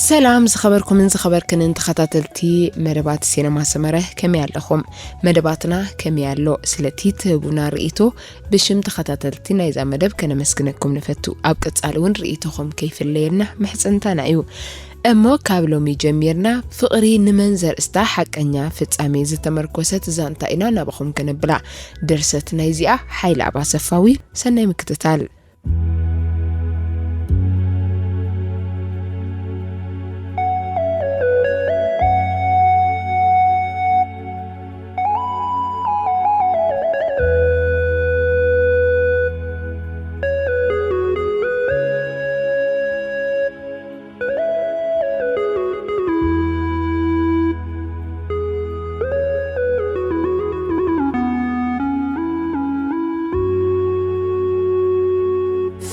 ሰላም ዝኸበርኩምን ዝኸበርክንን ተኸታተልቲ መደባት ሲነማ ሰመረ፣ ከመይ ኣለኹም? መደባትና ከመይ ኣሎ? ስለቲ ትህቡና ርእይቶ ብሽም ተኸታተልቲ ናይዛ መደብ ከነመስግነኩም ንፈቱ። ኣብ ቀጻሊ እውን ርእይቶኹም ከይፍለየና ምሕጽንታና እዩ። እሞ ካብ ሎሚ ጀሚርና ፍቕሪ ንመን ዘርእስታ ሓቀኛ ፍጻሜ ዝተመርኮሰት ዛንታ ኢና ናባኹም ከነብላ። ድርሰት ናይዚኣ ሓይለ ኣባሰፋዊ። ሰናይ ምክትታል።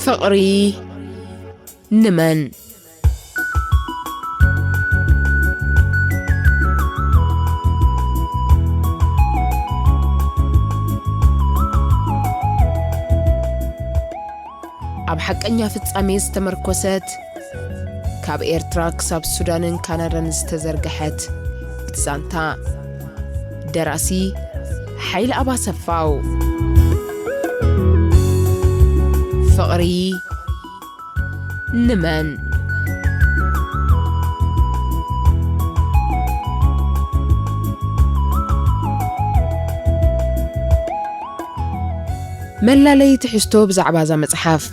ፍቕሪ ንመን? ኣብ ሓቀኛ ፍጻሜ ዝተመርኮሰት፣ ካብ ኤርትራ ክሳብ ሱዳንን ካናዳን ዝተዘርግሐት ዛንታ። ደራሲ ሓይለ ኣባሰፋው። ፍቕሪ ንመን? መላለዪ ትሕዝቶ ብዛዕባ እዛ መጽሓፍ።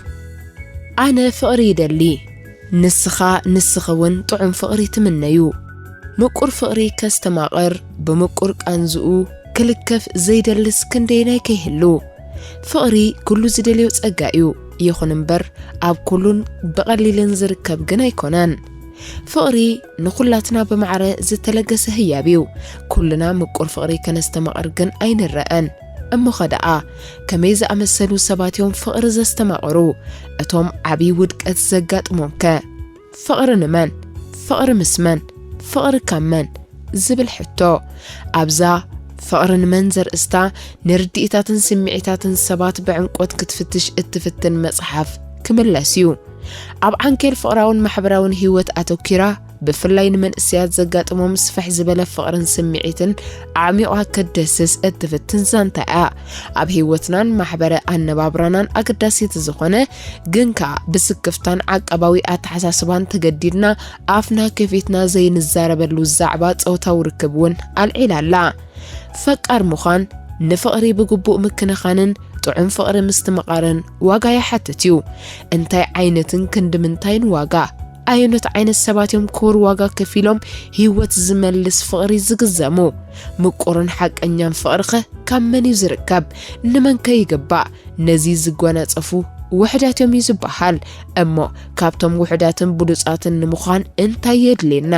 ኣነ ፍቕሪ ይደሊ፣ ንስኻ፣ ንስኺ እውን ጥዑም ፍቕሪ ትምነዩ። ምቁር ፍቕሪ ከስተማቕር፣ ብምቁር ቃንዝኡ ክልከፍ ዘይደልስ ክንደየናይ ከይህሉ። ፍቕሪ ኩሉ ዝደልዮ ጸጋ እዩ። ይኹን እምበር፣ ኣብ ኩሉን ብቐሊልን ዝርከብ ግን ኣይኮነን። ፍቕሪ ንኹላትና ብማዕረ ዝተለገሰ ህያብ እዩ። ኩልና ምቁር ፍቕሪ ከነስተማቕር ግን ኣይንረኣን። እሞኸ ደኣ፣ ከመይ ዝኣመሰሉ ሰባት እዮም ፍቕሪ ዘስተማቕሩ? እቶም ዓብዪ ውድቀት ዘጋጥሞምከ? ፍቕሪ ንመን? ፍቕሪ ምስ መን? ፍቕሪ ካብ መን? ዝብል ሕቶ። ኣብዛ ፍቕሪ ንመን ዘርእስታ፣ ንርድኢታትን ስምዒታትን ሰባት ብዕምቆት ክትፍትሽ እትፍትን መጽሓፍ ክምለስ እዩ። ኣብ ዓንኬል ፍቕራውን ማሕበራውን ህይወት ኣተኲራ፣ ብፍላይ ንመንእሰያት ዘጋጥሞም ስፍሕ ዝበለ ፍቕርን ስምዒትን ኣዕሚቑ ክትድህስስ እትፍትን ዛንታ እያ። ኣብ ህይወትናን ማሕበረ ኣነባብራናን ኣገዳሲት ዝኾነ፣ ግን ከኣ ብስክፍታን ዓቃባዊ ኣተሓሳስባን ተገዲድና ኣፍና ከፊትና ዘይንዛረበሉ ዛዕባ ጾታዊ ርክብ እውን ኣልዒላ ኣላ። ፈቃር ምዃን፣ ንፍቕሪ ብግቡእ ምክንኻንን ጥዑም ፍቕሪ ምስትምቓርን ዋጋ ይሓትት እዩ። እንታይ ዓይነትን ክንዲ ምንታይን ዋጋ? ኣየኖት ዓይነት ሰባት እዮም ክቡር ዋጋ ከፊሎም ህይወት ዝመልስ ፍቕሪ ዝግዘሙ? ምቁርን ሓቀኛን ፍቕሪኸ ካብ መን እዩ ዝርከብ? ንመንከ ይግባእ? ነዚ ዝጓናጸፉ ውሑዳት እዮም እዩ ዝበሃል። እሞ ካብቶም ውሑዳትን ብሉጻትን ንምዃን እንታይ የድልየና?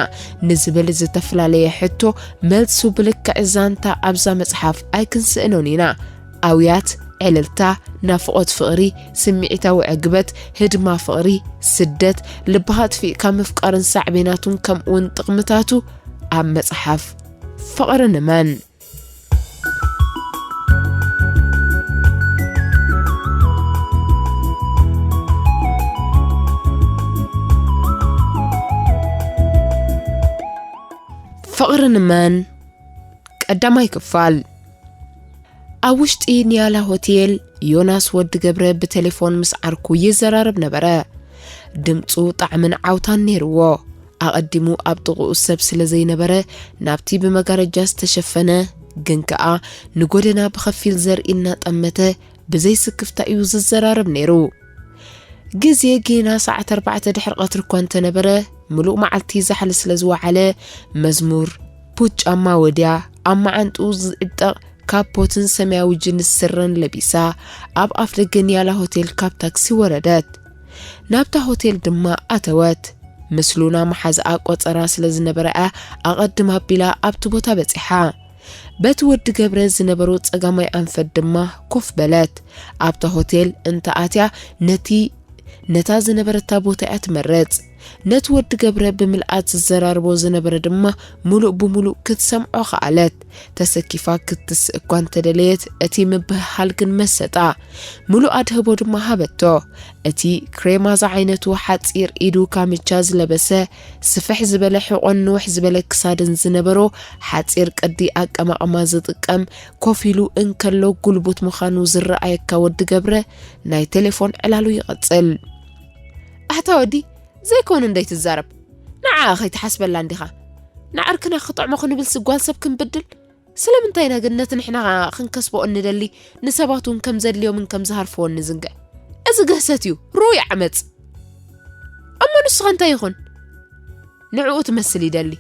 ንዝብል ዝተፈላለየ ሕቶ መልሱ ብልክዕ ዛንታ ኣብዛ መጽሓፍ ኣይክንስእኖን ኢና። ኣውያት፣ ዕልልታ፣ ናፍቖት ፍቕሪ፣ ስምዒታዊ ዕግበት፣ ህድማ ፍቕሪ፣ ስደት፣ ልብኻ ኣጥፊእካ ምፍቃርን ሳዕቤናቱን ከምኡውን ጥቕምታቱ ኣብ መጽሓፍ ፍቕሪ ንመን? ፍቕሪ ንመን? ቀዳማይ ክፋል። ኣብ ውሽጢ ኒያላ ሆቴል፣ ዮናስ ወዲ ገብረ ብቴሌፎን ምስ ዓርኩ ይዘራረብ ነበረ። ድምጹ ጣዕምን ዓውታን ነይርዎ። ኣቐዲሙ ኣብ ጥቕኡ ሰብ ስለ ዘይነበረ፣ ናብቲ ብመጋረጃ ዝተሸፈነ፣ ግን ከኣ ንጎደና ብኸፊል ዘርኢ እናጠመተ፣ ብዘይ ስክፍታ እዩ ዝዘራረብ ነይሩ። ግዜ ጌና ሰዓት ኣርባዕተ ድሕሪ ቀትሪ እኳ እንተነበረ፣ ምሉእ መዓልቲ ዛሕሊ ስለ ዝወዓለ፣ መዝሙር፣ ቡት ጫማ ወድያ፣ ኣብ መዓንጥኡ ዝዕጠቕ ካፖትን ሰማያዊ ጅንስ ስረን ለቢሳ፣ ኣብ ኣፍ ደገ ኒያላ ሆቴል ካብ ታክሲ ወረደት። ናብታ ሆቴል ድማ ኣተወት። ምስ ሉና መሓዝኣ ቆጸራ ስለ ዝነበረኣ፣ ኣቐድም ኣቢላ ኣብቲ ቦታ በጺሓ። በቲ ወዲ ገብረ ዝነበሮ ጸጋማይ ኣንፈት ድማ ኮፍ በለት። ኣብታ ሆቴል እንተ ኣትያ፣ ነቲ፣ ነታ ዝነበረታ ቦታ እያ ትመርጽ። ነቲ ወዲ ገብረ ብምልኣት ዝዘራርቦ ዝነበረ ድማ ምሉእ ብምሉእ ክትሰምዖ ከኣለት። ተሰኪፋ ክትስእ እኳ እንተደለየት፣ እቲ ምብህሃል ግን መሰጣ። ምሉእ ኣድህቦ ድማ ሃበቶ። እቲ ክሬማ ዝዓይነቱ ሓጺር ኢዱ ካምቻ ዝለበሰ፣ ስፍሕ ዝበለ ሕቖን ንውሕ ዝበለ ክሳድን ዝነበሮ፣ ሓጺር ቅዲ ኣቀማቕማ ዝጥቀም፣ ኮፍ ኢሉ እንከሎ ጉልቡት ምዃኑ ዝረኣየካ ወዲ ገብረ፣ ናይ ቴሌፎን ዕላሉ ይቐጽል። ኣታ ወዲ፣ ዘይኮነ እንደይ ትዛረብ? ንዓ ከይትሓስበላ እንዲኻ። ንዓርክና ክጥዕሞ ክንብል ስጓል ሰብ ክንብድል? ስለምንታይ ኢና ግን ነቲ ንሕና ክንከስቦ እንደሊ ንሰባት እውን ከም ዘድልዮምን ከም ዝሃርፍዎን ንዝንግዕ? እዚ ግህሰት እዩ፣ ርኡይ ዓመጽ። እሞ ንስኻ እንታይ ይኹን? ንዕኡ ትመስል ይደሊ።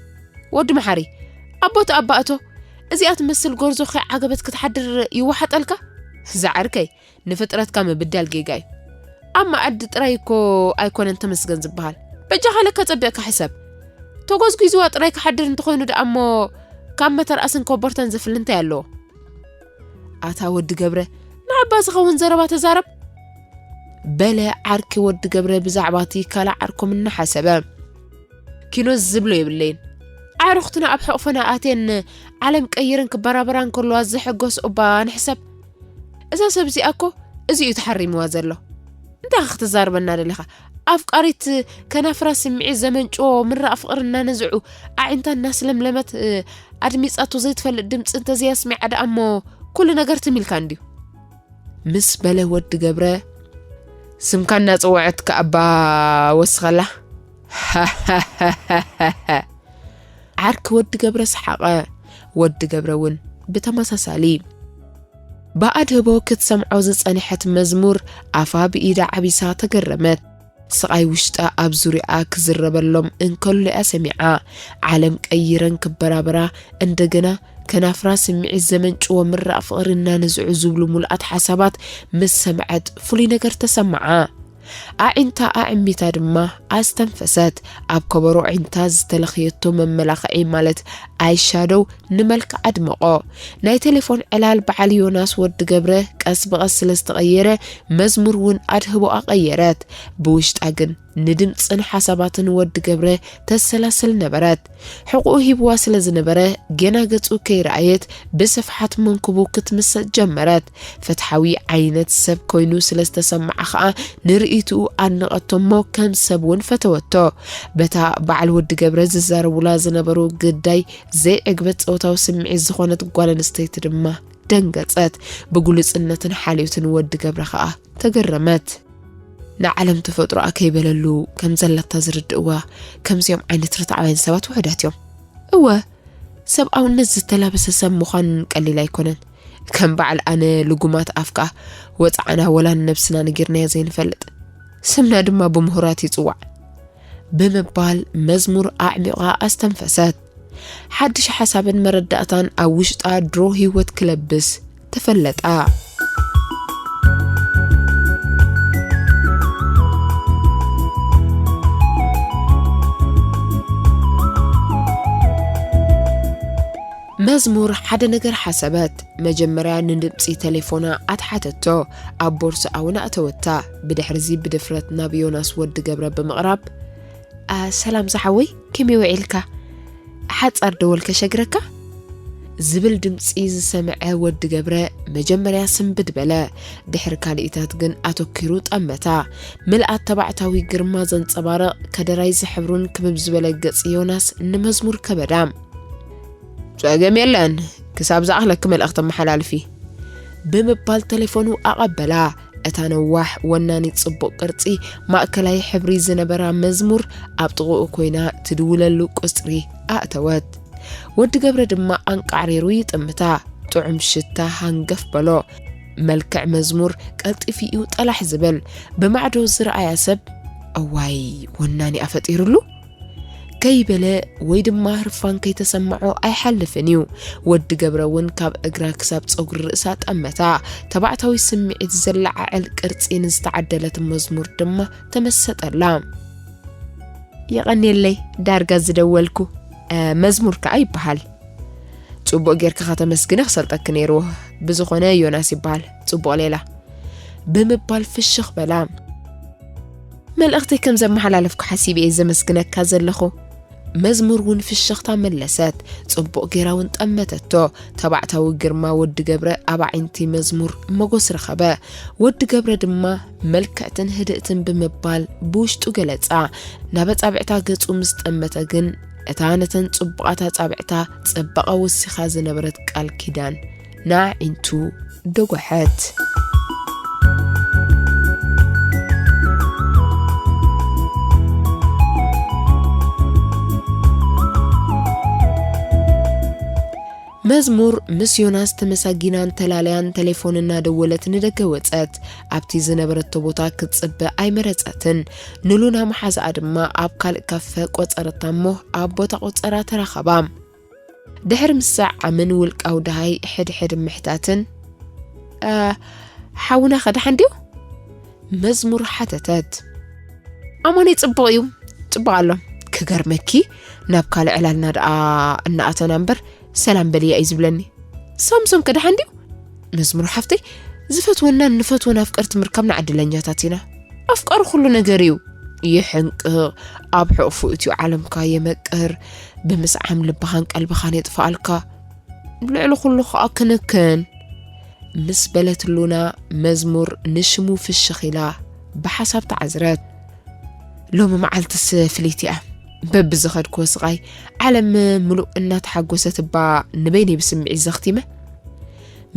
ወዲ መሓሪ፣ ኣቦቲ ኣባእቶ፣ እዚኣ ትመስል ጎርዞ ከይዓገበት ክትሓድር ይወሓጠልካ? ዝዓርከይ፣ ንፍጥረትካ ምብዳል ጌጋ እዩ። ኣብ መኣዲ ጥራይ እኮ ኣይኮነን ተመስገን ዝበሃል። በጃኻ ለካ ጸቢቕካ ሕሰብ። ተጎዝጒዝዋ ጥራይ ክሓድር እንተኾይኑ ደኣ እሞ ካብ መተርኣስን ኮቦርተን ዝፍል እንታይ ኣለዎ? ኣታ ወዲ ገብረ፣ ንዓባ ዝኸውን ዘረባ ተዛረብ። በለ ዓርኪ ወዲ ገብረ ብዛዕባ እቲ ካልእ ዓርኮም እናሓሰበ። ኪኖ ዝብሎ የብለይን። ኣዕሩኽትና ኣብ ሕቑፈና ኣትየን ዓለም ቀይረን ክበራበራ እንከለዋ ዝሕጎስ እባ ንሕሰብ። እዛ ሰብ እዚኣ እኮ እዚ እዩ ተሓሪምዋ ዘሎ። እንታይ ክትዛርበና ደሊኻ? ኣፍቃሪት ከናፍራ ስምዒት ዘመንጭዎ ምራቕ ፍቕሪ እናነዝዑ ኣዒንታ እናስለምለመት፣ እ፣ ኣድሚጻቶ ዘይትፈልጥ ድምጺ እንተዘይኣስሚዓ ደኣ እሞ ኩሉ ነገር ትም ኢልካ እንድዩ። ምስ በለ ወዲ ገብረ፣ ስምካ እናጸወዐት ከኣባ ወስኸላ። ዓርኪ ወዲ ገብረ ሰሓቐ። ወዲ ገብረ እውን ብተመሳሳሊ። ብኣድህቦ ክትሰምዖ ዝጸንሐት መዝሙር ኣፋ ብኢዳ ዓቢሳ ተገረመት። ስቓይ ውሽጣ ኣብ ዙርያኣ ክዝረበሎም እንከሎ እያ ሰሚዓ። ዓለም ቀይረን ክበራበራ፣ እንደገና ከናፍራ ስምዒት ዘመንጭዎ ምራቕ ፍቕሪ እናነዝዑ ዝብሉ ሙሉኣት ሓሳባት ምስ ሰምዐት ፍሉይ ነገር ተሰምዓ። ኣዒንታ ኣዕሚታ ድማ ኣስተንፈሰት። ኣብ ከበሮ ኣዒንታ ዝተለኽየቶ መመላኽዒ ማለት ኣይ ሻዶው ንመልክዓ ኣድመቖ። ናይ ቴሌፎን ዕላል በዓል ዮናስ ወዲ ገብረ ቀስ ብቐስ ስለ ዝተቐየረ፣ መዝሙር እውን ኣድህቦኣ ቀየረት። ብውሽጣ ግን ንድምጽን ሓሳባትን ወዲ ገብረ ተሰላስል ነበረት። ሕቖኡ ሂብዋ ስለ ዝነበረ፣ ገና ገጹ ከይረኣየት ብስፍሓት መንኩቡ ክትምሰጥ ጀመረት። ፍትሓዊ ዓይነት ሰብ ኮይኑ ስለ ዝተሰምዓ ኸኣ ንርእይትኡ ኣድነቐቶ እሞ ከም ሰብ እውን ፈተወቶ። በታ በዓል ወዲ ገብረ ዝዛረቡላ ዝነበሩ ግዳይ ዘይዕግበት ጾታዊ ስምዒት ዝኾነት ጓል ኣንስተይቲ ድማ ደንገጸት። ብግሉጽነትን ሓልዮትን ወዲ ገብረ ኸኣ ተገረመት። ንዓለም ተፈጥሮኣ ከይበለሉ ከም ዘላታ ዝርድእዋ ከምዚኦም ዓይነት ርትዓውያን ሰባት ውሑዳት እዮም። እወ፣ ሰብኣውነት ዝተላበሰ ሰብ ምዃን ቀሊል ኣይኮነን። ከም በዓል ኣነ ልጉማት ኣፍካ ወጻዕና ወላ ንነብስና ነጊርናዮ ዘይንፈልጥ። ስምና ድማ ብምሁራት ይጽዋዕ። ብምባል መዝሙር ኣዕሚቓ ኣስተንፈሰት። ሓድሽ ሓሳብን መረዳእታን ኣብ ውሽጣ ድሮ ህይወት ክለብስ ተፈለጣ። መዝሙር ሓደ ነገር ሓሰበት። መጀመርያ ንድምጺ ተሌፎና ኣትሓተቶ። ኣብ ቦርስኣ እውን ኣእተወታ። ብድሕርዚ ብድፍረት ናብ ዮናስ ወዲ ገብረ ብምቕራብ፣ "ኣ፣ ሰላም ዝሓወይ፣ ከመይ ውዒልካ? ሓጻር ደወል ከሸግረካ?" ዝብል ድምጺ ዝሰምዐ ወዲ ገብረ መጀመርያ ስንብድ በለ። ድሕሪ ካልኢታት ግን ኣተኲሩ ጠመታ። ምልኣት ተባዕታዊ ግርማ ዘንጸባርቕ ከደራይ ዝሕብሩን ክብብ ዝበለ ገጽ ዮናስ ንመዝሙር ከበዳ። "ጸገም የለን፣ ክሳብ ዝኣኽለኪ መልእኽቲ ኣመሓላልፊ" ብምባል ተሌፎኑ ኣቐበላ። እታ ነዋሕ ወናኒት ጽቡቕ ቅርጺ ማእከላይ ሕብሪ ዝነበራ መዝሙር ኣብ ጥቕኡ ኮይና ትድውለሉ ቁጽሪ ኣእተወት። ወዲ ገብረ ድማ ኣንቃዕሪሩ ይጥምታ። ጥዑም ሽታ ሃንገፍ በሎ። መልክዕ መዝሙር ቀልጢፉ እዩ ጠላሕ ዝብል። ብማዕዶ ዝረኣያ ሰብ፣ "እዋይ፣ ወናኒ ኣፈጢሩሉ?" ከይበለ ወይ ድማ ህርፋን ከይተሰምዖ ኣይሓልፍን እዩ። ወዲ ገብረ እውን ካብ እግራ ክሳብ ጸጉሪ ርእሳ ጠመታ። ተባዕታዊ ስምዒት ዘለዓዕል ቅርጺ ንዝተዓደለት መዝሙር ድማ ተመሰጠላ። "የቐንየለይ፣ ዳርጋ ዝደወልኩ፣ እ፣ መዝሙር ከኣ ይበሃል። ጽቡቕ ጌርካ ከተመስግነ ክሰልጠኪ ነይርዎ። ብዝኾነ ዮናስ ይበሃል። ጽቡቕ ሌላ" ብምባል ፍሽኽ በላ። መልእኽተይ ከም ዘመሓላለፍኩ ሓሲበ እየ ዘመስግነካ ዘለኹ። መዝሙር እውን ፍሽኽታ መለሰት። ጽቡቕ ጌራ እውን ጠመተቶ። ተባዕታዊ ግርማ ወዲ ገብረ ኣብ ኣዒንቲ መዝሙር መጎስ ረኸበ። ወዲ ገብረ ድማ መልክዕትን ህድእትን ብምባል ብውሽጡ ገለጻ። ናብ ኣጻብዕታ ገጹ ምስ ጠመተ ግን፣ እታ ነተን ጽቡቓት ኣጻብዕታ ጽባቐ ወሲኻ ዝነበረት ቃል ኪዳን ንኣዒንቱ ደጓሐት። መዝሙር ምስ ዮናስ ተመሳጊናን ተላለያን፣ ቴሌፎን እናደወለት ንደገ ወጸት። ኣብቲ ዝነበረቶ ቦታ ክትጽበ ኣይመረጸትን። ንሉና መሓዛኣ ድማ ኣብ ካልእ ካፈ ቆጸረታ እሞ፣ ኣብ ቦታ ቆጸራ ተራኸባ። ድሕሪ ምስዕዓምን ውልቃዊ ደሃይ ሕድሕድ ምሕታትን፣ "እ፣ ሓውናኸ ደሓን ድዩ?" መዝሙር ሓተተት። "ኣማነይ ጽቡቕ እዩ፣ ጽቡቕ ኣሎ። ክገርመኪ፣ ናብ ካልእ ዕላልና ደኣ እናኣተና እምበር ሰላም በልያ እዩ ዝብለኒ። ሳምሶንከ ደሓን ድዩ?" "መዝሙር ሓፍተይ፣ ዝፈትወናን ንፈትወን ኣፍቀርቲ ምርካብና ዕድለኛታት ኢና። ኣፍቃሪ ኩሉ ነገር እዩ። ይሕንቅቕ፣ ኣብ ሕቑፉ እትዩ ዓለምካ የመቅር፣ ብምስዓም ልብኻን ቀልብኻን የጥፍኣልካ። ልዕሊ ኩሉ ከኣ ክንክን" ምስ በለት ሉና፣ መዝሙር ንሽሙ ፍሽኽ ኢላ ብሓሳብ ተዓዝረት። "ሎሚ መዓልትስ ፍልይቲ እያ። በብዝኸድክዎ ስቓይ፣ ዓለም ምሉእ እናተሓጎሰት እባ ንበይነይ ብስምዒት ዘኽቲመ?"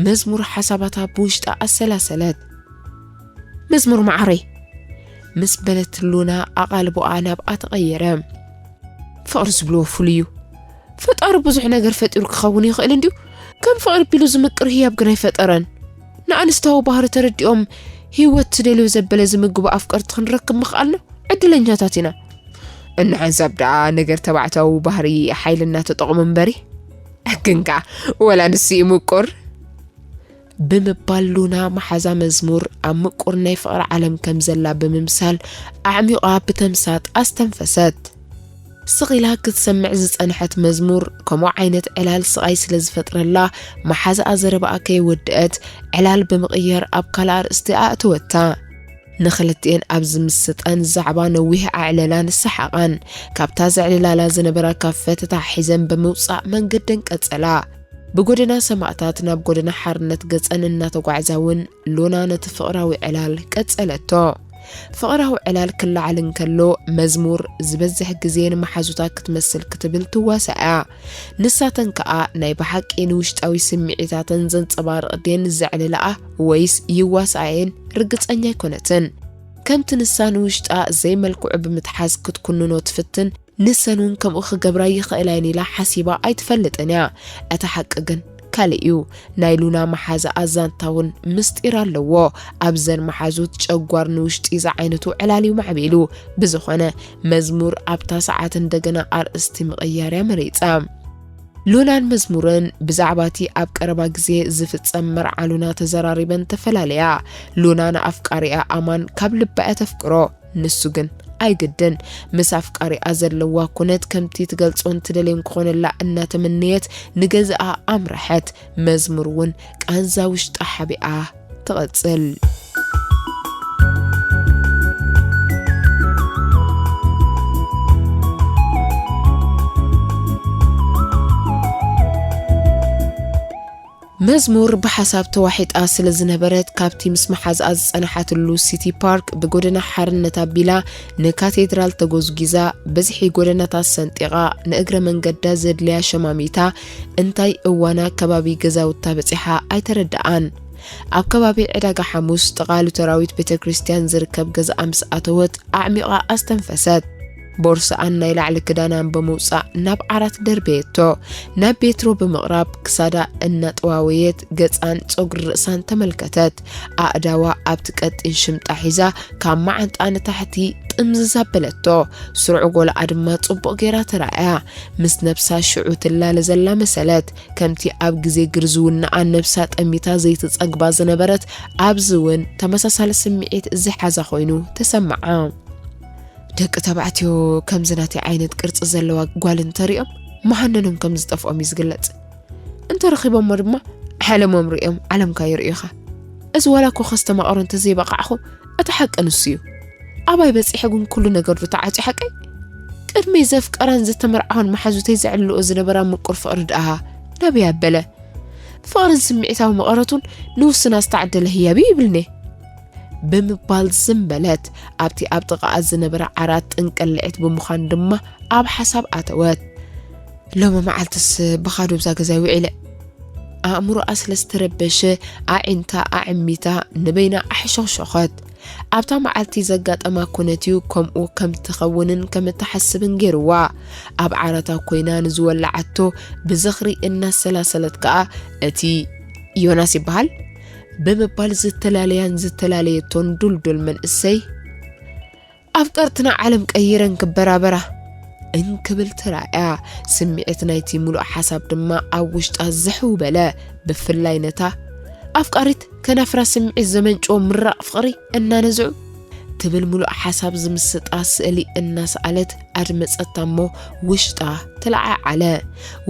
መዝሙር ሓሳባታ ብውሽጣ ኣሰላሰለት። "መዝሙር መዓረይ" ምስ በለት ሉና ኣቓልቦኣ ናብኣ ተቐየረ። "ፍቕሪ ዝብልዎ ፍሉይ እዩ። ፈጣሪ ብዙሕ ነገር ፈጢሩ ክኸውን ይኽእል እንድዩ። ከም ፍቕሪ ቢሉ ዝምቅር ህያብ ግን ኣይፈጠረን። ንኣንስታዊ ባህሪ ተረዲኦም ህይወት ትደልዮ ዘበለ ዝምግቡ ኣፍቀርቲ ክንረክብ ምኽኣልና ዕድለኛታት ኢና። እንሓንሳብ ደኣ ነገር ተባዕታዊ ባህሪ ሓይልና ተጠቕሙ እምበሪ። ግን ከኣ ወላ ንሱ እዩ ምቁር" ብምባል ሉና መሓዛ መዝሙር ኣብ ምቁር ናይ ፍቕሪ ዓለም ከም ዘላ ብምምሳል ኣዕሚቋ ብተምሳጥ ኣስተንፈሰት። ስቕ ኢላ ክትሰምዕ ዝጸንሐት መዝሙር ከምኡ ዓይነት ዕላል ስቓይ ስለ ዝፈጥረላ፣ መሓዛኣ ዘረባኣ ከይወድአት ዕላል ብምቕያር ኣብ ካልእ ኣርእስቲ ኣእተወታ። ንኽልቲኤን ኣብ ዝምስጠን ዛዕባ ነዊሕ ኣዕለላን ሰሓቓን። ካብታ ዘዕልላላ ዝነበራ ካፈ ተታሒዘን ብምውጻእ መንገደን ቀጸላ። ብጎደና ሰማእታት ናብ ጎደና ሓርነት ገጸን እናተጓዕዛ እውን ሉና ነቲ ፍቕራዊ ዕላል ቀጸለቶ። ፍቕራዊ ዕላል ክለዓል እንከሎ፣ መዝሙር ዝበዝሕ ግዜ ንመሓዙታ ክትመስል ክትብል ትዋሳእ እያ። ንሳተን ከኣ ናይ ብሓቂ ንውሽጣዊ ስምዒታተን ዘንጸባርቕ ድየን ዘዕልላኣ ወይስ ይዋስኣየን ርግጸኛ ኣይኮነትን። ከምቲ ንሳ ንውሽጣ ዘይመልክዑ ብምትሓዝ ክትኩንኖ ትፍትን፣ ንሰን እውን ከምኡ ክገብራ ይኽእላ እየን ኢላ ሓሲባ ኣይትፈልጥን እያ። እቲ ሓቂ ግን ካልእ እዩ። ናይ ሉና መሓዛኣ ዛንታ እውን ምስጢር ኣለዎ። ኣብዘን መሓዙት ጨጓር ንውሽጢ ዝዓይነቱ ዕላል እዩ ማዕቢሉ። ብዝኾነ፣ መዝሙር ኣብታ ሰዓት እንደገና ኣርእስቲ ምቕያር እያ መሪጻ። ሉናን መዝሙርን ብዛዕባ እቲ ኣብ ቀረባ ግዜ ዝፍጸም መርዓ ሉና ተዘራሪበን ተፈላለያ። ሉና ንኣፍቃሪኣ ኣማን ካብ ልባ እያ ተፍቅሮ። ንሱ ግን ኣይግድን። ምስ ኣፍቃሪኣ ዘለዋ ኩነት ከምቲ ትገልጾን ትደልዮን ክኾነላ እናተመነየት ንገዛኣ ኣምረሐት። መዝሙር እውን ቃንዛ ውሽጣ ሓቢኣ ትቐጽል። መዝሙር ብሓሳብ ተዋሒጣ ስለ ዝነበረት፣ ካብቲ ምስ መሓዝኣ ዝጸንሓትሉ ሲቲ ፓርክ ብጎደና ሓርነት ኣቢላ ንካቴድራል ተጎዝጒዛ፣ ብዝሒ ጎደናታት ሰንጢቓ፣ ንእግረ መንገዳ ዘድልያ ሸማሚታ፣ እንታይ እዋና ከባቢ ገዛውታ በጺሓ ኣይተረድኣን። ኣብ ከባቢ ዕዳጋ ሓሙስ፣ ጥቓ ሉተራዊት ቤተ ክርስቲያን ዝርከብ ገዛኣ ምስ ኣተወት፣ ኣዕሚቓ ኣስተንፈሰት። ቦርስኣን ናይ ላዕሊ ክዳናን ብምውጻእ ናብ ዓራት ደርበየቶ። ናብ ቤትሮ ብምቕራብ ክሳዳ እናጠዋወየት ገጻን ጸጉሪ ርእሳን ተመልከተት። ኣእዳዋ ኣብቲ ቀጢን ሽምጣ ሒዛ ካብ መዓንጣ ንታሕቲ ጥምዝዝ ኣበለቶ። ስሩዕ ጎላኣ ድማ ጽቡቕ ጌራ ተራእያ። ምስ ነብሳ ሽዑ ትላለ ዘላ መሰለት። ከምቲ ኣብ ግዜ ግርዝውናኣ ነብሳ ጠሚታ ዘይትጸግባ ዝነበረት፣ ኣብዚ እውን ተመሳሳሊ ስምዒት ዝሓዛ ኮይኑ ተሰምዓ። ደቂ ተባዕትዮ ከምዚ ናተይ ዓይነት ቅርጺ ዘለዋ ጓል እንተሪኦም መሃነኖም ከም ዝጠፍኦም እዩ ዝግለጽ። እንተረኺቦሞ ድማ ዓለሞም ሪኦም ዓለምካ የርእዩኻ። እዚ ዋላ እኮ ከስተማቕሮ እንተዘይበቓዕኹ እቲ ሓቂ ንሱ እዩ። ኣባይ በጺሐ ግን ኩሉ ነገሩ ተዓጽዩ ሓቀይ? ቅድመይ ዘፍቀራን ዝተመርዓዋን መሓዙተይ ዘዕልልኦ ዝነበራ ምቁር ፍቕሪ ደኣ ናበይ ኣበለ? ፍቕርን ስምዒታዊ መቐረቱን ንውስና ዝተዓደለ ህያብ እዩ ይብልኒ። ብምባል ዝም በለት። ኣብቲ ኣብ ጥቓኣ ዝነበረ ዓራት ጥንቅልዕት ብምዃን ድማ ኣብ ሓሳብ ኣተወት። ሎሚ መዓልትስ ብኻዶ ብዛ ገዛይ ውዒለ። ኣእምሮኣ ስለ ዝተረበሸ ኣዒንታ ኣዕሚታ ንበይና ኣሕሾኽሾኸት። ኣብታ መዓልቲ ዘጋጠማ ኩነት እዩ ከምኡ ከም ትኸውንን ከም እትሓስብን ገይርዋ። ኣብ ዓራታ ኮይና ንዝወላዓቶ ብዝኽሪ እናሰላሰለት ከኣ፣ እቲ ዮናስ ይበሃል ብምባል ዝተላለያን ዝተላለየቶን ዱልዱል መንእሰይ፣ ኣፍቀርትና ዓለም ቀይረን ክበራበራ እንክብል ተራእያ። ስምዒት ናይቲ ምሉእ ሓሳብ ድማ ኣብ ውሽጣ ዝሕው በለ። ብፍላይ ነታ ኣፍቃሪት ከናፍራ ስምዒት ዘመንጭዎ ምራቕ ፍቕሪ እናነዝዑ ትብል ምሉእ ሓሳብ ዝምስጣ ስእሊ እናሰኣለት ኣድመጸታ እሞ ውሽጣ ተለዓዓለ።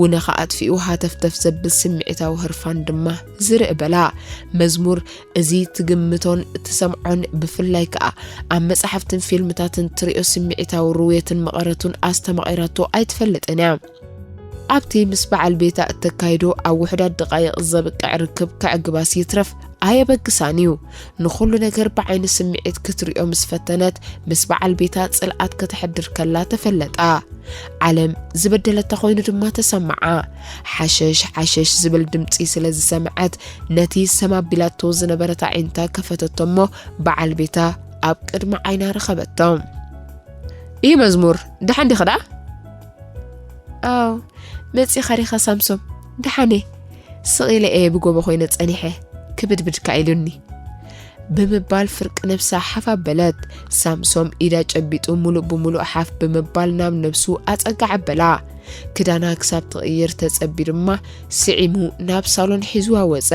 ውነኻ ኣጥፊኡ ሃተፍተፍ ዘብል ስምዒታዊ ህርፋን ድማ ዝርእ በላ። መዝሙር እዚ ትግምቶን ትሰምዖን ብፍላይ ከኣ ኣብ መጻሕፍትን ፊልምታትን ትሪኦ ስምዒታዊ ርውየትን መቐረቱን ኣስተማቒራቶ ኣይትፈልጥን እያ። ኣብቲ ምስ በዓል ቤታ እተካይዶ ኣብ ውሑዳት ደቓይቕ ዘብቅዕ ርክብ ከዕግባስ ይትረፍ ኣየበግሳን እዩ። ንኹሉ ነገር ብዓይኒ ስምዒት ክትሪኦ ምስ ፈተነት፣ ምስ በዓል ቤታ ጽልኣት ከተሕድር ከላ ተፈለጣ። ዓለም ዝበደለታ ኮይኑ ድማ ተሰምዓ። ሓሸሽ ሓሸሽ ዝብል ድምጺ ስለ ዝሰምዐት፣ ነቲ ሰም ኣቢላቶ ዝነበረት ኣዒንታ ከፈተቶ እሞ፣ በዓል ቤታ ኣብ ቅድሚ ዓይና ረኸበቶ። "ይህ መዝሙር፣ ደሓን ዲኺ ደኣ?" "ኣዎ፣ መጺኻ ዲኻ ሳምሶም?" "ደሓን እየ። ስቕ ኢለ እየ ብጎቦ ኮይነ ጸኒሐ፣ ክብድብድካ ኢሉኒ" ብምባል ፍርቂ ነብሳ ሓፍ ኣበለት። ሳምሶም ኢዳ ጨቢጡ ሙሉእ ብሙሉእ ሓፍ ብምባል ናብ ነብሱ ኣጸግዓ ኣበላ። ክዳና ክሳብ ትቕይር ተጸቢ ድማ ስዒሙ ናብ ሳሎን ሒዝዋ ወጸ።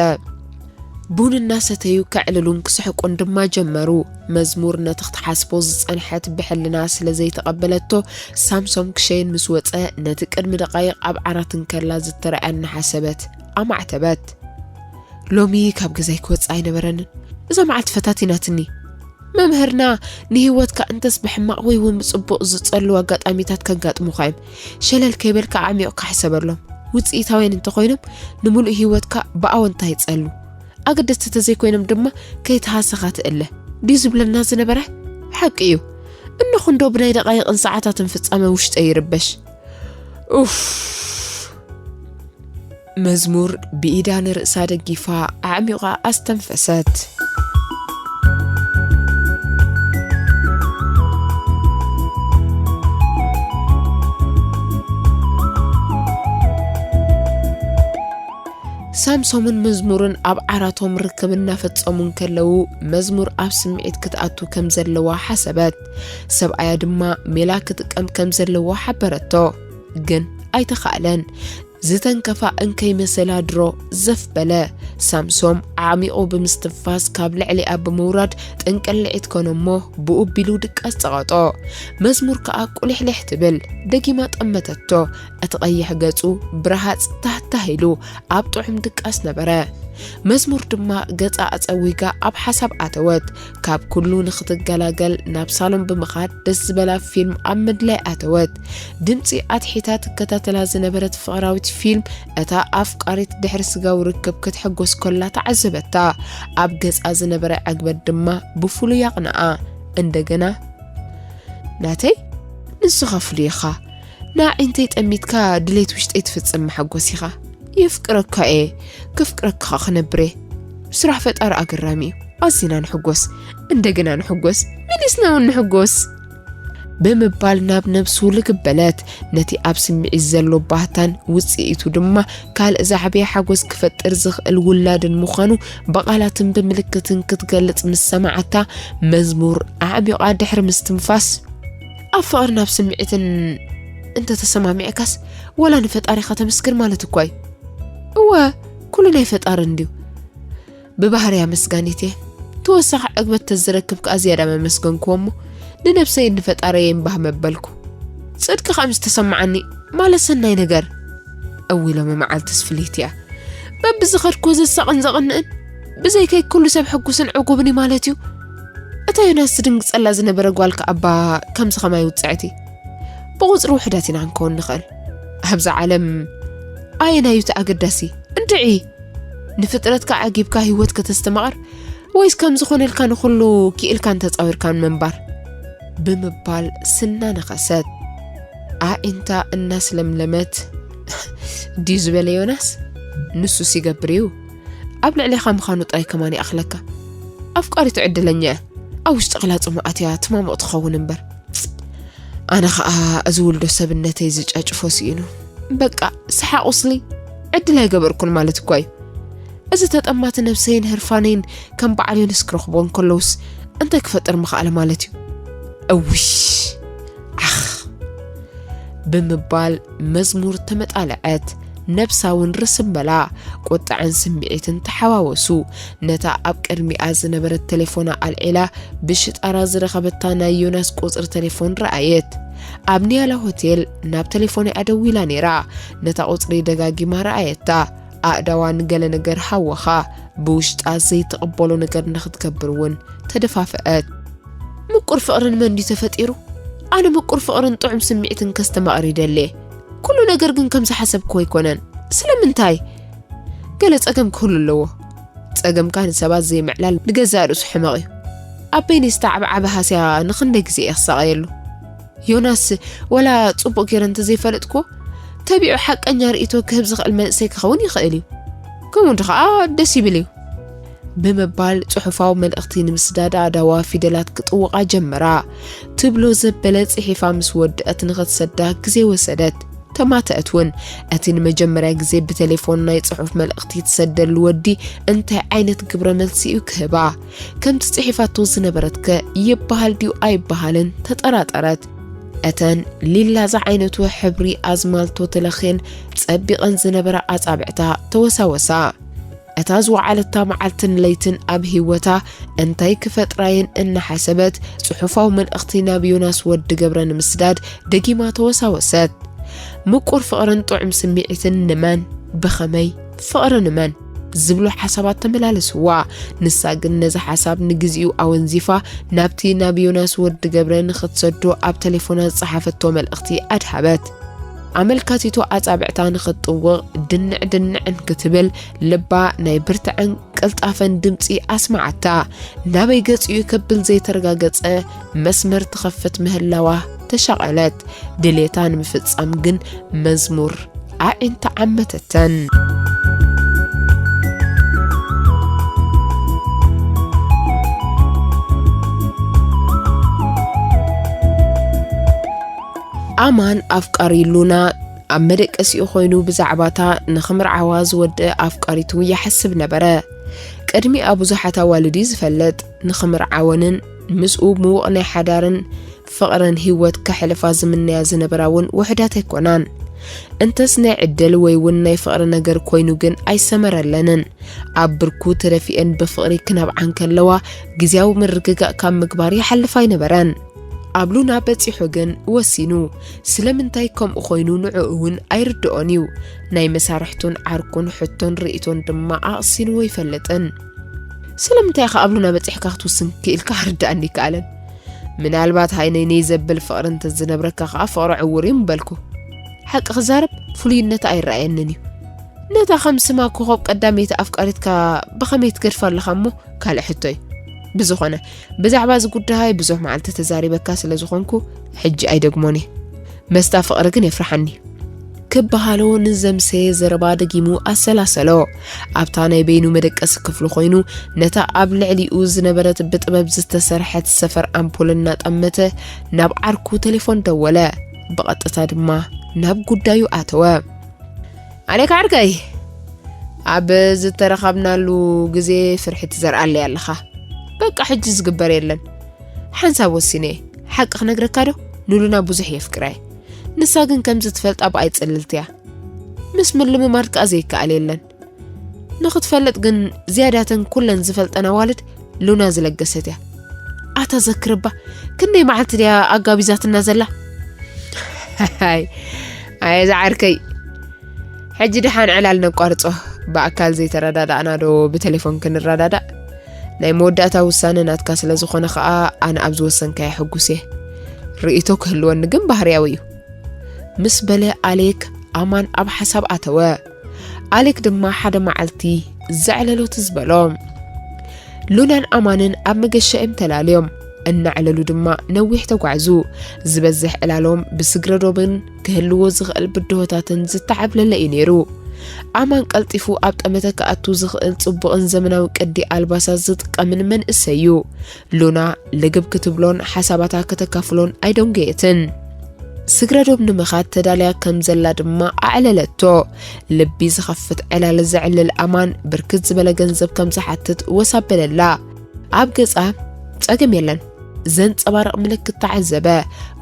ቡን እናሰተዩ ከዕልሉን ክስሕቁን ድማ ጀመሩ። መዝሙር ነቲ ክትሓስቦ ዝጸንሐት ብሕልና ስለ ዘይተቐበለቶ፣ ሳምሶም ክሸይን ምስ ወጸ፣ ነቲ ቅድሚ ደቓይቕ ኣብ ዓራት እንከላ ዝተራእያ እናሓሰበት ኣማዕተበት። "ሎሚ ካብ ገዛይ ክወጽእ ኣይነበረንን። እዛ መዓልቲ ፈታቲናትኒ። መምህርና ንህይወትካ እንተስ ብሕማቕ ወይ እውን ብጽቡቕ ዝጸልዉ ኣጋጣሚታት ከጋጥሙኻ እዮም። ሸለል ከይበልካ ኣዕሚቑካ ሕሰበሎም። ውጽኢታውያን እንተኾይኖም፣ ንምሉእ ህይወትካ ብኣወንታ ይጸሉ። ኣገደስቲ ተዘይኮይኖም ድማ ከይተሃሰኻ ትእለ" ድዩ ዝብለና ዝነበረ? ሓቂ እዩ። እንኹ እንዶ ብናይ ደቓይቕን ሰዓታትን ፍጻመ ውሽጠይ ይርበሽ። ኡፍ! መዝሙር ብኢዳ ንርእሳ ደጊፋ ኣዕሚቓ ኣስተንፈሰት። ሳምሶምን መዝሙርን ኣብ ዓራቶም ርክብ እናፈጸሙ እንከለዉ፣ መዝሙር ኣብ ስምዒት ክትኣቱ ከም ዘለዋ ሓሰበት። ሰብኣያ ድማ ሜላ ክጥቀም ከም ዘለዎ ሓበረቶ። ግን ኣይተኻእለን። ዝተንከፋ እንከይመሰላ ድሮ ዘፍ በለ። ሳምሶም ዓሚቑ ብምስትንፋስ ካብ ልዕሊኣ ብምውራድ ጥንቅልዒት ኮነ እሞ ብኡ ቢሉ ድቃስ ጸቐጦ። መዝሙር ከኣ ቁሊሕሊሕ ትብል። ደጊማ ጠመተቶ። እቲ ቀይሕ ገጹ ብረሃጽ ታህታህ ኢሉ ኣብ ጥዑም ድቃስ ነበረ። መዝሙር ድማ ገጻ ኣጸዊጋ ኣብ ሓሳብ ኣተወት። ካብ ኩሉ ንኽትገላገል ናብ ሳሎን ብምኻድ ደስ ዝበላ ፊልም ኣብ ምድላይ ኣተወት። ድምጺ ኣትሒታ ትከታተላ ዝነበረት ፍቕራዊት ፊልም እታ ኣፍቃሪት ድሕሪ ስጋዊ ርክብ ክትሕጎስ ከላ ተዓዘበታ። ኣብ ገጻ ዝነበረ ዕግበት ድማ ብፍሉይ ኣቕንኣ። እንደገና፣ "ናተይ፣ ንስኻ ፍሉይ ኢኻ። ንኣዒንተይ ጠሚትካ ድሌት ውሽጠይ ትፍጽም መሓጎስ ኢኻ። የፍቅረካ እየ፣ ከፍቅረካ ክነብር እየ። ስራሕ ፈጣሪ ኣገራሚ እዩ። ኣዚና ንሕጎስ፣ እንደገና ንሕጎስ፣ መሊስና እውን ንሕጎስ" ብምባል ናብ ነብሱ ልግበለት። ነቲ ኣብ ስምዒት ዘሎ ባህታን ውጽኢቱ ድማ ካልእ ዝዓበየ ሓጎስ ክፈጥር ዝኽእል ውላድን ምዃኑ ብቓላትን ብምልክትን ክትገልጽ ምስ ሰማዓታ፣ መዝሙር ኣዕሚቓ ድሕሪ ምስትንፋስ፣ "ኣብ ፍቕርን ኣብ ስምዒትን እንተተሰማሚዕካስ፣ ወላ ንፈጣሪኻ ተመስግን ማለት እኳ እዩ። እወ፣ ኩሉ ናይ ፈጣሪ እንድዩ። ብባህርያ ኣመስጋኒት እየ። ተወሳኺ ዕግበት ተዝረክብ ከኣ ዝያዳ መመስገንክዎ እሞ፣ ንነብሰይን ንፈጣረየይን ባህ መበልኩ። ጽድቂ ከኣ ምስ ተሰማዓኒ፣ ማለት ሰናይ ነገር። እዊ ሎሚ መዓልትስ ፍልይቲ እያ። በብዝኸድኩ ዘሳቕን ዘቕንእን፣ ብዘይከይ ኩሉ ሰብ ሕጉስን ዕጉብን እዩ ማለት እዩ" እታ ዮናስ ዝድንግጸላ ዝነበረ ጓል ከኣባ ከምዚ ኸማይ ውጽዕቲ። ብቑጽሪ ውሕዳት ኢና ክንከውን ንኽእል። ኣብዛ ዓለም ኣየናዩ እቲ ኣገዳሲ? እንድዒ! ንፍጥረትካ ዓጊብካ ህይወት ከተስተማቕር፣ ወይስ ከም ዝኾነልካ ንኹሉ ክኢልካን ተጻዊርካን ምንባር? ብምባል ስና ነኸሰት። ኣዒንታ እናስለምለመት፣ ድዩ ዝበለ ዮናስ? ንሱስ ይገብር እዩ። ኣብ ልዕሌኻ ምዃኑ ጥራይ ከማን ይኣኽለካ። ኣፍቃሪቱ ዕድለኛ እያ። ኣብ ውሽጢ ቅላጽሙ ኣትያ ትማሙቕ ትኸውን እምበር። ኣነ ኸኣ እዚ ውልዶ ሰብነተይ ዝጫጭፎ ስኢኑ። በቃ፣ ሰሓቕ ቁስሊ ዕድል ኣይገበርኩን ማለት እኳ እዩ። እዚ ተጠማቲ ነብሰይን ህርፋነይን ከም በዓል ዮንስ ክረኽቦ እንከለውስ እንታይ ክፈጥር ምኽኣለ ማለት እዩ? እውሽ! ዓኽ! ብምባል መዝሙር ተመጣለዐት። ነብሳ እውን ርስም በላ። ቁጥዐን ስምዒትን ተሓዋወሱ። ነታ ኣብ ቅድሚኣ ዝነበረት ቴሌፎና ኣልዒላ ብሽጣራ ዝረኸበታ ናይ ዮናስ ቁጽሪ ቴሌፎን ረኣየት። ኣብ ኒያላ ሆቴል ናብ ቴሌፎንኣ ደዊላ ነይራ። ነታ ቁጽሪ ደጋጊማ ረኣየታ። ኣእዳዋ ንገለ ነገር ሃወኻ። ብውሽጣ ዘይትቕበሎ ነገር ንኽትገብር እውን ተደፋፍአት። ምቁር ፍቕሪ ንመን ድዩ ተፈጢሩ? ኣነ ምቁር ፍቕርን ጥዑም ስምዒትን ከስተማቕር ይደሊ እየ። ኩሉ ነገር ግን ከም ዝሓሰብክዎ ኣይኮነን። ስለምንታይ? ገለ ጸገም ክህሉ ኣለዎ። ጸገምካ ንሰባት ዘይምዕላል ንገዛእ ርእሱ ሕመቕ እዩ። ኣበይኒ ዝተዓብዓበ ሃስያ ንኽንደይ ግዜ እየ ክሳቐየሉ? ዮናስ፣ ወላ ጽቡቕ ገይረ እንተዘይፈለጥክዎ፣ ተቢዑ ሓቀኛ ርእይቶ ክህብ ዝኽእል መንእሰይ ክኸውን ይኽእል እዩ። ከምኡ እንተ ኸኣ ደስ ይብል እዩ። ብምባል ጽሑፋዊ መልእኽቲ ንምስዳድ ኣእዳዋ ፊደላት ክጥውቓ ጀመራ። ትብሎ ዘበለ ጽሒፋ ምስ ወድአት ንኽትሰዳ ግዜ ወሰደት። ተማተአት እውን። እቲ ንመጀመርያ ግዜ ብቴሌፎን ናይ ጽሑፍ መልእኽቲ ትሰደሉ ወዲ እንታይ ዓይነት ግብረ መልሲ እዩ ክህባ? ከምቲ ጽሒፋቶ ዝነበረትከ ይበሃል ድዩ ኣይበሃልን ተጠራጠረት። እተን ሊላ ዝዓይነቱ ሕብሪ ኣዝማልቶ ተለኽየን ጸቢቐን ዝነበራ ኣጻብዕታ ተወሳወሳ። እታ ዝወዓለታ መዓልትን ለይትን ኣብ ህይወታ እንታይ ክፈጥራየን እናሓሰበት፣ ጽሑፋዊ መልእኽቲ ናብ ዮናስ ወዲ ገብረ ንምስዳድ ደጊማ ተወሳወሰት። ምቁር ፍቕርን ጥዑም ስምዒትን ንመን? ብኸመይ? ፍቕሪ ንመን? ዝብሉ ሓሳባት ተመላለስዋ። ንሳ ግን ነዚ ሓሳብ ንግዜኡ ኣወንዚፋ፣ ናብቲ ናብ ዮናስ ወዲ ገብረ ንኽትሰዶ ኣብ ተሌፎና ዝጸሓፈቶ መልእኽቲ ኣድሃበት። ኣመልካቲቱ ኣጻብዕታ ንኽትጥውቕ ድንዕ ድንዕ እንክትብል፣ ልባ ናይ ብርትዐን ቅልጣፈን ድምጺ ኣስመዓታ። ናበይ ገጽ እዩ ከብል ዘይተረጋገጸ መስመር ትኸፍት ምህላዋ ተሻቐለት። ድሌታ ንምፍጻም ግን መዝሙር ኣዒንታ ዓመተተን። ኣማን ኣፍቃሪ ሉና ኣብ መደቀሲኡ ኮይኑ ብዛዕባታ ንኽምርዓዋ ዝወደአ ኣፍቃሪቱ ይሓስብ ነበረ። ቅድሚኣ ብዙሓት ኣዋልድ እዩ ዝፈልጥ። ንኽምርዓወንን ምስኡ ምዉቕ ናይ ሓዳርን ፍቕርን ህይወት ከሕልፋ ዝምነያ ዝነበራ እውን ውሑዳት ኣይኮናን። እንተስ ናይ ዕድል ወይ እውን ናይ ፍቕሪ ነገር ኮይኑ ግን ኣይሰመረለንን። ኣብ ብርኩ ተደፊአን ብፍቕሪ ክነብዓ እንከለዋ ግዜያዊ ምርግጋእ ካብ ምግባር ይሓልፍ ኣይነበረን። ኣብ ሉና በጺሑ ግን ወሲኑ። ስለምንታይ ከምኡ ኮይኑ ንዕኡ እውን ኣይርድኦን እዩ። ናይ መሳርሕቱን ዓርኩን ሕቶን ርእይቶን ድማ ኣቕሲንዎ ኣይፈልጥን። ስለምንታይ ኢኻ ኣብ ሉና በጺሕካ ክትውስን ክኢልካ ክርድኣኒ ኣይከኣለን። ምናልባት ሃይነይነይ ዘብል ፍቕሪ እንተዝነብረካ ከኣ ፍቕሪ ዕዉር እዩ ምበልኩ። ሓቂ ክዛረብ ፍሉይነታ ኣይረኣየንን እዩ። ነታ ከም ስማ ኮኾብ ቀዳመይቲ ኣፍቃሪትካ ብኸመይ ትገድፋ ኣለኻ እሞ ካልእ ሕቶ እዩ። ብዝኾነ፣ ብዛዕባ እዚ ጉዳይ ብዙሕ መዓልቲ ተዛሪበካ ስለ ዝኾንኩ ሕጂ ኣይደግሞን እየ። መስታ ፍቕሪ ግን የፍርሓኒ። ክበሃሎ ንዘምሰየ ዘረባ ደጊሙ ኣሰላሰሎ። ኣብታ ናይ በይኑ መደቀሲ ክፍሉ ኮይኑ ነታ ኣብ ልዕሊኡ ዝነበረት ብጥበብ ዝተሰርሐት ሰፈር ኣምፑል እናጠመተ ናብ ዓርኩ ቴሌፎን ደወለ። ብቐጥታ ድማ ናብ ጉዳዩ ኣተወ። ኣሌካ ዓርከይ፣ ኣብ ዝተረኻብናሉ ግዜ ፍርሒ ትዘርኣለይ ኣለኻ። በቃ ሕጂ ዝግበር የለን። ሓንሳብ ወሲነ እየ። ሓቂ ክነግረካ ዶ? ንሉና ብዙሕ የፍቅራ እየ። ንሳ ግን ከምዚ ትፈልጣ ብኣይ ጽልልቲ እያ። ምስ ምልምማድ ከኣ ዘይከኣል የለን። ንኽትፈልጥ ግን ዝያዳተን ኩለን ዝፈልጠን ኣዋልድ ሉና ዝለገሰት እያ። ኣታ ዘክርባ፣ ክንደይ መዓልቲ ድያ ኣጋቢዛትና ዘላ? ኣይ፣ ኣየ ዝዓርከይ፣ ሕጂ ደሓን ዕላል ነቋርጾ። ብኣካል ዘይተረዳዳእና ዶ ብቴሌፎን ክንረዳዳእ? ናይ መወዳእታ ውሳነ ናትካ ስለ ዝኾነ ኸኣ፣ ኣነ ኣብ ዝወሰንካዮ ሕጉስ እየ። ርእይቶ ክህልወኒ ግን ባህርያዊ እዩ። ምስ በለ ኣሌክ፣ ኣማን ኣብ ሓሳብ ኣተወ። ኣሌክ ድማ ሓደ መዓልቲ ዘዕለሎ ትዝ በሎ። ሉናን ኣማንን ኣብ መገሻ እዮም ተላልዮም። እናዕለሉ ድማ ነዊሕ ተጓዕዙ። ዝበዝሕ ዕላሎም ብስግረዶብን ክህልዎ ዝኽእል ብድሆታትን ዝተዓብለለ እዩ ነይሩ። ኣማን ቀልጢፉ ኣብ ጠመተ ክኣቱ ዝኽእል ጽቡቕን ዘመናዊ ቅዲ ኣልባሳት ዝጥቀምን መንእሰይ እዩ። ሉና ልግብ ክትብሎን ሓሳባታ ከተካፍሎን ኣይደንጎየትን። ስግረዶብ ንምኻድ ተዳልያ ከም ዘላ ድማ ኣዕለለቶ። ልቢ ዝኸፍት ዕላል ዘዕልል ኣማን ብርክት ዝበለ ገንዘብ ከም ዝሓትት ወስ ኣበለላ። ኣብ ገጻ ጸገም የለን ዘንጸባርቕ ምልክት ተዓዘበ።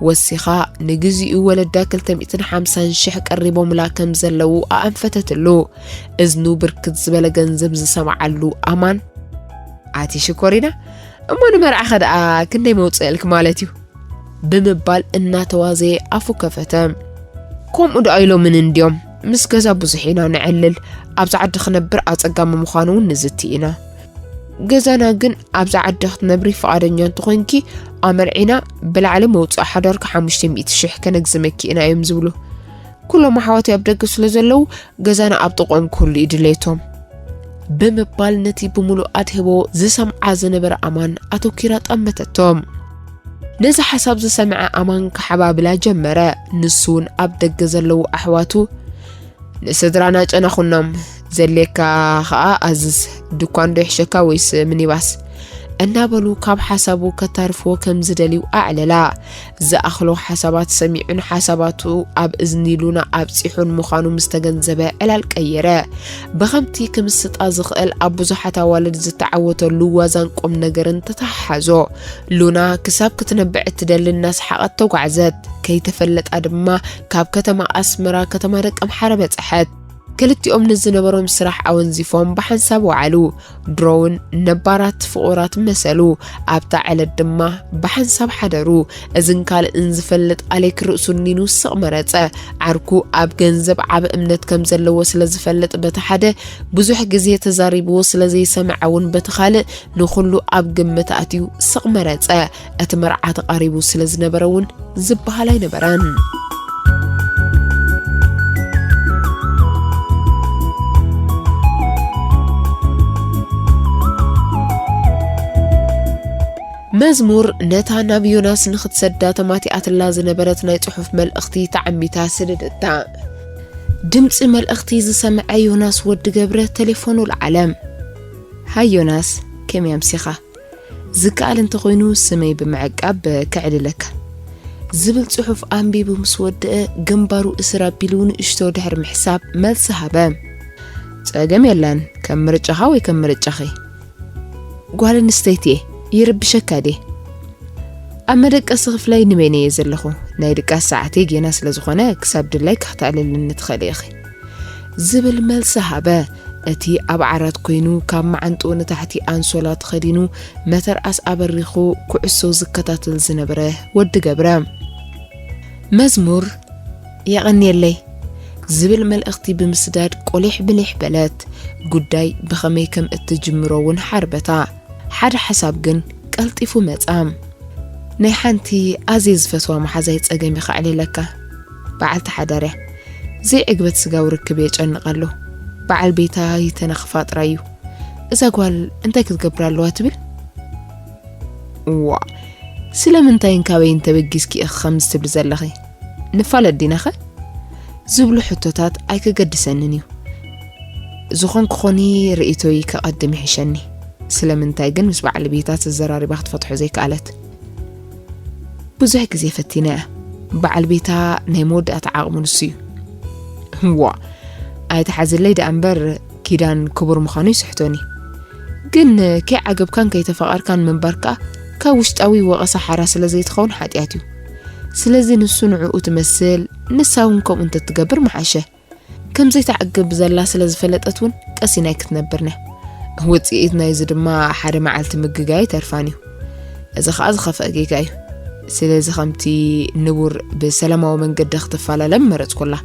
ወሲኻ ንግዚኡ ወለዳ ክልተ ሚእትን ሓምሳን ሽሕ ቀሪቦምላ ከም ዘለዉ ኣኣንፈተትሉ። እዝኑ ብርክት ዝበለ ገንዘብ ዝሰምዓሉ ኣማን፣ ኣቲ ሽኮሪና፣ እሞ ንመርዓኸ ደኣ ክንደይ መውጽእልክ ማለት እዩ? ብምባል እናተዋዘየ ኣፉ ከፈተ። ከምኡ ደኣ ኢሎምን እንድዮም፣ ምስ ገዛ ብዙሕ ኢና ንዕልል፣ ኣብዚ ዓዲ ክነብር ኣጸጋሚ ምዃኑ እውን ንዝቲ ኢና። ገዛና ግን ኣብዚ ዓዲ ክትነብሪ ፍቓደኛ እንተኾይንኪ፣ ኣመርዒና ብላዕሊ መውጽኢ ሓዳርኪ ሓሙሽተ ሚእቲ ሽሕ ከነግዝመኪ ኢና እዮም ዝብሉ። ኩሎም ኣሕዋተይ ኣብ ደገ ስለ ዘለዉ፣ ገዛና ኣብ ጥቕኦም ክህሉ እዩ ድሌቶም። ብምባል ነቲ ብምሉእ ኣድህቦ ዝሰምዓ ዝነበረ ኣማን ኣተኲራ ጠመተቶ። ነዚ ሓሳብ ዝሰምዐ ኣማን ክሓባብላ ጀመረ። ንሱ እውን ኣብ ደገ ዘለዉ ኣሕዋቱ፣ "ንስድራና ጨናኹኖም፣ ዘድልየካ ኸኣ ኣዝዝ፣ ድኳን ዶ ይሕሸካ ወይስ ሚኒባስ?" እናበሉ ካብ ሓሳቡ ከታርፍዎ ከም ዝደልዩ ኣዕለላ። ዝኣኽሎ ሓሳባት ሰሚዑን ሓሳባቱ ኣብ እዝኒ ሉና ኣብጺሑን ምዃኑ ምስ ተገንዘበ ዕላል ቀየረ። ብኸምቲ ክምስጣ ዝኽእል ኣብ ብዙሓት ኣዋልድ ዝተዓወተሉ ዋዛን ቁም ነገርን ተተሓሓዞ። ሉና ክሳብ ክትነብዕ እትደሊ እናሰሓቐት ተጓዕዘት። ከይተፈለጣ ድማ ካብ ከተማ ኣስመራ ከተማ ደቀምሓረ በጽሐት። ክልቲኦም ንዝነበሮም ስራሕ ኣወንዚፎም ብሓንሳብ ወዓሉ። ድሮውን ነባራት ፍቑራት መሰሉ። ኣብታ ዕለት ድማ ብሓንሳብ ሓደሩ። እዝን ካልእን ዝፈልጥ ኣሌክ ርእሱ ኒኑ ስቕ መረጸ። ዓርኩ ኣብ ገንዘብ ዓቢ እምነት ከም ዘለዎ ስለ ዝፈልጥ በቲ ሓደ፣ ብዙሕ ግዜ ተዛሪብዎ ስለ ዘይሰምዐ እውን በቲ ካልእ ንኹሉ ኣብ ግምት ኣትዩ ስቕ መረጸ። እቲ መርዓ ተቓሪቡ ስለ ዝነበረ እውን ዝበሃል ኣይነበረን። መዝሙር ነታ ናብ ዮናስ ንኽትሰዳ ተማቲኣትላ ዝነበረት ናይ ጽሑፍ መልእኽቲ ተዓሚታ ስደደታ። ድምጺ መልእኽቲ ዝሰምዐ ዮናስ ወዲ ገብረ ተሌፎኑ ለዓለ። "ሃይ ዮናስ፣ ከመይ ኣምሲኻ? ዝከኣል እንተኾይኑ ስመይ ብምዕቃብ ከዕልለካ" ዝብል ጽሑፍ ኣንቢቡ ምስ ወደአ፣ ግንባሩ እስር ኣቢሉ ንእሽቶ ድሕሪ ምሕሳብ መልሲ ሃበ። "ጸገም የለን፣ ከም ምርጫኻ ወይ ከም ምርጫኺ። ጓል ኣንስተይቲ እየ፣ ይርብሸካ ድየ? ኣብ መደቀሲ ክፍለይ ንበይነ እየ ዘለኹ። ናይ ድቃስ ሰዓተይ ጌና ስለ ዝኾነ፣ ክሳብ ድላይኪ ክተዕልልኒ ትኽእሊ ኢኺ" ዝብል መልሲ ሃበ። እቲ ኣብ ዓራት ኮይኑ ካብ መዓንጥኡ ንታሕቲ ኣንሶላ ተኸዲኑ መተርኣስ ኣበሪኹ ኩዕሶ ዝከታተል ዝነበረ ወዲ ገብረ። መዝሙር "የቐንየለይ" ዝብል መልእኽቲ ብምስዳድ ቆሊሕ ብሊሕ በለት። ጉዳይ ብኸመይ ከም እትጅምሮ እውን ሓርበታ። ሓደ ሓሳብ ግን ቀልጢፉ መጻ። "ናይ ሓንቲ ኣዝየ ዝፈትዋ መሓዛይ ጸገም ኢኻ ኣዕሊለካ። በዓልቲ ሓዳር እያ። ዘይዕግበት ስጋዊ ርክብ የጨንቕ ኣሎ። በዓል ቤታ ይተናኽፋ ጥራይ እዩ። እዛ ጓል እንታይ ክትገብር ኣለዋ ትብል?" "እዋ፣ ስለምንታይን ካበይን ተበጊስኪ ኢኺ ከምዚ ትብሊ ዘለኺ? ንፋለጥ ዲናኸ?" ዝብሉ ሕቶታት ኣይከገድሰንን እዩ። ዝኾን ክኾኒ ርእይቶይ ከቐድም ይሕሸኒ። ስለምንታይ ግን ምስ በዓል ቤታ ተዘራሪባ ክትፈትሖ ዘይከኣለት? ብዙሕ ግዜ ፈቲና እያ። በዓል ቤታ ናይ መወዳእታ ዓቕሙ ንሱ እዩ። እዋ፣ ኣይትሓዝለይ ደኣ እምበር ኪዳን ክቡር ምዃኑ ይስሕቶኒ። ግን ከይዓገብካን ከይተፋቐርካን ምንባር ከኣ ካብ ውሽጣዊ ወቐሳ ሓራ ስለ ዘይትኸውን ሓጢኣት እዩ። ስለዚ ንሱ ንዕኡ ትመስል፣ ንሳ እውን ከምኡ እንተትገብር ምሓሸ። ከም ዘይትዓግብ ዘላ ስለ ዝፈለጠት እውን ቀሲና ኣይክትነብርን እያ። ውጽኢት ናይዚ ድማ ሓደ መዓልቲ ምግጋይ ተርፋን እዩ። እዚ ኸኣ ዝኸፍአ ጌጋ እዩ። ስለዚ ከምቲ ንቡር ብሰላማዊ መንገዲ ክትፈላለ ምመረጽኩላ።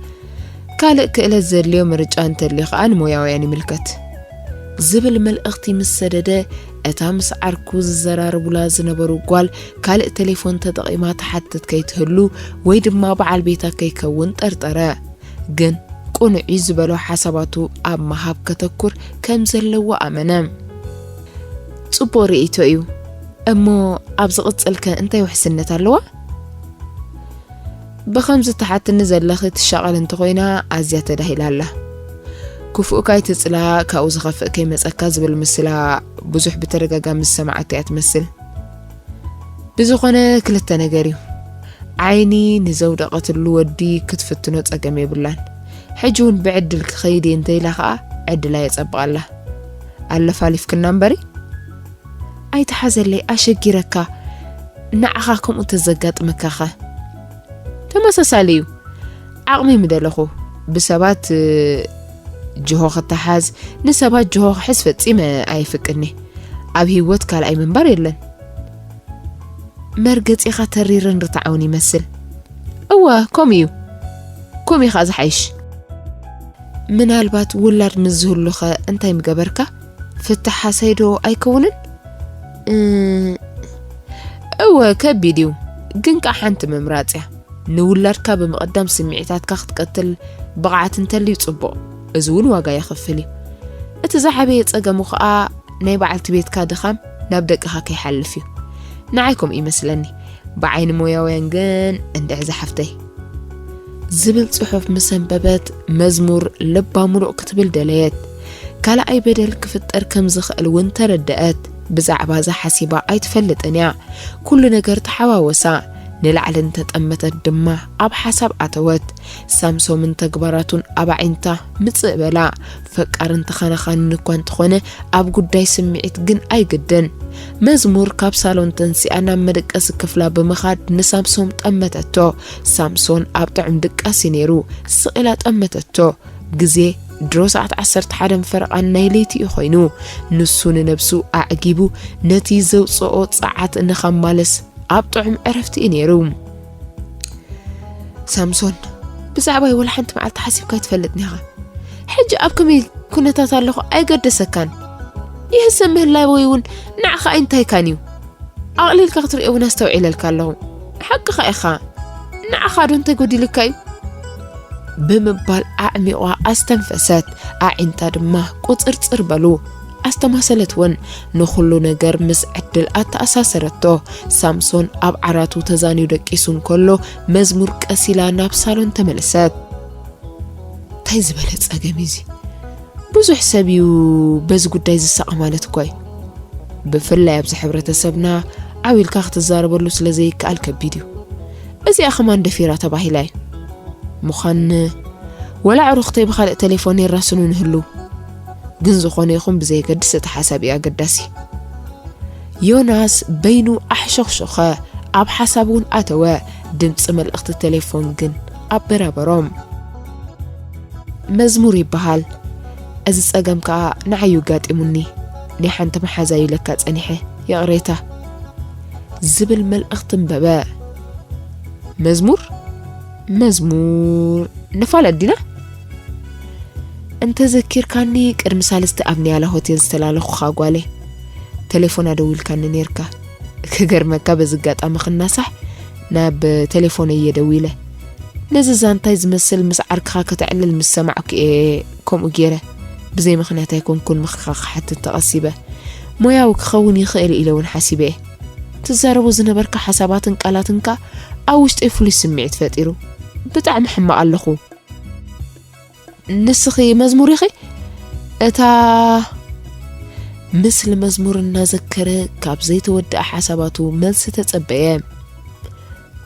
ካልእ ክእለት ዘድልዮ ምርጫ እንተልዩ ኸኣ ንሞያውያን ይምልከት። ዝብል መልእኽቲ ምስ ሰደደ፣ እታ ምስ ዓርኩ ዝዘራረቡላ ዝነበሩ ጓል ካልእ ቴሌፎን ተጠቒማ ትሓትት ከይትህሉ ወይ ድማ በዓል ቤታ ከይከውን ጠርጠረ። ግን ቅኑዕ እዩ ዝበሎ ሓሳባቱ ኣብ ምሃብ ከተኩር ከም ዘለዎ ኣመነ። ጽቡቕ ርእይቶ እዩ። እሞ ኣብ ዝቕጽል ከ እንታይ ውሕስነት ኣለዋ? ብኸምዚ ትሓትኒ ዘለኺ ትሻቐል እንተኾይና ኣዝያ ተዳሂላ ኣላ። ክፉእ ካይትጽላ፣ ካብኡ ዝኸፍእ ከይመጸካ ዝብል ምስላ ብዙሕ ብተደጋጋሚ ዝሰማዓቶ እያ ትመስል። ብዝኾነ ክልተ ነገር እዩ። ዓይኒ ንዘውደቐትሉ ወዲ ክትፍትኖ ጸገም የብላን። ሕጂ እውን ብዕድል ክኸይድ እየ እንተኢላ ኸኣ ዕድላ የጸብቓላ። ኣለፋሊፍክና እምበሪ። ኣይትሓዘለይ፣ ኣሸጊረካ። ንዓኻ ከምኡ ተዘጋጥመካኸ? ተመሳሳሊ እዩ። ዓቕሚ ምደለኹ ብሰባት፣ እ፣ ጅሆ ክተሓዝ፣ ንሰባት ጅሆ ክሕዝ ፈጺመ ኣይፍቅድኒ። ኣብ ህይወት ካልኣይ ምንባር የለን። መርገጺኻ ተሪርን ርትዓውን ይመስል። እወ፣ ከምኡ እዩ። ከምኡ እዩ ኸኣ ዝሓይሽ። ምናልባት ውላድ ምስ ዝህሉኸ እንታይ ምገበርካ? ፍታሕ ሓሳይ ዶ ኣይከውንን? እ፣ እወ፣ ከቢድ እዩ። ግን ከኣ ሓንቲ ምምራጽ እያ። ንውላድካ ብምቕዳም ስምዒታትካ ክትቀትል ብቕዓት እንተልዩ ጽቡቕ። እዚ እውን ዋጋ የኽፍል እዩ። እቲ ዝዓበየ ጸገሙ ከኣ ናይ በዓልቲ ቤትካ ድኻም ናብ ደቅኻ ከይሓልፍ እዩ። ንዓይ ከምኡ ይመስለኒ። ብዓይኒ ሞያውያን ግን እንድዒ ዝሓፍተይ። ዝብል ጽሑፍ ምስ ኣንበበት መዝሙር ልባ ምሉእ ክትብል ደለየት። ካልኣይ በደል ክፍጠር ከም ዝኽእል እውን ተረደአት። ብዛዕባ እዚ ሓሲባ ኣይትፈልጥን እያ። ኩሉ ነገር ተሓዋወሳ። ንላዕሊ እንተጠመተት ድማ ኣብ ሓሳብ ኣተወት። ሳምሶምን ተግባራቱን ኣብ ኣዒንታ ምጽእ በላ። ፈቃርን ተኸናኻንን እኳ እንተኾነ ኣብ ጉዳይ ስምዒት ግን ኣይግድን። መዝሙር ካብ ሳሎን ተንሲኣ ናብ መደቀሲ ክፍላ ብምኻድ ንሳምሶም ጠመተቶ። ሳምሶን ኣብ ጥዑም ድቃሲ ነይሩ። ስቕ ኢላ ጠመተቶ። ግዜ ድሮ ሰዓት ዓሰርተ ሓደን ፈረቓን ናይ ለይቲ እዩ ኮይኑ። ንሱ ንነብሱ ኣዕጊቡ ነቲ ዘውጽኦ ጸዓት ንኸማልስ ኣብ ጥዑም ዕረፍቲ እዩ ነይሩ። ሳምሶን፣ ብዛዕባይ ወላ ሓንቲ መዓልቲ ሓሲብካ ኣይትፈልጥን ኢኻ። ሕጂ ኣብ ከመይ ኩነታት ኣለኹ ኣይገደሰካን። ይህሰ ምህላወይ እውን ንዓኻ ኣይንታይካን እዩ። ኣቕሊልካ ክትሪኦ እውን ኣስተውዒለልካ ኣለኹ። ሓቅኻ ኢኻ። ንዓኻ ዶ እንታይ ጎዲልካ እዩ? ብምባል ኣዕሚቋ ኣስተንፈሰት። ኣዒንታ ድማ ቁጽርጽር በሉ። ኣስተማሰለት እውን። ንኹሉ ነገር ምስ ዕድል ኣተኣሳሰረቶ። ሳምሶን ኣብ ዓራቱ ተዛንዩ ደቂሱ እንከሎ መዝሙር ቀስ ኢላ ናብ ሳሎን ተመለሰት። እንታይ ዝበለ ጸገም እዩ እዚ? ብዙሕ ሰብ እዩ በዚ ጉዳይ ዝሳቐ ማለት እኮ እዩ። ብፍላይ ኣብዚ ሕብረተሰብና ዓው ኢልካ ክትዛረበሉ ስለ ዘይከኣል ከቢድ እዩ። እዚኣ ከማን ደፊራ ተባሂላ እዩ። ምዃን ወላ ኣዕሩኽተይ ብኻልእ ቴሌፎን የራስኑ ንህሉ። ግን ዝኾነ ይኹን ብዘየገድስ እቲ ሓሳብ እዩ ኣገዳሲ። ዮናስ በይኑ ኣሕሾኽሾኸ፣ ኣብ ሓሳብ እውን ኣተወ። ድምፂ መልእኽቲ ቴሌፎን ግን ኣበራበሮም። መዝሙር ይበሃል። እዚ ጸገም ከኣ ንዓይ እዩ ኣጋጢሙኒ። ናይ ሓንቲ መሓዛይ ኢለካ ጸኒሐ። ይቕሬታ። ዝብል መልእኽቲ ኣንበበ። መዝሙር? መዝሙር ንፋለጥ ዲና? እንተዘኪርካኒ ቅድሚ ሳልስቲ ኣብ ኒያላ ሆቴል ዝተላለኹኻ ጓለይ። ቴሌፎን ኣደዊልካኒ ኔርካ። ክገርመካ በዚ ኣጋጣሚ ክናሳሕ ናብ ቴሌፎነይ እየ ደዊለ። ነዚ ዛንታይ ዝመስል ምስ ዓርክኻ ከተዕልል ምስ ሰማዕኩ እየ ከምኡ ገይረ። ብዘይ ምኽንያት ኣይኮንኩን ምኽርኻ ክሓትት ተቐሲበ። ሞያዊ ክኸውን ይኽእል ኢለ እውን ሓሲበ እየ። ትዛረቦ ዝነበርካ ሓሳባትን ቃላትንካ ኣብ ውሽጠይ ፍሉይ ስምዒት ፈጢሩ። ብጣዕሚ ሕማቕ ኣለኹ። ንስኺ መዝሙር ኢኺ? እታ ምስሊ መዝሙር እናዘከረ ካብ ዘይተወድኣ ሓሳባቱ መልሲ ተጸበየ።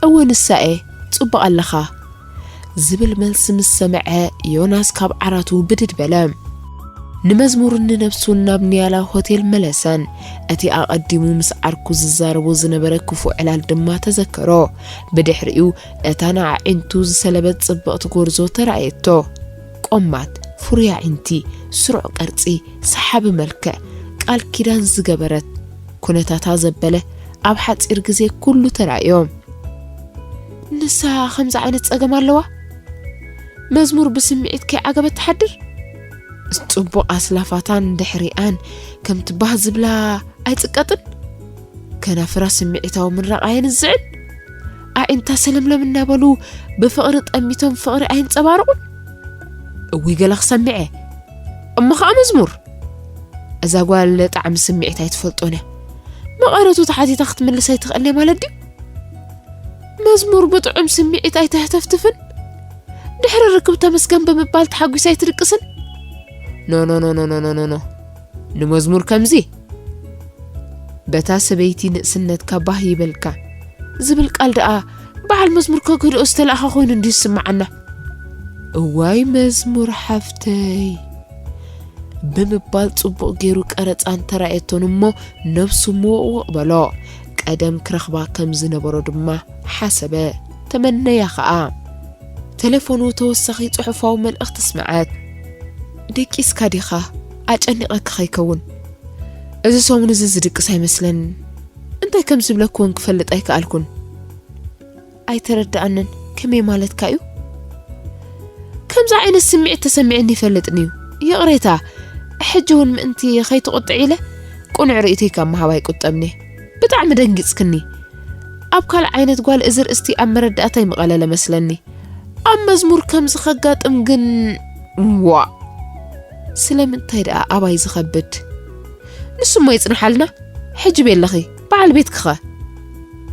እወ ንሳ እየ፣ ጽቡቕ ኣለኻ። ዝብል መልሲ ምስ ሰምዐ ዮናስ ካብ ዓራቱ ብድድ በለ። ንመዝሙርን ንነብሱን ናብ ኒያላ ሆቴል መለሰን። እቲ ኣቐዲሙ ምስ ዓርኩ ዝዛረቦ ዝነበረ ክፉእ ዕላል ድማ ተዘከሮ። ብድሕሪኡ እታ ንኣዒንቱ ዝሰለበት ጽብቕቲ ጎርዞ ተራእየቶ። ቆማት፣ ፍሩይ ኣዒንቲ፣ ስሩዕ ቅርጺ፣ ሰሓቢ መልክዕ፣ ቃል ኪዳን ዝገበረት፣ ኩነታታ ዘበለ፣ ኣብ ሓጺር ግዜ ኩሉ ተራእዮ። ንሳ ከምዚ ዓይነት ጸገም ኣለዋ? መዝሙር ብስምዒት ከይዓገበት ትሓድር? ጽቡቕ ኣስላፋታን ድሕሪኣን ከምቲ ባህ ዝብላ ኣይጽቀጥን። ከናፍራ ስምዒታዊ ምራቕ ኣየንዝዕን። ኣዒንታ ሰለምለም እናበሉ ብፍቕሪ ጠሚቶም ፍቕሪ ኣየንጸባርቑን። እውይ ገለ ክሰምዐ። እሞ ኸኣ መዝሙር። እዛ ጓል ጣዕሚ ስምዒት ኣይትፈልጦን እያ። መቐረቱ ተሓቲታ ክትምልስ ኣይትኽእልን እያ ማለት ድዩ? መዝሙር ብጥዑም ስምዒት ኣይተህተፍትፍን። ድሕሪ ርክብ ተመስገን ብምባል ተሓጒሳ ኣይትድቅስን። ኖ፣ ኖ፣ ኖ፣ ኖ፣ ኖ፣ ኖ፣ ኖ። ንመዝሙር ከምዚ። በታ ሰበይቲ ንእስነትካ ባህ ይበልካ ዝብል ቃል ደኣ በዓል መዝሙር ከግህድኦ ዝተላእኻ ኮይኑ እንድዩ ዝስምዓና። እዋይ መዝሙር ሓፍተይ። ብምባል ጽቡቕ ገይሩ ቀረጻ እንተራእየቶን እሞ ነብሱ ምውቕውቕ በሎ። ቀደም ክረኽባ ከም ዝነበሮ ድማ ሓሰበ፣ ተመነያ ኸኣ። ተሌፎኑ ተወሳኺ ጽሑፋዊ መልእኽቲ ስምዐት። ደቂስካ ዲኻ? ኣጨኒቐኪ ከይከውን። እዚ ሰሙን እዚ ዝድቅስ ኣይመስለንን። እንታይ ከም ዝብለኪ እውን ክፈልጥ ኣይከኣልኩን። ኣይተረድኣንን። ከመይ ማለትካ እዩ? ከምዚ ዓይነት ስምዒት ተሰሚዕኒ ይፈልጥን እዩ። ይቕሬታ፣ ሕጂ እውን ምእንቲ ከይትቑጥዕ ኢለ ቅኑዕ ርእይቶይ ካብ ምሃብ ኣይቁጠብን እየ። ብጣዕሚ ደንጊጽክኒ። ኣብ ካልእ ዓይነት ጓል እዚ ርእስቲ ኣብ መረዳእታይ ምቐለለ መስለኒ። ኣብ መዝሙር ከምዚ ከጋጥም ግን፣ ዋእ! ስለምንታይ ደኣ ኣባይ ዝኸብድ? ንሱ እሞ ይጽንሓልና። ሕጂ ቤለኺ፣ በዓል ቤትኪኸ?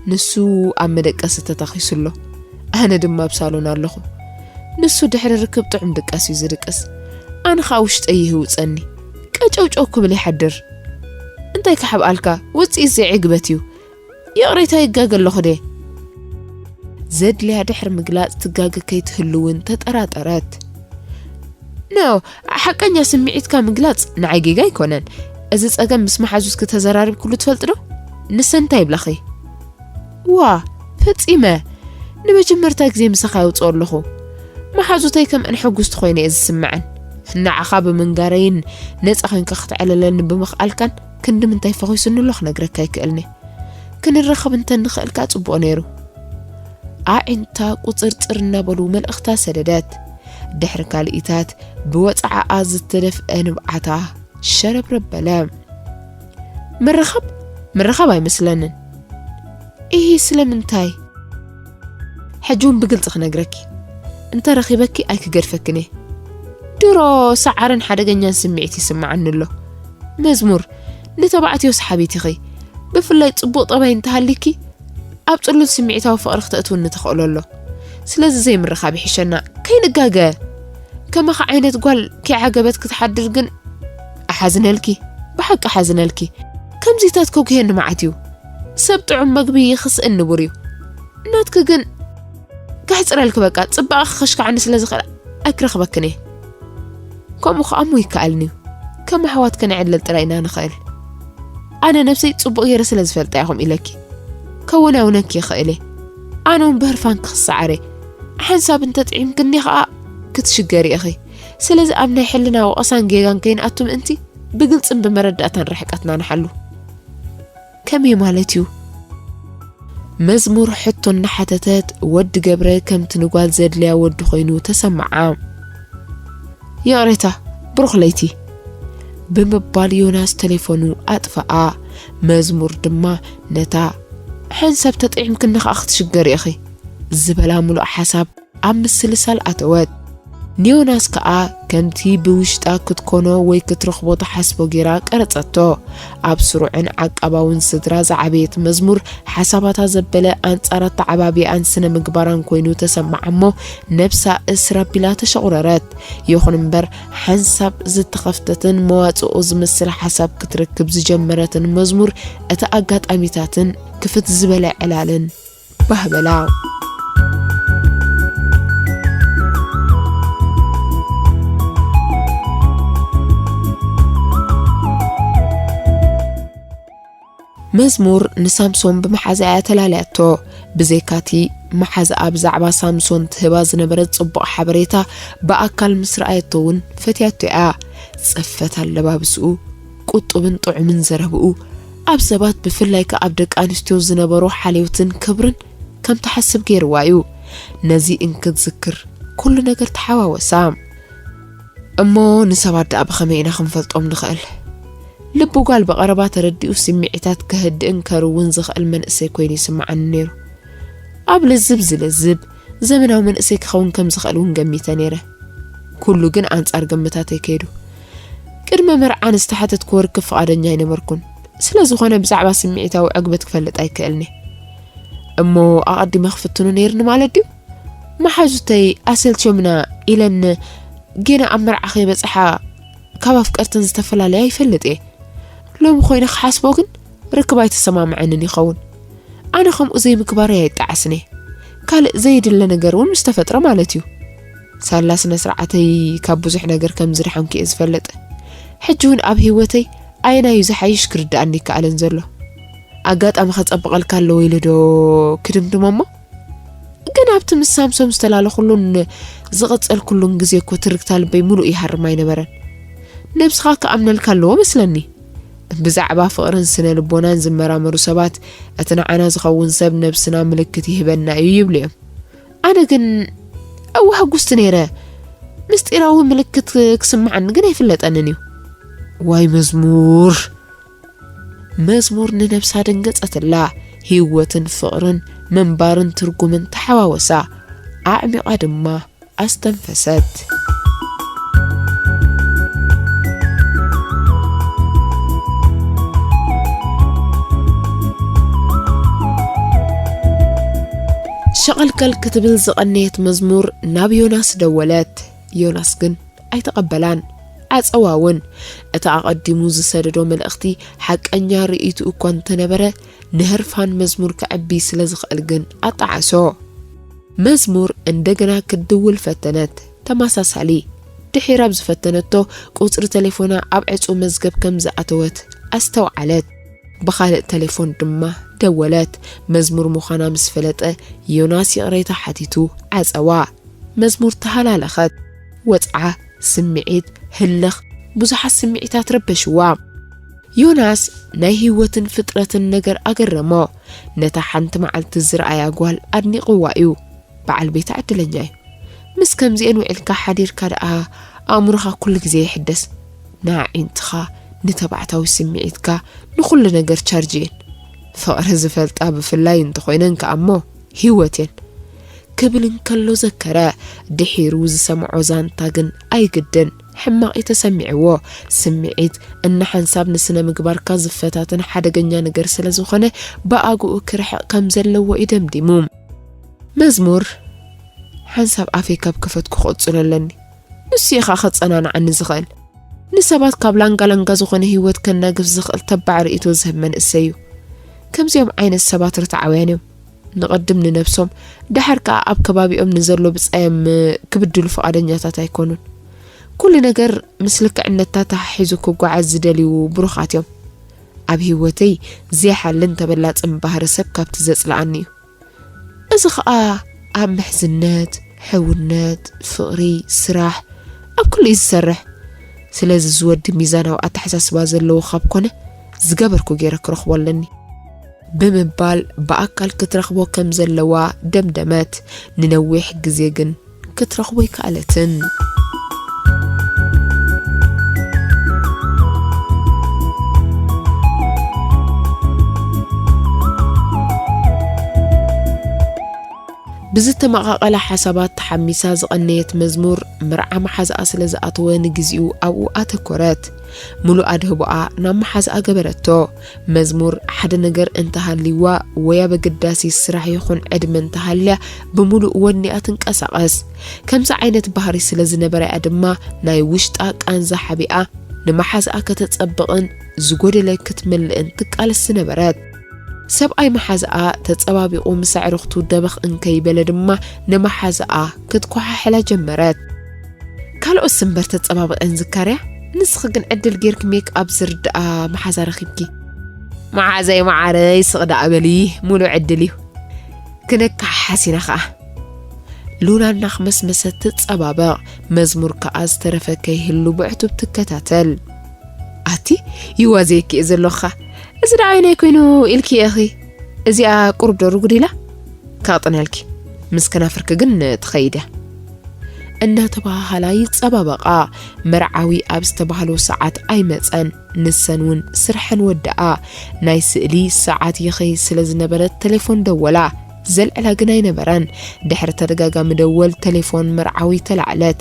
ንሱ ኣብ መደቀሲ ተታኺሱ ኣሎ። ኣነ ድማ ኣብ ሳሎን ኣለኹ። ንሱ ድሕሪ ርክብ ጥዑም ድቃስ እዩ ዝድቅስ። ኣነ ኸኣ ውሽጠይ ይህውጸኒ። ቀጨውጨው ክብል ይሓድር። እንታይ ክሓብኣልካ? ውጽኢት ዘይዕግበት እዩ። ይቕሬታ ይጋገ ኣለኹ ድየ? ዘድልያ ድሕሪ ምግላጽ ትጋገ ከይትህሉ እውን ተጠራጠረት። ኖ፣ ሓቀኛ ስምዒትካ ምግላጽ ንዓይ ጌጋ ኣይኮነን። እዚ ጸገም ምስ መሓዙትኪ ተዘራሪብክሉ ትፈልጢ ዶ? ንሰን እንታይ ይብላኺ? ዋ፣ ፈጺመ። ንመጀመርታ ግዜ ምሳኻ የውጽኦ ኣለኹ። መሓዙተይ ከምአን ሕጉስቲ ኮይነ እየ ዝስምዐን። ንዓኻ ብምንጋረይን ነጻ ኮይንካ ክትዕለለኒ ብምኽኣልካን ክንዲ ምንታይ ፈኺሱኒ ኣሎ ክነግረካ ኣይክእልን እየ። ክንራኸብ እንተ ንኽእል ከኣ ጽቡቕ ነይሩ። ኣዒንታ ቁጽርጽር እናበሉ መልእኽታ ሰደደት። ድሕሪ ካልኢታት ብወጽዓኣ ዝተደፍአ ንብዓታ ሸረብረብ በለ። ምርኻብ? ምርኻብ ኣይመስለንን። ኢሂ፣ ስለምንታይ? ሕጂ እውን ብግልጺ ክነግረኪ። እንተ ረኺበኪ ኣይክገድፈክን እየ። ድሮ ሰዓርን ሓደገኛን ስምዒት ይስምዓኒ ኣሎ። መዝሙር፣ ንተባዕትዮ ሰሓቢት ኢኺ። ብፍላይ ጽቡቕ ጠባይ እንተሃሊኪ፣ ኣብ ጽሉል ስምዒታዊ ፍቕሪ ክተእትውኒ ተኽእሎ ኣሎ። ስለዚ ዘይምርኻብ ይሕሸና፣ ከይንጋገ። ከማኻ ዓይነት ጓል ከይዓገበት ክትሓድር ግን፣ ኣሓዝነልኪ፣ ብሓቂ ኣሓዝነልኪ። ከምዚታት ከጉህየኒ መዓት እዩ። ሰብ ጥዑም መግቢ ይኽስእን ንቡር እዩ። ናትኪ ግን ከሕጽረልኪ በቃ፣ ጽባቐ ክኸሽክዓኒ ስለ ዝኽእል ኣይክረኽበክን እየ። ከምኡ ከኣ እሞ ይከኣልኒ እዩ። ከም ኣሕዋት ክንዕለል ጥራይ ኢና ንኽእል። ኣነ ነብሰይ ጽቡቕ ገይረ ስለ ዝፈልጣ እየ ከምኡ ኢለኪ። ከወናውነኪ ይኽእል እየ። ኣነ እውን ብህርፋንኪ ክሰዓር እየ። ሓንሳብ እንተ ጥዒምክኒ ከኣ ክትሽገሪ ኢኺ። ስለዚ ኣብ ናይ ሕልና ወቐሳን ጌጋን ከይንኣቱ ምእንቲ ብግልጽን ብመረዳእታን ርሕቀትና ንሓሉ። ከመይ ማለት እዩ? መዝሙር ሕቶ እናሓተተት ወዲ ገብረ ከምቲ ንጓል ዘድልያ ወዲ ኮይኑ ተሰምዓ። ይቕሬታ፣ ብሩኽ ለይቲ፣ ብምባል ዮናስ ተሌፎኑ ኣጥፍኣ። መዝሙር ድማ ነታ ሓንሳብ ተጥዒምክኒ ከኣ ክትሽገሪ ኢኺ ዝበላ ምሉእ ሓሳብ ኣብ ምስልሳል ኣተወት። ንዮናስ ከኣ ከምቲ ብውሽጣ ክትኮኖ ወይ ክትረኽቦ ትሓስቦ ጌራ ቀረጸቶ። ኣብ ስሩዕን ዓቃባውን ስድራ ዝዓበየት መዝሙር፣ ሓሳባታ ዘበለ ኣንጻር ኣተዓባብያኣን ስነ ምግባራን ኮይኑ ተሰምዓ እሞ፣ ነብሳ እስር ኣቢላ ተሸቑረረት። ይኹን እምበር፣ ሓንሳብ ዝተኸፍተትን መዋጽኦ ዝመስል ሓሳብ ክትረክብ ዝጀመረትን መዝሙር፣ እቲ ኣጋጣሚታትን ክፍት ዝበለ ዕላልን ባህ በላ። መዝሙር ንሳምሶን ብመሓዛኣ እያ ተላልያቶ። ብዘይካቲ መሓዛኣ ብዛዕባ ሳምሶን ትህባ ዝነበረት ጽቡቕ ሓበሬታ ብኣካል ምስ ረኣየቶ እውን ፈትያቶ እያ። ጽፈት ኣለባብስኡ፣ ቁጡብን ጥዑምን ዘረብኡ፣ ኣብ ሰባት ብፍላይ ከኣ ኣብ ደቂ ኣንስትዮ ዝነበሮ ሓልዮትን ክብርን ከም ትሓስብ ገይርዋ እዩ። ነዚ እንክትዝክር ኩሉ ነገር ተሓዋወሳ። እሞ ንሰባት ደኣ ብኸመይ ኢና ክንፈልጦም ንኽእል? ልቢ ጓል ብቐረባ ተረዲኡ ስምዒታት ከህድእን ከርውን ዝኽእል መንእሰይ ኮይኑ ይስምዓኒ ነይሩ። ኣብ ልዝብ ዝልዝብ ዘመናዊ መንእሰይ ክኸውን ከም ዝኽእል እውን ገሚተ ነይረ። ኩሉ ግን ኣንጻር ግምታተይ ከይዱ። ቅድመ መርዓ ንዝተሓተትኩ ርክብ ፍቓደኛ ኣይነበርኩን። ስለ ዝኾነ ብዛዕባ ስምዒታዊ ዕግበት ክፈልጥ ኣይክእልኒ። እሞ ኣቐዲመ ክፍትኖ ነይርኒ ማለት ድዩ? መሓዙተይ ኣሰልትዮምና ኢለን ጌና ኣብ መርዓ ከይበጽሓ ካብ ኣፍቀርተን ዝተፈላለያ ይፈልጥ እየ። ሎሚ ኮይነ ክሓስቦ ግን ርክብ ኣይተሰማምዐንን ይኸውን። ኣነ ከምኡ ዘይምግባረይ ኣይጠዓስን እየ። ካልእ ዘይድለ ነገር እውን ምስ ተፈጥረ ማለት እዩ። ሳላ ስነ ስርዓተይ ካብ ብዙሕ ነገር ከም ዝደሓንኩ እየ ዝፈልጥ። ሕጂ እውን ኣብ ህይወተይ ኣየናዩ ዝሓይሽ ክርድኣኒ ይከኣልን ዘሎ። ኣጋጣሚ ከጸብቐልካ ኣለዎ ኢለ ዶ ክድምድሞ እሞ? ግን ኣብቲ ምስ ሳምሶም ዝተላለኹሉን ዝቐጸልኩሉን ግዜ እኮ ትርግታ ልበይ ምሉእ ይሃርም ኣይነበረን። ነብስኻ ክኣምነልካ ኣለዎ መስለኒ። ብዛዕባ ፍቕርን ስነ ልቦናን ዝመራመሩ ሰባት፣ እቲ ንዓና ዝኸውን ሰብ ነብስና ምልክት ይህበና እዩ ይብሉ እዮም። ኣነ ግን እወ ሕጉስቲ ነይረ። ምስጢራዊ ምልክት ክስምዓኒ ግን ኣይፍለጠንን እዩ። ዋይ መዝሙር! መዝሙር ንነብሳ ደንገጸትላ። ህይወትን ፍቕርን ምንባርን ትርጉምን ተሓዋወሳ። ኣዕሚቓ ድማ ኣስተንፈሰት። ሸቐልቀል ክትብል ዝቐነየት መዝሙር ናብ ዮናስ ደወለት። ዮናስ ግን ኣይተቐበላን። ዓጸዋ እውን። እቲ ኣቐዲሙ ዝሰደዶ መልእኽቲ ሓቀኛ ርእይትኡ እኳ እንተነበረ፣ ንህርፋን መዝሙር ከዕቢ ስለ ዝኽእል ግን ኣጣዓሶ። መዝሙር እንደገና ክትድውል ፈተነት። ተመሳሳሊ። ድሒራ ኣብ ዝፈተነቶ፣ ቁጽሪ ተሌፎና ኣብ ዕጹው መዝገብ ከም ዝኣተወት ኣስተውዓለት። ብኻልእ ተሌፎን ድማ ደወለት። መዝሙር ምዃና ምስ ፈለጠ፣ ዮናስ ይቕሬታ ሓቲቱ ዓጸዋ። መዝሙር ተሃላለኸት። ወጽዓ፣ ስምዒት፣ ህልኽ፣ ብዙሓት ስምዒታት ረበሽዋ። ዮናስ ናይ ህይወትን ፍጥረትን ነገር ኣገረሞ። ነታ ሓንቲ መዓልቲ ዝረኣያ ጓል ኣድኒቕዋ እዩ። በዓል ቤታ ዕድለኛ እዩ። ምስ ከምዚኤን ውዒልካ ሓዲርካ ደኣ ኣእምሮኻ ኩሉ ግዜ ይሕደስ። ንኣዒንትኻ፣ ንተባዕታዊ ስምዒትካ፣ ንኹሉ ነገር ቻርጅ እየን። ፍቕሪ ዝፈልጣ ብፍላይ እንተኾይነን ከኣ እሞ ህይወት እየን። ክብል እንከሎ ዘከረ። ድሒሩ ዝሰምዖ ዛንታ ግን ኣይግድን። ሕማቕ እዩ ተሰሚዕዎ። ስምዒት እና ሓንሳብ ንስነ ምግባርካ ዝፈታተን ሓደገኛ ነገር ስለ ዝኾነ ብኣግኡ ክርሕቕ ከም ዘለዎ እዩ ደምዲሙ። መዝሙር ሓንሳብ ኣፈይ ካብ ከፈትኩ ክቕጽሎ ኣለኒ። ንሱ እዩ ኸኣ ከጸናንዓኒ ዝኽእል። ንሰባት ካብ ላንጋ ላንጋ ዝኾነ ህይወት ከናግፍ ዝኽእል ተባዕ ርእይቶ ዝህብ መንእሰይ እዩ። ከምዚኦም ዓይነት ሰባት ርትዓውያን እዮም። ንቐድም ንነብሶም፣ ደሓር ከኣ ኣብ ከባቢኦም ንዘሎ ብጻዮም ክብድሉ ፍቓደኛታት ኣይኮኑን። ኩሉ ነገር ምስ ልክዕነታ ተሓሒዙ ክጓዓዝ ዝደልዩ ብሩኻት እዮም። ኣብ ህይወተይ ዘይሓልን ተበላጽን ባህሪ ሰብ ካብቲ ዘጽልኣኒ እዩ። እዚ ኸኣ ኣብ ምሕዝነት፣ ሕውነት፣ ፍቕሪ፣ ስራሕ፣ ኣብ ኩሉ እዩ ዝሰርሕ። ስለዚ እዚ ወዲ ሚዛናዊ ኣተሓሳስባ ዘለዎ ካብ ኮነ፣ ዝገበርኩ ገይረ ክረኽቦ ኣለኒ። ብምባል ብኣካል ክትረኽቦ ከም ዘለዋ ደምደመት። ንነዊሕ ግዜ ግን ክትረኽቦ ኣይከኣለትን። ብዝተመቓቐለ ሓሳባት ተሓሚሳ ዝቐነየት መዝሙር፣ መርዓ መሓዝኣ ስለ ዝኣተወ ንግዚኡ ኣብኡ ኣተኮረት። ምሉእ ኣድህቦኣ ናብ መሓዝኣ ገበረቶ። መዝሙር ሓደ ነገር እንተሃልይዋ ወይ ኣብ ኣገዳሲ ስራሕ ይኹን ዕድመ እንተሃልያ ብምሉእ ወኒኣ ትንቀሳቐስ። ከምዚ ዓይነት ባህሪ ስለ ዝነበረያ ድማ ናይ ውሽጣ ቃንዛ ሓቢኣ ንመሓዝኣ ከተጸብቕን ዝጎደለ ክትመልእን ትቃለስ ዝነበረት። ሰብኣይ መሓዝኣ ተጸባቢቑ ምስ ኣዕሩኽቱ ደበኽ እንከይበለ ድማ ንመሓዝኣ ክትኮሓሕላ ጀመረት። ካልኦት እምበር ተጸባቢቐን ዝካርያ፣ ንስኺ ግን ዕድል ጌርኪ ሜክ ኣብ ዝርድኣ መሓዛ ረኺብኪ። መሓዘይ መዓረይ ስቕ ደኣ በሊ፣ ሙሉእ ዕድል እዩ። ክነካሓሓስ ኢና ኸኣ። ሉና እናኽመስመሰት ትጸባበቕ፣ መዝሙር ከኣ ዝተረፈ ከይህሉ ብዕቱብ ትከታተል። ኣቲ ይዋዘየኪ እየ ዘለኹ። እዚ ደኣ ኣየናይ ኮይኑ ኢልኪ ኢኺ? እዚኣ ቁሩብ ዶ ርጉድ ኢላ? ከቕጥነልኪ። ምስ ከናፍርኪ ግን ትኸይድ እያ። እናተባሃሃላ ይጸባበቓ። መርዓዊ ኣብ ዝተባህሎ ሰዓት ኣይመጸን። ንሰን እውን ስርሐን ወደኣ። ናይ ስእሊ ሰዓት ይኸይድ ስለ ዝነበረት ቴሌፎን ደወላ። ዘልዕላ ግን ኣይነበረን። ድሕሪ ተደጋጋሚ ደወል ቴሌፎን መርዓዊ ተላዕለት።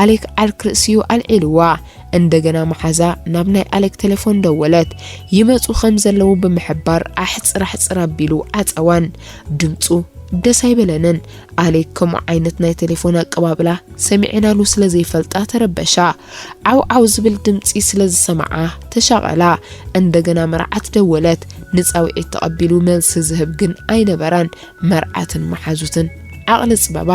ኣሌክ ዓርክ ርእሲኡ ኣልዒልዋ። እንደገና መሓዛ ናብ ናይ ኣሌክ ቴሌፎን ደወለት። ይመጹ ከም ዘለዉ ብምሕባር ኣሕጽር ኣሕጽር ኣቢሉ ዓጸወን። ድምጹ ደስ ኣይበለንን። ኣሌክ ከምኡ ዓይነት ናይ ቴሌፎን ኣቀባብላ ሰሚዐናሉ ስለ ዘይፈልጣ ተረበሻ። ዓው ዓው ዝብል ድምጺ ስለ ዝሰምዓ ተሻቐላ። እንደገና መርዓት ደወለት። ንጻውዒት ተቐቢሉ መልሲ ዝህብ ግን ኣይነበረን። መርዓትን መሓዙትን ዓቕሊ ጽበባ።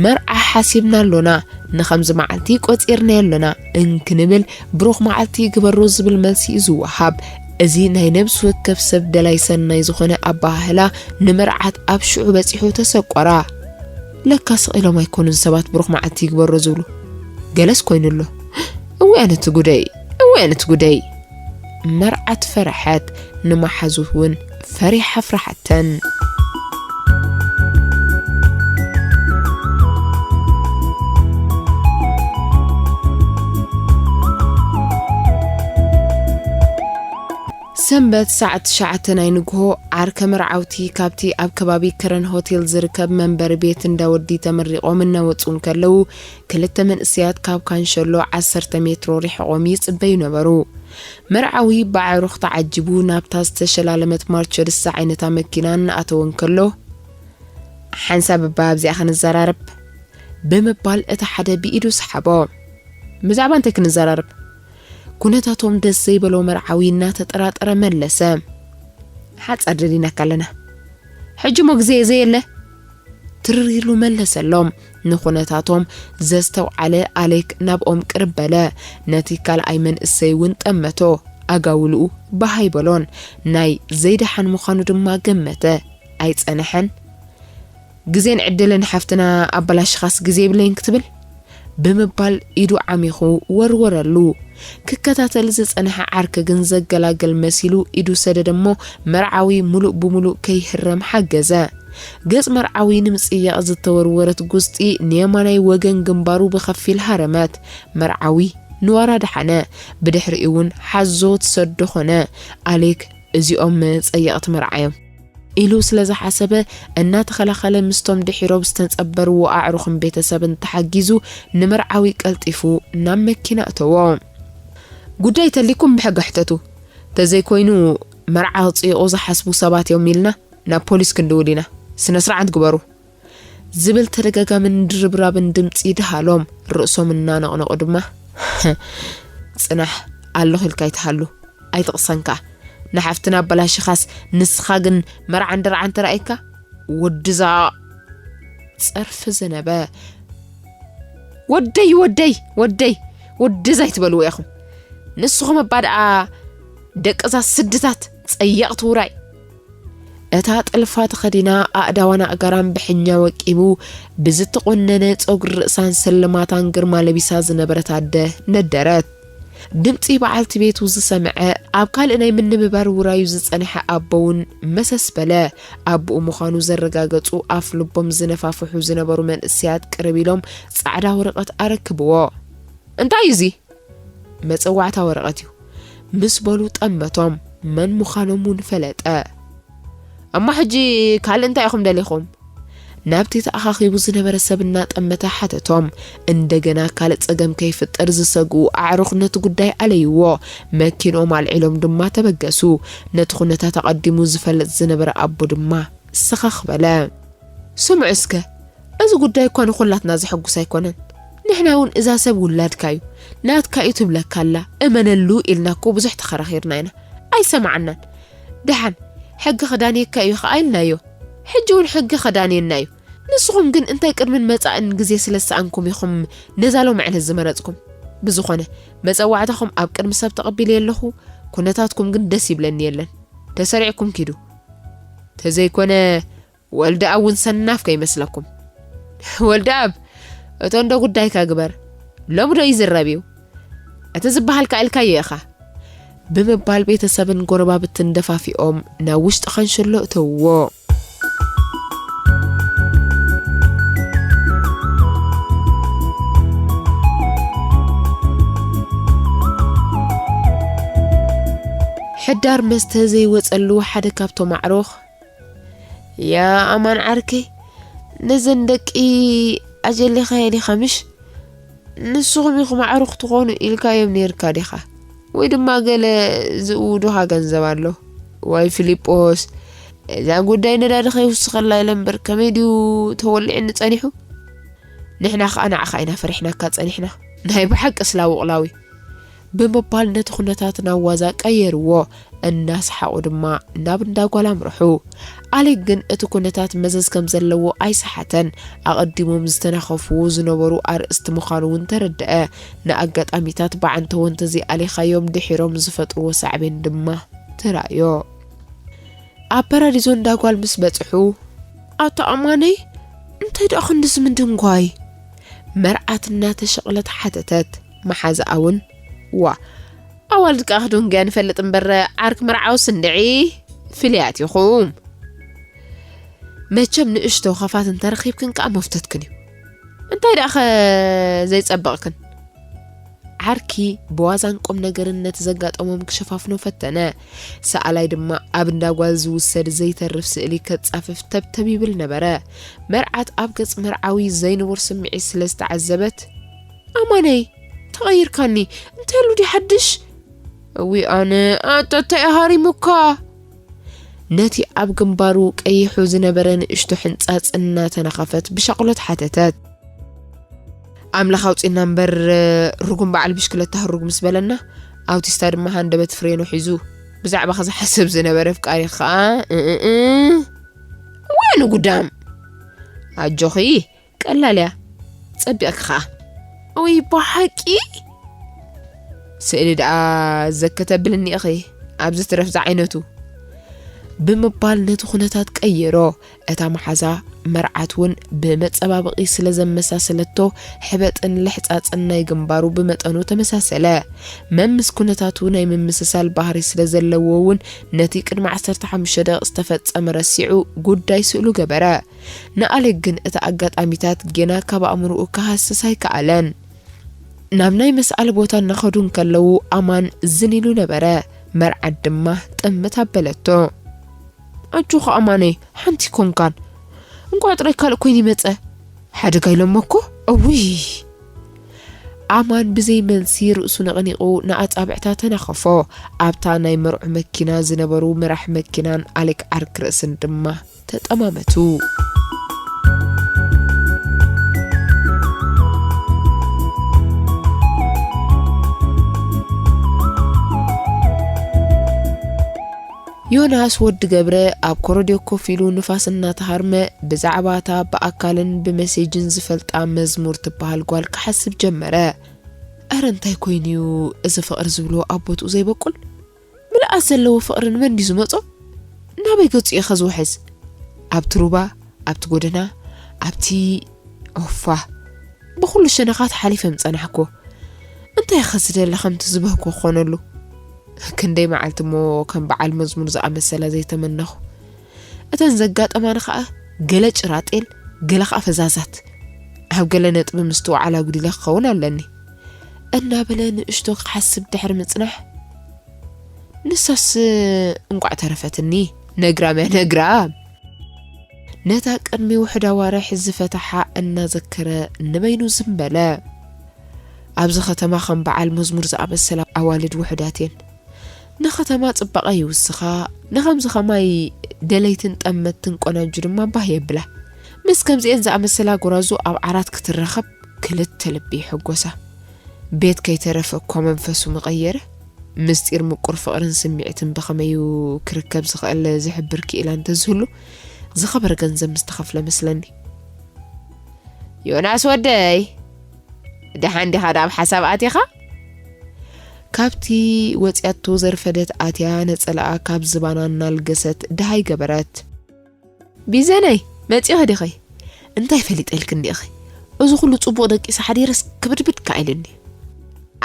መርዓ ሓሲብና ኣሎና፣ ንኸምዚ መዓልቲ ቆጺርናዮ ኣሎና እንክንብል ብሩኽ መዓልቲ ይግበሮ ዝብል መልሲ እዩ ዝወሃብ። እዚ ናይ ነብሲ ወከፍ ሰብ ደላይ ሰናይ ዝኾነ ኣበሃህላ ንመርዓት ኣብ ሽዑ በጺሑ ተሰቆራ። ለካ ስቕ ኢሎም ኣይኮኑን ሰባት ብሩኽ መዓልቲ ይግበሮ ዝብሉ። ገለስ ኮይኑ ኣሎ። እወ ኣነቲ ጉደይ፣ እወ ኣነቲ ጉደይ። መርዓት ፈረሐት፣ ንመሓዙት እውን ፈሪሓ ኣፍርሓተን። ሰንበት ሰዓት ትሽዓተ ናይ ንግሆ ዓርከ መርዓውቲ ካብቲ ኣብ ከባቢ ከረን ሆቴል ዝርከብ መንበሪ ቤት እንዳ ወዲ ተመሪቖም እናወጹ እንከለዉ፣ ክልተ መንእሰያት ካብ ካንሸሎ ዓሰርተ ሜትሮ ርሒቖም ይጽበዩ ነበሩ። መርዓዊ ብኣዕሩኽ ተዓጂቡ ናብታ ዝተሸላለመት ማርቸዲስ ዝዓይነታ መኪና እናኣተወ እንከሎ፣ ሓንሳብ እባ ኣብዚኣ ክንዘራረብ ብምባል እቲ ሓደ ብኢዱ ሰሓቦ። ብዛዕባ እንታይ ክንዘራረብ? ኩነታቶም ደስ ዘይበሎ መርዓዊ እናተጠራጠረ መለሰ። ሓጻር ደሊናካ ኣለና። ሕጂ እሞ ግዜ ዘየለ? ትርር ኢሉ መለሰሎም። ንኹነታቶም ዘስተውዓለ ኣሌክ ናብኦም ቅርብ በለ። ነቲ ካልኣይ መንእሰይ እውን ጠመቶ። ኣጋውልኡ ባህ ኣይበሎን። ናይ ዘይደሓን ምዃኑ ድማ ገመተ። ኣይጸንሐን። ግዜን ዕድልን ሓፍትና ኣበላሽኻስ ግዜ የብለይን ክትብል? ብምባል ኢዱ ዓሚኹ ወርወረሉ። ክከታተል ዝጸንሐ ዓርኪ ግን ዘገላግል መሲሉ ኢዱ ሰደደ እሞ መርዓዊ ሙሉእ ብሙሉእ ከይህረም ሓገዘ። ገጽ መርዓዊ ንምጽያቕ ዝተወርወረት ጉስጢ ንየማናይ ወገን ግንባሩ ብኸፊል ሃረመት። መርዓዊ ንዋራ ደሓነ። ብድሕሪኡ እውን ሓዞ ትሰዶ ኾነ። ኣሌክ፣ እዚኦም ጸየቕቲ መርዓ እዮም። ኢሉ ስለ ዝሓሰበ እናተኸላኸለ ምስቶም ድሒሮም ዝተጸበርዎ ኣዕሩኽን ቤተሰብን ተሓጊዙ ንመርዓዊ ቀልጢፉ ናብ መኪና እተዎ። ጉዳይ ተሊኩም ብሕጊ ሕተቱ፣ ተዘይኮይኑ መርዓ ክጽይቑ ዝሓስቡ ሰባት እዮም ኢልና ናብ ፖሊስ ክንድውል ኢና። ስነ ስርዓት ግበሩ። ዝብል ተደጋጋምን ድርብራብን ድምጺ ደሃሎም። ርእሶም እናነቕነቑ ድማ፣ ጽናሕ፣ ኣለኹ ኢልካ ኣይትሃሉ፣ ኣይትቕሰን ከኣ። ንሓፍትና ኣበላሺኻስ ንስኻ ግን መርዓ እንድርዓ እንተ ረኣይካ፣ ወድዛ ጸርፊ ዘነበ። ወደይ፣ ወደይ፣ ወደይ፣ ወድዛ ኣይትበልዎ ኢኹም። ንስኹም እባ ደኣ ደቅዛ ስድታት ጸየቕቲ ውራይ። እታ ጥልፋ ተኸዲና ኣእዳዋን ኣእጋራን ብሕኛ ወቂቡ ብዝተቖነነ ጸጉሪ ርእሳን ስልማታን ግርማ ለቢሳ ዝነበረት ኣደ ነደረት። ድምጺ በዓልቲ ቤቱ ዝሰምዐ ኣብ ካልእ ናይ ምንብባር ውራዩ ዝጸንሐ ኣቦ እውን መሰስ በለ። ኣቦኡ ምዃኑ ዘረጋገጹ ኣፍ ልቦም ዝነፋፍሑ ዝነበሩ መንእሰያት ቅርብ ኢሎም ጻዕዳ ወረቐት ኣረክብዎ። እንታይ እዩ እዚ? መጸዋዕታ ወረቐት እዩ። ምስ በሉ ጠመቶም። መን ምዃኖም እውን ፈለጠ። እሞ ሕጂ ካልእ እንታይ ኢኹም ደሊኹም? ናብቲ ተኣኻኺቡ ዝነበረ ሰብ እናጠመተ ሓተቶም። እንደገና ካልእ ጸገም ከይፍጠር ዝሰግኡ ኣዕሩኽ ነቲ ጉዳይ ኣለይዎ። መኪንኦም ኣልዒሎም ድማ ተበገሱ። ነቲ ኩነታት ኣቐዲሙ ዝፈልጥ ዝነበረ ኣቦ ድማ ሰኸኽ በለ። ስምዑ እስከ፣ እዚ ጉዳይ እኳ ንኹላትና ዘሐጉስ ኣይኮነን። ንሕና እውን እዛ ሰብ ውላድካ እዩ፣ ናትካ እዩ ትብለካ ኣላ፣ እመነሉ ኢልና እኮ ብዙሕ ተኸራኺርና ኢና። ኣይሰማዓናን። ደሓን፣ ሕጊ ክዳንየካ እዩ ኸዓ ኢልናዮ። ሕጂ እውን ሕጊ ከዳንየና እዩ። ንስኹም ግን እንታይ ቅድምን መጻእን ግዜ ስለ ዝሰኣንኩም ኢኹም ነዛ ሎሚ ዕለት ዝመረጽኩም? ብዝኾነ፣ መጸዋዕታኹም ኣብ ቅድሚ ሰብ ተቐቢለ ኣለኹ፣ ኩነታትኩም ግን ደስ ይብለኒ የለን። ተሰሪዕኩም ኪዱ። ተዘይኮነ፣ ወልደኣብ እውን ሰናፍ ከይመስለኩም። ወልደኣብ፣ እቶ እንዶ ጉዳይካ ግበር። ሎሚ ዶ ይዝረብ እዩ? እቲ ዝበሃል ከኣ ኢልካዮ ኢኻ። ብምባል ቤተሰብን ጎረባብትን ደፋፊኦም ናብ ውሽጢ ካንሸሎ እተውዎ። ሕዳር መስተ ዘይወጸሉ ሓደ ካብቶም ኣዕሩኽ፣ "ያ ኣማን ዓርከይ፣ ነዘን ደቂ ኣጀሊኻየን ኢኻ ምሽ? ንስኹም ኢኹም ኣዕሩኽ ትኾኑ ኢልካዮም ነይርካ ዲኻ? ወይ ድማ ገለ ዝእውዱኻ ገንዘብ ኣሎ?" "ዋይ ፊሊጶስ፣ እዛ ጉዳይ ነዳዲ ከይውስኸላ ኢለ እምበር ከመይ ድዩ ተወሊዕኒ ጸኒሑ? ንሕና ኸኣ ንዓኻ ኢና ፈሪሕናካ ጸኒሕና። ናይ ብሓቂ ስላዊ ቕላዊ!" ብምባል ነቲ ኩነታት ናብ ዋዛ ቀየርዎ። እናሰሓቑ ድማ ናብ እንዳ ጓል ኣምርሑ። ኣሌክ ግን እቲ ኩነታት መዘዝ ከም ዘለዎ ኣይሰሓተን። ኣቐዲሞም ዝተናኸፍዎ ዝነበሩ ኣርእስቲ ምዃኑ እውን ተረድአ። ንኣጋጣሚታት ብዓንተቦ እንተዘይኣሊኻዮም ድሒሮም ዝፈጥርዎ ሳዕቤን ድማ ተራእዮ። ኣብ ፓራዲዞ እንዳ ጓል ምስ በጽሑ፣ "ኣታ ኣማነይ፣ እንታይ ደኣ ክንድዚ ምድንጓይ?" መርዓት እናተሸቕለት ሓተተት። መሓዛኣ እውን፣ "ዋ፣ ኣዋልድ ከኣ ክድንጉያ ንፈልጥ እምበር፣ ዓርኪ መርዓውስ እንድዒ ፍልያት ኢኹም። መቸም ንእሽቶ ኸፋት እንተረኺብክን ከኣ መፍተትክን እዩ። እንታይ ደኣ ኸ ዘይጸበቕክን?" ዓርኪ ብዋዛን ቁም ነገርን ነቲ ዘጋጠሞም ክሸፋፍኖ ፈተነ። ሰኣላይ ድማ ኣብ እንዳ ጓል ዝውሰድ ዘይተርፍ ስእሊ ከጻፍፍ ተብተብ ይብል ነበረ። መርዓት ኣብ ገጽ መርዓዊ ዘይንቡር ስምዒት ስለ ዝተዓዘበት፣ "ኣማነይ፣ ተቐይርካኒ፣ እንታይ ኣሎ ድዩ ሓድሽ?" "እዊ ኣነ፣ ኣታ እንታይ ሃሪሙካ?" ነቲ ኣብ ግንባሩ ቀይሑ ዝነበረ ንእሽቶ ሕንጻጽ እናተነኸፈት ብሻቕሎት ሓተተት። "ኣምላኽ ኣውጺእና እምበር፣ ርጉም በዓል ብሽክለታ ህሩግ ምስ በለና፣ ኣውቲስታ ድማ ሃንደበት ፍሬኖ ሒዙ ብዛዕባኻ ዝሓስብ ዝነበረ ኣፍቃሪ ኸኣ፣ እ፣ እ፣ እ፣ እዋኑ ጉዳም!" "ኣጆኺ፣ ቀላል እያ፣ ጸቢቕኪ ኸኣ!" "ወይ ብሓቂ?" "ስእሊ ደኣ ዘከተብልኒ ኢኺ፣ ኣብዚ ትረፍ ዝዓይነቱ!" ብምባል ነቲ ኩነታት ቀየሮ። እታ መሓዛ መርዓት እውን ብመጸባበቒ ስለ ዘመሳሰለቶ፣ ሕበጥን ልሕጻጽን ናይ ግንባሩ ብመጠኑ ተመሳሰለ። መምስ ኩነታቱ ናይ ምምስሳል ባህሪ ስለ ዘለዎ እውን፣ ነቲ ቅድሚ ዓሰርተ ሓሙሽተ ደቂቕ ዝተፈጸመ ረሲዑ፣ ጉዳይ ስእሉ ገበረ። ንኣሌክ ግን እቲ ኣጋጣሚታት ጌና ካብ ኣእምሮኡ ክሃስስ ኣይከኣለን። ናብ ናይ መስኣል ቦታ እናኸዱ እንከለዉ፣ ኣማን ዝን ኢሉ ነበረ። መርዓት ድማ ጥምት ኣበለቶ። "ኣጆኻ ኣማነይ፣ ሓንቲ ኮንካን። እንቋዕ ጥራይ ካልእ ኮይኑ ይመጸ። ሓደጋ ኢሎሞ እኮ። እውይ!" ኣማን ብዘይ መልሲ ርእሱ ነቕኒቑ ንኣጻብዕታ ተናኸፎ። ኣብታ ናይ መርዑ መኪና ዝነበሩ መራሕ መኪናን ኣሌክ ዓርኪ ርእስን ድማ ተጠማመቱ። ዮናስ ወዲ ገብረ ኣብ ኮረድዮ ኮፍ ኢሉ ንፋስ እናተሃርመ ብዛዕባ እታ ብኣካልን ብመሴጅን ዝፈልጣ መዝሙር ትበሃል ጓል ክሓስብ ጀመረ። "ኣረ እንታይ ኮይኑ'ዩ እዚ ፍቕሪ ዝብልዎ ኣብ ቦትኡ ዘይበቁል? ምልኣት ዘለዎ ፍቕሪ ንመን ድዩ ዝመጾ? ናበይ ገጹ እዩ ኸ ዝውሕዝ? ኣብቲ ሩባ፣ ኣብቲ ጎደና፣ ኣብቲ፣ ኦፋ፣ ብኹሉ ሸነኻት ሓሊፈ ምጸናሕኩ። እንታይ ኸ ዝደለ ከምቲ ዝበህኩ ክኾነሉ?" ክንደይ መዓልቲ እሞ ከም በዓል መዝሙር ዝኣመሰላ ዘይተመነኹ። እተን ዘጋጠማኒ ኸኣ ገለ ጭራጤል፣ ገለ ኸኣ ፈዛዛት። ኣብ ገለ ነጥቢ ምስትውዓል ኣጉዲለ ክኸውን ኣለኒ። እናበለ ንእሽቶ ክሓስብ ድሕሪ ምጽናሕ፣ ንሳስ እንቋዕ ተረፈትኒ፣ ነግራም እያ ነግራም። ነታ ቅድሚ ውሑድ ኣዋርሕ ዝፈተሓ እናዘከረ ንበይኑ ዝም በለ። ኣብዚ ኸተማ ኸም በዓል መዝሙር ዝኣመሰላ ኣዋልድ ውሑዳት እየን። ንኸተማ ጽባቐ ይውስኻ፣ ንኸምዚ ኸማይ ደለይትን ጠመትን ቆናጁ ድማ ባህ የብላ። ምስ ከምዚኤን ዝኣመሰላ ጎራዙ ኣብ ዓራት ክትረኸብ ክልተ ልቢ ይሕጎሳ። ቤት ከይተረፈ እኳ መንፈሱ ምቐየረ። ምስጢር ምቁር ፍቕርን ስምዒትን ብኸመዩ ክርከብ ዝኽእል ዝሕብር ክኢላ እንተዝህሉ፣ ዝኸበረ ገንዘብ ምስ ተኸፍለ መስለኒ። ዮናስ ወደይ፣ ደሓን ዲኻ? ዳብ ሓሳብ ኣቲኻ? ካብቲ ወጺኣቶ ዘርፈደት ኣትያ ነጸላኣ ካብ ዝባና እናልገሰት ደሃይ ገበረት። ቢዘነይ፣ መጺኺ ዲኺ? እንታይ ፈሊጠልኪ እንዲኺ? እዚ ኩሉ ጽቡቕ ደቂሰ ሓዲረስ ክብድብድ ከኣ ኢሉኒ።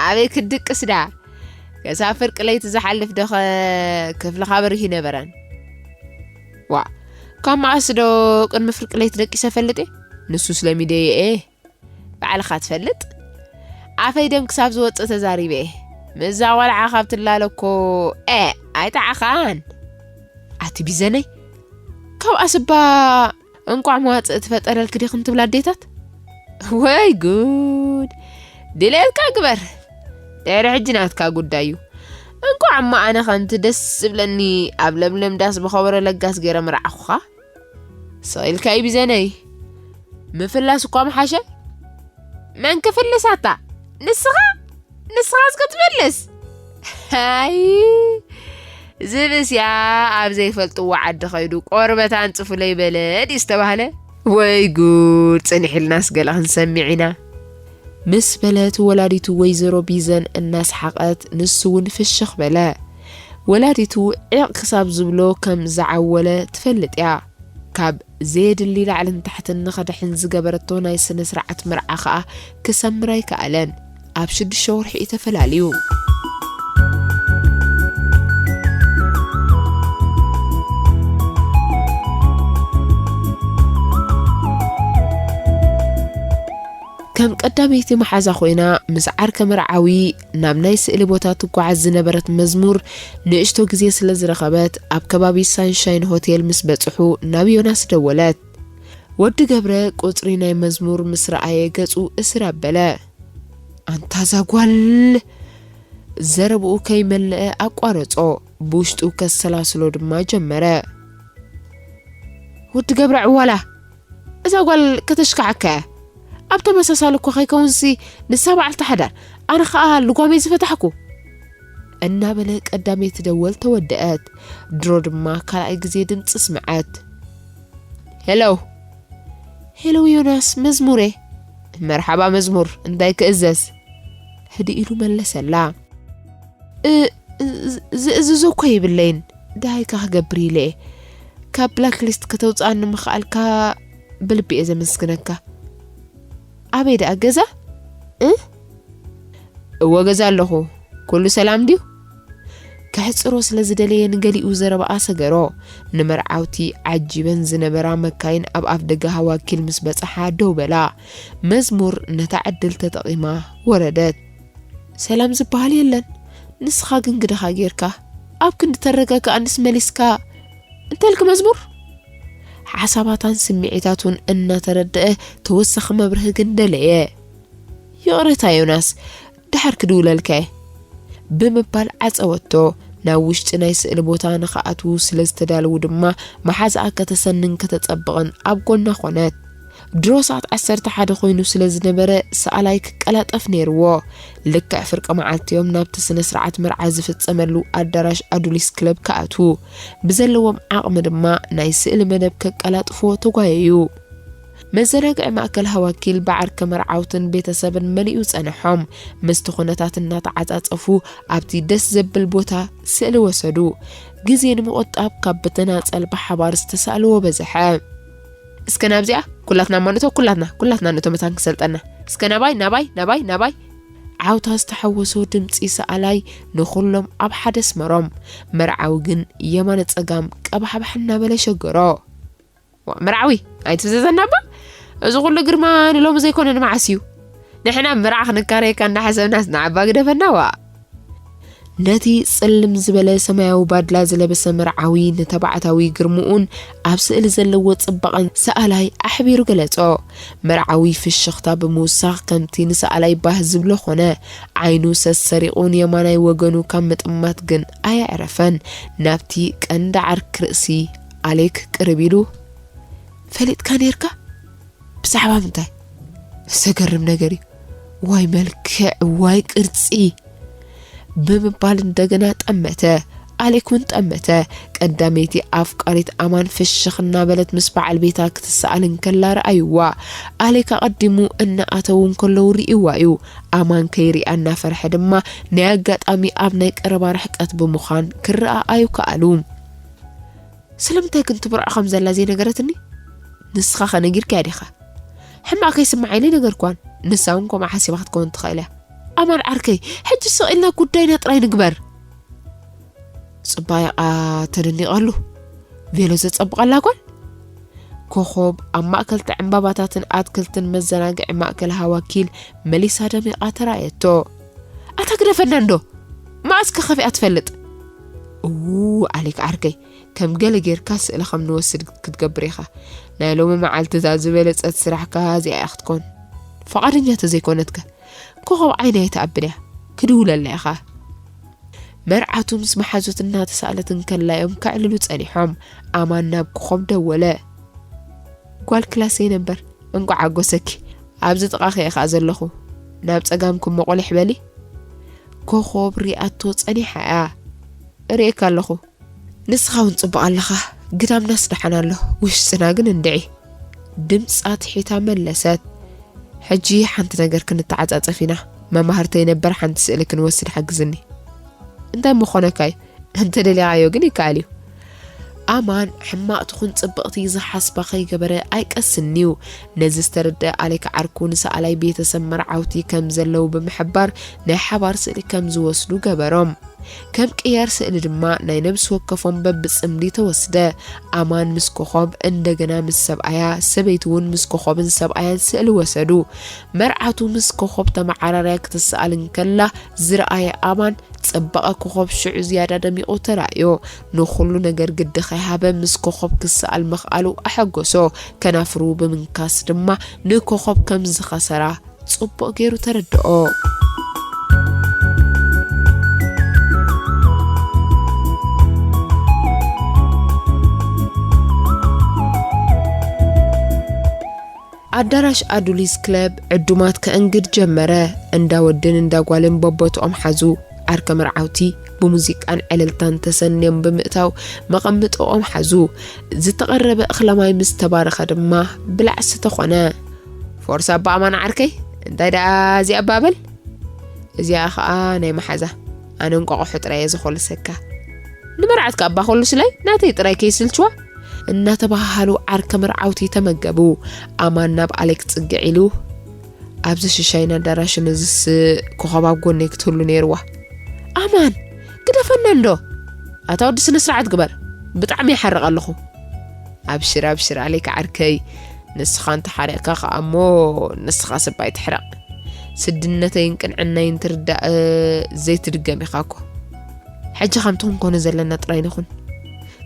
ኣበይ ክድቅስ ዳ? ክሳብ ፍርቂ ለይቲ ዝሓልፍ ዶኸ ክፍልኻ በሪሁ ይነበረን? ዋ፣ ካብ መዓስ ዶ ቅድሚ ፍርቂ ለይቲ ደቂሰ ፈልጥ እየ? ንሱስ ለሚደዮ እየ። ባዕልኻ ትፈልጥ? ኣፈይ ደም ክሳብ ዝወጽእ ተዛሪበ እየ። ምስዛ ቆልዓ ካብ ትላለ እኮ፣ ኤ፣ ኣይጠዓኻን። ኣቲ ቢዘነይ፣ ካብ ኣስባ እንቋዕ መዋፅእ ትፈጠረልኪ ዲኽን ትብላ ኣዴታት? ወይ ጉድ! ድሌትካ ግበር። ድሕሪ ሕጂ ናትካ ጉዳይ እዩ። እንቋዕ እሞ ኣነ ከምቲ ደስ ዝብለኒ ኣብ ለምለም ዳስ ብኸበሮ ለጋስ ገይረ ምርዓኹኻ። ስቕ ኢልካ እዩ ቢዘነይ። ምፍላስ እኳ ምሓሸ። መን ክፍልሳታ? ንስኻ? ንስኻ እስከ ትመልስ። ኣይ፣ ዝብስያ ኣብ ዘይፈልጥዎ ዓዲ ኸይዱ ቆርበት ኣንጽፉለይ በለ ድዩ ዝተባህለ? ወይ ጉድ፣ ጽንሕ ኢልናስ ገለ ክንሰሚዕ ኢና። ምስ በለት ወላዲቱ ወይዘሮ ቢዘን እናሰሓቐት፣ ንሱ እውን ፍሽኽ በለ። ወላዲቱ ዒቕ ክሳብ ዝብሎ ከም ዝዓወለ ትፈልጥ እያ። ካብ ዘየድሊ ላዕልን ታሕትን ንኸድሕን ዝገበረቶ ናይ ስነ ስርዓት መርዓ ኸኣ ክሰምር ኣይከኣለን። ኣብ ሽዱሽተ ወርሒ እዩ ተፈላልዩ። ከም ቀዳመይቲ መሓዛ ኮይና ምስ ዓርከ መርዓዊ ናብ ናይ ስእሊ ቦታ ትጓዓዝ ዝነበረት መዝሙር ንእሽቶ ግዜ ስለ ዝረኸበት፣ ኣብ ከባቢ ሳንሻይን ሆቴል ምስ በጽሑ ናብ ዮናስ ደወለት። ወዲ ገብረ ቁጽሪ ናይ መዝሙር ምስ ረኣየ ገጹ እስር ኣበለ። ኣንታ እዛ ጓል! ዘረብኡ ከይመለአ ኣቋረጾ። ብውሽጡ ከሰላስሎ ድማ ጀመረ። ወዲ ገብረ ዕዋላ! እዛ ጓል ከተሽክዓካ እያ። ኣብ ተመሳሳሊ እኳ ከይከውንሲ ንሳ በዓልቲ ሓዳር፣ ኣነ ኸኣ ልጓመይ ዝፈታሕኩ። እናበለ ቀዳመይቲ ደወል ተወደአት። ድሮ ድማ ካልኣይ ግዜ ድምፂ ስምዐት። ሄሎ። ሄሎ ዮናስ፣ መዝሙሬ። መርሓባ መዝሙር፣ እንታይ ክእዘዝ? ህድእ ኢሉ መለሰላ። እ፣ እ፣ ዝ-፣ ዝእዝዞ እኮ የብለይን። ደሃይካ ክገብር ኢለ እየ። ካብ ብላክ ሊስት ከተውፅኣኒ ምኽኣልካ ብልቢ እየ ዘመስግነካ። ኣበይ ደኣ ገዛ? እ? እወ ገዛ ኣለኹ። ኩሉ ሰላም ድዩ? ከሕፅሮ ስለ ዝደለየ ንገሊኡ ዘረባኣ ሰገሮ። ንመርዓውቲ ዓጂበን ዝነበራ መካይን ኣብ ኣፍ ደገ ሃዋኪል ምስ በፅሓ ደው በላ። መዝሙር ነታ ዕድል ተጠቒማ ወረደት። ሰላም ዝበሃል የለን። ንስኻ ግን ግደኻ ጌርካ ኣብ ክንዲ ተረጋግኣንስ መሊስካ እንተልክ መዝሙር? ሓሳባታን ስምዒታቱን እናተረድአ ተወሳኺ መብርሂ ግን ደለየ። ይቕሬታ ዮናስ፣ ደሓር ክድውለልካ እየ ብምባል ዓጸወቶ። ናብ ውሽጢ ናይ ስእሊ ቦታ ንኽኣትዉ ስለ ዝተዳለዉ ድማ መሓዛኣ ከተሰንን ከተጸብቕን ኣብ ጎና ኾነት። ድሮ ሰዓት ዓሰርተ ሓደ ኮይኑ ስለ ዝነበረ ሰኣላይ ክቀላጠፍ ነይርዎ። ልክዕ ፍርቂ መዓልቲ እዮም ናብቲ ስነ ስርዓት መርዓ ዝፍጸመሉ ኣዳራሽ ኣዱሊስ ክለብ ክኣትዉ። ብዘለዎም ዓቕሚ ድማ ናይ ስእሊ መደብ ከቀላጥፍዎ ተጓየዩ። መዘናግዒ ማእከል ሃዋኪል ብዓርከ መርዓውትን ቤተሰብን መሊኡ ጸንሖም። ምስቲ ኩነታት እናተዓጻጸፉ ኣብቲ ደስ ዘብል ቦታ ስእሊ ወሰዱ። ግዜ ንምቑጣብ ካብ ብተናጸል ብሓባር ዝተሳእልዎ በዝሐ። እስከ ናብዚኣ፣ ኩላትና እማ ንእቶ፣ ኩላትና፣ ኩላትና ንእቶ መታን ክሰልጠና። እስከ ናባይ፣ ናባይ፣ ናባይ፣ ናባይ። ዓውታ ዝተሓወሶ ድምጺ ሰኣላይ ንኹሎም ኣብ ሓደ ኣስመሮም። መርዓዊ ግን የማነ ጸጋም ቀባሕባሕ እናበለ ሸገሮ። ዋ፣ መርዓዊ፣ ኣይትፍዘዘና እባ። እዚ ኩሉ ግርማ ንሎሚ ዘይኮነ ንመዓስ እዩ። ንሕና መርዓ ክንካረየካ እንዳሓሰብናስ ንዓባ ግደፈና ዋ። ነቲ ጽልም ዝበለ ሰማያዊ ባድላ ዝለበሰ መርዓዊ ንተባዕታዊ ግርምኡን ኣብ ስእሊ ዘለዎ ጽባቐን ሰኣላይ ኣሕቢሩ ገለጾ። መርዓዊ ፍሽኽታ ብምውሳኽ ከምቲ ንሰኣላይ ባህ ዝብሎ ኾነ። ዓይኑ ሰሰሪቑ ንየማናይ ወገኑ ካብ ምጥማት ግን ኣየዕረፈን። ናብቲ ቀንዲ ዓርኪ ርእሲ ኣሌክ ቅርብ ኢሉ፣ ፈሊጥካ ኔርካ? ብዛዕባ ምንታይ? ዘገርም ነገር እዩ። ዋይ መልክዕ፣ ዋይ ቅርጺ! ብምባል እንደገና ጠመተ። ኣሌክ እውን ጠመተ። ቀዳመይቲ ኣፍቃሪት ኣማን ፍሽኽ እናበለት ምስ በዓል ቤታ ክትሰኣል እንከላ ረኣይዋ። ኣሌክ ኣቐዲሙ እናኣተዉ እንከለዉ ርእይዋ እዩ። ኣማን ከይሪኣ እናፈርሐ ድማ ናይ ኣጋጣሚ ኣብ ናይ ቀረባ ርሕቀት ብምዃን ክረኣኣዩ ከኣሉ። ስለምንታይ ግን ትብርዖ ከም ዘላ ዘይነገረትኒ? ንስኻ ከ ነጊርካያ ዲኻ? ሕማቕ ከይስምዓ ኢለ ኣይነገርኳን። ንሳ እውን ከምኡ ሓሲባ ክትከውን ትኽእል እያ። ኣማን ዓርከይ፣ ሕጂ ስቕ ኢልና ጉዳይና ጥራይ ንግበር። ጽባቐኣ ተደኒቐሉ። ቬሎ ዘጸብቐላ ጓል? ኮኾብ ኣብ ማእከል ዕምባባታትን ኣትክልትን መዘናግዒ ማእከል ሃዋኪል መሊሳ ደሚቓ ተራእየቶ። ኣታ ግደፈና እንዶ! መኣስ ከ ከፊኣ ትፈልጥ? እዉ ኣሌክ ዓርከይ፣ ከም ገለ ጌርካ ስእሊ ከም ንወስድ ክትገብር ኢኻ። ናይ ሎሚ መዓልቲ እዛ ዝበለጸት ስራሕካ እዚኣ እያ ክትኮን። ፍቓደኛ ተዘይኮነትከ? ኮኸብ ዓይና ኣይትኣብል እያ። ክድውለላ ኢኻ። መርዓቱ ምስ መሓዙት እናተሳእለት እንከላ እዮም ከዕልሉ ጸኒሖም። ኣማን ናብ ኮኸብ ደወለ። ጓል ክላሰይ ነበር፣ እንቋዕ ሓጎሰኪ። ኣብዚ ጥቓኺ እየ ኸኣ ዘለኹ። ናብ ጸጋምኩም መቑሊሕ በሊ። ኮኾብ ሪኣቶ ጸኒሓ እያ። እርእየካ ኣለኹ። ንስኻ እውን ጽቡቕ ኣለኻ። ግዳምናስ ደሓን ኣሎ፣ ውሽጥና ግን እንድዒ። ድምጻ ትሒታ መለሰት። ሕጂ ሓንቲ ነገር ክንተዓጻጸፍ ኢና። መማህርተይ ነበር ሓንቲ ስእሊ ክንወስድ ሓግዝኒ። እንታይ ምኾነካ እዩ? እንተ ደሊኻዮ ግን ይከኣል እዩ። ኣማን ሕማቕ ትኹን ጽብቕቲ ዝሓስባ ከይገበረ ኣይቀስን'ዩ። ነዚ ዝተረድአ ኣሌክ ዓርኩ ንሰኣላይ ቤተሰብ መርዓውቲ ከም ዘለዉ ብምሕባር ናይ ሓባር ስእሊ ከም ዝወስዱ ገበሮም። ከም ቅያር ስእሊ ድማ ናይ ነብሲ ወከፎም በብጽምዲ ተወስደ። ኣማን ምስ ኮኾብ፣ እንደገና ምስ ሰብኣያ፣ ሰበይቲ እውን ምስ ኮኾብን ሰብኣያን ስእሊ ወሰዱ። መርዓቱ ምስ ኮኾብ ተመዓራርያ ክትሰኣል እንከላ ዝረኣየ ኣማን፣ ጸባቐ ኮኾብ ሽዑ ዝያዳ ደሚቑ ተራእዮ። ንኹሉ ነገር ግዲ ከይሃበ ምስ ኮኾብ ክሰኣል ምኽኣሉ ኣሐጎሶ። ከናፍሩ ብምንካስ ድማ ንኮኾብ ከም ዝኸሰራ ጽቡቕ ገይሩ ተረድኦ። ኣዳራሽ ኣዱሊስ ክለብ ዕዱማት ከእንግድ ጀመረ። እንዳ ወድን እንዳ ጓልን በቦትኦም ሓዙ። ዓርከ መርዓውቲ ብሙዚቃን ዕልልታን ተሰንዮም ብምእታው መቐምጥኦም ሓዙ። ዝተቐረበ እኽለ ማይ ምስ ተባረኸ ድማ ብላዕ ስተ ኾነ። ፎርሳ ኣባ ኣማን ዓርከይ፣ እንታይ ደኣ እዚኣ ኣባበል? እዚኣ ኸኣ ናይ መሓዛ። ኣነ እንቋቑሖ ጥራይ እየ ዝኾልሰካ። ንመርዓትካ እባ ኮልስለይ፣ ናተይ ጥራይ ከይስልችዋ። እናተባሃሃሉ ዓርከ መርዓውቲ ተመገቡ። ኣማን ናብ ኣሌክ ጽግዕ ኢሉ፣ ኣብዚ ሽሻይን ኣዳራሽን እዝስ ኮኸብ ኣብ ጎነይ ክትህሉ ነይርዋ። ኣማን፣ ግደፈና እንዶ። ኣታ ወዲ ስነ ስርዓት ግበር። ብጣዕሚ ይሓርቕ ኣለኹ። ኣብሽር፣ ኣብሽር ኣሌክ ዓርከይ። ንስኻ እንተሓሪቕካ ኸኣ እሞ ንስኻ ሰብ ኣይትሕረቕ። ስድነተይን ቅንዕናይን ትርዳእ ዘይትድገም ኢኻ እኮ። ሕጂ ከምቲ ክንኮኖ ዘለና ጥራይ ንኹን።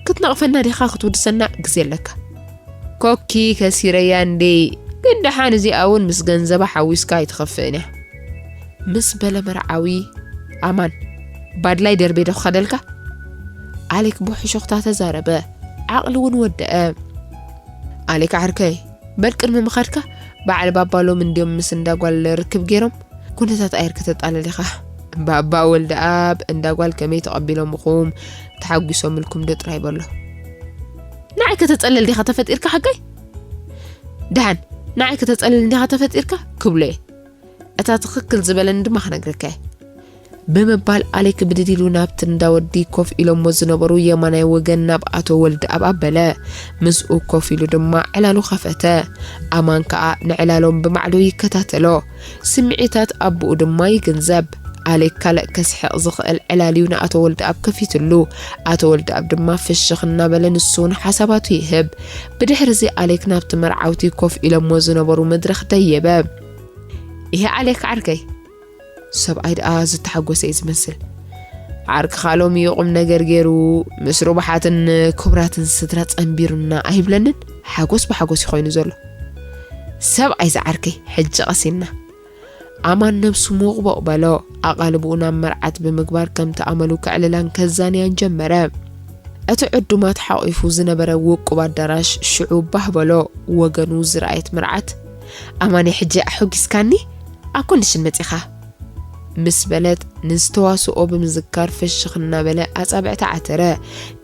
ክትነቕፈና ዲኻ ክትውድሰና ግዜ ኣለካ። ኮኪ ከሲረያ እንዴ፣ ግን ደሓን እዚኣ እውን ምስ ገንዘባ ሓዊስካ ኣይትኸፍእን እያ። ምስ በለ መርዓዊ ኣማን፣ ባድላይ ደርቤ ዶ ክኸደልካ? ኣሌክ ብሕሹኽታ ተዛረበ። ዓቕሊ እውን ወደአ። ኣሌክ ዓርከይ፣ በል ቅድሚ ምኻድካ በዓል ባባ ሎም እንድዮም ምስ እንዳ ጓል ርክብ ገይሮም። ኩነታት ኣየር ከተጣልል ኢኻ። ባባ ወልደኣብ እንዳ ጓል ከመይ ተቐቢሎምኹም? ተሓጒሶምልኩም ዶ ጥራይ በሎ። ንዓይ ከተጸልል ዲኻ ተፈጢርካ ሓቀይ? ደሓን ንዓይ ከተጸልል ዲኻ ተፈጢርካ ክብሎ እየ። እታ ትኽክል ዝበለኒ ድማ ክነግረካ እየ። ብምባል ኣሌክ ብድድ ኢሉ ናብቲ እንዳ ወዲ ኮፍ ኢሎሞ ዝነበሩ የማናይ ወገን ናብ ኣቶ ወልደኣብ ኣበለ። ምስኡ ኮፍ ኢሉ ድማ ዕላሉ ከፈተ። ኣማን ከኣ ንዕላሎም ብማዕዶ ይከታተሎ። ስምዒታት ኣቦኡ ድማ ይግንዘብ። ኣሌክ ካልእ ከስሕቕ ዝኽእል ዕላል እዩ ንኣቶ ወልደኣብ ከፊትሉ። ኣቶ ወልደኣብ ድማ ፍሽኽ እናበለ ንሱ እውን ሓሳባቱ ይህብ። ብድሕሪ እዚ ኣሌክ ናብቲ መርዓውቲ ኮፍ ኢሎሞ ዝነበሩ መድረኽ ደየበ። ይሄ ኣሌክ ዓርከይ፣ ሰብኣይ ደኣ ዝተሓጎሰ እዩ ዝመስል። ዓርክኻ ሎሚ ቁም ነገር ገይሩ ምስ ርቡሓትን ክቡራትን ስድራ ጸንቢሩና ኣይብለንን? ሓጎስ ብሓጎስ እዩ ኮይኑ ዘሎ። ሰብኣይ ዝዓርከይ፣ ሕጂ ቀሲንና። ኣማን ነብሱ ሙቕቡቕ በሎ። ኣቓልብኡ ናብ መርዓት ብምግባር ከምቲ ኣመሉ ከዕልላን ከዛንያን ጀመረ። እቲ ዕዱማት ሓቒፉ ዝነበረ ውቁብ ኣዳራሽ ሽዑ ባህ በሎ። ወገኑ ዝረኣየት መርዓት፣ ኣማኒ ሕጂ ኣሐጒስካኒ፣ ኣብ ኮንዲሽን መጺኻ። ምስ በለት ንዝተዋስኦ ብምዝካር ፍሽኽ እናበለ ኣጻብዕቲ ዓተረ።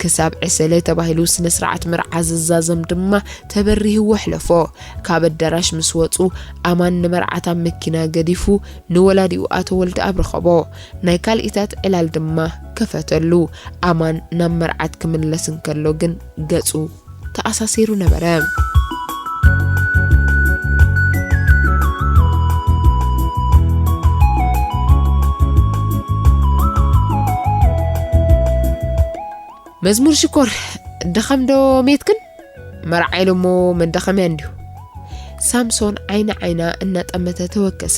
ክሳብ ዕሰለ ተባሂሉ ስነ ስርዓት መርዓ ዝዛዘም ድማ ተበሪህዎ ኣሕለፎ። ካብ ኣዳራሽ ምስ ወጹ ኣማን ንመርዓት ኣብ መኪና ገዲፉ ንወላዲኡ ኣቶ ወልደኣብ ረኸቦ። ናይ ካልኢታት ዕላል ድማ ከፈተሉ። ኣማን ናብ መርዓት ክምለስ እንከሎ ግን ገጹ ተኣሳሲሩ ነበረ። መዝሙር ሽኮር፣ ደኸም ዶ ሜትክን? መርዓ ኢሉ እሞ መዳኸምያ እንድዩ። ሳምሶን ዓይኒ ዓይና እናጠመተ ተወከሳ።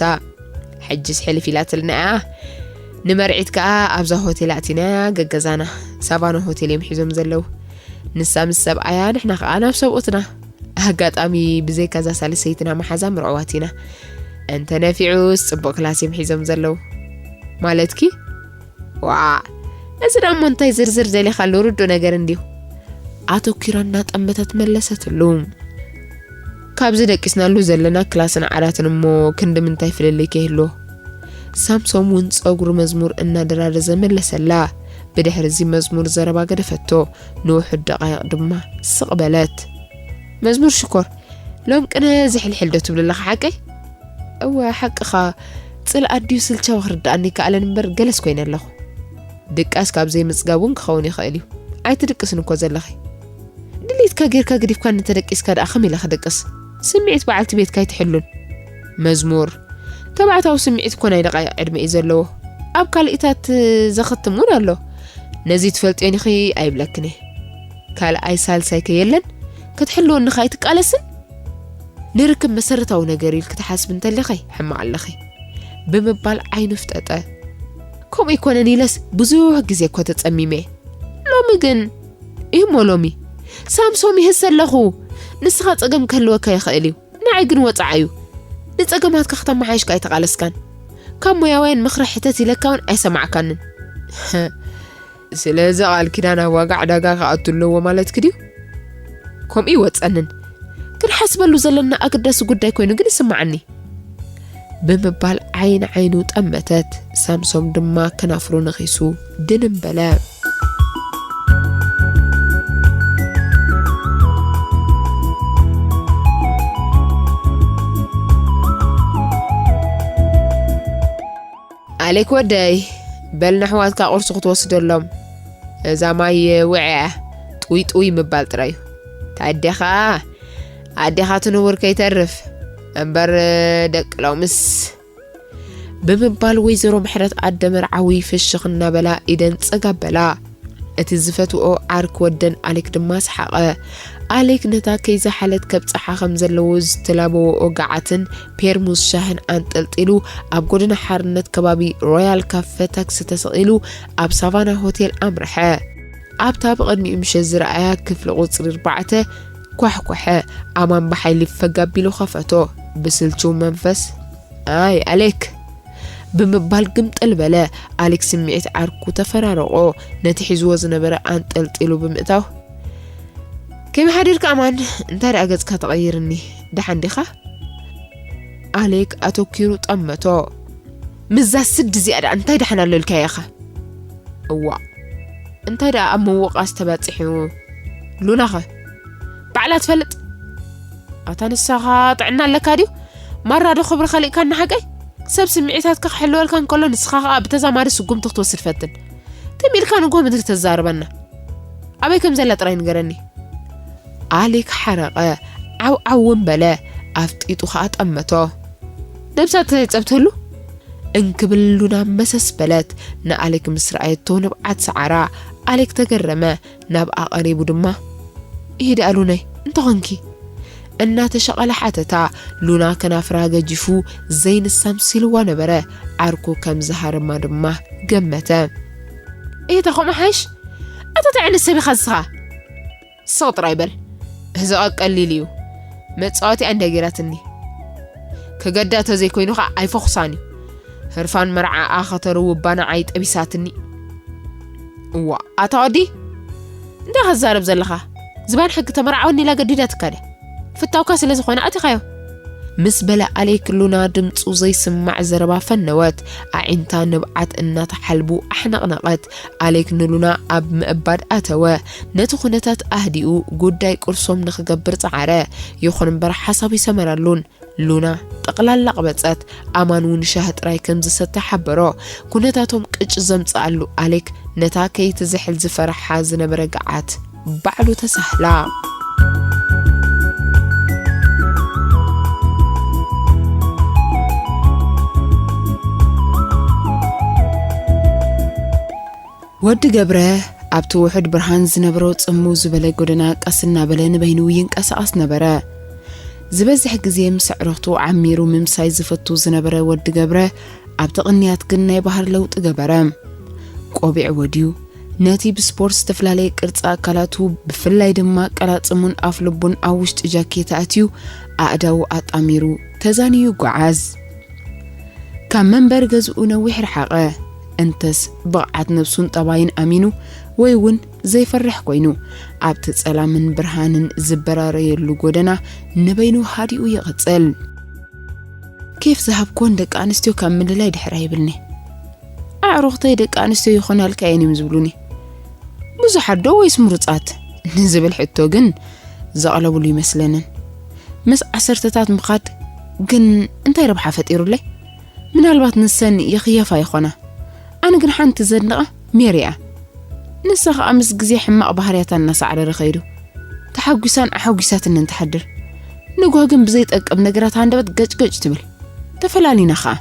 ሕጅስ ሕልፍ ኢላትልና እያ። ንመርዒት ከኣ ኣብዛ ሆቴል ኣእቲናያ፣ ገገዛና ሳቫና ሆቴል እዮም ሒዞም ዘለዉ። ንሳ ምስ ሰብኣያ፣ ንሕና ከኣ ናብ ሰብኡትና። ኣጋጣሚ ብዘይካ እዛ ሳልሰይትና መሓዛ ምርዕዋት ኢና። እንተ ነፊዑስ ጽቡቕ ክላስ እዮም ሒዞም ዘለዉ። ማለትኪ? ዋዕ፣ እዚ ደሞ እንታይ ዝርዝር ደሊኻሉ ርዱእ ነገር እንድዩ። ኣተኲራ እናጠመተት መለሰትሉ። ካብዚ ደቂስናሉ ዘለና ክላስን ዓራትን እሞ ክንዲ ምንታይ ፍልልይ ከይህልዎ? ሳምሶም እውን ጸጉሪ መዝሙር እናደራረዘ መለሰላ። ብድሕሪ እዚ መዝሙር ዘረባ ገደፈቶ። ንውሑድ ደቓይቕ ድማ ስቕ በለት። መዝሙር ሽኮር፣ ሎም ቅነ ዝሕልሕል ዶ ትብል ኣለኻ ሓቀይ? እወ፣ ሓቅኻ። ጽልኣት ድዩ ስልቻዊ ክርድኣኒ ይከኣለን እምበር ገለስ ኮይነ ኣለኹ። ድቃስ ካብ ዘይምጽጋብ እውን ክኸውን ይኽእል እዩ። ኣይትድቅስን እኮ ዘለኺ። ድሌትካ ጌርካ ገዲፍካኒ እንተደቂስካ ደኣ ከመይ ኢለ ክድቅስ? ስምዒት በዓልቲ ቤትካ ኣይትሕሉን። መዝሙር፣ ተባዕታዊ ስምዒት እኮ ናይ ደቓይቕ ዕድመ እዩ ዘለዎ። ኣብ ካልኢታት ዘኽትም እውን ኣሎ። ነዚ ትፈልጥዮን ኢኺ ኣይብለክን እየ። ካልኣይ ሳልሳይ ከ የለን? ክትሕልወኒ ከ ኣይትቃለስን? ንርክብ መሰረታዊ ነገር ኢልኪ ትሓስቢ እንተሊኺ ሕማቕ ኣለኺ። ብምባል ዓይኑ ፍጠጠ። ከምኡ ኣይኮነን ኢለስ ብዙሕ ግዜ እኮ ተጸሚመ። ሎሚ ግን፣ እሞ ሎሚ ሳምሶም ይህሰ ኣለኹ። ንስኻ ጸገም ክህልወካ ይኽእል እዩ፣ ንዓይ ግን ወጽዓ እዩ። ንጸገማትካ ከተመሓይሽካ ኣይተቓለስካን። ካብ ሞያውያን ምኽሪ ሕተት ኢለካ እውን ኣይሰማዕካንን። ስለዚ ቃል ኪዳን ኣብ ዋጋ ዕዳጋ ክኣቱ ኣለዎ ማለትኪ ድዩ? ከምኡ ይወጸንን። ክንሓስበሉ ዘለና ኣገዳሲ ጉዳይ ኮይኑ ግን ይስምዓኒ። ብምባል ዓይኒ ዓይኑ ጠመተት። ሳምሶም ድማ ከናፍሩ ነኺሱ ድንም በለ። ኣሌክ ወደይ፣ በል ንኣሕዋትካ ቁርሲ ክትወስደሎም። እዛ ማይ ውዕያ ጥውይ ጥውይ ምባል ጥራይ እዩ። ታዴኻ ኣዴኻ ትንውር ከይተርፍ እምበር ደቂ ሎምስ። ብምባል ወይዘሮ ምሕረት ኣደ መርዓዊ ፍሽኽ እናበላ ኢደን ጸግ ኣበላ። እቲ ዝፈትውኦ ዓርኪ ወደን ኣሌክ ድማ ሰሓቐ። ኣሌክ ነታ ከይዘሓለት ከብጽሓ ከም ዘለዎ ዝተላበወኦ ገዓትን ፔርሙዝ ሻህን ኣንጠልጢሉ ኣብ ጎደና ሓርነት ከባቢ ሮያል ካፈ ታክሲ ተሰቒሉ ኣብ ሳቫና ሆቴል ኣምርሐ። ኣብታ ብቕድሚኡ ምሸት ዝረኣያ ክፍሊ ቁጽሪ ኣርባዕተ ኳሕኳሐ። ኣማን ብሓይሊ ፈግ ኣቢሉ ከፈቶ። ብስልችው መንፈስ፣ "ኣይ ኣሌክ!" ብምባል ግምጥል በለ። ኣሌክ ስምዒት ዓርኩ ተፈራረቖ። ነቲ ሒዝዎ ዝነበረ ኣንጠልጢሉ ብምእታው፣ "ከመይ ሓዲርካ ኣማን? እንታይ ደኣ ገጽካ ተቐይርኒ? ደሓን ዲኻ?" ኣሌክ ኣተኲሩ ጠመቶ። "ምስዛ ስዲ እዚኣ ደኣ እንታይ ደሓን ኣሎ ኢልካያ ኢኻ?" "እዋእ፣ እንታይ ደኣ ኣብ ምውቓስ ተባጺሑ? ሉናኸ? ባዕላ ትፈልጥ?" "ኣታ ንሳኻ ጥዕና ኣለካ ድዩ? ማራ ዶ ክብሪ ከሊእካና ሓቀይ? ሰብ ስምዒታትካ ክሕልወልካ እንከሎ ንስኻ ኸኣ ብተዛማዲ ስጉምቲ ክትወስድ ፈትን። ትም ኢልካ ንግሆ ምድሪ ተዛርበና። ኣበይ ከም ዘላ ጥራይ ንገረኒ?" ኣሌክ ሓረቐ፣ ዓው ዓው እውን በለ፣ ኣፍጢጡ ኸኣ ጠመቶ። "ነብሳ ትጸብተሉ?" እንክብል ሉና መሰስ በለት። ንኣሌክ ምስ ረኣየቶ ንብዓት ሰዓራ። ኣሌክ ተገረመ፣ ናብኣ ቀሪቡ ድማ፣ "እሂ ደኣ ሉናይ፣ እንተ ኾንኪ?" እናተሸቐለ ሓተታ። ሉና ከናፍራ ገጂፉ ዘይንሳ ምሲልዋ ነበረ። ዓርኩ ከም ዝሃረማ ድማ ገመተ። "እሂ፣ ተኾምሓሽ፣ ኣታ እንታይ ዓይነት ሰብ ኢኻ ንስኻ?" ስቕ ጥራይ በል። እዚ ቐ ቀሊል እዩ። መጻወቲኣ እንድያ ገይራትኒ። ክገዳ ተዘይኮይኑ ኸኣ ኣይፈኹሳን እዩ። ህርፋን መርዓኣ ከተርውባ ንዓይ ጠቢሳትኒ። እዋ፣ ኣታ ወዲ፣ እንታይ ኸትዛረብ ዘለኻ? ዝባን ሕጊ ተመርዓወኒ ኢላ ገዲዳትካ ድያ? ፍታውካ ስለ ዝኾነ ኣቲኻዮ። ምስ በለ ኣሌክ ሉና ድምጹ ዘይስማዕ ዘረባ ፈነወት። ኣዒንታ ንብዓት እናተሓልቡ ኣሕነቕነቐት። ኣሌክ ንሉና ኣብ ምእባድ ኣተወ። ነቲ ኩነታት ኣህዲኡ ጉዳይ ቁርሶም ንኽገብር ጸዓረ። ይኹን እምበር ሓሳቡ ይሰመረሉን። ሉና ጠቕላላ ኣቕበጸት። ኣማን እውን ሻሂ ጥራይ ከም ዝሰተ ሓበሮ። ኩነታቶም ቅጭ ዘምጽኣሉ ኣሌክ ነታ ከይትዝሕል ዝፈርሓ ዝነበረ ገዓት ባዕሉ ተሳህላ። ወዲ ገብረ ኣብቲ ውሑድ ብርሃን ዝነበሮ ጽምው ዝበለ ጎደና ቀስ እናበለ ንበይኑ ይንቀሳቐስ ነበረ። ዝበዝሕ ግዜ ምስ ኣዕሩኽቱ ዓሚሩ ምምሳይ ዝፈቱ ዝነበረ ወዲ ገብረ፣ ኣብቲ ቅንያት ግን ናይ ባህር ለውጢ ገበረ። ቆቢዕ ወድዩ፣ ነቲ ብስፖርት ዝተፈላለየ ቅርጺ ኣካላቱ፣ ብፍላይ ድማ ቀላጽሙን ኣፍልቡን ኣብ ውሽጢ ጃኬታ ኣትዩ፣ ኣእዳዉ ኣጣሚሩ ተዛንዩ ይጓዓዝ። ካብ መንበሪ ገዝኡ ነዊሕ ረሓቐ። እንተስ ብቕዓት ነብሱን ጠባይን ኣሚኑ፣ ወይ እውን ዘይፈርሕ ኮይኑ፣ ኣብቲ ጸላምን ብርሃንን ዝበራረየሉ ጎደና ንበይኑ ሃዲኡ ይቕጽል። ኬፍ ዝሃብኩወን ደቂ ኣንስትዮ ካብ ምልላይ ድሕር ኣይብልኒ። ኣዕሩኽተይ ደቂ ኣንስትዮ ይኾናልካ እየን እዮም ዝብሉኒ። ብዙሓት ዶ ወይስ ምሩጻት? ንዝብል ሕቶ ግን ዘቕለብሉ ይመስለንን። ምስ ዓሰርተታት ምኻድ ግን እንታይ ረብሓ ፈጢሩለይ? ምናልባት ንሰን ይኽየፋ ይኾና። ኣነ ግን ሓንቲ ዘድንቓ ሜሪ እያ። ንሳ ኸኣ ምስ ግዜ ሕማቕ ባህርያታ እናሳዕረረ ኸይዱ። ተሓጒሳን ኣሓጒሳትንን ትሓድር። ንግሆ ግን ብዘይጠቅም ነገራት ሃንደበት ገጭገጭ ትብል። ተፈላሊና ኸኣ።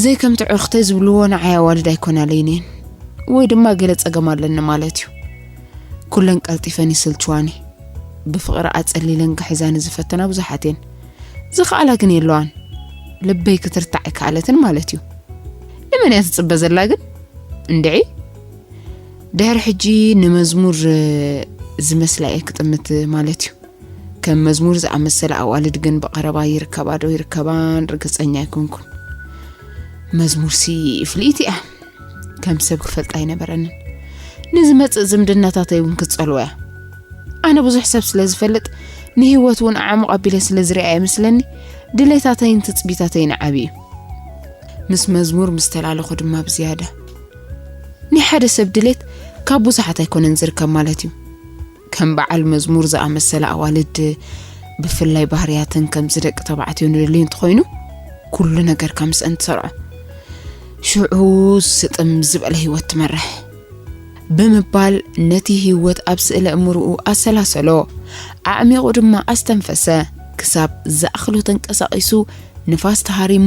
ዘይከምቲ ዕርኽተይ ዝብልዎ ንዓይ ኣዋልድ ኣይኮናለይን እየን። ወይ ድማ ገለ ጸገም ኣለኒ ማለት እዩ። ኩለን ቀልጢፈን ይስልችዋኒ። ብፍቕሪ ኣጸሊለን ክሕዛኒ ዝፈተና ብዙሓት እየን። ዝኸኣላ ግን የለዋን። ልበይ ክትርታዕ ኣይከኣለትን ማለት እዩ። ንመን እያ ትጽበ ዘላ ግን? እንድዒ። ድሕሪ ሕጂ ንመዝሙር፣ እ፣ ዝመስላ እየ ክጥምት ማለት እዩ። ከም መዝሙር ዝኣመሰለ ኣዋልድ ግን ብቐረባ ይርከባ ዶ ይርከባን ርግጸኛ ኣይኮንኩን። መዝሙርሲ ፍልይቲ እያ። ከም ሰብ ክፈልጣ ኣይነበረንን። ንዝመጽእ ዝምድናታተይ እውን ክትጸልዎ እያ። ኣነ ብዙሕ ሰብ ስለ ዝፈልጥ፣ ንህይወት እውን ኣዕሙቕ ኣቢለ ስለ ዝሪኣ እየ መስለኒ፣ ድሌታተይን ትጽቢታተይን ዓቢ እዩ። ምስ መዝሙር ምስ ተላለኹ ድማ ብዝያዳ። ናይ ሓደ ሰብ ድሌት ካብ ብዙሓት ኣይኮነን ዝርከብ ማለት እዩ። ከም በዓል መዝሙር ዝኣመሰለ ኣዋልድ፣ ብፍላይ ባህርያተን ከምዚ ደቂ ተባዕትዮ ንደልዩ እንተኾይኑ፣ ኩሉ ነገርካ ምስአን ትሰርዖ። ሽዑ ስጥም ዝበለ ህይወት ትመርሕ። ብምባል ነቲ ህይወት ኣብ ስእለ እምርኡ ኣሰላሰሎ። ኣዕሚቑ ድማ ኣስተንፈሰ። ክሳብ ዝኣኽሎ ተንቀሳቒሱ፣ ንፋስ ተሃሪሙ፣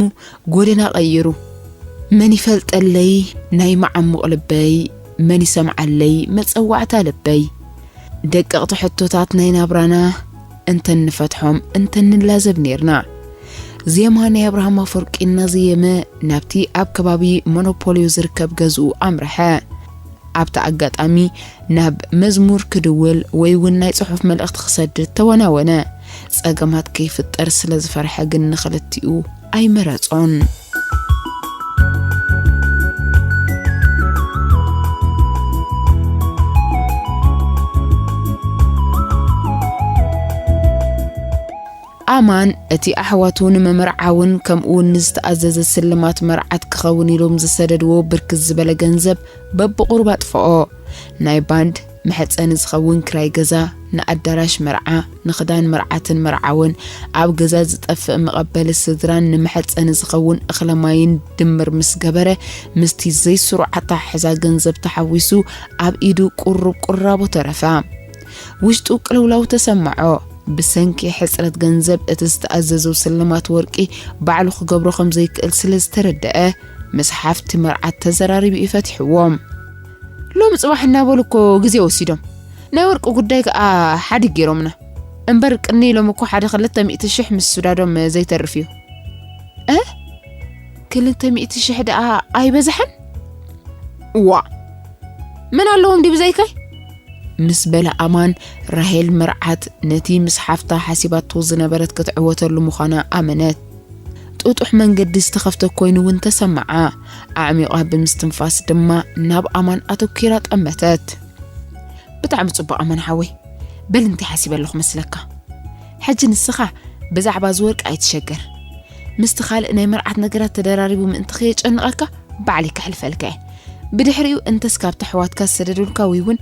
ጎደና ቀይሩ። መን ይፈልጠለይ ናይ መዓሙቕ ልበይ፣ መን ይሰምዓለይ መጸዋዕታ ልበይ። ደቀቕቲ ሕቶታት ናይ ናብራና እንተንፈትሖም እንተንላዘብ ኔርና። ዜማ ናይ ኣብርሃም ኣፈወርቂ እናዘየመ ናብቲ ኣብ ከባቢ ሞኖፖልዮ ዝርከብ ገዝኡ ኣምርሐ። ኣብቲ ኣጋጣሚ ናብ መዝሙር ክድውል ወይ እውን ናይ ጽሑፍ መልእኽቲ ክሰድድ ተወናወነ። ጸገማት ከይፍጠር ስለ ዝፈርሐ ግን ንኽልቲኡ ኣይመረጾን። ኣማን እቲ ኣሕዋቱ ንመመርዓውን ከምኡውን ንዝተኣዘዘ ስልማት መርዓት ክኸውን ኢሎም ዝሰደድዎ ብርክት ዝበለ ገንዘብ በብቑሩብ ኣጥፍኦ። ናይ ባንድ መሐጸኒ ዝኸውን ክራይ ገዛ፣ ንኣዳራሽ መርዓ፣ ንኽዳን መርዓትን መርዓውን፣ ኣብ ገዛ ዝጠፍእ መቐበሊ ስድራን ንመሐጸኒ ዝኸውን እኽለ ማይን ድምር ምስ ገበረ፣ ምስቲ ዘይስሩዕ ኣተሓሕዛ ገንዘብ ተሓዊሱ ኣብ ኢዱ ቁሩብ ቁራቦ ተረፋ። ውሽጡ ቅልውላው ተሰማዖ። ብሰንኪ ሕጽረት ገንዘብ እቲ ዝተኣዘዞ ስልማት ወርቂ ባዕሉ ክገብሮ ከም ዘይክእል ስለ ዝተረደአ፣ ምስ ሓፍቲ መርዓት ተዘራሪቡ እዩ ፈቲሕዎም። ሎሚ ጽባሕ እናበሉ እኮ ግዜ ወሲዶም። ናይ ወርቂ ጉዳይ ከኣ ሓዲግ ገይሮምና። እምበር ቅኒ ኢሎም እኮ ሓደ ክልተ ሚእቲ ሽሕ ምስዳዶም ዘይተርፍ እዩ። እ? ክልተ ሚእቲ ሽሕ ደኣ ኣይበዝሐን? እዋ፣ መን ኣለዎም ድዩ ብዘይካይ? ምስ በለ ኣማን፣ ራሄል መርዓት ነቲ ምስ ሓፍታ ሓሲባቶ ዝነበረት ክትዕወተሉ ምዃና ኣመነት። ጥጡሕ መንገዲ ዝተኸፍተ ኮይኑ እውን ተሰምዓ። ኣዕሚቓ ብምስትንፋስ ድማ ናብ ኣማን ኣተኲራ ጠመተት። ብጣዕሚ ጽቡቕ ኣማን ሓወይ። በል እንታይ ሓሲበ ኣለኹ መስለካ? ሕጂ ንስኻ ብዛዕባ እዚ ወርቂ ኣይትሸገር። ምስቲ ካልእ ናይ መርዓት ነገራት ተደራሪቡ ምእንቲ ከየጨንቐካ ባዕለይ ከሕልፈልካ እየ። ብድሕሪኡ እንተስ ካብቲ ኣሕዋትካ ዝሰደዱልካ ወይ እውን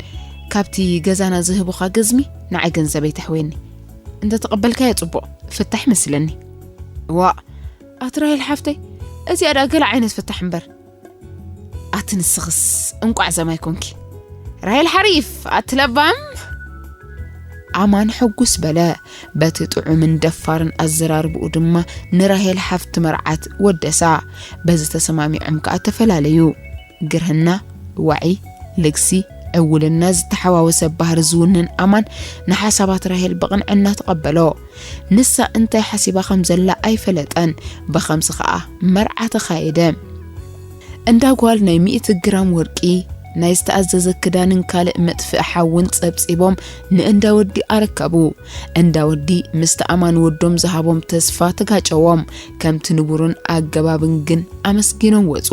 ካብቲ ገዛና ዝህቡኻ ገዝሚ ንዓይ ገንዘበይ ተሕውየኒ። እንተ ተቐበልካዮ ጽቡቕ ፍታሕ ይመስለኒ። ዋእ፣ ኣቲ ራሄል ሓፍተይ፣ እዚኣ ደኣ ገለ ዓይነት ፍታሕ እምበር። ኣቲ ንስኽስ እንቋዕ ዘማይ ኮንኪ። ራሄል ሓሪፍ፣ ኣቲ ለባም። ኣማን ሕጉስ በለ። በቲ ጥዑምን ደፋርን ኣዘራርብኡ ድማ ንራሄል ሓፍቲ መርዓት ወደሳ። በዚ ተሰማሚዖም ከኣ ተፈላለዩ። ግርህና፣ ዋዒ፣ ልግሲ፣ ዕውልና ዝተሓዋወሰ ባህሪ ዝውንን ኣማን ንሓሳባት ራሄል ብቕንዕና ተቐበሎ። ንሳ እንታይ ሓሲባ ከም ዘላ ኣይፈለጠን። ብኸምዚ ኸኣ መርዓ ተኻየደ። እንዳ ጓል ናይ ሚእቲ ግራም ወርቂ፣ ናይ ዝተኣዘዘ ክዳንን ካልእ መጥፍኢ ሓውን ጸብጺቦም ንእንዳ ወዲ ኣረከቡ። እንዳ ወዲ ምስቲ ኣማን ወዶም ዝሃቦም ተስፋ ተጋጨዎም። ከምቲ ንቡርን ኣገባብን ግን ኣመስጊኖም ወጹ።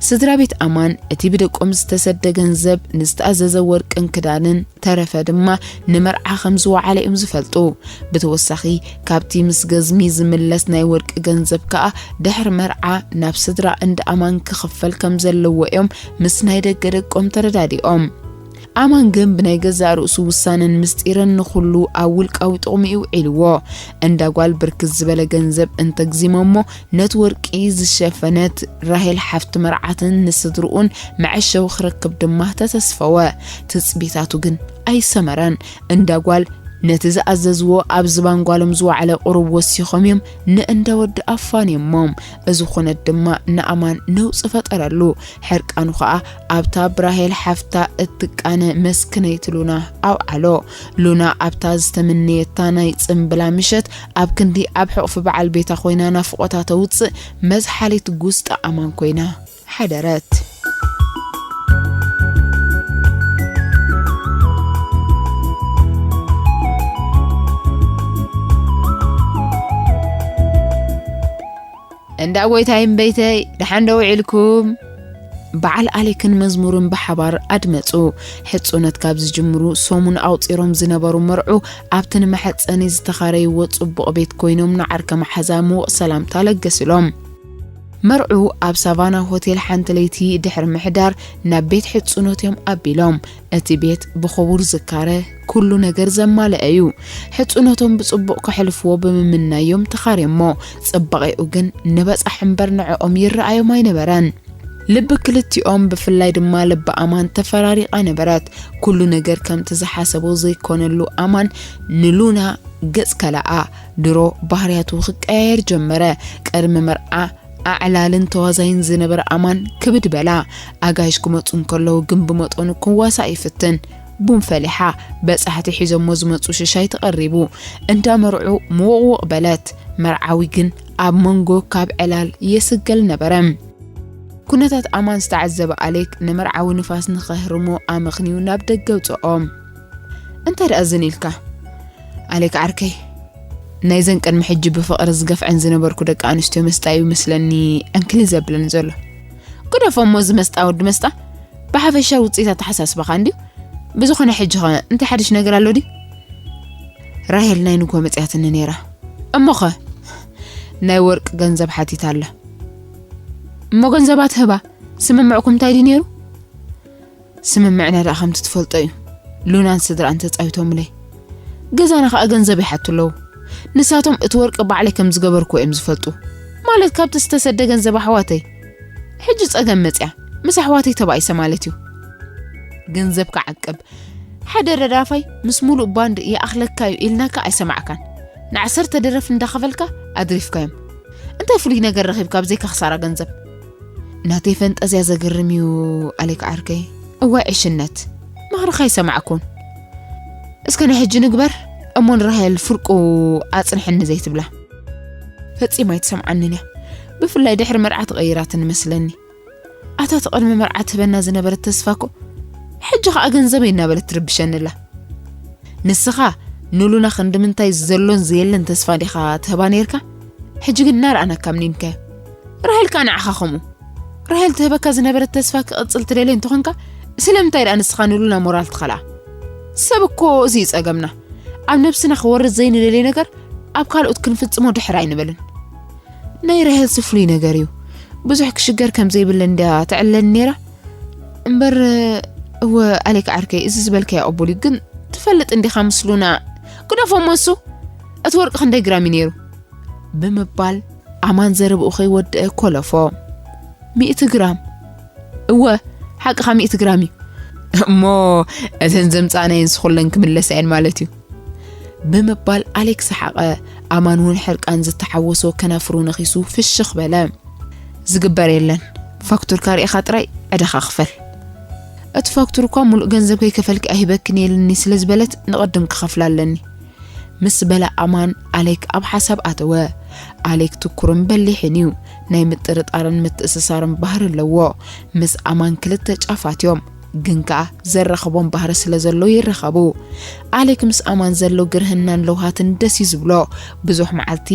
ስድራ ቤት ኣማን እቲ ብደቆም ዝተሰደ ገንዘብ፣ ንዝተኣዘዘ ወርቅን ክዳንን፣ ተረፈ ድማ ንመርዓ ከም ዝወዓለ እዮም ዝፈልጡ። ብተወሳኺ ካብቲ ምስ ገዝሚ ዝምለስ ናይ ወርቂ ገንዘብ ከኣ ድሕሪ መርዓ ናብ ስድራ እንዳ ኣማን ክኽፈል ከም ዘለዎ እዮም ምስ ናይ ደገ ደቆም ተረዳዲኦም። ኣማን ግን ብናይ ገዛእ ርእሱ ውሳነን ምስጢርን ንኹሉ ኣብ ውልቃዊ ጥቕሚ ውዒልዎ። እንዳ ጓል ብርክት ዝበለ ገንዘብ እንተግዚሞሞ ነቲ ወርቂ ዝሸፈነት ራሄል ሓፍቲ መርዓትን ንስድርኡን መዐሸዊ ክረክብ ድማ ተተስፈወ። ትጽቢታቱ ግን ኣይሰመረን። እንዳ ጓል ነቲ ዝኣዘዝዎ ኣብ ዝባን ጓሎም ዝወዓለ ቁሩብ ወሲኾም እዮም ንእንዳ ወዲ ኣፋንዮሞም። እዚ ኩነት ድማ ንኣማን ነውጺ ፈጠረሉ። ሕርቃኑ ኸኣ ኣብታ ብራሄል ሓፍታ እትቃነ መስክነይቲ ሉና ኣውዓሎ። ሉና ኣብታ ዝተመነየታ ናይ ጽምብላ ምሸት ኣብ ክንዲ ኣብ ሕቑፊ በዓል ቤታ ኮይና ናፍቖታ ተውጽእ፣ መዝሓሊት ጉስጢ ኣማን ኮይና ሓደረት። እንዳ ጎይታይ እምበይተይ፣ ደሓን ዶ ውዒልኩም? በዓል ኣሌክን መዝሙርን ብሓባር ኣድመጹ። ሕጹነት ካብ ዝጅምሩ ሰሙን ኣውጺሮም ዝነበሩ መርዑ ኣብቲ ንመሐጸኒ ዝተኻረይዎ ጽቡቕ ቤት ኮይኖም ንዓርከ መሓዛ ምዉቕ ሰላምታ ለገስሎም። መርዑ ኣብ ሳቫና ሆቴል ሓንቲ ለይቲ ድሕሪ ምሕዳር ናብ ቤት ሕጹኖት እዮም ኣቢሎም። እቲ ቤት ብኽቡር ዝካረ ኩሉ ነገር ዘማልአ እዩ። ሕጹኖቶም ብጽቡቕ ከሕልፍዎ ብምምናዮም ተኻርዮሞ። ጽባቐኡ ግን ንበጻሕ እምበር ንዕኦም ይረኣዮም ኣይነበረን። ልቢ ክልቲኦም ብፍላይ ድማ ልቢ ኣማን ተፈራሪቓ ነበረት። ኩሉ ነገር ከምቲ ዝሓሰቦ ዘይኮነሉ ኣማን ንሉና ገጽ ከለኣ ድሮ ባህርያቱ ክቀያየር ጀመረ። ቅድሚ መርዓ ኣዕላልን ተዋዛይን ዝነበረ ኣማን ክብድ በላ። ኣጋይሽ ክመጹ እንከለዉ ግን ብመጠኑ ክዋሳእ ይፍትን። ቡን ፈሊሓ፣ በጻሕቲ ሒዞሞ ዝመጹ ሽሻይ ተቐሪቡ። እንዳ መርዑ ምውቕውቕ በለት። መርዓዊ ግን ኣብ መንጎ ካብ ዕላል የስገል ነበረ። ኩነታት ኣማን ዝተዓዘበ ኣሌክ ንመርዓዊ ንፋስ ንኸህርሞ ኣመኽንዩ ናብ ደገ ኣውጽኦ። እንታይ ደኣ ዝን ኢልካ? ኣሌክ ዓርከይ፣ ናይዘን ቅድሚ ሕጂ ብፍቕሪ ዝገፍዐን ዝነበርኩ ደቂ ኣንስትዮ መስጣ እዩ መስለኒ ዕንክሊል ዘብለኒ ዘሎ። ግደፎ እሞ እዚ መስጣ ወዲ መስጣ፣ ብሓፈሻ ውጽኢት ኣተሓሳስባኻ እንድዩ። ብዝኾነ ሕጂ ኸ እንታይ ሓድሽ ነገር ኣሎ ድዩ? ራሄል ናይ ንግሆ መጽያትኒ ነይራ። እሞኸ? ናይ ወርቂ ገንዘብ ሓቲታ ኣላ። እሞ ገንዘባ ትህባ? ስምምዕኩም እንታይ ድዩ ነይሩ? ስምምዕና ደኣ ከምቲ ትፈልጦ እዩ። ሉናን ስድራን ተጻዊቶምለይ። ገዛና ከኣ ገንዘብ ይሓቱ ኣለዉ። ንሳቶም እቲ ወርቂ ባዕለይ ከም ዝገበርኩዎ እዮም ዝፈልጡ። ማለት ካብቲ ዝተሰደ ገንዘብ ኣሕዋተይ። ሕጂ ጸገም መጽያ። ምስ ኣሕዋተይ ተባኢሰ ማለት እዩ። ገንዘብካ ዓቅብ። ሓደ ደራፋይ ምስ ሙሉእ ባንድ ይኣኽለካ እዩ ኢልናካ ኣይሰማዕካን። ንዓሰርተ ደረፍ እንዳኸፈልካ ኣድሪፍካዮም። እንታይ ፍሉይ ነገር ረኺብካ ብዘይካ ክሳራ ገንዘብ? ናተይ ፈንጠዝያ ዘገርም እዩ ኣሌክ ዓርከይ። እዋይ ዕሽነት፣ ምኽርኻ ኣይሰማዕኩን። እስከ ናይ ሕጂ ንግበር፣ እሞ ንራሄል ፍርቁ ኣጽንሐኒ ዘይትብላ። ፈጺማ ኣይትሰምዓንን እያ። ብፍላይ ድሕሪ መርዓ ተቐይራትኒ መስለኒ። ኣታ እቲ ቅድሚ መርዓ ትህበና ዝነበረት ተስፋ እኮ፣ ሕጂ ኸኣ ገንዘበይ እናበለት ትርብሸኒ ኣላ። ንስኻ ንሉና ክንዲ ምንታይ ዘሎን ዘየለን ተስፋ ዲኻ ትህባ ነይርካ? ሕጂ ግን እናረኣናካ ምኒንካዮ። ራሄል ከኣ ንዓኻ ከምኡ። ራሄል ትህበካ ዝነበረት ተስፋ ክቕጽል ትደልዮ እንተኾንካ፣ ስለምንታይ ደኣ ንስኻ ንሉና ሞራል ትኸልኣ? ሰብ እኮ እዚ እዩ ጸገምና። ኣብ ነብስና ክወርድ ዘይንደልዮ ነገር ኣብ ካልኦት ክንፍጽሞ ድሕር ኣይንበልን። ናይ ራሄልሲ ፍሉይ ነገር እዩ። ብዙሕ ክሽገር ከም ዘይብለን እንድያ ትዕለኒ ነይራ። እምበር፣ እወ፣ ኣሌክ ዓርከይ፣ እዚ ዝበልካዮ ቅቡል እዩ፣ ግን ትፈልጥ እንዲኻ ምስ ሉና። ግደፎ እሞ እሱ፣ እቲ ወርቂ ክንደይ ግራም እዩ ነይሩ? ብምባል ኣማን ዘረብኡ ከይወደአ ኮለፎ። ሚእቲ ግራም። እወ፣ ሓቅኻ ሚእቲ ግራም እዩ። እሞ እተን ዘምጻእናየንስ ኩለን ክምለሳ እየን ማለት እዩ። ብምባል ኣሌክ ሰሓቐ። ኣማን እውን ሕርቃን ዝተሓወሶ ከናፍሩ ነኺሱ ፍሽኽ በለ። ዝግበር የለን። ፋክቱርካ ርኢኻ ጥራይ ዕዳኻ ክፈል። እቲ ፋክቱር እኳ ሙሉእ ገንዘብ ከይከፈልኪ ኣይህበክን የልኒ ስለ ዝበለት ንቐድም ክኸፍላ ኣለኒ። ምስ በለ ኣማን ኣሌክ ኣብ ሓሳብ ኣተወ። ኣሌክ ትኩርን በሊሕን እዩ። ናይ ምጥርጣርን ምትእስሳርን ባህሪ ኣለዎ። ምስ ኣማን ክልተ ጫፋት እዮም፣ ግን ከኣ ዘራኽቦም ባህሪ ስለ ዘሎ ይራኸቡ። ኣሌክ ምስ ኣማን ዘሎ ግርህናን ለውሃትን ደስ እዩ ዝብሎ። ብዙሕ መዓልቲ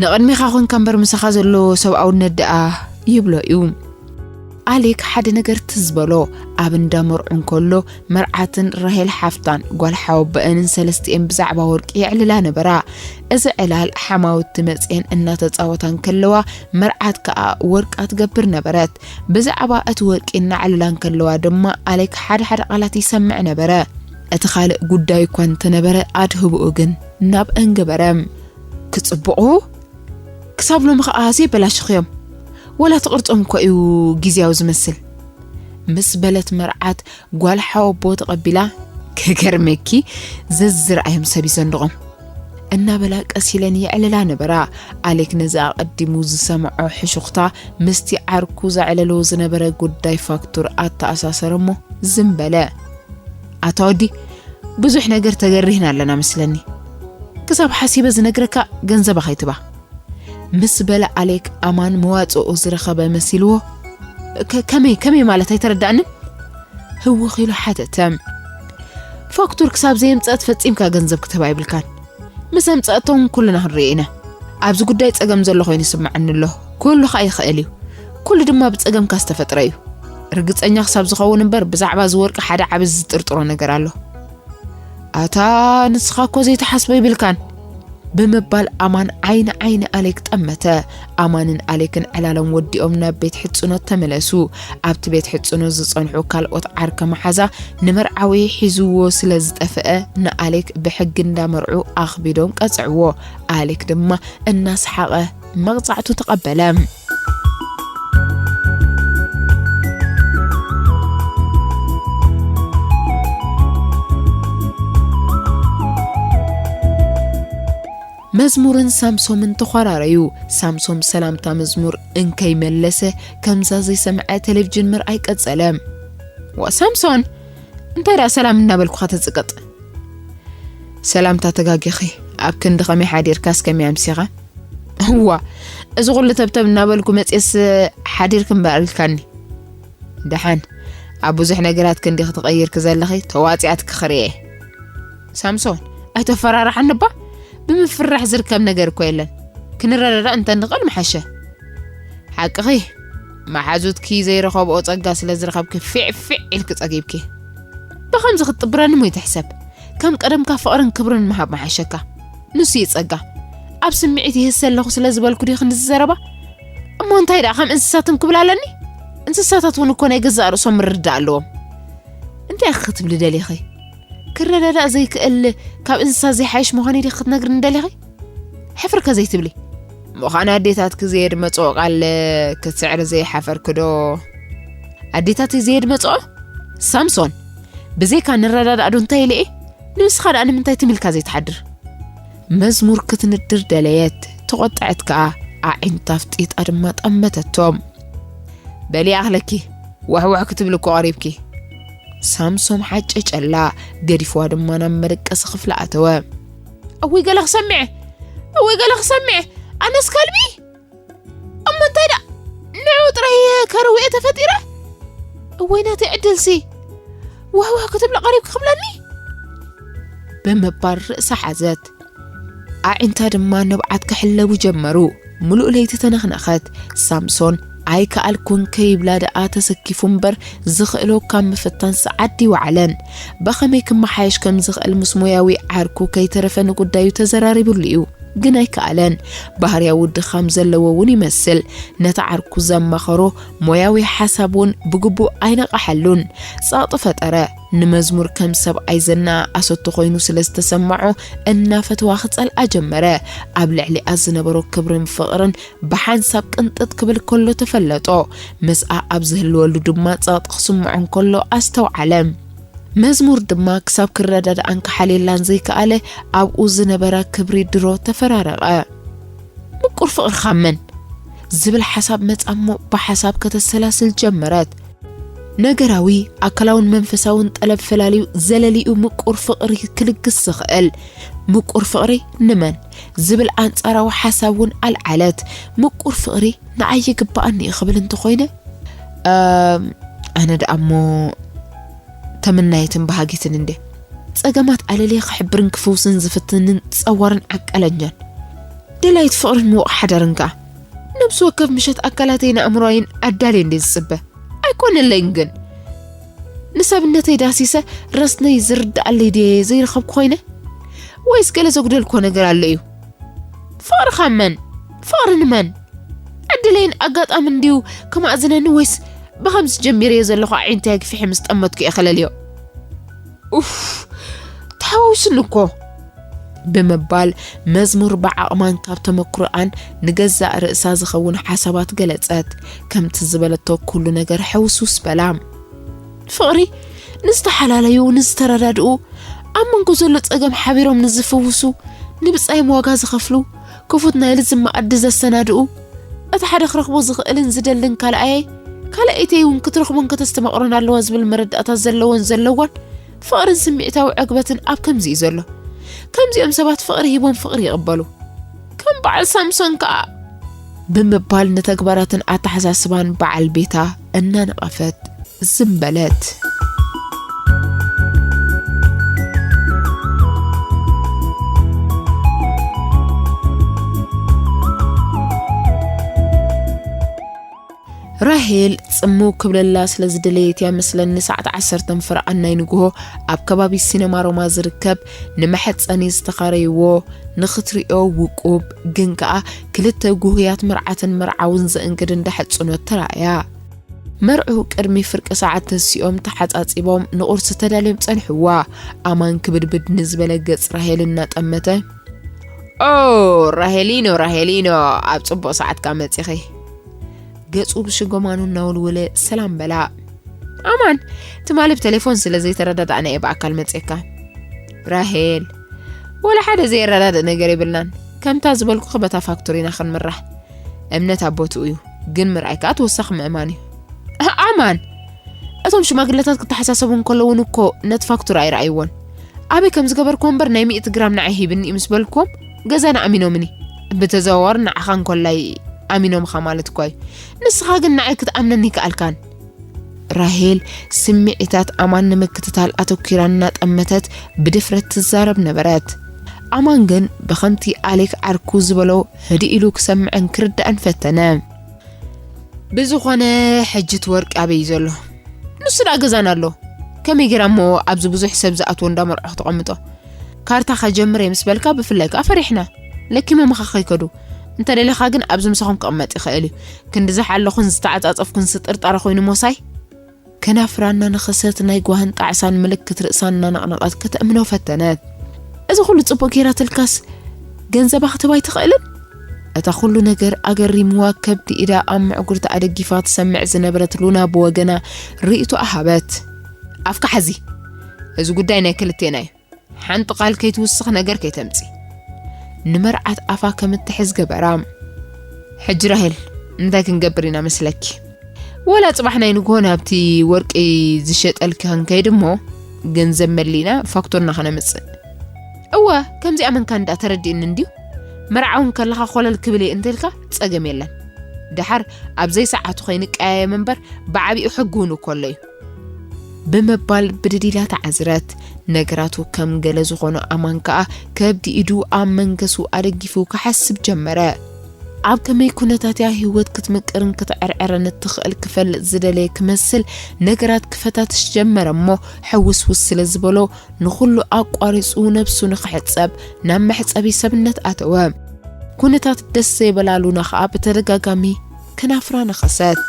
ንቕድሚኻ ኮንካ እምበር ምሳኻ ዘሎ ሰብኣውነት ደኣ ይብሎ እዩ። ኣሌክ ሓደ ነገር ትዝ በሎ። ኣብ እንዳ መርዑ እንከሎ መርዓትን ራሄል ሓፍታን ጓል ሓወቦአንን ሰለስቲኤን ብዛዕባ ወርቂ የዕልላ ነበራ። እዚ ዕላል ሓማውቲ መጺኤን እናተጻወታ እንከለዋ መርዓት ከኣ ወርቃ ትገብር ነበረት። ብዛዕባ እቲ ወርቂ እናዕልላ እንከለዋ ድማ ኣሌክ ሓደ ሓደ ቃላት ይሰምዕ ነበረ። እቲ ካልእ ጉዳይ እኳ እንተነበረ ኣድህብኡ ግን ናብ እንገበረ። ክጽብቑ ክሳብ ሎሚ ኸኣ ዘይበላሽኽዮም። ወላ እቲ ቅርጾም እኮ እዩ ግዝያዊ ዝመስል። ምስ በለት መርዓት ጓል ሓወቦ ተቐቢላ፣ ክገርመኪ ዘዝረኣዮም ሰብ እዩ ዘንድቖም። እናበላ ቀስ ኢለን የዕልላ ነበራ። ኣሌክ ነዚ ኣቐዲሙ ዝሰምዖ ሕሹኽታ ምስቲ ዓርኩ ዘዕለሎ ዝነበረ ጉዳይ ፋክቱር ኣተኣሳሰረ እሞ ዝም በለ። ኣታ ወዲ፣ ብዙሕ ነገር ተገሪህና ኣለና መስለኒ። ክሳብ ሓሲበ ዝነግረካ ገንዘባ ከይትባ። ምስ በለ ኣሌክ ኣማን መዋጽኦ ዝረኸበ መሲልዎ። "ከ-፣ ከመይ፣ ከመይ ማለት ኣይተረዳእንን?" ህውኽ ኢሉ ሓተተ። "ፋክቱር ክሳብ ዘየምጸአት ፈጺምካ ገንዘብ ክትህባ ኣይብልካን። ምስ ኣምጸአቶም ኩልና ክንሪኦ ኢና። ኣብዚ ጉዳይ ጸገም ዘሎ ኮይኑ ይስምዓኒ ኣሎ። ኩሉ ከኣ ይኽእል እዩ። ኩሉ ድማ ብጸገምካ ዝተፈጥረ እዩ። ርግጸኛ ክሳብ ዝኸውን እምበር ብዛዕባ እዚ ወርቂ ሓደ ዓቢ ዝጥርጥሮ ነገር ኣሎ።" "ኣታ ንስኻ እኮ ዘይትሓስቦ ይብልካን!" ብምባል ኣማን ዓይኒ ዓይኒ ኣሌክ ጠመተ። ኣማንን ኣሌክን ዕላሎም ወዲኦም ናብ ቤት ሕጽኖት ተመለሱ። ኣብቲ ቤት ሕጽኖት ዝጸንሑ ካልኦት ዓርከ መሓዛ ንመርዓዊ ሒዝዎ ስለ ዝጠፍአ ንኣሌክ ብሕጊ እንዳመርዑ ኣኽቢዶም ቀጽዕዎ። ኣሌክ ድማ እናሰሓቐ መቕጻዕቱ ተቐበለ። መዝሙርን ሳምሶምን ተዃራረዩ። ሳምሶም ሰላምታ መዝሙር እንከይመለሰ ከምዛ ዘይሰምዐ ቴሌቪዥን ምርኣይ ቀጸለ። "ዋ ሳምሶን፣ እንታይ ደኣ ሰላም እናበልኩኻ ተጽቅጥ?" "ሰላምታ ተጋጊኺ፣ ኣብ ክንዲ ከመይ ሓዲርካስ ከመይ ኣምሲኻ?" "እዋ፣ እዚ ኩሉ ተብተብ እናበልኩ መጽየስ ሓዲርክ እምበር ኣልካኒ። ደሓን፣ ኣብ ብዙሕ ነገራት ክንዲ ክትቐይርክ ዘለኺ ተዋጺኣትክ ክርእየ። ሳምሶን፣ ኣይተፈራርሓኒ እባ፣ ብምፍራሕ ዝርከብ ነገር እኮ የለን። ክንረዳዳእ እንተ ንኽእል ምሓሸ። ሓቅኺ፣ መሓዙትኪ ዘይረኸብኦ ጸጋ ስለ ዝረኸብኪ ፊዕ ፊዕ ኢልኪ ጸጊብኪ። ብኸምዚ ክትጥብረኒ እሞ ይትሕሰብ። ከም ቀደምካ ፍቕርን ክብርን ምሃብ ምሓሸካ። ንሱ እዩ ጸጋ። ኣብ ስምዒት ይህሰ ኣለኹ ስለ ዝበልኩ ድዩ ክንዲ ዝዘረባ? እሞ እንታይ ደኣ ከም እንስሳት እንክብል ኣለኒ? እንስሳታት እውን እኮ ናይ ገዛእ ርእሶም ምርዳእ ኣለዎም። እንታይ ኢኺ ክትብሊ ደሊኺ? ክረዳዳእ ዘይክእል ካብ እንስሳ ዘይሓይሽ ምዃኑ ዲኺ ክትነግርኒ ደሊኺ? ሕፍር ከ ዘይትብሊ? ምዃን ኣዴታትኪ ዘየድመጽኦ ቃል ክትስዕሪ ዘይሓፈርኪ ዶ? ኣዴታተይ ዘየድመጽኦ? ሳምሶን፣ ብዘይካ ንረዳዳእ ዶ እንታይ ኢለ እየ? ንስኻ ደኣ ንምንታይ ትም ኢልካ ዘይትሓድር? መዝሙር ክትንድር ደለየት፣ ተቖጠዐት ከኣ፣ ኣዒንታ ኣፍጢጣ ድማ ጠመተቶም። በሊ ይኣኽለኪ፣ ዋሕዋሕ ክትብሊ እኮ ቀሪብኪ። ሳምሶም ሓጨጨላ፣ ገዲፍዋ ድማ ናብ መደቀሲ ክፍሊ ኣተወ። እውይ ገለ ክሰምዐ፣ እውይ ገለ ክሰምዐ፣ ኣነስ ከልቢ! እሞ እንታይ ደኣ ንዕኡ ጥራይ ከርውየ ተፈጢረ? እወይ ናተይ ዕድልሲ! ዋህዋህ ክትብሊ ቀሪብኪ ክብለኒ? ብምባል ርእሳ ሓዘት። ኣዒንታ ድማ ንብዓት ክሕለቡ ጀመሩ። ምሉእ ለይቲ ተነኽነኸት። ሳምሶን ኣይከኣልኩን ከይብላ ደኣ ተሰኪፉ እምበር ዝኽእሎ ካብ ምፍታን ሰዓት ድዩ ወዓለን። ብኸመይ ክመሓየሽ ከም ዝኽእል ምስ ሞያዊ ዓርኩ ከይተረፈ ንጉዳዩ ተዘራሪቡሉ እዩ። ግን ኣይከኣለን። ባህርያዊ ድኻም ዘለዎ እውን ይመስል። ነቲ ዓርኩ ዘማኸሮ ሞያዊ ሓሳብ እውን ብግቡእ ኣይነቕሓሉን። ጸቕጢ ፈጠረ። ንመዝሙር ከም ሰብኣይ ዝነኣኣሰቶ ኮይኑ ስለ ዝተሰምዖ እናፈተዋ ክጸልኣ ጀመረ። ኣብ ልዕሊኣ ዝነበሮ ክብርን ፍቕርን ብሓንሳብ ቅንጥጥ ክብል ከሎ ተፈለጦ። ምስኣ ኣብ ዝህልወሉ ድማ ጸቕጢ ክስምዖ እንከሎ ኣስተውዓለ። መዝሙር ድማ ክሳብ ክረዳድኣን ክሓልየላን ዘይከኣለ ኣብኡ ዝነበራ ክብሪ ድሮ ተፈራረቐ። ምቁር ፍቕሪ ካብ መን? ዝብል ሓሳብ መጻ እሞ ብሓሳብ ከተሰላስል ጀመረት። ነገራዊ፣ ኣካላውን መንፈሳውን ጠለብ ፈላልዩ ዘለሊኡ ምቁር ፍቕሪ ክልግስ ዝኽእል። ምቁር ፍቕሪ ንመን? ዝብል ኣንጻራዊ ሓሳብ እውን ኣልዓለት። ምቁር ፍቕሪ ንዓይ ይግባኣኒ እዩ ክብል እንተኾይነ፣ ኣም፣ ኣነ ደኣ እሞ ተመናይትን በሃጊትን እንዴ። ጸገማት ኣለለየ ክሕብርን ክፍውስን ዝፍትንን ጸዋርን ዓቃለኛን። ደላይት ፍቕርን ምዉቕ ሓዳርን ከኣ ነብሲ ወከፍ ምሸት ኣካላተይን ኣእምሮኣይን ኣዳልየ እንዴ ዝጽበ። ኣይኮነለይን ግን ንሰብነተይ ዳሲሰ ረስነይ ዝርድኣለይ ድየ ዘይረኸብኩ ኮይነ? ወይስ ገለ ዘጉደልኮ ነገር ኣሎ እዩ? ፍቕሪ ካብ መን? ፍቕሪ ንመን? ዕድለይን ኣጋጣምን ድዩ ከማእዝነኒ ወይስ ብኸምዚ ጀሚረዮ ዘለኹ ኣዒንተይ ኣግፊሐ ምስ ጠመትኩ እየ ከለልዮ? ኡፍ፣ ተሓዋዊሱኒ እኮ። ብምባል መዝሙር ብዓቕማን ካብ ተመክሮኣን ንገዛእ ርእሳ ዝኸውን ሓሳባት ገለጸት። ከምቲ ዝበለቶ ኩሉ ነገር ሕውስውስ በላ። ፍቕሪ ንዝተሓላለዩ፣ ንዝተረዳድኡ፣ ኣብ መንጎ ዘሎ ጸገም ሓቢሮም ንዝፍውሱ፣ ንብጻዮም ዋጋ ዝኸፍሉ፣ ክፉት ናይ ልዝሚ መኣዲ ዘሰናድኡ፣ እቲ ሓደ ክረኽቦ ዝኽእልን ዝደልን ካልኣየይ፣ ካልኣይተይ እውን ክትረኽቦን ከተስተማቕሮን ኣለዋ ዝብል መረዳእታ ዘለዎን ዘለዋን ፍቕርን ስምዒታዊ ዕግበትን ኣብ ከምዚ እዩ ዘሎ። ከምዚኦም ሰባት ፍቕሪ ሂቦም ፍቕሪ ይቕበሉ። ከም በዓል ሳምሶን ከኣ ብምባል ንተግባራትን ኣተሓሳስባን በዓል ቤታ እናነቐፈት ዝም በለት። ራሄል ጽምው ክብለላ ስለ ዝደለየት እያ መስለኒ፣ ሰዓት ዓሰርተ ፍረቓን ናይ ንግሆ ኣብ ከባቢ ሲነማ ሮማ ዝርከብ ንመሐጸኒ ዝተኻረይዎ ንኽትሪኦ ውቁብ፣ ግን ከኣ ክልተ ጉህያት መርዓትን መርዓውን ዘእንግድ እንዳሐጽኖት ተራእያ። መርዑ ቅድሚ ፍርቂ ሰዓት ተሲኦም ተሓጻጺቦም ንቑርሲ ተዳልዮም ጸንሕዋ። ኣማን ክብድብድ ንዝበለ ገጽ ራሄል እናጠመተ፣ "ኦ፣ ራሄሊኖ፣ ራሄሊኖ፣ ኣብ ጽቡቕ ሰዓትካ መጺኺ።" ገጹ ብሽጎማኑ እናወልወለ ሰላም በላ። ኣማን፣ ትማሊ ብቴሌፎን ስለ ዘይተረዳዳእና እየ ብኣካል መጺኤካ። ራሄል፣ ወላ ሓደ ዘየረዳድእ ነገር የብልናን። ከምታ ዝበልኩኺ በታ ፋክቶር ኢና ክንምራሕ። እምነት ኣብ ቦትኡ እዩ፣ ግን ምርኣይ ከኣ ተወሳኺ ምእማን እዩ። ኣማን፣ እቶም ሽማግለታት ክተሓሳሰቡ እንከለውን እኮ ነቲ ፋክቱራ ኣይረኣይዎን። ኣበይ ከም ዝገበርክዎ እምበር ናይ ሚእቲ ግራም ንዓይ ሂብኒ እዩ ምስ በልክዎም፣ ገዛና ኣሚኖምኒ። ብተዘዋዋሪ ንዓኻ እንኮላይ ኣሚኖምኻ ማለት እኳ እዩ። ንስኻ ግን ንዓይ ክትኣምነኒ ይከኣልካን። ራሄል ስምዒታት ኣማን ንምክትታል ኣተኲራ እናጠመተት ብድፍረት ትዛረብ ነበረት። ኣማን ግን ብኸምቲ ኣሌክ ዓርኩ ዝበሎ ህድእ ኢሉ ክሰምዕን ክርዳእን ፈተነ። ብዝኾነ፣ ሕጂ እቲ ወርቂ ኣበይ እዩ ዘሎ? ንሱ ደኣ ገዛና ኣሎ። ከመይ ጌራ እሞ ኣብዚ ብዙሕ ሰብ ዝኣትዎ እንዳ መርዑ ክተቐምጦ? ካርታ ከጀምር እየ ምስ በልካ ብፍላይ ከኣ ፈሪሕና። ለኪሞምኻ ከይከዱ። እንተደሊኻ ግን ኣብዚ ምሳኹም ክቕመጥ ይኽእል እዩ። ክንዲ ዝሓለኹን ዝተዓጻጸፍኩን ስጥርጣረ ኮይኑ ሞሳይ? ከናፍራ እናነኸሰት ናይ ጓህን ጣዕሳን ምልክት ርእሳ እናነቕነቐት ከተእምኖ ፈተነት። እዚ ኩሉ ጽቡቕ ጌራትልካስ ገንዘባ ክትህባ ኣይትኽእልን? እታ ኩሉ ነገር ኣገሪምዋ ከብዲ ኢዳ ኣብ ምዕጉርቲ ኣደጊፋ ትሰምዕ ዝነበረት ሉና ብወገና ርእይቶኣ ሃበት። ኣፍካ ሓዚ። እዚ ጉዳይ ናይ ክልቴና እዩ። ሓንቲ ቃል ከይትውስኽ ነገር ከይተምጺ። ንመርዓት ኣፋ ከም እትሕዝ ገበራ። ሕጂ ራሄል፣ እንታይ ክንገብር ኢና መስለኪ? ወላ ጽባሕ ናይ ንግሆ ናብቲ ወርቂ ዝሸጠልኪ ክንከይድ እሞ ገንዘብ መሊእና ፋክቶርና ከነምጽእ። እወ፣ ከምዚኣ መንካ እንዳ ተረዲእኒ እንድዩ። መርዓውን ከለኻ ኮለል ክብል እየ እንተልካ ጸገም የለን። ደሓር ኣብ ዘይሰዓቱ ከይንቀያየም እምበር ብዓቢኡ ሕጊ እውን እኮ ኣሎ እዩ። ብምባል ብድድ ኢላ ተዓዝረት። ነገራቱ ከም ገለ ዝኾኖ ኣማን ከኣ ከብዲ ኢዱ ኣብ መንገሱ ኣደጊፉ ክሓስብ ጀመረ። ኣብ ከመይ ኩነታት እያ ህይወት ክትምቅርን ክትዕርዕርን እትኽእል ክፈልጥ ዝደለየ ክመስል ነገራት ክፈታትሽ ጀመረ እሞ ሕውስውስ ስለ ዝበሎ ንኹሉ ኣቋሪጹ ነብሱ ንኽሕጸብ ናብ መሕጸቢ ሰብነት ኣተወ። ኩነታት ደስ ዘይበላ ሉና ኸኣ ብተደጋጋሚ ከናፍራ ነኸሰት።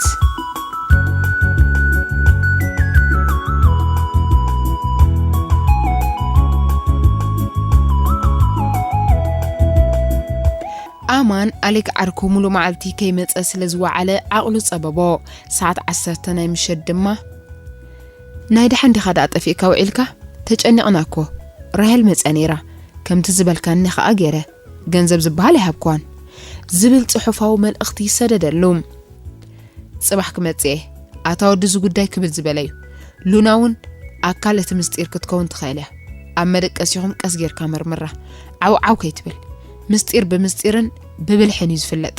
ኣማን ኣሌክ ዓርኩ ሙሉ መዓልቲ ከይመጸ ስለ ዝወዓለ ዓቕሉ ጸበቦ። ሰዓት ዓሰርተ ናይ ምሸት ድማ፣ "ናይ ደሓን ዲኻ ደኣ ጠፊእካ ውዒልካ? ተጨኒቕና እኮ። ራሄል መጽያ ነይራ። ከምቲ ዝበልካኒ ኸኣ ገይረ። ገንዘብ ዝበሃል ኣይሃብክዋን" ዝብል ጽሑፋዊ መልእኽቲ ሰደደሉ። "ጽባሕ ክመጽእ እየ። ኣታ ወዲ እዚ ጉዳይ ክብል ዝበለ እዩ። ሉና እውን ኣካል እቲ ምስጢር ክትከውን ትኽእል እያ። ኣብ መደቀሲኹም ቀስ ጌርካ መርምራ። ዓው ዓው ከይትብል። ምስጢር ብምስጢርን ብብልሕን እዩ ዝፍለጥ።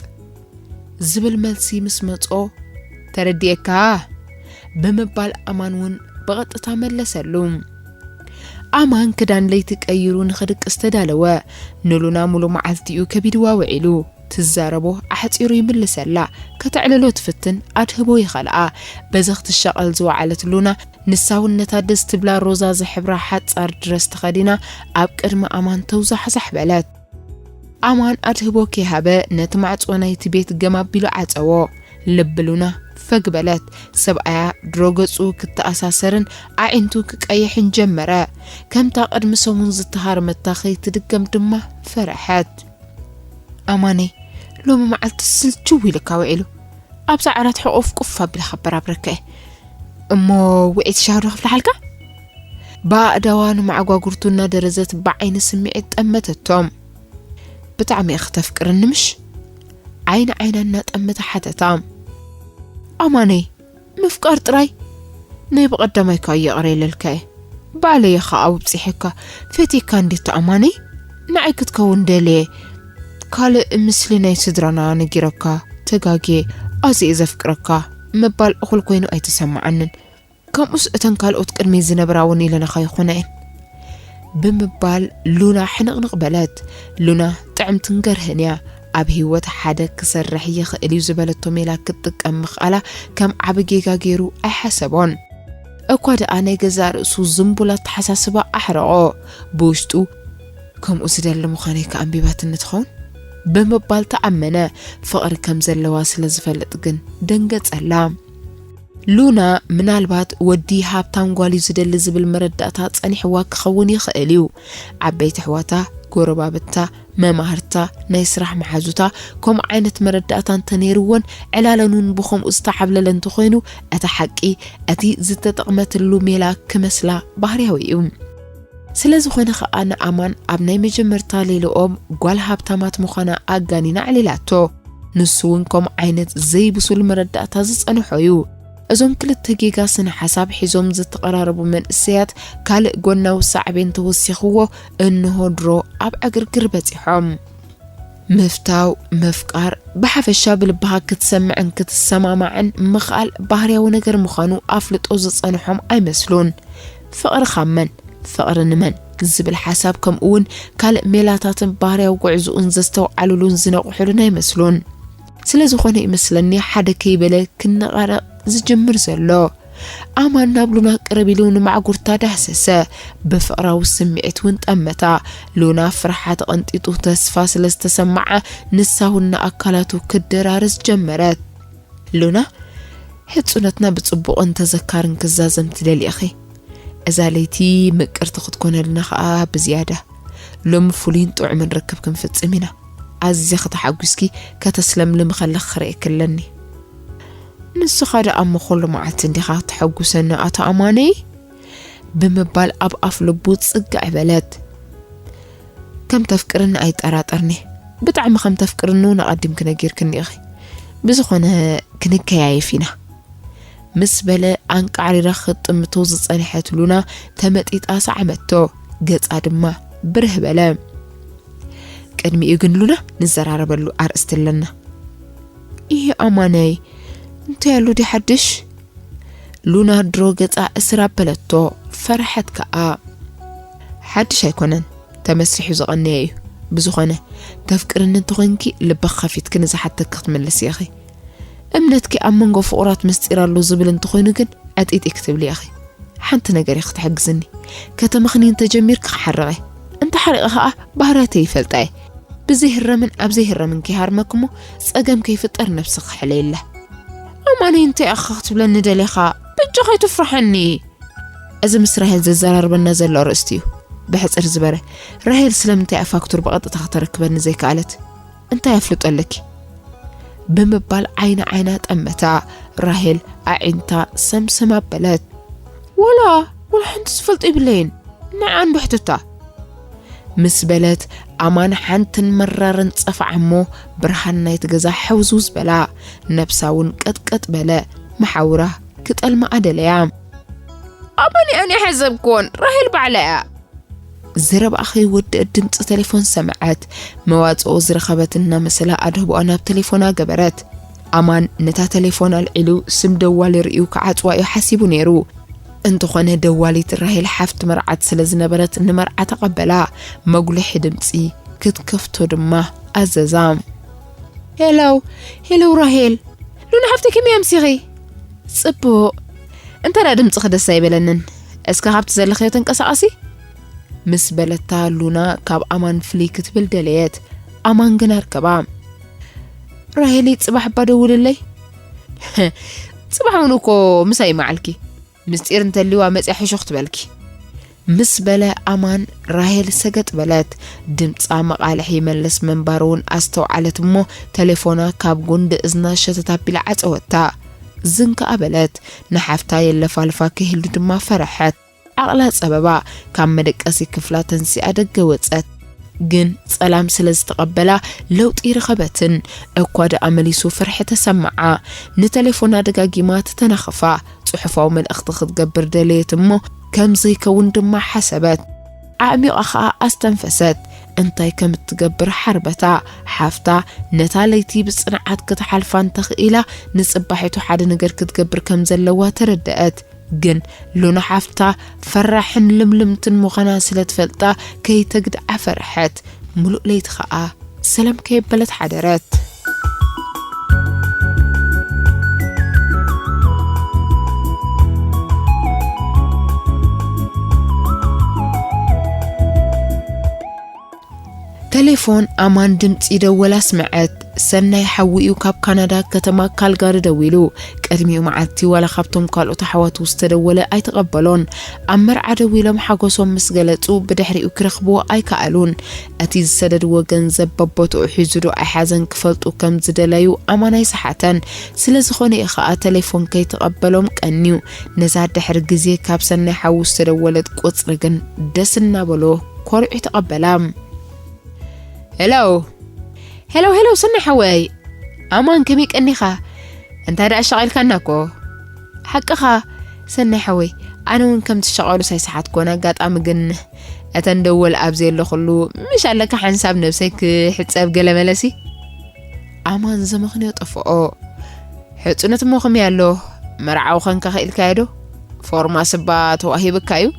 ዝብል መልሲ ምስ መጾ፣ "ተረዲኤካ?" ብምባል ኣማን እውን ብቐጥታ መለሰሉ። ኣማን ክዳን ለይቲ ቀይሩ ንኽድቅስ ተዳለወ። ንሉና ሙሉ መዓልቲኡ ከቢድዋ ውዒሉ። ትዛረቦ ኣሕጺሩ ይምልሰላ። ከተዕልሎ ትፍትን፣ ኣድህቦ ይኸልኣ። በዚ ክትሻቐል ዝወዓለት ሉና፣ ንሳ እውን ነታ ደስ ትብላ ሮዛ ዝሕብራ ሓጻር ድረስ ተኸዲና ኣብ ቅድሚ ኣማን ተውዛሕዛሕ በለት። ኣማን ኣድህቦ ከይሃበ ነቲ ማዕጾ ናይቲ ቤት ገም ኣቢሉ ዓጸዎ። ልቢ ሉና ፈግ በለት። ሰብኣያ ድሮ ገጹ ክተኣሳሰርን ኣዒንቱ ክቀይሕን ጀመረ። ከምታ ቅድሚ ሰሙን ዝተሃርመታ ከይትድገም ድማ ፈረሐት። ኣማነይ፣ ሎሚ መዓልቲ ስልችው ኢልካ ውዒሉ። ኣብዛ ዓራት ሕቑፍ ቁፍ ኣቢለ ከበራብረካ እየ። እሞ ውዒት ሻሂ ዶ ክፍልሓልካ? ብኣእዳዋ ንመዓጓጉርቱ እናደረዘት ብዓይኒ ስምዒት ጠመተቶም። ብጣዕሚ ኢኺ ተፍቅርኒ ምሽ? ዓይኒ ዓይና እናጠመተ ሓተታ። ኣማነይ፣ ምፍቃር ጥራይ ናይ ብቐዳማይ እኳ ይቕረ ኢለልካ እየ። ባዕለይ እየ ኸኣ ኣብጺሐካ፣ ፈትየካ እንዴት ኣማነይ? ንዓይ ክትከውን ደልየ። ካልእ ምስሊ ናይ ስድራና ነጊረካ፣ ተጋግየ፣ ኣዝየ እየ ዘፍቅረካ ምባል እኹል ኮይኑ ኣይተሰምዓንን። ከምኡስ እተን ካልኦት ቅድመይ ዝነበራ እውን ኢለናኻ ይኾና እየን። ብምባል ሉና ሕንቕንቕ በለት። ሉና ጥዕምትን ገርህን እያ። ኣብ ህይወት ሓደ ክሰርሕ ይኽእል እዩ ዝበለቶ ሜላ ክትጥቀም ምኽኣላ ከም ዓቢ ጌጋ ገይሩ ኣይሓሰቦን። እኳ ደኣ ናይ ገዛእ ርእሱ ዝንቡል ኣተሓሳስባ ኣሕረቖ። ብውሽጡ፣ "ከምኡ ዝደሊ ምዃነይ ከኣ ኣንቢባትኒ ትኸውን?" ብምባል ተኣመነ። ፍቕሪ ከም ዘለዋ ስለ ዝፈልጥ ግን ደንገጸላ። ሉና ምናልባት ወዲ ሃብታም ጓል እዩ ዝደሊ ዝብል መረዳእታ ጸኒሕዋ ክኸውን ይኽእል እዩ። ዓበይቲ ኣሕዋታ፣ ጎረባብታ፣ መማህርታ፣ ናይ ስራሕ መሓዙታ ከምኡ ዓይነት መረዳእታ እንተነይርወን፣ ዕላለን እውን ብኸምኡ ዝተዓብለለ እንተኾይኑ፣ እቲ ሓቂ፣ እቲ ዝተጠቕመትሉ ሜላ ክመስላ ባህርያዊ እዩ። ስለ ዝኾነ ኸኣ ንኣማን ኣብ ናይ መጀመርታ ሌልኦም ጓል ሃብታማት ምዃና ኣጋኒና ኣዕሊላቶ። ንሱ እውን ከምኡ ዓይነት ዘይብሱል መረዳእታ ዝጸንሖ እዩ። እዞም ክልተ ጌጋ ስነ ሓሳብ ሒዞም ዝተቐራረቡ መንእሰያት ካልእ ጎናዊ ሳዕቤን ተወሲኽዎ እንሆ ድሮ ኣብ ዕግርግር በጺሖም። ምፍታው፣ ምፍቃር፣ ብሓፈሻ ብልብኻ ክትሰምዕን ክትሰማማዕን ምኽኣል ባህርያዊ ነገር ምዃኑ ኣፍልጦ ዝጸንሖም ኣይመስሉን። ፍቕሪ ካብ መን? ፍቕሪ ንመን? ዝብል ሓሳብ ከምኡ እውን ካልእ ሜላታትን ባህርያዊ ጉዕዝኡን ዘስተውዓሉሉን ዝነቕሑሉን ኣይመስሉን። ስለ ዝኾነ ይመስለኒ ሓደ ከይበለ ክነቓነቕ ዝጅምር ዘሎ። ኣማን ናብ ሉና ቅርብ ኢሉ ንማዕጉርታ ዳህሰሰ። ብፍቕራዊ ስምዒት እውን ጠመታ። ሉና ፍርሓት ቐንጢጡ ተስፋ ስለ ዝተሰምዓ ንሳ እውን ንኣካላቱ ክደራረስ ጀመረት። ሉና፣ ሕጹነትና ብጽቡቕን ተዘካርን ክዛዘም ትደልዪ ኢኺ። እዛ ለይቲ ምቅርቲ ክትኮነልና ኸኣ ብዝያዳ። ሎሚ ፍሉይን ጥዑምን ርክብ ክንፍጽም ኢና። ኣዚኺ ተሓጒስኪ ከተስለምልሚ ከለኺ ክርእየኪ ኣለኒ። ንስኻ ደኣ እሞ ኩሉ መዓልቲ እንዲኻ ተሐጉሰኒ ኣቶ ኣማነይ? ብምባል ኣብ ኣፍ ልቡ ጽግዕ በለት። ከም ተፍቅርኒ ኣይጠራጠርኒ። ብጣዕሚ ከም ተፍቅርኒ እውን ኣቐዲምኪ ነጊርክኒ ኢኺ። ብዝኾነ ክንከያየፍ ኢና። ምስ በለ ኣንቃዕሪራ ክትጥምቶ ዝጸንሐት ሉና ተመጢጣ ሰዓመቶ። ገጻ ድማ ብርህ በለ። ቅድሚኡ ግን ሉና ንዘራረበሉ ኣርእስቲ ኣለና። ይሄ ኣማነይ እንታይ ኣሎ ድዩ ሓድሽ? ሉና ድሮ ገጻ እስር ኣበለቶ። ፈርሐት ከኣ። ሓድሽ ኣይኮነን፣ ተመስሪሑ ዝቐነየ እዩ። ብዝኾነ፣ ተፍቅርኒ እንተኾይንኪ ልብኺ ከፊትኪ ንዝሓተኪ ክትምልሲ ኢኺ። እምነትኪ ኣብ መንጎ ፍቑራት ምስጢር ኣሎ ዝብል እንተኾይኑ ግን ዕጢጢ ክትብሊ ኢኺ። ሓንቲ ነገር ኢኺ ትሕግዝኒ። ከተመኽኒ እንተጀሚርኪ ክሓርቕ እየ። እንተሓሪቐ ኸኣ ባህርያተይ ይፈልጣ እየ። ብዘይህረምን ኣብ ዘይህረምን ከይሃርመኪ እሞ ጸገም ከይፍጠር ነብስኺ ሕለይለ። ኣማነይ እንታይ ኢኻ ክትብለኒ ደሊኻ? በጃኻ ኣይትፍርሓኒ። እዚ ምስ ራሄል ዘዘራርበና ዘሎ ኣርእስቲ እዩ። ብሕጽር ዝበረ፣ ራሄል ስለምንታይ እያ ፋክቱር ብቐጥታ ከተረክበኒ ዘይከኣለት? እንታይ ኣፍልጦ ኣለኪ? ብምባል ዓይኒ ዓይና ጠመታ። ራሄል ኣዒንታ ሰምሰም ኣበለት። ወላ፣ ወላ ሓንቲ ዝፈልጦ የብለይን። ንዓ እንዶ ሕተታ። ምስ በለት ኣማን ሓንትን መራርን ጸፍዓ እሞ ብርሃን ናይቲ ገዛ ሕውዝውዝ በላ። ነብሳ እውን ቀጥቀጥ በለ። መሓውራ ክጠልማኣ ደለያ። ኣማን እያ፣ እኔ ሓሰብኩዎን፣ ራሄል ባዕላ እያ። ዘረባኣ ከይወደአት ድምፂ ቴሌፎን ሰምዐት። መዋፅኦ ዝረኸበት እናመሰላ ኣድህቦኣ ናብ ቴሌፎና ገበረት። ኣማን ነታ ቴሌፎን ኣልዒሉ ስም ደዋሊ ርእዩ ክዓፅዋ እዩ ሓሲቡ ነይሩ። እንተኾነ ደዋሊት ራሄል ሓፍቲ መርዓት ስለ ዝነበረት ንመርዓ ተቐበላ። መጉልሒ ድምፂ ክትከፍቶ ድማ ኣዘዛ። ሄሎ፣ ሄሎ ራሄል፣ ሉና ሓፍተይ ከመይ ኣምሲኺ? ጽቡቕ። እንተ ደኣ ድምጽኺ ደስ ኣይበለንን፣ እስከ ካብቲ ዘለኽዮ ተንቀሳቐሲ? ምስ በለታ ሉና ካብ ኣማን ፍልይ ክትብል ደለየት። ኣማን ግን ኣርከባ። ራሄሊ፣ ጽባሕ እባ ደውልለይ። ጽባሕ እውን እኮ ምሳይ መዓልኪ። ምስጢር እንተልዋ መጽያ ሕሹኽ ትበልኪ። ምስ በለ ኣማን ራሄል ሰገጥ በለት። ድምጻ መቓልሒ ይመልስ ምንባሩ እውን ኣስተውዓለት እሞ ተሌፎና ካብ ጉንዲ እዝና ሸተት ኣቢላ ዓጸወታ። ዝን ከኣ በለት። ንሓፍታ የለፋልፋ ክህሉ ድማ ፈረሐት። ዓቕላ ጸበባ ካብ መደቀሲ ክፍላ ተንሲኣ ደገ ወጸት። ግን ጸላም ስለ ዝተቐበላ ለውጢ ይረኸበትን። እኳ ደኣ መሊሱ ፍርሒ ተሰምዓ። ንተሌፎና ደጋጊማ ትተናኽፋ። ጽሑፋዊ መልእኽቲ ክትገብር ደለየት እሞ ከም ዘይከውን ድማ ሓሰበት። ኣዕሚቓ ኸኣ ኣስተንፈሰት። እንታይ ከም እትገብር ሓርበታ። ሓፍታ ነታ ለይቲ ብጽንዓት ክትሓልፋ እንተኽኢላ ንጽባሒቱ ሓደ ነገር ክትገብር ከም ዘለዋ ተረደአት። ግን ሉና ሓፍታ ፈራሕን ልምልምትን ምዃና ስለ ትፈልጣ ከይተግድዓ ፈርሐት። ምሉእ ለይቲ ኸኣ ሰላም ከየበለት ሓደረት። ተሌፎን ኣማን ድምጺ ደወል ኣስምዐት። ሰናይ ሓዊኡ ካብ ካናዳ ከተማ ካልጋሪ ደዊሉ። ቅድሚኡ መዓልቲ ዋላ ካብቶም ካልኦት ኣሕዋቱ ዝተደወለ ኣይተቐበሎን። ኣብ መርዓ ደዊሎም ሓጎሶም ምስ ገለጹ ብድሕሪኡ ክረኽብዎ ኣይከኣሉን። እቲ ዝሰደድዎ ገንዘብ በቦትኡ ሒዙ ዶ ኣይሓዘን ክፈልጡ ከም ዝደለዩ ኣማን ኣይሰሓተን። ስለ ዝኾነ እዩ ኸኣ ተሌፎን ከይተቐበሎም ቀንዩ። ነዛ ድሕሪ ግዜ ካብ ሰናይ ሓዉ ዝተደወለት ቁጽሪ ግን ደስ እናበሎ ኮሪዑ ተቐበላ። ሄሎ፣ ሄሎ፣ ሄሎ፣ ሰናይ ሓወይ። ኣማን፣ ከመይ ቀኒኻ? እንታይ ደኣ ኣሻቒልካና እኮ። ሓቅኻ፣ ሰናይ ሓወይ፣ ኣነ እውን ከም ትሻቐሉ ሳይሰሓትኩን፣ ኣጋጣሚ ግን እተን ደወል ኣብ ዘየለኹሉ፣ ምሽ ኣለካ ሓንሳብ ነብሰይ ክሕጸብ ገለ መለሲ። ኣማን ዘመኽንዮ ጠፍኦ። ሕጹነት እሞ ከመይ ኣሎ? መርዓዊ ኸንካ ኽኢልካዮ ዶ? ፎርማስ እባ ተዋሂብካ እዩ።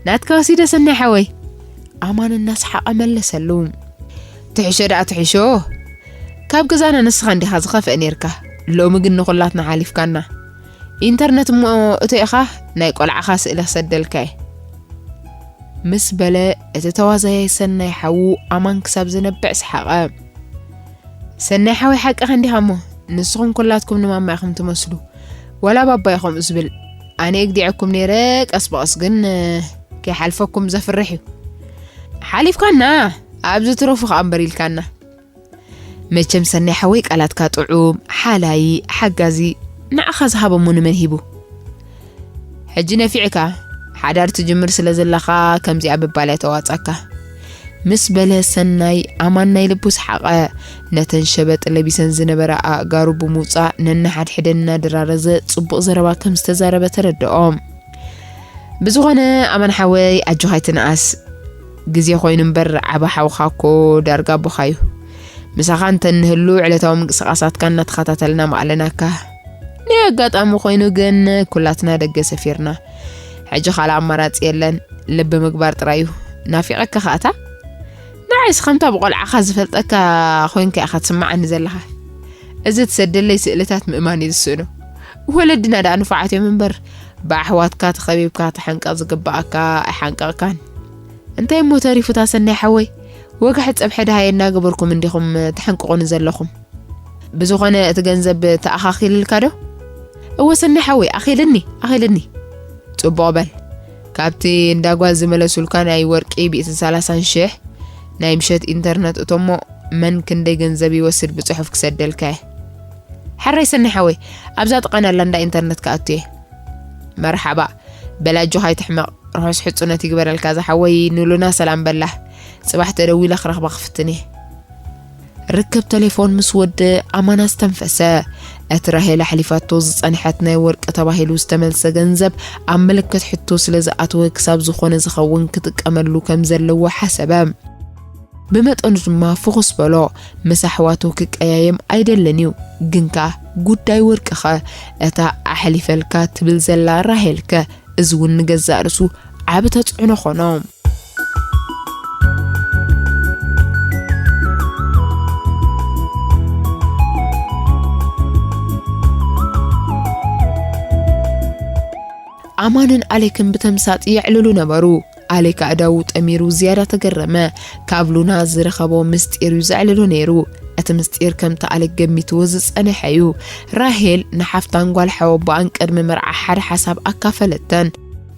ናትካ ወሲደ ሰናይ ሓወይ። ኣማን እናሰሓቐ መለሰሉ። ትሕሾ ደኣ ትሕሾ። ካብ ገዛና ንስኻ እንዲኻ ዝኸፍአ ኔርካ። ሎሚ ግን ንኹላትና ሓሊፍካና። ኢንተርነት እሞ እቶ ኢኻ ናይ ቆልዓኻ ስእሊ ክሰደልካ እየ። ምስ በለ እቲ ተዋዛያይ ሰናይ ሓዉ ኣማን ክሳብ ዝነብዕ ሰሓቐ። ሰናይ ሓወይ ሓቅኻ እንዲኻ እሞ ንስኹም ኩላትኩም ንማማ ኢኹም ትመስሉ። ዋላ ባባ እዩ ከምኡ ዝብል። ኣነ እግዲዐኩም ነይረ ቀስ ብቐስ ግን እ፣ ከይሓልፈኩም ዘፍርሕ እዩ። ሓሊፍካና ኣብዚ ትረፉ ከኣ እምበር ኢልካና። መቸም ሰናይ ሓወይ ቃላትካ ጥዑም፣ ሓላይ፣ ሓጋዚ ንዓኻ ዝሃበሞ ንመን ሂቡ? ሕጂ ነፊዕካ ሓዳር ትጅምር ስለ ዘለኻ ከምዚኣ ምባል እያ ተዋጻካ። ምስ በለ ሰናይ ኣማን ናይ ልቡ ሰሓቐ። ነተን ሸበጥ ለቢሰን ዝነበራ ኣእጋሩ ብምውጻእ ነንሓድሕደን እናደራረዘ ጽቡቕ ዘረባ ከም ዝተዛረበ ተረድኦ። ብዝኾነ ኣማን ሓወይ ኣጆኻ ኣይትንኣስ። ግዜ ኮይኑ እምበር ዓቢ ሓውኻ እኮ ዳርጋ ኣቦኻ እዩ። ምሳኻ እንተ እንህሉ ዕለታዊ ምንቅስቓሳትካ እናተኸታተልና ምኣለናካ። ናይ ኣጋጣሚ ኮይኑ ግን ኩላትና ደገ ሰፊርና። ሕጂ ካልእ ኣማራጺ የለን፣ ልቢ ምግባር ጥራይ እዩ። ናፊቐካ ኸኣታ? ንዓይስ ከምታ ብቖልዓኻ ዝፈልጠካ ኮይንካ ኢኻ ትስምዓኒ ዘለኻ። እዚ ትሰደለይ ስእልታት ምእማን እዩ ዝስእኖ። ወለድና ደኣ ንፉዓት እዮም እምበር፣ ብኣሕዋትካ ተኸቢብካ ተሓንቀቕ ዝግብኣካ ኣይሓንቀቕካን። እንታይ እሞ ተሪፉ እታ ሰናይ ሓወይ? ወግሒ ጸብሒ ደሃየ እናገበርኩም እንዲኹም ተሓንቅቑኒ ዘለኹም። ብዝኾነ እቲ ገንዘብ ተኣኻኺልልካ ዶ? እወ ሰናይ ሓወይ፣ ኣኺልኒ፣ ኣኺልኒ። ጽቡቕ በል። ካብቲ እንዳ ጓል ዝመለሱልካ ናይ ወርቂ ሚእትን ሰላሳን ሽሕ ናይ ምሸት ኢንተርነት እቶሞ መን ክንደይ ገንዘብ ይወስድ ብጽሑፍ ክሰደልካ እየ። ሕራይ ሰናይ ሓወይ፣ ኣብዛ ጥቓና ኣላ እንዳ ኢንተርነት ክኣቱ እየ። መርሓባ። በል ኣጆኻ ኣይትሕመቕ። ርሑስ ሕጹነት ይግበረልካ ዝሓወይ፣ ንሉና ሰላም በላ። ጽባሕ ተደዊለ ክረኽባ ክፍትን እየ። ርክብ ተሌፎን ምስ ወደ ኣማን ኣስተንፈሰ። እቲ ራሄል ኣሕሊፋቶ ዝጸንሐት ናይ ወርቂ ተባሂሉ ዝተመልሰ ገንዘብ ኣብ ምልክት ሕቶ ስለ ዝኣተወ ክሳብ ዝኾነ ዝኸውን ክጥቀመሉ ከም ዘለዎ ሓሰበ። ብመጠኑ ድማ ፍኹስ በሎ። ምስ ኣሕዋቱ ክቀያየም ኣይደልን እዩ። ግንካ ጉዳይ ወርቅኸ? እታ ኣሕሊፈልካ ትብል ዘላ ራሄልከ? እዚ እውን ንገዛእ ርእሱ ዓቢ ተጽዕኖ ኾኖ። ኣማንን ኣሌክን ብተምሳጥ የዕልሉ ነበሩ። ኣሌክ ኣእዳዉ ጠሚሩ ዝያዳ ተገረመ። ካብ ሉና ዝረኸቦ ምስጢር እዩ ዘዕልሎ ነይሩ። እቲ ምስጢር ከምቲ ኣሌክ ገሚትዎ ዝጸንሐ እዩ። ራሄል ንሓፍታን ጓል ሓወቦኣን ቅድሚ መርዓ ሓደ ሓሳብ ኣካፈለተን።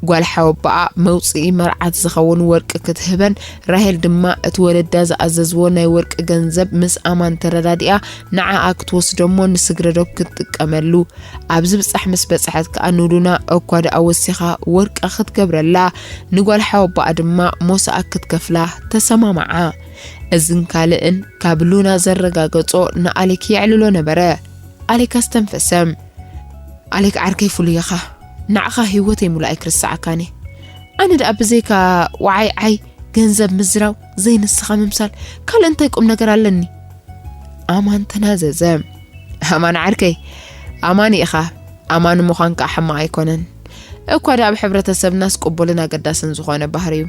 ጓል ሓወቦኣ መውጽኢ መርዓት ዝኸውን ወርቂ ክትህበን፣ ራሄል ድማ እቲ ወለዳ ዝኣዘዝዎ ናይ ወርቂ ገንዘብ ምስ ኣማን ተረዳዲኣ ንዓኣ ክትወስዶ እሞ ንስግረዶብ ክትጥቀመሉ። ኣብዚ ብጻሕ ምስ በጽሐት ከኣ ንሉና እኳ ደኣ ወሲኻ ወርቃ ክትገብረላ፣ ንጓል ሓወቦኣ ድማ ሞሳኣ ክትከፍላ ተሰማማዓ። እዝን ካልእን ካብ ሉና ዘረጋገጾ ንኣሌክ የዕልሎ ነበረ። ኣሌክ ኣስተንፈሰ። ኣሌክ ዓርከይ ፍሉይ ኢኻ። ንዓኻ ህይወተይ ሙሉእ ኣይክርስዓካን እየ። ኣነ ደኣ ብዘይካ ወዓይ ዓይ፣ ገንዘብ ምዝራው፣ ዘይንስኻ ምምሳል፣ ካልእ እንታይ ቁም ነገር ኣለኒ? ኣማን ተናዘዘ። ኣማን ዓርከይ፣ ኣማኒ ኢኻ። ኣማኒ ምዃን ከኣ ሕማቕ ኣይኮነን። እኳ ደኣ ኣብ ሕብረተሰብናስ ቅቡልን ኣገዳስን ዝኾነ ባህሪ እዩ።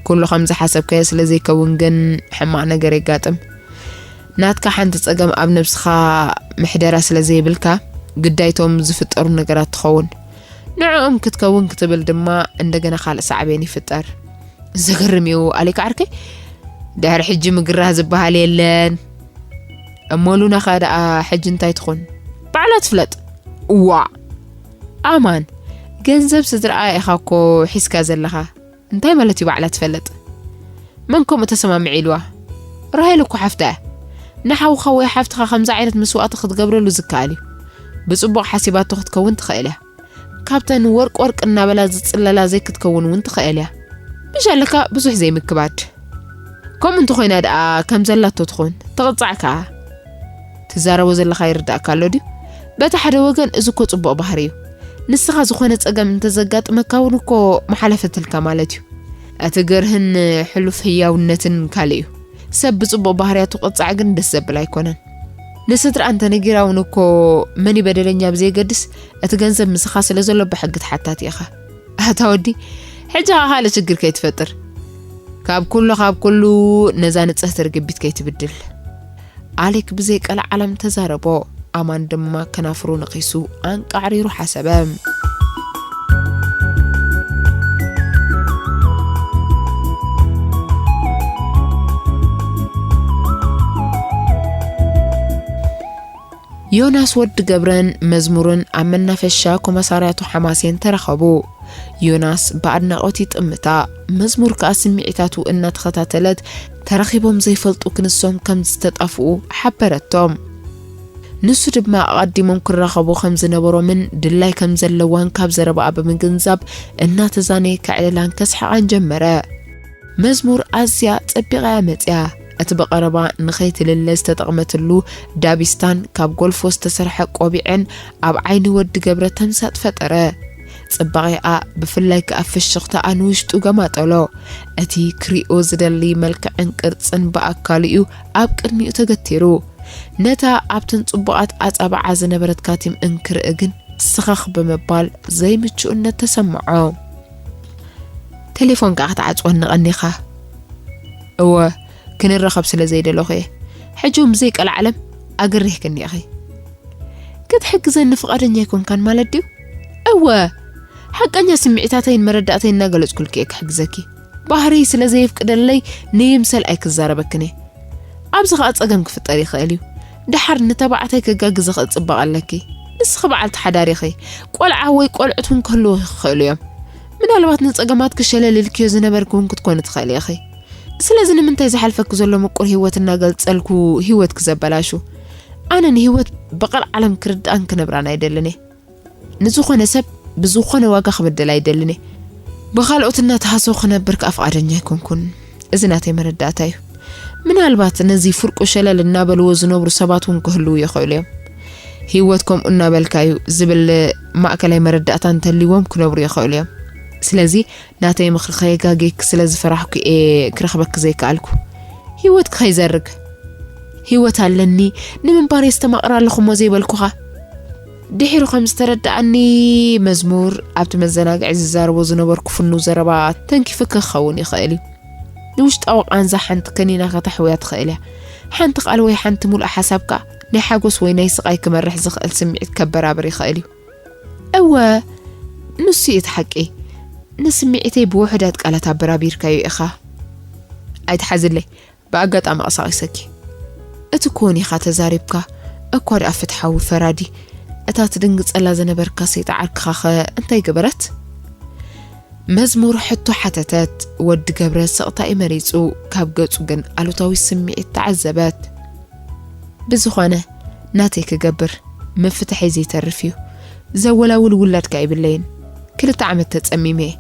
ኩሉ ከም ዝሓሰብካዮ ስለ ዘይከውን ግን ሕማቕ ነገር የጋጥም። ናትካ ሓንቲ ጸገም ኣብ ነብስኻ ምሕደራ ስለ ዘይብልካ፣ ግዳይቶም ዝፍጠሩ ነገራት ትኸውን። ንዕኦም ክትከውን ክትብል ድማ እንደገና ካልእ ሳዕቤን ይፍጠር። ዘገርም እዩ ኣሌክ ዓርከይ፣ ድሕሪ ሕጂ ምግራህ ዝበሃል የለን። እሞ ሉና ኸኣ ደኣ ሕጂ እንታይ ትኹን? ባዕላ ትፍለጥ። እዋእ! ኣማን፣ ገንዘብ ስድራኣ ኢኻ እኮ ሒዝካ ዘለኻ። እንታይ ማለት እዩ ባዕላ ትፈልጥ? መን ከምኡ ተሰማሚዑ ኢልዋ? ራሄል እኮ ሓፍታ እያ። ንሓውኻ ወይ ሓፍትኻ ከምዚ ዓይነት መስዋእቲ ክትገብረሉ ዝከኣል እዩ። ብጽቡቕ ሓሲባቶ ክትከውን ትኽእል እያ። ካብተን ወርቅ ወርቅ እናበላ ዝጽለላ ዘይክትከውን እውን ትኽእል እያ። ብሻለካ ብዙሕ ዘይምክባድ። ከምኡ እንተኾይና ደኣ ከም ዘላቶ ትኹን፣ ትቕጻዕ ከኣ። ትዛረቦ ዘለኻ ይርዳእካ ኣሎ ድዩ? በቲ ሓደ ወገን እዚ እኮ ጽቡቕ ባህሪ እዩ። ንስኻ ዝኾነ ጸገም እንተዘጋጥመካ እውን እኮ መሓለፈትልካ ማለት እዩ። እቲ ገርህን ሕሉፍ ህያውነትን ካልእ እዩ። ሰብ ብጽቡቕ ባህርያቱ ቅጻዕ ግን ደስ ዘብል ኣይኮነን። ንስድራ እንተ ነጊራ እውን እኮ መን እዩ በደለኛ ብዘየገድስ እቲ ገንዘብ ምስኻ ስለ ዘሎ ብሕጊ ተሓታቲ ኢኻ። ኣታ ወዲ፣ ሕጂ ኸኣ ካልእ ችግር ከይትፈጥር። ካብ ኩሉ ካብ ኩሉ ነዛ ንጽህቲ ርግቢት ከይትብድል። ኣሌክ ብዘይ ቀልዓለም ተዛረቦ። ኣማን ድማ ከናፍሩ ነኺሱ ኣንቃዕሪሩ ሓሰበ። ዮናስ ወዲ ገብረን መዝሙርን ኣብ መናፈሻ ኮመሳርያቱ ሓማሴን ተራኸቡ። ዮናስ ብኣድናቖት ይጥምታ፣ መዝሙር ከኣ ስምዒታቱ እናተኸታተለት፣ ተራኺቦም ዘይፈልጡ ክንሶም ከም ዝተጣፍኡ ሓበረቶም። ንሱ ድማ ኣቐዲሞም ክራኸቡ ከም ዝነበሮምን ድላይ ከም ዘለዋን ካብ ዘረባኣ ብምግንዛብ፣ እናተዛነየ ከዕልላን ከስሕቓን ጀመረ። መዝሙር ኣዝያ ጸቢቓ እያ መጺኣ። እቲ ብቐረባ ንኸይትልለ ዝተጠቕመትሉ ዳቢስታን ካብ ጎልፎ ዝተሰርሐ ቆቢዕን ኣብ ዓይኒ ወዲ ገብረ ተምሳጥ ፈጠረ። ጽባቐኣ ብፍላይ ከኣ ፍሽኽታኣ ንውሽጡ ገማጠሎ። እቲ ክሪኦ ዝደሊ መልክዕን ቅርጽን ብኣካሉ እዩ ኣብ ቅድሚኡ ተገቲሩ። ነታ ኣብተን ጽቡቓት ኣጻብዓ ዝነበረት ካቲም እንክርኢ ግን ስኽኽ ብምባል ዘይምቹእነት ተሰምዖ። ቴሌፎንካ ክትዓጽወኒ ቀኒኻ? እወ፣ ክንራኸብ ስለ ዘይደለኹ እየ። ሕጂ እውን ብዘይ ቀልዓለም ኣግሪህክኒ ኢኺ። ክትሕግዘኒ ፍቓደኛ ኣይኮንካን ማለት ድዩ? እወ፣ ሓቀኛ ስምዒታተይን መረዳእተይን እናገለጽኩልኪ እየ ክሕግዘኪ። ባህርይ ስለ ዘየፍቅደለይ ንይምሰል ኣይክዛረበክን እየ። ኣብዚ ኸኣ ጸገም ክፍጠር ይኽእል እዩ። ደሓር ንተባዕታይ ከጋግዝ ዝኽእል ጽባቐ ኣለኪ። ንስኺ በዓልቲ ሓዳር ኢኺ። ቆልዓ ወይ ቆልዑት እውን ክህልዉ ክኽእሉ እዮም። ምናልባት ንጸገማትኪ ሸለል ኢልክዮ ዝነበርኪ እውን ክትኮኒ ትኽእሊ ኢኺ። ስለዚ ንምንታይ ዝሓልፈኪ ዘሎ ምቁር ህይወት እናገልጸልኩ ህይወትኪ ዘበላሹ? ኣነ ንህይወት ብቐልዓለም ክርድኣን ክነብራን ኣይደልን እየ። ንዝኾነ ሰብ ብዝኾነ ዋጋ ክበደል ኣይደልን እየ። ብኻልኦት እናተሃሰው ክነብር ከኣ ፍቓደኛ ኣይኮንኩን። እዚ ናተይ መረዳእታ እዩ። ምናልባት ነዚ ፍርቁ ሸለል እናበልዎ ዝነብሩ ሰባት እውን ክህልዉ ይኽእሉ እዮም። ህይወት ከምኡ እናበልካ እዩ ዝብል ማእከላይ መረዳእታ እንተልይዎም ክነብሩ ይኽእሉ እዮም። ስለዚ ናተይ ምኽሪ ከየጋጌክ ስለ ዝፈራሕኩ እየ ክረኽበኪ ዘይከኣልኩ። ህይወትኪ ከይዘርግ። ህይወት ኣለኒ ንምንባር የስተማቕር ኣለኹ እሞ ዘይበልኩኻ። ድሒሩ ከም ዝተረዳኣኒ መዝሙር ኣብቲ መዘናግዒ ዝዛረቦ ዝነበርኩ ፍኑ ዘረባ ተንኪፍኪ ክኸውን ይኽእል እዩ። ንውሽጣዊ ቃንዛ ሓንቲ ከኒና ከተሕውያ ትኽእል እያ። ሓንቲ ቃል ወይ ሓንቲ ሙሉእ ሓሳብ ከኣ ናይ ሓጎስ ወይ ናይ ስቓይ ክመርሕ ዝኽእል ስምዒት ከበራብር ይኽእል እዩ። እወ፣ ንሱ እዩ እቲ ሓቂ። ንስምዒተይ ብውሑዳት ቃላት ኣበራቢርካዮ ኢኻ። ኣይትሓዝለይ፣ ብኣጋጣሚ ኣቐሳቒሰኪ። እቲ ክውን ኢኻ ተዛሪብካ፣ እኳ ደኣ ፍትሓዊ ፈራዲ። እታ ትድንግጸላ ዝነበርካ ሰይቲ ዓርክኻኸ እንታይ ገበረት? መዝሙር ሕቶ ሓተተት። ወዲ ገብረ ስቕታ እዩ መሪጹ፣ ካብ ገጹ ግን ኣሉታዊ ስምዒት ተዓዘበት። ብዝኾነ፣ ናተይ ክገብር፣ ምፍታሐይ ዘይተርፍ እዩ። ዘወላውል ውላድ ከኣ የብለይን። ክልተ ዓመት ተጸሚመ እየ።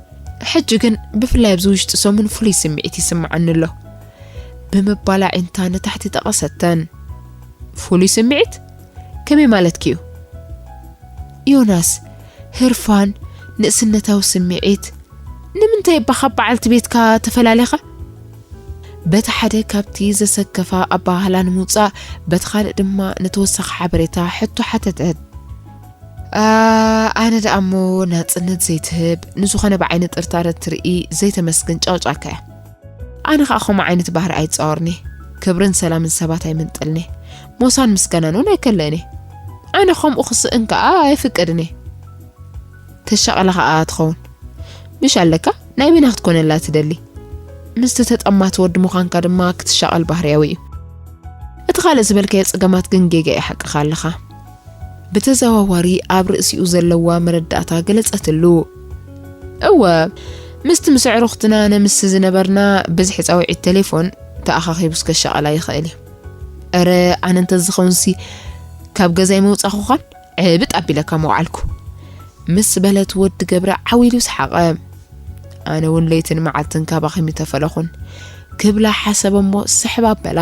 ሕጂ ግን ብፍላይ ኣብዚ ውሽጢ ሰሙን ፍሉይ ስምዒት ይስምዓኒ ኣሎ። ብምባል ኣዒንታ ንታሕቲ ጠቐሰተን። ፍሉይ ስምዒት? ከመይ ማለትኪ እዩ? ዮናስ፣ ህርፋን፣ ንእስነታዊ ስምዒት። ንምንታይ እባ ካብ በዓልቲ ቤትካ ተፈላለኻ? በቲ ሓደ ካብቲ ዘሰከፋ ኣበሃህላ ንምውጻእ፣ በቲ ካልእ ድማ ንተወሳኺ ሓበሬታ ሕቶ ሓተተት። ኣ፣ ኣነ ደኣ እሞ ናጽነት ዘይትህብ፣ ንዝኾነ ብዓይኒ ጥርጣረ እትርኢ ዘይተመስግን ጨቕጫካ እያ። ኣነ ኸኣ ከምኡ ዓይነት ባህሪ ኣይጻወርኒ። ክብርን ሰላምን ሰባት ኣይምንጥልኒ። ሞሳን ምስጋናን እውን ኣይከልእኒ። ኣነ ከምኡ ክስእን ከኣ ኣይፍቅድኒ። ተሻቐለ ኸኣ ትኸውን። ምሽ ኣለካ ናይ በይና ክትኮነላ ትደሊ። ምስቲ ተጠማቲ ወዲ ምዃንካ ድማ ክትሻቐል ባህርያዊ እዩ። እቲ ካልእ ዝበልካዮ ጸገማት ግን ጌጋ እዩ፣ ሓቅኻ ኣለኻ። ብተዘዋዋሪ ኣብ ርእሲኡ ዘለዋ መረዳእታ ገለጸትሉ። እወ፣ ምስቲ ምስ ኣዕሩኽትና ነምሲ ዝነበርና ብዝሒ ጻውዒት ቴሌፎን ተኣኻኺቡስ ከሻቐላ ይኽእል እዩ። እረ፣ ኣነ እንተዝኸውንሲ ካብ ገዛይ መውጻኹኻን ዕብጥ ኣቢለካ መውዓልኩ። ምስ በለት ወዲ ገብረ ዓው ኢሉ ሰሓቐ። ኣነ እውን ለይትን መዓልትን ካባኺም ይተፈለኹን ክብላ ሓሰበ እሞ ስሕብ ኣበላ።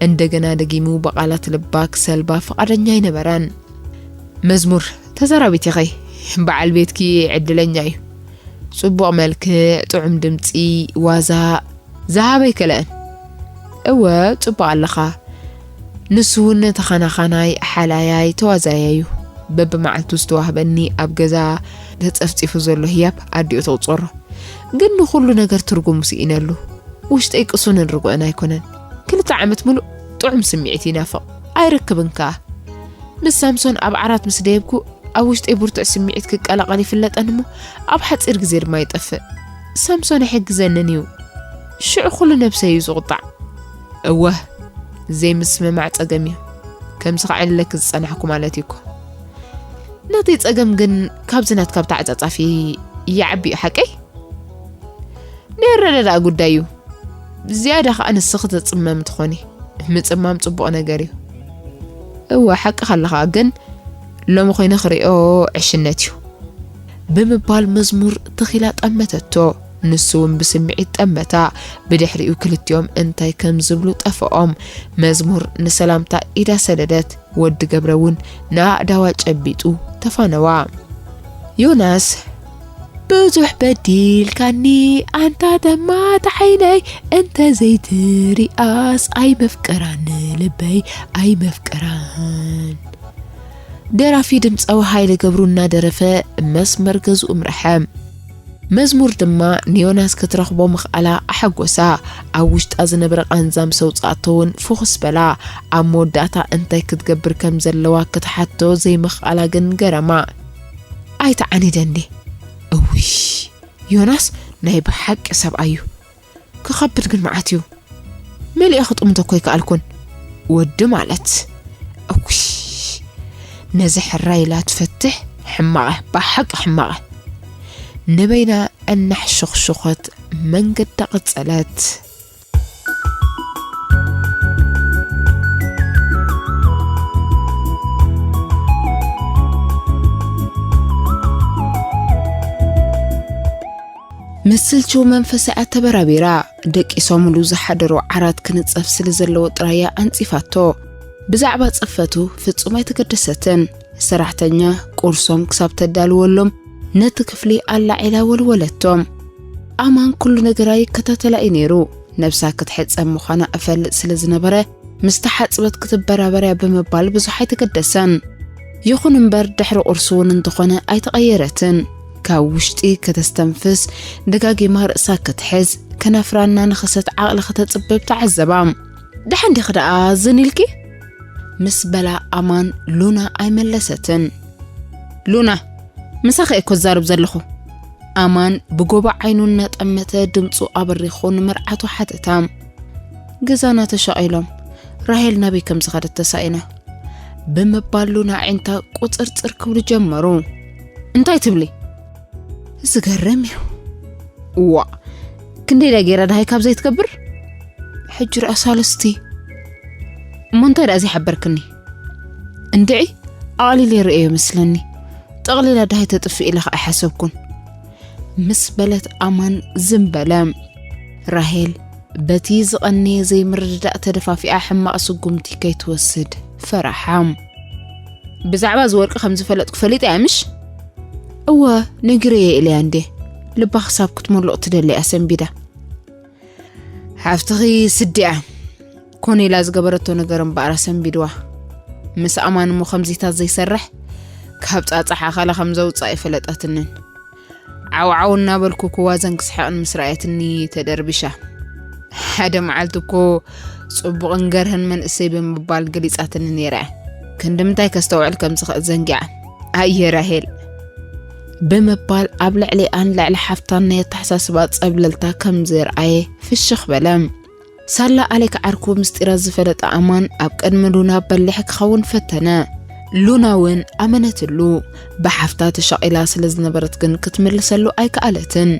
እንደገና ደጊሙ ብቓላት ልባ ክሰልባ ፍቓደኛ ኣይነበረን። መዝሙር፣ ተዛራቢት ኢኺ። በዓል ቤትኪ ዕድለኛ እዩ። ጽቡቕ መልክዕ፣ ጥዑም ድምጺ፣ ዋዛ፣ ዝሃበ ኣይከለአን። እወ፣ ጽቡቕ ኣለኻ። ንሱ እውን ተኻናኻናይ፣ ሓላያይ፣ ተዋዛያይ እዩ። በብመዓልቱ ዝተዋህበኒ ኣብ ገዛ ተጸፍጺፉ ዘሎ ህያብ ኣዲኡ ተቑጸሮ። ግን ንኹሉ ነገር ትርጉሙ ስኢነሉ። ውሽጠይ ቅሱንን ርጉእን ኣይኮነን። ክልተ ዓመት ምሉእ ጥዑም ስምዒት ይናፍቕ። ኣይረክብን ከኣ። ምስ ሳምሶን ኣብ ዓራት ምስ ደየብኩ፣ ኣብ ውሽጠይ ብርቱዕ ስምዒት ክቀላቐል ይፍለጠኒ እሞ፣ ኣብ ሓጺር ግዜ ድማ ይጠፍእ። ሳምሶን ኣይሕግዘንን እዩ። ሽዑ ኩሉ ነብሰይ እዩ ዝቑጣዕ። እወ፣ ዘይምስምማዕ ጸገም እዩ። ከምዚ ከዕልለኪ ዝጸናሕኩ ማለት እዩ እኮ። ናተይ ጸገም ግን ካብዚ ናትካ ብተዓጻጻፊ ይዓቢ እዩ፣ ሓቀይ? ናይ ኣረዳድኣ ጉዳይ እዩ። ዝያዳ ኸኣ ንስኺ ተጽመሚ ትኾኒ። ምጽማም ጽቡቕ ነገር እዩ። እወ፣ ሓቅኻ ኣለኻ፣ ግን ሎሚ ኮይነ ክሪኦ ዕሽነት እዩ። ብምባል መዝሙር ተኺላ ጠመተቶ። ንሱ እውን ብስምዒት ጠመታ። ብድሕሪኡ ክልቲኦም እንታይ ከም ዝብሉ ጠፍኦም። መዝሙር ንሰላምታ ኢዳ ሰደደት። ወዲ ገብረ እውን ንኣእዳዋ ጨቢጡ ተፋነዋ። ዮናስ፣ ብዙሕ በዲልካኒ ኣንታ ደማት ዓይነይ፣ እንተ ዘይትሪኣስ ኣይመፍቅራን ልበይ ኣይመፍቅራን። ደራፊ ድምፃዊ ሃይለ ገብሩ እናደረፈ መስመር ገዝኡ ምርሐ። መዝሙር ድማ ንዮናስ ክትረኽቦ ምኽኣላ ኣሐጎሳ። ኣብ ውሽጣ ዝነበረ ቃንዛ ምስ ኣውፅኣቶ እውን ፍኹስ በላ። ኣብ መወዳእታ እንታይ ክትገብር ከም ዘለዋ ክትሓቶ ዘይምኽኣላ ግን ገረማ። ኣይተዓኒደን ድየ? እውይ፣ ዮናስ ናይ ብሓቂ ሰብኣይ እዩ። ክኸብድ ግን መዓት እዩ። መሊኤ ክጥምቶ እኮ ኣይከኣልኩን። ወዲ ማለት። እውይ፣ ነዚ ሕራይ ኢላ ትፈትሕ ሕማቐ፣ ብሓቂ ሕማቐ። ንበይና እናሕሾኽሾኸት መንገዳ ቀጸለት። ምስ ስልችው መንፈሳ እያ ተበራቢራ። ደቂሶምሉ ዝሓደሩ ዓራት ክንጸፍ ስለ ዘለዎ ጥራይ እያ ኣንጺፋቶ። ብዛዕባ ጽፈቱ ፍጹም ኣይተገደሰትን። ሰራሕተኛ ቁርሶም ክሳብ ተዳልወሎም ነቲ ክፍሊ ኣላዒላ ወልወለቶም። ኣማን ኩሉ ነገራ ይከታተላ እዩ ነይሩ። ነብሳ ክትሕጸብ ምዃና እፈልጥ ስለ ዝነበረ፣ ምስ ተሓጽበት ክትበራበርያ ብምባል ብዙሕ ኣይተገደሰን። ይኹን እምበር ድሕሪ ቁርሲ እውን እንተኾነ ኣይተቐየረትን። ካብ ውሽጢ ከተስተንፍስ፣ ደጋጊማ ርእሳ ክትሕዝ፣ ከናፍራ እናነኸሰት ዓቕሊ ከተጽብብ ተዓዘባ። "ደሓን ዲኺ ደኣ ዝን ኢልኪ?" ምስ በላ ኣማን ሉና ኣይመለሰትን። "ሉና፣ ምሳኺ እየ እኮ ዝዛረብ ዘለኹ?" ኣማን ብጎቦ ዓይኑ እናጠመተ ድምፁ ኣበሪኹ ንመርዓቱ ሓተታ። "ገዛና ተሻቒሎም፣ ራሄል ናበይ ከም ዝኸደት ተሳኢና?" ብምባል ሉና ኣዒንታ ቁፅርፅር ክብሉ ጀመሩ። "እንታይ ትብሊ?" "ዝገርም እዩ። ዋ፣ ክንደይ ድያ ገይራ ደሃይ ካብ ዘይትገብር? ሕጂ ርኣ ሳልስቲ። እሞ እንታይ ደኣ ዘይሓበርክኒ?" "እንድዒ፣ ኣቕሊለ ርእዮ መስለኒ። ጠቕሊላ ደሃይ ተጥፍእ ኢለ ኸኣ ኣይሓሰብኩን።" ምስ በለት ኣማን ዝም በለ። ራሄል በቲ ዝቐነየ ዘይምርድዳእ ተደፋፊኣ ሕማቕ ስጉምቲ ከይትወስድ ፈራሓ። "ብዛዕባ እዚ ወርቂ ከም ዝፈለጥኩ ፈሊጠ እያ ምሽ?" "እወ፣ ነጊረየ ኢለያ እንዴ። ልባ ክሳብ ክትመልቕ ትደሊ እያ ሰንቢዳ። ሓፍትኺ ስዲ እያ። ኮነ ኢላ ዝገበረቶ ነገር እምበኣር ኣሰንቢድዋ። ምስ ኣማን እሞ ከምዚታት ዘይሰርሕ፣ ካብ ጻጻ ሓኸላ ከም ዘውጽኣ ኣይፈለጠትንን። ዓውዓው እናበልኩ ክዋዘን ክስሕቕን ምስ ረኣየትኒ ተደርቢሻ። ሓደ መዓልቲ እኮ ጽቡቕን ገርህን መንእሰይ ብምባል ገሊጻትኒ ነይራ እያ። ክንዲ ምንታይ ከስተውዕል ከም ዝኽእል ዘንጊዓ። ኣየ ራሄል!" ብምባል ኣብ ልዕሊኣን ልዕሊ ሓፍታን ናይ ኣተሓሳስባ ጸብለልታ ከም ዘርኣየ ፍሽኽ በለ። ሳላ ኣሌክ ዓርኩ ምስጢራት ዝፈለጠ ኣማን ኣብ ቅድሚ ሉና በሊሕ ክኸውን ፈተነ። ሉና እውን ኣመነትሉ። ብሓፍታ ተሻቒላ ስለ ዝነበረት ግን ክትምልሰሉ ኣይከኣለትን።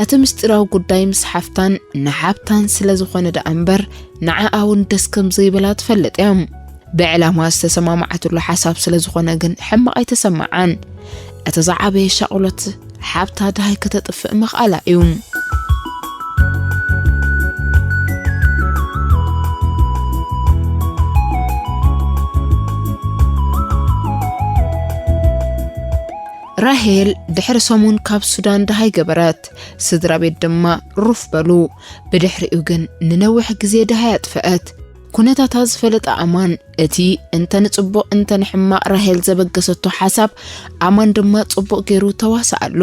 እቲ ምስጢራዊ ጉዳይ ምስ ሓፍታን ንሓብታን ስለ ዝኾነ ደኣ እምበር፣ ንዓኣ እውን ደስ ከም ዘይበላ ትፈልጥ እያ። ብዕላማ ዝተሰማማዓትሉ ሓሳብ ስለ ዝኾነ ግን ሕማቕ ኣይተሰማዓን። እቲ ዝዓበየ ሻቕሎት ሓብታ ደሃይ ከተጥፍእ ምኽኣላ እዩ። ራሄል ድሕሪ ሰሙን ካብ ሱዳን ደሃይ ገበረት። ስድራ ቤት ድማ ሩፍ በሉ። ብድሕሪኡ ግን ንነዊሕ ግዜ ደሃይ ኣጥፈአት። ኩነታታ ዝፈለጠ ኣማን፣ እቲ እንተ ንጽቡቕ እንተ ንሕማቕ ራሄል ዘበገሰቶ ሓሳብ፣ ኣማን ድማ ጽቡቕ ገይሩ ተዋስኣሉ።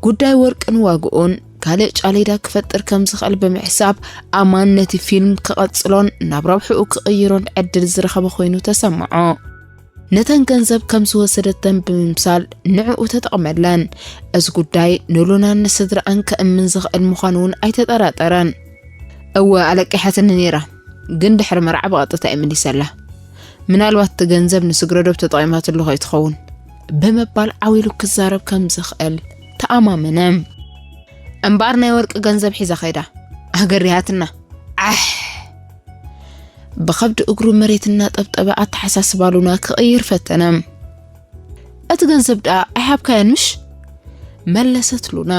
ጉዳይ ወርቅን ዋግኡን ካልእ ጫሌዳ ክፈጥር ከም ዝኽእል ብምሕሳብ፣ ኣማን ነቲ ፊልም ክቐጽሎን ናብ ረብሕኡ ክቕይሮን ዕድል ዝረኸበ ኮይኑ ተሰምዖ። ነተን ገንዘብ ከም ዝወሰደተን ብምምሳል ንዕኡ ተጠቕመለን። እዚ ጉዳይ ንሉናን ንስድራኣን ከእምን ዝኽእል ምዃኑ እውን ኣይተጠራጠረን። "እወ፣ ኣለቂሓትኒ ነይራ፣ ግን ድሕሪ መርዓ ብቐጥታ እየ መሊሰላ። ምናልባት እቲ ገንዘብ ንስግረዶብ ተጠቒማትሉ ከይትኸውን?" ብምባል ዓው ኢሉ ክዛረብ ከም ዝኽእል ተኣማመነ። "እምበኣር ናይ ወርቂ ገንዘብ ሒዛ ኸይዳ ኣገሪሃትና። ዓሕ!" ብኸብዲ እግሩ መሬት እናጠብጠበ ኣተሓሳስባ ሉና ክቕይር ፈተነ። "እቲ ገንዘብ ደኣ ኣይሃብካያን ምሽ?" መለሰት ሉና።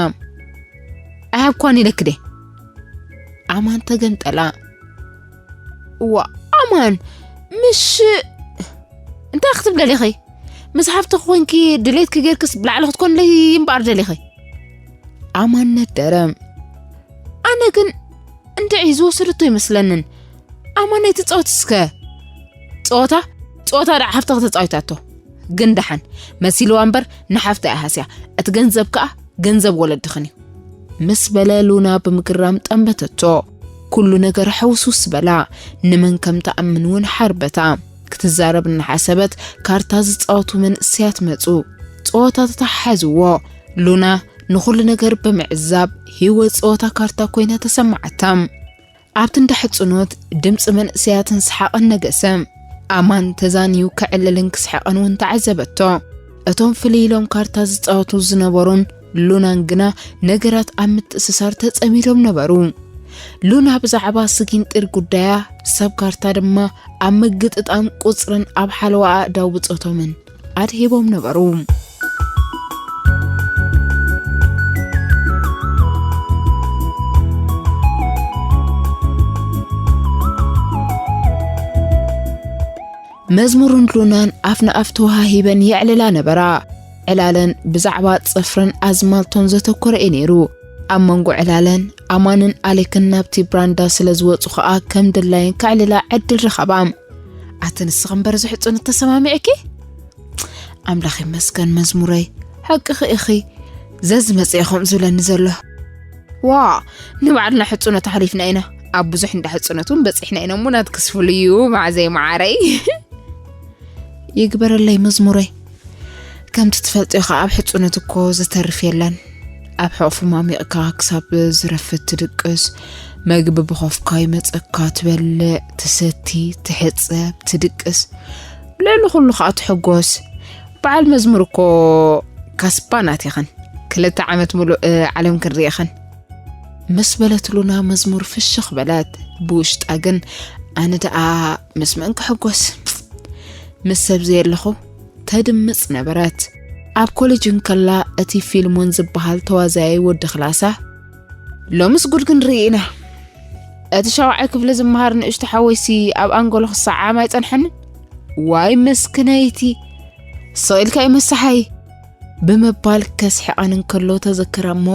"ኣይሃብኳን ኢለኪ ድየ?" ኣማን ተገምጠላ። "እዋ ኣማን፣ ምሽ እንታይ ክትብሊ ደሊኺ? ምስ ሓፍትኺ ኮንኪ ድሌትኪ ጌርክስ ብላዕሊ ክትኮንለይ እምበኣር ደሊኺ?" ኣማን ነደረ። "ኣነ ግን እንድዒ ዝወሰደቶ ኣይመስለንን። ኣማን ኣይትጻወት እስከ። ጸወታ፣ ጸወታ ደኣ ሓፍትኺ ተጻዊታቶ። ግን ደሓን መሲልዋ እምበር ንሓፍታ እያ ሃስያ። እቲ ገንዘብ ከኣ ገንዘብ ወለድኽን እዩ።" ምስ በለ ሉና ብምግራም ጠንበተቶ። ኩሉ ነገር ሕውስውስ በላ። ንመን ከም ትኣምን እውን ሓርበታ። ክትዛረብ እናሓሰበት ካርታ ዝጻወቱ መንእሰያት መጹ። ጸወታ ተተሓሓዝዎ። ሉና ንኹሉ ነገር ብምዕዛብ ህይወት ጸወታ ካርታ ኮይና ተሰማዓታ። ኣብቲ እንዳ ሕጽኖት ድምጺ መንእሰያትን ሰሓቕን ነገሰ። ኣማን ተዛንዩ ክዕልልን ክስሕቕን እውን ተዓዘበቶ። እቶም ፍልይ ኢሎም ካርታ ዝጻወቱ ዝነበሩን ሉናን ግና ነገራት ኣብ ምትእስሳር ተጸሚዶም ነበሩ። ሉና ብዛዕባ ስጊንጢር ጉዳያ፣ ሰብ ካርታ ድማ ኣብ ምግጥጣም ቁጽርን ኣብ ሓለዋ ኣእዳው ብጾቶምን ኣድሂቦም ነበሩ። መዝሙርን ሉናን ኣፍ ንኣፍ ተወሃሂበን የዕልላ ነበራ። ዕላለን ብዛዕባ ጽፍርን ኣዝማልቶን ዘተኮረ እዩ ነይሩ። ኣብ መንጎ ዕላለን ኣማንን ኣሌክን ናብቲ ብራንዳ ስለ ዝወጹ ኸኣ ከም ድላየን ከዕልላ ዕድል ረኸባ። ኣቲ ንስኺ እምበር ዝሕጹን እተሰማሚዕኪ? ኣምላኽ ይመስገን መዝሙረይ፣ ሓቅኺ ኢኺ። ዘዝመጽእ ኢኹም ዝብለኒ ዘሎ። ዋ፣ ንባዕልና ሕጹኖት ኣሕሊፍና ኢና። ኣብ ብዙሕ እንዳ ሕጹኖት እውን በጺሕና ኢና እሞ ናትክስ ፍሉይ እዩ መዓዘይ መዓረይ። ይግበረለይ መዝሙረይ። ከምቲ ትፈልጥዮ ኸዓ ኣብ ሕጹኖት እኮ ዝተርፍ የለን። ኣብ ሕቑፉ ማሚቕካ ክሳብ ዝረፍድ ትድቅስ፣ መግቢ ብኾፍካ ይመጸካ ትበልዕ፣ ትሰቲ፣ ትሕጸብ፣ ትድቅስ፣ ልዕሊ ኩሉ ኸዓ ትሕጎስ። በዓል መዝሙር እኮ ካስባ ናት ኢኽን። ክልተ ዓመት ሙሉእ ዓለም ክንርኢ ኢኽን። ምስ በለት ሉና መዝሙር ፍሽኽ በለት። ብውሽጣ ግን ኣነ ደኣ ምስ መን ክሕጎስ? ምስ ሰብ ዘየለኹ ተድምጽ ነበረት። ኣብ ኮሌጅ እንከላ እቲ ፊልሞን ዝበሃል ተዋዛያይ ወዲ ክላሳ ሎምስ ጉድ ክንርኢ ኢና። እቲ ሻውዓይ ክፍሊ ዝመሃር ንእሽቶ ሓወይሲ ኣብ ኣንጎሎ ክሰዓም ኣይጸንሐንን። ዋይ መስክነይቲ፣ ስቕ ኢልካ እዩ መሳሓይ ብምባል ከስሕቐን እንከሎ ተዘክራ እሞ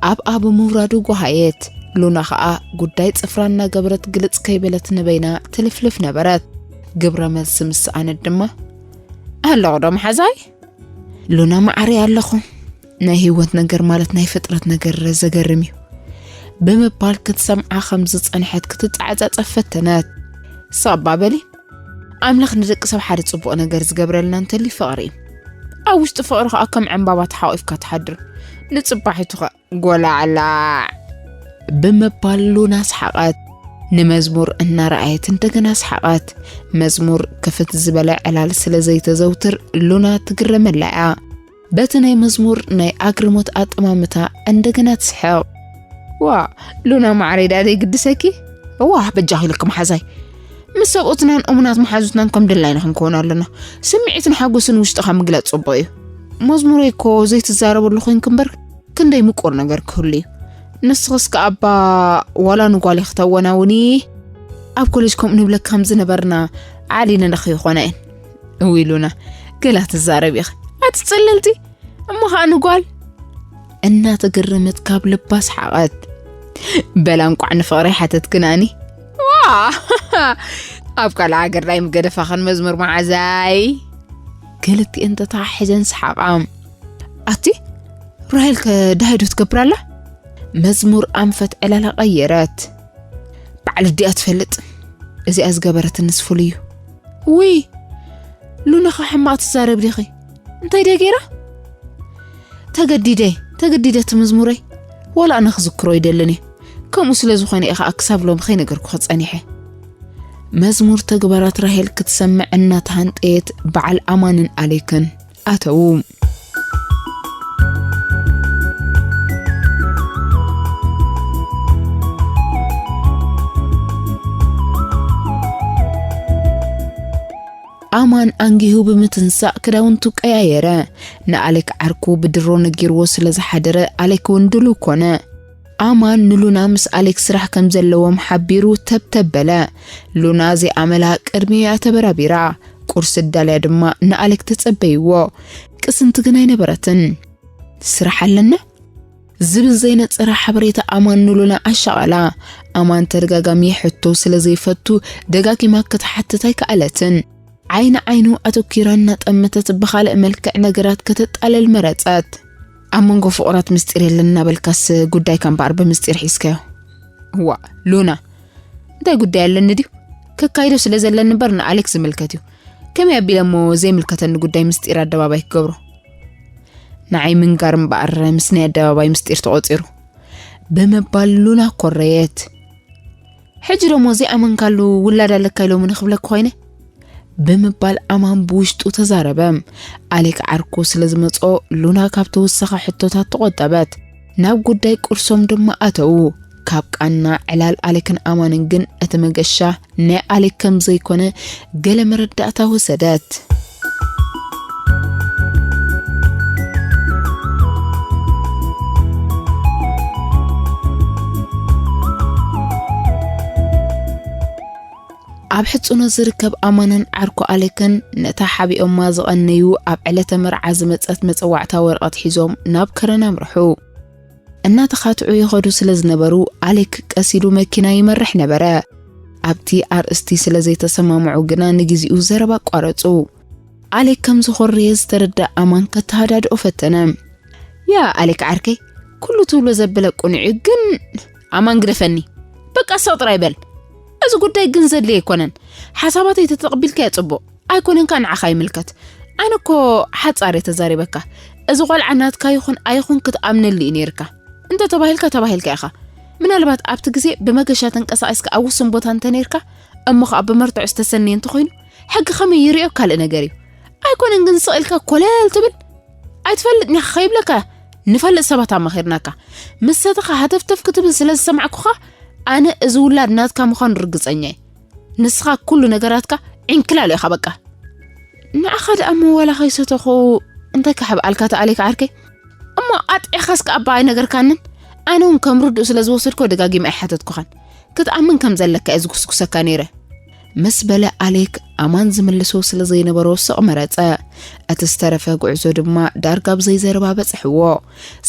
ኣብኣ ብምውራዱ ጓሃየት። ሉና ኸኣ ጉዳይ ጽፍራ እናገበረት ግልጽ ከይበለት ንበይና ትልፍልፍ ነበረት። ግብረ መልሲ ምስ ሰኣነት ድማ ኣለኹ ዶ መሓዛይ? ሉና መዓረይ ኣለኹ። ናይ ህይወት ነገር ማለት ናይ ፍጥረት ነገር ዘገርም እዩ ብምባል ክትሰምዓ ከም ዝጸንሐት ክትጸዓጻጸፍ ፈተነት። ሳባ በሊ፣ ኣምላኽ ንደቂ ሰብ ሓደ ጽቡቕ ነገር ዝገብረልና እንተልዩ ፍቕሪ እዩ። ኣብ ውሽጢ ፍቕሪ ኸኣ ከም ዕምባባ ተሓቒፍካ ትሓድር። ንጽባሒቱ ኸ ጎላዕላዕ ብምባል ሉና ሰሓቐት። ንመዝሙር እናረኣየት እንደገና ሰሓቐት። መዝሙር ክፍት ዝበለ ዕላል ስለ ዘይተዘውትር ሉና ትግረመላ እያ። በቲ ናይ መዝሙር ናይ ኣግርሞት ኣጠማምታ እንደገና ትስሕቕ። ዋ፣ ሉና መዓረይ ደኣ ዘይግድሰኪ? ዋ፣ በጃኺ ኢለኪ መሓዛይ። ምስ ሰብኡትናን እሙናት መሓዙትናን ከም ድላይና ክንከውን ኣለና። ስምዒትን ሓጎስን ውሽጥኻ ምግላጽ ጽቡቕ እዩ። መዝሙረይ እኮ ዘይትዛረበሉ ኮይንኪ እምበር ክንደይ ምቁር ነገር ክህሉ እዩ። ንስኺ እስከ ኣባ ዋላ ንጓል ክትወናውኒ ኣብ ኮሌጅ ከምኡ ንብለኪ ከም ዝነበርና ዓሊነ ንኺ ይኾና እየን። እውይ ሉና፣ ገላ ትዛረብ ኢኺ። ኣቲ ጽልልቲ፣ እሞ ኸኣ ንጓል? እናተገረመት ካብ ልባ ሰሓቐት። በላ እንቋዕ ንፍቕሪ ሓተትክናኒ። ዋ! ኣብ ካልእ ሃገር ናይ ምገደፋኽን መዝሙር መዓዛይ። ክልቲኤን ተተሓሒዘን ሰሓቓ። ኣቲ ራሄል ከ ደሃይ ዶ ትገብር ኣላ? መዝሙር ኣንፈት ዕላላ ቀየረት። በዓል ኣዲኣ ትፈልጥ። እዚኣ ዝገበረትንስ ፍሉይ እዩ። ውይ፣ ሉና ኸ ሕማቕ ትዛረብ ዲኺ? እንታይ ድየ ገይራ? ተገዲደ፣ ተገዲደ እቲ መዝሙረይ። ዋላ ኣነ ክዝክሮ ይደልን እየ። ከምኡ ስለ ዝኾነ እየ ኸኣ ክሳብ ሎሚ ከይነገርኩኺ ጸኒሐ። መዝሙር ተግባራት ራሄል ክትሰምዕ እናተሃንጠየት በዓል ኣማንን ኣሌክን ኣተዉ። ኣማን ኣንጊሁ ብምትንሳእ ክዳውንቱ ቀያየረ። ንኣሌክ ዓርኩ ብድሮ ነጊርዎ ስለ ዝሓደረ ኣሌክ እውን ድሉው ኮነ። ኣማን ንሉና ምስ ኣሌክ ስራሕ ከም ዘለዎም ሓቢሩ ተብተብ በለ። ሉና ዘይኣመላ ቅድሚኡ እያ ተበራቢራ። ቁርሲ ኣዳልያ ድማ ንኣሌክ ተጸበይዎ። ቅስንቲ ግን ኣይነበረትን። ስራሕ ኣለና? ዝብል ዘይነጸረ ሓበሬታ ኣማን ንሉና ኣሻቐላ። ኣማን ተደጋጋሚ ሕቶ ስለ ዘይፈቱ ደጋጊማ ክትሓትት ኣይከኣለትን። ዓይኒ ዓይኑ ኣተኲራ እናጠመተት ብኻልእ መልክዕ ነገራት ከተጣልል መረጸት። ኣብ መንጎ ፍቑራት ምስጢር የለን እናበልካስ ጉዳይካ እምበኣር ብምስጢር ሒዝካዮ። እዋእ ሉና፣ እንታይ ጉዳይ ኣለኒ ድዩ? ከካይዶ ስለ ዘለኒ እምበር ንኣሌክ ዝምልከት እዩ። ከመይ ኣቢለ እሞ ዘይምልከተኒ ጉዳይ ምስጢር ኣደባባይ ክገብሮ? ንዓይ ምንጋር እምበኣር ምስ ናይ ኣደባባይ ምስጢር ተቖጺሩ። ብምባል ሉና ኮረየት። ሕጂ ደሞ ዘይኣመንካሉ ውላድ ኣለካ ኢሎምኒ ክብለኪ ኮይነ? ብምባል ኣማን ብውሽጡ ተዛረበ። ኣሌክ ዓርኩ ስለ ዝመጾ ሉና ካብ ተወሳኺ ሕቶታት ተቖጠበት። ናብ ጉዳይ ቁርሶም ድማ ኣተዉ። ካብ ቃና ዕላል ኣሌክን ኣማንን ግን እቲ መገሻ ናይ ኣሌክ ከም ዘይኮነ ገለ መረዳእታ ወሰደት። ኣብ ሕጽኖ ዝርከብ ኣማንን ዓርኩ ኣሌክን ነታ ሓቢኦማ ዝቐነዩ ኣብ ዕለተ መርዓ ዝመጸት መጸዋዕታ ወረቐት ሒዞም ናብ ከረን ኣምርሑ። እናተኻትዑ ይኸዱ ስለ ዝነበሩ ኣሌክ ቀስ ኢሉ መኪና ይመርሕ ነበረ። ኣብቲ ኣርእስቲ ስለ ዘይተሰማምዑ ግና ንግዜኡ ዘረባ ኣቋረጹ። ኣሌክ ከም ዝኾረየ ዝተረዳ ኣማን ከተሃዳድኦ ፈተነ። ያ ኣሌክ ዓርከይ፣ ኩሉ ትብሎ ዘበለ ቁኑዕ እዩ፣ ግን ኣማን ግደፈኒ። በቃ ስቕ ጥራይ በል። እዚ ጉዳይ ግን ዘድልየ ኣይኮነን። ሓሳባተይ ተተቕቢልካዮ ጽቡቕ። ኣይኮነን ከኣ ንዓኻ ይምልከት። ኣነ እኮ ሓጻር እየ ተዛሪበካ። እዚ ቆልዓ ናትካ ይኹን ኣይኹን ክትኣምነሉ እዩ ነይርካ። እንተ ተባሂልካ ተባሂልካ ኢኻ። ምናልባት ኣብቲ ግዜ ብመገሻ ተንቀሳቒስካ ኣብ ውሱን ቦታ እንተ ነይርካ፣ እሞ ኸኣ ብመርትዖ ዝተሰነየ እንተኾይኑ፣ ሕጊ ከመይ ይርእዮ ካልእ ነገር እዩ። ኣይኮነን ግን ስቕ ኢልካ ኮለል ትብል? ኣይትፈልጥን ኢኻ ከይብለካ ንፈልጥ ሰባት ኣማኺርናካ። ምስ ሰተኻ ሃተፍተፍ ክትብል ስለ ዝሰማዕኩኻ ኣነ እዚ ውላድ ናትካ ምዃኑ ርግጸኛ እየ። ንስኻ ኩሉ ነገራትካ ዕንክላል ኢኻ በቃ። ንዓኻ ደኣ እሞ ዋላ ከይሰተኹ እንታይ ክሕብኣልካ ተኣሊካ ዓርከይ? እሞ ኣጥዒኻስ ከኣ እባ ኣይነገርካንን? ኣነ እውን ከም ርዱእ ስለ ዝወሰድኮ ደጋጊመ ኣይሓተትኩኻን። ክትኣምን ከም ዘለካ እየ ዝጉስጉሰካ ነይረ። ምስ በለ ኣሌክ ኣማን ዝምልሶ ስለ ዘይነበሮ ስቕ መረጸ። እቲ ዝተረፈ ጉዕዞ ድማ ዳርጋ ብዘይ ዘረባ በጽሕዎ።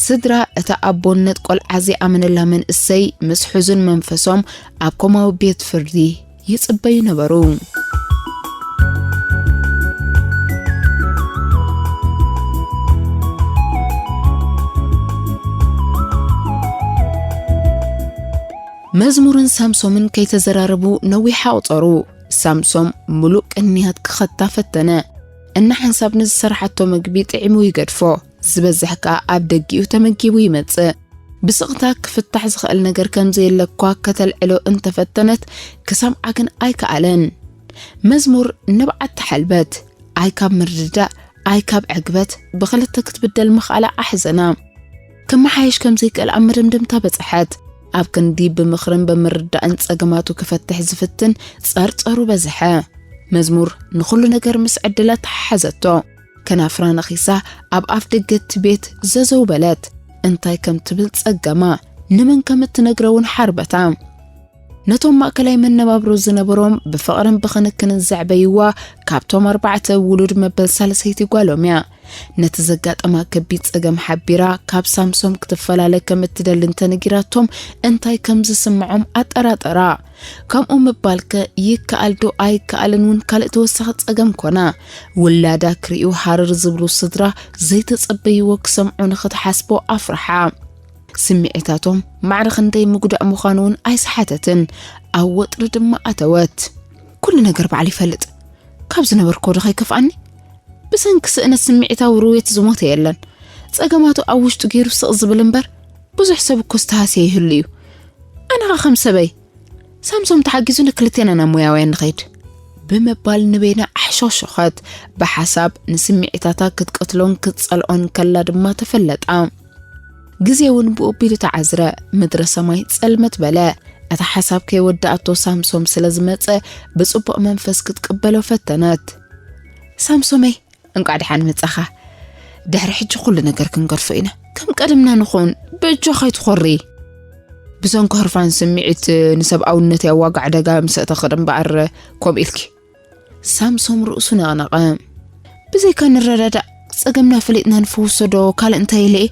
ስድራ እታ ኣቦነት ቆልዓ ዘይኣመነላ መንእሰይ ምስ ሕዙን መንፈሶም ኣብ ኮማዊ ቤት ፍርዲ ይጽበዩ ነበሩ። መዝሙርን ሳምሶምን ከይተዘራረቡ ነዊሕ ኣቑጸሩ። ሳምሶም ምሉእ ቅንያት ክኸታ ፈተነ። እና ሓንሳብ ንዝሰራሓቶ መግቢ ጥዒሙ ይገድፎ። ዝበዝሕ ከኣ ኣብ ደጊኡ ተመጊቡ ይመጽእ። ብስቕታ ክፍታሕ ዝኽእል ነገር ከም ዘየለ እኳ ከተልዕሎ እንተፈተነት፣ ክሰምዓ ግን ኣይከኣለን። መዝሙር ንብዓት ተሓልበት። ኣይ ካብ ምርድዳእ፣ ኣይ ካብ ዕግበት፣ ብኽልተ ክትብደል ምኽኣላ ኣሕዘና። ክመሓየሽ ከም ዘይክእል ኣብ መደምደምታ በጽሐት። ኣብ ክንዲ ብምኽርን ብምርዳእን ጸገማቱ ክፈትሕ ዝፍትን ጸርጸሩ በዝሐ። መዝሙር ንኹሉ ነገር ምስ ዕድላ ተሓሓዘቶ። ከናፍራ ነኺሳ ኣብ ኣፍ ደገ እቲ ቤት ዘዘው በለት። እንታይ ከም ትብል ጸገማ፣ ንመን ከም እትነግሮ እውን ሓርበታ። ነቶም ማእከላይ መነባብሮ ዝነበሮም ብፍቕርን ብኽንክንን ዘዕበይዋ ካብቶም ኣርባዕተ ውሉድ መበል ሳልሰይቲ ጓሎም እያ። ነቲ ዘጋጠማ ከቢድ ጸገም ሓቢራ ካብ ሳምሶም ክትፈላለ ከም እትደሊ እንተነጊራቶም እንታይ ከም ዝስምዖም ኣጠራጠራ። ከምኡ ምባልከ ይከኣል ዶ ኣይከኣልን እውን ካልእ ተወሳኺ ጸገም ኮና። ውላዳ ክርእዩ ሃረር ዝብሉ ስድራ ዘይተጸበይዎ ክሰምዑ ንኽትሓስቦ ኣፍርሓ። ስምዒታቶም ማዕረ ክንደይ ምጉዳእ ምዃኑ እውን ኣይሰሓተትን። ኣብ ወጥሪ ድማ ኣተወት። ኩሉ ነገር ባዕሉ ይፈልጥ። ካብ ዝነበርኮ ዶ ከይከፍኣኒ? ብሰንኪ ስእነት ስምዒታዊ ርውየት ዝሞተ የለን። ጸገማቱ ኣብ ውሽጡ ገይሩ ስቕ ዝብል እምበር፣ ብዙሕ ሰብ እኮ ዝተሃስየ ይህሉ እዩ። ኣነ ኸ ከም ሰበይ፣ ሳምሶም ተሓጊዙ ንክልቴና ናብ ሞያውያን ንኸይድ። ብምባል ንበይና ኣሕሾኽሾኸት። ብሓሳብ ንስምዒታታ ክትቀትሎን ክትጸልኦን ከላ ድማ ተፈለጣ። ግዜ እውን ብኡ ኣቢሉ ተዓዝረ። ምድረ ሰማይ ጸልመት በለ። እታ ሓሳብ ከይወዳእቶ ሳምሶም ስለ ዝመጸ ብጽቡቕ መንፈስ ክትቅበሎ ፈተነት። ሳምሶመይ፣ እንቋዕ ደሓን መጻኻ። ድሕሪ ሕጂ ኩሉ ነገር ክንገድፎ ኢና። ከም ቀደምና ንኹን፣ ብእጆኻ ኣይትኾሪ። ብሰንኪ ህርፋን ስምዒት ንሰብኣውነት ያዋጋ ዕደጋ ምስ ኣእተኽር እምበኣር ከምኡ ኢልኪ። ሳምሶም ርእሱ ነቕነቐ። ብዘይካ ንረዳዳእ፣ ጸገምና ፈሊጥና ንፍውሶ ዶ ካልእ እንታይ ኢለ እየ?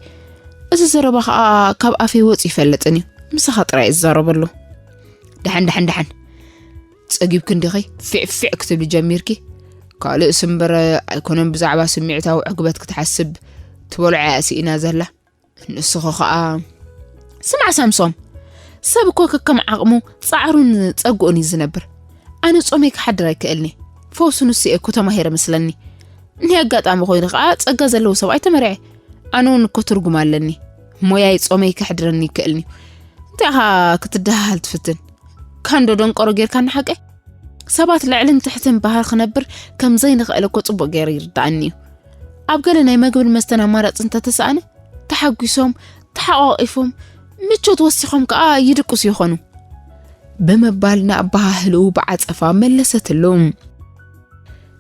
እዚ ዘረባ ኸኣ ካብ ኣፈይ ወጺኡ ይፈልጥን እዩ። ምሳኻ ጥራይ እዛረበሉ። ደሓን፣ ደሓን፣ ደሓን። ጸጊብኪ እንዲኺ ፊዕ ፊዕ ክትብሊ ጀሚርኪ? ካልእስ እምበር ኣይኮነን ብዛዕባ ስምዒታዊ ዕግበት ክትሓስብ ትበልዖ እያ ስኢና ዘላ። ንስኺ ኸኣ ስማዕ ሳምሶም፣ ሰብ እኮ ከከም ዓቕሙ ጻዕሩን ጸግኡን እዩ ዝነብር። ኣነ ጾመይ ክሓድር ኣይክእልኒ። ፈውሱ ንሱ እየ እኮ ተማሂረ መስለኒ። ናይ ኣጋጣሚ ኮይኑ ኸኣ ጸጋ ዘለዎ ሰብኣይ ተመርዐ። ኣነ እውን እኮ ትርጉም ኣለኒ። ሞያይ ጾመይ ከሕድረኒ ይክእልኒ። እንታይ ኢኻ ክትደሃሃል ትፍትን? ካንዶ ደንቆሮ ጌርካኒ ሓቀይ? ሰባት ልዕልን ትሕትን ባህር ክነብር ከም ዘይንኽእል እኮ ጽቡቕ ገይሩ ይርድኣኒ እዩ። ኣብ ገለ ናይ መግብን መስተን ኣማራጺ እንተተሳእነ፣ ተሓጒሶም፣ ተሓቋቒፎም፣ ምቾት ወሲኾም ከኣ ይድቅሱ ይኾኑ። ብምባል ንኣበሃህልኡ ብዓጸፋ መለሰትሉ።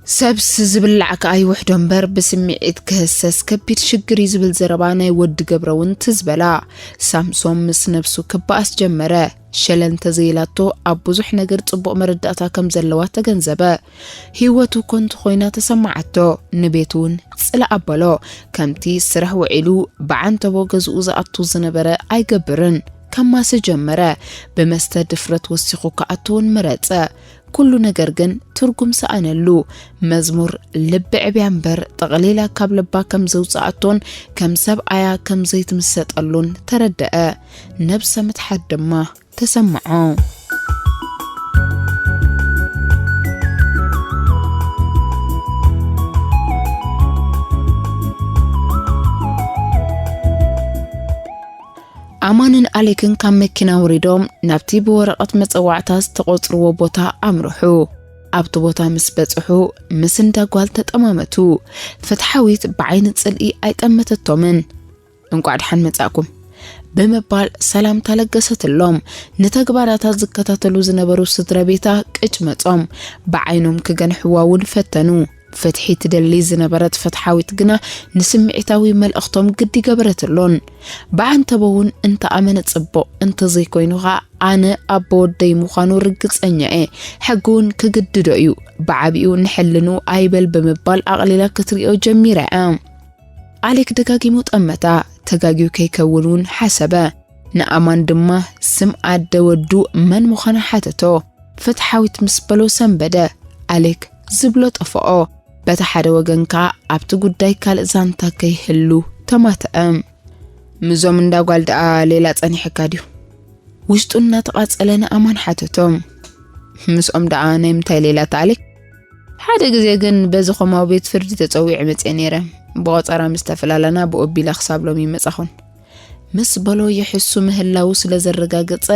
ሰብስ ዝብላዕ ከኣ ይውሕዶ እምበር ብስምዒት ክህሰስ ከቢድ ሽግር እዩ ዝብል ዘረባ ናይ ወዲ ገብረ እውን ትዝ በላ። ሳምሶም ምስ ነብሱ ክበኣስ ጀመረ። ሸለል እንተዘይላቶ ኣብ ብዙሕ ነገር ጽቡቕ መረዳእታ ከም ዘለዋ ተገንዘበ። ህይወቱ ኮንቱ ኮይና ተሰማዓቶ። ንቤት እውን ጽላእ ኣበሎ። ከምቲ ስራሕ ውዒሉ ብዓንተቦ ገዝኡ ዝኣቱ ዝነበረ ኣይገብርን። ከማሲ ጀመረ። ብመስተ ድፍረት ወሲኹ ክኣቱ እውን መረጸ። ኩሉ ነገር ግን ትርጉም ሰኣነሉ። መዝሙር ልቢ ዕብያ እምበር ጠቕሊላ ካብ ልባ ከም ዘውጽኣቶን ከም ሰብኣያ ከም ዘይትምሰጠሉን ተረደአ። ነብሰ ምትሓት ድማ ተሰምዖ። ኣማንን ኣሌክን ካብ መኪና ወሪዶም ናብቲ ብወረቐት መጸዋዕታ ዝተቖጽርዎ ቦታ ኣምርሑ። ኣብቲ ቦታ ምስ በጽሑ፣ ምስ እንዳ ጓል ተጠማመቱ። ፍትሓዊት ብዓይኒ ጽልኢ ኣይጠመተቶምን። "እንቋዕ ደሓን መጻእኩም" ብምባል ሰላምታ ለገሰትሎም። ንተግባራታ ዝከታተሉ ዝነበሩ ስድራ ቤታ ቅጭ መጾም። ብዓይኖም ክገንሕዋ እውን ፈተኑ። ፍትሒ ትደሊ ዝነበረት ፍትሓዊት ግና ንስምዒታዊ መልእኽቶም ግዲ ገበረትሎን። ብዓንተቦ እውን እንተኣመነ ጽቡቕ፣ እንተዘይኮይኑ ኸኣ ኣነ ኣቦ ወደይ ምዃኑ ርግጸኛ እየ። ሕጊ እውን ክግድዶ እዩ። ብዓቢኡ ንሕልንኡ ኣይበል ብምባል ኣቕሊላ ክትሪኦ ጀሚራ እያ። ኣሌክ ደጋጊሙ ጠመታ። ተጋግዩ ከይከውን እውን ሓሰበ። ንኣማን ድማ ስም ኣደ ወዱ መን ምዃና ሓተቶ። ፍትሓዊት ምስ በሎ ሰንበደ። ኣሌክ ዝብሎ ጠፍኦ። በቲ ሓደ ወገን ከኣ ኣብቲ ጉዳይ ካልእ ዛንታ ከይህሉ ተማተአ። "ምስዞም እንዳ ጓል ደኣ ሌላ ጸኒሕካ ድዩ?" ውሽጡ እናተቓጸለ ንኣማን ሓተቶ። "ምስኦም ደኣ ናይ ምንታይ ሌላ ተኣሌ?" "ሓደ ግዜ ግን በዚ ኮማዊ ቤት ፍርዲ ተጸዊዐ መጽየ ነይረ። ብቖጸራ ምስ ተፈላለና ብኡ ኣቢለ ክሳብ ሎሚ ይመጻኹን" ምስ በሎ ይሕሱ ምህላዉ ስለ ዘረጋገጸ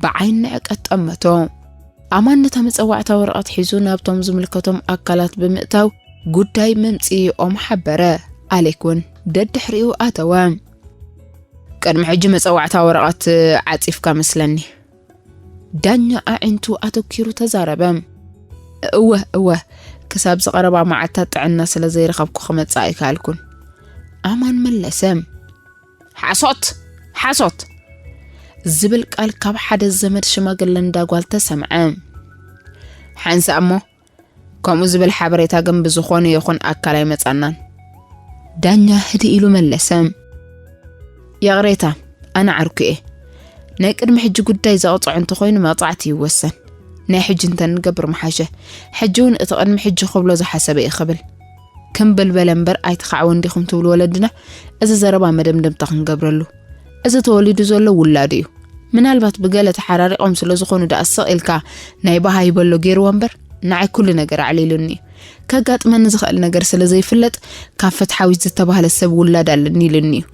ብዓይኒ ንዕቀት ጠመቶ። ኣማን ነታ መጸዋዕታ ወረቐት ሒዙ ናብቶም ዝምልከቶም ኣካላት ብምእታው ጉዳይ መምጽኢኦም ሓበረ። ኣሌክ እውን ደድሕሪኡ ኣተወ። "ቅድሚ ሕጂ መጸዋዕታ ወረቐት ዓጺፍካ መስለኒ?" ዳኛ ኣዒንቱ ኣተኪሩ ተዛረበ። "እወ፣ እወ፣ ክሳብ ዝቐረባ መዓልታት ጥዕና ስለ ዘይረኸብኩ ክመጽእ ኣይከኣልኩን" ኣማን መለሰ። "ሓሶት! ሓሶት!" ዝብል ቃል ካብ ሓደ ዘመድ ሽማግለ እንዳ ጓል ተሰምዐ። "ሓንሳእ እሞ፣ ከምኡ ዝብል ሓበሬታ ግን ብዝኾነ ይኹን ኣካል ኣይመጻናን" ዳኛ ህድእ ኢሉ መለሰ። "ይቕሬታ፣ ኣነ ዓርኩ እየ። ናይ ቅድሚ ሕጂ ጉዳይ ዘቕጽዖ እንተኾይኑ መቕጻዕቲ ይወሰን። ናይ ሕጂ እንተ ንገብር ምሓሸ። ሕጂ እውን እቲ ቅድሚ ሕጂ ክብሎ ዝሓሰበ እየ ክብል። ክምብል በለ እምበር ኣይተኻዕወን ዲኹም ትብሉ ወለድና?" እዚ ዘረባ መደምደምታ ክንገብረሉ። እዚ ተወሊዱ ዘሎ ውላዱ እዩ። ምናልባት ብገለ ተሓራሪቖም ስለ ዝኾኑ ደኣ ስቕ ኢልካ ናይ በሃይ በሎ ገይርዎ እምበር ንዓይ ኩሉ ነገር ኣዕሊሉኒ እዩ። ከጋጥመኒ ዝኽእል ነገር ስለ ዘይፍለጥ ካብ ፍትሓዊት ዝተባህለ ሰብ ውላድ ኣለኒ ኢሉኒ እዩ።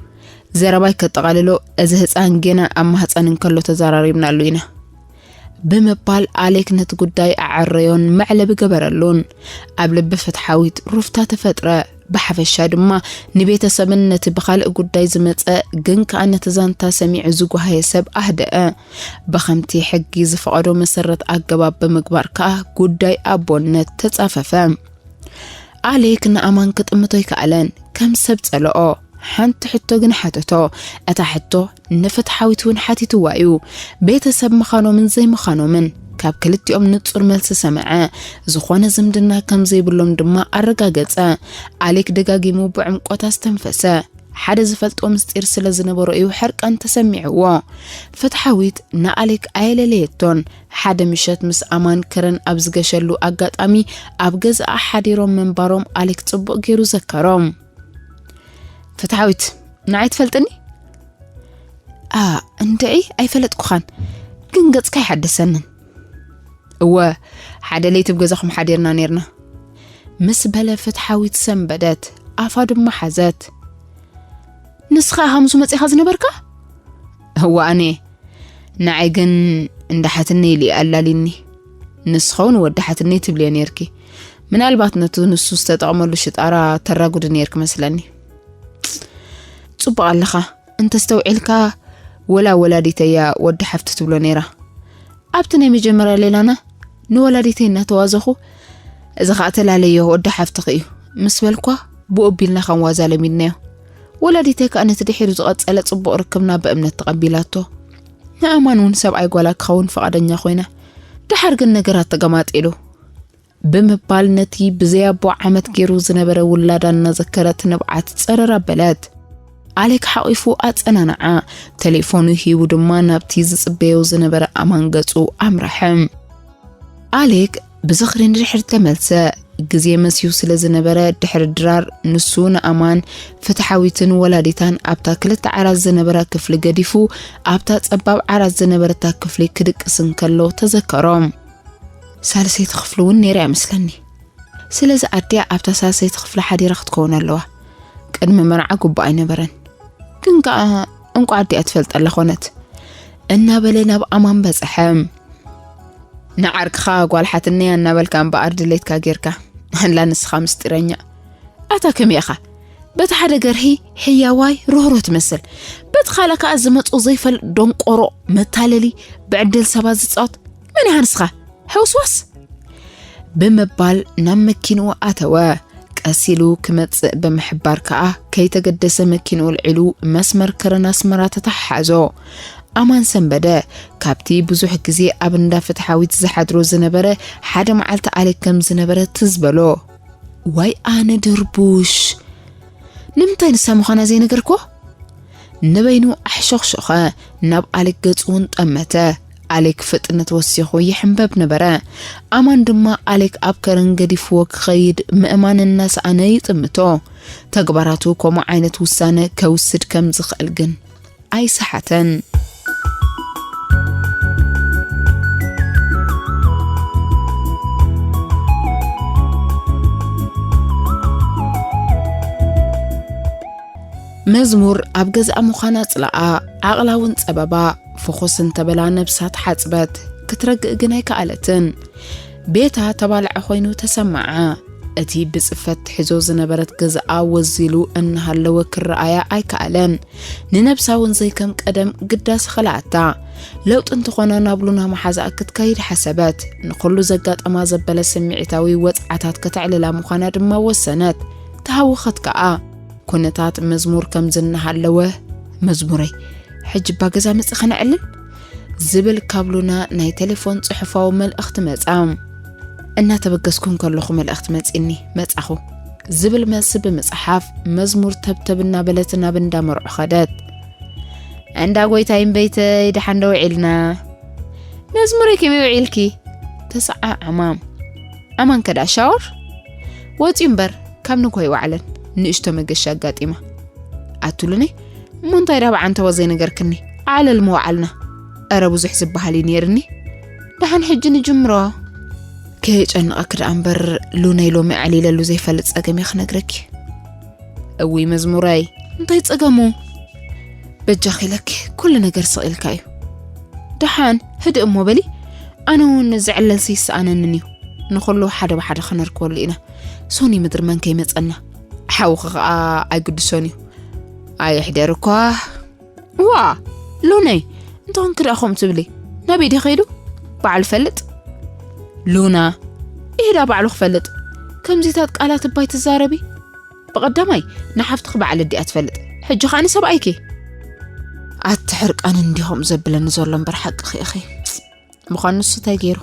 ዘረባይ ከጠቓልሎ፣ እዚ ህፃን ጌና ኣብ ማህፀን እንከሎ ተዘራሪብናሉ ኢና ብምባል ኣሌክ ነቲ ጉዳይ ኣዐረዮን መዕለቢ ገበረሉን። ኣብ ልቢ ፍትሓዊት ሩፍታ ተፈጥረ። ብሓፈሻ ድማ ንቤተሰብን ነቲ ብኻልእ ጉዳይ ዝመጸ ግን ከኣ ነቲ ዛንታ ሰሚዑ ዝጓሃየ ሰብ ኣህደአ። ብኸምቲ ሕጊ ዝፈቐዶ መሰረት ኣገባብ ብምግባር ከኣ ጉዳይ ኣቦነት ተጻፈፈ። ኣሌክ ንኣማን ክጥምቶ ኣይከኣለን። ከም ሰብ ጸለኦ። ሓንቲ ሕቶ ግን ሓተቶ። እታ ሕቶ ንፍትሓዊት እውን ሓቲትዋ እዩ። ቤተሰብ ምዃኖምን ዘይምዃኖምን ካብ ክልቲኦም ንጹር መልሲ ሰምዐ። ዝኾነ ዝምድና ከም ዘይብሎም ድማ ኣረጋገጸ። ኣሌክ ደጋጊሙ ብዕምቆት ኣስተንፈሰ። ሓደ ዝፈልጦ ምስጢር ስለ ዝነበሮ እዩ ሕርቃን ተሰሚዕዎ። ፍትሓዊት ንኣሌክ ኣየለለየቶን። ሓደ ምሸት ምስ ኣማን ከረን ኣብ ዝገሸሉ ኣጋጣሚ ኣብ ገዛኣ ሓዲሮም ምንባሮም ኣሌክ ጽቡቕ ገይሩ ዘከሮም። ፍትሓዊት፣ ንዓይ ትፈልጥኒ? ኣ፣ እንድዒ ኣይፈለጥኩኻን፣ ግን ገጽካ ኣይሓደሰንን። እወ፣ ሓደ ለይቲ ኣብ ገዛኹም ሓዲርና ነይርና። ምስ በለ ፍትሓዊት ሰንበደት፣ ኣፋ ድማ ሓዘት። ንስኻ ሃምሱ መጺኻ ዝነበርካ? እወ፣ ኣነ። ንዓይ ግን እንዳ ሓትነይ ኢሉ እዩ ኣላልዩኒ። ንስኻ እውን ወዲ ሓትነይ ትብልዮ ነይርኪ። ምናልባት ነቲ ንሱ ዝተጠቕመሉ ሽጣራ ተራጉዲ ነይርኪ መስለኒ። ጽቡቕ ኣለኻ። እንተስተውዒልካ፣ ወላ ወላዲተይ እያ ወዲ ሓፍቲ ትብሎ ነይራ። ኣብቲ ናይ መጀመርያ ሌላና ንወላዲተይ እናተዋዘኹ፣ እዚ ኸኣ ተላለዮ፣ ወዲ ሓፍትኺ እዩ ምስ በልኳ፣ ብኡ ኣቢልና ከም ዋዛ ለሚድናዮ። ወላዲተይ ከኣ ነቲ ድሒሩ ዝቐጸለ ጽቡቕ ርክብና ብእምነት ተቐቢላቶ። ንኣማን እውን ሰብኣይ ጓላ ክኸውን ፍቓደኛ ኮይና። ደሓር ግን ነገራት ተገማጢሉ። ብምባል ነቲ ብዘይ ኣቦ ዓመት ገይሩ ዝነበረ ውላዳ እናዘከረት ንብዓት ጸረር ኣበለት። ኣሌክ ሓቒፉ ኣጸናንዓ። ቴሌፎኑ ሂቡ ድማ ናብቲ ዝጽበዮ ዝነበረ ኣማን ገጹ ኣምርሐ። ኣሌክ ብዝኽሪ ንድሕሪት ተመልሰ። ግዜ መስዩ ስለ ዝነበረ፣ ድሕሪ ድራር ንሱ ንኣማን ፍትሓዊትን ወላዲታን ኣብታ ክልተ ዓራት ዝነበራ ክፍሊ ገዲፉ፣ ኣብታ ጸባብ ዓራት ዝነበረታ ክፍሊ ክድቅስ እንከሎ ተዘከሮ። ሳልሰይቲ ክፍሊ እውን ነይራ እያ መስለኒ። ስለዚ ኣዲኣ ኣብታ ሳልሰይቲ ክፍሊ ሓዲራ ክትከውን ኣለዋ። ቅድሚ መርዓ ጉቡእ ኣይነበረን። ግን ከኣ እንቋዕ ኣዲኣ ትፈልጠላ ኮነት። እናበለ ናብ ኣማን በጽሐ። ንዓርክኻ ጓል ሓትነያ እናበልካ እምበኣር ድሌትካ ጌርካ። ኣላ ንስኻ ምስጢረኛ። ኣታ ከመይ ኢኻ? በቲ ሓደ ገርሂ ሕያዋይ ርህሩህ ትመስል። በቲ ካልእ ከኣ ዝመጾ ዘይፈልጥ ደንቆሮ መታለሊ ብዕድል ሰባት ዝጻወት። መን ኢኻ ንስኻ? ሕውስዋስ? ብምባል ናብ መኪንኡ ኣተወ። ቀስ ኢሉ ክመጽእ ብምሕባር ከኣ ከይተገደሰ መኪንኡ ኣልዒሉ መስመር ከረን ኣስመራ ተተሓሓዞ። ኣማን ሰንበደ። ካብቲ ብዙሕ ግዜ ኣብ እንዳ ፍትሓዊት ዝሓድሮ ዝነበረ ሓደ መዓልቲ ኣሌክ ከም ዝነበረ ትዝ በሎ። ዋይ ኣነ ድርቡሽ! ንምንታይ ንሳ ምዃና ዘይነገርክዎ? ንበይኑ ኣሕሾኽሾኸ፣ ናብ ኣሌክ ገጹ እውን ጠመተ። ኣሌክ ፍጥነት ወሲኹ ይሕንበብ ነበረ። ኣማን ድማ ኣሌክ ኣብ ከረን ገዲፍዎ ክኸይድ ምእማን እናሰኣነ ይጥምቶ። ተግባራቱ ከምኡ ዓይነት ውሳነ ከውስድ ከም ዝኽእል ግን ኣይሰሓተን። መዝሙር ኣብ ገዝኣ ምዃና ጽላኣ፣ ዓቕላ እውን ጸበባ። ፍኹስ እንተበላ ነብሳ ተሓጽበት። ክትረግእ ግን ኣይከኣለትን። ቤታ ተባልዐ ኮይኑ ተሰማዓ። እቲ ብጽፈት ትሕዞ ዝነበረት ገዛኣ ወዚሉ እናሃለወ ክረኣያ ኣይከኣለን። ንነብሳ እውን ዘይከም ቀደም ግዳስ ኸልኣታ። ለውጢ እንተኾነ ናብ ሉና መሓዛኣ ክትከይድ ሓሰበት። ንኹሉ ዘጋጠማ ዘበለ ስምዒታዊ ወጽዓታት ከተዕልላ ምዃና ድማ ወሰነት። ተሃወኸት ከኣ። ኩነታት መዝሙር ከም ዝናሃለወ፣ "መዝሙረይ፣ ሕጂ እባ ገዛ መጺኻ ነዕልል?" ዝብል ካብ ሉና ናይ ቴሌፎን ጽሑፋዊ መልእኽቲ መጻ። እናተበገስኩ እንከለኹ መልእኽቲ መጺኒ፣ መጻኹ ዝብል መልሲ ብምጽሓፍ፣ መዝሙር ተብተብ እናበለት ናብ እንዳ መርዑ ኸደት። "እንዳ ጎይታይ እምበይተይ፣ ደሓን ዶ ውዒልና?" "መዝሙረይ፣ ከመይ ውዒልኪ?" ተሰዓዓማ። ኣማን ከዳ ሻወር ወፂኡ እምበር ካብ ንግሆ ይወዓለን። ንእሽቶ መገሻ ኣጋጢማ። ኣቱሉኒ፣ እሞ እንታይ ዳ ብዓንተቦ ዘይነገርክኒ? ዓለል ምወዓልና። እረ ብዙሕ ዝበሃል እዩ ነይርኒ። ደሓን ሕጂ ንጅምሮ። ከየጨንቐኪ ደኣ እምበር ሉነይ ሎሚ ኣዕሊለሉ ዘይፈልጥ ጸገም እየ ክነግረኪ። እውይ መዝሙረይ፣ እንታይ ጸገሙ? በጃኺ ኢለኪ፣ ኩሉ ነገር ስቕ ኢልካ እዩ። ደሓን ህድእ እሞ በሊ፣ ኣነ እውን ዝዕለልሲ ይሰኣነንን እዩ። ንኹሉ ሓደ ብሓደ ኸነርክበሉ ኢና። ሶኒ ምድሪ መን ከይመጸና። ሓውኺ ኸኣ ኣይግድሶን እዩ። ኣየሕደር እኳ። ዋ፣ ሉነይ፣ እንተኾንኪ ደኣ ከምኡ ትብሊ፣ ናበይ ድዩ ከይዱ? በዓል ፈልጥ? ሉና፣ ኢሂዳ ባዕሉ ክፈልጥ። ከምዚታት ቃላት እባይ ትዛረቢ? ብቐዳማይ፣ ንሓፍትኺ በዓል ኣዲኣ ትፈልጥ። ሕጂ ኸኣ ንሰብኣይኪ። ኣቲ ሕርቃን እንዲኹም ዘብለኒ ዘሎ እምበር ሓቅኺ ኢኺ። ምዃኑ ንሱ እንታይ ገይሩ?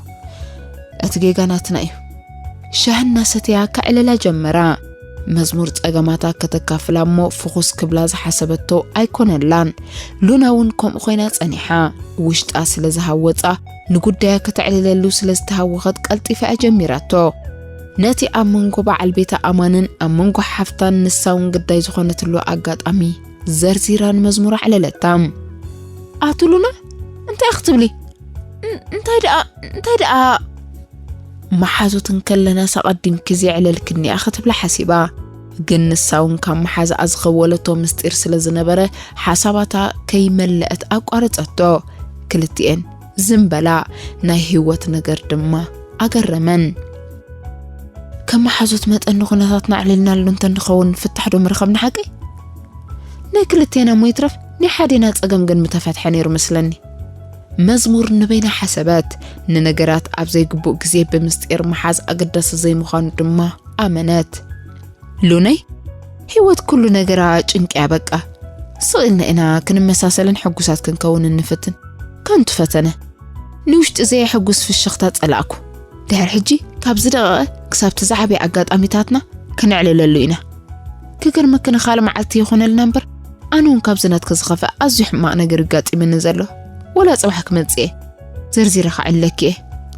እቲ ጌጋ ናትና እዩ። ሻሂ እናሰተያ ከዕልላ ጀመራ። መዝሙር ጸገማታ ከተካፍላ እሞ ፍኹስ ክብላ ዝሓሰበቶ ኣይኮነላን። ሉና እውን ከምኡ ኮይና ጸኒሓ። ውሽጣ ስለ ዝሃወጻ፣ ንጉዳያ ከተዕልለሉ ስለ ዝተሃወኸት ቀልጢፋ እያ ጀሚራቶ። ነቲ ኣብ መንጎ በዓል ቤታ ኣማንን ኣብ መንጎ ሓፍታን ንሳ እውን ግዳይ ዝኾነትሉ ኣጋጣሚ ዘርዚራ ንመዝሙር ኣዕለለታ። ኣቱ ሉና፣ እንታይ ክትብሊ? ን-፣ እንታይ ደኣ፣ እንታይ ደኣ? መሓዙት እንከለናስ ኣቐዲምኪ ዘየዕለልክኒ እያ ክትብላ ሓሲባ። ግን ንሳ እውን ካብ መሓዛኣ ዝኸወለቶ ምስጢር ስለ ዝነበረ፣ ሓሳባታ ከይመለአት ኣቋረጸቶ። ክልቲኤን ዝም በላ። ናይ ህይወት ነገር ድማ ኣገረመን። ከም መሓዙት መጠን ንኹነታትና ኣዕሊልናሉ እንተንኸውን ፍታሕ ዶ ምረኸብና ሓቀይ? ናይ ክልቴና እሞ ይትረፍ ናይ ሓዴና ጸገም ግን ምተፈትሐ ነይሩ መስለኒ። መዝሙር ንበይና ሓሰበት። ንነገራት ኣብ ዘይግቡእ ግዜ ብምስጢር ምሓዝ ኣገዳሲ ዘይምዃኑ ድማ ኣመነት። ሉነይ፣ ህይወት ኩሉ ነገራ ጭንቂ እያ በቃ። ስቕ ኢልና ኢና ክንመሳሰልን ሕጉሳት ክንከውን እንፍትን። ከንቱ ፈተነ። ንውሽጢ ዘየሕጉስ ፍሽኽታ ጸላእኩ። ድሕሪ ሕጂ ካብ ዝደቐቐ ክሳብ እቲ ዝዓበየ ኣጋጣሚታትና ክነዕልለሉ ኢና። ክገርመኪ ንኻልእ መዓልቲ ይኾነልና እምበር፣ ኣነ እውን ካብዚ ናትኪ ዝኸፍእ ኣዝዩ ሕማቕ ነገር ይጋጢመኒ ዘሎ። ወላ ጽባሕ ክመጽእ እየ። ዘርዚረ ከዕልለኪ እየ።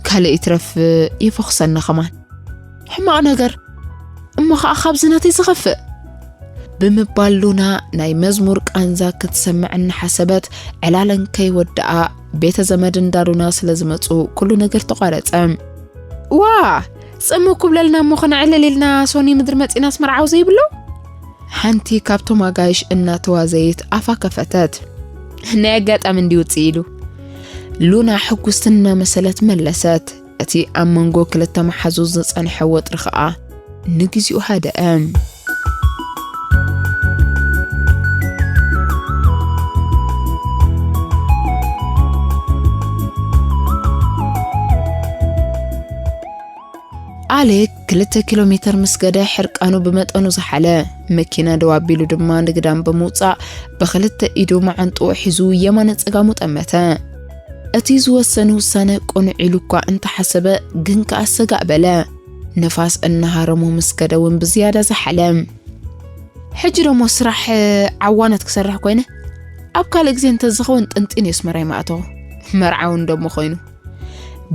ካልእ ይትረፍ ይፈኹሰኒ ከማን። ሕማቕ ነገር እሞ ኸኣ ካብዚ ናተይ ዝኸፍእ። ብምባል ሉና ናይ መዝሙር ቃንዛ ክትሰምዕ እናሓሰበት ዕላለን ከይወድኣ ቤተ ዘመድ እንዳ ሉና ስለ ዝመጹ ኩሉ ነገር ተቋረጸ። ዋ፣ ጽምው ክብለልና እሞ ኸነዕልል ኢልና ሶኒ ምድሪ መጺናስ መርዓዊ ዘይብሎ? ሓንቲ ካብቶም ኣጋይሽ እናተዋዘየት ኣፋ ከፈተት። ናይ ኣጋጣሚ እንዲ ውጽእ ኢሉ። ሉና ሕጉስቲ እናመሰለት መለሰት። እቲ ኣብ መንጎ ክልተ መሓዙት ዝጸንሐ ወጥሪ ኸኣ ንግዚኡ ሃደአ። ኣሌክ ክልተ ኪሎ ሜተር ምስ ገደ ሕርቃኑ ብመጠኑ ዝሓለ፣ መኪና ደው ኣቢሉ ድማ ንግዳም ብምውጻእ ብኽልተ ኢዱ መዓንጥኡ ሒዙ የማነ ጸጋሙ ጠመተ። እቲ ዝወሰነ ውሳነ ቅኑዕ ኢሉ እኳ እንተሓሰበ፣ ግን ከኣ ሰጋእ በለ። ንፋስ እናሃረሞ ምስ ከደ እውን ብዝያዳ ዝሓለ። ሕጂ ደሞ ስራሕ ዓዋነት ክሰርሕ ኮይነ፣ ኣብ ካልእ ግዜ እንተዝኸውን ጥንጢን እየ ኣስመራ ይመእተኹ። መርዓ እውን ደሞ ኮይኑ።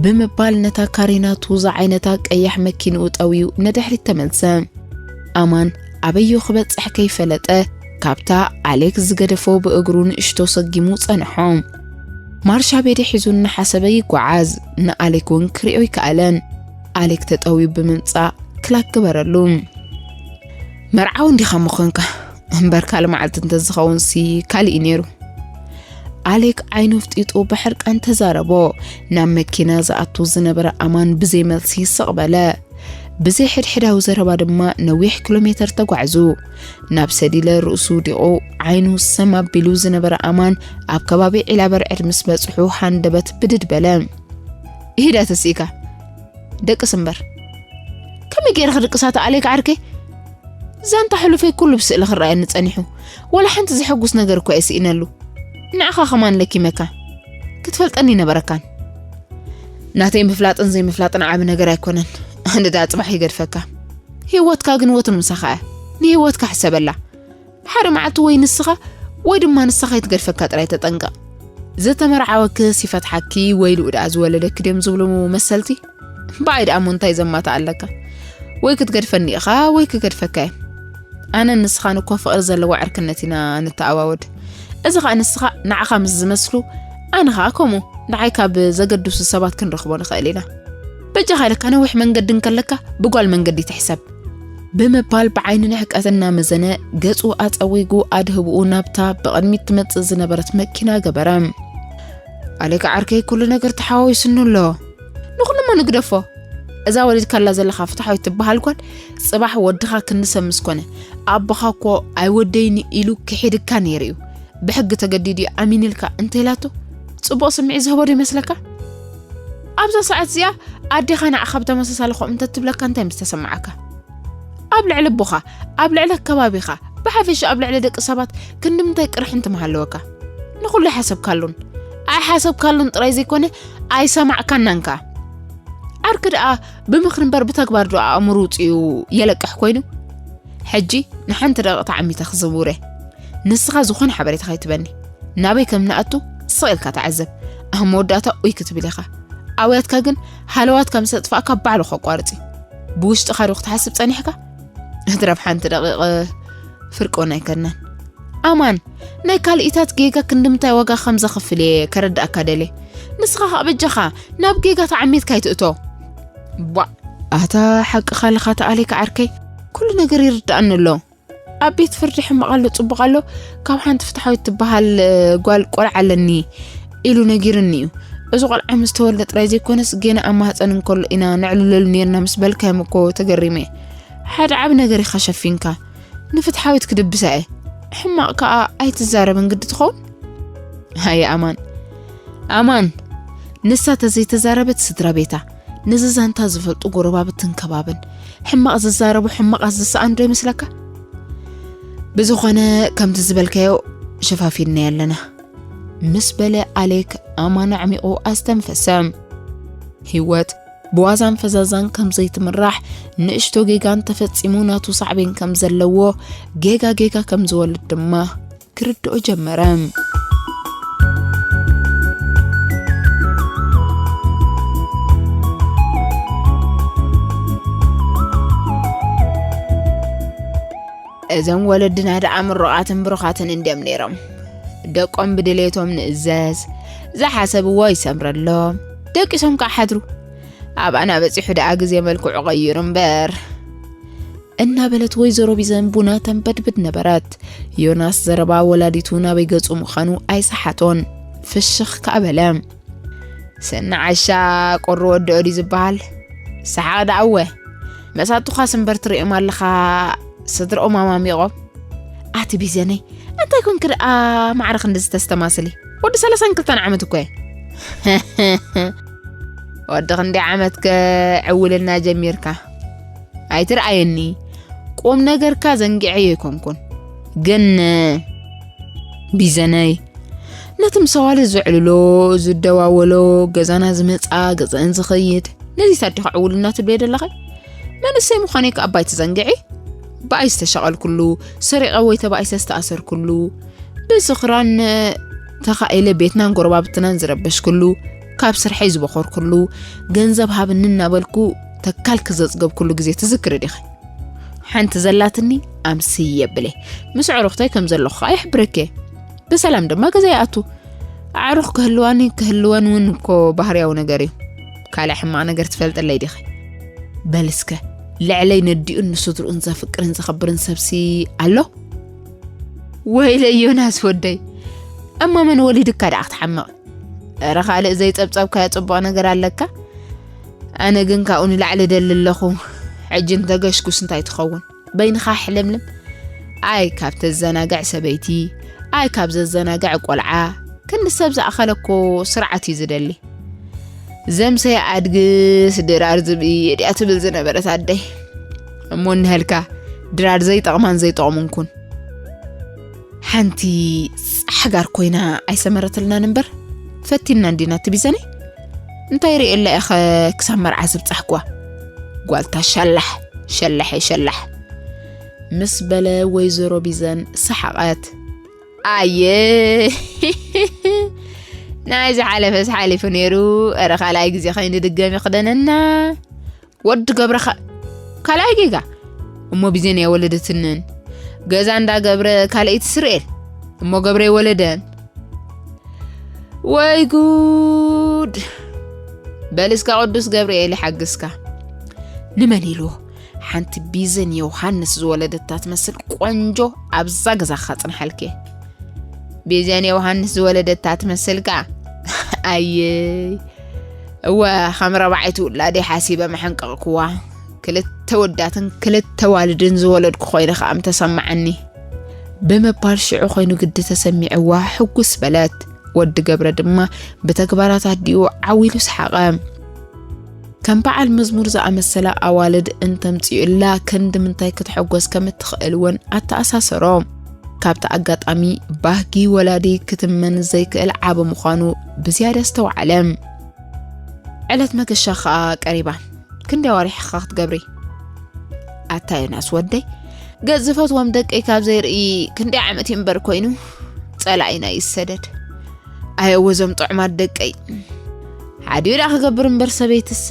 ብምባል ነታ ካሬናቱ ዝዓይነታ ቀያሕ መኪንኡ ጠውዩ ንድሕሪት ተመልሰ። ኣማን ኣበዮ ክበጽሕ ከይፈለጠ፣ ካብታ ኣሌክ ዝገደፎ ብእግሩ ንእሽቶ ሰጊሙ ጸንሖ። ማርሻ ቤዲ ሒዙ እናሓሰበ ይጓዓዝ። ንኣሌክ እውን ክሪኦ ይከኣለን። ኣሌክ ተጠውዩ ብምምጻእ ክላክ ግበረሉ። መርዓዊ እንዲኻ ምኾንካ እምበር ካልእ መዓልቲ እንተዝኸውን ሲ ካልእ እዩ ነይሩ። ኣሌክ ዓይኑ ፍጢጡ ብሕርቃን ተዛረቦ። ናብ መኪና ዝኣቱ ዝነበረ ኣማን ብዘይ መልሲ ስቕ በለ። ብዘይ ሕድሕዳዊ ዘረባ ድማ ነዊሕ ኪሎ ሜተር ተጓዕዙ። ናብ ሰዲለ ርእሱ ውዲቑ ዓይኑ ሰም ኣቢሉ ዝነበረ ኣማን ኣብ ከባቢ ዒላ በርዕድ ምስ በጽሑ ሃንደበት ብድድ በለ። ይሂዳ ተስኢካ ደቅስ እምበር። ከመይ ገይረ ክድቅሳት ኣሌክ ዓርከይ? ዛንታ ሕሉፈይ ኩሉ ብስእሊ ክረኣየኒ ጸኒሑ። ዋላ ሓንቲ ዘሐጉስ ነገር እኳ እየ ስኢነሉ። ንዓኻ ከማን ለኪመካ። ክትፈልጠኒ ይነበረካን። ናተይ ምፍላጥን ዘይምፍላጥን ዓቢ ነገር ኣይኮነን። ኣነ ደኣ ጽባሕ ይገድፈካ። ህይወትካ ግን ወትሩ ምሳኻ እያ። ንህይወትካ ሕሰበላ። ሓደ መዓልቲ ወይ ንስኻ ወይ ድማ ንሳ ከይትገድፈካ ጥራይ ተጠንቀቕ። ዝተመርዓወክስ ይፈትሓኪ ወይ ኢሉ ደኣ ዝወለደኪ ድዮም ዝብሉ መሰልቲ? ብኣይ ደኣ እሞ እንታይ ዘማታ ኣለካ? ወይ ክትገድፈኒ ኢኻ ወይ ክገድፈካ እየ። ኣነን ንስኻን እኮ ፍቕሪ ዘለዎ ዕርክነት ኢና ንተኣዋወድ። እዚ ኸኣ ንስኻ ንዓኻ ምስ ዝመስሉ፣ ኣነ ኸኣ ከምኡ ንዓይ ካብ ዘገድሱ ሰባት ክንረኽቦ ንኽእል ኢና። በጃኻ ኢለካ ነዊሕ መንገዲ እንከለካ ብጓል መንገዲ ትሕሰብ። ብምባል ብዓይኒ ንዕቀት እናመዘነ ገጹ ኣጸዊጉ ኣድህብኡ ናብታ ብቕድሚት ትመጽእ ዝነበረት መኪና ገበረ። ኣሌክ ዓርከይ ኩሉ ነገር ተሓዋዊሱኒ ኣሎ። ንኹሉ እሞ ንግደፎ። እዛ ወሊድካላ ዘለኻ ፍትሓዊት ትበሃል ጓል ጽባሕ ወድኻ ክንሰብ ምስ ኮነ ኣቦኻ እኮ ኣይወደይኒ ኢሉ ክሒድካ ነይሩ እዩ። ብሕጊ ተገዲዱ እዩ ኣሚንልካ እንተኢላቶ ጽቡቕ ስምዒት ዝህቦ ዶ ይመስለካ? ኣብዛ ሰዓት እዚኣ ኣዴኻ ንዓኻ ብተመሳሳሊ ከምኡ እንተትብለካ እንታይ ምስ ተሰማዓካ? ኣብ ልዕሊ ኣቦኻ፣ ኣብ ልዕሊ ኣከባቢኻ፣ ብሓፈሻ ኣብ ልዕሊ ደቂ ሰባት ክንዲ ምንታይ ቅርሕንቲ ምሃለወካ? ንኹሉ ኣይሓሰብካሉን። ኣይሓሰብካሉን ጥራይ ዘይኮነ ኣይሰማዕካናን ከኣ። ዓርኪ ደኣ ብምኽሪ እምበር ብተግባር ዶ ኣእምሩ ውጽኡ የለቅሕ ኮይኑ? ሕጂ ንሓንቲ ደቂቕ ተዓሚተ ክዝውር እየ። ንስኻ ዝኾነ ሓበሬታ ከይትበኒ። ናበይ ከም ንኣቱ ስቕ ኢልካ ተዓዘብ። ኣብ መወዳእታ ኡይ ክትብል ኢኻ። ኣውያትካ ግን ሃለዋትካ ምስ ኣጥፋእካ ባዕሉ ከቋርጽ እዩ። ብውሽጥኻ ዶ ክትሓስብ ጸኒሕካ? እትረፍ ሓንቲ ደቂቕ ፍርቂ እውን ኣይከድናን። ኣማን፣ ናይ ካልኢታት ጌጋ ክንድምታይ ዋጋ ከም ዘኽፍል እየ ከረድኣካ ደልየ። ንስኻ ኸኣ በጃኻ ናብ ጌጋ ተዓሚትካ ኣይትእቶ። ቧእ! ኣታ ሓቅኻ ኣለኻ ተኣሌክ ዓርከይ፣ ኩሉ ነገር ይርድኣኒ ኣሎ። ኣብ ቤት ፍርዲ ሕማቕ ኣሎ ጽቡቕ ኣሎ፣ ካብ ሓንቲ ፍትሓዊት ትበሃል እ፣ ጓል ቆልዓ ኣለኒ ኢሉ ነጊሩኒ እዩ። እዚ ቆልዓ ምስ ተወልደ ጥራይ ዘይኮነስ ጌና ኣብ ማህጸን እንከሎ ኢና ነዕልለሉ ኔርና ምስ በልካዮም እኮ ተገሪመ። ሓደ ዓቢ ነገር ኢኻ ሸፊንካ። ንፍትሓዊት ክድብሳ እየ። ሕማቕ ከኣ ኣይትዛረብን ግዲ ትኸውን? ሃየ ኣማን። ኣማን፣ ንሳ ተዘይተዛረበት ስድራ ቤታ፣ ነዚ ዛንታ ዝፈልጡ ጎረባብትን ከባብን፣ ሕማቕ ዝዛረቡ ሕማቓት ዝሰኣኑ ዶ ይመስለካ? ብዝኾነ፣ ከምቲ ዝበልካዮ ሸፋፊንናዮ ኣለና፣ ምስ በለ ኣሌክ ኣማን ኣዕሚቑ ኣስተንፈሰ። ህይወት ብዋዛን ፈዛዛን ከም ዘይትምራሕ፣ ንእሽቶ ጌጋ እንተፈጺሙ ናቱ ሳዕቤን ከም ዘለዎ፣ ጌጋ ጌጋ ከም ዝወልድ ድማ ክርድኦ ጀመረ። እዞም ወለድና ደኣ ምሩቓትን ብሩኻትን እንድዮም ነይሮም። ደቆም ብድሌቶም ንእዘዝ፣ ዝሓሰብዎ ይሰምረሎም፣ ደቂሶም ከዓ ሓድሩ። ኣብኣና በጺሑ ደኣ ግዜ መልክዑ ቀይሩ እምበር። እናበለት ወይዘሮ ቢዘን ቡና ተንበድብድ ነበረት። ዮናስ ዘረባ ወላዲቱ ናበይ ገጹ ምዃኑ ኣይሰሓቶን። ፍሽኽ ከኣ በለ። ሰኒ ዓሻ ቁሪ ወዲ ኦዲ ዝበሃል ሰሓቕ ደኣ እወ። መሳቱኻስ እምበር ትርእዮም ኣለኻ ስድርኦም ኣማሚቖም። ኣቲ ቢዘነይ፣ እንታይ ኮንክ ደኣ ማዕረ ክንድዚ ተስተማስሊ? ወዲ ሰላሳን ክልተን ዓመት እኮ እየ። ወዲ ክንደይ ዓመት ከ ዕውልና ጀሚርካ? ኣይትርኣየኒ። ቁም ነገርካ ዘንጊዐዮ ኣይኮንኩን። ግን ቢዘነይ፣ ነቲ ምስ ኣዋልድ ዘዕልሎ፣ ዝደዋወሎ፣ ገዛና ዝመጻ፣ ገዛእን ዝኸይድ፣ ነዚ ታዲኻ ዕውልና ትብልዮ ዘለኺ? መንእሰይ ምዃነይ ከኣ ባይ ትዘንግዒ? ብኣይ ዝተሸቐልኩሉ፣ ሰሪቐ ወይ ተባኢሰ ዝተኣሰርኩሉ፣ ብስኽራን ተኻኢለ ቤትናን ጎረባብትናን ዝረበሽኩሉ፣ ካብ ስርሐይ ዝበኾርኩሉ፣ ገንዘብ ሃብኒ እናበልኩ ተካል ክዘጽገብኩሉ ግዜ ትዝክሪ ዲኺ? ሓንቲ ዘላትኒ ኣምስየ ብለ። ምስ ኣዕሩኽተይ ከም ዘለኹ ኸኣ ይሕብረኪ እየ። ብሰላም ድማ ገዛ ይኣቱ። ኣዕሩኽ ክህልዋኒ ክህልወን እውን እኮ ባህርያዊ ነገር እዩ። ካልእ ሕማቕ ነገር ትፈልጥለይ ዲኺ? በል እስከ፣ ልዕለይ ነዲኡን ንስድርኡን ዘፍቅርን ዘኸብርን ሰብሲ ኣሎ? ወይለይ ዮናስ ወደይ፣ እማ መን ወሊድካ ደኣ ክትሓምቕ? እረ ካልእ ዘይጸብጸብካዮ ጽቡቕ ነገር ኣለካ? ኣነ ግን ካብኡ ንላዕሊ ደሊ ኣለኹ። ሕጂ እንተገሽኩስ እንታይ ትኸውን? በይንኻ ሕልምልም። ኣይ ካብ ተዘናግዕ ሰበይቲ፣ ኣይ ካብ ዘዘናግዕ ቆልዓ። ክንዲ ሰብ ዝኣኸለ እኮ ስርዓት እዩ ዝደሊ። ዘምሰየ ኣድግስ ድራር ዝብኢ እድያ ትብል ዝነበረት ኣደይ። እሞ እንሀልካ ድራር ዘይጠቕማን ዘይጠቕሙን ኩን። ሓንቲ ጻሕጋር ኮይና ኣይሰመረትልናን እምበር፣ ፈቲና እንዲና ትቢዘኒ። እንታይ ርእየላ ኢኸ ክሳብ መርዓ ዝብጻሕኳ? ጓልታ ሸላሕ፣ ሸላሐይ ሸላሕ። ምስ በለ ወይዘሮ ቢዘን ሰሓቐት። ኣየ፣ ናይ ዝሓለፈስ ሓሊፉ ነይሩ። እረ ካልኣይ ግዜ ከይንድገም ይኽደነና። ወዲ ገብረ ኸ-፣ ካልኣይ ጌጋ። እሞ ቢዘን እያ ወለደትንን። ገዛ እንዳ ገብረ ካልኣይቲ ስርኤል። እሞ ገብረ ይወለደን። ወይ ጉድ! በል እስካ ቅዱስ ገብርኤል ይሓግዝካ። ንመን ኢልዎ? ሓንቲ ቢዘን ዮሃንስ ዝወለደታ ትመስል ቆንጆ ኣብዛ ገዛኻ ጽንሓልኪ። ቢዘን ዮሃንስ ዝወለደታ ትመስልካ? ኣየይ! እወ፣ ከም ረባዒት ውላደይ ሓሲበ መሐንቀቕክዋ። ክልተ ወዳትን ክልተ ዋልድን ዝወለድኩ ኮይነ ከኣ ምተሰማዓኒ። ብምባል ሽዑ ኮይኑ ግዲ ተሰሚዕዋ ሕጉስ በለት። ወዲ ገብረ ድማ ብተግባራት ኣዲኡ ዓው ኢሉ ሰሓቐ። ከም በዓል መዝሙር ዝኣመሰላ ኣዋልድ እንተምጽኡላ ክንዲ ምንታይ ክትሕጎስ ከም እትኽእል እውን ኣተኣሳሰሮ። ካብቲ ኣጋጣሚ ባህጊ ወላዲ ክትመን ዘይክእል ዓቢ ምዃኑ ብዝያዳ ኣስተውዓለ። ዕለት መገሻ ኸኣ ቀሪባ። ክንደይ ኣዋርሕ ኢኻ ክትገብሪ? ኣታ ዮናስ ወደይ፣ ገጽ ዝፈትዎም ደቀይ ካብ ዘይርኢ ክንደይ ዓመት እዩ እምበር ኮይኑ፣ ጸላኢና ይሰደድ። ኣየ ወዞም ጥዑማት ደቀይ። ሓዲኡ ደኣ ክገብር እምበር ሰበይትስ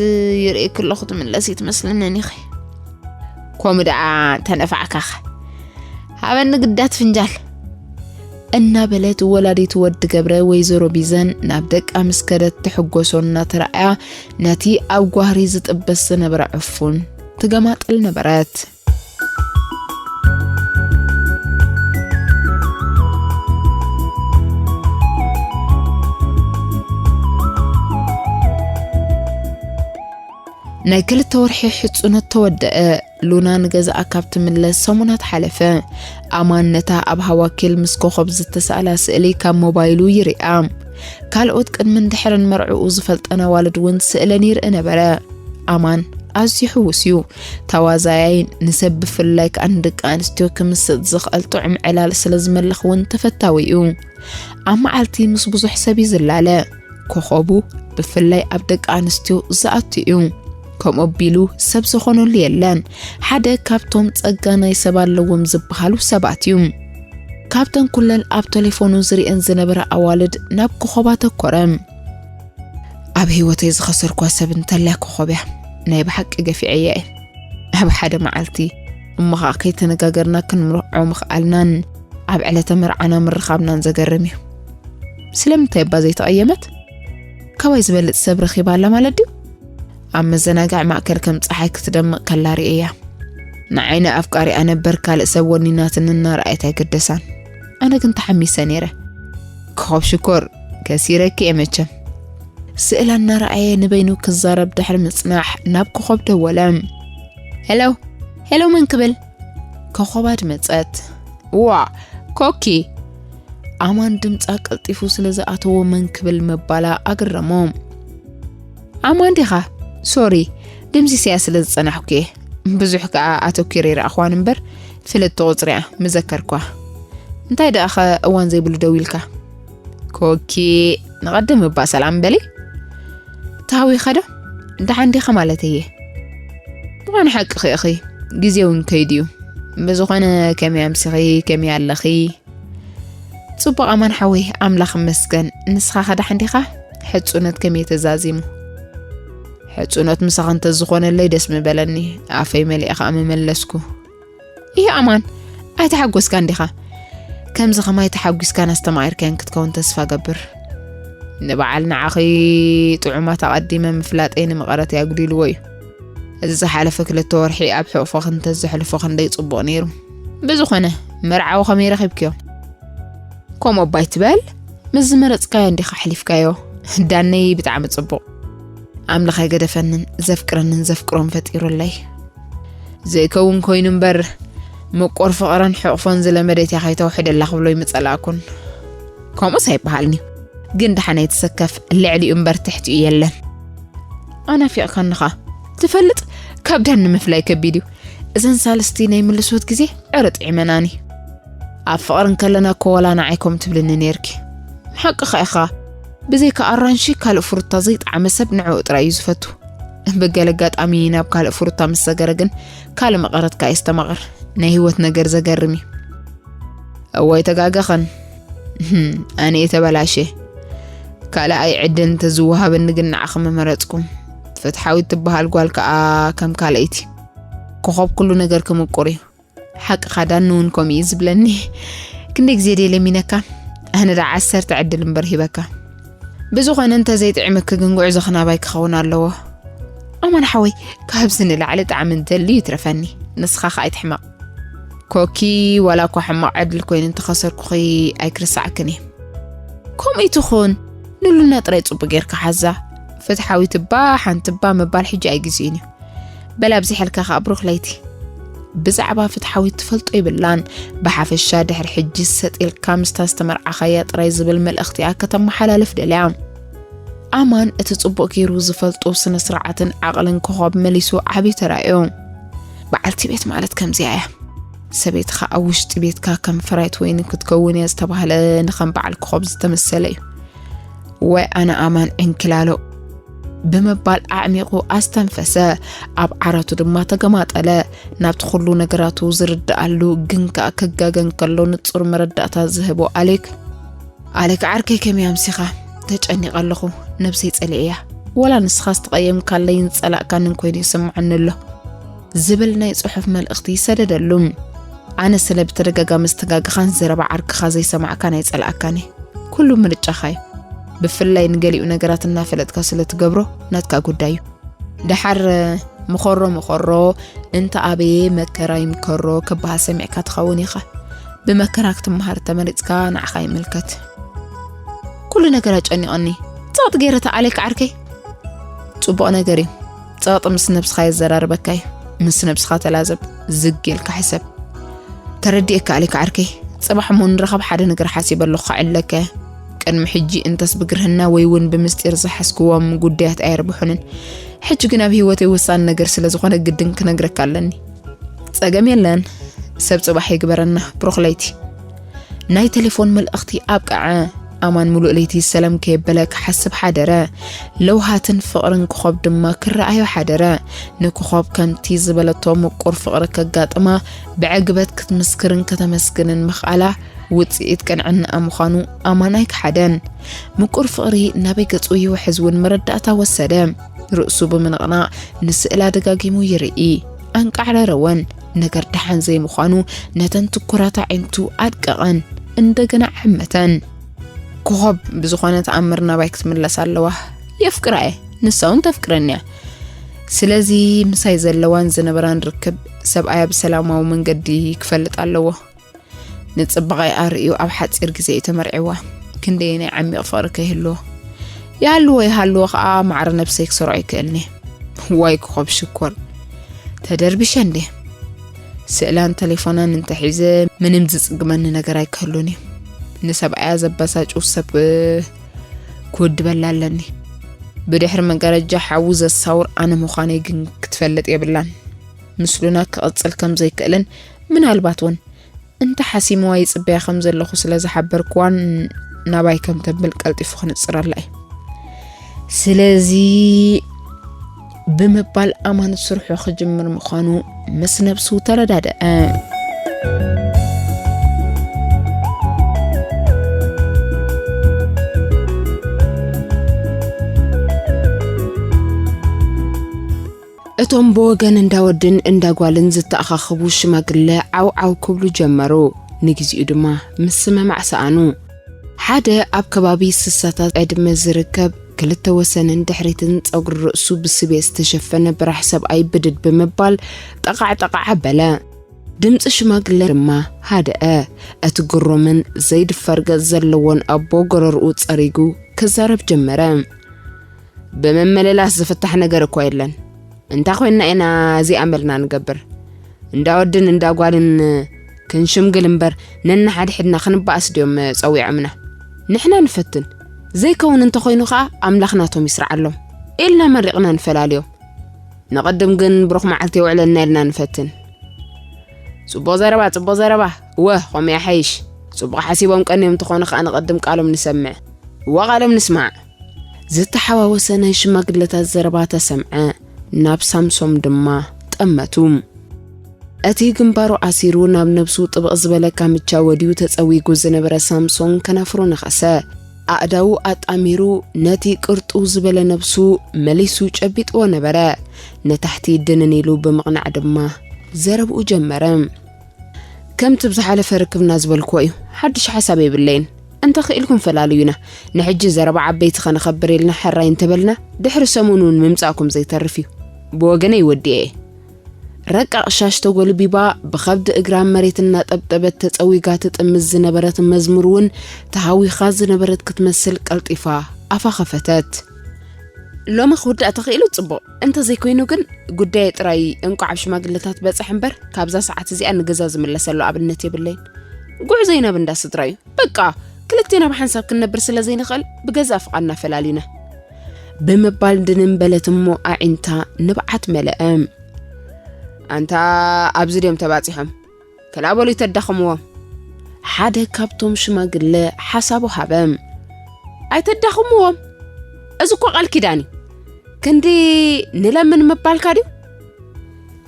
ይርእየኪ ኣለኹ ትምለስ ይትመስለንን ኢኺ። ከምኡ ደኣ ተነፋዕካኻ። ሃበኒ ግዳት ፍንጃል። እናበለት ወላዲት ወዲ ገብረ ወይዘሮ ቢዘን ናብ ደቃ ምስ ከደት ትሕጎሶ እናተራእያ ነቲ ኣብ ጓህሪ ዝጥበስ ዝነበረ ዕፉን ትገማጥል ነበረት። ናይ ክልተ ወርሒ ሕጹነት ተወደአ። ሉና ንገዛኣ ካብ ትምለስ ሰሙናት ሓለፈ። ኣማን ነታ ኣብ ሃዋኪል ምስ ኮኾብ ዝተሳእላ ስእሊ ካብ ሞባይሉ ይሪኣ። ካልኦት ቅድምን ድሕርን መርዕኡ ዝፈልጠን ኣዋልድ እውን ስእለን ይርኢ ነበረ። ኣማን ኣዝዩ ሕዉስ እዩ። ተዋዛያይ፣ ንሰብ ብፍላይ ከኣ ንደቂ ኣንስትዮ ክምስጥ ዝኽእል ጥዑም ዕላል ስለ ዝመልኽ እውን ተፈታዊ እዩ። ኣብ መዓልቲ ምስ ብዙሕ ሰብ እዩ ዝላለ። ኮኾቡ ብፍላይ ኣብ ደቂ ኣንስትዮ ዝኣቱ እዩ። ከምኡ ኣቢሉ ሰብ ዝኾነሉ የለን። ሓደ ካብቶም ጸጋ ናይ ሰብ ኣለዎም ዝበሃሉ ሰባት እዩ። ካብተን ኩለን ኣብ ቴሌፎኑ ዝርእየን ዝነበረ ኣዋልድ ናብ ኮኾብ ኣተኮረ። ኣብ ህይወተይ ዝኸሰርኳ ሰብ እንተልያ ኮኾብ እያ። ናይ ብሓቂ ገፊዐያ እየ። ኣብ ሓደ መዓልቲ እሞ ኸኣ ከይተነጋገርና ክንምርዖ ምኽኣልናን ኣብ ዕለተ መርዓና ምርኻብናን ዘገርም እዩ። ስለምንታይ እባ ዘይተቐየመት? ካባይ ዝበልጽ ሰብ ረኺባ ኣላ ማለት ድዩ? ኣብ መዘናግዒ ማእከል ከም ጸሓይ ክትደምቕ ከላ ርእየያ። ንዓይ ንኣፍቃሪኣ ነበር ካልእ ሰብ ወኒናትኒ እናረኣየት ኣይገደሳን። ኣነ ግን ተሓሚሰ ነይረ። ኮኾብ ሽኮር ከሲረኪ እየ መቸም። ስእላ እናረኣየ ንበይኑ ክዛረብ ድሕሪ ምጽናሕ ናብ ኮኾብ ደወለ። ሄሎ፣ ሄሎ፣ መን ክብል? ኮኾብ ኣድመጸት። ዋ፣ ኮኪ! ኣማን ድምጻ ቀልጢፉ ስለ ዝኣተዎ መን ክብል ምባላ ኣገረሞ። ኣማን ዲኻ? ሶሪ፣ ድምሲሰያ ስለ ዝጸናሕኩ እየ። ብዙሕ ከኣ ኣተኲረ ይረኣኽዋን እምበር፣ ፍልጥቲ ቁጽሪ እያ፣ ምዘከርኳ። እንታይ ደኣኸ እዋን ዘይብሉ ደዊልካ? ኮኪ፣ ንቐድም እባ ሰላም በሊ። ተሃዊኸ ዶ? ደሓን ዲኻ ማለት እየ። ምዃኑ ሓቅኺ ኢኺ፣ ግዜ እውን ከይዱ እዩ። ብዝኾነ ከመይ ኣምሲኺ፣ ከመይ ኣለኺ? ጽቡቕ ኣማን ሓወይ፣ ኣምላኽ ይመስገን። ንስኻ ከ ደሓን ዲኻ? ሕጹነት ከመይ ተዛዚሙ? ሕጹነት ምሳኺ እንተዝኾነለይ ደስ ምበለኒ፣ ኣፈይ መሊኣ ከኣ ምመለስኩ። እሂ ኣማን፣ ኣይተሓጎስካን ዲኻ? ከምዚ ኸማይ ተሓጒስካን ኣስተማቒርካዮን ክትከውን ተስፋ ገብር። ንበዓል ንዓኺ ጥዑማት ኣቐዲመ ምፍላጠይ ንመቐረት ኣጉዲልዎ እዩ። እዚ ዝሓለፈ ክልተ ወርሒ ኣብ ሕቑፎኺ እንተዘሕልፎ ክንደይ ጽቡቕ ነይሩ። ብዝኾነ፣ መርዓዊ ኸመይ ረኺብክዮ? ከምኡ እባ ኣይትበል፣ ምስ ዝመረጽካዮ እንዲኻ ኣሕሊፍካዮ። ዳነይ ብጣዕሚ ጽቡቕ። ኣምላኽ ኣይገደፈንን ዘፍቅረንን ዘፍቅሮን ፈጢሩለይ። ዘይከውን ኮይኑ እምበር፣ ምቁር ፍቕርን ሕቕፎን ዝለመደት እያ ከይተውሕደላ ክብሎ ኣይምጸላእኩን። ከምኡስ ኣይበሃልን'ዩ። ግን ደሓን ኣይትሰከፍ፣ ልዕሊኡ እምበር ትሕቲኡ የለን። ኣናፊቕካኒ ኸኣ። ትፈልጥ፣ ካብ ዳኒ ምፍላይ ከቢድ እዩ። እዘን ሳልስቲ ናይ ምልሶት ግዜ ዕረ ጥዒመናኒ። ኣብ ፍቕሪ እንከለና እኮ ዋላ ንዓይ ከምኡ ትብልኒ ነይርኪ። ሓቅኻ ኢኻ። ብዘይካ ኣራንሺ ካልእ ፍሩታ ዘይጠዓመ ሰብ ንዕኡ ጥራይ እዩ ዝፈቱ። ብገለ ኣጋጣሚ ናብ ካልእ ፍሩታ ምስ ሰገረ ግን ካልእ መቐረት ከኣ የስተማቕር። ናይ ህይወት ነገር ዘገርም እዩ። እዋይ ተጋገኸን። ህም፣ ኣነ እየ ተበላሸ። ካልኣይ ዕድል እንተዝወሃበኒ ግን ንዓኺ ምመረጽኩ። ፍትሓዊት ትበሃል ጓል ከኣ ከም ካልኣይቲ። ኮኾብ ኩሉ ነገር ክምቁር እዩ። ሓቅኻ ዳኒ እውን ከምኡ እዩ ዝብለኒ። ክንደይ ግዜ ድየ ለሚነካ? ኣነ ደኣ ዓሰርተ ዕድል እምበር ሂበካ። ብዝኾነ እንተዘይጥዒመኪ ግን ጉዕዞኺ ናባይ ክኸውን ኣለዎ። ኣማን ሓወይ፣ ካብዚ ንላዕሊ ጣዕሚ እንተልዩ ይትረፈኒ። ንስኻ ኸኣ ኣይትሕመቕ። ኮኪ፣ ዋላ እኳ ሕማቕ ዕድል ኮይኑ እንተኸሰርኩኺ ኣይክርስዓክን እየ። ከምኡ ይትኹን፣ ንሉና ጥራይ ጽቡቕ ጌርካ ሓዛ። ፍትሓዊት እባ ሓንቲ እባ ምባል ሕጂ ኣይግዜኡን እዩ። በል ኣብዚሐልካ ኸኣ ብሩኽ ለይቲ። ብዛዕባ ፍትሓዊት ትፈልጦ የብላን። ብሓፈሻ ድሕሪ ሕጂ ሰጥ ኢልካ ምስታ ዝተመርዓኻያ ጥራይ ዝብል መልእኽቲ እያ ከተመሓላልፍ ደልያ። ኣማን እቲ ጽቡቕ ገይሩ ዝፈልጦ ስነ ስርዓትን ዓቕልን ኮኾብ መሊሱ ዓቢ ተራእዮ። በዓልቲ ቤት ማለት ከምዚኣ እያ። ሰበይትኻ ኣብ ውሽጢ ቤትካ ከም ፈራይት ወይኒ ክትከውን እያ ዝተባህለ ንኸም በዓል ኮኾብ ዝተመሰለ እዩ። ወይ ኣነ ኣማን ዕንኪላሎ ብምባል ኣዕሚቑ ኣስተንፈሰ። ኣብ ዓራቱ ድማ ተገማጠለ። ናብቲ ኩሉ ነገራቱ ዝርድኣሉ ግን ከኣ ክጋገ እንከሎ ንጹር መረዳእታ ዝህቦ ኣሌክ፣ ኣሌክ ዓርከይ ከመይ ኣምሲኻ? ተጨኒቐ ኣለኹ። ነብሰይ ጸሊኤያ። ወላ ንስኻ ዝተቐየምካለይን ዝጸላእካንን ኮይኑ ይስምዓኒ ኣሎ። ዝብል ናይ ጽሑፍ መልእኽቲ ይሰደደሉ። ኣነ ስለ ብተደጋጋሚ ዝተጋገኻን ዘረባ ዓርክኻ ዘይሰማዕካን ኣይጸላእካን እየ። ኩሉ ምርጫኻ እዩ። ብፍላይ ንገሊኡ ነገራት እናፈለጥካ ስለ ትገብሮ ናትካ ጉዳይ እዩ። ደሓር መኸሮ መኸሮ እንተ ኣበየ መከራ ይምከሮ ክበሃል ሰሚዕካ ትኸውን ኢኻ። ብመከራ ክትመሃር ተመሪጽካ ንዓኻ ይምልከት። ኩሉ ነገር ኣጨኒቐኒ። ጸቕጢ ገይረ ተኣለይካ ዓርከይ። ጽቡቕ ነገር እዩ። ጸቕጢ ምስ ነብስኻ የዘራርበካ እዩ። ምስ ነብስኻ ተላዘብ፣ ዝግ ኢልካ ሕሰብ። ተረዲኤካ ኣሌክ ዓርከይ። ጽባሕ እሞ ንራኸብ ሓደ ነገር ሓሲበ ኣለኹ፣ ክዕለካ እየ። ቅድሚ ሕጂ እንተስ ብግርህና ወይ እውን ብምስጢር ዝሓዝክዎም ጉዳያት ኣየርብሑንን። ሕጂ ግን ኣብ ህይወተይ ወሳኒ ነገር ስለ ዝኾነ ግድን ክነግረካ ኣለኒ። ጸገም የለን፣ ሰብ ጽባሕ ይግበረና። ብሩኽ ለይቲ። ናይ ቴሌፎን መልእኽቲ ኣብቅዐ። ኣማን ምሉእ ለይቲ ሰላም ከየበለ ክሓስብ ሓደረ። ለውሃትን ፍቕርን ክኾብ ድማ ክረኣዮ ሓደረ። ንክኾብ ከምቲ ዝበለቶ ምቁር ፍቕሪ ከጋጥማ ብዕግበት ክትምስክርን ከተመስግንን ምኽኣላ ውጽኢት ቅንዕናኣ ምዃኑ ኣማን ኣይከሓደን። ምቁር ፍቕሪ ናበይ ገጹ ይውሕዝ እውን መረዳእታ ወሰደ። ርእሱ ብምንቕናቕ ንስእላ ደጋጊሙ ይርኢ። ኣንቃዕረረወን። ነገር ደሓን ዘይምዃኑ ነተን ትኩራት ኣዒንቱ ኣድቀቐን። እንደገና ዓመተን። ኮኾብ ብዝኾነ ተኣምር ናባይ ክትምለስ ኣለዋ። የፍቅራ እየ፣ ንሳ እውን ተፍቅረኒ እያ። ስለዚ ምሳይ ዘለዋን ዝነበራን ርክብ ሰብኣያ ብሰላማዊ መንገዲ ክፈልጥ ኣለዎ። ንጽባቐኣ ርእዩ ኣብ ሓጺር ግዜ እዩ ተመርዒዋ። ክንደየናይ ዓሚቕ ፍቕሪ ከይህልዎ። ይሃልዎ ይሃልዎ ኸኣ ማዕረ ነብሰይ ክሰርዖ ይክእልኒ። ዋይ ኮኾብ ሽኮር። ተደርቢሸ እንዴ? ስእላን ተሌፎናን እንተሒዘ ምንም ዝጽግመኒ ነገር ኣይክህሉን እዩ። ንሰብኣያ ዘበሳጩ ሰብ ክውድበላ ኣለኒ። ብድሕሪ መጋረጃ ሓዊ ዘሳውር ኣነ ምዃነይ ግን ክትፈልጥ የብላን። ምስሉና ክቕጽል ከም ዘይክእልን ምናልባት እውን እንተ ሓሲምዋ ይጽበያ ከም ዘለኹ ስለ ዝሓበርክዋን ናባይ ከም ተብል ቀልጢፉ ክንጽረላ እዩ። ስለዚ ብምባል ኣማን ስርሑ ክጅምር ምዃኑ ምስ ነብሱ ተረዳደአ። እቶም ብወገን እንዳወድን እንዳጓልን ዝተኣኻኸቡ ሽማግለ ዓው ዓው ክብሉ ጀመሩ። ንግዚኡ ድማ ምስምማዕ ሰኣኑ። ሓደ ኣብ ከባቢ ስሳታት ዕድመ ዝርከብ ክልተ ወሰንን ድሕሪትን ጸጉሪ ርእሱ ብስቤ ዝተሸፈነ ብራሕ ሰብኣይ ብድድ ብምባል ጠቓዕ ጠቓዕ ኣበለ። ድምጺ ሽማግለ ድማ ሃደአ። እቲ ግሩምን ዘይድፈር ገጽ ዘለዎን ኣቦ ጎረርኡ ጸሪጉ ክዛረብ ጀመረ። ብምምልላስ ዝፍታሕ ነገር እኮ የለን። እንታ ኮይንና ኢና እዚ ኣመልና ንገብር? እንዳ ወድን እንዳ ጓልን ክንሽምግል እምበር ነንሓድሕድና ክንበኣስ ድዮም ጸዊዖምና? ንሕና ንፈትን። ዘይከውን እንተኾይኑ ኸኣ ኣምላኽ ናቶም ይስርዓሎም ኢልና መሪቕና ንፈላልዮም። ንቐድም ግን ብሩኽ መዓልቲ የውዕለና ኢልና ንፈትን። ጽቡቕ ዘረባ፣ ጽቡቕ ዘረባ። እወ፣ ኸምኡ ይሓይሽ። ጽቡቕ ሓሲቦም ቀንዮም እንተኾኑ ኸኣ ንቐድም ቃሎም ንሰምዕ። እወ፣ ቃሎም ንስማዕ። ዝተሓዋወሰ ናይ ሽማግለታት ዘረባ ተሰምዐ። ናብ ሳምሶም ድማ ጠመቱ። እቲ ግንባሩ ኣሲሩ ናብ ነብሱ ጥብቕ ዝበለ ካምቻ ወድዩ ተጸዊጉ ዝነበረ ሳምሶን ከናፍሩ ነኸሰ። ኣእዳዉ ኣጣሚሩ ነቲ ቅርጡ ዝበለ ነብሱ መሊሱ ጨቢጥዎ ነበረ። ንታሕቲ ድንን ኢሉ ብምቕናዕ ድማ ዘረብኡ ጀመረ። ከምቲ ብዝሓለፈ ርክብና ዝበልክዎ እዩ። ሓድሽ ሓሳብ የብለይን። እንተ ኽኢልኩም ፈላልዩና። ንሕጂ ዘረባ ዓበይቲ ኸነኸብር ኢልና ሕራይ እንተበልና፣ ድሕሪ ሰሙን እውን ምምጻእኩም ዘይተርፍ እዩ። ብወገነይ ወዲኤ እየ። ረቃቕ ሻሽ ተጎልቢባ፣ ብኸብዲ እግራ መሬት እናጠብጠበት ተጸዊጋ ትጥምዝ ዝነበረት መዝሙር እውን ተሃዊኻ ዝነበረት ክትመስል ቀልጢፋ ኣፋ ኸፈተት። ሎሚ ክውዳእ ተኽኢሉ ጽቡቕ፣ እንተዘይኮይኑ ግን ጉዳየ ጥራይ እንቋዕ ኣብ ሽማግለታት በጽሕ እምበር፣ ካብዛ ሰዓት እዚኣ ንገዛ ዝምለሰሉ ኣብነት የብለይን። ጉዕዞይ ናብ እንዳ ስድራ እዩ። በቃ፣ ክልቴና ብሓንሳብ ክንነብር ስለ ዘይንኽእል፣ ብገዛእ ፍቓድና ፈላሊና። ብምባል ድንን በለት እሞ ኣዒንታ ንብዓት መለአ። ኣንታ ኣብዚ ድዮም ተባጺሖም? ከላ በሉ ይተዳኽምዎም። ሓደ ካብቶም ሽማግለ ሓሳቡ ሃበ። ኣይተዳኽምዎም። እዚ እኮ ቃል ኪዳን እዩ። ክንዲ ንለምን ምባልካ ድዩ?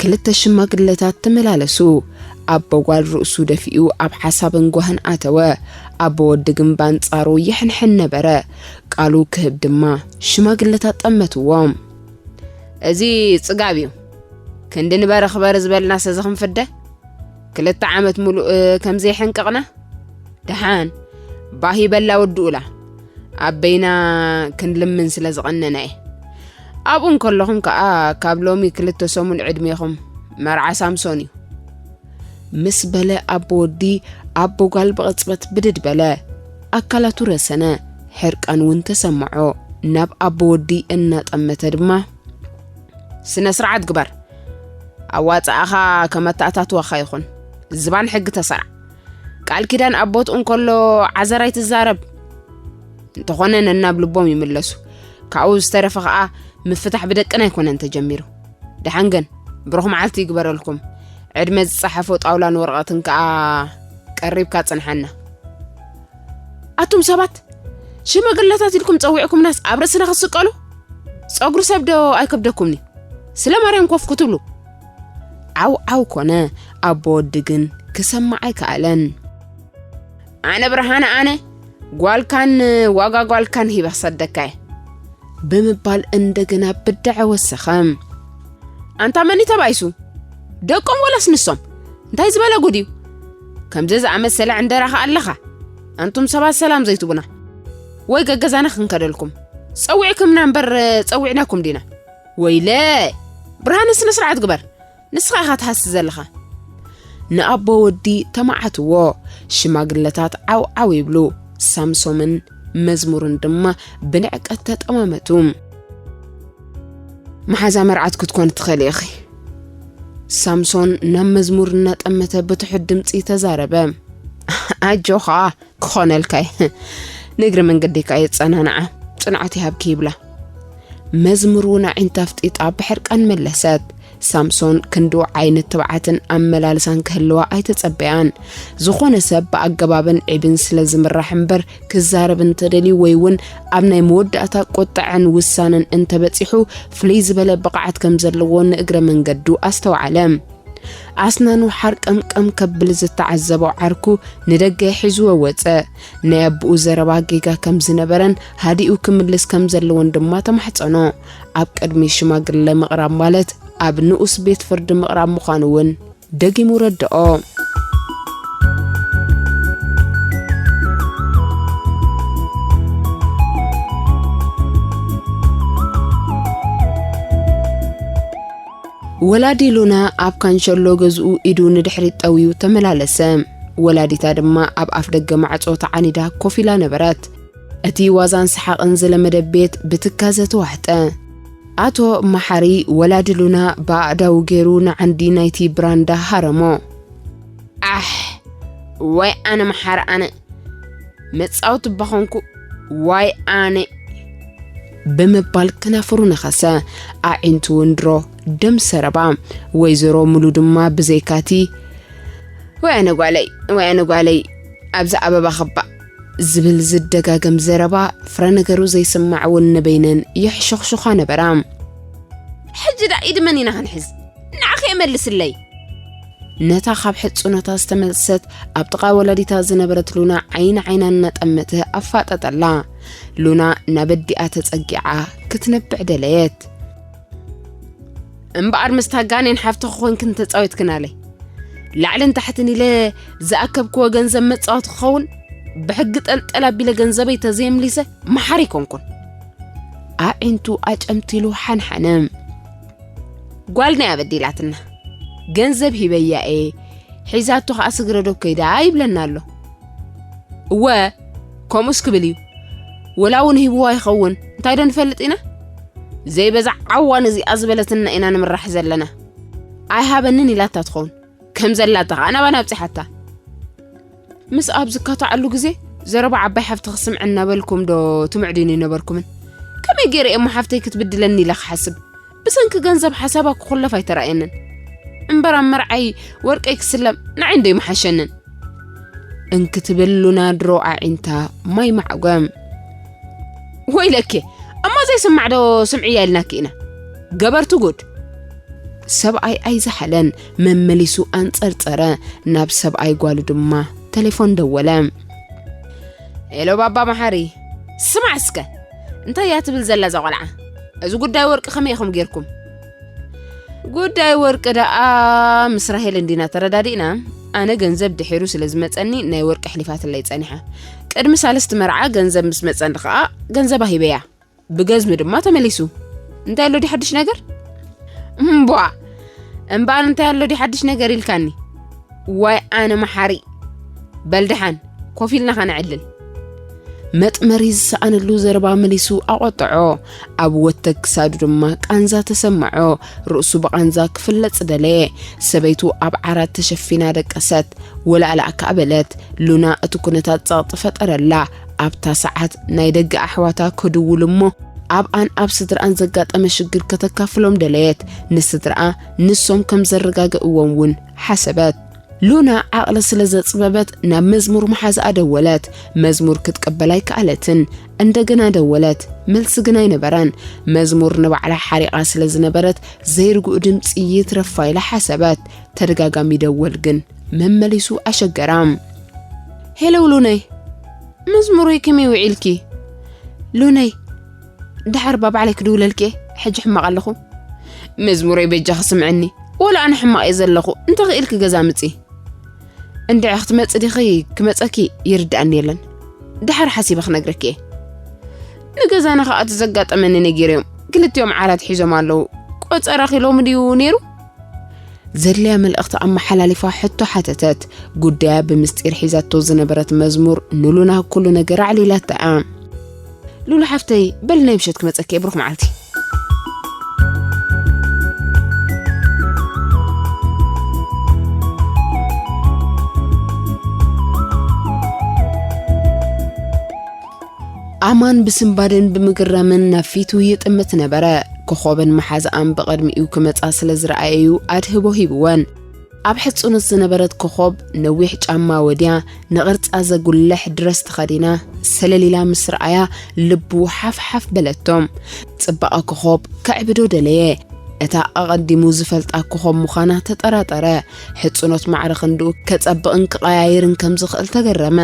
ክልተ ሽማግለታት ተመላለሱ። ኣቦ ጓል ርእሱ ደፊኡ ኣብ ሓሳብን ጓህን ኣተወ። ኣቦ ወዲ ግን ባንጻሩ ይሕንሕን ነበረ። ቃሉ ክህብ ድማ ሽማግለታት ጠመትዎ። እዚ ጽጋብ እዩ። ክንዲ ንበሪ ክበሪ ዝበልና ሰዚ ክንፍደ? ክልተ ዓመት ሙሉእ ከምዘይሕንቅቕና? ደሓን፣ ባህ ይበላ ወድኡላ። ኣበይና ክንልምን ስለ ዝቐነና እየ። ኣብኡ እንከለኹም ከኣ ካብ ሎሚ ክልተ ሰሙን ዕድሜኹም መርዓ ሳምሶን እዩ። ምስ በለ ኣቦ ወዲ ኣቦ ጓል ብቕጽበት ብድድ በለ። ኣካላቱ ረሰነ፣ ሕርቃን እውን ተሰምዖ። ናብ ኣቦ ወዲ እናጠመተ ድማ፣ ስነ ስርዓት ግበር። ኣዋጻኣኻ ከም ኣተኣታትዋኻ ይኹን። ዝባን ሕጊ ተሰርዓ። ቃል ኪዳን ኣቦት እንከሎ ዓዘር ኣይትዛረብ። እንተኾነ ነናብ ልቦም ይምለሱ። ካብኡ ዝተረፈ ኸኣ ምፍታሕ ብደቅና ኣይኮነን ተጀሚሩ። ደሓን ግን ብሩኽ መዓልቲ ይግበረልኩም። ዕድመ ዝጸሓፎ ጣውላን ወረቐትን ከኣ ቀሪብካ ጽንሓና። ኣቱም ሰባት፣ ሽማግለታት ኢልኩም ጸዊዕኩምናስ ኣብ ርእስና ክትስቀሉ? ጸጉሪ ሰብ ዶ ኣይከብደኩምኒ? ስለ ማርያም ኮፍ ክትብሉ። ዓው ዓው ኮነ፣ ኣቦ ወዲ ግን ክሰምዕ ኣይከኣለን። ኣነ ብርሃነ ኣነ፣ ጓልካን ዋጋ ጓልካን ሂበ ክሰደካ እየ። ብምባል እንደገና ብዳዐ ወሰኸ። ኣንታ መን እዩ ተባኢሱ? ደቆም ወላስ ንሶም? እንታይ ዝበለ ጉድ እዩ? ከምዚ ዝኣመሰለ ዕንደራ ኸኣ ኣለኻ? ኣንቱም ሰባት ሰላም ዘይትቡና። ወይ ገገዛና ክንከደልኩም። ጸዊዕክምና እምበር ጸዊዕናኩም ዲና? ወይለ! ብርሃነ ስነ ስርዓት ግበር። ንስኻ ኢኻ ትሃሲ ዘለኻ። ንኣቦ ወዲ ተማዓትዎ። ሽማግለታት ዓው ዓው ይብሉ። ሳምሶምን መዝሙርን ድማ ብንዕቀት ተጠማመቱ። መሓዛ መርዓት ክትኮን ትኽእሊ ኢኺ። ሳምሶን ናብ መዝሙር እናጠመተ ብትሑት ድምጺ ተዛረበ። ኣጆኻ፣ ክኾነልካ እየ። ንእግሪ መንገዲካ የጸናንዓ፣ ጽንዓት ይሃብኪ ይብላ። መዝሙር እውን ኣዒንታ ኣፍጢጣ ብሕርቃን መለሰት። ሳምሶን ክንድኡ ዓይነት ትብዓትን ኣመላልሳን ክህልዋ ኣይተጸበያን። ዝኾነ ሰብ ብኣገባብን ዒብን ስለ ዝምራሕ እምበር፣ ክዛረብ እንተደልዩ ወይ እውን ኣብ ናይ መወዳእታ ቁጥዐን ውሳነን እንተበጺሑ፣ ፍልይ ዝበለ ብቕዓት ከም ዘለዎ ንእግረ መንገዱ ኣስተውዓለ። ኣስናኑ ሓርቀምቀም ከብል ዝተዓዘቦ ዓርኩ ንደገ ሒዝዎ ወጸ። ናይ ኣቦኡ ዘረባ ጌጋ ከም ዝነበረን ሃዲኡ ክምልስ ከም ዘለዎን ድማ ተማሕጸኖ። ኣብ ቅድሚ ሽማግለ ምቕራብ ማለት ኣብ ንኡስ ቤት ፍርዲ ምቕራብ ምዃኑ እውን ደጊሙ ረድኦ። ወላዲ ሉና ኣብ ካንሸሎ ገዝኡ ኢዱ ንድሕሪት ጠውዩ ተመላለሰ። ወላዲታ ድማ ኣብ ኣፍ ደገ ማዕጾ ተዓኒዳ ኮፍ ኢላ ነበረት። እቲ ዋዛን ሰሓቕን ዝለመደ ቤት ብትካዘ ተዋሕጠ። ኣቶ መሓሪ ወላዲ ሉና ብኣእዳዉ ገይሩ ንዓንዲ ናይቲ ብራንዳ ሃረሞ። ኣሕ፣ ወይ ኣነ መሓሪ ኣነ፣ መጻወቲ ባኾንኩ፣ ዋይ ኣነ። ብምባል ከናፍሩ ነኸሰ። ኣዒንቱ እውን ድሮ ደም ሰረባ። ወይዘሮ ሙሉ ድማ ብዘይካቲ፣ ወይ ኣነ ጓለይ፣ ወይ ኣነ ጓለይ፣ ኣብዚ ኣበባ ኸባእ ዝብል ዝደጋገም ዘረባ ፍረ ነገሩ ዘይስማዕ እውን ንበይነን የሕሸኽሹኻ ነበራ። ሕጂ ደኣ ኢድ መን ኢና ክንሕዝ? ንዓኺ እየ መልስለይ። ነታ ካብ ሕጽኖታ ዝተመልሰት ኣብ ጥቓ ወላዲታ ዝነበረት ሉና ዓይኒ ዓይና እናጠመተ ኣፋጠጠላ። ሉና ናብ ኣዲኣ ተጸጊዓ ክትነብዕ ደለየት። እምበኣር ምስታ ጋኔን ሓፍትኺ ኮንክን ተጻዊትክናለይ። ላዕልን ታሕትን ኢለ ዝኣከብክዎ ገንዘብ መጻወቲ ክኸውን ብሕጊ ጠልጠል ኣቢለ ገንዘበይ ተዘየምሊሰ መሓሪ ኣይኮንኩን። ኣዒንቱ ኣጨምቲሉ ሓንሓነ። ጓል ናይ ኣበዲላትና። ገንዘብ ሂበያ እየ፣ ሒዛቶ ኸኣ ስግረ ዶብ ከይዳ ይብለና ኣሎ። እወ፣ ከምኡስ ክብል እዩ። ወላ እውን ሂብዋ ይኸውን፣ እንታይ ዶ ንፈልጥ ኢና? ዘይበዛ ዓዋን እዚኣ ዝበለትና ኢና ንምራሕ ዘለና። ኣይሃበንን ኢላታ ትኸውን። ከም ዘላታ ኸኣ ናባና ኣብጺሓታ። ምስ ኣብ ዝካታዓሉ ግዜ ዘረባ ዓባይ ሓፍቲ ክስምዕ እናበልኩም ዶ ትምዕድኑ ይነበርኩምን? ከመይ ገይረ እሞ ሓፍተይ ክትብድለኒ ኢለ ክሓስብ? ብሰንኪ ገንዘብ ሓሳባ ክኹለፍ ኣይተራእየንን። እምበር ኣብ መርዓይ ወርቀይ ክስለም ንዓይ እንዶ ይመሓሸንን። እንክትብል ሉና ድሮ ኣዒንታ ማይ ማዕጎ። ወይለኬ፣ እሞ ዘይስማዕ ዶ ስምዕያ ኢልናኪ ኢና? ገበርቲ ጉድ። ሰብኣይ ኣይዝሓለን፣ መመሊሱ ኣንጸርጸረ። ናብ ሰብኣይ ጓሉ ድማ ተሌፎን ደወለ። ሄሎ ባባ መሓሪ፣ ስማዕ እስከ፣ እንታይ እያ ትብል ዘላ እዛ ቆልዓ? እዚ ጉዳይ ወርቂ ከመይ ኢኹም ጌርኩም? ጉዳይ ወርቂ ደኣ ምስ ራሄል እንዲና ተረዳዲእና። ኣነ ገንዘብ ድሒሩ ስለ ዝመጸኒ ናይ ወርቂ ኣሕሊፋትለይ ጸኒሓ። ቅድሚ ሳልስቲ መርዓ ገንዘብ ምስ መጸኒ ኸኣ ገንዘባ ሂበያ። ብገዝሚ ድማ ተመሊሱ። እንታይ ኣሎ ድዩ ሓድሽ ነገር? እምቧ! እምበኣር እንታይ ኣሎ ድዩ ሓድሽ ነገር ኢልካኒ? ዋይ ኣነ መሓሪ! በል ደሓን፣ ኮፍ ኢልና ኸነዕልል። መጥመሪ ዝሰኣነሉ ዘረባ መሊሱ ኣቖጠዖ። ኣብ ወተግ ክሳዱ ድማ ቃንዛ ተሰምዖ። ርእሱ ብቓንዛ ክፍለጽ ደለየ። ሰበይቱ ኣብ ዓራት ተሸፊና ደቀሰት። ወላእላእ ከኣ በለት። ሉና እቲ ኩነታት ጸቕጢ ፈጠረላ። ኣብታ ሰዓት ናይ ደገ ኣሕዋታ ክድውል እሞ ኣብኣን ኣብ ስድራኣን ዘጋጠመ ሽግር ከተካፍሎም ደለየት። ንስድራኣ ንሶም ከም ዘረጋግእዎም እውን ሓሰበት። ሉና ዓቕሊ ስለ ዘጽበበት ናብ መዝሙር መሓዝኣ ደወለት። መዝሙር ክትቅበል ኣይከኣለትን። እንደገና ደወለት። መልሲ ግን ኣይነበረን። መዝሙር ንባዕላ ሓሪቓ ስለ ዝነበረት ዘይርጉእ ድምጺ ይትረፋ ኢላ ሓሰበት። ተደጋጋሚ ደወል ግን መመሊሱ ኣሸገራ። ሄለው ሉነይ፣ መዝሙረይ ከመይ ውዒልኪ? ሉነይ፣ ደሓር እባ ባዕለይ ክድውለልኪ እየ፣ ሕጂ ሕማቕ ኣለኹ። መዝሙረይ በጃኺ ስምዕኒ፣ ወላ ኣነ ሕማቕ እየ ዘለኹ፣ እንተኽኢልኪ ገዛ ምጺ። እንድዒ ክትመጺ ዲኺ ክመጸኪ ይርድኣኒ የለን፣ ደሓር ሓሲበ ክነግረኪ እየ። ንገዛና ከኣ እቲ ዘጋጠመኒ ነጊረዮም፣ ክልቲኦም ዓራት ሒዞም ኣለዉ። ቆጸራ ኺሎሚ ድዩ ነይሩ? ዘድልያ መልእኽቲ ኣመሓላሊፋ ሕቶ ሓተተት። ጉዳያ ብምስጢር ሒዛቶ ዝነበረት መዝሙር ንሉና ኩሉ ነገር ኣዕሊላታ እያ። ሉሉ ሓፍተይ፣ በሊ ናይ ምሸት ክመጸኪ እየ፣ ብሩኽ መዓልቲ። ኣማን ብስንባደን ብምግራምን ናብ ፊቱ ይጥምት ነበረ። ኮኾብን መሓዝኣን ብቐድሚኡ ክመጻ ስለ ዝረኣየዩ ኣድህቦ ሂብወን። ኣብ ሕጹነት ዝነበረት ኮኾብ ነዊሕ ጫማ ወድያ ንቕርጻ ዘጉልሕ ድረስ ተኸዲና ሰለሊላ ምስ ረኣያ ልቡ ሓፍ ሓፍ በለቶ። ጽባቐ ኮኾብ ከዕብዶ ደለየ። እታ ኣቐዲሙ ዝፈልጣ ኮኾብ ምዃና ተጠራጠረ። ሕጹኖት ማዕረ ክንድኡ ከጸብቕን ክቐያይርን ከም ዝኽእል ተገረመ።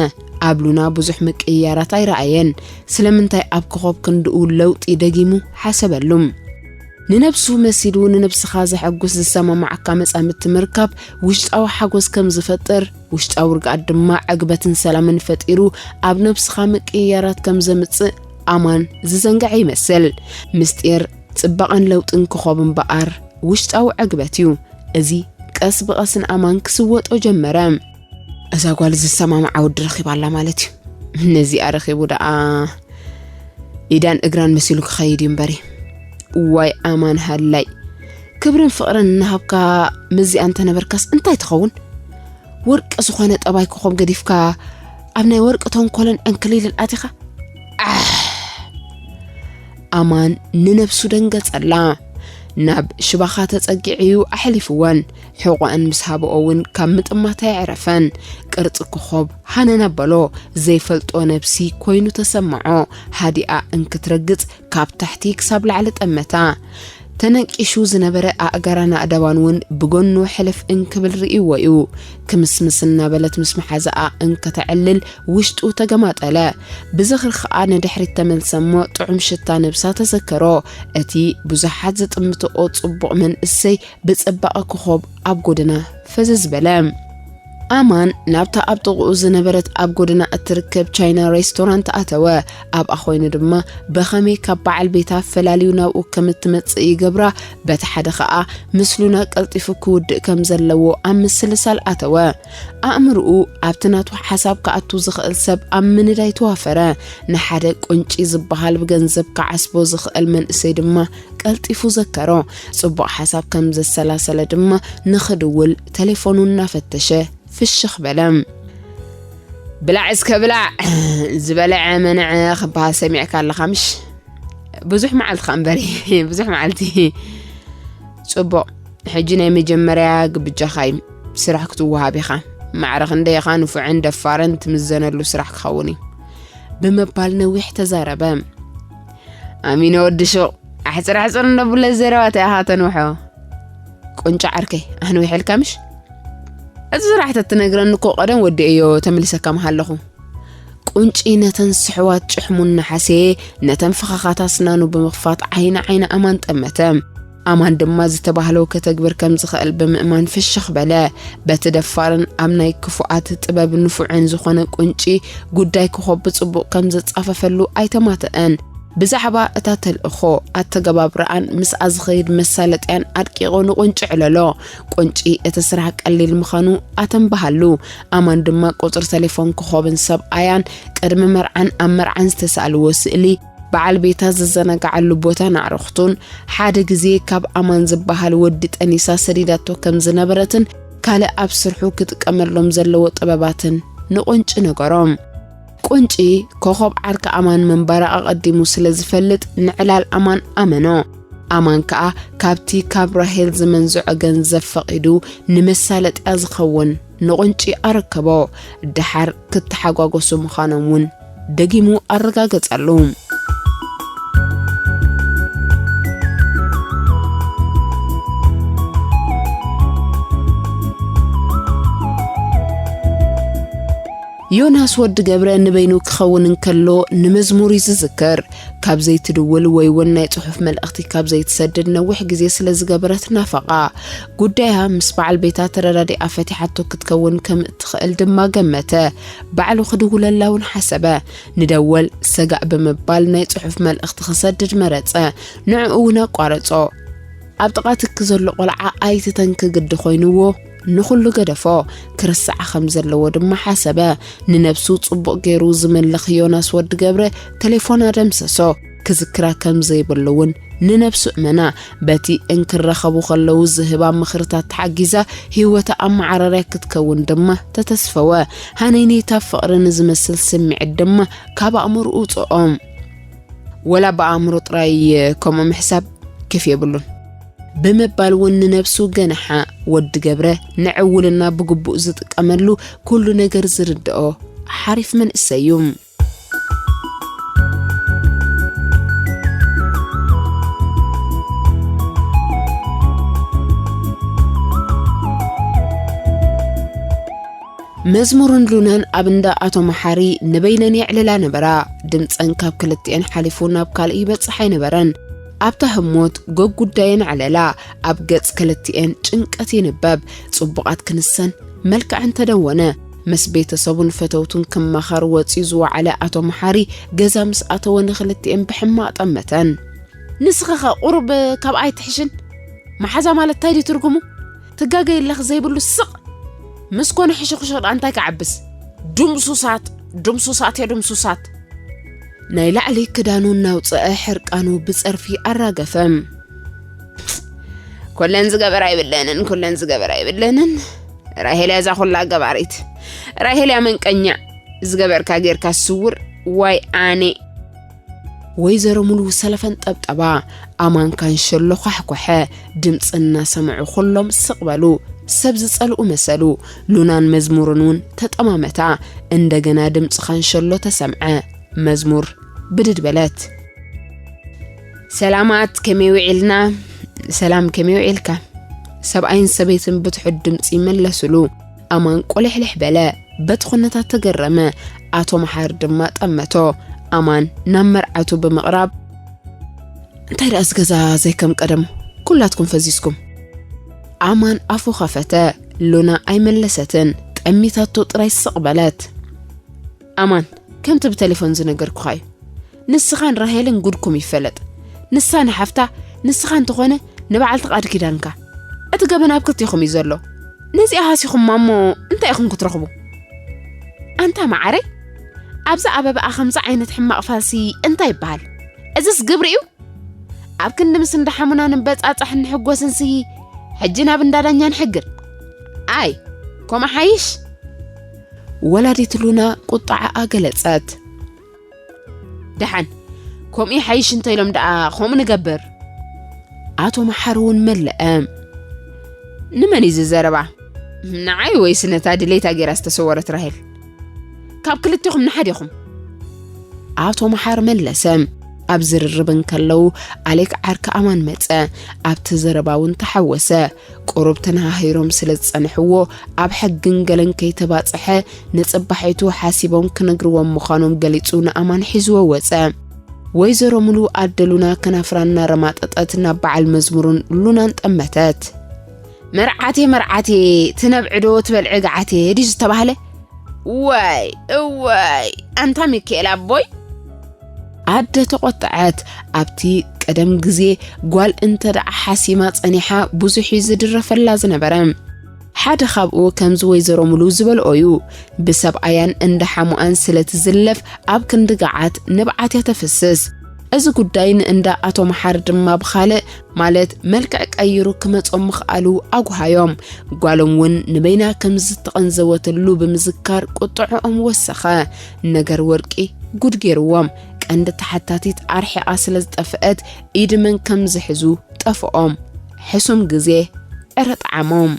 ኣብ ሉና ብዙሕ ምቅይያራት ኣይረኣየን። ስለምንታይ ኣብ ኮኾብ ክንድኡ ለውጢ ደጊሙ ሓሰበሉ። ንነብሱ መሲሉ ንነብስኻ ዘሐጉስ ዝሰማማዓካ መጻምድቲ ምርካብ ውሽጣዊ ሓጎስ ከም ዝፈጥር፣ ውሽጣዊ ርግኣት ድማ ዕግበትን ሰላምን ፈጢሩ ኣብ ነብስኻ ምቅይያራት ከም ዘምጽእ ኣማን ዝዘንግዐ ይመስል። ምስጢር ጽባቐን ለውጥን ኮኾብ እምበኣር ውሽጣዊ ዕግበት እዩ። እዚ ቀስ ብቐስ ንኣማን ክስወጦ ጀመረ። እዛ ጓል ዝሰማምዓ ወዲ ረኺባ ኣላ ማለት እዩ። ነዚኣ ረኺቡ ደኣ ኢዳን እግራን መሲሉ ክኸይድ እዩ እምበሪ። ዋይ ኣማን ሃላይ፣ ክብርን ፍቕርን እናሃብካ ምስዚኣ እንተነበርካስ እንታይ ትኸውን? ወርቂ ዝኾነ ጠባይ ኮኾብ ገዲፍካ ኣብ ናይ ወርቂ ተንኮልን ዕንክሊልን ኣቲኻ? ኣሕ! ኣማን ንነብሱ ደንገጸላ። ናብ ሽባኻ ተጸጊዑ እዩ ኣሕሊፍወን። ሕቖኣን ምስ ሃበኦ እውን ካብ ምጥማት ኣየዕረፈን። ቅርጺ ኮኾብ ሃነን ኣበሎ። ዘይፈልጦ ነብሲ ኮይኑ ተሰምዖ። ሃዲኣ እንክትረግጽ ካብ ታሕቲ ክሳብ ላዕሊ ጠመታ። ተነቂሹ ዝነበረ ኣእጋራን ኣእዳዋን እውን ብጎኑ ሕልፍ እንክብል ርእይዎ እዩ። ክምስምስ እናበለት ምስ መሓዛኣ እንከተዕልል ውሽጡ ተገማጠለ። ብዝኽሪ ኸኣ ንድሕሪት ተመልሰ እሞ ጥዑም ሽታ ነብሳ ተዘከሮ። እቲ ብዙሓት ዝጥምትኦ ጽቡቕ መንእሰይ ብጽባቐ ኮኾብ ኣብ ጎድና ፈዘዝ በለ። ኣማን ናብታ ኣብ ጥቕኡ ዝነበረት ኣብ ጎድና እትርከብ ቻይና ሬስቶራንት ኣተወ። ኣብኣ ኮይኑ ድማ ብኸመይ ካብ በዓል ቤታ ፈላልዩ ናብኡ ከም እትመጽእ ይገብራ፣ በቲ ሓደ ኸኣ ምስ ሉና ቀልጢፉ ክውድእ ከም ዘለዎ ኣብ ምስልሳል ኣተወ። ኣእምርኡ ኣብቲ ናቱ ሓሳብ ክኣቱ ዝኽእል ሰብ ኣብ ምንዳይ ተዋፈረ። ንሓደ ቁንጪ ዝበሃል ብገንዘብ ክዓስቦ ዝኽእል መንእሰይ ድማ ቀልጢፉ ዘከሮ። ጽቡቕ ሓሳብ ከም ዘሰላሰለ ድማ ንኽድውል ተሌፎኑ እናፈተሸ ፍሽኽ በለ። "ብላዕ እስከ ብላዕ፣ ዝበልዐ መንዐ ክበሃል ሰሚዕካ ኣለኻ ምሽ? ብዙሕ መዓልቲ ከኣ እምበሪ፣ ብዙሕ መዓልቲ። ጽቡቕ፣ ሕጂ ናይ መጀመርያ ግብጃኻ እዩ። ስራሕ ክትወሃብ ኢኻ። ማዕረ ክንደይ ኢኻ ንፉዕን ደፋርን ትምዘነሉ ስራሕ ክኸውን እዩ?" ብምባል ነዊሕ ተዛረበ። ኣሚነ ወዲ ሹቕ፣ ኣሕጽር ኣሕጽር እንዶ ብለ ዘረባ እንታይ ኢኻ ተንውሖ? ቁንጫ ዓርከይ፣ ኣንዊሐልካ ምሽ? እቲ ስራሕ ተትነግረኒ እኮ ቀደም ወዲኤዮ ተመሊሰካ ምሃለኹ። ቁንጪ ነተን ስሕዋት ጭሕሙን ነሓሴ፣ ነተን ፈኸኻታ ስናኑ ብምኽፋት ዓይኒ ዓይኒ ኣማን ጠመተ። ኣማን ድማ ዝተባህሎ ከተግብር ከም ዝኽእል ብምእማን ፍሽኽ በለ። በቲ ደፋርን ኣብ ናይ ክፉኣት ጥበብ ንፉዕን ዝኾነ ቁንጪ ጉዳይ ኮኾብ ብጽቡቕ ከም ዘጻፈፈሉ ኣይተማተአን። ብዛዕባ እታ ተልእኾ፣ ኣተገባብራኣን ምስኣ ዝኸይድ መሳለጥያን ኣድቂቑ ንቁንጪ ዕለሎ። ቁንጪ እቲ ስራሕ ቀሊል ምዃኑ ኣተንበሃሉ። ኣማን ድማ ቁጽሪ ተሌፎን ኮኾብን ሰብኣያን ቅድሚ መርዓን ኣብ መርዓን ዝተሳእልዎ ስእሊ በዓል ቤታ ዝዘናግዓሉ ቦታን ኣዕሩኽቱን ሓደ ግዜ ካብ ኣማን ዝበሃል ወዲ ጠኒሳ ሰዲዳቶ ከም ዝነበረትን ካልእ ኣብ ስርሑ ክጥቀመሎም ዘለዎ ጥበባትን ንቁንጪ ነገሮም። ቁንጪ ኮኸብ ዓርኪ ኣማን ምንባራ ኣቐዲሙ ስለ ዝፈልጥ ንዕላል ኣማን ኣመኖ። ኣማን ከኣ ካብቲ ካብ ራሄል ዝመንዝዖ ገንዘብ ፈቒዱ ንመሳለጥያ ዝኸውን ንቁንጪ ኣረከቦ። ደሓር ክተሓጓጎሱ ምዃኖም እውን ደጊሙ ኣረጋገጸሉ። ዮናስ ወዲ ገብረ ንበይኑ ክኸውን እንከሎ ንመዝሙር እዩ ዝዝክር። ካብ ዘይትድውል ወይ እውን ናይ ጽሑፍ መልእኽቲ ካብ ዘይትሰድድ ነዊሕ ግዜ ስለ ዝገበረት ናፈቓ። ጉዳያ ምስ በዓል ቤታ ተረዳዲኣ ፈቲሓቶ ክትከውን ከም እትኽእል ድማ ገመተ። ባዕሉ ክድውለላ እውን ሓሰበ። ንደወል ሰጋእ ብምባል ናይ ጽሑፍ መልእኽቲ ክሰድድ መረጸ። ንዕኡ እውን ኣቋረጾ። ኣብ ጥቓ ትኪ ዘሎ ቆልዓ ኣይትተንኪ ግዲ ኮይንዎ ንኹሉ ገደፎ። ክርስዓ ከም ዘለዎ ድማ ሓሰበ። ንነብሱ ጽቡቕ ገይሩ ዝምልኽ ዮናስ ወዲ ገብረ ተሌፎና ደምሰሶ። ክዝክራ ከም ዘይብሉ እውን ንነብሱ እመና። በቲ እንክረኸቡ ከለዉ ዝህባ ምኽርታት ተሓጊዛ ህይወታ ኣመዓራርያ ክትከውን ድማ ተተስፈወ። ሃነይነይታ ፍቕሪ ንዝመስል ስምዒት ድማ ካብ ኣእምሮኡ ውጽኦ። ወላ ብኣእምሮ ጥራይ ከምኡ ምሕሳብ ኬፍ የብሉን። ብምባል እውን ንነብሱ ገንሓ። ወዲ ገብረ ንዕውልና ብግቡእ ዝጥቀመሉ፣ ኩሉ ነገር ዝርድኦ ሓሪፍ መንእሰይ እዩ። መዝሙርን ሉናን ኣብ እንዳ ኣቶ መሓሪ ንበይነን የዕልላ ነበራ። ድምፀን ካብ ክልቲኤን ሓሊፉ ናብ ካልእ ይበጽሕ ኣይነበረን። ኣብታ ህሞት ገጉዳየን ዕለላ፣ ኣብ ገጽ ክልቲኤን ጭንቀት ይንበብ። ጽቡቓት ክንሰን መልክዐን ተደወነ። ምስ ቤተሰቡን ፈተውቱን ክማኸር ወጺኡ ዝወዓለ ኣቶ መሓሪ ገዛ ምስ ኣተወ ንክልቲኤን ብሕማቕ ጠመተን። ንስኺ ኸ ቁሩብ ካብ ኣይትሕሽን? መሓዛ ማለት እንታይ ድዩ ትርጉሙ? ትጋገይ ኣለኺ ዘይብሉ ስቕ። ምስ ኮነ ሕሽኹሽኽ ደኣ እንታይ ክዓብስ? ድምሱሳት፣ ድምሱሳት እዮ ድምሱሳት። ናይ ላዕሊ ክዳኑ እናውፅአ ሕርቃኑ ብፀርፊ ኣራገፈ። ኩለን ዝገበር ኣይብለንን፣ ኩለን ዝገበር ኣይብለንን። ራሄል እያ እዛ ኩላ ገባሪት። ራሄል እያ መንቀኛ። ዝገበርካ ጌርካ ስውር ዋይ ኣነ። ወይዘሮ ሙሉ ሰለፈን ጠብጠባ፣ ኣማን ካንሸሎ ኳሕኳሐ። ድምፂ እናሰምዑ ኩሎም ስቕ በሉ። ሰብ ዝጸልኡ መሰሉ። ሉናን መዝሙርን እውን ተጠማመታ። እንደገና ድምፂ ካንሸሎ ተሰምዐ። መዝሙር ብድድ በለት። ሰላማት፣ ከመይ ውዒልና? ሰላም፣ ከመይ ውዒልካ? ሰብኣይን ሰበይትን ብትሑት ድምፂ መለሱሉ። ኣማን ቆሊሕሊሕ በለ። በቲ ኩነታት ተገረመ። ኣቶ መሓሪ ድማ ጠመቶ። ኣማን ናብ መርዓቱ ብምቕራብ፣ እንታይ ደኣ እዚ ገዛ ዘይከም ቀደሙ? ኩላትኩም ፈዚዝኩም። ኣማን ኣፉ ኸፈተ። ሉና ኣይመለሰትን። ጠሚታቶ ጥራይ ስቕ በለት። ኣማን፣ ከምቲ ብቴሌፎን ዝነገርኩኻ እዩ። ንስኻን ራሄልን ጉድኩም ይፈለጥ። ንሳ ንሓፍታ፣ ንስኻ እንተኾነ ንበዓልቲ ቃል ኪዳንካ። እቲ ገበን ኣብ ክልቴኹም እዩ ዘሎ። ነዚኣ ሃሲኹማ እሞ እንታይ ኢኹም ክትረኽቡ? ኣንታ መዓረይ፣ ኣብዚ ኣበባኣ ከምዚ ዓይነት ሕማቕ ፋልሲ እንታይ ይበሃል? እዝስ ግብሪ እዩ? ኣብ ክንዲ ምስ እንዳ ሓሙና ንበጻጻሕ ንሕጎስንሲ፣ ሕጂ ናብ እንዳ ዳኛ ንሕግር። ኣይ፣ ከምኡ ሓይሽ። ወላዲት ሉና ቁጥዓኣ ገለጸት። ደሓን፣ ከምኡ ይሓይሽ እንተ ኢሎም ደኣ ከምኡ ንገብር። ኣቶ መሓሪ እውን መለአ። ንመን እዩ እዚ ዘረባ? ንዓይ ወይስ ነታ ድሌታ ገይራ ዝተሰወረት ራሄል? ካብ ክልቴኹም ንሓዴኹም። ኣቶ መሓሪ መለሰ። ኣብ ዝርርብ እንከለዉ ኣሌክ ዓርኪ ኣማን መጸ። ኣብቲ ዘረባ እውን ተሓወሰ። ቁሩብ ተነሃሂሮም ስለ ዝጸንሕዎ ኣብ ሕግን ገለን ከይተባጽሐ ንጽባሒቱ ሓሲቦም ክነግርዎም ምዃኖም ገሊጹ ንኣማን ሒዝዎ ወጸ። ወይዘሮ ሙሉ ኣደ ሉና ከናፍራ እናረማጠጠት ናብ በዓል መዝሙርን ሉናን ጠመተት። መርዓቴ መርዓቴ ትነብዒ ዶ ትበልዒ ገዓቴ ድዩ ዝተባህለ? እዋይ እዋይ ኣንታ ሚካኤል ኣቦይ። ኣደ ተቖጠዐት። ኣብቲ ቀደም ግዜ ጓል እንተ ደኣ ሓሲማ ጸኒሓ ብዙሕ እዩ ዝድረፈላ ዝነበረ። ሓደ ካብኡ ከምዚ ወይዘሮ ሙሉ ዝበልኦ እዩ። ብሰብኣያን እንዳ ሓሙኣን ስለ ትዝለፍ ኣብ ክንዲ ገዓት ንብዓት እያ ተፍስስ። እዚ ጉዳይ ንእንዳ ኣቶ መሓሪ ድማ ብኻልእ፣ ማለት መልክዕ ቀይሩ ክመጾም ምኽኣሉ ኣጉሃዮም። ጓሎም እውን ንበይና ከም ዝተቐንዘወትሉ ብምዝካር ቁጥዕኦም ወሰኸ። ነገር ወርቂ ጉድ ገይርዎም። ቀንዲ ተሓታቲት ኣርሒቓ ስለ ዝጠፍአት ኢድ መን ከም ዝሕዙ ጠፍኦም። ሕሱም ግዜ ዕረ ጠዓሞም።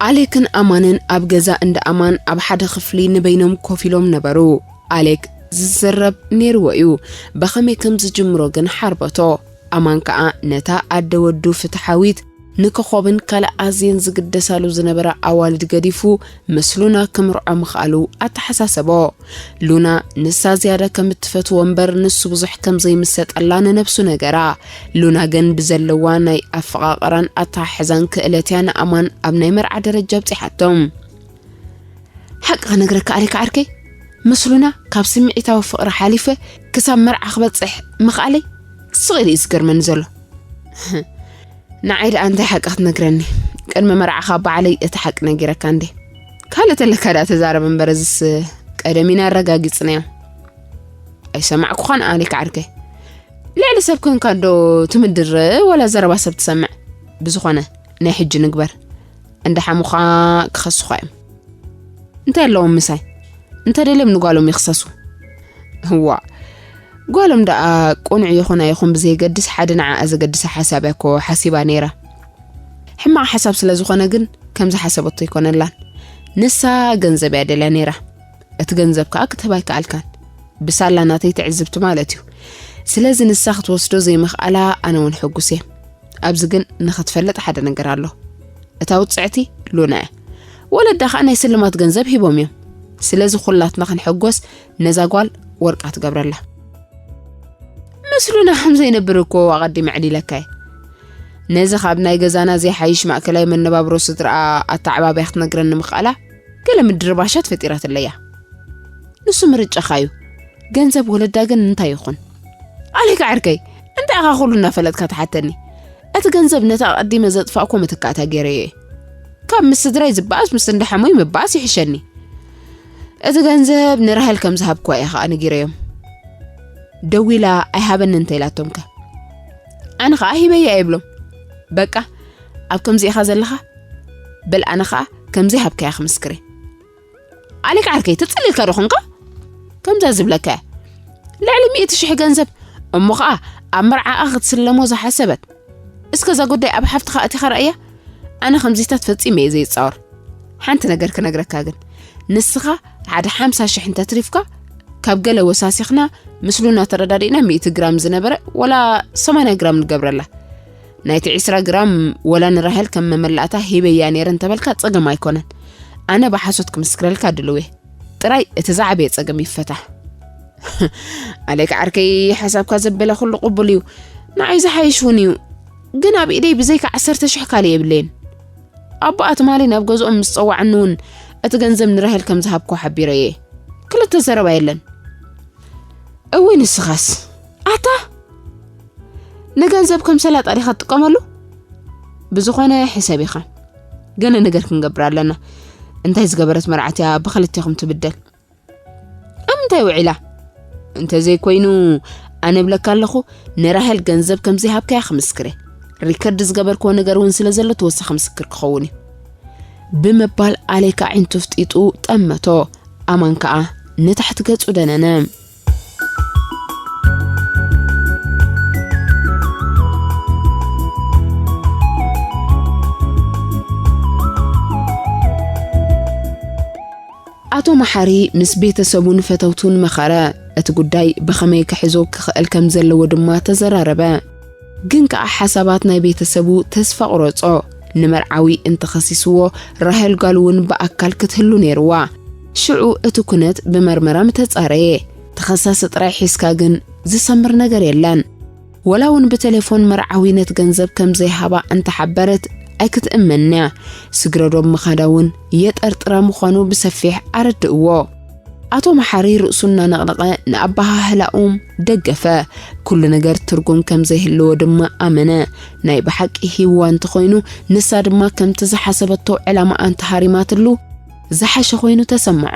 ኣሌክን ኣማንን ኣብ ገዛ እንዳ ኣማን ኣብ ሓደ ክፍሊ ንበይኖም ኮፍ ኢሎም ነበሩ። ኣሌክ ዝዝረብ ነይርዎ እዩ። ብኸመይ ከም ዝጅምሮ ግን ሓርበቶ። ኣማን ከኣ ነታ ኣደ ወዱ ፍትሓዊት ንኮኾብን ካልእ ኣዝየን ዝግደሳሉ ዝነበራ ኣዋልድ ገዲፉ ምስ ሉና ክምርዖ ምኽኣሉ ኣተሓሳሰቦ። ሉና ንሳ ዝያዳ ከም እትፈትዎ እምበር ንሱ ብዙሕ ከም ዘይምሰጠላ ንነብሱ ነገራ። ሉና ግን ብዘለዋ ናይ ኣፈቓቕራን ኣተሓሕዛን ክእለት እያ ንኣማን ኣብ ናይ መርዓ ደረጃ ኣብጺሓቶም። ሓቂ ክነግረካ ኣሌክ ዓርከይ፣ ምስ ሉና ካብ ስምዒታዊ ፍቕሪ ሓሊፈ ክሳብ መርዓ ክበጽሕ ምኽኣለይ ስቕ ኢሉ እዩ ዝገርመኒ ዘሎ። ንዓይ ደኣ እንታይ ሓቂ ክትነግረኒ? ቅድሚ መርዓኻ ባዕለይ እቲ ሓቂ ነጊረካ እንዴ። ካልእ ተለካ ደኣ ተዛረብ እምበር እዝስ ቀደም ኢና ኣረጋጊጽናዮ። ኣይሰማዕኩኻን ኣሌክ ዓርከይ። ልዕሊ ሰብ ኮንካ ዶ ትምድር ወላ ዘረባ ሰብ ትሰምዕ? ብዝኾነ ናይ ሕጂ ንግበር። እንዳ ሓሙኻ ክኸሱኻ እዮም። እንታይ ኣለዎም ምሳይ? እንተ ደልዮም ንጓሎም ይኽሰሱ። እዋ፣ ጓሎም ደኣ ቁኑዕ ይኹን ኣይኹን ብዘየገድስ ሓደ ንዓኣ ዘገድሳ ሓሳብ እያ እኮ ሓሲባ ነይራ። ሕማቕ ሓሳብ ስለ ዝኾነ ግን ከም ዝሓሰበቶ ኣይኮነላን። ንሳ ገንዘብ እያ ደልያ ነይራ። እቲ ገንዘብ ከኣ ክትህባ ኣይከኣልካን። ብሳላ ናተይ ትዕዝብቲ ማለት እዩ። ስለዚ ንሳ ክትወስዶ ዘይምኽኣላ ኣነ እውን ሕጉስ እየ። ኣብዚ ግን ንኽትፈልጥ ሓደ ነገር ኣሎ። እታ ውጽዕቲ ሉና እያ። ወለዳ ኸኣ ናይ ስልማት ገንዘብ ሂቦም እዮም። ስለዚ ኩላትና ክንሕጎስ ነዛ ጓል ወርቃ ትገብረላ። ምስ ሉና ከም ዘይነብር እኮ ኣቐዲመ ዕሊለካ እየ። ነዚ ካብ ናይ ገዛና ዘይሓይሽ ማእከላይ መነባብሮ ስድራኣ ኣተዓባብያ ክትነግረኒ ምኽኣላ ገለ ምድርባሻት ፈጢራትለይ እያ። ንሱ ምርጫኻ እዩ። ገንዘብ ወለዳ ግን እንታይ ይኹን? ኣሌክ ዓርከይ፣ እንታይ ኢኻ ኩሉ እናፈለጥካ ትሓተኒ? እቲ ገንዘብ ነቲ ኣቐዲመ ዘጥፋእኩ መተካእታ ገይረዮ እየ። ካብ ምስ ስድራይ ዝበኣስ ምስ እንዳ ሓሙይ ምበኣስ ይሕሸኒ። እቲ ገንዘብ ንራሄል ከም ዝሃብኩዋ እየ ኸኣ ነጊረዮም። ደዊላ ኣይሃበኒ እንተ ኢላቶምከ? ኣነ ኸኣ ሂበያ እየ ብሎም። በቃ፣ ኣብ ከምዚ ኢኻ ዘለኻ? በል ኣነ ኸኣ ከም ዘይሃብካያ ክምስክር እየ። ኣሌክ ዓርከይ፣ ተጸሊልካ ዶ ኾንካ? ከምዛ ዝብለካ እያ። ልዕሊ ሚእቲ ሽሕ ገንዘብ፣ እሞ ኸኣ ኣብ መርዓኣ ክትስለሞ ዝሓሰበት። እስከ እዛ ጉዳይ ኣብ ሓፍትኻ ኣቲኻ ረኣያ። ኣነ ከምዚታት ፈጺመ እየ ዘይጻወር። ሓንቲ ነገር ክነግረካ ግን፣ ንስኻ ሓደ ሓምሳ ሽሕ እንተትሪፍካ፣ ካብ ገለ ወሳሲኽና ምስ ሉና ተረዳዲእና ሚእቲ ግራም ዝነበረ ወላ ሰማንያ ግራም ንገብረላ። ናይቲ ዕስራ ግራም ወላ ንራሄል ከም መመላእታ ሂበያ ነይረ እንተበልካ ጸገም ኣይኮነን። ኣነ ብሓሶት ክምስክረልካ ድልው እየ። ጥራይ እቲ ዝዓበየ ጸገም ይፈታሕ። ኣሌክ ዓርከይ፣ ሓሳብካ ዘበለ ኩሉ ቅቡል እዩ። ንዓይ ዝሓይሽ እውን እዩ። ግን ኣብ ኢደይ ብዘይካ ዓሰርተ ሽሕ ካልእ የብለይን። ኣቦኣ ትማሊ ናብ ገዝኦም ምስ ጸዋዕኒ እውን እቲ ገንዘብ ንራሄል ከም ዝሃብኮ ሓቢረዮ እየ። ክልተ ዘረባ የለን። እውይ ንስኻስ። ኣታ ንገንዘብ ከም ሰላጣ ዲኻ ትጥቀመሉ? ብዝኾነ ሕሰብ ኢኻ። ገለ ነገር ክንገብር ኣለና። እንታይ ዝገበረት መርዓት እያ ብኽልቴኹም ትብደል? ኣብ ምንታይ ውዒላ? እንተዘይኮይኑ ኣነ እብለካ ኣለኹ ንራሄል ገንዘብ ከም ዘይሃብካያ ክምስክር እየ። ሪከርድ ዝገበርክዎ ነገር እውን ስለ ዘሎ ተወሳኺ ምስክር ክኸውን እዩ። ብምባል ኣሌክ ኣዒንቱ ፍጢጡ ጠመቶ። ኣማን ከኣ ንታሕቲ ገጹ ደነነ። ኣቶ መሓሪ ምስ ቤተሰቡን ፈተውቱን መኸረ። እቲ ጉዳይ ብኸመይ ክሕዞ ክኽእል ከም ዘለዎ ድማ ተዘራረበ። ግን ከኣ ሓሳባት ናይ ቤተሰቡ ተስፋ ቁረጾ። ንመርዓዊ እንተኸሲስዎ፣ ራሄል ጓሉ እውን ብኣካል ክትህሉ ነይርዋ። ሽዑ እቲ ኩነት ብመርመራ ምተጻረየ። ተኸሳሲ ጥራይ ሒዝካ ግን ዝሰምር ነገር የለን። ወላ እውን ብቴሌፎን መርዓዊ ነቲ ገንዘብ ከም ዘይሃባ እንተሓበረት ኣይክትእመንንያ። ስግረዶብ ምኻዳ እውን የጠርጥራ ምዃኑ ብሰፊሕ ኣረድእዎ። ኣቶ መሓሪ ርእሱ እናነቕነቐ ንኣበሃህላኦም ደገፈ። ኩሉ ነገር ትርጉም ከም ዘይህልዎ ድማ ኣመነ። ናይ ብሓቂ ሂብዋ እንተኾይኑ፣ ንሳ ድማ ከምቲ ዝሓሰበቶ ዕላማ ኣንተሃሪማትሉ ዝሓሸ ኮይኑ ተሰምዖ።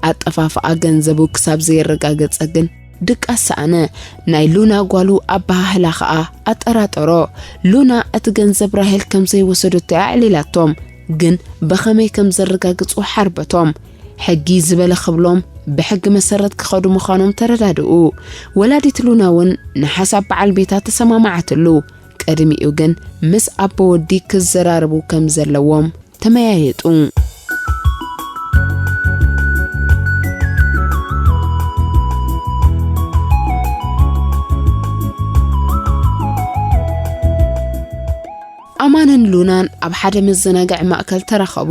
ኣጠፋፍኣ ገንዘቡ ክሳብ ዘየረጋገጸ ግን ድቃስ ሰኣነ። ናይ ሉና ጓሉ ኣበሃህላ ኸኣ ኣጠራጠሮ። ሉና እቲ ገንዘብ ራሄል ከም ዘይወሰደቶ ኣዕሊላቶም፣ ግን ብኸመይ ከም ዘረጋግጹ ሓርበቶም። ሕጊ ዝበለ ክብሎም ብሕጊ መሰረት ክኸዱ ምዃኖም ተረዳድኡ። ወላዲት ሉና እውን ንሓሳብ በዓል ቤታ ተሰማማዓትሉ። ቅድሚኡ ግን ምስ ኣቦ ወዲ ክዘራረቡ ከም ዘለዎም ተመያየጡ። ኣማንን ሉናን ኣብ ሓደ መዘናግዒ ማእከል ተራኸቡ።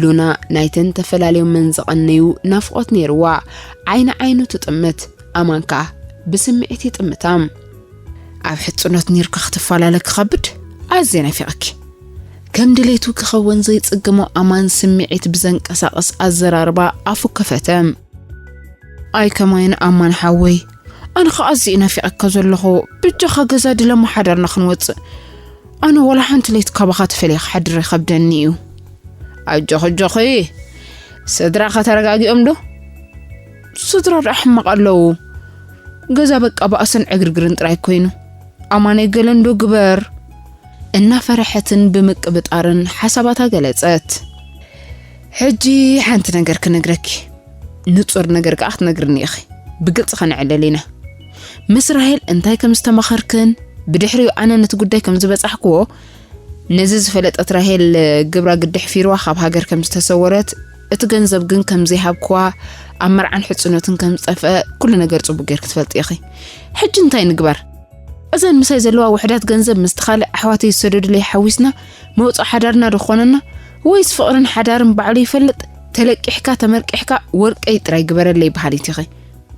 ሉና ናይተን ተፈላልዮመን ዝቐነዩ ናፍቖት ነይርዋ። ዓይኒ ዓይኑ ትጥምት፣ ኣማን ከኣ ብስምዒት ይጥምታ። ኣብ ሕጽኖት ኔርካ ክትፈላለ ክኸብድ፣ ኣዝየ ናፊቐኪ። ከም ድሌቱ ክኸውን ዘይጽግሞ ኣማን ስምዒት ብዘንቀሳቕስ ኣዘራርባ ኣፉ ከፈተ። ኣይ ከማይን ኣማን ሓወይ፣ ኣነ ኸኣ ኣዝየ ናፊቐካ ዘለኹ፣ ብጃኻ ገዛ ድለሞ ሓዳርና ክንወጽእ። ኣነ ወላ ሓንቲ ለይቲ ካባኻ ተፈልየ ክሓድር ይኸብደኒ እዩ። ኣጆኺ ኣጆኺ፣ ስድራኸ ተረጋጊኦም ዶ? ስድራ ደኣ ሕማቕ ኣለዉ። ገዛ በቃ ባእስን ዕግርግርን ጥራይ ኮይኑ። ኣማነይ ገለ እንዶ ግበር። እናፈረሐትን ብምቅብጣርን ሓሳባታ ገለጸት። ሕጂ ሓንቲ ነገር ክነግረኪ። ንጹር ነገር ከኣ ክትነግርኒ ኢኺ። ብግልጺ ከነዕልል ኢና። ምስ ራሄል እንታይ ከም ዝተማኸርክን፣ ብድሕሪኡ ኣነ ነቲ ጉዳይ ከም ዝበጻሕክዎ፣ ነዚ ዝፈለጠት ራሄል ግብራ ግዲ ሕፊርዋ ካብ ሃገር ከም ዝተሰወረት፣ እቲ ገንዘብ ግን ከም ዘይሃብክዋ፣ ኣብ መርዓን ሕጽኖትን ከም ዝጠፍአ ኩሉ ነገር ጽቡቅ ጌርኪ ትፈልጢ ኢኺ። ሕጂ እንታይ ንግበር? እዘን ምሳይ ዘለዋ ውሕዳት ገንዘብ ምስቲ ካልእ ኣሕዋተይ ዝሰደዱለይ ሓዊስና መውጽኢ ሓዳርና ዶ ክኾነና? ወይስ ፍቕርን ሓዳርን ባዕሉ ይፈልጥ? ተለቂሕካ ተመርቂሕካ ወርቀይ ጥራይ ግበረለይ በሃሊት ኢኺ።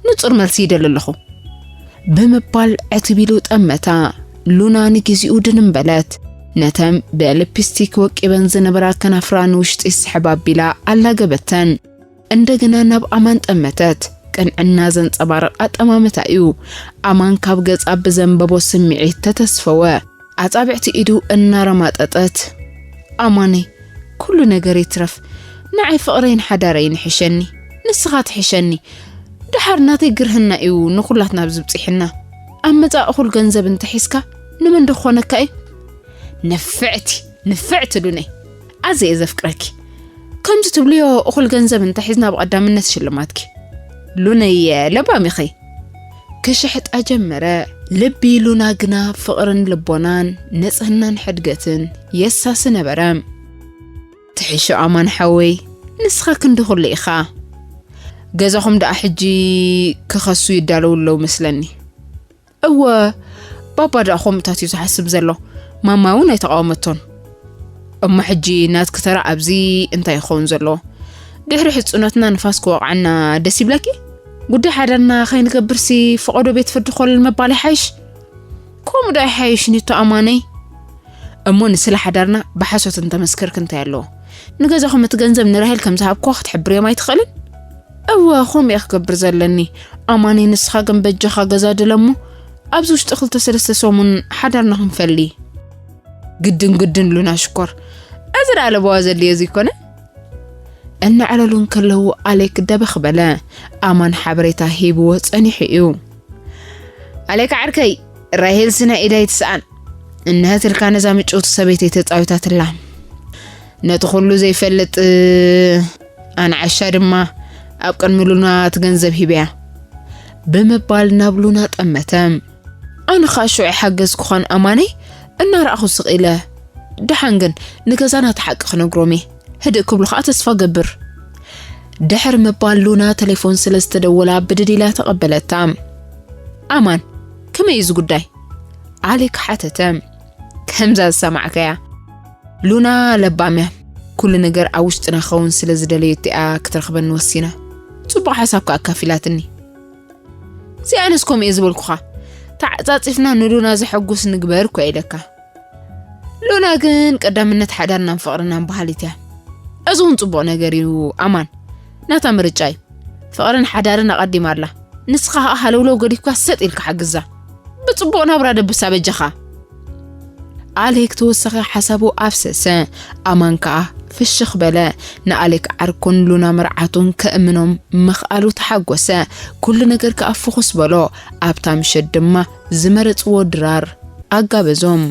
ንጹር መልሲ ይደሊ ኣለኹ። ብምባል ዕትብ ኢሉ ጠመታ። ሉና ንግዜኡ ድንን በለት። ነተን ብሊፕስቲክ ወቂበን ዝነበራ ከናፍራ ንውሽጢ ስሕብ ኣቢላ ኣላገበተን። እንደገና ናብ ኣማን ጠመተት። ቅንዕና ዘንጸባርቕ ኣጠማምታ እዩ። ኣማን ካብ ገጻ ብዘንበቦ ስምዒት ተተስፈወ። ኣጻብዕቲ ኢዱ እናረማጠጠት፣ ኣማነይ፣ ኩሉ ነገር ይትረፍ፣ ንዓይ ፍቕረይን ሓዳረይን ይሕሸኒ፣ ንስኻ ትሕሸኒ። ደሓር ናተይ ግርህና እዩ ንኹላትና ኣብዚ ብጺሕና። ኣብ መጻኢ እኹል ገንዘብ እንተሒዝካ ንመን ዶ ክኾነካ እዩ? ንፍዕቲ፣ ንፍዕቲ ሉነይ፣ ኣዘ እየ ዘፍቅረኪ። ከምዚ ትብልዮ እኹል ገንዘብ እንተሒዝና ብቐዳምነት ሽልማትኪ። ሉነይ ለባም ኢኺ። ክሽሕጣ ጀመረ። ልቢ ሉና ግና ፍቕርን ልቦናን ንጽህናን ሕድገትን የሳሲ ነበረ። ትሕሾ ኣማን ሓወይ፣ ንስኻ ክንዲ ኩሉ ኢኻ። ገዛኹም ደኣ ሕጂ ክኸሱ ይዳለዉ ኣለዉ መስለኒ። እወ፣ ባባ ደኣ ከምኡታት እዩ ዝሓስብ ዘሎ። ማማ እውን ኣይተቓወመቶን። እሞ ሕጂ ናትኪ ተራ ኣብዚ እንታይ ይኸውን ዘለዎ? ድሕሪ ሕጽኖትና ንፋስ ክወቕዓና ደስ ይብለኪ? ጉዳይ ሓዳርና ከይንገብርሲ ፈቐዶ ቤት ፍርዲ ኮለል ምባል ይሓይሽ። ከምኡ ዶ ኣይሓይሽን እዩ ኣማነይ? እሞ ንስለ ሓዳርና ብሓሶት እንተመስከርኪ እንታይ ኣለዎ? ንገዛኹም እቲ ገንዘብ ንራሄል ከም ዝሃብክዋ ክትሕብርዮም ኣይትኽእልን? እወ፣ ከምኡ እየ ክገብር ዘለኒ። ኣማነይ፣ ንስኻ ግን በጃኻ ገዛ ድለ እሞ ኣብዚ ውሽጢ ክልተ ሰለስተ ሰሙን ሓዳርና ክንፈሊ። ግድን ግድን ሉና ሽኮር። እዚ ደኣ ለበዋ ዘድልዮ እዚ ይኮነ? እናዕለሉ እንከለዉ ኣሌክ ደበኽ በለ። ኣማን ሓበሬታ ሂብዎ ጸኒሑ እዩ። ኣሌክ ዓርከይ፣ ራሄልሲ ናይ ኢዳ ኣይትስኣን። እንሀትልካ ነዛ ምጭውቲ ሰበይተይ ተጻዊታትላ። ነቲ ኩሉ ዘይፈልጥ ኣንዓሻ ድማ ኣብ ቅድሚ ሉና እቲ ገንዘብ ሂበያ። ብምባል ናብ ሉና ጠመተ። ኣነ ኸኣ ሽዑ ሓገዝኩኻን ኣማነይ እናረኣኹ ስቕ ኢለ። ደሓን ግን ንገዛና እቲ ሓቂ ክነግሮም እየ። ህድእ ክብሉ ኸኣ ተስፋ ገብር። ድሕሪ ምባል ሉና ተሌፎን ስለ ዝተደወላ ብድድ ኢላ ተቐበለታ። ኣማን፣ ከመይ እዩ እዚ ጉዳይ? ኣሌክ ሓተተ። ከምዛ ዝሰማዕካያ። ሉና ለባም እያ። ኩሉ ነገር ኣብ ውሽጥና ክኸውን ስለ ዝደለየት እያ ክትረኽበኒ ወሲና። ጽቡቕ ሓሳብ ከኣ ኣካፊላትኒ። እዚ ኣነስ ከምኡ እየ ዝበልኩኻ። ተዓጻጺፍና ንሉና ዘሐጉስ ንግበር እኮ ኢለካ። ሉና ግን ቀዳምነት ሓዳርናን ፍቕርናን በሃሊት እያ። እዚ እውን ጽቡቕ ነገር እዩ ኣማን። ናታ ምርጫ እዩ። ፍቕርን ሓዳርን ኣቐዲማ ኣላ። ንስኻ ኸኣ ሃለውለው ገዲፍካ ሰጥ ኢልካ ሓግዛ። ብጽቡቕ ናብራ ደብሳ በጃኻ። ኣሌክ ተወሳኺ ሓሳቡ ኣፍሰሰ። ኣማን ከኣ ፍሽኽ በለ። ንኣሌክ ዓርኩን ሉና መርዓቱን ከእምኖም ምኽኣሉ ተሓጎሰ። ኩሉ ነገር ከኣ ፍኹስ በሎ። ኣብታ ምሸት ድማ ዝመረጽዎ ድራር ኣጋበዞም።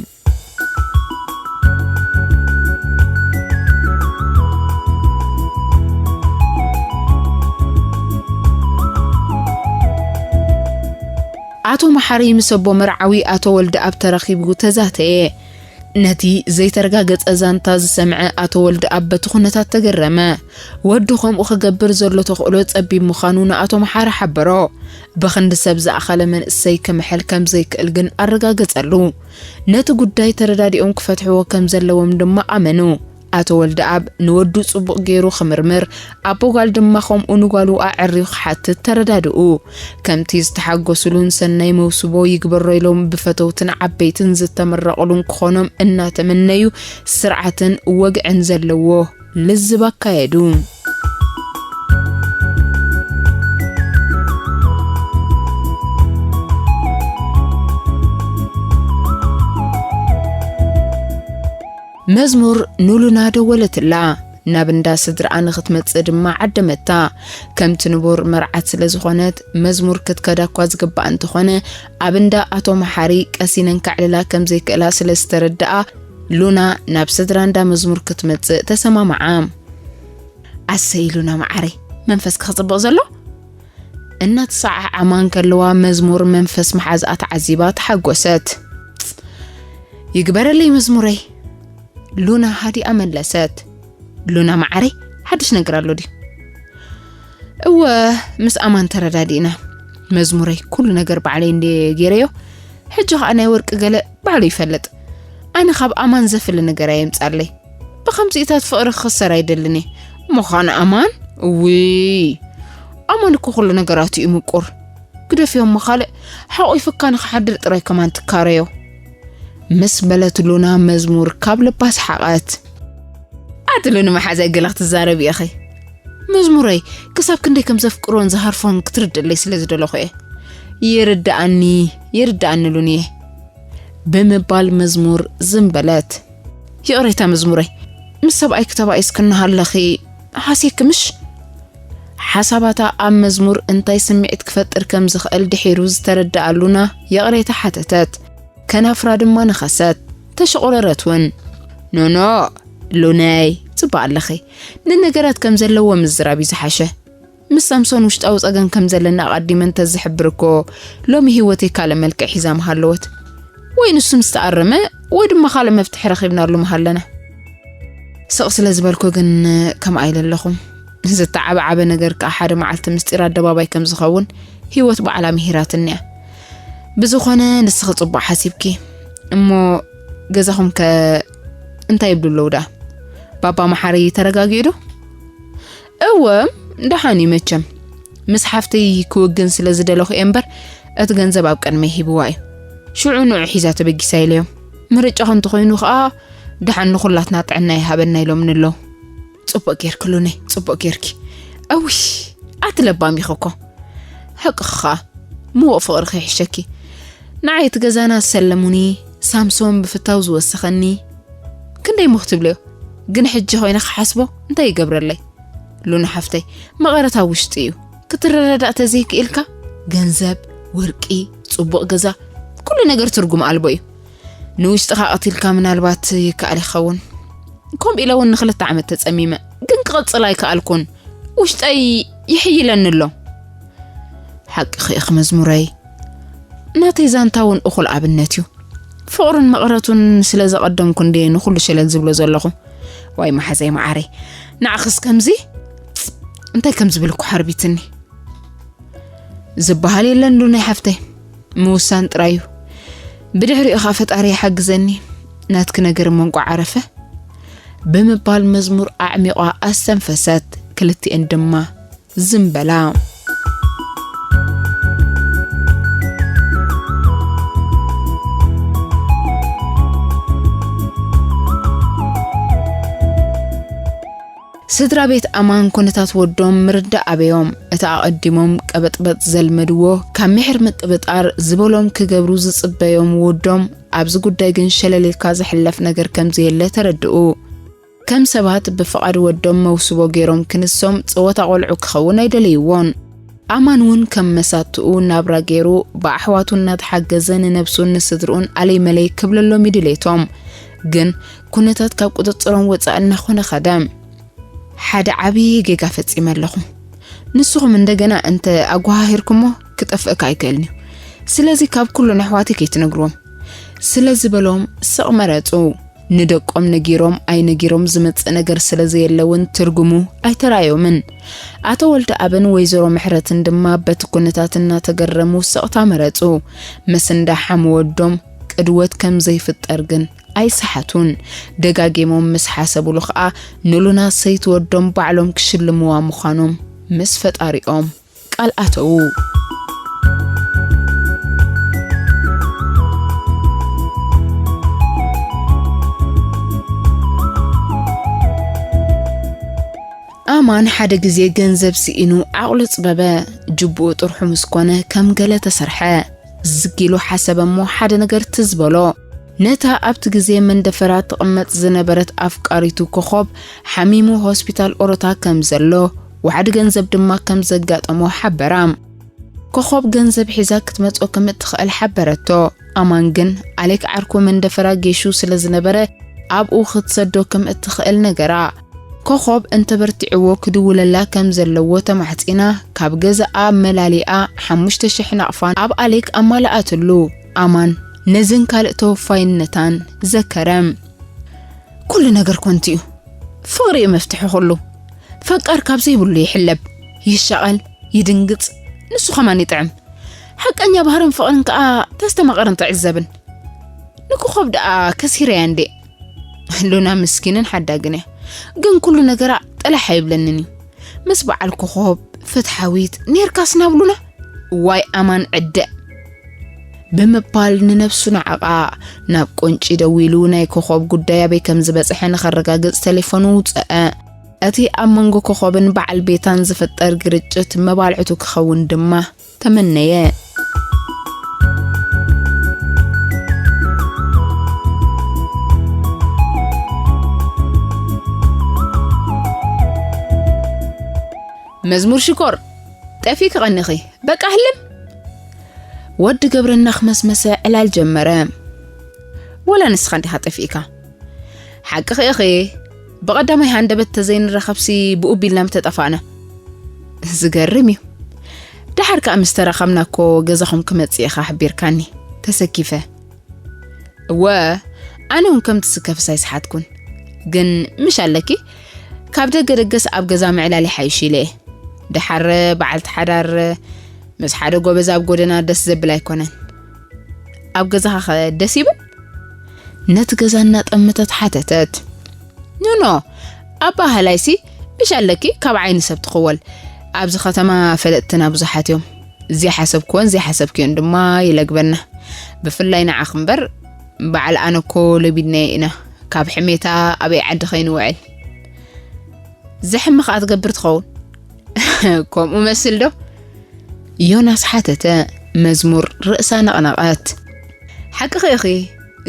ኣቶ መሓሪ ምስ ኣቦ መርዓዊ ኣቶ ወልደኣብ ተራኺቡ ተዛተየ። ነቲ ዘይተረጋገጸ ዛንታ ዝሰምዐ ኣቶ ወልደኣብ በቲ ኩነታት ተገረመ። ወዱ ከምኡ ክገብር ዘሎ ተኽእሎ ጸቢብ ምዃኑ ንኣቶ መሓሪ ሓበሮ። ብኽንዲ ሰብ ዝኣኸለ መንእሰይ ክምሕል ከም ዘይክእል ግን ኣረጋገጸሉ። ነቲ ጉዳይ ተረዳዲኦም ክፈትሕዎ ከም ዘለዎም ድማ ኣመኑ። ኣቶ ወልደኣብ ንወዱ ጽቡቕ ገይሩ ክምርምር፣ ኣቦ ጓል ድማ ከምኡ ንጓሉ ኣዐርዩ ክሓትት ተረዳድኡ። ከምቲ ዝተሓጎሱሉን ሰናይ መውስቦ ይግበሮ ኢሎም ብፈተውትን ዓበይትን ዝተመረቑሉን ክኾኖም እናተመነዩ፣ ስርዓትን ወግዕን ዘለዎ ልዝብ ኣካየዱ። መዝሙር ንሉና ደወለትላ። ናብ እንዳ ስድራኣ ንኽትመጽእ ድማ ዓደመታ። ከምቲ ንቡር መርዓት ስለ ዝኾነት፣ መዝሙር ክትከዳ እኳ ዝግባኣ እንተኾነ፣ ኣብ እንዳ ኣቶ መሓሪ ቀሲነን ከዕልላ ከም ዘይክእላ ስለ ዝተረድኣ፣ ሉና ናብ ስድራ እንዳ መዝሙር ክትመጽእ ተሰማምዓ። ኣሰይ ሉና መዓረይ፣ መንፈስኪ ክጽብቕ ዘሎ? እናተሰዓዓማ እንከለዋ መዝሙር መንፈስ መሓዝኣ ተዓዚባ ተሓጎሰት። "ይግበረለይ መዝሙረይ," ሉና ሃዲኣ መለሰት። "ሉና መዓረይ፣ ሓድሽ ነገር ኣሎ ድዩ?" "እወ፣ ምስ ኣማን ተረዳዲእና። መዝሙረይ፣ ኩሉ ነገር ባዕለይ እንድየ ገይረዮ። ሕጂ ኸኣ ናይ ወርቂ ገለ ባዕሉ ይፈልጥ። ኣነ ካብ ኣማን ዘፍሊ ነገር ኣየምጻለይ። ብኸምዚኢታት ፍቕሪ ክኽሰር ኣይደልን እየ። ምዃን ኣማን? እውይ፣ ኣማን እኮ ኩሉ ነገራቱ እዩ ምቁር። ግደፍዮ እሞ ካልእ ሓቑፉካ ንኽሓድር ጥራይ ከማን ትካረዮ," ምስ በለት ሉና መዝሙር ካብ ልባ ሰሓቐት። "ኣቲ ሉኒ መሓዛይ ገለ ክትዛረቢ ኢኺ። መዝሙረይ፣ ክሳብ ክንደይ ከም ዘፍቅሮን ዝሃርፎን ክትርድእለይ ስለ ዝደለኹ እየ። ይርድኣኒ፣ ይርድኣኒ ሉንየ," ብምባል መዝሙር ዝም በለት። "ይቕሬታ መዝሙረይ፣ ምስ ሰብኣይኪ ተባኢስኪ እናሃለኺ ሃስየኪ ምሽ?" ሓሳባታ ኣብ መዝሙር እንታይ ስምዒት ክፈጥር ከም ዝኽእል ድሒሩ ዝተረድኣ ሉና ይቕሬታ ሓተተት። ከናፍራ ድማ ነኸሰት። ተሸቑረረት እውን። "ኖኖ፣ ሉነይ፣ ጽቡቕ ኣለኺ። ንነገራት ከም ዘለዎ ምዝራብ እዩ ዝሓሸ። ምስ ሳምሶን ውሽጣዊ ጸገም ከም ዘለና ኣቐዲመ እንተዝሕብር እኮ፣ ሎሚ ህይወተይ ካልእ መልክዕ ሒዛ ምሃለወት። ወይ ንሱ ምስ ተኣረመ፣ ወይ ድማ ካልእ መፍትሒ ረኺብናሉ ምሃለና። ስቕ ስለ ዝበልኩ ግን ከምኣ ኢለ ኣለኹ። ዝተዓበዓበ ነገር ከኣ ሓደ መዓልቲ ምስጢር ኣደባባይ ከም ዝኸውን ህይወት ባዕላ ምሂራትኒ እያ። ብዝኾነ ንስኺ ጽቡቕ ሓሲብኪ። እሞ ገዛኹም ከ እንታይ ይብሉ ኣለዉ ደኣ? ባባ መሓሪ ተረጋጊኡ ዶ?" "እወ፣ ደሓን እዩ መቸም። ምስ ሓፍተይ ክውግን ስለ ዝደለኹ እየ እምበር፣ እቲ ገንዘብ ኣብ ቅድመይ ሂብዋ እዩ። ሽዑ ንዑ ሒዛ ተበጊሳ ኢለዮም። ምርጫኺ እንተኾይኑ ኸኣ፣ ደሓን ንኹላትና ጥዕና ይሃበና ኢሎምኒ ኣለዉ።" "ጽቡቕ ጌርኪ ሉነይ፣ ጽቡቕ ጌርኪ። እውይ፣ ኣቲ ለባም ኢኺ እኮ። ሓቅኺ ኸኣ፣ ምዉቕ ፍቕሪ ከይሕሸኪ። ንዓይ እቲ ገዛና ዝሰለሙኒ፣ ሳምሶን ብፍታው ዝወሰኸኒ፣ ክንደይ እሞ ክትብልዮ? ግን ሕጂ ኮይነ ክሓስቦ እንታይ ይገብረለይ? ሉና ሓፍተይ፣ መቐረት ኣብ ውሽጢ እዩ። ክትረዳዳእ ተዘይክኢልካ፣ ገንዘብ፣ ወርቂ፣ ጽቡቕ ገዛ፣ ኩሉ ነገር ትርጉም ኣልቦ እዩ። ንውሽጥኻ ቀቲልካ ምናልባት ይከኣል ይኸውን። ከምኡ ኢለ እውን ንኽልተ ዓመት ተጸሚመ፣ ግን ክቕጽል ኣይከኣልኩን። ውሽጠይ ይሕይለኒ ኣሎ።" "ሓቅኺ ኢኺ መዝሙረይ። ናተይ ዛንታ እውን እኹል ኣብነት እዩ። ፍቕሩን መቐረቱን ስለ ዘቐደምኩ እንድየ ንኹሉ ሸለል ዝብሎ ዘለኹ። ዋይ መሓዘይ መዓረይ፣ ንዓኽስ ከምዚ እንታይ ከም ዝብል እኮ ሓርቢትኒ። ዝበሃል የለን ሉናይ ሓፍተይ፣ ምውሳን ጥራይ እዩ። ብድሕሪኡ ኸኣ ፈጣሪ ይሓግዘኒ። ናትኪ ነገር እሞ እንቋዕ ዓረፈ።" ብምባል መዝሙር ኣዕሚቋ ኣስተንፈሰት። ክልቲኤን ድማ ዝም በላ። ስድራ ቤት ኣማን ኩነታት ወዶም ምርዳእ ኣበዮም። እቲ ኣቐዲሞም ቀበጥበጥ ዘልመድዎ፣ ካብ ምሕር ምጥብጣር ዝበሎም ክገብሩ ዝጽበዮም ወዶም፣ ኣብዚ ጉዳይ ግን ሸለል ኢልካ ዝሕለፍ ነገር ከም ዘየለ ተረድኡ። ከም ሰባት ብፍቓድ ወዶም መውስቦ ገይሮም ክንሶም ጸወታ ቆልዑ ክኸውን ኣይደለይዎን። ኣማን እውን ከም መሳትኡ ናብራ ገይሩ ብኣሕዋቱ እናተሓገዘ ንነብሱን ንስድርኡን ኣለይ መለይ ክብለሎም እዩ ድሌቶም። ግን ኩነታት ካብ ቁጽጽሮም ወጻኢ እናኾነ ኸደ። ሓደ ዓቢ ጌጋ ፈጺመ ኣለኹ። ንስኹም እንደገና እንተ ኣጓሃሂርኩሞ ክጠፍእካ ኣይክእልን እዩ። ስለዚ ካብ ኩሎም ኣሕዋተይ ከይትነግርዎም። ስለ ዝበሎም ስቕ መረጹ። ንደቆም ነጊሮም ኣይነጊሮም ዝመጽእ ነገር ስለ ዘየለ እውን ትርጉሙ ኣይተራእዮምን። ኣቶ ወልደኣብን ወይዘሮ ምሕረትን ድማ በቲ ኩነታት እናተገረሙ ስቕታ መረጹ። ምስ እንዳ ሓሙ ወዶም ቅድወት ከም ዘይፍጠር ግን ኣይሰሓቱን። ደጋጊሞም ምስ ሓሰብሉ ኸኣ ንሉና ሰይቲ ወዶም ባዕሎም ክሽልምዋ ምዃኖም ምስ ፈጣሪኦም ቃል ኣተዉ። ኣማን ሓደ ግዜ ገንዘብ ስኢኑ ዓቕሉ ጽበበ። ጅቡኡ ጥርሑ ምስ ኮነ ከም ገለ ተሰርሐ። ዝግ ኢሉ ሓሰበ እሞ ሓደ ነገር ትዝ በሎ። ነታ ኣብቲ ግዜ መንደፈራ ትቕመጥ ዝነበረት ኣፍቃሪቱ ኮኾብ ሓሚሙ ሆስፒታል ኦሮታ ከም ዘሎ፣ ዋሕዲ ገንዘብ ድማ ከም ዘጋጠሞ ሓበራ። ኮኾብ ገንዘብ ሒዛ ክትመጾ ከም እትኽእል ሓበረቶ። ኣማን ግን ኣሌክ ዓርኩ መንደፈራ ጌሹ ስለ ዝነበረ ኣብኡ ክትሰዶ ከም እትኽእል ነገራ። ኮኾብ እንተበርቲዕዎ ክድውለላ ከም ዘለዎ ተማሕጺና፣ ካብ ገዛኣ መላሊኣ ሓሙሽተ ሽሕ ናቕፋን ኣብ ኣሌክ ኣማልኣትሉ። ኣማን ነዝን ካልእ ተወፋይነታን ዘከረ። ኩሉ ነገር ኮንቲ እዩ። ፍቕሪ እዩ መፍትሒ ኩሉ። ፈቃር ካብ ዘይብሉ ይሕለብ፣ ይሻቐል፣ ይድንግጽ፣ ንሱ ከማን ይጥዕም። ሓቀኛ ባህርን ፍቕርን ከኣ ተስተማቐርን ትዕዘብን። ንኮኾብ ደኣ ከሲረያ እንዴ? ሉና ምስኪንን ሓዳግን እያ። ግን ኩሉ ነገራ ጥላሕ ኣይብለንን እዩ። ምስ በዓል ኮኾብ ፍትሓዊት ኔርካስ ናብ ሉና? ዋይ ኣማን ዕደ! ብምባል ንነብሱ ነዓቓ። ናብ ቁንጪ ደዊሉ ናይ ኮኾብ ጉዳይ ኣበይ ከም ዝበጽሐ ንኸረጋግጽ ቴሌፎኑ ውጸአ። እቲ ኣብ መንጎ ኮኾብን በዓል ቤታን ዝፍጠር ግርጭት መባልዕቱ ክኸውን ድማ ተመነየ። መዝሙር ሽኮር፣ ጠፊእኪ ቀኒኺ። በቃ ህልም። ወዲ ገብረና ክመስመሰ ዕላል ጀመረ። ወላ ንስኻ እንዲኻ ጠፊእካ። ሓቅኺ ኢኺ። ብቐዳማይ ሃንደበት ተዘይንራኸብሲ ብኡ ቢልና ምተጠፋእና። ዝገርም እዩ። ደሓር ከኣ ምስ ተራኸብና እኮ ገዛኹም ክመጽእ ኢኻ ሓቢርካኒ። ተሰኪፈ። እወ፣ ኣነ እውን ከም ትስከፍስ ኣይሰሓትኩን። ግን ምሽ ኣለኪ፣ ካብ ደገ ደገስ ኣብ ገዛ ምዕላል ይሓይሽ ኢለ እየ። ደሓር በዓልቲ ሓዳር ምስ ሓደ ጎበዝ ኣብ ጎደና ደስ ዘብል ኣይኮነን። ኣብ ገዛኻ ኸ ደስ ይብል? ነቲ ገዛ እናጠመተት ሓተተት። ኖኖ፣ ኣበሃህላይሲ ምሽ ኣለኪ ካብ ዓይኒ ሰብ ትኽወል። ኣብዚ ከተማ ፈለጥትና ብዙሓት እዮም። ዘይሓሰብክዎን ዘይሓሰብክዮን ድማ ይለግበና። ብፍላይ ንዓኺ እምበር፣ በዓል ኣነ እኮ ለቢድናዮ ኢና። ካብ ሕሜታ ኣበይ ዓዲ ከይንውዕል። ዘሕሚ ኸኣ ትገብር ትኸውን። ከምኡ መስል ዶ? ዮናስ ሓተተ። መዝሙር ርእሳ ነቕነቐት። ሓቅኺ ኢኺ፣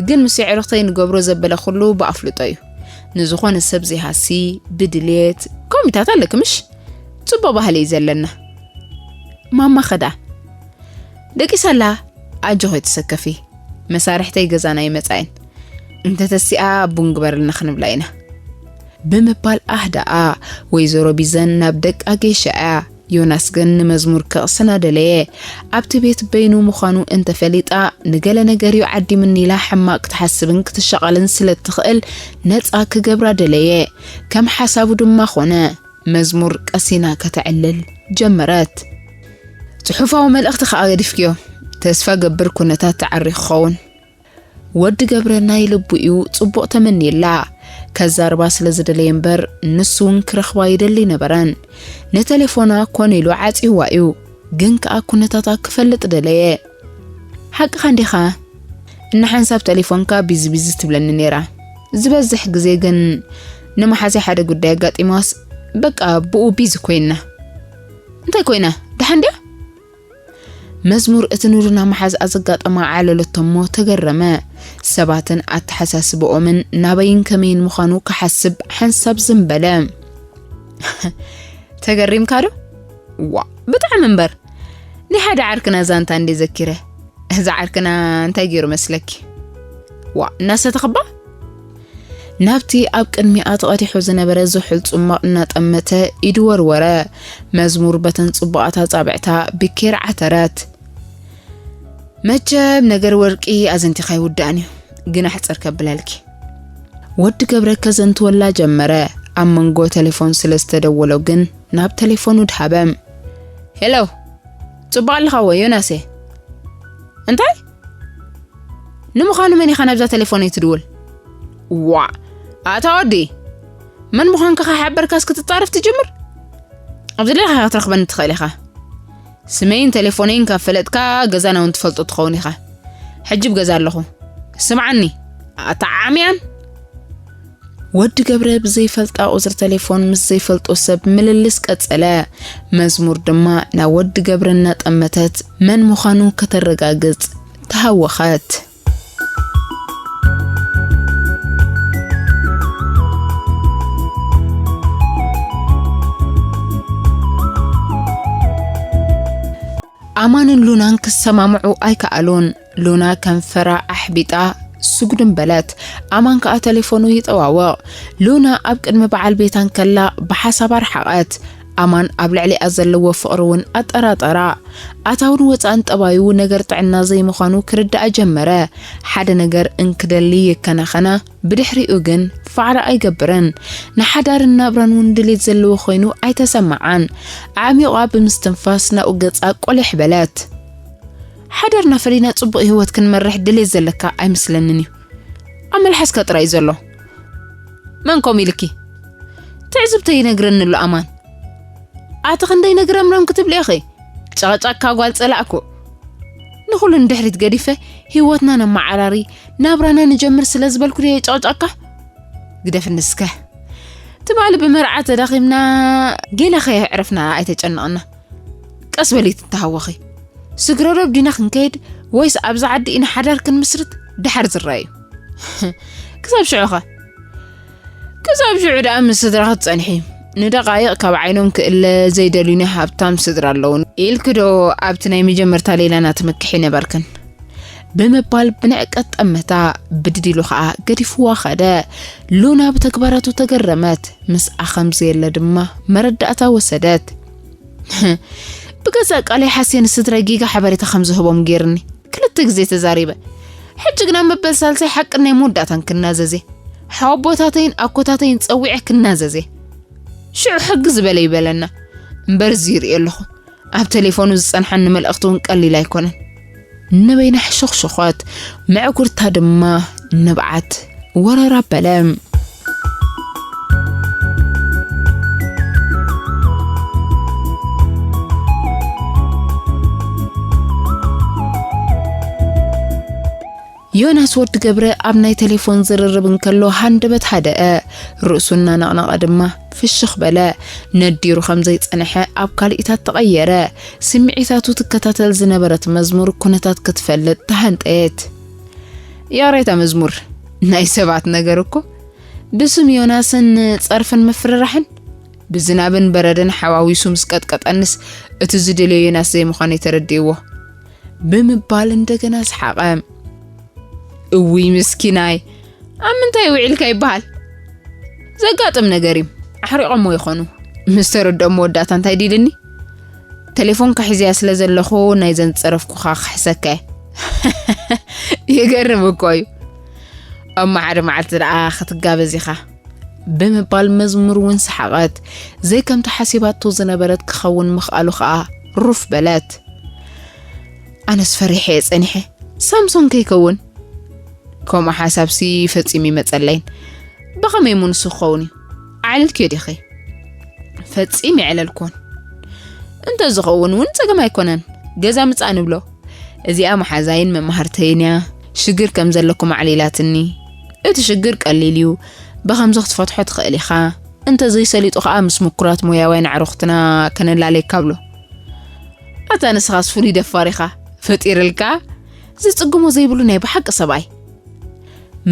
ግን ምስ የዕሩኽተይ ንገብሮ ዘበለ ኩሉ ብኣፍልጦ እዩ። ንዝኾነ ሰብ ዘይሃሲ፣ ብድልየት፣ ከምኡታት ኣለኪ ምሽ? ጽቡቕ ባህሊ እዩ ዘለና። ማማ ኸዳ። ደቂሳ ኣላ፣ ኣጆኺ ኣይትሰከፊ። መሳርሕተይ ገዛና ይመጻ እየን። እንተተሲኣ ቡን ግበርልና ክንብላ ኢና። ብምባል ኣህደኣ። ወይዘሮ ቢዘን ናብ ደቃ ጌሻ እያ። ዮናስ ግን ንመዝሙር ከቕስና ደለየ። ኣብቲ ቤት በይኑ ምዃኑ እንተፈሊጣ፣ ንገለ ነገር እዩ ዓዲምኒ ኢላ ሕማቕ ክትሓስብን ክትሻቐልን ስለ እትኽእል፣ ነጻ ክገብራ ደለየ። ከም ሓሳቡ ድማ ኾነ። መዝሙር ቀሲና ከተዕልል ጀመረት። ጽሑፋዊ መልእኽቲ ከኣ ገዲፍክዮ። ተስፋ ገብር ኩነታት ተዓሪኹ ክኸውን። ወዲ ገብረ ናይ ልቡ እዩ ጽቡቕ ተመንየላ። ከዛርባ ስለ ዝደለየ እምበር፣ ንሱ እውን ክረኽባ ይደሊ ነበረን። ንቴሌፎና ኮነ ኢሉ ዓጽይዋ እዩ። ግን ከኣ ኩነታታ ክፈልጥ ደለየ። ሓቅኻ እንዲኻ? እንሓንሳብ ቴሌፎንካ ቢዚ ቢዚ ትብለኒ ነይራ። ዝበዝሕ ግዜ ግን ንመሓዛይ ሓደ ጉዳይ ኣጋጢማስ በቃ ብኡ ቢዚ ኮይና። እንታይ ኮይና? ደሓን ድያ? መዝሙር እቲ ንሉና መሓዝኣ ዘጋጠማ ዓለለቶ እሞ ተገረመ። ሰባትን ኣተሓሳስብኦምን ናበይን ከመይን ምዃኑ ክሓስብ ሓንሳብ ዝም በለ። ተገሪምካ ዶ? ዋ፣ ብጣዕሚ እምበር። ናይ ሓደ ዓርክና ዛንታ እንዴ ዘኪረ። እዚ ዓርክና እንታይ ገይሩ መስለኪ? ዋ፣ እናሰተኽባ? ናብቲ ኣብ ቅድሚኣ ተቐዲሑ ዝነበረ ዝሑል ጽማቕ እናጠመተ ኢዱ ወርወረ። መዝሙር በተን ጽቡቓት ኣጻብዕታ ብኬር ዓተረት። መቸም ነገር ወርቂ ኣዘንቲኻ ይውዳእን እዩ፣ ግን ኣሕጽር ከብለልኪ። ወዲ ገብረ ከዘንትወላ ጀመረ። ኣብ መንጎ ቴሌፎን ስለ ዝተደወሎ ግን ናብ ቴሌፎኑ ድሃበ። ሄሎ፣ ጽቡቕ ኣለኻ ወይ ዮናሴ? እንታይ? ንምዃኑ መን ኢኻ ናብዛ ቴሌፎነይ ትድውል? ዋዕ! ኣታ ወዲ! መን ምዃንካ ከይሓበርካስ ክትጻረፍ ትጅምር? ኣብ ዝደለኻ ክትረኽበኒ ትኽእል ኢኻ። ስመይን ቴሌፎነይን ካብ ፈለጥካ ገዛና እውን ትፈልጦ ትኸውን ኢኻ። ሕጂ ኣብ ገዛ ኣለኹ። ስምዓኒ፣ ኣታ ዓምያን! ወዲ ገብረ ብዘይፈልጣ ቁጽሪ ቴሌፎን ምስ ዘይፈልጦ ሰብ ምልልስ ቀጸለ። መዝሙር ድማ ናብ ወዲ ገብረ እናጠመተት መን ምዃኑ ከተረጋግጽ ተሃወኸት። ኣማንን ሉናን ክሰማምዑ ኣይከኣሉን። ሉና ከንፈራ ኣሕቢጣ ስጉድም በለት። ኣማን ከኣ ተሌፎኑ ይጠዋወቕ። ሉና ኣብ ቅድሚ በዓል ቤታ እንከላ ብሓሳብ ኣርሓቐት። ኣማን ኣብ ልዕሊኣ ዘለዎ ፍቕሪ እውን ኣጠራጠራ። ኣታውን ወጻእን ጠባዩ ነገር ጥዕና ዘይምዃኑ ክርዳኣ ጀመረ። ሓደ ነገር እንክደሊ ይከናኸና፣ ብድሕሪኡ ግን ፋዕራ ኣይገብርን። ንሓዳርን ናብራን እውን ድሌት ዘለዎ ኮይኑ ኣይተሰማዓን። ኣዕሚቑ ብምስትንፋስ ናብኡ ገጻ ቆሊሕ በለት። ሓዳርና ፈሊና ጽቡቕ ህይወት ክንመርሕ ድሌት ዘለካ ኣይመስለንን እዩ። ኣብ መልሓስካ ጥራይ እዩ ዘሎ። መን ከምኡ ኢልኪ? ትዕዝብተይ ይነግረኒ ኣሎ ኣማን። ኣቲ ክንደይ ነግረምረም ክትብሊ ኢኺ? ጨቕጫካ ጓል ጸላእኩ። ንኹሉ ንድሕሪት ገዲፈ ህይወትና ነመዓራሪ፣ ናብራና ንጀምር ስለ ዝበልኩ ድየ ጨቕጫካ? ግደፍኒ እስከ። ትማሊ ብመርዓ ተዳኺምና፣ ገለ ከየዕረፍና ኣይተጨንቕና። ቀስ በሊ ትተሃወኺ። ስግረ ዶብ ዲና ክንከይድ ወይስ ኣብዚ ዓዲ ኢና ሓዳር ክንምስርት ድሓር ዝረኣዩ? ክሳብ ሽዑ ኸ? ክሳብ ሽዑ ደኣ ምስ ስድራኺ ትጸንሒ። ንደቓይቕ ካብ ዓይኖም ክእለ ዘይደልዩኒ ሃብታም ስድራ ኣለዉኒ ኢልኪ ዶ ኣብቲ ናይ መጀመርታ ሌላና ትምክሒ ነበርክን? ብምባል ብንዕቀት ጠመታ፣ ብድድ ኢሉ ኸኣ ገዲፍዋ ኸደ። ሉና ብተግባራቱ ተገረመት። ምስኣ ከም ዘየለ ድማ መረዳእታ ወሰደት። ብገዛእ ቃለይ ሓስየ ንስድራይ ጌጋ ሓበሬታ ከም ዝህቦም ገይርኒ ክልተ ግዜ ተዛሪበ። ሕጂ ግና መበል ሳልሳይ ሓቅን ናይ መወዳእታን ክናዘዝ እየ። ሓወቦታተይን ኣኮታተይን ጸዊዐ ክናዘዝ እየ። ሽዑ ሕጊ ዝበለ ይበለና። እምበር እዚ ይርኢ ኣለኹ። ኣብ ቴሌፎኑ ዝጸንሓኒ መልእኽቲ እውን ቀሊል ኣይኮነን። ንበይና ሕሸኽሸኾት፣ ምዕጉርታ ድማ ንብዓት ወረር ኣበለ። ዮናስ ወዲ ገብረ ኣብ ናይ ቴሌፎን ዝርርብ እንከሎ ሃንደበት ሃደአ፣ ርእሱ እናነቕነቐ ድማ ፍሽኽ በለ። ነዲሩ ከም ዘይጸንሐ ኣብ ካልኢታት ተቐየረ። ስምዒታቱ ትከታተል ዝነበረት መዝሙር ኩነታት ክትፈልጥ ተሃንጠየት። ይቕሬታ መዝሙር፣ ናይ ሰባት ነገር እኮ ብስም ዮናስን ጸርፍን ምፍርራሕን፣ ብዝናብን በረድን ሓዋዊሱ ምስ ቀጥቀጠንስ እቲ ዝደልዮ ዮናስ ዘይምዃነይ ተረዲእዎ። ብምባል እንደገና ሰሓቐ። እውይ ምስኪናይ፣ ኣብ ምንታይ ውዒልካ ይበሃል። ዘጋጥም ነገር እዩ። ኣሕሪቖሞ ይኾኑ። ምስ ተረድኦም መወዳእታ እንታይ ዲልኒ? ቴሌፎንካ ሒዘያ ስለ ዘለኹ ናይዘን ዝጸረፍኩኻ ክሕሰካ እየ። ይገርም እኮ እዩ። እሞ ሓደ መዓልቲ ደኣ ክትጋበዝ ኢኻ። ብምባል መዝሙር እውን ሰሓቐት። ዘይከምቲ ሓሲባቶ ዝነበረት ክኸውን ምኽኣሉ ኸኣ ሩፍ በለት። ኣነስ ፈሪሐ እየ ጸኒሐ። ሳምሶን ከይከውን? ከምኡ ሓሳብሲ ፈጺሙ ይመጸለይን። ብኸመይ እሞ ንሱ ክኸውን እዩ? ኣዕልልክዮ ዲኺ? ፈጺም የዕለልኩን። እንተዝኸውን እውን ጸገም ኣይኮነን። ገዛ ምጻእ ንብሎ። እዚኣ መሓዛይን መማህርተይን እያ። ሽግር ከም ዘለኩም ኣዕሊላትኒ። እቲ ሽግር ቀሊል እዩ። ብኸምዚ ክትፈትሖ ትኽእል ኢኻ። እንተዘይሰሊጡ ኸኣ ምስ ምኩራት ሞያውያን ኣዕሩኽትና ከነላለየካ ብሎ። ኣታ ንስኻስ ፍሉይ ደፋር ኢኻ፣ ፈጢርልካ ዝጽግሞ ዘይብሉ ናይ ብሓቂ ሰብኣይ።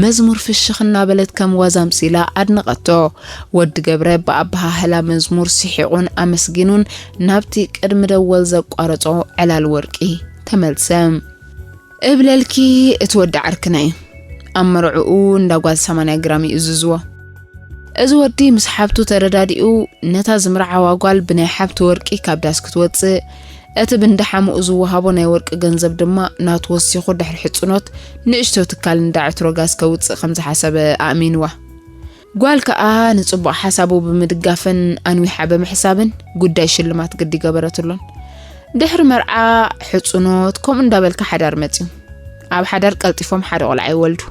መዝሙር ፍሽኽ እናበለት ከም ዋዛ ኣምሲላ ኣድነቐቶ። ወዲ ገብረ ብኣበሃህላ መዝሙር ስሒቑን ኣመስጊኑን ናብቲ ቅድሚ ደወል ዘቋረጾ ዕላል ወርቂ ተመልሰ። እብለልኪ እቲ ወዲ ዓርክና እዩ። ኣብ መርዕኡ እንዳ ጓል ሰማንያ ግራም ይእዝዝዎ። እዚ ወዲ ምስ ሓብቱ ተረዳዲኡ ነታ ዝምርዓዋ ጓል ብናይ ሓብቱ ወርቂ ካብ ዳስ ክትወጽእ፣ እቲ ብንዳሓምኡ ዝወሃቦ ናይ ወርቂ ገንዘብ ድማ ናቱ ወሲኹ ድሕሪ ሕጽኖት ንእሽቶ ትካል እንዳ ዕትሮ ጋዝ ከውጽእ ከም ዝሓሰበ ኣእሚንዋ። ጓል ከኣ ንጽቡቕ ሓሳቡ ብምድጋፍን ኣንዊሓ ብምሕሳብን ጉዳይ ሽልማት ግዲ ገበረትሉን። ድሕሪ መርዓ ሕጽኖት ከምኡ እንዳበልካ ሓዳር መጽዩ። ኣብ ሓዳር ቀልጢፎም ሓደ ቆልዓ ይወልዱ።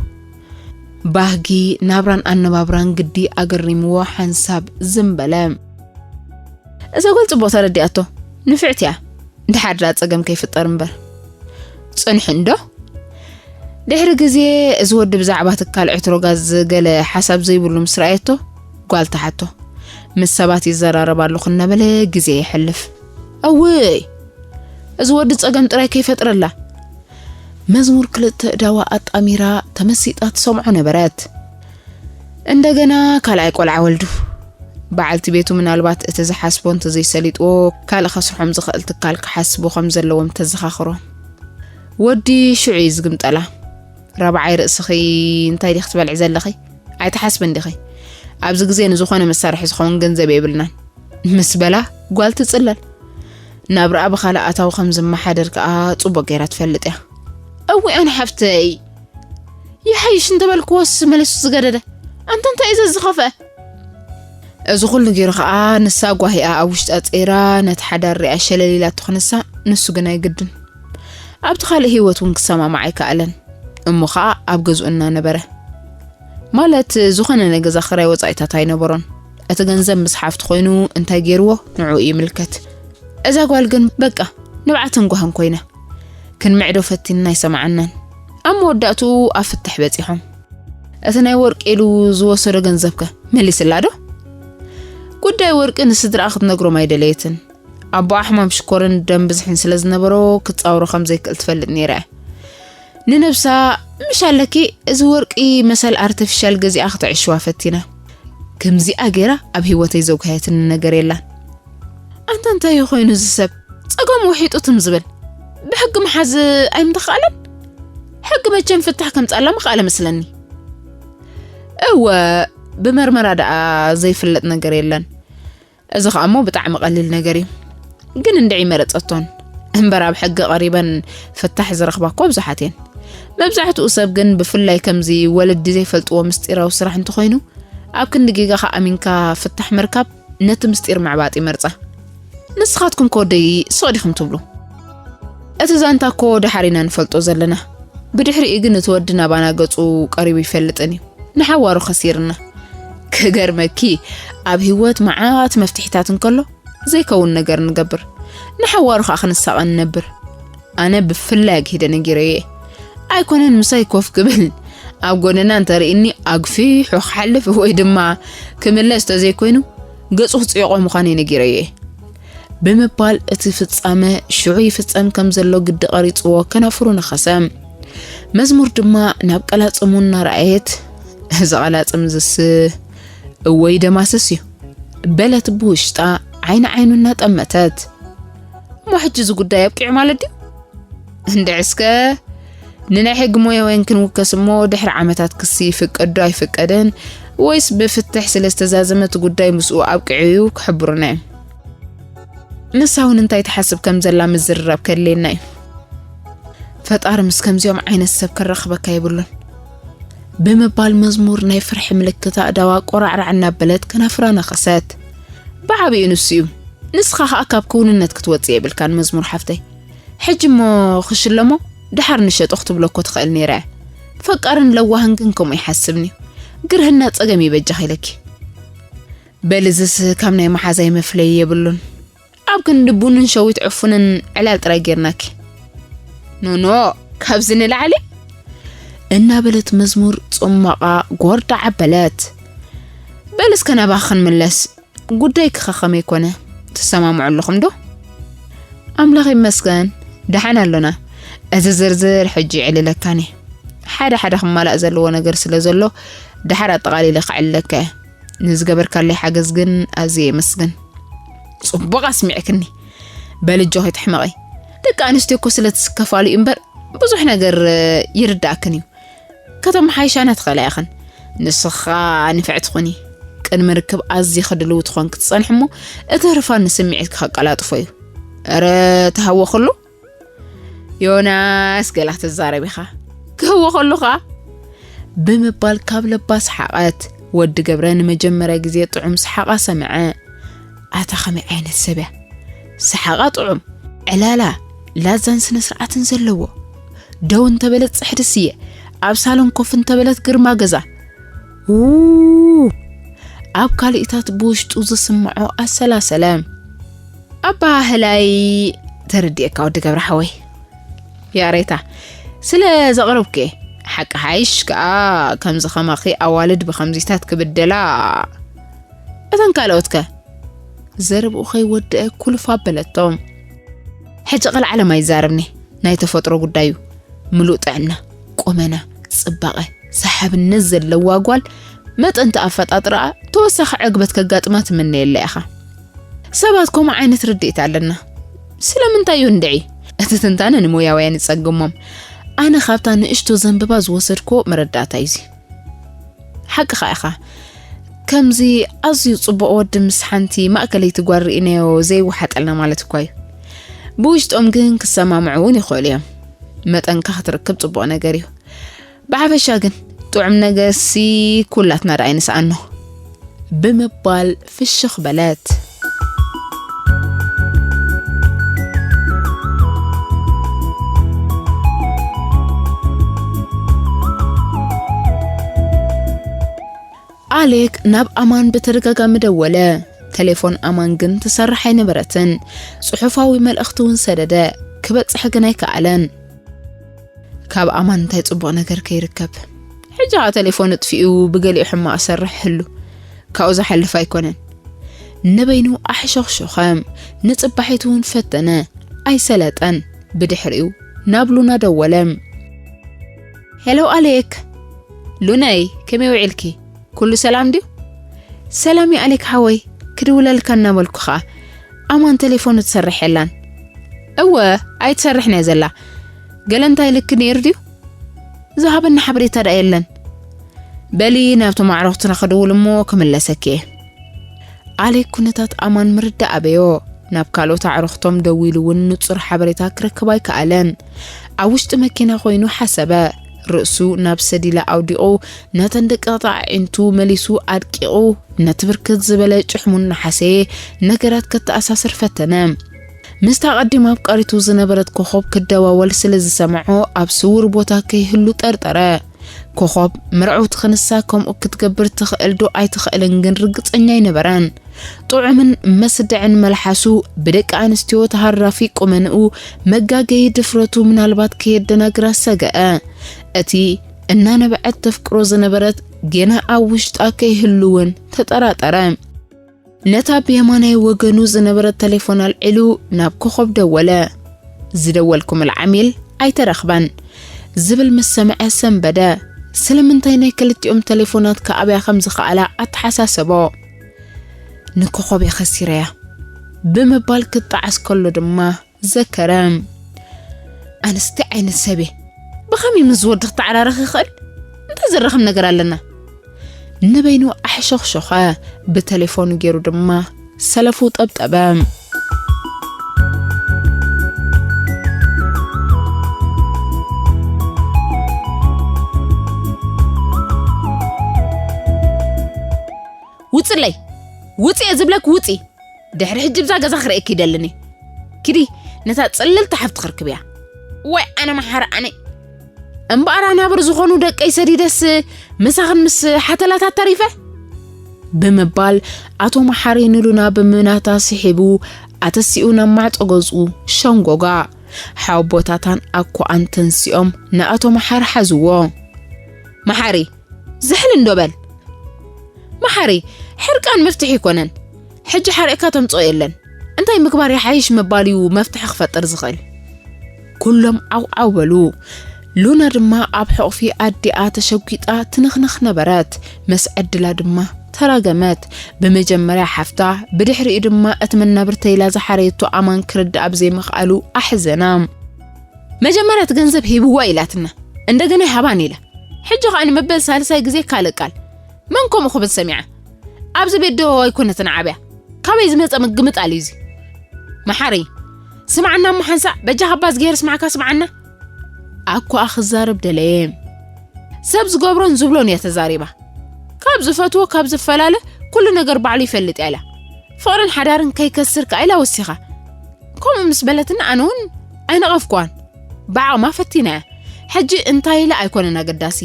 ባህጊ ናብራን ኣነባብራን ግዲ ኣገሪምዎ ሓንሳብ ዝም በለ። እዛ ጓል ጽቡቕ ተረዲኣቶ፣ ንፍዕቲ እያ። ድሓር ደኣ ጸገም ከይፍጠር እምበር። ጽንሒ እንዶ። ድሕሪ ግዜ እዚ ወዲ ብዛዕባ ትካል ዕትሮ ጋዝ ገለ ሓሳብ ዘይብሉ ምስ ረኣየቶ፣ ጓል ተሓቶ። ምስ ሰባት ይዘራረብ ኣለኹ እናበለ ግዜ የሕልፍ። እውይ! እዚ ወዲ ጸገም ጥራይ ከይፈጥረላ። መዝሙር ክልተ እዳዋ ኣጣሚራ ተመሲጣ ትሰምዖ ነበረት። እንደገና ካልኣይ ቆልዓ ወልዱ። በዓልቲ ቤቱ ምናልባት እቲ ዝሓስቦ እንተዘይሰሊጥዎ ካልእ ከስርሖም ዝኽእል ትካል ክሓስቡ ከም ዘለዎም ተዘኻኽሮ። ወዲ ሽዑ እዩ ዝግምጠላ። ራብዓይ ርእስኺ እንታይ ዲኺ ትበልዒ ዘለኺ? ኣይትሓስብን ዲኺ? ኣብዚ ግዜ ንዝኾነ መሳርሒ ዝኸውን ገንዘብ የብልናን። ምስ በላ ጓል ትጽለል። ናብርኣ ብኻልእ ኣታዊ ከም ዝመሓደር ከኣ ጽቡቕ ገይራ ትፈልጥ እያ። እዊ ኣነ ሓፍተይ፣ ይሓይሽ እንተበልክዎስ መሊሱ ዝገደደ። ኣንታ እንታይ እዩ ዘዝኸፍአ? እዚ ኩሉ ገይሩ ከኣ ንሳ ጓሂኣ ኣብ ውሽጣ ጸይራ ነቲ ሓዳር ሪኣ ሸለል ኢላ ትኾንሳ፣ ንሱ ግን ኣይግድን። ኣብቲ ካልእ ህይወት እውን ክሰማማዕ ኣይከኣለን። እሞ ከኣ ኣብ ገዝኡ እናነበረ። ማለት ዝኾነ ናይ ገዛ ክራይ ወጻኢታት ኣይነበሮን። እቲ ገንዘብ ምስ ሓፍቱ ኮይኑ እንታይ ገይርዎ ንዕኡ ይምልከት። እዛ ጓል ግን በቃ ንብዓትን ጓህን ኮይና። ክንምዕዶ ፈቲንና ኣይሰማዓናን። ኣብ መወዳእትኡ ኣብ ፍታሕ በጺሖም። እቲ ናይ ወርቂ ኢሉ ዝወሰዶ ገንዘብከ መሊስላ ዶ? ጉዳይ ወርቂ ንስድራኣ ክትነግሮም ኣይደለየትን። ኣቦኣ ሕማም ሽኮርን ደም ብዝሕን ስለ ዝነበሮ ክጻወሮ ከም ዘይክእል ትፈልጥ ነይራ እያ። ንነብሳ ምሽ ኣለኪ እዚ ወርቂ መሰል ኣርተፊሻል ገዚኣ ክትዕሽዋ ፈቲና። ከምዚኣ ገይራ ኣብ ህይወተይ ዘጉሃየትኒ ነገር የላን። ኣንታ እንታይ እዩ ኮይኑ እዚ ሰብ? ጸገሙ ውሒጡ ትም ዝብል። ብሕጊ ምሓዝ ኣይምተኻእለን? ሕጊ መቸም ፍታሕ ከምጻላ ምኽኣለ መስለኒ። እወ፣ ብመርመራ ደኣ ዘይፍለጥ ነገር የለን። እዚ ኸኣ እሞ ብጣዕሚ ቀሊል ነገር እዩ። ግን እንድዒ መረጸቶን እምበር ኣብ ሕጊ ቀሪበን ፍታሕ ዝረኽባ እኮ ብዙሓት እየን። መብዛሕትኡ ሰብ ግን ብፍላይ ከምዚ ወለዲ ዘይፈልጥዎ ምስጢራዊ ስራሕ እንተኾይኑ ኣብ ክንዲ ጌጋኻ ኣሚንካ ፍታሕ ምርካብ ነቲ ምስጢር ምዕባጥ ይመርጻ። ንስኻትኩም ከወደይ ስቕ ዲኹም ትብሉ? እቲ ዛንታ እኮ ደሓር ኢና ንፈልጦ ዘለና። ብድሕሪኡ ግን እቲ ወዲ ናባና ገጹ ቀሪቡ ይፈልጥን እዩ። ንሓዋሩ ከሲርና። ክገርመኪ፣ ኣብ ህይወት መዓት መፍትሒታት እንከሎ ዘይከውን ነገር ንገብር። ንሓዋሩ ከኣ ክንሳቐ ንነብር። ኣነ ብፍላይ ኣግሂደ ነጊረዮ እየ። ኣይኮነን ምሳይ ኮፍ ክብል፣ ኣብ ጎደና እንተርእኒ ኣግፊሑ ክሓልፍ ወይ ድማ ክምለስ ተዘይኮይኑ ገጹ ክጽይቖ ምዃነይ ነጊረዮ እየ። ብምባል እቲ ፍጻመ ሽዑ ይፍጸም ከም ዘሎ ግዲ ቀሪጽዎ ከናፍሩ ነኸሰ። መዝሙር ድማ ናብ ቀላጽሙ እናረኣየት፣ እዚ ቀላጽም ዝስ እወይ ደማስስ እዩ፣ በለት ብውሽጣ ዓይኒ ዓይኑ እናጠመተት። እሞ ሕጂ እዚ ጉዳይ ኣብቂዑ ማለት ድዩ? እንድዕስከ ንናይ ሕጊ ሞያውያን ክንውከስ እሞ ድሕሪ ዓመታት ክሲ ይፍቀድ ዶ ኣይፍቀድን ወይስ ብፍትሕ ስለ ዝተዛዘመ እቲ ጉዳይ ምስኡ ኣብቂዑ እዩ ክሕብሩና እዮም። ንሳ እውን እንታይ ትሓስብ ከም ዘላ ምዝርራብ ከድልየና እዩ። ፈጣሪ ምስ ከምዚኦም ዓይነት ሰብ ከራኽበካ የብሉን። ብምባል መዝሙር ናይ ፍርሒ ምልክት ኣእዳዋ ቆራዕራዕ እናበለት ከናፍራ ነኸሰት። ብዓቢኡ ንሱ እዩ። ንስኻ ኸኣ ካብ ክውንነት ክትወጽእ የብልካን መዝሙር ሓፍተይ። ሕጂ እሞ ክሽለሞ ደሓር ንሸጦ ክትብሎ እኮ ትኽእል ነይራ እያ። ፈቃርን ለዋህን ግን ከምኡ ይሓስብን እዩ። ግርህና ጸገም ይበጃኽ ኢለኪ። በል እዝስ ካብ ናይ መሓዛይ መፍለዪ የብሉን። ኣብ ክንዲ ቡንን ሸዊት ዕፉንን ዕላል ጥራይ ጌርናኪ። ኖኖ፣ ካብዚ ንላዕሊ? እናበለት መዝሙር ጽማቓ ጎርዳ ዓበለት። በል እስከ ናባኺ ክንምለስ። ጉዳይኪ ከ ከመይ ኮነ? ትሰማምዑ ኣለኹም ዶ? ኣምላኽ ይመስገን፣ ደሓን ኣሎና። እዚ ዝርዝር ሕጂ ይዕልለካን እየ። ሓደ ሓደ ክማላእ ዘለዎ ነገር ስለ ዘሎ፣ ደሓር ኣጠቓሊለ ከዕልለካ እየ። ንዝገበርካለይ ሓገዝ ግን ኣዝየ የመስግን። ጽቡቕ ኣስሚዕክኒ። በል ኣጆኺ ኣይትሕመቒ። ደቂ ኣንስትዮ እኮ ስለ ትስከፋሉ እዩ እምበር፣ ብዙሕ ነገር፣ እ፣ ይርድኣክን እዩ። ከተመሓይሻና ትኽእላ ኢኽን። ንስኻ ንፍዕቲ ኹኒ። ቅድሚ ርክብ ኣዝኺ ድልውቲ ኾንኪ ትጸንሒ እሞ፣ እቲ ህርፋን ንስምዒትኪ ከቀላጥፎ እዩ። እረ፣ ተሃወኽሉ። ዮናስ፣ ገላ ትዛረብ ኢኻ። ክህወኸሉ ኸኣ? ብምባል ካብ ልባ ሰሓቐት። ወዲ ገብረ ንመጀመርያ ግዜ ጥዑም ሰሓቓ ሰምዐ። ኣታ ኸመይ ዓይነት ሰብ እያ? ሰሓቓ ጥዑም፣ ዕላላ፣ ላዛን ስነ ስርዓትን ዘለዎ። ደው እንተበለት ጽሕዲ ስየ፣ ኣብ ሳሎን ኮፍ እንተበለት ግርማ ገዛ። ው! ኣብ ካልኢታት ብውሽጡ ዝስምዖ ኣሰላሰለ። ኣበሃህላይ ተረዲኤካ ወዲ ገብረ ሓወይ። ያሬታ፣ ስለ ዘቕረብኩ እየ። ሓቂ ሓይሽ ከኣ ከምዚ ኸማኺ ኣዋልድ ብኸምዚታት ክብደላ። እተን ካልኦትከ? ዘረብኡ ከይወደአ ኩልፍ ኣበለቶ። ሕጂ ቐልዓለም ኣይዛረብኒ፣ ናይ ተፈጥሮ ጉዳይ እዩ። ምሉእ ጥዕና፣ ቁመና፣ ጽባቐ፣ ሰሓብነት ዘለዋ ጓል፣ መጠን ተኣፈጣጥራኣ ተወሳኺ ዕግበት ከጋጥማ ትምነየላ ኢኻ። ሰባት ከምኡ ዓይነት ርድኢት ኣለና። ስለምንታይ እዩ እንድዒ? እቲ ትንታነ ንሞያውያን ይጸግሞም። ኣነ ካብታ ንእሽቶ ዘንብባ ዝወሰድኮ መረዳእታ እዩ እዚ። ሓቅኻ ኢኻ። ከምዚ ኣዝዩ ጽቡቕ ወዲ ምስ ሓንቲ ማእከለይቲ ጓል ርኢናዮ ዘይወሓጠልና ማለት እኳ እዩ። ብውሽጦም ግን ክሰማምዑ እውን ይኽእሉ እዮም። መጠንካ ክትርክብ ጽቡቕ ነገር እዩ። ብሓፈሻ ግን ጥዑም ነገርሲ ኩላትና ደኣ ይንስኣኖ። ብምባል ፍሽኽ በለት። ኣሌክ ናብ ኣማን ብተደጋጋሚ ደወለ። ቴሌፎን ኣማን ግን ትሰርሕ ኣይነበረትን። ጽሑፋዊ መልእኽቲ እውን ሰደደ። ክበጽሕ ግን ኣይከኣለን። ካብ ኣማን እንታይ ጽቡቕ ነገር ከይርከብ? ሕጂ ኸኣ ቴሌፎን ኣጥፊኡ ብገሊኡ ሕማቕ ሰርሕ ህሉ። ካብኡ ዝሓልፍ ኣይኮነን። ንበይኑ ኣሕሾኽሾኸ። ንጽባሒቱ እውን ፈተነ። ኣይሰለጠን። ብድሕሪኡ ናብ ሉና ደወለ። ሄሎ ኣሌክ። ሉናይ፣ ከመይ ውዒልኪ? ኩሉ ሰላም ድዩ? ሰላም እዩ ኣሌክ ሓወይ፣ ክድውለልካ እናበልኩ ኸኣ። ኣማን ቴሌፎኑ ትሰርሕ የላን። እወ፣ ኣይትሰርሕን እያ ዘላ። ገለ እንታይ ኢልኪ ነይሩ ድዩ? ዝሃበኒ ሓበሬታ ደኣ የለን። በሊ ናብቶም ኣዕሩኽትና ክድውል እሞ ክምለሰኪ እየ። ኣሌክ ኩነታት ኣማን ምርዳእ ኣበዮ። ናብ ካልኦት ኣዕሩኽቶም ደዊሉ እውን ንጹር ሓበሬታ ክረክብ ኣይከኣለን። ኣብ ውሽጢ መኪና ኮይኑ ሓሰበ። ርእሱ ናብ ሰዲላ ኣውዲቑ፣ ነተን ደቀቕቲ ኣዒንቱ መሊሱ ኣድቂቑ፣ ነቲ ብርክት ዝበለ ጭሕሙ እናሓሰየ ነገራት ከተኣሳስር ፈተነ። ምስታ ቀዲም ኣብ ቃሪቱ ዝነበረት ኮኾብ ክደዋወል ስለ ዝሰምዖ፣ ኣብ ስዉር ቦታ ከይህሉ ጠርጠረ። ኮኾብ፣ መርዓውቲ ክንሳ ከምኡ ክትገብር ትኽእል ዶ ኣይትኽእልን ግን ርግጸኛ ኣይነበረን። ጥዑምን መስድዕን መልሓሱ፣ ብደቂ ኣንስትዮ ተሃራፊ ቁመንኡ፣ መጋገዪ ድፍረቱ ምናልባት ከየደናግራ ሰገአ። እቲ እናነበዐት ተፍቅሮ ዝነበረት ጌና ኣብ ውሽጣ ከይህሉ እውን ተጠራጠረ። ነታ ብየማናይ ወገኑ ዝነበረት ተሌፎን ኣልዒሉ ናብ ኮኾብ ደወለ። ዝደወልኩምላ ዓሚል ኣይተረኽበን ዝብል ምስ ሰምዐ ሰንበደ። ስለምንታይ ናይ ክልቲኦም ተሌፎናት ክኣብያ ከም ዝኸኣላ ኣተሓሳሰቦ። ንኮኾብ እየ ከሲረያ ብምባል ክጠዓስ ከሎ ድማ ዘከረ። ኣነስ እንታይ ዓይነት ሰብ እየ? ብኸመይ ምስ ዝወዲ ክተዓራረኽ ይኽእል? እንታይ ዘራኽብ ነገር ኣለና? ንበይኑ ኣሕሾኽሾኸ፣ ብተሌፎኑ ገይሩ ድማ ሰለፉ ጠብጠበ። ውፅለይ! ውፂ እየ ዝብለክ፣ ውፂ! ድሕሪ ሕጂ ብዛ ገዛ ክርእየኪ ይደልን እየ። ኪዲ፣ ነታ ጽልልቲ ሓፍቲ ክርክብያ። ወይ ኣነ መሓሪ ኣነ። እምበኣር ኣናብር ዝኾኑ ደቀይ ሰዲደስ ምሳኽን ምስ ሓተላታት ተሪፈ? ብምባል ኣቶ መሓሪ ንሉና ብምናታ ስሒቡ ኣተሲኡ ናብ ማዕጾ ገዝኡ ሸንጎጋ። ሓወቦታታን ኣኮኣን ተንሲኦም ንኣቶ መሓሪ ሓዝዎ። መሓሪ፣ ዝሕል እንዶ በል። መሓሪ፣ ሕርቃን መፍትሒ ኣይኮነን። ሕጂ ሓሪቕካ ተምጽኦ የለን። እንታይ ምግባር ይሓይሽ ምባል እዩ መፍትሒ ክፈጥር ዝኽእል። ኩሎም ዓው ዓው በሉ። ሉና ድማ ኣብ ሕቑፊ ኣዲኣ ተሸጒጣ ትንኽንኽ ነበረት። ምስ ዕድላ ድማ ተራገመት። ብመጀመርያ ሓፍታ፣ ብድሕሪኡ ድማ እቲ መናብርተይ ኢላ ዝሓረየቶ ኣማን ክርድኣ ብዘይምኽኣሉ ኣሕዘና። መጀመርያ እቲ ገንዘብ ሂብዋ ኢላትና፣ እንደገና ይሃባን ኢላ። ሕጂ ኸኣ ንመበል ሳልሳይ ግዜ ካልእ ቃል። መን ከምኡ ክብል ሰሚዓ? ኣብዚ ቤት ዶ ኣይኮነትን ዓብያ? ካበይ ዝመጸ ምግምጣል እዩ እዚ? መሓሪ፣ ስምዓና እሞ ሓንሳእ፣ በጃኻ ባስ ገይር ስማዕካ ስምዓና። ኣኳኣ ክዛረብ ደለየ። ሰብ ዝገብሮን ዝብሎን እያ ተዛሪባ። ካብ ዝፈትዎ ካብ ዝፈላለ ኩሉ ነገር ባዕሉ ይፈልጥ እያ ኢላ። ፍቕርን ሓዳርን ከይከስር ከኣ ኢላ ወሲኻ። ከምኡ ምስ በለትና ኣነ እውን ኣይነቐፍኳን። ብዓቕማ ፈቲናያ። ሕጂ እንታይ ኢላ ኣይኮነን ኣገዳሲ።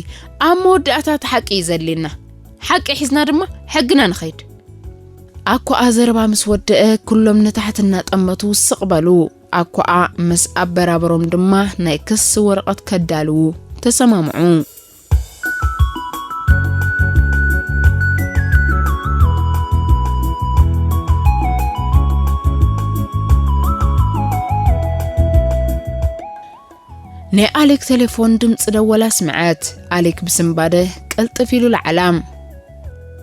ኣብ መወዳእታ እቲ ሓቂ እዩ ዘድልየና። ሓቂ ሒዝና ድማ ሕግና ንኸይድ። ኣኳኣ ዘረባ ምስ ወደአ ኩሎም ንታሕቲ እናጠመቱ ስቕ በሉ። ኣኳኣ ምስ ኣበራበሮም ድማ ናይ ክሲ ወረቐት ከዳልዉ ተሰማምዑ። ናይ ኣሌክ ቴሌፎን ድምፂ ደወላ ስምዐት። ኣሌክ ብስንባደ ቅልጥፍ ኢሉ ለዓላ።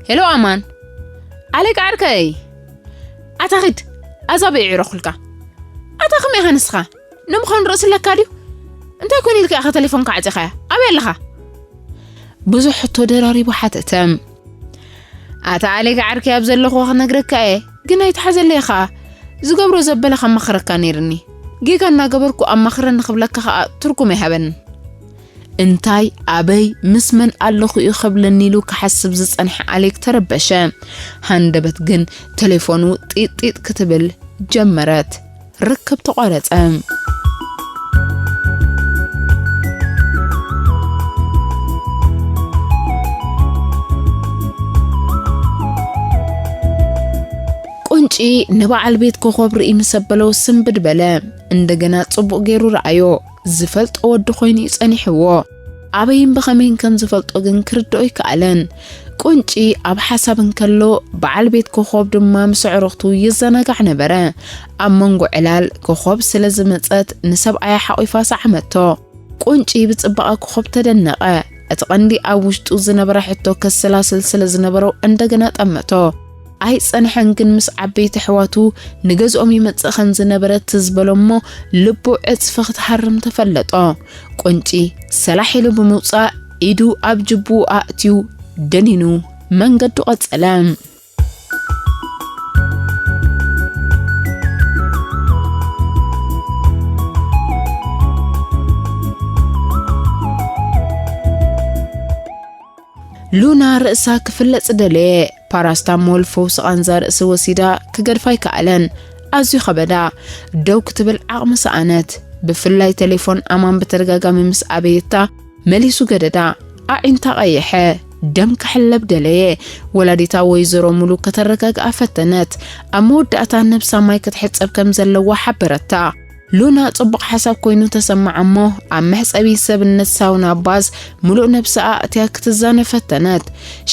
ሄሎ ኣማን። ኣሌክ ዓርከይ። ኣታ ኺድ፣ ኣዛ በይ ይዕረኹልካ። ኣታ ከመይ ኢኻ ንስኻ? ንምዃኑ ርእሲ ኣለካ ድዩ? እንታይ ኮን ኢልካ ኢኻ ቴሌፎንካ ዓፂኻያ? ኣበይ ኣለኻ? ብዙሕ ሕቶ ደራሪቡ ሓተተ። ኣታ ኣሌክ ዓርከይ ኣብ ዘለኹ ክነግረካ እየ፣ ግን ኣይትሓዘለይ ኸኣ። ዝገብሮ ዘበለ ከማኽረካ ነይርኒ። ጌጋ እናገበርኩ ኣማኽረኒ ክብለካ ኸኣ ትርጉም ኣይሃበንን። እንታይ፣ ኣበይ፣ ምስ መን ኣለኹ እዩ ክብለኒ ኢሉ ክሓስብ ዝጸንሐ ኣሌክ ተረበሸ። ሃንደበት ግን ቴሌፎኑ ጢጥ ጢጥ ክትብል ጀመረት። ርክብ ተቋረጸ። ቁንጪ ንበዓል ቤት ኮኾብ ርኢ ምስ ኣበሎ ስንብድ በለ። እንደገና ጽቡቕ ገይሩ ረኣዮ። ዝፈልጦ ወዲ ኮይኑ እዩ ጸኒሕዎ። ኣበይን ብኸመይን ከም ዝፈልጦ ግን ክርድኦ ኣይከኣለን። ቁንጪ ኣብ ሓሳብ እንከሎ፣ በዓል ቤት ኮኾብ ድማ ምስ ኣዕሩኽቱ ይዘናጋዕ ነበረ። ኣብ መንጎ ዕላል ኮኾብ ስለ ዝመጸት ንሰብኣያ ሓቒፋ ሰዓመቶ። ቁንጪ ብጽባቐ ኮኾብ ተደነቐ። እቲ ቀንዲ ኣብ ውሽጡ ዝነበረ ሕቶ ከሰላስል ስለ ዝነበሮ እንደገና ጠመቶ። ኣይጸንሐን ግን ምስ ዓበይቲ ኣሕዋቱ ንገዝኦም ይመጽእ ከም ዝነበረ ትዝ በሎ እሞ ልቡ ዕጽፊ ክትሃርም ተፈለጦ። ቁንጪ ሰላሕ ኢሉ ብምውጻእ ኢዱ ኣብ ጅብኡ ኣእትዩ ደኒኑ መንገዱ ቀጸለ። ሉና ርእሳ ክፍለጽ ደለየ። ፓራስታሞል ፈውሲ ቃንዛ ርእሲ ወሲዳ ክገድፋ ኣይከኣለን። ኣዝዩ ከበዳ። ደው ክትብል ዓቕሚ ሰኣነት። ብፍላይ ቴሌፎን ኣማን ብተደጋጋሚ ምስ ኣበየታ መሊሱ ገደዳ። ኣዒንታ ቀየሐ። ደም ክሕለብ ደለየ። ወላዲታ ወይዘሮ ሙሉ ከተረጋግኣ ፈተነት። ኣብ መወዳእታ ነብሳ ማይ ክትሕጸብ ከም ዘለዋ ሓበረታ። ሉና ጽቡቕ ሓሳብ ኮይኑ ተሰምዓ እሞ፣ ኣብ መሕጸቢ ሰብነት ሳውና ባዝ ምሉእ ነብሳ ኣእትያ ክትዛነ ፈተነት።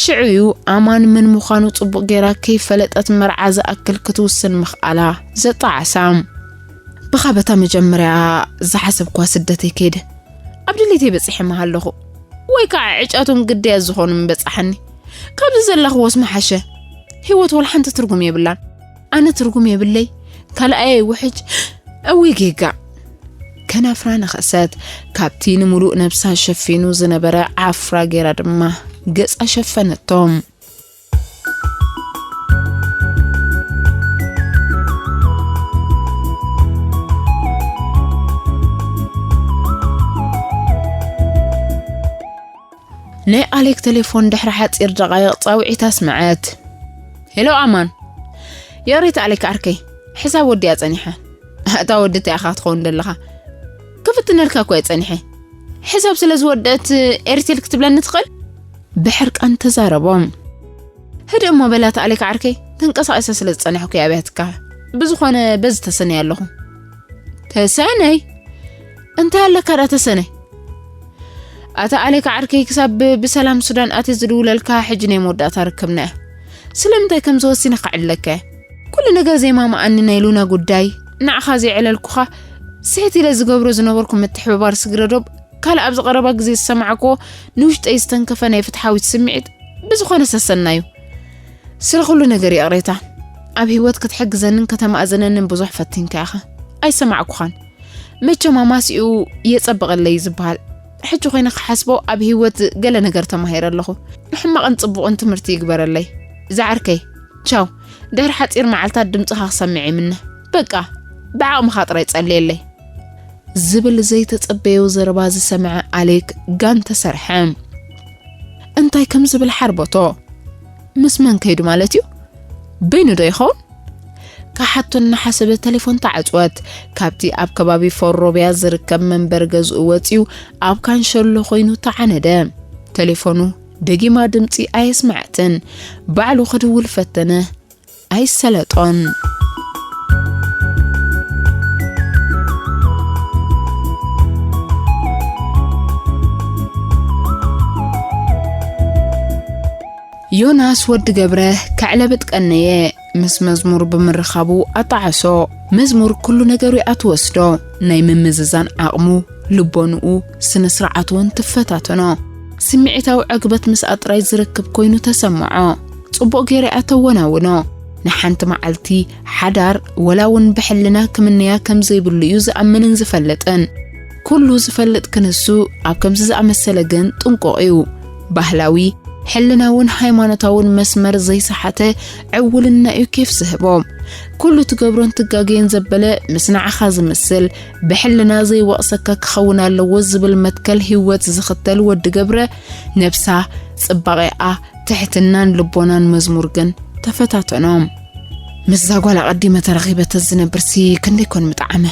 ሽዑ'ዩ ኣማን መን ምዃኑ ጽቡቕ ጌራ ከይፈለጠት መርዓ ዝኣክል ክትውስን ምኽኣላ ዘጣዓሳ። ብኻ በታ መጀመርያ ዝሓሰብኳ ስደተይ ከይደ ኣብ ድሌተይ በጺሐ ምሃለኹ፣ ወይ ከዓ ዕጫቶም ግዳያት ዝኾኑ ምበጻሓኒ። ካብዚ ዘለኽዎስ ምሓሸ። ህይወት ወላ ሓንቲ ትርጉም የብላን። ኣነ ትርጉም የብለይ፣ ካልኣየይ ውሕጅ፣ እውይ ጌጋ። ከናፍራ ነኸሰት፣ ካብቲ ንምሉእ ነብሳ ሸፊኑ ዝነበረ ዓፍራ ጌራ ድማ ገጻ ሸፈነቶ። ናይ ኣሌክ ቴሌፎን ድሕሪ ሓጺር ደቓይቕ ጻውዒት ኣስመዐት። ሄሎ ኣማን። የቕሬታ ኣሌክ ዓርከይ፣ ሕሳብ ወዲኣ ጸኒሐ። እታ ወዲ እንታይ ኢኻ ክትኸውን ደለኻ? ክፍትነልካ እኮ እየ ጸኒሐ። ሕሳብ ስለ ዝወደአት ኤርቴል ክትብለኒ ትኽእል? ብሕርቃን ተዛረቦም። ህድእ እሞ በላ እታ ኣሌክ ዓርከይ፣ ተንቀሳቒሰ ስለ ዝጸናሕኩ እየ ኣብያትካ። ብዝኾነ በዚ ተሰነይ ኣለኹ። ተሰነይ? እንታይ ኣለካ ዳ ተሰነይ? ኣታ ኣሌክ ዓርከይ ክሳብ ብሰላም ሱዳን ኣትየ ዝድውለልካ ሕጂ ናይ መወዳእታ ርክብና እያ። ስለምንታይ ከም ዝወሲነ ከዕለከ? ኩሉ ነገር ዘይማማኣኒ ናይ ሉና ጉዳይ፣ ንዓኻ ዘየዕለልኩኻ፣ ስሕት ኢለ ዝገብሮ ዝነበርኩ ምትሕብባር ስግረ ዶብ፣ ካልእ ኣብዚ ቀረባ ግዜ ዝሰማዕክዎ ንውሽጠይ ዝተንከፈ ናይ ፍትሓዊት ስምዒት ብዝኾነ ሰሰናዩ። ስለ ኩሉ ነገር ይቕሬታ። ኣብ ህይወት ክትሕግዘንን ከተማእዘነንን ብዙሕ ፈቲንካ ኢኻ። ኣይሰማዕኩኻን። መቸም ኣማሲኡ የጸብቐለይ ዝበሃል። ሕጂ ኮይነ ክሓስቦ ኣብ ህይወት ገለ ነገር ተማሂረ ኣለኹ። ሕማቕን ጽቡቕን ትምህርቲ ይግበረለይ። ዝዓርከይ፣ ቻው። ድሕሪ ሓጺር መዓልታት ድምጽኻ ክሰምዕ ይምነ። በቃ፣ ብዓቕምኻ ጥራይ ጸልየለይ። ዝብል ዘይተጸበዮ ዘረባ ዝሰምዐ ኣሌክ ጋን ተሰርሐ። እንታይ ከም ዝብል ሓርበቶ። ምስ መን ከይዱ ማለት እዩ? በይኑ ዶ ይኸውን? ክሓቶ እናሓሰበ ተሌፎን ተዓጽወት። ካብቲ ኣብ ከባቢ ፎሮብያ ዝርከብ መንበሪ ገዝኡ ወጺኡ ኣብ ካንሸሎ ኮይኑ ተዓነደ። ተሌፎኑ ደጊማ ድምጺ ኣየስመዐትን። ባዕሉ ክድውል ፈተነ። ኣይሰለጦን። ዮናስ ወዲ ገብረ ከዕለብጥ ቀነየ። ምስ መዝሙር ብምርኻቡ ኣጣዓሶ። መዝሙር ኩሉ ነገሩ እያ ትወስዶ። ናይ ምምዝዛን ዓቕሙ፣ ልቦንኡ፣ ስነ ስርዓቱ እውን ትፈታተኖ። ስምዒታዊ ዕግበት ምስኣ ጥራይ ዝረክብ ኮይኑ ተሰምዖ። ጽቡቕ ገይራ እያ ተወናውኖ። ንሓንቲ መዓልቲ ሓዳር ወላ እውን ብሕልና ክምነያ ከም ዘይብሉ እዩ ዝኣምንን ዝፈልጥን። ኩሉ ዝፈልጥ ክንሱ ኣብ ከምዚ ዝኣመሰለ ግን ጥንቁቕ እዩ። ባህላዊ፣ ሕልናውን ሃይማኖታውን መስመር ዘይሰሓተ ዕውልና እዩ ኬፍ ዝህቦ። ኩሉ ትገብሮን ትጋገየን ዘበለ ምስ ንዓኻ ዝምስል፣ ብሕልና ዘይወቕሰካ ክኸውን ኣለዎ ዝብል መትከል ህይወት ዝኽተል ወዲ ገብረ፣ ነብሳ፣ ጽባቐኣ፣ ትሕትናን ልቦናን መዝሙር ግን ተፈታተኖም። ምስዛ ጓል ኣቐዲመ ተራኺበ ተዝነብርሲ ክንደይ ኮን ምጠዓመ።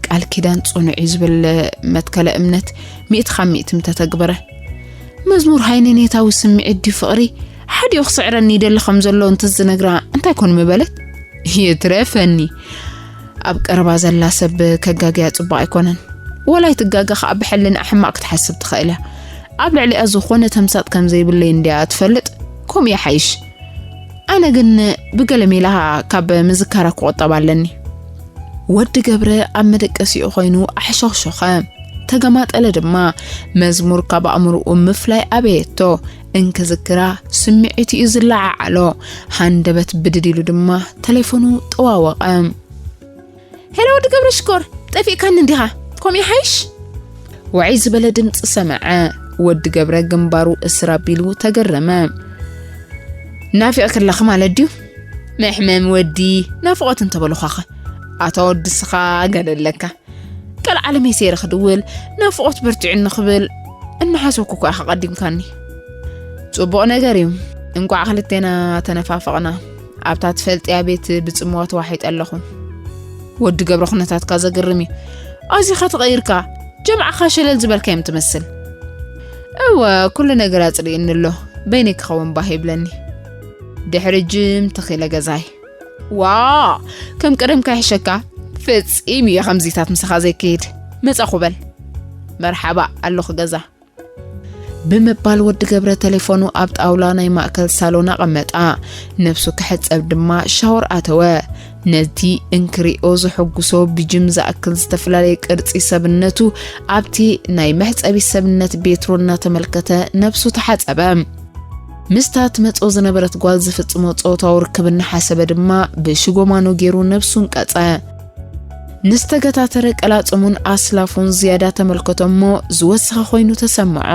ቃል ኪዳን ጽኑዕ እዩ ዝብል መትከለ እምነት ሚእቲ ካብ ሚእቲ ምተተግበረ። መዝሙር ሃይነኔታዊ ስምዒት ድዩ ፍቕሪ? ሓዲኡ ክስዕረኒ ይደሊ ከም ዘሎ እንተዝነግራ እንታይ ኮን ምበለት? ይትረፈኒ። ኣብ ቀረባ ዘላ ሰብ ከጋግያ ጽቡቕ ኣይኮነን። ወላ ኣይትጋገ ከኣ ብሕልንኣ ሕማቕ ክትሓስብ ትኽእል እያ። ኣብ ልዕሊኣ ዝኾነ ተምሳጥ ከም ዘይብለይ እንድያ ትፈልጥ፣ ከምኡ ይሓይሽ። ኣነ ግን ብገለ ሜላ ካብ ምዝካራ ክቑጠብ ኣለኒ። ወዲ ገብረ ኣብ መደቀሲኡ ኮይኑ ኣሕሾኽሾኸ። ተገማጠለ ድማ። መዝሙር ካብ ኣእምሮኡ ምፍላይ ኣበየቶ። እንክዝክራ ስምዒቱ እዩ ዝለዓዓሎ። ሃንደበት ብድድ ኢሉ ድማ ተሌፎኑ ጠዋወቐ። "ሄሎ ወዲ ገብረ ሽኮር፣ ጠፊእካኒ እንዲኻ? ከምኡ ይሓይሽ?" ውዕይ ዝበለ ድምፂ ሰምዐ። ወዲ ገብረ ግንባሩ እስር ኣቢሉ ተገረመ። "ናፊቕክለኺ ማለት ድዩ? መሕመም ወዲ ናፍቖት እንተበሉኻኸ? ኣታ ወዲ ስኻ ገለ ኣለካ። ቀልዓለመይ ሰይረ ክድውል፣ ናፍቖት በርቲዑኒ ክብል እናሓሰብኩ እኮ ኢኻ ቀዲምካኒ። ጽቡቕ ነገር እዩ። እንቋዕ ክልቴና ተነፋፈቕና። ኣብታ ትፈልጥያ ቤት ብጽምዋ ተዋሒጠ ኣለኹ። ወዲ ገብረ፣ ኩነታትካ ዘግርም እዩ። ኣዚኻ ተቐይርካ፣ ጀምዓኻ ሸለል ዝበልካ እዮም ትመስል። እወ፣ ኩሉ ነገር ኣጽሊእኒ ኣሎ። በይነይ ክኸውን ባህ ይብለኒ። ድሕሪ ጅም ተኺለ ገዛይ። ዋ፣ ከም ቀደምካ ይሕሸካ። ፈጺሙ እየ ከምዚታት ምሳኻ ዘይከይድ። መጻኹ በል። መርሓባ፣ ኣለኹ ገዛ። ብምባል ወዲ ገብረ ተሌፎኑ ኣብ ጣውላ ናይ ማእከል ሳሎን ኣቐመጣ። ነብሱ ክሕጸብ ድማ ሻወር ኣተወ። ነቲ እንክሪኦ ዘሐጉሶ ብጅም ዝኣክል ዝተፈላለየ ቅርጺ ሰብነቱ ኣብቲ ናይ መሕጸቢ ሰብነት ቤትሮ እናተመልከተ ነብሱ ተሓጸበ። ምስታ ትመጾ ዝነበረት ጓል ዝፍጽሞ ጾታዊ ርክብ እናሓሰበ ድማ ብሽጎማኖ ገይሩ ነብሱ እንቀጸ። ንዝተገታተረ ቀላጽሙን ኣስላፉን ዝያዳ ተመልከቶ እሞ ዝወሰኸ ኮይኑ ተሰምዖ።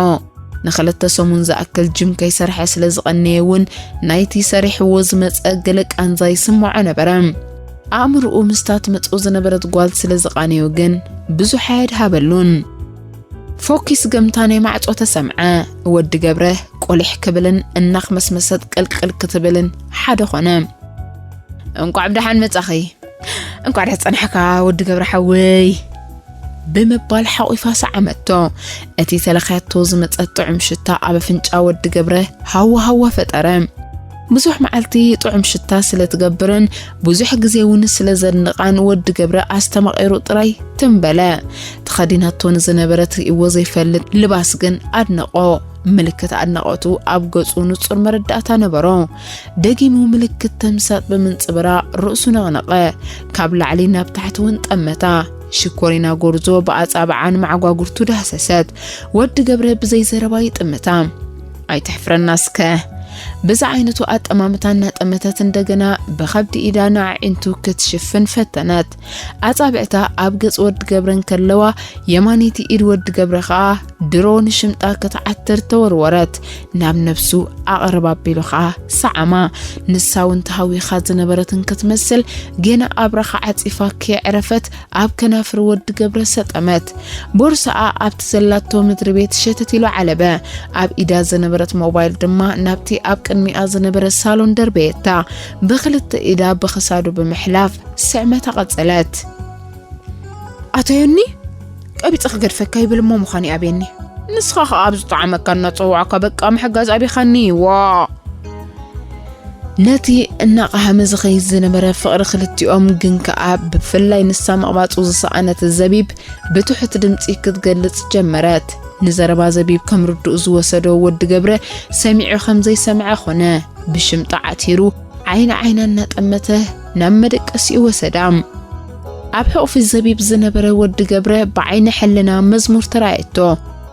ንኽልተ ሰሙን ዝኣክል ጅም ከይሰርሐ ስለ ዝቐነየ እውን ናይቲ ሰሪሕዎ ዝመጸ ገለ ቃንዛ ይስምዖ ነበረ። ኣእምሮኡ ምስታ ትመጾ ዝነበረት ጓል ስለ ዝቓነዮ ግን ብዙሕ ኣየድሃበሉን። ፎኪስ ገምታ ናይ ማዕጾ ተሰምዐ። ወዲ ገብረ ቆሊሕ ክብልን እናኽመስመሰት ቅልቅል ክትብልን ሓደ ኾነ። "እንቋዕ ብደሓን መጻኺ። እንቋዕ ደስ ጸናሕካ ወዲ ገብረ ሓወይ" ብምባል ሓቑፋ ሰዓመቶ። እቲ ተለኽያቶ ዝመጸት ጥዑም ሽታ ኣብ ኣፍንጫ ወዲ ገብረ ሃዋ ሃዋ ፈጠረ። ብዙሕ መዓልቲ ጥዑም ሽታ ስለ ትገብርን ብዙሕ ግዜ እውን ስለ ዘድንቓን ወዲ ገብረ ኣስተማቒሩ ጥራይ ትም በለ። ተኸዲናቶ ንዝነበረት ርእይዎ ዘይፈልጥ ልባስ ግን ኣድነቖ። ምልክት ኣድናቖቱ ኣብ ገጹ ንጹር መረዳእታ ነበሮ። ደጊሙ ምልክት ተምሳጥ ብምንጽብራቕ ርእሱ ነቕነቐ። ካብ ላዕሊ ናብ ታሕቲ እውን ጠመታ። ሽኮሪና ጎርዞ ብኣጻብዓ ንመዓጓጉርቱ ዳህሰሰት። ወዲ ገብረ ብዘይ ዘረባ ይጥምታ። "ኣይትሕፍረና እስከ?" ብዛ ዓይነቱ ኣጠማምታ እናጠመተት እንደገና ብኸብዲ ኢዳ ንኣዒንቱ ክትሽፍን ፈተነት። ኣጻብዕታ ኣብ ገጽ ወዲ ገብረ እንከለዋ፣ የማነይቲ ኢድ ወዲ ገብረ ኸኣ ድሮ ንሽምጣ ክትዓትር ተወርወረት። ናብ ነብሱ ኣቕርብ ኣቢሉ ኸኣ ሰዓማ። ንሳ እውን ተሃዊኻ ዝነበረትን ክትመስል፣ ጌና ኣብራኻ ዓጺፋ ከየዕረፈት ኣብ ከናፍር ወዲ ገብረ ሰጠመት። ቦርሳኣ ኣብቲ ዘላቶ ምድሪ ቤት ሸተት ኢሉ ዓለበ። ኣብ ኢዳ ዝነበረት ሞባይል ድማ ናብቲ ኣብ ቅድሚኣ ዝነበረ ሳሎን ደርበየታ። ብኽልተ ኢዳ ብኽሳዱ ብምሕላፍ ስዕመታ ቀጸለት። "ኣቶ ዮኒ፣ ቀቢጸ ክገድፈካ ይብል እሞ ምዃኑ ይኣብየኒ። ንስኻ ኸኣ ኣብ ዝጠዓመካ እናጸዋዕካ በቃ ምሕጋዝ ኣቢኻኒ። ዋ!" ነቲ እናቐሃመ ዝኸይድ ዝነበረ ፍቕሪ ክልቲኦም ግን ከኣ ብፍላይ ንሳ ምቕባጹ ዝሰኣነት ዘቢብ ብትሑት ድምጺ ክትገልጽ ጀመረት። ንዘረባ ዘቢብ ከም ርዱእ ዝወሰዶ ወዲ ገብረ ሰሚዑ ከም ዘይሰምዐ ኾነ። ብሽምጣ ዓቲሩ ዓይኒ ዓይና እናጠመተ ናብ መደቀሲኡ ወሰዳ። ኣብ ሕቑፊ ዘቢብ ዝነበረ ወዲ ገብረ ብዓይኒ ሕልና መዝሙር ተራእየቶ።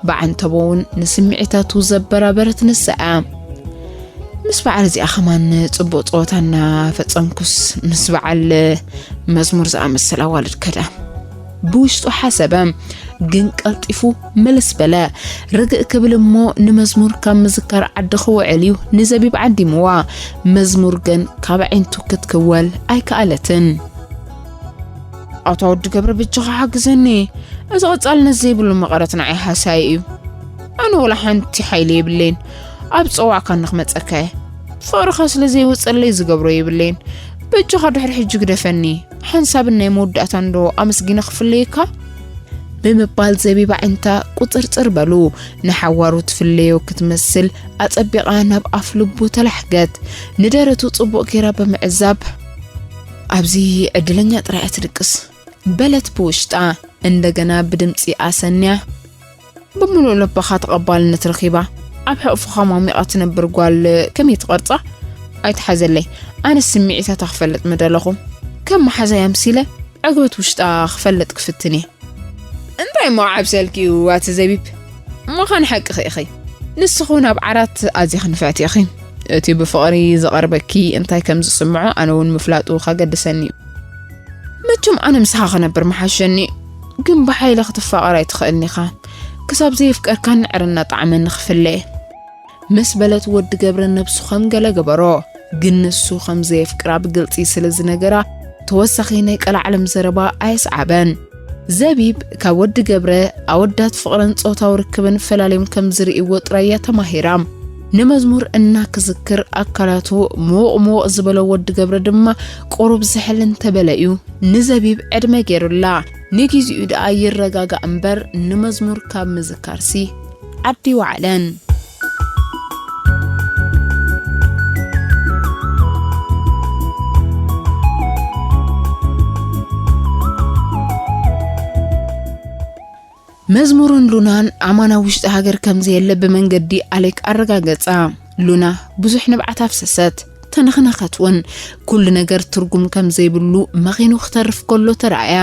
ብዓንተቦ እውን ንስምዒታቱ ዘበራበረት ንሳ እያ። ምስ በዓል እዚኣ ኸማን ጽቡቕ ጸወታ እናፈጸምኩስ ምስ በዓል መዝሙር ዝኣመሰለ ኣዋልድ ከዳ። ብውሽጡ ሓሰበ፣ ግን ቀልጢፉ ምልስ በለ። ርግእ ክብል እሞ ንመዝሙር ካብ ምዝካር ዓዲ ክውዕል እዩ ንዘቢብ ዓዲምዋ። መዝሙር ግን ካብ ኣዒንቱ ክትክወል ኣይከኣለትን። "ኣታ ወዲ ገብረ፣ በጃኻ ሓግዘኒ። እዚ ቀጻልነት ዘይብሉ መቐረት ንዓይ ሃሳዪ እዩ። ኣነ ወላ ሓንቲ ሓይሊ የብለይን። ኣብ ጸዋዕካ ንኽመጸካ እየ። ፍቕርኻ ስለ ዘይወጸለይ ዝገብሮ የብለይን። በጃኻ ድሕሪ ሕጂ ግደፈኒ። ሓንሳብን ናይ መወዳእታን ዶ ኣመስጊነ ክፍለየካ?" ብምባል ዘቢብ ኣዒንታ ቁጽርጽር በሉ። ንሓዋሩ ትፍለዮ ክትመስል ኣጸቢቓ ናብ ኣፍ ልቡ ተላሕገት። ንደረቱ ጽቡቕ ጌራ ብምዕዛብ፣ "ኣብዚ ዕድለኛ ጥራይ እያ ትድቅስ" በለት ብውሽጣ። እንደገና ብድምጺ ኣሰንያ፣ "ብምሉእ ልባኻ ተቐባልነት ረኺባ ኣብ ሕቑፍኻ ማሚቓ ትነብር ጓል ከመይ ትቐርጻ? ኣይትሓዘለይ፣ ኣነ ስምዒታታ ክፈልጥ ምደለኹ። ከም መሓዛይ ኣምሲለ ዕግበት ውሽጣ ክፈልጥ ክፍትን እየ።" "እንታይ እሞ ዓብሰልኪ እዩ ኣቲ ዘቢብ? ምዃን ሓቅኺ ኢኺ። ንስኺ እውን ኣብ ዓራት ኣዚኺ ንፍዕቲ ኢኺ። እቲ ብፍቕሪ ዝቐርበኪ እንታይ ከም ዝስምዖ ኣነ እውን ምፍላጡ ከገድሰኒ እዩ። መቸም ኣነ ምሳኻ ክነብር ምሓሸኒ፣ ግን ብሓይሊ ክትፋቐር ኣይትኽእልን ኢኻ። ክሳብ ዘየፍቀርካኒ ዕረ እናጠዓመኒ ክፍለ እየ" ምስ በለት ወዲ ገብረ ነብሱ ከም ገለ ገበሮ። ግን ንሱ ከም ዘየፍቅራ ብግልጺ ስለ ዝነገራ ተወሳኺ ናይ ቀላዕለም ዘረባ ኣየስዓበን። ዘቢብ ካብ ወዲ ገብረ ኣወዳት ፍቕርን ጾታዊ ርክብን ፈላልዮም ከም ዝርእይዎ ጥራይ እያ ተማሂራ። ንመዝሙር እናክዝክር ኣካላቱ ምውቕ ምውቕ ዝበሎ ወዲ ገብረ ድማ ቁሩብ ዝሕል እንተበለ እዩ ንዘቢብ ዕድመ ገይሩላ። ንጊዜኡ ደኣ ይረጋጋእ እምበር ንመዝሙር ካብ ምዝካርሲ ዓዲ ይወዓለን። መዝሙርን ሉናን ኣማን ኣብ ውሽጢ ሃገር ከም ዘየለ ብመንገዲ ኣሌክ ኣረጋገጻ። ሉና ብዙሕ ንብዓት ኣፍሰሰት፣ ተነኽነኸት እውን። ኩሉ ነገር ትርጉም ከም ዘይብሉ መኺኑ ክተርፍ ከሎ ተራእያ።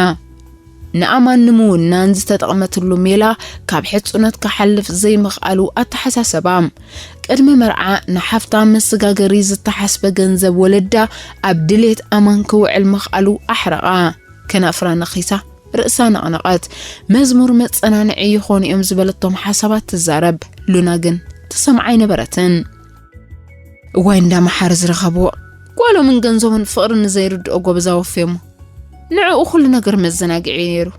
ንኣማን ንምውናን ዝተጠቕመትሉ ሜላ ካብ ሕጹነት ክሓልፍ ዘይምኽኣሉ ኣተሓሳሰባ። ቅድሚ መርዓ ንሓፍታ መሰጋገሪ ዝተሓስበ ገንዘብ ወለዳ ኣብ ድሌት ኣማን ክውዕል ምኽኣሉ ኣሕረቓ። ከናፍራ ነኺሳ፣ ርእሳ ነቕነቐት። መዝሙር መጸናንዒ ይኾኑ እዮም ዝበለቶም ሓሳባት ትዛረብ። ሉና ግን ትሰምዓ ኣይነበረትን። እዋይ እንዳ መሓሪ ዝረኸብዎ። ጓሎምን ገንዘቡን ፍቕርን ንዘይርድኦ ጎበዝ ኣወፍዮሞ። ንዕኡ ኩሉ ነገር መዘናግዒ እዩ ነይሩ።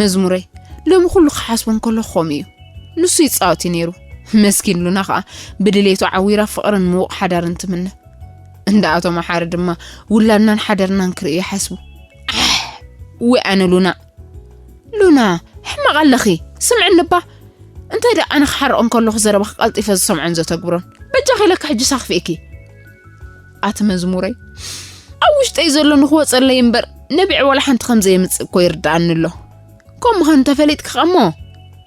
መዝሙረይ፣ ሎሚ ኩሉ ክሓስቦ እንከሎ ከምኡ እዩ። ንሱ ይጻወት እዩ ነይሩ። መስኪን ሉና ኸኣ ብድሌቱ ዓዊራ ፍቕርን ምዉቕ ሓዳርን ትምነ። እንዳ ኣቶ መሓሪ ድማ ውላድናን ሓዳርናን ክርእዩ ይሓስቡ። ኣሕ፣ ወይ ኣነ ሉና። ሉና፣ ሕማቕ ኣለኺ። ስምዕኒ እባ። እንታይ ደኣ ኣነ ክሓርቕ እንከለኹ ዘረባኺ ቀልጢፈ ዝሰምዖን ዘተግብሮን። በጃኺ ኢለኪ ሕጂ ሳኽፊእኪ። ኣቲ መዝሙረይ፣ ኣብ ውሽጠይ ዘሎ ንኽወጸለይ እምበር ነቢዐ ዋላ ሓንቲ ከም ዘየምጽእ እኮ ይርድኣኒ ኣሎ። ከምኡ ምዃኑ እንተፈሊጥኪ ኸኣ እሞ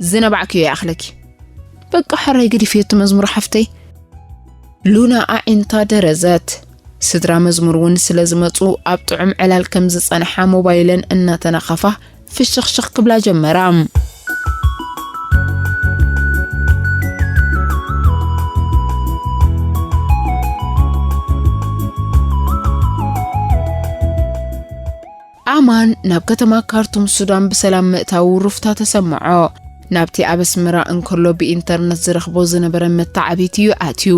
ዝነባዕክዮ ይኣኽለኪ። በቃ ሕራይ ገዲፍዮ እቲ መዝሙር ሓፍተይ። ሉና ኣዒንታ ደረዘት። ስድራ መዝሙር እውን ስለ ዝመጹ ኣብ ጥዑም ዕላል ከም ዝጸንሓ ሞባይለን እናተነኸፋ ፍሽኽሽኽ ክብላ ጀመራ። ኣማን ናብ ከተማ ካርቱም ሱዳን ብሰላም ምእታዉ ሩፍታ ተሰምዖ። ናብቲ ኣብ ኣስመራ እንከሎ ብኢንተርነት ዝረኽቦ ዝነበረ መተዓቢቲ እዩ ኣትዩ።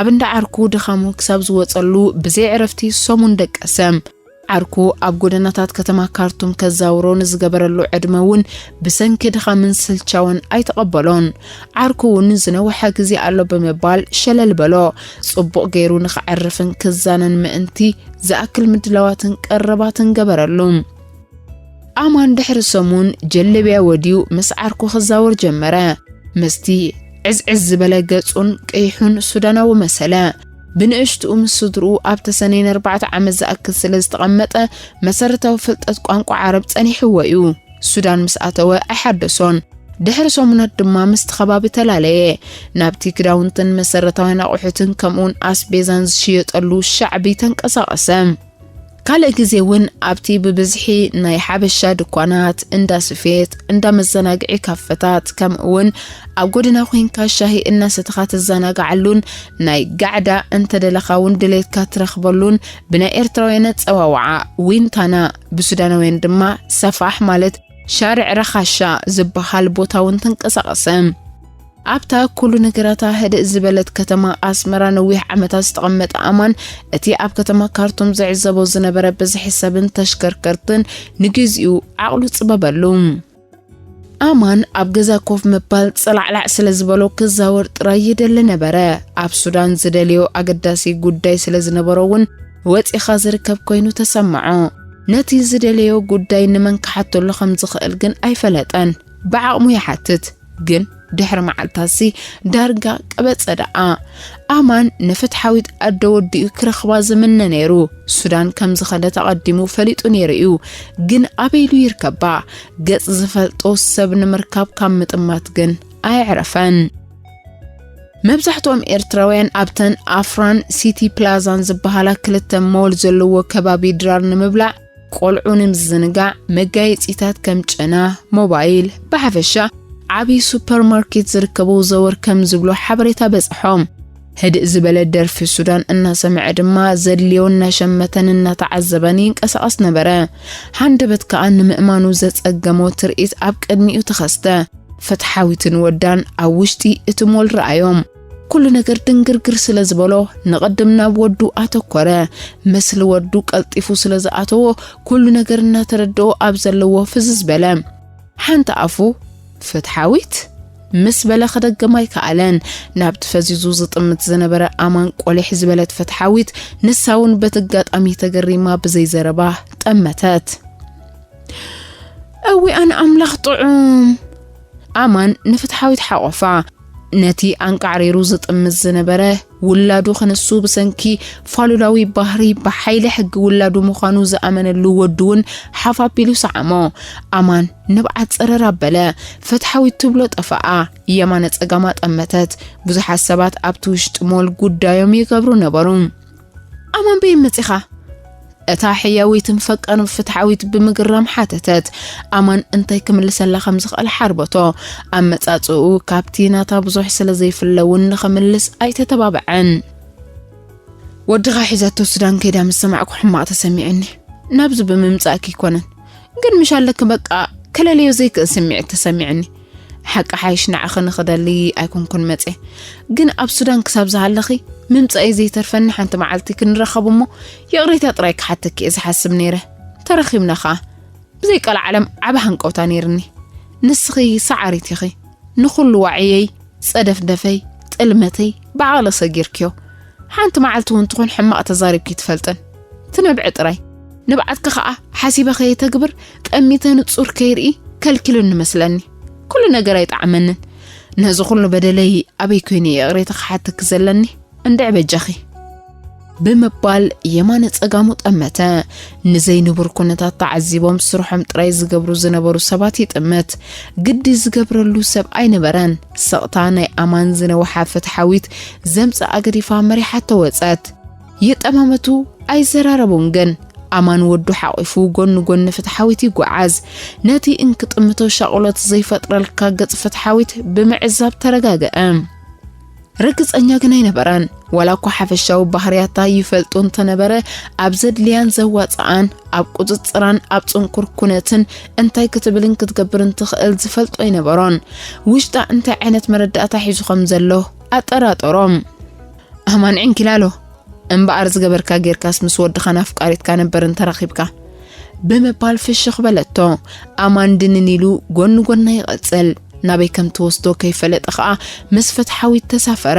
ኣብ እንዳ ዓርኩ ድኻሙ ክሳብ ዝወጸሉ ብዘይ ዕረፍቲ ሰሙን ደቀሰ። ዓርኩ ኣብ ጎደናታት ከተማ ካርቱም ከዛውሮ ንዝገበረሉ ዕድመ እውን ብሰንኪ ድኻምን ስልቻወን ኣይተቐበሎን። ዓርኩ እውን ዝነውሐ ግዜ ኣሎ ብምባል ሸለል በሎ። ጽቡቕ ገይሩ ንኽዕርፍን ክዛነን ምእንቲ ዝኣክል ምድላዋትን ቀረባትን ገበረሉ። ኣማን ድሕሪ ሰሙን ጀለብያ ወድዩ ምስ ዓርኩ ክዛወር ጀመረ። ምስቲ ዕዝዕዝ ዝበለ ገጹን ቀይሑን ሱዳናዊ መሰለ። ብንእሽትኡ ምስ ስድርኡ ኣብ ተሰነይ ንኣርባዕተ ዓመት ዝኣክል ስለ ዝተቐመጠ መሰረታዊ ፍልጠት ቋንቋ ዓረብ ጸኒሕዎ እዩ። ሱዳን ምስ ኣተወ ኣይሓደሶን። ድሕሪ ሰሙናት ድማ ምስቲ ከባቢ ተላለየ። ናብቲ ክዳውንትን መሰረታውያን ኣቑሑትን ከምኡውን ኣስቤዛን ዝሽየጠሉ ሻዕቢ ተንቀሳቐሰ። ካልእ ግዜ እውን ኣብቲ ብብዝሒ ናይ ሓበሻ ድኳናት፣ እንዳ ስፌት፣ እንዳ መዘናግዒ ካፈታት፣ ከምኡ እውን ኣብ ጎደና ኮይንካ ሻሂ እናሰተኻ ትዘናግዓሉን ናይ ጋዕዳ እንተደለኻ እውን ድሌትካ ትረኽበሉን ብናይ ኤርትራውያን ኣጸዋውዓ ዊንታና፣ ብሱዳናውያን ድማ ሰፋሕ ማለት ሻርዕ ረኻሻ ዝበሃል ቦታ እውን ተንቀሳቐሰ። ኣብታ ኩሉ ነገራታ ህድእ ዝበለት ከተማ ኣስመራ ነዊሕ ዓመታት ዝተቐመጠ ኣማን፣ እቲ ኣብ ከተማ ካርቱም ዝዕዘቦ ዝነበረ ብዝሒ ሰብን ተሽከርከርትን ንግዚኡ ዓቕሉ ጽበበሉ። ኣማን ኣብ ገዛ ኮፍ ምባል ጸላዕላዕ ስለ ዝበሎ ክዛወር ጥራይ ይደሊ ነበረ። ኣብ ሱዳን ዝደልዮ ኣገዳሲ ጉዳይ ስለ ዝነበሮ እውን ወጺኻ ዝርከብ ኮይኑ ተሰምዖ። ነቲ ዝደለዮ ጉዳይ ንመን ክሓተሉ ከም ዝኽእል ግን ኣይፈለጠን። ብዓቕሙ ይሓትት። ግን ድሕሪ መዓልታትሲ ዳርጋ ቀበጸ ደኣ። ኣማን ንፍትሓዊት ኣደ ወዲኡ ክረኽባ ዝምነ ነይሩ። ሱዳን ከም ዝኸደት ኣቐዲሙ ፈሊጡ ነይሩ እዩ። ግን ኣበይ ኢሉ ይርከባ? ገጽ ዝፈልጦ ሰብ ንምርካብ ካብ ምጥማት ግን ኣየዕረፈን። መብዛሕትኦም ኤርትራውያን ኣብተን ኣፍራን ሲቲ ፕላዛን ዝበሃላ ክልተ ሞል ዘለዎ ከባቢ ድራር ንምብላዕ፣ ቆልዑ ንምዝንጋዕ፣ መጋየጺታት ከም ጨና፣ ሞባይል፣ ብሓፈሻ ዓቢ ሱፐርማርኬት ዝርከቡ ዘወር ከም ዝብሉ ሓበሬታ በጽሖም። ህድእ ዝበለ ደርፊ ሱዳን እናሰምዐ ድማ ዘድልዮ እናሸመተን እናተዓዘበን ይንቀሳቐስ ነበረ። ሃንደበት ከኣ ንምእማኑ ዘጸገሞ ትርኢት ኣብ ቅድሚኡ ተኸስተ። ፍትሓዊትን ወዳን ኣብ ውሽጢ እቲ ሞል ረኣዮም። ኩሉ ነገር ድንግርግር ስለ ዝበሎ ንቕድም ናብ ወዱ ኣተኮረ። ምስሊ ወዱ ቀልጢፉ ስለ ዝኣተዎ ኩሉ ነገር እናተረድኦ ኣብ ዘለዎ ፍዝዝ በለ። ሓንቲ ኣፉ ፍትሓዊት ምስ በለ ክደግም ኣይከኣለን። ናብቲ ፈዚዙ ዝጥምት ዝነበረ ኣማን ቆሊሕ ዝበለት ፍትሓዊት ንሳ እውን በቲ ኣጋጣሚ ተገሪማ ብዘይ ዘረባ ጠመተት። እዊ ኣነ ኣምላኽ ጥዑም! ኣማን ንፍትሓዊት ሓቖፋ። ነቲ ኣንቃዕሪሩ ዝጥምት ዝነበረ ውላዱ ክንሱ ብሰንኪ ፋሉላዊ ባህሪ ብሓይሊ ሕጊ ውላዱ ምዃኑ ዝኣመነሉ ወዱ እውን ሓፍ ኣቢሉ ሰዓሞ። ኣማን ንብዓት ጸረር ኣበለ። ፍትሓዊት ትብሎ ጠፈኣ። የማነ ጸጋማ ጠመተት። ብዙሓት ሰባት ኣብቲ ውሽጢ ሞል ጉዳዮም ይገብሩ ነበሩ። ኣማን በየን መጺኻ? እታ ሕያዊትን ፈቃርን ፍትሓዊት ብምግራም ሓተተት። ኣማን እንታይ ክምልሰላ ከም ዝኽእል ሓርበቶ። ኣመጻጽኡ ካብቲ ናታ ብዙሕ ስለ ዘይፍለ እውን ንኽምልስ ኣይተተባብዐን። ወድኻ ሒዛቶ ሱዳን ከይዳ ምስ ሰማዕኩ ሕማቕ ተሰሚዑኒ። ናብዚ ብምምጻእኪ ኣይኮነን፣ ግን ምሽ ኣለኪ በቃ ከለልዮ ዘይክእል ስምዒት ተሰሚዑኒ። ሓቂ ሓይሽ ንዓኺ ንኽደሊ ኣይኮንኩን መጽየ፣ ግን ኣብ ሱዳን ክሳብ ዝሃለኺ ምምጻእይ ዘይተርፈኒ ሓንቲ መዓልቲ ክንራኸብ እሞ ይቕሬታ ጥራይ ክሓተኪ እየ ዝሓስብ ነይረ። ተራኺብና ኸኣ። ብዘይ ቀልዓለም ዓቢ ሃንቀውታ ነይርኒ። ንስኺ ሰዓሪት ኢኺ። ንኹሉ ዋዕየይ፣ ጸደፍደፈይ፣ ጥልመተይ ብዓቕሊ ሰጊርክዮ። ሓንቲ መዓልቲ እውን ትኹን ሕማቕ ተዛሪብኪ ትፈልጥን። ትነብዒ ጥራይ። ንብዓትኪ ኸኣ ሓሲበ ከየተግብር ጠሚተ ንጹር ከይርኢ ከልኪሉኒ መስለኒ። ኩሉ ነገር ኣይጠዓመንን። ነዚ ኩሉ በደለይ ኣበይ ኮይነ ይቕሬታ ክሓተኪ ዘለኒ? እንድዒ በጃኺ። ብምባል የማነ ጸጋሙ ጠመተ። ንዘይንቡር ኩነታት ተዓዚቦም ስርሖም ጥራይ ዝገብሩ ዝነበሩ ሰባት ይጥምት። ግዲ ዝገብረሉ ሰብ ኣይነበረን። ስቕታ ናይ ኣማን ዝነውሓ ፍትሓዊት ዘምጽኣ ገዲፋ መሪሓቶ ወጸት። ይጠማመቱ ኣይዘራረቡን ግን ኣማን ወዱ ሓቒፉ ጎኒ ጎኒ ፍትሓዊት ይጓዓዝ። ነቲ እንክጥምቶ ሻቕሎት ዘይፈጥረልካ ገጽ ፍትሓዊት ብምዕዛብ ተረጋግአ። ርግጸኛ ግን ኣይነበረን። ዋላ እኳ ሓፈሻዊ ባህርያታ ይፈልጦ እንተነበረ፣ ኣብ ዘድልያን ዘዋጽኣን፣ ኣብ ቁጽጽራን ኣብ ጽንኩር ኩነትን እንታይ ክትብልን ክትገብርን ትኽእል ዝፈልጦ ኣይነበሮን። ውሽጣ እንታይ ዓይነት መረዳእታ ሒዙ ከም ዘሎ ኣጠራጠሮም። ኣማን ዕንኪላሎ፣ እምበኣር ዝገበርካ ጌርካስ ምስ ወድኻን ኣፍቃሪትካ ነበር እንተራኺብካ ብምባል ፍሽኽ በለቶ። ኣማን ድንን ኢሉ ጎኒ ጎና ይቐጽል። ናበይ ከም ትወስዶ ከይፈለጠ ኸኣ ምስ ፍትሓዊት ተሳፈረ።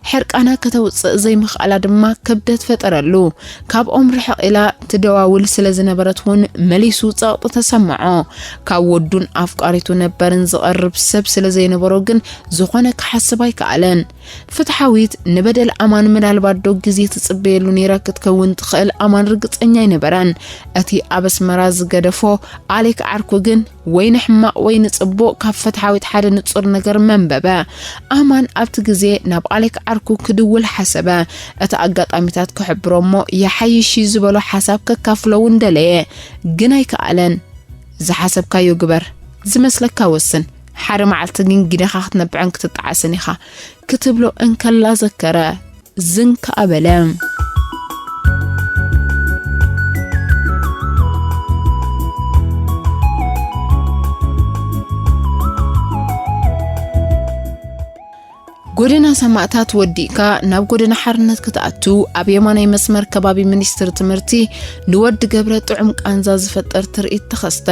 ሕርቃና ከተውጽእ ዘይምኽኣላ ድማ ክብደት ፈጠረሉ። ካብኦም ርሕቕ ኢላ ትደዋውል ስለ ዝነበረት እውን መሊሱ ጸቕጢ ተሰምዖ። ካብ ወዱን ኣፍቃሪቱ ነበርን ዝቐርብ ሰብ ስለ ዘይነበሮ ግን ዝኾነ ክሓስብ ኣይከኣለን። ፍትሓዊት ንበደል ኣማን ምናልባት ዶ ግዜ ትጽበየሉ ነይራ ክትከውን ትኽእል ኣማን ርግጸኛ ኣይነበረን። እቲ ኣብ ኣስመራ ዝገደፎ ኣሌክ ዓርኩ ግን ወይ ንሕማቕ ወይ ንጽቡቕ ካብ ፍትሓዊት ሓደ ንጹር ነገር መንበበ። ኣማን ኣብቲ ግዜ ናብ ኣሌክ ዓርኩ ክድውል ሓሰበ። እቲ ኣጋጣሚታት ክሕብሮ እሞ ይሓይሽ እዩ ዝበሎ ሓሳብ ከካፍሎ እውን ደለየ። ግን ኣይከኣለን። ዝሓሰብካዮ ግበር፣ ዝመስለካ ወስን። ሓደ መዓልቲ ግን ጊደኻ ክትነብዕን ክትጠዓስን ኢኻ ክትብሎ እንከላ ዘከረ። ዝንከ ኣበለ። ጎደና ሰማእታት ወዲእካ ናብ ጎደና ሓርነት ክትኣቱ፣ ኣብ የማናይ መስመር ከባቢ ሚኒስትሪ ትምህርቲ ንወዲ ገብረ ጥዑም ቃንዛ ዝፈጥር ትርኢት ተኸስተ።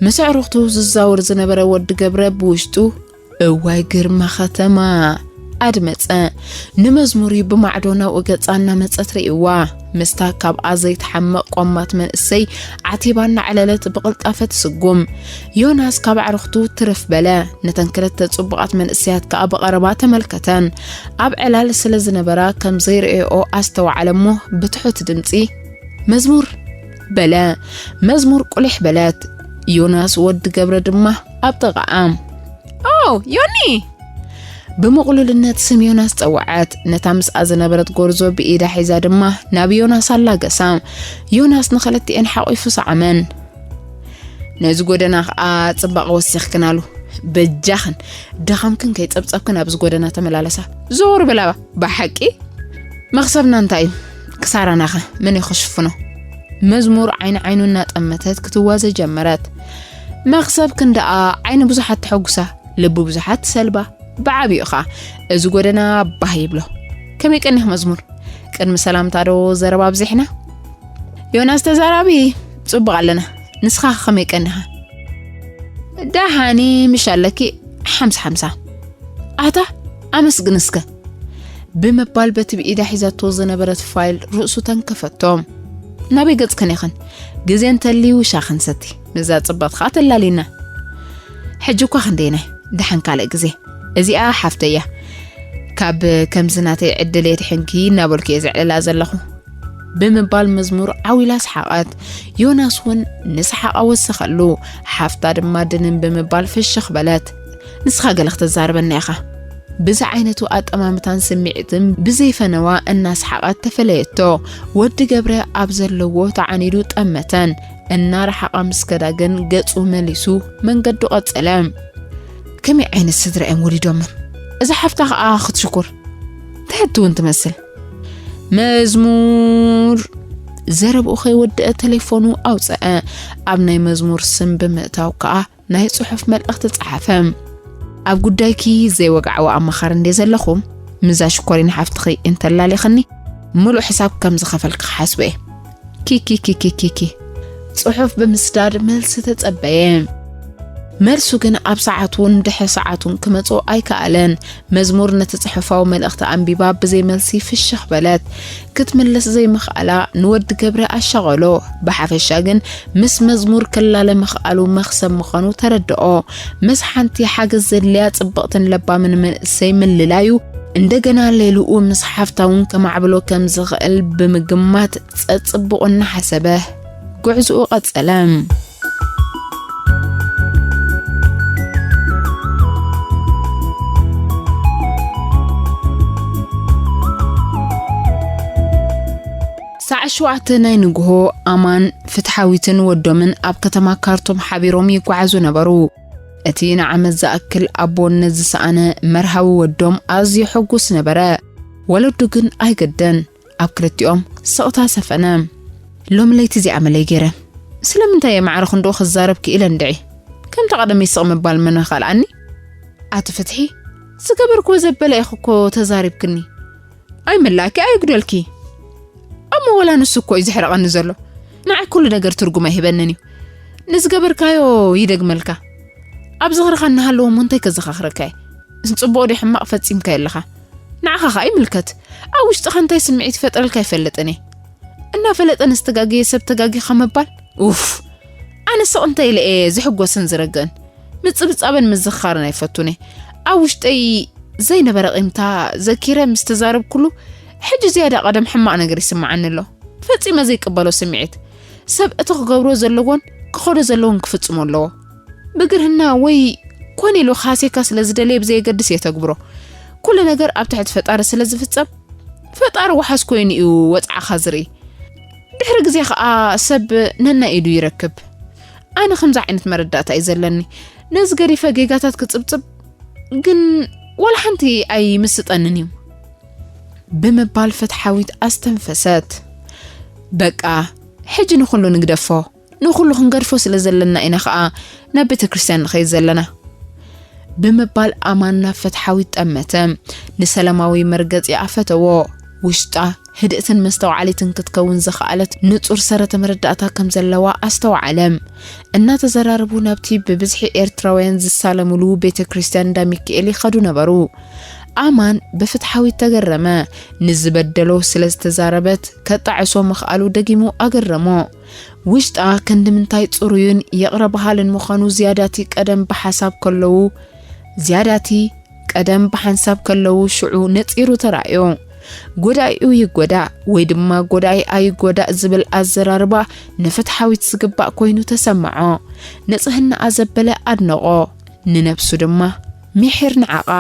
ምስ ኣዕሩኽቱ ዝዛወር ዝነበረ ወዲ ገብረ ብውሽጡ፣ "እዋይ ግርማ ከተማ!" ኣድመጸ። ንመዝሙር እዩ ብማዕዶ ናብኡ ገጻ እናመጸት ርእይዋ። ምስታ ካብኣ ዘይትሓምቕ ቆማት መንእሰይ ዓቲባ እናዕለለት ብቕልጣፈ ትስጉም። ዮናስ ካብ ኣዕሩኽቱ ትርፍ በለ። ነተን ክልተ ጽቡቓት መንእሰያት ከኣ ብቐረባ ተመልከተን። ኣብ ዕላል ስለ ዝነበራ ከም ዘይርእየኦ ኣስተውዓለ እሞ ብትሑት ድምጺ፣ "መዝሙር!" በለ። መዝሙር ቁሊሕ በለት። ዮናስ ወዲ ገብረ ድማ ኣብ ጥቓኣ፣ "ኦ፣ ዮኒ!" ብምቕሉልነት ስም ዮናስ ጸውዐት። ነታ ምስኣ ዝነበረት ጎርዞ ብኢዳ ሒዛ ድማ ናብ ዮናስ ኣላገሳ። ዮናስ ንኽልቲኤን ሓቒፉ ሰዓመን። "ነዚ ጎደና ኸኣ ጽባቐ ወሲኽክናሉ። በጃኽን፣ ድኻምክን ከይጸብጸብክን ኣብዚ ጎደና ተመላለሳ። ዞር በላባ፣ ብሓቂ መኽሰብና እንታይ እዩ? ክሳራናኸ መን እዩ ክሽፍኖ?" መዝሙር ዓይኒ ዓይኑ እናጠመተት ክትዋዘ ጀመረት። "መኽሰብክን ደኣ ዓይኒ ብዙሓት ተሐጉሳ፣ ልቢ ብዙሓት ትሰልባ። ብዓቢኡ ኸኣ እዚ ጎደና ባህ ይብሎ። ከመይ ቀኒኽ መዝሙር? ቅድሚ ሰላምታ ዶ ዘረባ ኣብዚሕና?" "ዮናስ ተዛራቢ፣ ጽቡቕ ኣለና። ንስኻ ከመይ ቀኒኻ?" "ደሓኒ ምሽ ኣለኪ፣ ሓምሳ ሓምሳ። ኣታ ኣመስግን እስከ" ብምባል በቲ ብኢዳ ሒዛቶ ዝነበረት ፋይል ርእሱ ተንከፈቶ። "ናበይ ገጽክን ኢኽን? ግዜ እንተልዩ ሻሂ ክንሰቲ፣ ምስዛ ጽብቕቲ ኸኣ ተላልይና። ሕጂ እኳ ክንደየናይ፣ ደሓን ካልእ ግዜ። እዚኣ ሓፍተይ እያ። ካብ ከምዚ ናተይ ዕድል የድሕንኪ እናበልኩ እየ ዘዕልላ ዘለኹ" ብምባል መዝሙር ዓው ኢላ ሰሓቐት። ዮናስ እውን ንሰሓቓ ወሰኸሉ። ሓፍታ ድማ ድንን ብምባል ፍሽኽ በለት። "ንስኻ ገለ ክተዛርበና ኢኻ?" ብዚ ዓይነቱ ኣጠማምታን ስምዒትን ብዘይፈነዋ እናሰሓቐት ተፈለየቶ። ወዲ ገብረ ኣብ ዘለዎ ተዓኒዱ ጠመተን። እናረሓቓ ምስ ከዳ ግን ገጹ መሊሱ መንገዱ ቀጸለ። "ከመይ ዓይነት ስድራ እዮም ወሊዶማ? እዛ ሓፍታ ኸኣ ክትሽኩር ትሕቲ እውን ትመስል። መዝሙር!" ዘረብኡ ከይወደአ ተሌፎኑ ኣውጸአ። ኣብ ናይ መዝሙር ስም ብምእታው ከኣ ናይ ጽሑፍ መልእኽቲ ጸሓፈ። "ኣብ ጉዳይኪ ዘይወግዓዊ ኣማኻሪ እንድየ ዘለኹ፣ ምዛ ሽኮሪና ሓፍትኺ እንተላሊኽኒ ምሉእ ሕሳብ ከም ዝኸፈልኪ ክሓስቦ እየ። ኪኪኪኪኪኪ." ጽሑፍ ብምስዳድ መልሲ ተጸበየ። መልሱ ግን ኣብ ሰዓቱን ድሕሪ ሰዓቱን ክመጾ ኣይከኣለን። መዝሙር ነቲ ጽሑፋዊ መልእኽቲ ኣንቢባ ብዘይ መልሲ ፍሽኽ በለት። ክትምልስ ዘይምኽኣላ ንወዲ ገብረ ኣሻቐሎ። ብሓፈሻ ግን ምስ መዝሙር ክላለ ምኽኣሉ መኽሰብ ምዃኑ ተረድኦ። ምስ ሓንቲ ሓገዝ ዘድልያ ጽብቕትን ለባምን መንእሰይ ምልላዩ እንደገና ሌልኡ ምስ ሓፍታ እውን ከማዕብሎ ከም ዝኽእል ብምግማት ጸጽብቑ እናሓሰበ ጉዕዝኡ ቀጸለ። ሰዓት ሸውዓተ ናይ ንግሆ፣ ኣማን፣ ፍትሓዊትን ወዶምን ኣብ ከተማ ካርቱም ሓቢሮም ይጓዓዙ ነበሩ። እቲ ንዓመት ዝኣክል ኣቦነት ዝሰኣነ መርሃዊ ወዶም ኣዝዩ ሕጉስ ነበረ። ወለዱ ግን ኣይገደን። ኣብ ክልቲኦም ስቕታ ሰፈነ። ሎሚ ለይቲ እዚኣ መለይ ገይረ። ስለምንታይ እየ ማዕረ ክንድኡ ክዛረብ ክኢለ እንድዒ? ከምቲ ቀደመይ ስቕ ምባል መን ከልኣኒ? ኣቲ ፍትሒ፣ ዝገበርክዎ ዘበለ ኢኺ እኮ ተዛሪብክኒ። ኣይመላእኪ፣ ኣይጉደልኪ። እሞ ወላ ንሱ እኮ እዩ ዘሕርቐኒ ዘሎ። ንዓይ ኩሉ ነገር ትርጉም ኣይህበንን እዩ። ንዝገበርካዮ ይደግመልካ። ኣብ ዝኽርኻ እናሃለዎ እሞ እንታይ ከዘኻኽረካ እየ? ጽቡቕ ድዩ ሕማቕ ፈጺምካ የለኻ። ንዓኻ ኸኣ ይምልከት። ኣብ ውሽጥኻ እንታይ ስምዒት ይፈጥረልካ ኣይፈልጥን እየ። እናፈለጠ ንዝተጋገየ ሰብ ተጋጊኻ ምባል? ኡፍ! ኣነ ስቕ እንተ ኢለ እየ ዝሕጎስን ዝረግእን። ምጽብጻብን ምዝኽኻርን ኣይፈቱን እየ። ኣብ ውሽጠይ ዘይነበረ ቂምታ ዘኪረ ምስ ተዛረብኩሉ፣ ሕጂ ዝያዳ ቀደም ሕማቕ ነገር ይስምዓኒ ኣሎ። ፈጺመ ዘይቅበሎ ስምዒት። ሰብ እቲ ክገብሮ ዘለዎን ክኸዶ ዘለዎን ክፍጽሞ ኣለዎ። ብግርህና ወይ ኮን ኢሉ ክሃስየካ ስለ ዝደለየ ብዘየገድስ የተግብሮ። ኩሉ ነገር ኣብ ትሕቲ ፈጣሪ ስለ ዝፍጸም፣ ፈጣሪ ወሓስ ኮይኑ እዩ ወጽዓኻ ዝርኢ። ድሕሪ ግዜ ኸኣ ሰብ ነናይ ኢዱ ይረክብ። ኣነ ከምዚ ዓይነት መረዳእታ እዩ ዘለኒ። ነዚ ገዲፈ ጌጋታት ክጽብጽብ ግን ዋላ ሓንቲ ኣይምስጠንን እዩ። ብምባል ፍትሓዊት ኣስተንፈሰት። በቃ፣ ሕጂ ንኹሉ ንግደፎ። ንኹሉ ክንገድፎ ስለ ዘለና ኢና ኸኣ ናብ ቤተ ክርስቲያን ንኸይድ ዘለና። ብምባል ኣማን ናብ ፍትሓዊት ጠመተ። ንሰላማዊ መርገጺ ኣፈተዎ። ውሽጣ ህድእትን መስተውዓሊትን ክትከውን ዝኸኣለት ንጹር ሰረተ መረዳእታ ከም ዘለዋ ኣስተውዓለ። እናተዘራረቡ ናብቲ ብብዝሒ ኤርትራውያን ዝሳለሙሉ ቤተ ክርስቲያን እንዳ ሚካኤል ይኸዱ ነበሩ። ኣማን ብፍትሓዊት ተገረመ። ንዝበደሎ ስለ ዝተዛረበት ከጣዕሶ ምኽኣሉ ደጊሙ ኣገረሞ። ውሽጣ ክንዲ ምንታይ ጽሩይን ይቕረ በሃልን ምዃኑ ዝያዳቲ ቀደም ብሓሳብ ከለዉ፣ ዝያዳቲ ቀደም ብሓንሳብ ከለዉ ሽዑ ነጺሩ ተራእዮ። ጎዳኢኡ ይጎዳእ ወይ ድማ ጎዳኢ ኣይጎዳእ ዝብል ኣዘራርባ ንፍትሓዊት ዝግባእ ኮይኑ ተሰምዖ። ንጽህናኣ ዘበለ ኣድነቖ። ንነብሱ ድማ ምሒር ንዓቓ።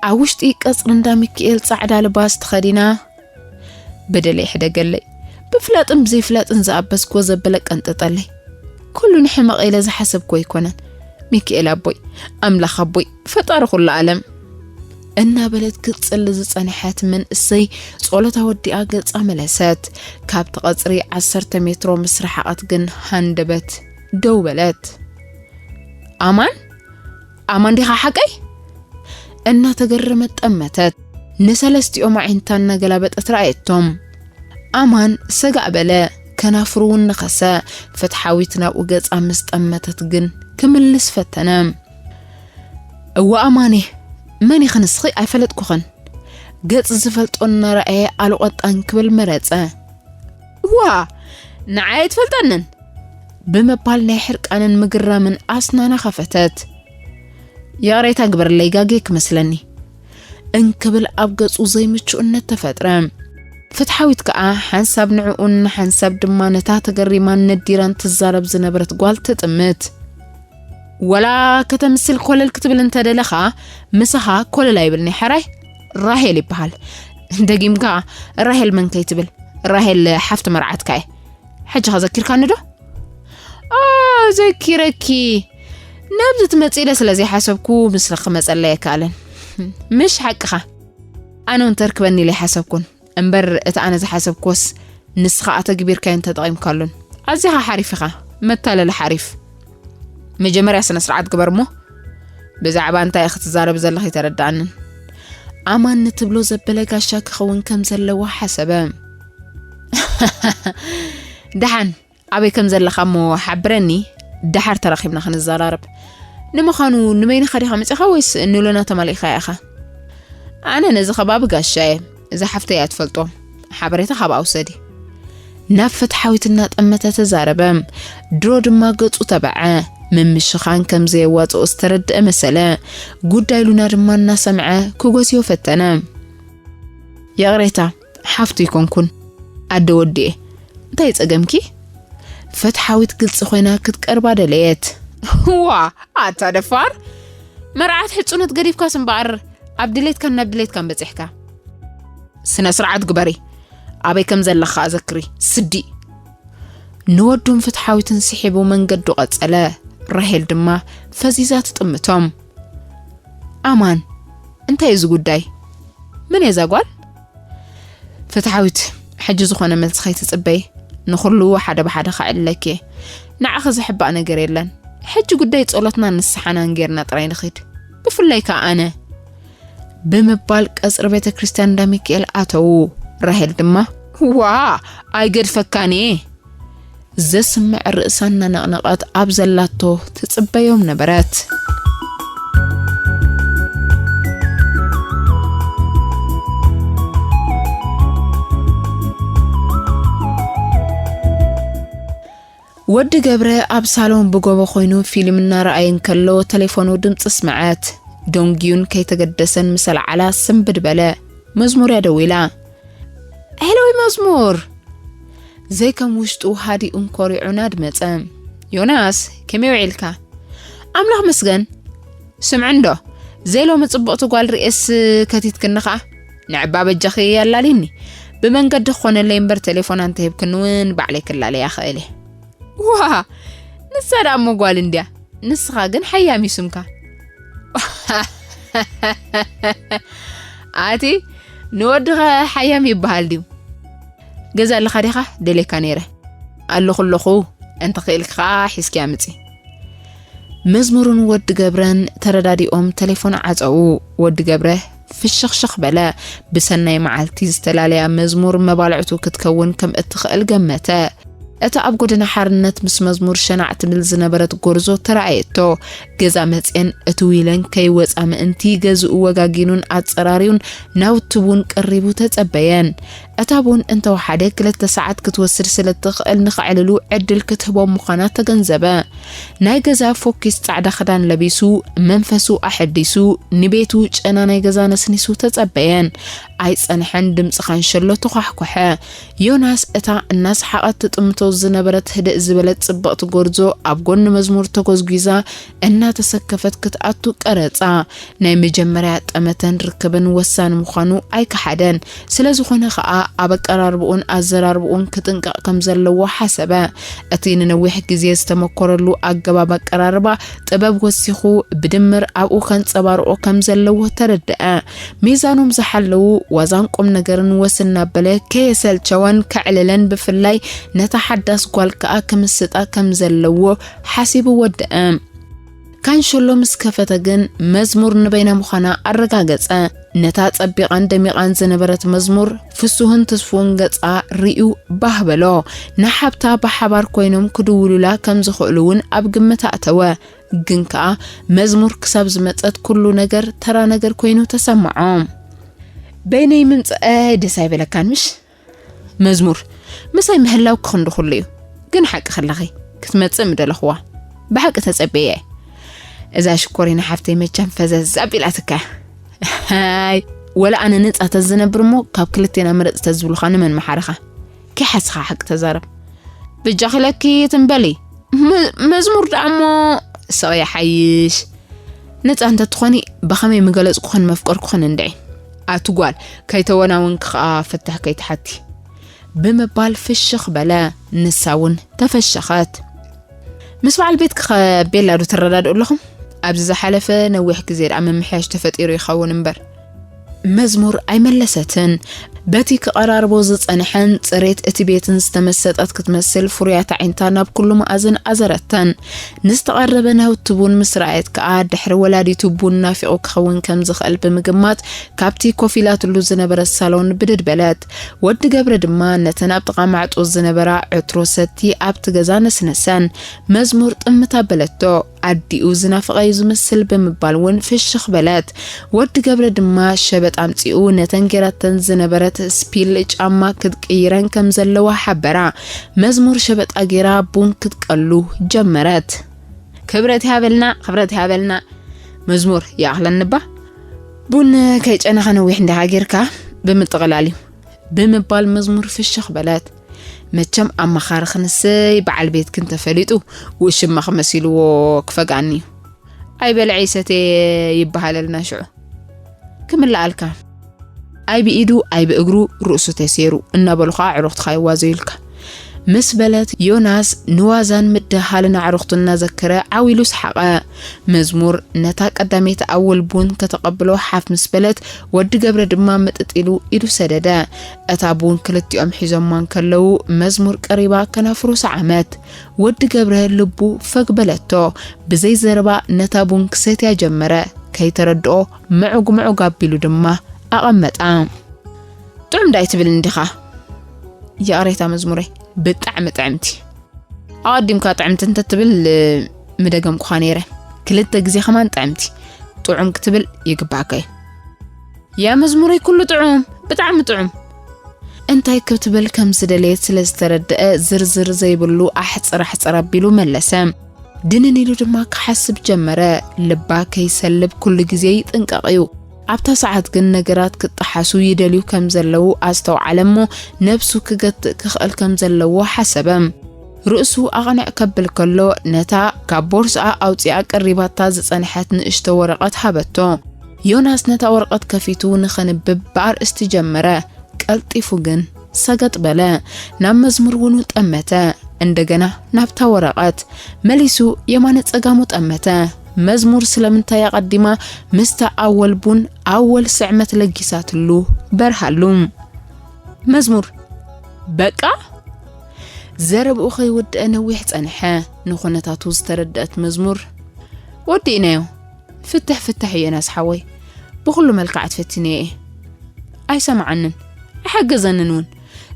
ኣብ ውሽጢ ቀጽሪ እንዳ ሚካኤል ጻዕዳ ልባስ ተኸዲና፣ በደለይ ሕደገለይ፣ ብፍላጥን ብዘይፍላጥን ዝኣበስክዎ ዘበለ ቀንጠጠለይ። ኩሉ ንሕመቕ ኢለ ዝሓሰብክዎ ኣይኮነን። ሚካኤል ኣቦይ፣ ኣምላኽ ኣቦይ፣ ፈጣሪ ኩሉ ዓለም። እናበለት ክትጽሊ ዝጸንሐት መንእሰይ ጸሎታ ወዲኣ ገጻ መለሰት። ካብቲ ቀጽሪ ዓሰርተ ሜትሮ ምስ ረሓቐት ግን ሃንደበት ደው በለት። ኣማን? ኣማን ዲኻ ሓቀይ? እናተገረመት ጠመተት። ንሰለስቲኦም ኣዒንታ እናገላበጠት ረኣየቶም። ኣማን ሰጋእ በለ፣ ከናፍሩ እውን ነኸሰ። ፍትሓዊት ናብኡ ገጻ ምስ ጠመተት ግን ክምልስ ፈተነ። እወ ኣማኔ፣ መን ኢኺ ንስኺ? ኣይፈለጥኩኽን። ገጽ ዝፈልጦ እናረኣየ ኣልቖጣን ክብል መረጸ። ዋ፣ ንዓይ ኣይትፈልጠንን? ብምባል ናይ ሕርቃንን ምግራምን ኣስናና ኸፈተት። ይቕሬታ ግበርለይ፣ ጋጌ ክመስለኒ። እንክብል ኣብ ገጹ ዘይምቹእነት ተፈጥረ። ፍትሓዊት ከኣ ሓንሳብ ንዕኡን ሓንሳብ ድማ ነታ ተገሪማን ነዲራን ትዛረብ ዝነበረት ጓል ትጥምት። ወላ ከተምስል ኮለል ክትብል እንተ ደለኻ፣ ምሳኻ ኮለል ኣይብልኒ፣ ሕራይ ራሄል ይበሃል። ደጊምካ ራሄል መን ከይትብል፣ ራሄል ሓፍቲ መርዓትካ እየ። ሕጂ ኸ ዘኪርካኒ ዶ? ኦ፣ ዘኪረኪ። ናብዚ ትመጽእ ኢለ ስለ ዘይሓሰብኩ፣ ምስልኺ ክመጸለይ ኣይከኣለን። ምሽ ሓቅኻ። ኣነ እውን ተርክበኒ ኢለ ኣይሓሰብኩን። እምበር እቲ ኣነ ዝሓሰብክዎስ ንስኻ ኣተግቢርካዮን ተጠቒምካሉን። ኣዚኻ ሓሪፍ ኢኻ። መታለሊ ሓሪፍ። መጀመርያ ስነ ስርዓት ግበር እሞ፣ ብዛዕባ እንታይ ኢኺ ትዛረቢ ዘለኺ ኣይተረድኣንን። ኣማን ንትብሎ ዘበለ ጋሻ ክኸውን ከም ዘለዎ ሓሰበ። ደሓን፣ ኣበይ ከም ዘለኻ እሞ ሓብረኒ፣ ደሓር ተራኺብና ክንዘራረብ። ንምዃኑ ንበይንኻ ዲኻ መጺኻ ወይስ ንሎና ተማሊእካያ ኢኻ? ኣነ ነዚ ከባቢ ጋሻ እየ፣ እዛ ሓፍተይ እያ ትፈልጦ። ሓበሬታ ካብኣ ውሰዲ። ናብ ፍትሓዊት እናጠመተ ተዛረበ። ድሮ ድማ ገጹ ተባዐ። ምምሽኻን ከም ዘየዋጽኦ ዝተረድአ መሰለ። ጉዳይ ሉና ድማ እናሰምዐ ክጎስዮ ፈተነ። ይቕሬታ፣ ሓፍቱ ይኮንኩን፣ ኣደ ወዲኤ። እንታይ ጸገምኪ? ፍትሓዊት ግልጺ ኮይና ክትቀርባ ደለየት። ዋ፣ ኣታ ደፋር! መርዓት ሕጹነት ገዲፍካስ እምበኣር ኣብ ድሌትካን ናብ ድሌትካን በጺሕካ። ስነ ስርዓት ግበሪ። ኣበይ ከም ዘለኻ ኣዘክሪ። ስዲ። ንወዱን ፍትሓዊትን ስሒቡ መንገዱ ቀጸለ። ራሄል ድማ ፈዚዛ ትጥምቶም። ኣማን፣ እንታይ እዩ እዚ ጉዳይ? መን እያ እዛ ጓል? ፍትሓዊት፣ ሕጂ ዝኾነ መልሲ ከይትጽበይ። ንኹሉ ሓደ ብሓደ ከዕልለኪ እየ። ንዓኺ ዝሕባእ ነገር የለን። ሕጂ ጉዳይ ጸሎትናን ንስሓናን ጌርና ጥራይ ንኺድ። ብፍላይ ከኣ ኣነ። ብምባል ቀጽሪ ቤተ ክርስቲያን እንዳ ሚካኤል ኣተዉ። ራሄል ድማ፣ ዋ፣ ኣይገድፈካን እየ። ዘስምዕ ርእሳ እናነቕነቐት ኣብ ዘላቶ ትጽበዮም ነበረት። ወዲ ገብረ ኣብ ሳሎን ብጎቦ ኮይኑ ፊልም እናረኣየ እንከሎ ተሌፎኑ ድምፂ ስምዐት። ደንጊዩን ከይተገደሰን ምስ ኣልዓላ ስንብድ በለ። መዝሙር እያ ደዊላ። ሄሎ መዝሙር! ዘይከም ውሽጡ ሃዲኡን ኮሪዑን ኣድመጸ። ዮናስ፣ ከመይ ውዒልካ? ኣምላኽ መስገን። ስምዒ እንዶ፣ ዘይሎሚ ጽብቕቲ ጓል ርእየስ ከቲትክኒ ኸኣ፣ ንዕባ በጃኺ ኣላልይኒ። ብመንገዲ ክኾነለይ እምበር ቴሌፎና እንተሂብክኒ እውን ባዕለይ ክላለያ እኽእል እየ። ዋ፣ ንሳ ደኣ እሞ ጓል እንድያ። ንስኻ ግን ሓያም እዩ ስምካ። ኣቲ ንወድኸ ሓያም ይበሃል ድዩ? ገዛ ኣለኻ ዲኻ? ደልየካ ነይረ። ኣለኹ ኣለኹ፣ እንተኽኢልኪ ኸኣ ሒዝኪያ ምጺ። መዝሙርን ወዲ ገብረን ተረዳዲኦም ተሌፎን ዓጸዉ። ወዲ ገብረ ፍሽኽሽኽ በለ። ብሰናይ መዓልቲ ዝተላለያ መዝሙር መባልዕቱ ክትከውን ከም እትኽእል ገመተ። እታ ኣብ ጎደና ሓርነት ምስ መዝሙር ሸናዕ ትብል ዝነበረት ጎርዞ ተራእየቶ። ገዛ መጽየን እትው ኢለን ከይወጻ ምእንቲ ገዝኡ ወጋጊኑን ኣጸራርዩን ናውቲ ቡን ቀሪቡ ተጸበየን። እታ ቡን እንተወሓደ ክልተ ሰዓት ክትወስድ ስለ እትኽእል ንኸዕልሉ ዕድል ክትህቦም ምዃና ተገንዘበ። ናይ ገዛ ፎኪስ ጻዕዳ ክዳን ለቢሱ፣ መንፈሱ ኣሐዲሱ፣ ንቤቱ ጨና ናይ ገዛ ነስኒሱ ተጸበየን። ኣይጸንሐን፣ ድምጺ ካንሸሎ ተዃሕኮሐ። ዮናስ እታ እናሰሓቐት ትጥምቶ ዝነበረት ህድእ ዝበለት ጽብቕቲ ጎርዞ ኣብ ጎኒ መዝሙር ተጎዝጒዛ እናተሰከፈት ክትኣቱ ቀረጻ። ናይ መጀመርያ ጠመተን ርክብን ወሳኒ ምዃኑ ኣይከሓደን። ስለ ዝኾነ ኸኣ ኣብ ኣቀራርብኡን ኣዘራርብኡን ክጥንቀቕ ከም ዘለዎ ሓሰበ። እቲ ንነዊሕ ግዜ ዝተመኮረሉ ኣገባብ ኣቀራርባ ጥበብ ወሲኹ ብድምር ኣብኡ ከንጸባርቖ ከም ዘለዎ ተረድአ። ሚዛኖም ዝሓለዉ ዋዛን ቁም ነገርን ወስ እናበለ ከየሰልቸወን ከዕልለን ብፍላይ ነታ ሓዳስ ጓል ከኣ ክምስጣ ከም ዘለዎ ሓሲቡ ወደአ። ካንሸሎ ምስ ከፈተ ግን መዝሙር ንበይና ምዃና ኣረጋገጸ። ነታ ጸቢቓን ደሚቓን ዝነበረት መዝሙር ፍሱህን ትስፉውን ገጻ ርእዩ ባህ በሎ። ንሓብታ ብሓባር ኮይኖም ክድውሉላ ከም ዝኽእሉ እውን ኣብ ግምት ኣእተወ። ግን ከኣ መዝሙር ክሳብ ዝመጸት ኩሉ ነገር ተራ ነገር ኮይኑ ተሰምዖ። በይነይ ምምጽኣይ ደስ ኣይበለካን ምሽ? መዝሙር ምሳይ ምህላው ክኽንዲ ኩሉ እዩ። ግን ሓቂ ከለኺ ክትመጽእ ምደለኽዋ። ብሓቂ ተጸበየ። እዛ ሽኮሪና ሓፍተይ መቸም ፈዘዝ ኣቢላትካ። ሃይ፣ ወላ ኣነ ነጻ ተዝነብር እሞ ካብ ክልቴና ምረጽ ተዝብሉኻ ንመን መሓረኻ? ከይሓስኻ ሓቂ ተዛረብ። በጃኺ ለኪ ትንበሊ። መ-፣ መዝሙር ደኣ እሞ ስቕ ይሓይሽ። ነጻ እንተትኾኒ ብኸመይ ምገለጽኩኽን መፍቀርኩኽን እንድዒ። ኣቲ ጓል፣ ከይተወናወንኪ ኸኣ ፍታሕ ከይትሓቲ። ብምባል ፍሽኽ በለ። ንሳ እውን ተፈሸኸት። ምስ በዓል ቤትኪ ኸ ቤላ ዶ ትረዳድኡ ኣለኹም? ኣብዚ ዝሓለፈ ነዊሕ ግዜ ደኣ ምምሕያሽ ተፈጢሩ ይኸውን እምበር። መዝሙር ኣይመለሰትን። በቲ ክቐራርቦ ዝጸንሐን ጽሬት እቲ ቤትን ዝተመሰጠት ክትመስል ፍሩያት ኣዒንታ ናብ ኩሉ መኣዝን ኣዘረተን። ንዝተቐረበ ናውቲ ቡን ምስ ረኣየት ከኣ ድሕሪ ወላዲቱ ቡን ናፊቑ ክኸውን ከም ዝኽእል ብምግማት ካብቲ ኮፍ ኢላትሉ ዝነበረት ሳሎን ብድድ በለት። ወዲ ገብረ ድማ ነተን ኣብ ጥቓ ማዕጾ ዝነበራ ዕትሮ ሰቲ ኣብቲ ገዛ ነስነሰን። መዝሙር ጥምት ኣበለቶ። ኣዲኡ ዝናፍቐ እዩ ዝመስል ብምባል እውን ፍሽኽ በለት። ወዲ ገብረ ድማ ሸበጥ ኣምጺኡ ነተን ጌራተን ዝነበረት ስፒል ጫማ ክትቅይረን ከም ዘለዋ ሓበራ። መዝሙር ሸበጣ ጌራ ቡን ክትቀሉ ጀመረት። ክብረት ይሃበልና፣ ክብረት ይሃበልና። መዝሙር ይኣኽለኒ እባ። ቡን ከይጨነኸ ነዊሕ እንዲኻ ጌርካ ብምጥቕላል እዩ። ብምባል መዝሙር ፍሽኽ በለት። መቸም ኣማኻርኽንሰይ በዓል ቤትክን ተፈሊጡ ውሽማኽ መሲልዎ ክፈግኣኒ እዩ። ኣይበልዐ ይሰትየ ይበሃለልና ሽዑ። ክምልኣልካ። ኣይ ብኢዱ ኣይ ብእግሩ ርእሱ ተሰይሩ እናበሉ ኸዓ ኣዕሩኽትኻ ይዋዘዩልካ። ምስ በለት ዮናስ ንዋዛን ምድሃልን ኣዕሩኽቱ እናዘከረ ዓው ኢሉ ሰሓቐ። መዝሙር ነታ ቀዳመይቲ ኣወል ቡን ከተቐብሎ ሓፍ ምስ በለት፣ ወዲ ገብረ ድማ ምጥጥ ኢሉ ኢዱ ሰደደ። እታ ቡን ክልቲኦም ሒዞማ እንከለዉ፣ መዝሙር ቀሪባ ከናፍሩ ሰዓመት። ወዲ ገብረ ልቡ ፈግ በለቶ። ብዘይ ዘረባ ነታ ቡን ክሰትያ ጀመረ። ከይተረድኦ ምዕጉ ምዕጉ ኣቢሉ ድማ ኣቐመጣ። ጥዑም ዳይ ትብል እንዲኻ? ይቕሬታ መዝሙረይ፣ ብጣዕሚ ጥዕምቲ። ኣቐዲምካ ጥዕምቲ እንተትብል ምደገምኩኻ ነይረ። ክልተ ግዜ ከማን ጥዕምቲ። ጥዑም ክትብል ይግባእካ እዩ። ያ መዝሙረይ ኩሉ ጥዑም፣ ብጣዕሚ ጥዑም። እንታይ ክትብል ከም ዝደለየት ስለ ዝተረድአ ዝርዝር ዘይብሉ ኣሕጽር ኣሕጽር ኣቢሉ መለሰ። ድንን ኢሉ ድማ ክሓስብ ጀመረ። ልባ ከይሰልብ ኩሉ ግዜ ይጥንቀቕ እዩ። ኣብታ ሰዓት ግን ነገራት ክጠሓሱ ይደልዩ ከም ዘለዉ ኣስተውዓለ እሞ ነብሱ ክገትእ ክኽእል ከም ዘለዎ ሓሰበ። ርእሱ ኣቕንዕ ከብል ከሎ ነታ ካብ ቦርስኣ ኣውጺኣ ቀሪባታ ዝጸንሐት ንእሽቶ ወረቐት ሃበቶ። ዮናስ ነታ ወረቐት ከፊቱ ንኸንብብ ብኣርእስቲ ጀመረ። ቀልጢፉ ግን ሰገጥ በለ። ናብ መዝሙር ውኑ ጠመተ። እንደገና ናብታ ወረቐት መሊሱ የማነ ጸጋሙ ጠመተ። መዝሙር ስለምንታይ ኣቐዲማ ምስታ ኣወል ቡን ኣወል ስዕመት ለጊሳትሉ በርሃሉ። መዝሙር በቃ ዘረብኡ ከይወደአ ነዊሕ ጸንሐ። ንኹነታቱ ዝተረድአት መዝሙር ወዲእናዮ። ፍትሕ ፍትሕ እየ ናስ ሓወይ፣ ብኹሉ መልክዓት ፈቲነዮ እየ። ኣይሰምዓንን ኣይሓገዘንን እውን።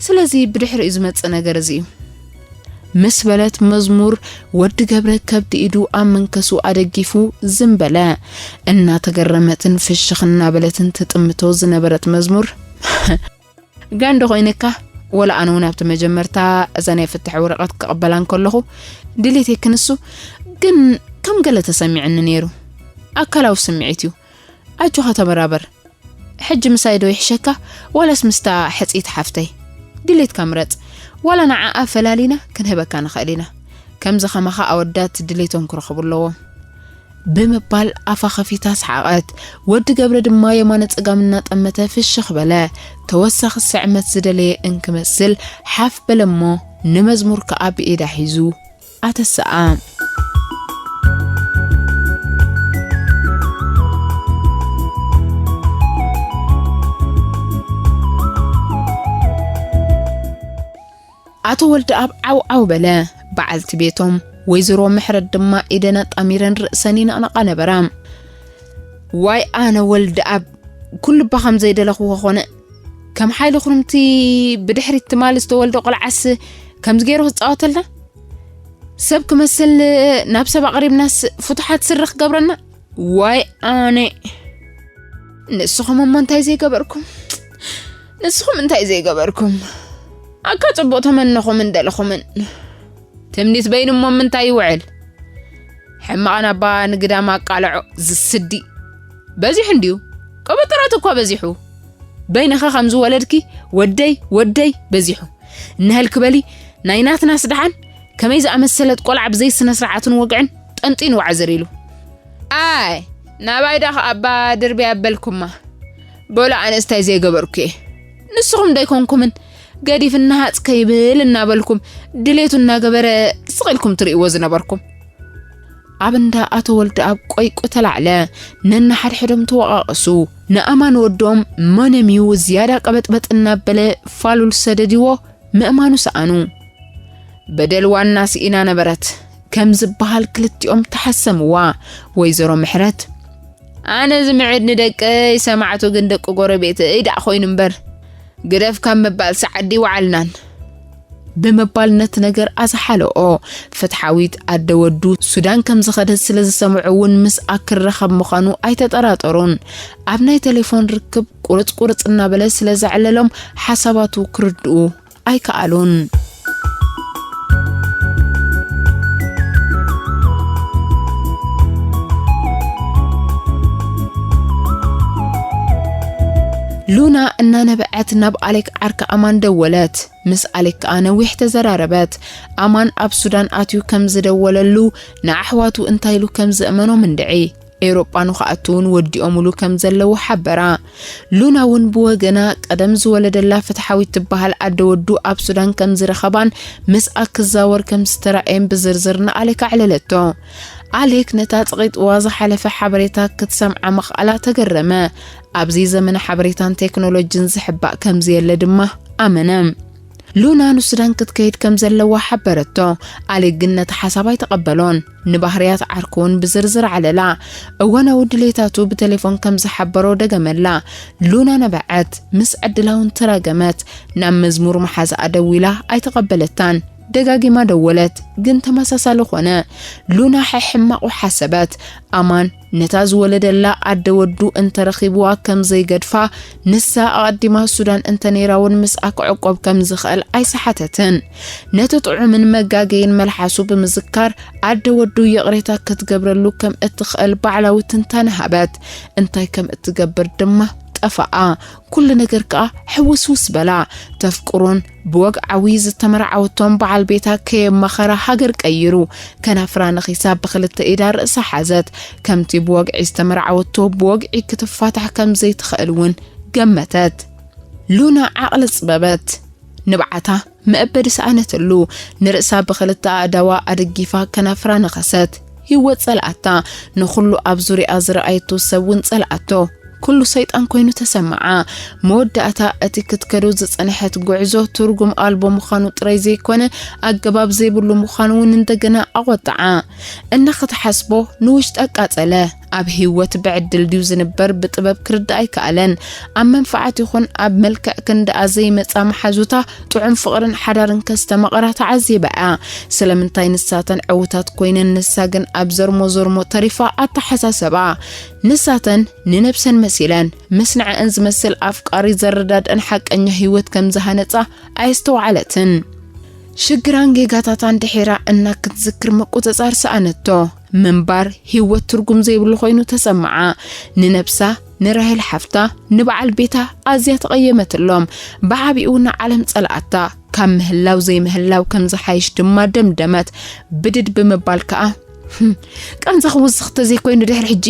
ስለዚ ብድሕሪኡ ዝመጽእ ነገር እዚ እዩ። ምስ በለት መዝሙር ወዲ ገብረ ከብዲ ኢዱ ኣብ መንከሱ ኣደጊፉ ዝም በለ። እናተገረመትን ፍሽኽ እናበለትን ትጥምቶ ዝነበረት መዝሙር ጋንዶ ኮይነካ ወላ ኣነ እውን ኣብቲ መጀመርታ እዛ ናይ ፍትሕ ወረቐት ክቕበላ እንከለኹ ድሌተይ ክንሱ ግን ከም ገለ ተሰሚዕኒ ነይሩ። ኣካላዊ ስምዒት እዩ። ኣጆኻ ተበራበር። ሕጂ ምሳይ ዶ ይሕሸካ ዋላስ ምስታ ሕጽይቲ ሓፍተይ? ድሌትካ ምረጽ። ዋላ ንዓኣ ፈላሊና ክንህበካ ንኽእል ኢና። ከምዚ ኸማኻ ኣወዳት ድሌቶም ክረኽቡ ኣለዎም። ብምባል ኣፋ ኸፊታ ሰሓቐት። ወዲ ገብረ ድማ የማነ ጸጋም እናጠመተ ፍሽኽ በለ። ተወሳኺ ስዕመት ዝደለየ እንክመስል ሓፍ በለ እሞ ንመዝሙር ከኣ ብኢዳ ሒዙ ኣተሰኣ። ኣቶ ወልደኣብ ዓው ዓው በለ። በዓልቲ ቤቶም ወይዘሮ ምሕረት ድማ ኢደን ኣጣሚረን ርእሰን ይነቕነቓ ነበራ። ዋይ ኣነ ወልደኣብ፣ ኩሉ እባ ከም ዘይደለኽዎ ኾነ። ከም ሓይሊ ኩርምቲ ብድሕሪት ትማሊ ዝተወልደ ቆልዓስ ከምዚ ገይሩ ክጻወተልና? ሰብ ክመስል ናብ ሰብ ኣቕሪብናስ ፍቱሓት ስረ ክገብረና? ዋይ ኣነ። ንስኹም እሞ እንታይ ዘይገበርኩም? ንስኹም እንታይ ዘይገበርኩም? ኣካ ጽቡቕ ተመነኹምን ደለኹምን። ትምኒት በይኑ እሞ ምንታይ ይውዕል? ሕማቕ ናባ ንግዳም ኣቃልዖ ዝስዲ። በዚሑ እንድዩ። ቀበጥራት እኳ በዚሑ። በይንኻ ከም ዝወለድኪ ወደይ፣ ወደይ በዚሑ። እንሀል ክበሊ ናይ ናትናስ ደሓን ከመይ ዝኣመሰለት ቆልዓ ብዘይ ስነ ስርዓትን ወግዕን ጠንጢኑ ዋዕዝር ኢሉ። ኣይ፣ ናባይ ዳኻ ኣባ ድርቢ ኣበልኩማ። በሉ ኣነስ እንታይ ዘይገበርኩ እየ። ንስኹም ዶ ኣይኮንኩምን ገዲፍ እናሃጽ ከይብል እናበልኩም ድሌቱ እናገበረ ስቕ ኢልኩም ትርእይዎ ዝነበርኩም? ኣብ እንዳ ኣቶ ወልደኣብ ቆይቁ ተላዕለ። ነንሓድሕዶም ተወቓቐሱ። ንኣማን ወዶም መነምዩ ዝያዳ ቀበጥበጥ እናበለ ፋሉል ሰደድዎ ምእማኑ ሰኣኑ። በደል ዋና ስኢና ነበረት ከም ዝበሃል ክልቲኦም ተሓሰምዋ። ወይዘሮ ምሕረት፣ ኣነ ዝምዕድ ንደቀይ ሰማዕቱ ግን ደቂ ጎረቤተይ ደኣ ኮይኑ እምበር፣ ግደፍ ካብ ምባል ሰዓዲ ይወዓልናን። ብምባል ነቲ ነገር ኣዝሓለኦ። ፍትሓዊት ኣደ ወዱ ሱዳን ከም ዝኸደት ስለ ዝሰምዑ እውን ምስኣ ክራኸብ ምዃኑ ኣይተጠራጠሩን። ኣብ ናይ ቴሌፎን ርክብ ቁርጽ ቁርጽ እናበለ ስለ ዘዕለሎም ሓሳባቱ ክርድኡ ኣይከኣሉን። ሉና እናነበዐት ናብ ኣሌክ ዓርኪ ኣማን ደወለት። ምስ ኣሌክ ከኣ ነዊሕ ተዘራረበት። ኣማን ኣብ ሱዳን ኣትዩ ከም ዝደወለሉ፣ ንኣሕዋቱ እንታይ ኢሉ ከም ዘእመኖም እንድዒ። ኤውሮጳ ንኽኣቱ እውን ወዲኦምሉ ከም ዘለዉ ሓበራ። ሉና እውን ብወገና ቀደም ዝወለደላ ፍትሓዊት ትበሃል ኣደ ወዱ ኣብ ሱዳን ከም ዝረኸባን ምስኣ ክዛወር ከም ዝተራእየን ብዝርዝር ንኣሌክ ኣዕለለቶ። ኣሌክ ነታ ጸቒጥዋ ዝሓለፈ ሓበሬታ ክትሰምዓ ምኽኣላ ተገረመ። ኣብዚ ዘመነ ሓበሬታን ቴክኖሎጂን ዝሕባእ ከም ዘየለ ድማ ኣመነ። ሉና ንሱዳን ክትከይድ ከም ዘለዋ ሓበረቶ። ኣሌክ ግን ነቲ ሓሳብ ኣይተቐበሎን። ንባህርያት ዓርኩ እውን ብዝርዝር ዓለላ። እዋናዊ ድሌታቱ ብቴሌፎን ከም ዝሓበሮ ደገመላ። ሉና ነበዐት። ምስ ዕድላ እውን ተራገመት። ናብ መዝሙር መሓዛኣ ደዊላ ኣይተቐበለታን። ደጋጊማ ደወለት፣ ግን ተመሳሳሊ ኾነ። ሉና ሕሕማቑ ሓሰበት። ኣማን ነታ ዝወለደላ ኣደ ወዱ እንተረኺብዋ ከም ዘይገድፋ፣ ንሳ ኣቐዲማ ሱዳን እንተ ነይራ እውን ምስኣ ክዕቆብ ከም ዝኽእል ኣይሰሓተትን። ነቲ ጥዑምን መጋገይን መልሓሱ ብምዝካር፣ ኣደ ወዱ ይቕሬታ ክትገብረሉ ከም እትኽእል ባዕላዊ ትንታነ ሃበት። እንታይ ከም እትገብር ድማ ጠፍኣ። ኩሉ ነገር ከኣ ሕውስውስ በላ። ተፍቅሮን ብወግዓዊ ዝተመርዓወቶን በዓል ቤታ ከየማኸራ ሃገር ቀይሩ፣ ከናፍራ ነኺሳ ብኽልተ ኢዳ ርእሳ ሓዘት። ከምቲ ብወግዒ ዝተመርዓወቶ ብወግዒ ክትፋታሕ ከም ዘይትኽእል እውን ገመተት። ሉና ዓቕሊ ጽበበት። ንብዓታ መእበዲ ሰኣነትሉ። ንርእሳ ብኽልተ ኣእዳዋ ኣደጊፋ ከናፍራ ነኸሰት። ህይወት ጸልኣታ። ንኹሉ ኣብ ዙርያኣ ዝረኣየቶ ሰብ እውን ጸልኣቶ። ኩሉ ሰይጣን ኮይኑ ተሰምዓ። መወዳእታ እቲ ክትከዶ ዝጸንሐት ጉዕዞ ትርጉም ኣልቦ ምዃኑ ጥራይ ዘይኮነ፣ ኣገባብ ዘይብሉ ምዃኑ እውን እንደገና ኣቖጥዓ። እናኽትሓስቦ ንውሽጢ ኣቃጸለ። ኣብ ህይወት ብዕድል ድዩ ዝንበር ብጥበብ ክርዳእ ኣይከኣለን። ኣብ መንፍዓት ይኹን ኣብ መልክዕ ክንድኣ ዘይመጻ መሓዙታ ጥዑም ፍቕርን ሓዳርን ከስተማቕራ ተዓዚባ እያ። ስለምንታይ ንሳተን ዕዉታት ኮይነን ንሳ ግን ኣብ ዘርሞ ዘርሞ ተሪፋ ኣተሓሳሰባ። ንሳተን ንነብሰን መሲለን፣ ምስንዐን ዝመስል ኣፍቃሪ ዘረዳድአን ሓቀኛ ህይወት ከም ዝሃነጻ ኣየስተውዓለትን። ሽግራን ጌጋታታን ድሒራ እና ክትዝክር ምቁጽጻር ሰኣነቶ። ምንባር ህይወት ትርጉም ዘይብሉ ኮይኑ ተሰምዓ። ንነብሳ፣ ንራሄል ሓፍታ፣ ንበዓል ቤታ ኣዝያ ተቐየመትሎም። ብዓቢኡ ንዓለም ጸልኣታ። ካብ ምህላው ዘይምህላው ከም ዝሓይሽ ድማ ደምደመት። ብድድ ብምባል ከኣ፣ "ህም፣ ቃንዛ ክውስኽ ተዘይኮይኑ ድሕሪ ሕጂ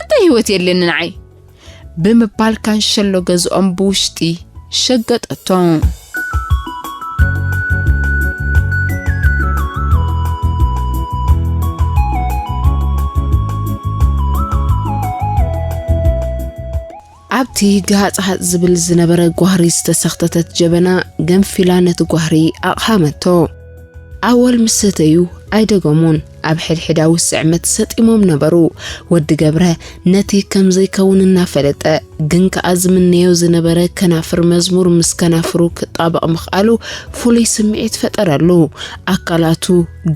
እንታይ ህይወት የድልየኒ ንዓይ?" ብምባል ካንሸሎ ገዝኦም ብውሽጢ ሸገጠቶ። ኣብቲ ገሃጽሃጽ ዝብል ዝነበረ ጓህሪ ዝተሰኽተተት ጀበና ገንፊላ ነቲ ጓህሪ ኣቕሃመቶ። ኣወል ምስ ሰተዩ ኣይደገሙን። ኣብ ሕድሕዳዊ ስዕመት ሰጢሞም ነበሩ። ወዲ ገብረ ነቲ ከም ዘይከውን እናፈለጠ፣ ግን ከኣ ዝምነዮ ዝነበረ ከናፍር መዝሙር ምስ ከናፍሩ ክጣበቕ ምኽኣሉ ፍሉይ ስምዒት ፈጠረሉ። ኣካላቱ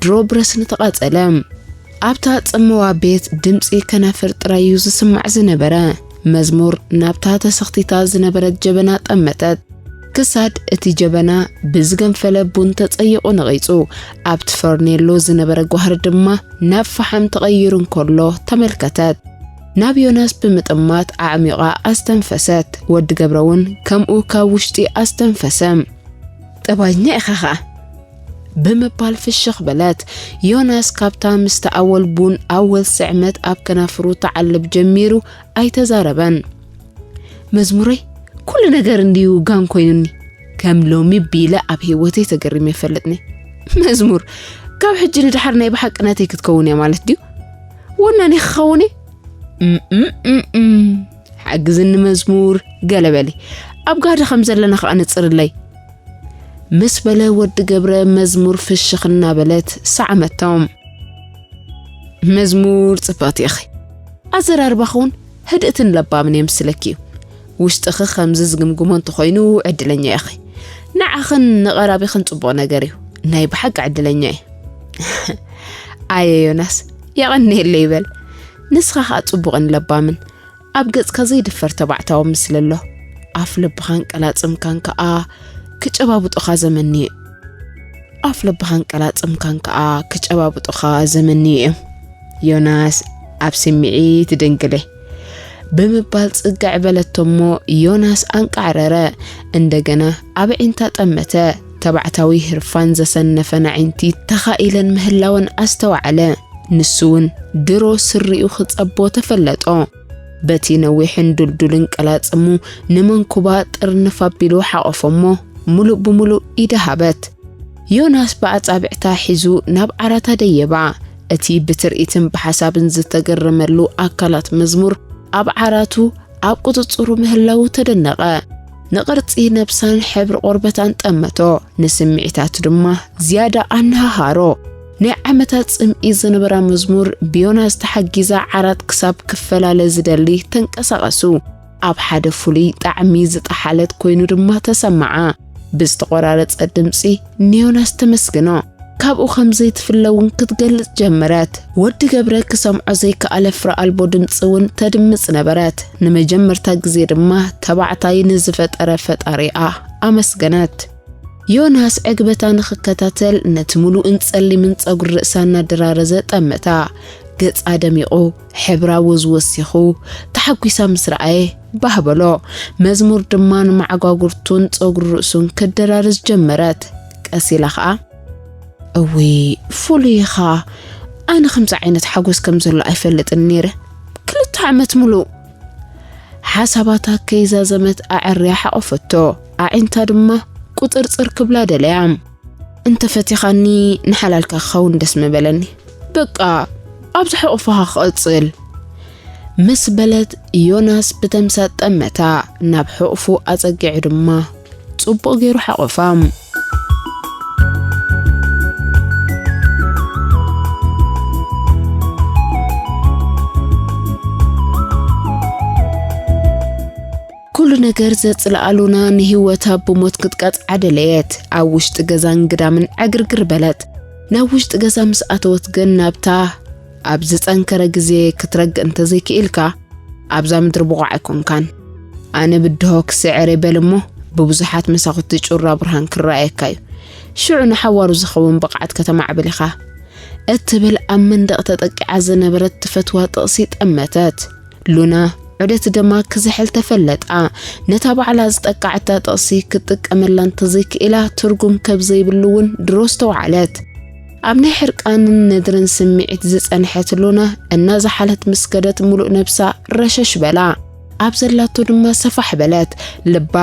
ድሮ ብረስኒ ተቓጸለ። ኣብታ ጽምዋ ቤት ድምጺ ከናፍር ጥራይ እዩ ዝስማዕ ዝነበረ። መዝሙር ናብታ ተሰኽቲታ ዝነበረት ጀበና ጠመተት። ክሳድ እቲ ጀበና ብዝገንፈለ ቡን ተጸይቑ ነቒጹ፣ ኣብቲ ፈርኔሎ ዝነበረ ጓህሪ ድማ ናብ ፈሓም ተቐይሩ እንከሎ ተመልከተት። ናብ ዮናስ ብምጥማት ኣዕሚቓ ኣስተንፈሰት። ወዲ ገብረ እውን ከምኡ ካብ ውሽጢ ኣስተንፈሰ። "ጠባይኛ ኢኻ ኸኣ" ብምባል ፍሽኽ በለት። ዮናስ ካብታ ምስቲ ኣወል ቡን ኣወል ስዕመት ኣብ ከናፍሩ ተዓልብ ጀሚሩ ኣይተዛረበን። "መዝሙረይ፣ ኩሉ ነገር እንድዩ ጋን ኮይኑኒ። ከም ሎሚ ቢለ ኣብ ህይወተይ ተገሪመ ይፈልጥኒ። መዝሙር፣ ካብ ሕጂ ንደሓር ናይ ብሓቂ ናተይ ክትከውን እያ ማለት ድዩ? ወናኒ ክኸውን እየ?" "እም፣ እም፣ እም፣ እም። ሓግዝኒ መዝሙር፣ ገለ በሊ። ኣብ ጋህዲ ከም ዘለና ከኣ ንጽርለይ" ምስ በለ ወዲ ገብረ መዝሙር ፍሽኽ እናበለት ሰዓመቶም። "መዝሙር ጽብቕቲ ኢኺ። ኣዘራርባኺ እውን ህድእትን ለባምን የምስለኪ እዩ። ውሽጥኺ ከምዚ ዝግምግሞ እንተኾይኑ ዕድለኛ ኢኺ። ንዓኽን ንቐራቢኽን ጽቡቕ ነገር እዩ። ናይ ብሓቂ ዕድለኛ እየ። ኣየ ዮናስ፣ የቐንየለይ ይበል። ንስኻ ኸኣ ጽቡቕን ለባምን፣ ኣብ ገጽካ ዘይድፈር ተባዕታዊ ምስሊ ኣሎ። ኣፍ ልብኻን ቀላጽምካን ከኣ ክጨባብጡኻ ዘመኒ፣ ኣፍ ልብኻን ቀላጽምካን ከኣ ክጨባብጡኻ ዘመኒ እዮም። ዮናስ፣ ኣብ ስምዒት ደንግለ ብምባል ጽግዕ በለቶ እሞ፣ ዮናስ ኣንቃዕረረ። እንደገና ኣብ ኣዒንታ ጠመተ። ተባዕታዊ ህርፋን ዘሰነፈን ኣዒንቲ ተኻኢለን ምህላወን ኣስተውዓለ። ንሱ እውን ድሮ ስሪኡ ክጸቦ ተፈለጦ። በቲ ነዊሕን ድልዱልን ቀላጽሙ ንመንኩባ ጥርንፍ ኣቢሉ ሓቖፎ እሞ፣ ምሉእ ብምሉእ ኢዳ ሃበት። ዮናስ ብኣጻብዕታ ሒዙ ናብ ዓራታ ደየባ። እቲ ብትርኢትን ብሓሳብን ዝተገረመሉ ኣካላት መዝሙር ኣብ ዓራቱ ኣብ ቁጽጽሩ ምህላዉ ተደነቐ። ንቕርጺ ነብሳን ሕብሪ ቆርበታን ጠመቶ፣ ንስምዒታቱ ድማ ዝያዳ ኣነሃሃሮ። ናይ ዓመታት ጽምኢ ዝነበራ መዝሙር ብዮናስ ተሓጊዛ ዓራት ክሳብ ክፈላለ ዝደሊ ተንቀሳቐሱ። ኣብ ሓደ ፍሉይ ጣዕሚ ዝጠሓለት ኮይኑ ድማ ተሰምዓ። ብዝተቖራረጸ ድምጺ ንዮናስ ተመስግኖ። ካብኡ ከም ዘይትፍለ እውን ክትገልጽ ጀመረት። ወዲ ገብረ ክሰምዖ ዘይከኣለ ፍረ ኣልቦ ድምጺ እውን ተድምጽ ነበረት። ንመጀመርታ ግዜ ድማ ተባዕታይ ንዝፈጠረ ፈጣሪኣ ኣመስገነት። ዮናስ ዕግበታ ንኽከታተል ነቲ ምሉእን ጸሊምን ጸጉሪ ርእሳ እናደራረዘ ጠመታ። ገጻ ደሚቑ፣ ሕብራ ወዝ ወሲኹ፣ ተሓጒሳ ምስ ረኣየ ባህ በሎ። መዝሙር ድማ ንመዓጓጉርቱን ጸጉሪ ርእሱን ክደራርዝ ጀመረት። ቀስ ኢላ ኸኣ፣ እውይ፣ ፍሉይ ኢኻ። ኣነ ከምዚ ዓይነት ሓጎስ ከም ዘሎ ኣይፈልጥን ነይረ። ክልተ ዓመት ምሉእ። ሓሳባታ ከይዛዘመት ኣዐርያ ሓቖፈቶ። ኣዒንታ ድማ ቁጽርጽር ክብላ ደለያ። እንተ ፈቲኻኒ ንሓላልካ ክኸውን ደስ ምበለኒ። በቃ፣ ኣብዚ ሕቑፍኻ ክቕጽል። ምስ በለት ዮናስ ብተምሳጥ ጠመታ፣ ናብ ሕቑፉ ኣጸጊዑ ድማ ጽቡቕ ገይሩ ሓቖፋ። ኩሉ ነገር ዘጽልኣ ሉና ንህይወታ ብሞት ክትቀጽዓ ደለየት። ኣብ ውሽጢ ገዛን ግዳምን ዕግርግር በለት። ናብ ውሽጢ ገዛ ምስ ኣተወት ግን ናብታ ኣብ ዝጸንከረ ግዜ ክትረግእ እንተዘይክኢልካ፣ ኣብዛ ምድሪ ብቑዕ ኣይኮንካን። ኣነ ብድሆ ክስዕር እየ በል እሞ፣ ብብዙሓት መሳኹቲ ጩራ ብርሃን ክረኣየካ እዩ። ሽዑ ንሓዋሩ ዝኸውን ብቕዓት ከተማዕብል ኢኻ፣ እትብል ኣብ መንደቕ ተጠቂዓ ዝነበረት ትፈትዋ ጥቕሲ ጠመተት። ሉና ዑደት ደማ ክዝሕል ተፈለጣ። ነታ ባዕላ ዝጠቃዕታ ጥቕሲ ክትጥቀመላ እንተዘይክኢላ ትርጉም ከብ ዘይብሉ እውን ድሮ ዝተውዓለት። ኣብ ናይ ሕርቃንን ነድርን ስምዒት ዝጸንሐት ሉና እናዘሓለት ምስ ከደት ምሉእ ነብሳ ረሸሽ በላ። ኣብ ዘላቶ ድማ ሰፋሕ በለት። ልባ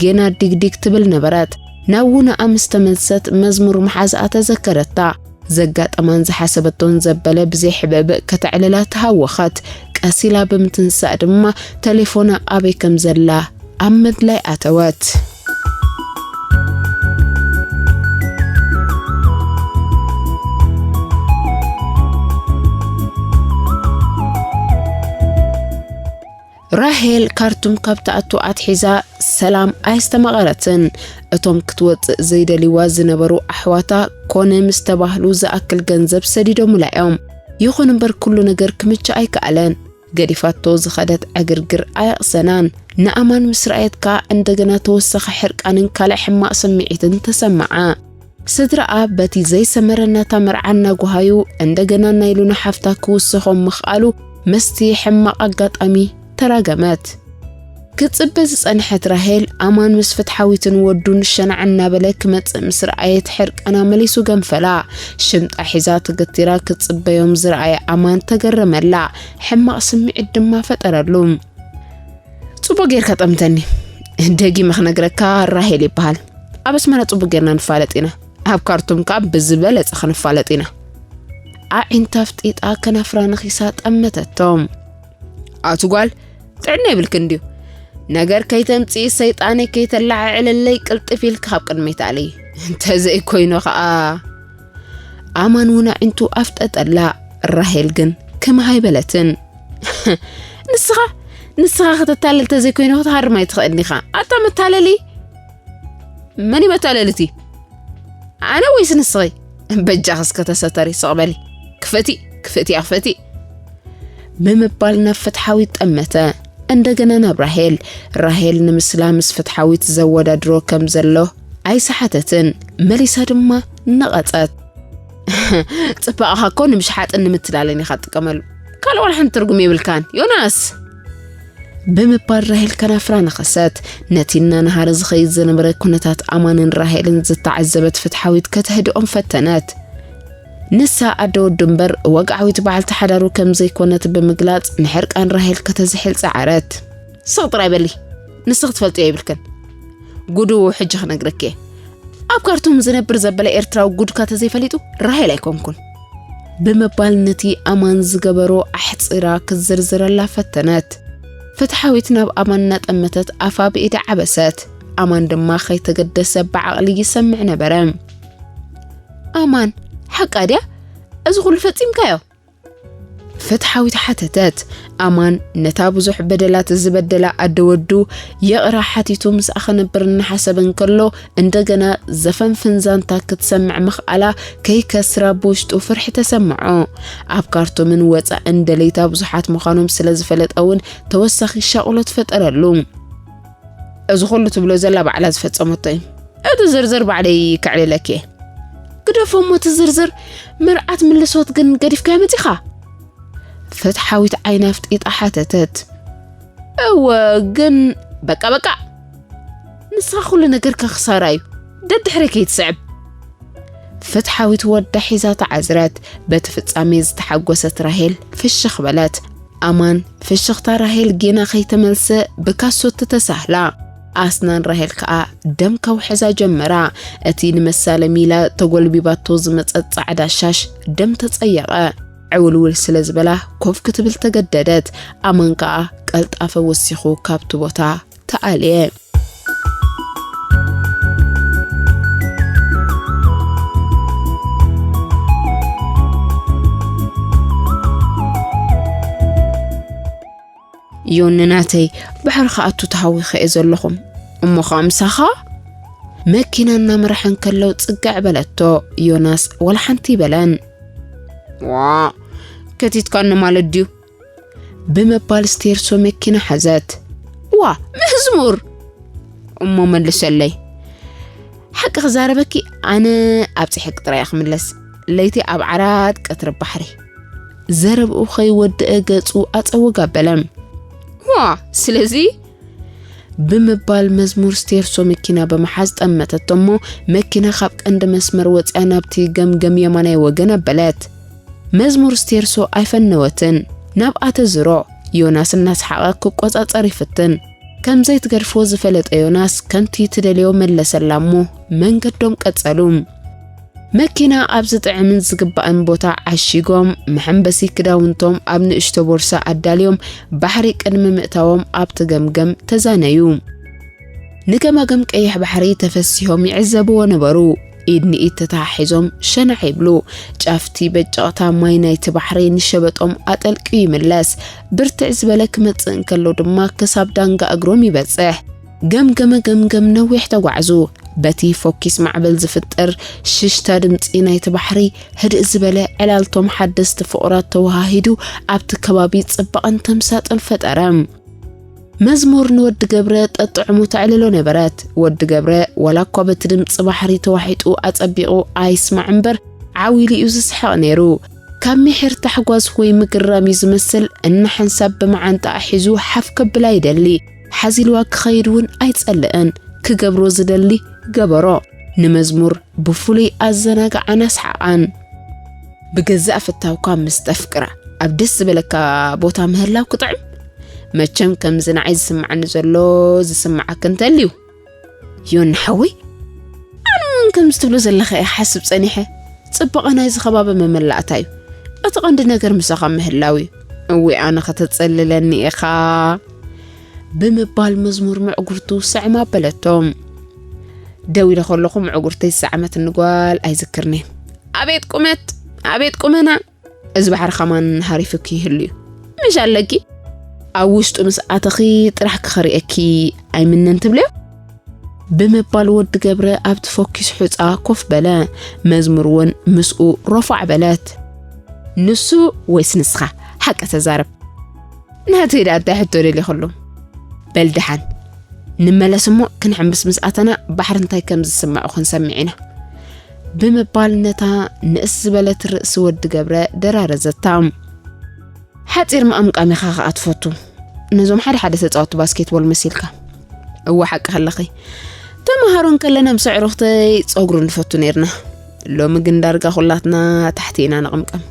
ጌና ዲግዲግ ትብል ነበረት። ናብ ውነኣ ምስ ተመልሰት መዝሙር ምሓዝኣ ተዘከረታ። ዘጋጠማን ዝሓሰበቶን ዘበለ ብዘይ ሕብእብእ ከተዕልላ ተሃወኸት። ቀስ ኢላ ብምትንሳእ ድማ ተሌፎና ኣበይ ከም ዘላ ኣብ ምድላይ ኣተወት። ራሄል ካርቱም ካብ ትኣቱ ኣትሒዛ ሰላም ኣየስተማቐረትን። እቶም ክትወጽእ ዘይደልይዋ ዝነበሩ ኣሕዋታ ኮነ ምስ ተባህሉ ዝኣክል ገንዘብ ሰዲዶምላ እዮም። ይኹን እምበር ኩሉ ነገር ክምችእ ኣይከኣለን። ገዲፋቶ ዝኸደት ዕግርግር ኣየቕሰናን። ንኣማን ምስ ረኣየት ከኣ እንደገና ተወሳኺ ሕርቃንን ካልእ ሕማቕ ስምዒትን ተሰምዓ። ስድራኣ በቲ ዘይሰመረ ናታ መርዓ እናጓሃዩ እንደገና ናይ ሉና ሓፍታ ክውስኾም ምኽኣሉ ምስቲ ሕማቕ ኣጋጣሚ ተራገመት። ክትጽበ ዝጸንሐት ራሄል፣ ኣማን ምስ ፍትሓዊትን ወዱን ሸናዕ እናበለ ክመጽእ ምስ ረኣየት፣ ሕርቃና መሊሱ ገንፈላ። ሽምጣ ሒዛ ተገቲራ ክትጽበዮም ዝረኣየ ኣማን ተገረመላ። ሕማቕ ስምዒት ድማ ፈጠረሉ። ጽቡቕ ጌርካ ጠምተኒ። ደጊመ ክነግረካ፣ ራሄል ይበሃል። ኣብ ኣስመራ ጽቡቕ ጌርና ንፋለጥ ኢና። ኣብ ካርቱም ከኣ ብዝበለጸ ክንፋለጥ ኢና። ኣዒንታ ኣፍጢጣ ከናፍራ ነኺሳ ጠመተቶም። ኣቲ ጓል፣ ጥዕና የብልክን ድዩ? ነገር ከይተምጽኢ፣ ሰይጣነይ ከይተለዓዕለለይ ቅልጥፍ ኢልኪ ካብ ቅድመይ ተኣለዪ። እንተዘይኮይኑ ከኣ። ኣማን እውን ኣዒንቱ ኣፍጠጠላ። ራሄል ግን ክም ኣይበለትን። ንስኻ፣ ንስኻ ከተታልል እንተዘይኮይኑ ክትሃርም ኣይትኽእልን ኢኻ። ኣታ መታለሊ! መን እዩ መታለልቲ? ኣነ ወይስ ንስኺ? በጃኺ እስከ ተሰተሪ፣ ስቕ በሊ። ክፈቲ፣ ክፈቲ፣ ክፈቲ። ብምባል ናብ ፍትሓዊት ጠመተ። እንደገና ናብ ራሄል። ራሄል ንምስላ ምስ ፍትሓዊት ዘወዳድሮ ከም ዘሎ ኣይሰሓተትን። መሊሳ ድማ ነቐጸት። ጽባቐኻ እኮ ንምሽሓጥን ንምትላልን ኢኻ ትጥቀመሉ። ካልእ ዋላ ሓንቲ ትርጉም የብልካን፣ ዮናስ። ብምባል ራሄል ከናፍራ ነኸሰት። ነቲ እናነሃረ ዝኸይድ ዝነበረ ኩነታት ኣማንን ራሄልን ዝተዓዘበት ፍትሓዊት ከተህድኦም ፈተነት። ንሳ ኣደ ወዱ እምበር ወግዓዊት በዓልቲ ሓዳሩ ከም ዘይኮነት ብምግላጽ ንሕርቃን ራሄል ከተዝሕል ጸዓረት። ስቕ ጥራይ በሊ፣ ንስኺ ትፈልጥዮ የብልክን። ጉዱ ሕጂ ክነግረኪ እየ። ኣብ ካርቱም ዝነብር ዘበለ ኤርትራዊ ጉድካ ተዘይፈሊጡ ራሄል ኣይኮንኩን። ብምባል ነቲ ኣማን ዝገበሮ ኣሕጺራ ክትዝርዝረላ ፈተነት። ፍትሓዊት ናብ ኣማን እናጠመተት ኣፋ ብኢዳ ዓበሰት። ኣማን ድማ ከይተገደሰ ብዓቕሊ ይሰምዕ ነበረ። ኣማን፣ ሓቃ ድያ? እዚ ኩሉ ፈጺምካዮ? ፍትሓዊት ሓተተት። ኣማን ነታ ብዙሕ በደላት ዝበደላ ኣደ ወዱ ይቕራ ሓቲቱ ምስኣ ክነብር እናሓሰበ እንከሎ፣ እንደገና ዘፈንፍን ዛንታ ክትሰምዕ ምኽኣላ ከይከስራ ብውሽጡ ፍርሒ ተሰምዖ። ኣብ ካርቱምን ወጻእን ደለይታ ብዙሓት ምዃኖም ስለ ዝፈለጠ እውን ተወሳኺ ሻቕሎት ፈጠረሉ። እዚ ኩሉ ትብሎ ዘላ ባዕላ ዝፈጸመቶ እዩ። እቲ ዝርዝር ባዕለይ ከዕልለኪ እየ። ግደፎ እሞ እቲ ዝርዝር፣ መርዓት ምልሶት ግን ገዲፍካዮ መጺኻ? ፍትሓዊት ዓይና ኣፍጢጣ ሓተተት። እወ፣ ግን በቃ በቃ። ንስኻ ኩሉ ነገርካ ክሳራ እዩ። ደድሕረይ ከይትስዕብ። ፍትሓዊት ወዳ ሒዛ ተዓዝረት። በቲ ፍጻሜ ዝተሓጎሰት ራሄል ፍሽኽ በለት። ኣማን ፍሽኽታ ራሄል ጌና ከይተመልሰ ብካሶት ተሳህላ። ኣስናን ራሄል ከኣ ደም ከውሕዛ ጀመራ። እቲ ንመሳለም ኢላ ተጎልቢባቶ ዝመጸት ጻዕዳ ሻሽ ደም ተጸየቐ። ዕውልውል ስለ ዝበላ ኮፍ ክትብል ተገደደት። ኣማን ከኣ ቀልጣፈ ወሲኹ ካብቲ ቦታ ተኣልየ። ዮኒ ናተይ፣ ባሕሪ ክኣቱ ተሃዊኸ እየ ዘለኹም። እሞ ኸኣ ምሳኻ? መኪና እናመርሐ እንከሎ ጽግዕ በለቶ። ዮናስ ዋላ ሓንቲ ኣይበለን። ዋ፣ ከቲትካኒ ማለት ድዩ? ብምባል ስቴርሶ መኪና ሓዘት። ዋ፣ መዝሙር! እሞ መልሰለይ። ሓቂ ክዛረበኪ፣ ኣነ ኣብ ጽሕቂ ጥራይ እየ ክምለስ። ለይቲ ኣብ ዓራት፣ ቀትሪ ባሕሪ። ዘረብኡ ከይወድአ ገጹ ኣጸውግ ኣበለ። ዋ፣ ስለዚ? ብምባል መዝሙር ስቴርሶ መኪና ብምሓዝ ጠመተቶ እሞ፣ መኪና ካብ ቀንዲ መስመር ወጺኣ ናብቲ ገምገም የማናይ ወገን ኣበለት። መዝሙር ስቴርሶ ኣይፈነወትን። ናብኣ ተዝሮ። ዮናስ እናሰሓቐ ክቆጻጸር ይፍትን። ከም ዘይትገድፎ ዝፈለጠ ዮናስ ከምቲ ትደልዮ መለሰላ እሞ መንገዶም ቀጸሉ። መኪና ኣብ ዝጥዕምን ዝግባእን ቦታ ዓሺጎም፣ መሐንበሲ ክዳውንቶም ኣብ ንእሽቶ ቦርሳ ኣዳልዮም፣ ባሕሪ ቅድሚ ምእታዎም ኣብቲ ገምገም ተዛነዩ። ንገማግም ቀይሕ ባሕሪ ተፈሲሆም ይዕዘብዎ ነበሩ። ኢድ ንኢድ ተተሓሒዞም ሸናዕ ይብሉ። ጫፍቲ በጨቕታ ማይ ናይቲ ባሕሪ ንሸበጦም ኣጠልቅዩ ይምለስ። ብርትዕ ዝበለ ክመጽእ እንከሎ ድማ ክሳብ ዳንጋ እግሮም ይበጽሕ። ገምገመ ገምገም ነዊሕ ተጓዕዙ። በቲ ፎኪስ ማዕበል ዝፍጠር ሽሽታ ድምጺ ናይቲ ባሕሪ ህድእ ዝበለ ዕላልቶም ሓደስቲ ፍቑራት ተወሃሂዱ ኣብቲ ከባቢ ጽባቐን ተምሳጥን ፈጠረ። መዝሙር ንወዲ ገብረ ጠጥዕሙ ተዕልሎ ነበረት። ወዲ ገብረ ዋላ እኳ በቲ ድምጺ ባሕሪ ተዋሒጡ ኣጸቢቑ ኣይስማዕ እምበር ዓው ኢሉ እዩ ዝስሕቕ ነይሩ። ካብ ምሒር ታሕጓስ ወይ ምግራም እዩ ዝመስል እናሓንሳብ ብመዓንጣኣ ሒዙ ሓፍ ከብላ ይደሊ። ሓዚልዋ ክኸይድ እውን ኣይጸልእን። ክገብሮ ዝደሊ ገበሮ። ንመዝሙር ብፍሉይ ኣዘናግዓን ኣስሓቓን። ብገዛእ ፍታውካ ምስ ተፍቅራ ኣብ ደስ ዝበለካ ቦታ ምህላው ክጥዕም። መቸም ከምዚ ንዓይ ዝስምዓኒ ዘሎ ዝስምዓኪ እንተልዩ። ዮኒ ሓወይ፣ ኣነ እውን ከምዚ ትብሎ ዘለኻ እየ ክሓስብ ጸኒሐ። ጽባቐ ናይዚ ከባቢ መመላእታ እዩ። እቲ ቀንዲ ነገር ምሳኻ ምህላው እዩ። እዊ ኣነ ከተጸልለኒ ኢኻ። ብምባል መዝሙር ምዕጉርቱ ስዕም ኣበለቶ። ደው ኢለ ከለኹ ምዕጉርተይ ዝሰዓመትኒ ጓል ኣይዝክርን'የ። ኣቤት ቁመት! ኣቤት ቁመና! እዚ ባሕሪ ከማን ሃሪፉኪ ይህሉ እዩ። ምሽ ኣለኪ? ኣብ ውሽጡ ምስ ኣተኺ ጥራሕ ክኸሪአኪ ኣይምነን ትብልዮ? ብምባል ወዲ ገብረ ኣብቲ ፈኲስ ሑጻ ኮፍ በለ። መዝሙር እውን ምስኡ ሮፋዕ በለት። ንሱ ወይስ ንስኻ? ሓቂ ተዛረብ። ናተይ ደኣ እንታይ ሕቶ ደሊኽሉ? በል ደሓን ንመለስ እሞ ክንሕምብስ ምስ ኣተና ባሕሪ እንታይ ከም ዝስምዖ ክንሰምዕ ኢና። ብምባል ነታ ንእስ ዝበለት ርእሲ ወዲ ገብረ ደራረዘታ። ሓጺር ምቕምቃም ኢኻ ከኣ ትፈቱ። ነዞም ሓደ ሓደ ተጻወትቲ ባስኬትቦል መሲልካ። እወ ሓቂ ከለኺ። ተምሃሮ እንከለና ምስ ኣዕሩኽተይ ጸጉሪ ንፈቱ ነይርና። ሎሚ ግን ዳርጋ ኩላትና ታሕቲ ኢና ንቕምቀም።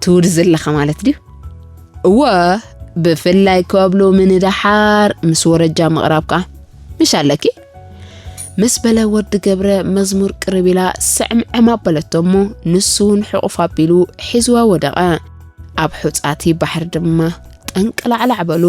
ትውድዚ ኣለኻ ማለት ድዩ? እወ፣ ብፍላይ ካብ ሎሚ ንደሓር ምስ ወረጃ ምቕራብ ከኣ ምሽ ኣለኪ። ምስ በለ ወዲ ገብረ መዝሙር ቅርብ ኢላ ስዕምዕም ኣበለቶ እሞ ንሱ እውን ሕቑፍ ኣቢሉ ሒዝዋ ወደቐ። ኣብ ሑጻቲ ባሕሪ ድማ ጠንቅላዕላዕ በሉ።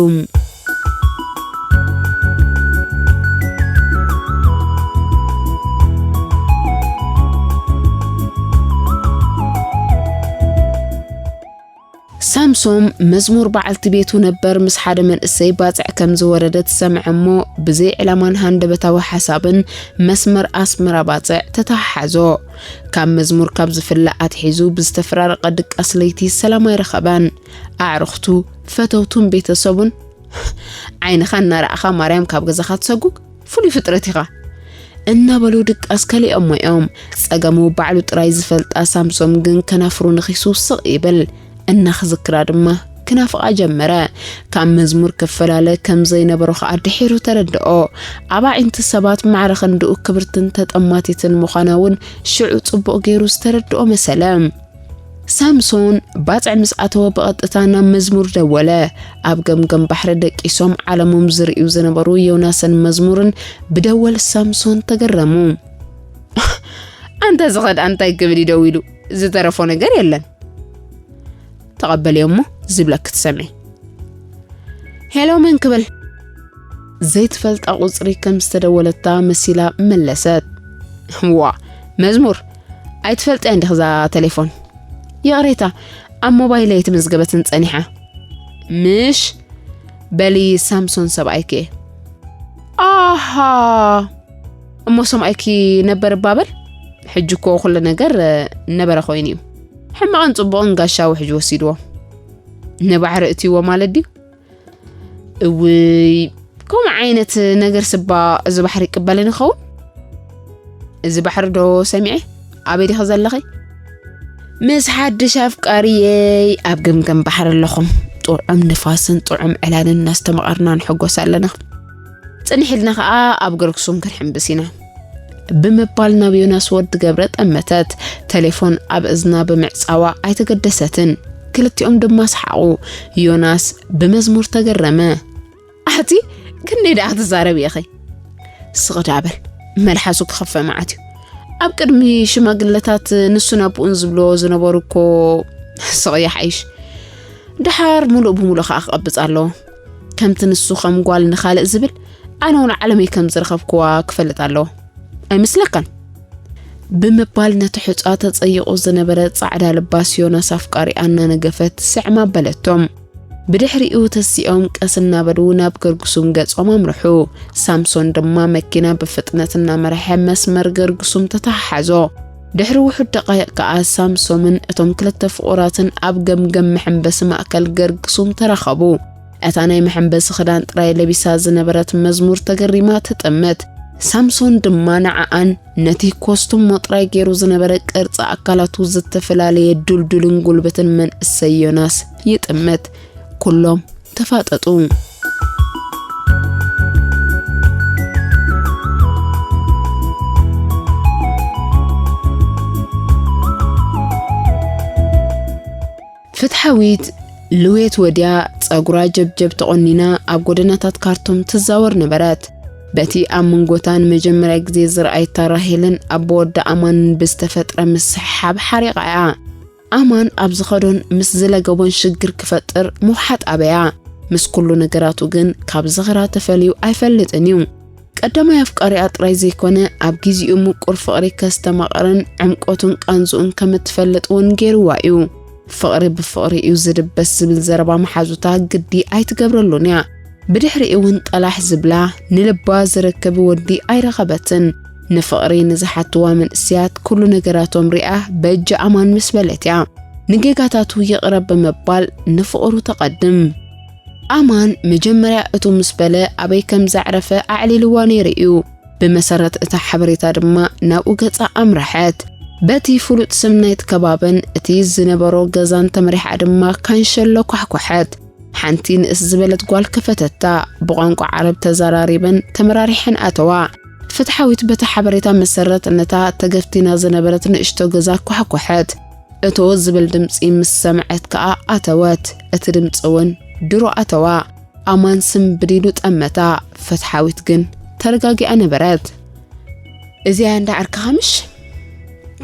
ሳምሶም መዝሙር በዓልቲ ቤቱ ነበር ምስ ሓደ መንእሰይ ባጽዕ ከም ዝወረደ ትሰምዐ እሞ ብዘይ ዕላማን ሃንደበታዊ ሓሳብን መስመር ኣስመራ ባጽዕ ተተሓሓዞ። ካብ መዝሙር ካብ ዝፍለ ኣትሒዙ ብዝተፈራረቐ ድቃስ ለይቲ ሰላም ኣይረኸበን። ኣዕሩኽቱ፣ ፈተውቱን ቤተሰቡን ዓይንኻ እናረኣኻ ማርያም ካብ ገዛኻ ትሰጉግ ፍሉይ ፍጥረት ኢኻ እናበሉ ድቃስ ከሊኦሞ እዮም። ጸገሙ ባዕሉ ጥራይ ዝፈልጣ ሳምሶም ግን ከናፍሩ ነኺሱ ስቕ ይብል። እናኽዝክራ ድማ ክናፍቓ ጀመረ። ካብ መዝሙር ክፈላለ ከም ዘይነበሮ ኸኣ ድሒሩ ተረድኦ። ኣብ ኣዒንቲ ሰባት ማዕረ ክንድኡ ክብርትን ተጠማቲትን ምዃና እውን ሽዑ ጽቡቕ ገይሩ ዝተረድኦ መሰለ። ሳምሶን ባጽዕ ምስ ኣተወ ብቐጥታ ናብ መዝሙር ደወለ። ኣብ ገምገም ባሕሪ ደቂሶም ዓለሞም ዝርእዩ ዝነበሩ ዮናስን መዝሙርን ብደወል ሳምሶን ተገረሙ። ኣንታ ዝኸድ እንታይ ክብል ይደው ኢሉ ዝተረፎ ነገር የለን። ተቐበልዮ እሞ ዝብለኪ ትሰምዒ። ሄሎ መን ክብል? ዘይትፈልጣ ቁጽሪ ከም ዝተደወለታ መሲላ መለሰት። ዋ መዝሙር ኣይትፈልጥያ እንዲኽ እዛ ቴሌፎን። ይቕሬታ ኣብ ሞባይለይ ኣይተመዝገበትን ጸኒሓ። ምሽ በሊ ሳምሶን ሰብኣይኪ። ኣሃ እሞ ሰምኣይኪ ነበር እባ በል። ሕጂ እኮ ኩሉ ነገር ነበረ ኮይኑ እዩ። ሕማቕን ጽቡቕን ጋሻ ውሕጅ ወሲድዎ። ንባሕሪ እትይዎ ማለት ድዩ? እውይ ከምኡ ዓይነት ነገር ስባ እዚ ባሕሪ ይቅበልን ይኸውን? እዚ ባሕሪ ዶ ሰሚዐ ኣበይ ዲኺ ዘለኺ? ምስ ሓድሽ ኣፍቃሪየይ ኣብ ገምገም ባሕሪ ኣለኹም። ጥዑም ንፋስን ጥዑም ዕላልን እናስተማቐርና ንሕጎስ ኣለና። ጽንሕ ኢልና ኸኣ ኣብ ገርግሱም ክንሕምብስ ኢና። ብምባል ናብ ዮናስ ወዲ ገብረ ጠመተት። ቴሌፎን ኣብ እዝና ብምዕጻዋ ኣይተገደሰትን። ክልቲኦም ድማ ሰሓቑ። ዮናስ ብመዝሙር ተገረመ። ኣቲ ክንደይ ደኣ ክትዛረብ ኢኺ? ስቕ ደኣ በል፣ መልሓሱ ክኸፍእ መዓት እዩ። ኣብ ቅድሚ ሽማግለታት ንሱን ኣቦኡን ዝብልዎ ዝነበሩ እኮ ስቕ ይሓይሽ። ደሓር ሙሉእ ብሙሉእ ኸኣ ክቐብጽ ኣለዎ። ከምቲ ንሱ ከም ጓል ንኻልእ ዝብል፣ ኣነ እውን ዓለመይ ከም ዝረኸብክዋ ክፈልጥ ኣለዎ። ኣይመስለካን? ብምባል ነቲ ሕጻ ተጸይቑ ዝነበረ ጻዕዳ ልባስ ዮናስ ኣፍቃሪኣ እናነገፈት ስዕም ኣበለቶም። ብድሕሪኡ ተሲኦም ቀስ እናበሉ ናብ ገርግሱም ገጾም ኣምርሑ። ሳምሶን ድማ መኪና ብፍጥነት እናመርሐ መስመር ገርግሱም ተተሓሓዞ። ድሕሪ ውሑድ ደቃይቕ ከኣ ሳምሶምን እቶም ክልተ ፍቑራትን ኣብ ገምገም መሐንበሲ ማእከል ገርግሱም ተራኸቡ። እታ ናይ መሐንበሲ ክዳን ጥራይ ለቢሳ ዝነበረት መዝሙር ተገሪማ ትጥምት። ሳምሶን ድማ ንዓኣን ነቲ ኮስቱሞ ጥራይ ገይሩ ዝነበረ ቅርጺ ኣካላቱ ዝተፈላለየ ዱልዱልን ጉልበትን መንእሰይ ዮናስ ይጥምት። ኩሎም ተፋጠጡ። ፍትሓዊት ልዌት ወድያ ጸጉራ ጀብጀብ ተቖኒና ኣብ ጎደናታት ካርቱም ትዛወር ነበረት። በቲ ኣብ መንጎታን መጀመርያ ግዜ ዝረኣየታ ራሄልን ኣቦ ወዲ ኣማንን ብዝተፈጥረ ምስሕሓብ ሓሪቓ እያ። ኣማን ኣብ ዝኸዶን ምስ ዝለገቦን ሽግር ክፈጥር ምውሓጥ ኣበያ። ምስ ኩሉ ነገራቱ ግን ካብ ዝኽራ ተፈልዩ ኣይፈልጥን እዩ። ቀዳማይ ኣፍቃሪኣ ጥራይ ዘይኮነ፣ ኣብ ግዜኡ ምቁር ፍቕሪ ከስተማቕርን ዕምቆቱን ቃንዝኡን ከም እትፈልጥ እውን ገይርዋ እዩ። ፍቕሪ ብፍቕሪ እዩ ዝድበስ ዝብል ዘረባ መሓዙታ ግዲ ኣይትገብረሉን እያ። ብድሕሪኡ እውን ጠላሕ ዝብላ ንልባ ዝረክብ ወዲ ኣይረኸበትን። ንፍቕሪ ንዝሓትዋ መንእስያት ኩሉ ነገራቶም ሪኣ በጃ ኣማን ምስ በለት እያ ንጌጋታቱ ይቕረ ብምባል ንፍቕሩ ተቐድም። ኣማን መጀመርያ እቱ ምስ በለ ኣበይ ከም ዘዕረፈ ኣዕሊልዋ ነይሩ እዩ። ብመሰረት እታ ሓበሬታ ድማ ናብኡ ገጻ ኣምረሐት። በቲ ፍሉጥ ስም ናይቲ ከባብን እቲ ዝነበሮ ገዛን ተመሪሓ ድማ ካንሸሎ ኳሕኳሐት። ሓንቲ ንእስ ዝበለት ጓል ከፈተታ። ብቋንቋ ዓረብ ተዘራሪበን ተመራሪሐን ኣተዋ። ፍትሓዊት በቲ ሓበሬታ መሰረት ነታ ተገፍቲና ዝነበረት ንእሽቶ ገዛ ኳሕኳሐት። እቶ ዝብል ድምፂ ምስ ሰምዐት ከኣ ኣተወት። እቲ ድምፂ እውን ድሮ ኣተዋ። ኣማን ስም ብዲሉ ጠመታ። ፍትሓዊት ግን ተረጋጊኣ ነበረት። እዚኣ እንዳ ዓርክኻ ምሽ?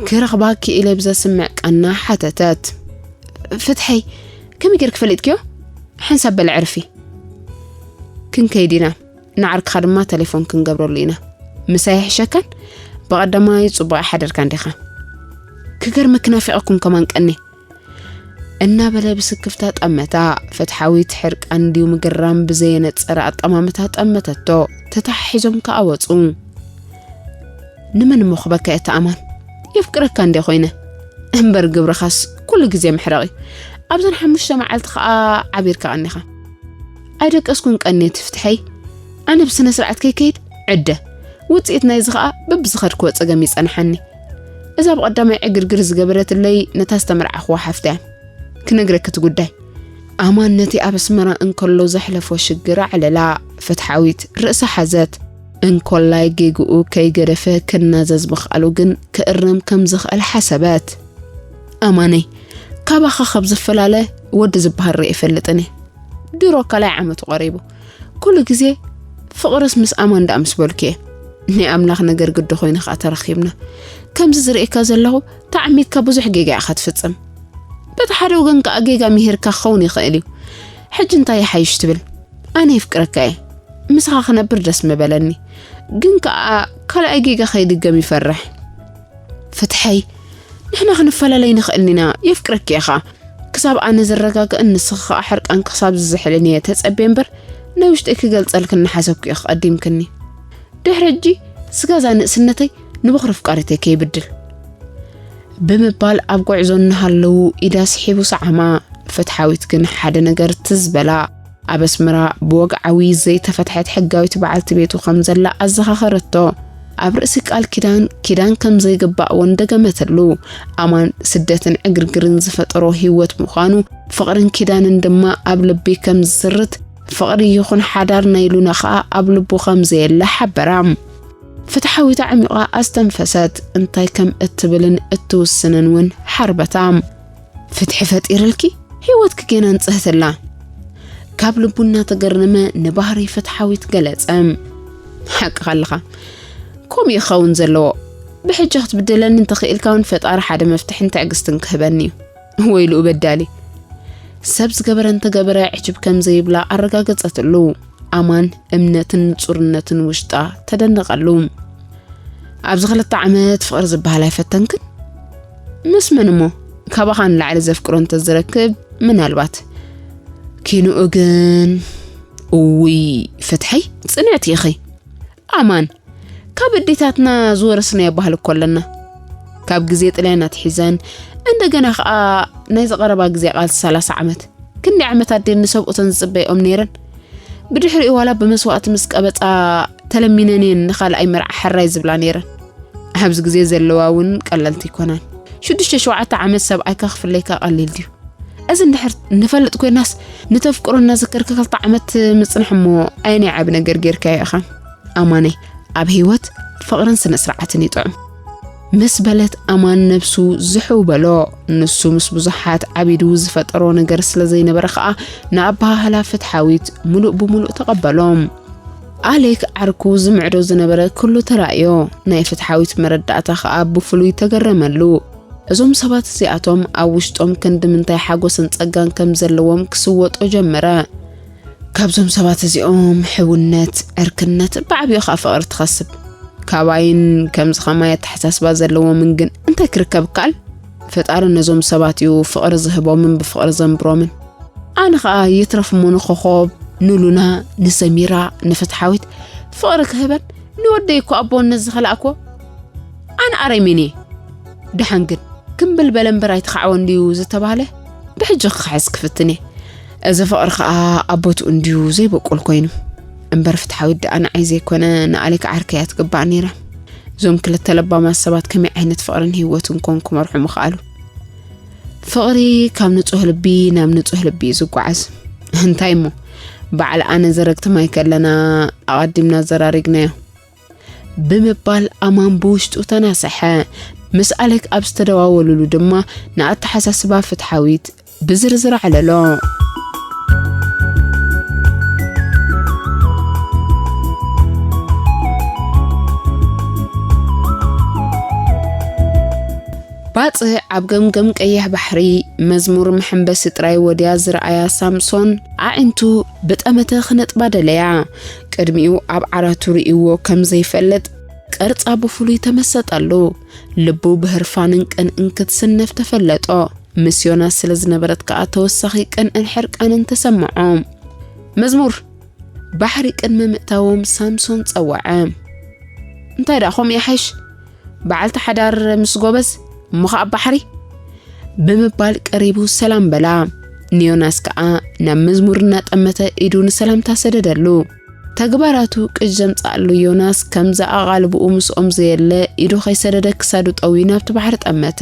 ክረኽባ ክኢለ ብዘስምዕ ቃና ሓተተት። ፍትሐይ፣ ከመይ ጌርኪ ፈሊጥክዮ? ሓንሳብ በሊ ዕርፊ። ክንከይድ ኢና። ንዓርክኻ ድማ ተሌፎን ክንገብረሉ ኢና። ምሳይ ይሕሸካን? ብቐዳማይ ጽቡቕ ሓደርካ እንዲኻ። ክገርመኪ ናፊቐኩም ከማን ቀኒ። እናበለ ብስክፍታ ጠመታ። ፍትሓዊት ሕርቃን ድዩ ምግራም ብዘየነጸረ ኣጠማምታ ጠመተቶ። ተተሓሒዞም ከኣ ወጹ። ንመን እሞ ክበካ እታ ኣማን? የፍቅረካ እንዴ ኮይነ? እምበር ግብርኻስ ኩሉ ግዜ ምሕረቕ እዩ። ኣብዘን ሓሙሽተ መዓልቲ ከኣ ዓቢርካ ቀኒኻ። ኣይደቀስኩን ቀኒ ትፍትሐይ። ኣነ ብስነ ስርዓት ከይከይድ ዕደ። ውጽኢት ናይዚ ከኣ በብዝኸድክዎ ጸገም ይጸንሓኒ። እዛ ብቐዳማይ ዕግርግር ዝገበረትለይ ነታ ዝተመርዓኽዋ ሓፍተያ። ክነግረኪ እቲ ጉዳይ። ኣማን ነቲ ኣብ ኣስመራ እንከሎ ዘሕለፎ ሽግር ኣዕለላ። ፍትሓዊት ርእሳ ሓዘት። እንኮላይ ጌግኡ ከይገደፈ ክናዘዝ ምኽኣሉ ግን ክእረም ከም ዝኽእል ሓሰበት። ኣማነይ፣ ካባኻ ካብ ዝፈላለ ወዲ ዝበሃል ርኢ ይፈልጥን እየ። ድሮ ካልኣይ ዓመቱ ቀሪቡ። ኩሉ ግዜ ፍቕርስ ምስ ኣማን ደኣ ምስ በልኩ እየ። ናይ ኣምላኽ ነገር ግዲ ኮይኑ ኸኣ ተረኺብና። ከምዚ ዝርእየካ ዘለኹ ተዓሚትካ ብዙሕ ጌጋ ኢኻ ትፍጽም። በቲ ሓደ ወገን ከኣ ጌጋ ምሂርካ ክኸውን ይኽእል እዩ። ሕጂ እንታይ ይሓይሽ ትብል? ኣነ የፍቅረካ እየ። ምሳኻ ክነብር ደስ ምበለኒ። ግን ከኣ ካልኣይ ጌጋ ከይድገም ይፈርሕ። ፍትሐይ፣ ንሕና ክንፈላለይ ንኽእል ኢና። የፍቅረኪ እየ ኸኣ። ክሳብ ኣነ ዝረጋግእን ንስኺ ኸኣ ሕርቃን ክሳብ ዝዝሕልን እየ ተጸብየ እምበር፣ ናይ ውሽጠይ ክገልጸልኪ እናሓሰብኩ እየ ክቐዲምክኒ። ድሕሪ ሕጂ ስጋዛ ንእስነተይ ንበኹሪ ፍቃሪተይ ከይብድል። ብምባል ኣብ ጉዕዞ እናሃለዉ ኢዳ ስሒቡ ሰዓማ። ፍትሓዊት ግን ሓደ ነገር ትዝ በላ። ኣብ ኣስመራ ብወግዓዊ ዘይተፈትሐት ሕጋዊት በዓልቲ ቤቱ ከም ዘላ ኣዘኻኸረቶ። ኣብ ርእሲ ቃል ኪዳን፣ ኪዳን ከም ዘይግባእ እውን ደገመተሉ። ኣማን ስደትን ዕግርግርን ዝፈጠሮ ህይወት ምዃኑ፣ ፍቕርን ኪዳንን ድማ ኣብ ልቢ ከም ዝስርት፣ ፍቕሪ ይኹን ሓዳር ናይ ሉና ኸኣ ኣብ ልቡ ከም ዘየለ ሓበራ። ፍትሓዊት ኣዕሚቓ ኣስተንፈሰት። እንታይ ከም እትብልን እትውስንን እውን ሓርበታ። ፍትሒ ፈጢርልኪ፣ ህይወትኪ ጌና ንጽህትላ። ካብ ልቡ እናተገረመ ንባህሪ ፍትሓዊት ገለጸ። ሓቅኻ ኣለኻ። ከምኡ ይኸውን ዘለዎ። ብሕጂ ክትብድለኒ እንተኽኢልካ እውን ፈጣሪ ሓደ መፍትሕን ትዕግስትን ክህበኒ እዩ። ወይልኡ በዳሊ። ሰብ ዝገበረ እንተገበረ ዕጅብ ከም ዘይብላ ኣረጋገጸትሉ። ኣማን እምነትን ንጹርነትን ውሽጣ ተደነቐሉ። ኣብዚ ክልተ ዓመት ፍቕሪ ዝበሃል ኣይፈተንክን? ምስ መን እሞ? ካባኻ ንላዕሊ ዘፍቅሮ እንተዝረክብ ምናልባት። ኪንኡ ግን፣ እውይ፣ ፍትሐይ፣ ጽንዕቲ ኢኺ። ኣማን፣ ካብ ኣዴታትና ዝወረስናዮ ባህሊ እኮ ኣለና። ካብ ግዜ ጥልያን ኣትሒዘን፣ እንደገና ኸኣ ናይዚ ቀረባ ግዜ ቃልሲ ሰላሳ ዓመት። ክንደይ ዓመት ኣዴን ንሰብኡተን ዝጽበይኦም ነይረን። ብድሕሪኡ ዋላ ብመስዋእቲ ምስ ቀበጻ ተለሚነን እየን ንኻልኣይ መርዓ ሕራይ ዝብላ ነይረን። ኣብዚ ግዜ ዘለዋ እውን ቀለልቲ ኣይኮናን። ሽዱሽተ ሸውዓተ ዓመት ሰብኣይካ ክፍለይካ ቀሊል ድዩ? እዚ እንድሕር ንፈልጥ ኮይናስ፣ ንተፍቅሮ እናዘከርካ ክልተ ዓመት ምጽናሕ እሞ ኣየናይ ዓቢ ነገር ጌርካዮ ኢኻ? ኣማነይ፣ ኣብ ህይወት ፍቕርን ስነ ስርዓትን ይጥዕም። ምስ በለት ኣማን ነብሱ ዝሕው በሎ። ንሱ ምስ ብዙሓት ዓቢዱ ዝፈጠሮ ነገር ስለ ዘይነበረ ኸኣ ንኣበሃህላ ፍትሓዊት ምሉእ ብምሉእ ተቐበሎ። ኣሌክ ዓርኩ ዝምዕዶ ዝነበረ ኩሉ ተራእዮ። ናይ ፍትሓዊት መረዳእታ ኸኣ ብፍሉይ ተገረመሉ። እዞም ሰባት እዚኣቶም ኣብ ውሽጦም ክንዲ ምንታይ ሓጎስን ጸጋን ከም ዘለዎም ክስወጦ ጀመረ። ካብዞም ሰባት እዚኦም ሕውነት፣ ዕርክነት፣ ብዓቢኡ ኸኣ ፍቕሪ ትኸስብ። ካባይን ከምዚ ኸማይ ኣተሓሳስባ ዘለዎምን ግን እንታይ ክርከብ ይከኣል? ፈጣሪ ነዞም ሰባት እዩ ፍቕሪ ዝህቦምን ብፍቕሪ ዘንብሮምን። ኣነ ኸኣ ይትረፍ እሞ ንኾኾብ ንሉና፣ ንሰሚራ፣ ንፍትሓዊት ፍቕሪ ክህበን ንወደይ እኮ ኣቦነት ዝኸላእኮ ኣነ ኣረሜን እየ። ደሓን ግን ክምብል በለ እምበር ኣይተኻዕወን ድዩ ዝተባህለ ብሕጂ ክኽሕስ ክፍትን እየ። እዚ ፍቕሪ ከኣ ኣብ ቦትኡ እንድዩ ዘይበቁል ኮይኑ። እምበር ፍትሓዊት ደኣ ንዓይ ዘይኮነ ንኣሌክ ዓርከያ ትግባእ ነይራ። እዞም ክልተ ለባማት ሰባት ከመይ ዓይነት ፍቕርን ህይወትን ኮን ክመርሑ ምኽኣሉ? ፍቕሪ ካብ ንጹህ ልቢ ናብ ንጹህ ልቢ እዩ ዝጓዓዝ። እንታይ እሞ፣ በዓል ኣነ ዘረግቲ ማይ ከለና ኣቐዲምና ኣዘራሪግናዮ። ብምባል ኣማን ብውሽጡ ተናሰሐ። ምስ ኣሌክ ኣብ ዝተደዋወሉሉ ድማ ንኣተሓሳስባ ፍትሓዊት ብዝርዝር ኣዕለሎ። ባጽዕ ኣብ ገምገም ቀይሕ ባሕሪ መዝሙር መሐንበሲ ጥራይ ወድያ ዝረኣያ ሳምሶን ኣዒንቱ ብጠመተ ክነጥባ ደለያ። ቅድሚኡ ኣብ ዓራቱ ርእይዎ ከም ዘይፈልጥ ቅርጻ ብፍሉይ ተመሰጠሉ። ልቡ ብህርፋንን ቅንእን ክትስነፍ ተፈለጦ። ምስ ዮናስ ስለ ዝነበረት ከኣ ተወሳኺ ቅንእን ሕርቃንን ተሰምዖ። መዝሙር ባሕሪ ቅድሚ ምእታዎም ሳምሶን ጸወዐ። እንታይ ደኣ ከምኡ ይሓይሽ? በዓልቲ ሓዳር ምስ ጎበዝ እሞ ኸኣ ባሕሪ ብምባል ቀሪቡ ሰላም በላ። ንዮናስ ከኣ ናብ መዝሙር እናጠመተ ኢዱ ንሰላምታ ሰደደሉ። ተግባራቱ ቅጅ ዘምጽኣሉ ዮናስ ከምዛ ኣቓልብኡ ምስኦም ዘየለ ኢዱ ከይሰደደ ክሳዱ ጠውዩ ናብቲ ባሕሪ ጠመተ።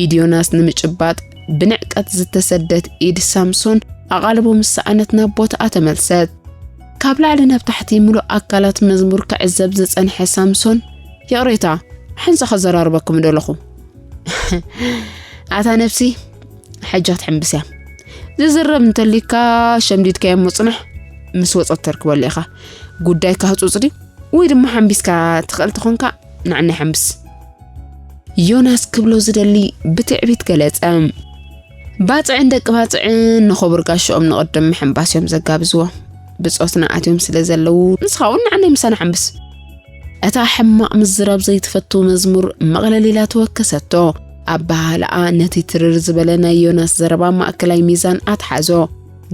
ኢድ ዮናስ ንምጭባጥ ብንዕቀት ዝተሰደት ኢድ ሳምሶን ኣቓልቦ ምስ ሰኣነት ናብ ቦታኣ ተመልሰት። ካብ ላዕሊ ናብ ታሕቲ ምሉእ ኣካላት መዝሙር ክዕዘብ ዝጸንሐ ሳምሶን፣ ይቕሬታ፣ ሓንሳእ ከዘራርበኩም ደለኹ። ኣታ ነብሲ፣ ሕጂ ክትሕምብስ እያ። ዝዝረብ እንተሊካ ሸምዲድካዮ እሞ ጽናሕ፣ ምስ ወጸት ተርክበሉ ኢኻ። ጉዳይካ ህጹጽ ድዩ? ወይ ድማ ሓምቢስካ ትኽእል ተኾንካ ንዓና ሓምብስ። ዮናስ ክብሎ ዝደሊ ብትዕቢት ገለጸ። ባጽዕን ደቂ ባጽዕን ንኽቡር ጋሽኦም ንቕድም ምሕንባስ እዮም ዘጋብዝዎ። ብጾትና ኣትዮም ስለ ዘለዉ ንስኻ እውን ንዓና ምሳና ሓምብስ። እታ ሕማቕ ምዝራብ ዘይትፈቱ መዝሙር መቕለል ኢላ ተወከሰቶ። ኣበሃህላኣ ነቲ ትርር ዝበለ ናይ ዮናስ ዘረባ ማእከላይ ሚዛን ኣትሓዞ።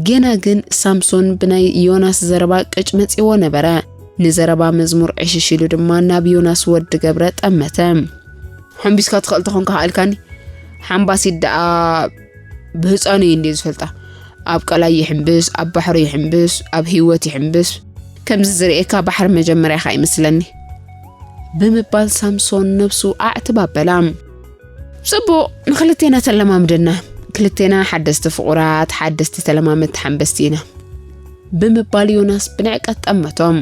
ጌና ግን ሳምሶን ብናይ ዮናስ ዘረባ ቅጭ መጺዎ ነበረ። ንዘረባ መዝሙር ዕሽሽ ኢሉ ድማ ናብ ዮናስ ወዲ ገብረ ጠመተ። ሓምቢስካ ትኽእል ተኾንካ ከኣልካኒ፣ ሓምባሲት ደኣ ብህፃኑ እዩ እንድየ ዝፈልጣ። ኣብ ቀላይ ይሕምብስ፣ ኣብ ባሕሪ ይሕምብስ፣ ኣብ ህይወት ይሕምብስ። ከምዚ ዝርእየካ ባሕሪ መጀመርያኻ ይመስለኒ። ብምባል ሳምሶን ነብሱ ኣዕትብ ኣበላ። ጽቡቕ፣ ንኽልቴና ተለማምደና። ክልቴና ሓደስቲ ፍቑራት፣ ሓደስቲ ተለማመድቲ ሓንበስቲ ኢና። ብምባል ዮናስ ብንዕቀት ጠመቶም።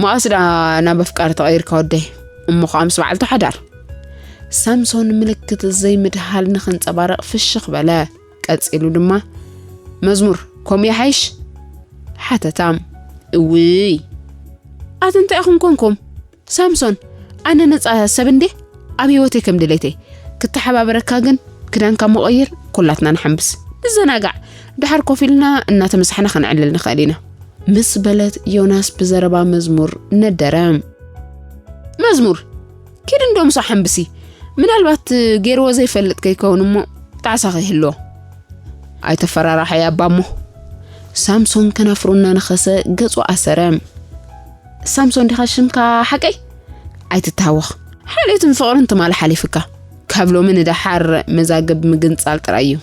መኣስ ደኣ ናብ ኣፍቃሪ ተቐይርካ ወደይ? እሞ ኸኣ ምስ በዓልቱ ሓዳር። ሳምሶን ምልክት ዘይምድሃል ንኸንጸባርቕ ፍሽኽ በለ። ቀጺሉ ድማ፣ መዝሙር፣ ከምኡ ይሓይሽ? ሓተታ። እውይ! ኣቲ እንታይ ኢኹም ኮንኩም? ሳምሶን፣ ኣነ ነጻ ሰብ እንዴ? ኣብ ህይወተይ ከም ድሌተይ። ክተሓባበረካ ግን ክዳንካ ምቐይር፣ ኩላትና ንሓንብስ። ንዘናጋዕ። ድሓር ኮፍ ኢልና እናተመሳሕና ከነዕልል ንኽእል ኢና። ምስ በለት ዮናስ ብዘረባ መዝሙር ነደረ። መዝሙር፣ ኪድ እንዶ ምሳሕ ሓንብሲ። ምናልባት ገይርዎ ዘይፈልጥ ከይከውን እሞ ጣዕሳ ከይህልዎ። ኣይተፈራራሐይ ኣባ እሞ። ሳምሶን ከናፍሩ እናነኸሰ ገጹ ኣሰረ። ሳምሶን ዲኻ ሽምካ ሓቀይ? ኣይትተሃወኽ። ሓልዮትን ፍቕርን ትማሊ ሓሊፍካ። ካብ ሎሚ ንደሓር መዛግብ ምግንጻል ጥራይ እዩ።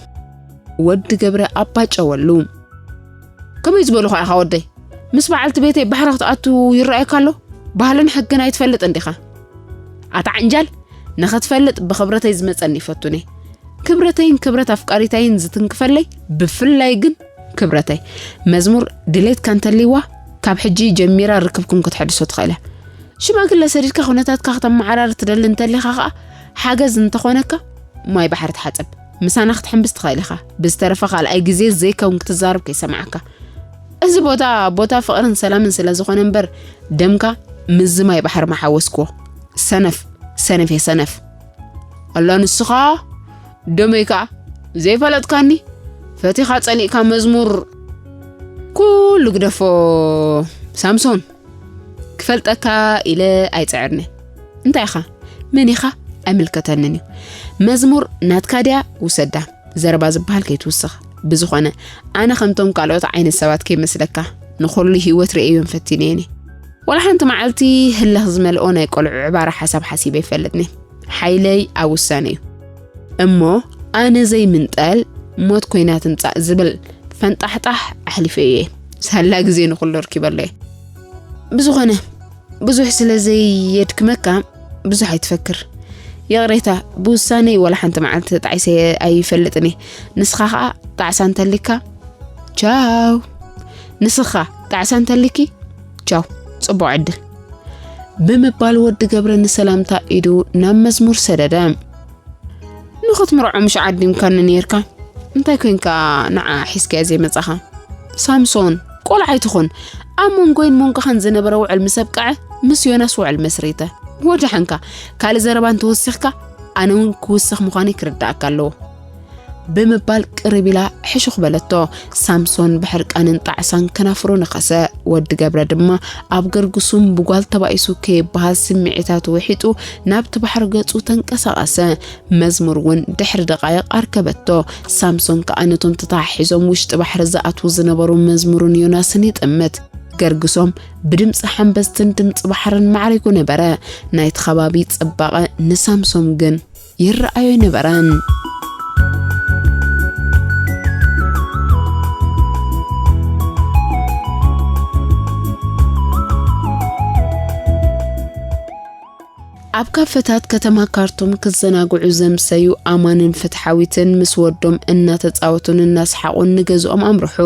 ወዲ ገብረ ኣባጨወሉ። ከመይ ዝበልኹ ኢኻ ወደይ? ምስ በዓልቲ ቤተይ ባሕሪ ክትኣቱ ይረኣየካ ኣሎ? ባህልን ሕግን ኣይትፈልጥን ዲኻ? ኣታ ዓንጃል፣ ንኽትፈልጥ ብኽብረተይ ዝመጸኒ ይፈቱኒ። ክብረተይን ክብረት ኣፍቃሪታይን ዝትንክፈለይ፣ ብፍላይ ግን ክብረተይ። መዝሙር ድሌትካ እንተልይዋ፣ ካብ ሕጂ ጀሚራ ርክብኩም ክትሕድሶ ትኽእል እያ። ሽማግለ ሰዲድካ ኩነታትካ ከተመዓራሪ ትደሊ እንተሊኻ ኸኣ፣ ሓገዝ እንተኾነካ፣ ማይ ባሕሪ ተሓጸብ። ምሳና ክትሕምብስ ትኽእል ኢኻ። ብዝተረፈ ካልኣይ ግዜ ዘይከውን ክትዛረብ ከይሰምዓካ። እዚ ቦታ፣ ቦታ ፍቕርን ሰላምን ስለ ዝኾነ እምበር፣ ደምካ ምስዚ ማይ ባሕሪ ምሓወስክዎ። ሰነፍ፣ ሰነፍ እየ ሰነፍ። ኣላ ንስኻ ደመይ ከኣ ዘይፈለጥካኒ፣ ፈቲኻ ጸሊእካ መዝሙር ኩሉ ግደፎ ሳምሶን። ክፈልጠካ ኢለ ኣይጽዕርኒ። እንታይ ኢኻ? መን ኢኻ? ኣይምልከተንን እዩ። መዝሙር ናትካ ድያ? ውሰዳ። ዘረባ ዝበሃል ከይትውስኽ። ብዝኾነ፣ ኣነ ከምቶም ካልኦት ዓይነት ሰባት ከይመስለካ፣ ንኹሉ ህይወት ርእየዮን ፈቲነዮን እየ። ዋላ ሓንቲ መዓልቲ ህልኽ ዝመልኦ ናይ ቆልዑ ዕባራ ሓሳብ ሓሲበ ኣይፈልጥን እየ። ሓይለይ ኣብ ውሳነ እዩ። እሞ ኣነ ዘይምንጠል ሞት ኮይና ትምጻእ ዝብል ፈንጣሕጣሕ ኣሕሊፈዮ እየ። ሳላ ግዜ ንኹሉ ኣርኪበሎ እየ። ብዝኾነ፣ ብዙሕ ስለ ዘየድክመካ ብዙሕ ኣይትፈክር። ይቕሬታ፣ ብውሳነይ ዋላ ሓንቲ መዓልቲ ተጣዒሰ ኣይፈልጥን እየ። ንስኻ ኸኣ ጣዕሳ እንተሊካ፣ ቻው። ንስኻ ጣዕሳ እንተሊኪ፣ ቻው። ጽቡቕ ዕድል። ብምባል ወዲ ገብረ ንሰላምታ ኢዱ ናብ መዝሙር ሰደደ። ንኽትምርዖ ምሽ ዓዲምካኒ ነይርካ። እንታይ ኮንካ ንዓ ሒዝካያ ዘይመጻኻ? ሳምሶን፣ ቆልዓ ኣይትኹን። ኣብ መንጎይን መንጎኻን ዝነበረ ውዕል ምስ ኣብቅዐ፣ ምስ ዮናስ ውዕል መስሪተ። ወደሓንካ፣ ካልእ ዘረባ እንተወሲኽካ፣ ኣነ እውን ክውስኽ ምዃነይ ክርድኣካ ኣለዎ። ብምባል ቅርብ ኢላ ሕሹኽ በለቶ። ሳምሶን ብሕርቃንን ጣዕሳን ከናፍሩ ነኸሰ። ወዲ ገብረ ድማ ኣብ ገርግሱም ብጓል ተባኢሱ ከይበሃል ስምዒታቱ ውሒጡ ናብቲ ባሕሪ ገጹ ተንቀሳቐሰ። መዝሙር እውን ድሕሪ ደቓይቕ ኣርከበቶ። ሳምሶን ከኣ ነቶም ተተሓሒዞም ውሽጢ ባሕሪ ዝኣትዉ ዝነበሩ መዝሙርን ዮናስን ይጥምት። ገርግሶም ብድምጺ ሓምበስትን ድምጺ ባሕርን ማዕሪጉ ነበረ። ናይቲ ከባቢ ጽባቐ ንሳምሶም ግን ይረኣዮ ኣይነበረን። ኣብ ካፈታት ከተማ ካርቱም ክዘናግዑ ዘምሰዩ ኣማንን ፍትሓዊትን ምስ ወዶም እናተጻወቱን እናሰሓቑን ንገዝኦም ኣምርሑ።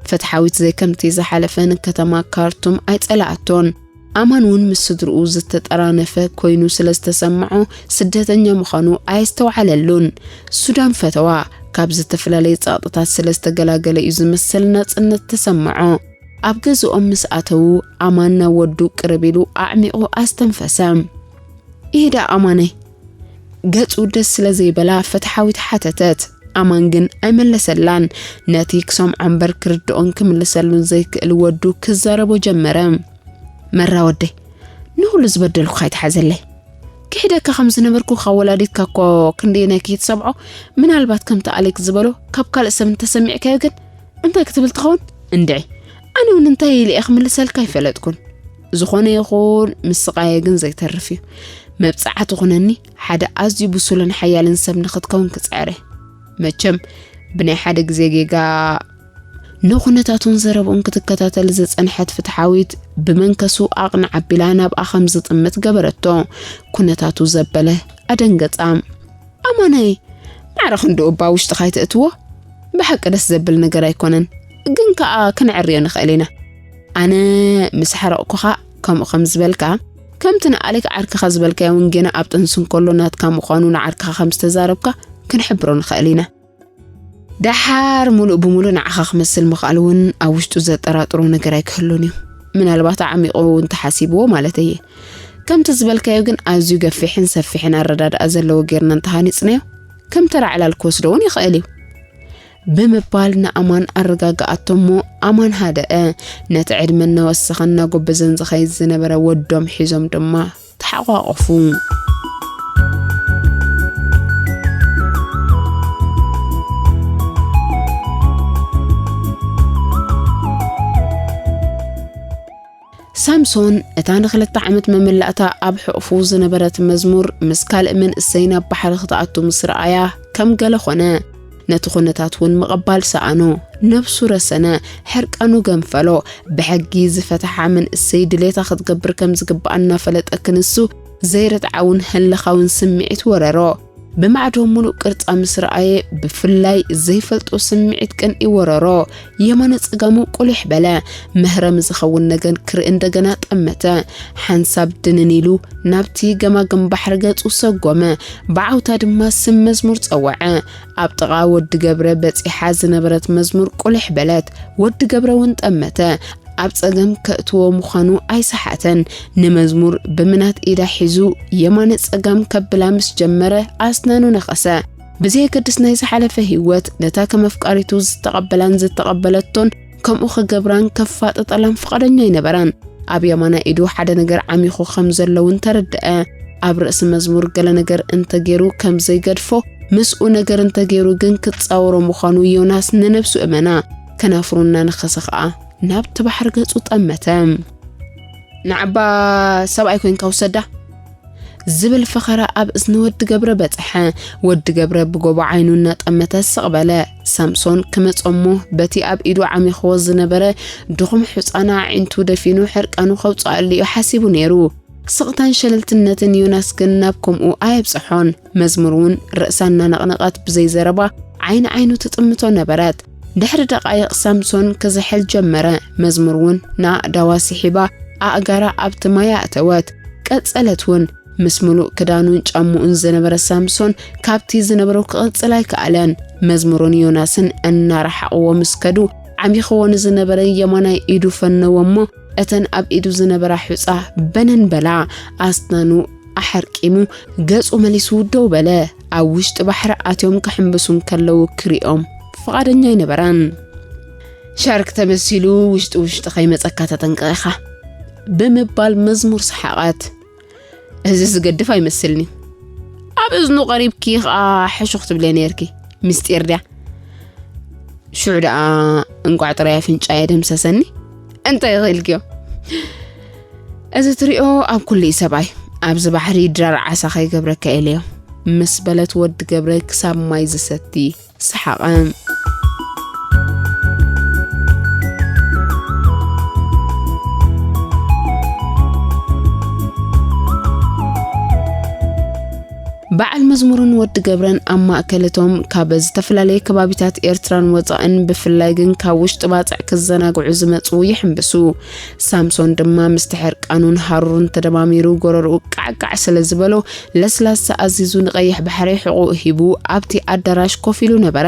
ፍትሓዊት ዘይከምቲ ዝሓለፈ ንከተማ ካርቱም ኣይጸላኣቶን። ኣማን እውን ምስ ስድርኡ ዝተጠራነፈ ኮይኑ ስለ ዝተሰምዖ ስደተኛ ምዃኑ ኣየስተውዓለሉን። ሱዳን ፈተዋ። ካብ ዝተፈላለየ ጸቕጥታት ስለ ዝተገላገለ እዩ ዝመስል ናጽነት ተሰምዖ። ኣብ ገዝኦም ምስ ኣተዉ ኣማን ናብ ወዱ ቅርብ ኢሉ ኣዕሚቑ ኣስተንፈሰ። "ይሄዳ ኣማነይ?" ገጹ ደስ ስለ ዘይበላ ፍትሓዊት ሓተተት። ኣማን ግን ኣይመለሰላን። ነቲ ክሰምዖ እምበር ክርድኦን ክምልሰሉን ዘይክእል ወዱ ክዛረቦ ጀመረ። "መራ ወደይ፣ ንኹሉ ዝበደልኩኻ ኣይትሓዘለይ። ክሒደካ ከም ዝነበርኩ ካብ ወላዲትካ እኮ ክንደየናይ ከይትሰምዖ፣ ምናልባት ከምቲ ኣሌክ ዝበሎ ካብ ካልእ ሰብ እንተሰሚዕካዮ ግን እንታይ ክትብል ትኸውን? እንድዒ፣ ኣነ እውን እንታይ ኢለ እየ ክምልሰልካ ኣይፈለጥኩን። ዝኾነ ይኹን፣ ምስ ስቓየ ግን ዘይተርፍ እዩ። መብጽዓ ትኹነኒ፣ ሓደ ኣዝዩ ብሱልን ሓያልን ሰብ ንኽትከውን ክጽዕር እየ። መቸም፣ ብናይ ሓደ ግዜ ጌጋ" ንኹነታቱን ዘረብኡን ክትከታተል ዝጸንሐት ፍትሓዊት ብመንከሱ ኣቕንዕ ኣቢላ ናብኣ ከም ዝጥምት ገበረቶ። ኩነታቱ ዘበለ ኣደንገጻ። "ኣማነይ፣ ማዕረ ክንድኡ እባ ውሽጥኻ ኣይተእትዎ? ብሓቂ ደስ ዘብል ነገር ኣይኮነን፣ ግን ከኣ ክነዕርዮ ንኽእል ኢና። ኣነ ምስ ሓረቕኩኻ ከምኡ ከም ዝበልካ፣ ከምቲ ንኣሌክ ዓርክኻ ዝበልካዮ እውን ጌና ኣብ ጥንሲ እንከሎ ናትካ ምዃኑ ንዓርክኻ ከም ዝተዛረብካ ክንሕብሮ ንኽእል ኢና። ደሓር ሙሉእ ብሙሉእ ንዓኻ ክመስል ምኽኣል እውን ኣብ ውሽጡ ዘጠራጥሮ ነገር ኣይክህሉን እዩ። ምናልባት ኣዕሚቑ እውን ተሓሲብዎ ማለት እየ። ከምቲ ዝበልካዮ ግን ኣዝዩ ገፊሕን ሰፊሕን ኣረዳድኣ ዘለዎ ጌርና እንተሃኒጽናዮ፣ ከም ተራ ዕላል ክወስዶ እውን ይኽእል እዩ" ብምባል ንኣማን ኣረጋግኣቶ እሞ ኣማን ሃደአ። ነቲ ዕድመ እናወሰኸ እናጎበዘን ዝኸይድ ዝነበረ ወዶም ሒዞም ድማ ተሓቋቖፉ። ሳምሶን፣ እታ ንክልተ ዓመት መመላእታ ኣብ ሕቑፉ ዝነበረት መዝሙር፣ ምስ ካልእ መንእሰይ ናብ ባሕሪ ክትኣቱ ምስ ረኣያ፣ ከም ገለ ኾነ። ነቲ ኹነታት እውን ምቕባል ሰኣኖ። ነብሱ ረሰነ፣ ሕርቃኑ ገንፈሎ። ብሕጊ ዝፈትሓ መንእሰይ ድሌታ ክትገብር ከም ዝግብኣ እናፈለጠ ክንሱ ዘይርትዓውን ህልኻውን ስምዒት ወረሮ። ብማዕዶ ሙሉእ ቅርጻ ምስ ረኣየ፣ ብፍላይ ዘይፈልጦ ስምዒት ቅንኢ ወረሮ። የማነ ጸጋሙ ቁሊሕ በለ። መህረሚ ዝኸውን ነገር ክርኢ እንደገና ጠመተ። ሓንሳብ ድንን ኢሉ ናብቲ ገማግም ባሕሪ ገጹ ሰጎመ። ብዓውታ ድማ ስም መዝሙር ጸወዐ። ኣብ ጥቓ ወዲ ገብረ በጺሓ ዝነበረት መዝሙር ቁልሕ በለት። ወዲ ገብረ እውን ጠመተ። ኣብ ጸገም ከእትዎ ምዃኑ ኣይሰሓተን። ንመዝሙር ብምናት ኢዳ ሒዙ የማነ ጸጋም ከብላ ምስ ጀመረ ኣስናኑ ነኸሰ። ብዘየገድስ ናይ ዝሓለፈ ህይወት ነታ ከም ኣፍቃሪቱ ዝተቐበላን ዝተቐበለቶን ከምኡ ክገብራን ከፋጥጠላን ፍቓደኛ ኣይነበረን። ኣብ የማናይ ኢዱ ሓደ ነገር ዓሚኹ ከም ዘሎ እውን ተረድአ። ኣብ ርእሲ መዝሙር ገለ ነገር እንተገይሩ ከም ዘይገድፎ ምስኡ ነገር እንተገይሩ ግን ክጻወሮ ምዃኑ ዮናስ ንነብሱ እመና። ከናፍሩ እናነኸሰ ኸኣ ናብቲ ባሕሪ ገጹ ጠመተ። ንዓባ ሰብኣይ ኮይንካ ውሰዳ ዝብል ፈኸራ ኣብ እዝኒ ወዲ ገብረ በጽሐ። ወዲ ገብረ ብጎቦ ዓይኑ እናጠመተ ስቕ በለ። ሳምሶን ክመጾ እሞ በቲ ኣብ ኢዱ ዓሚኽዎ ዝነበረ ድኹም ሑጻና ኣዒንቱ ደፊኑ ሕርቃኑ ከውጽኣሉ እዩ ሓሲቡ ነይሩ። ስቕታን ሸለልትነትን ዮናስ ግን ናብ ከምኡ ኣየብጽሖን። መዝሙር እውን ርእሳ እናነቕነቐት ብዘይ ዘረባ ዓይኒ ዓይኑ ትጥምቶ ነበረት። ድሕሪ ደቓይቕ ሳምሶን ክዝሕል ጀመረ። መዝሙር እውን ንኣእዳዋ ስሒባ ኣእጋራ ኣብቲ ማይ ኣእተወት። ቀጸለት እውን። ምስ ምሉእ ክዳኑን ጫምኡን ዝነበረ ሳምሶን ካብቲ ዝነበሮ ክቕጽል ኣይከኣለን። መዝሙርን ዮናስን እናረሓቕዎ ምስ ከዱ ዓሚኽዎ ንዝነበረ የማናይ ኢዱ ፈነዎ እሞ እተን ኣብ ኢዱ ዝነበራ ሑጻ በነን በላ። ኣስናኑ ኣሐርቂሙ ገጹ መሊሱ ደው በለ። ኣብ ውሽጢ ባሕሪ ኣትዮም ክሕምብሱ እንከለዉ ክሪኦም ፍቓደኛ ኣይነበረን። ሻርክ ተመሲሉ ውሽጢ ውሽጢ ከይመጸካ ተጠንቀቕ ኢኻ ብምባል መዝሙር ሰሓቐት። እዚ ዝገድፍ ኣይመስልኒ። ኣብ እዝኑ ቀሪብኪ ኸኣ ሕሹኽ ትብለ ነርኪ። ምስጢር ድያ? ሽዑ ደኣ እንቋዕ ጥራይ ኣፍንጫ የደምሰሰኒ። እንታይ ኺኢልክዮ? እዚ ትሪኦ ኣብ ኩሉ እዩ ሰብኣይ። ኣብዚ ባሕሪ ድራር ዓሳ ከይገብረካ ኢለዮ። ምስ በለት ወዲ ገብረ ክሳብ ማይ ዝሰቲ ሰሓቐ። በዓል መዝሙርን ወዲ ገብረን ኣብ ማእከል እቶም ካብ ዝተፈላለየ ከባቢታት ኤርትራን ወጻእን ብፍላይ ግን ካብ ውሽጢ ባጽዕ ክዘናግዑ ዝመጹ ይሕምብሱ። ሳምሶን ድማ ምስቲ ሕርቃኑን ሃሩሩን ተደማሚሩ ጎረርኡ ቃዕቃዕ ስለ ዝበሎ ለስላሳ ኣዚዙ ንቐይሕ ባሕሪ ሕቑኡ ሂቡ ኣብቲ ኣዳራሽ ኮፍ ኢሉ ነበረ።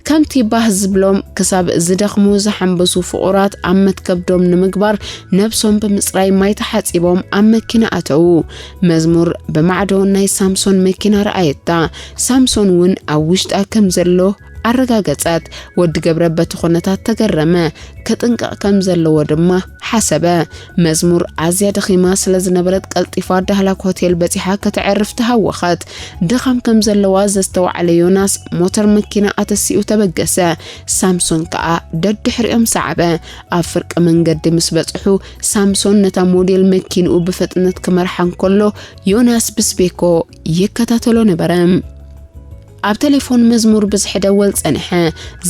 ከምቲ ባህ ዝብሎም ክሳብ ዝደኽሙ ዝሓንበሱ ፍቑራት ኣብ መትከብዶም ንምግባር ነብሶም ብምጽራይ ማይ ተሓጺቦም ኣብ መኪና ኣተዉ። መዝሙር ብማዕዶ ናይ ሳምሶን መኪና ረኣየታ። ሳምሶን እውን ኣብ ውሽጣ ከም ዘሎ ኣረጋገጸት። ወዲ ገብረ በቲ ኩነታት ተገረመ። ክጥንቀቕ ከም ዘለዎ ድማ ሓሰበ። መዝሙር ኣዝያ ደኺማ ስለ ዝነበረት ቀልጢፋ ዳህላክ ሆቴል በጺሓ ከተዕርፍ ተሃወኸት። ድኻም ከም ዘለዋ ዘስተውዓለ ዮናስ ሞተር መኪና ኣተሲኡ ተበገሰ። ሳምሶን ከኣ ደድሕሪኦም ሰዓበ። ኣብ ፍርቂ መንገዲ ምስ በጽሑ ሳምሶን ነታ ሞዴል መኪንኡ ብፍጥነት ክመርሓ እንከሎ ዮናስ ብስቤኮ ይከታተሎ ነበረ። ኣብ ቴሌፎን መዝሙር ብዝሒ ደወል ጸንሐ።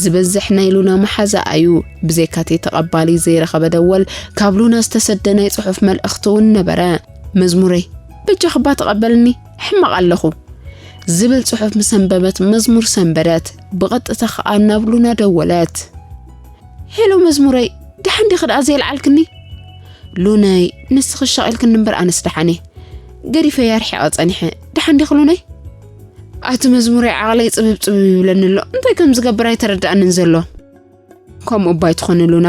ዝበዝሕ ናይ ሉና መሓዛ ኣዩ። ብዘይካቲ ተቐባሊ ዘይረኸበ ደወል ካብ ሉና ዝተሰደ ናይ ጽሑፍ መልእኽቲ እውን ነበረ። መዝሙረይ፣ በጃኽባ ተቐበልኒ፣ ሕማቕ ኣለኹ። ዝብል ጽሑፍ ምስ ኣንበበት መዝሙር ሰንበደት። ብቐጥታ ኸኣ ናብ ሉና ደወለት። ሄሎ መዝሙረይ፣ ደሓን ዲኺ ደኣ ዘይልዓልክኒ? ሉነይ፣ ንስኺ ሻቒልክኒ እምበር ኣነስ ደሓን እየ። ገዲፈያ ርሒቐ ጸኒሐ። ደሓን ዲኺ ሉነይ? ኣቲ መዝሙረይ ዓቕለይ ጽብብ ጽብብ ይብለኒ ኣሎ። እንታይ ከም ዝገብር ኣይተረድኣንን ዘሎ። ከምኡ እባ ኣይትኾኒ ሉና።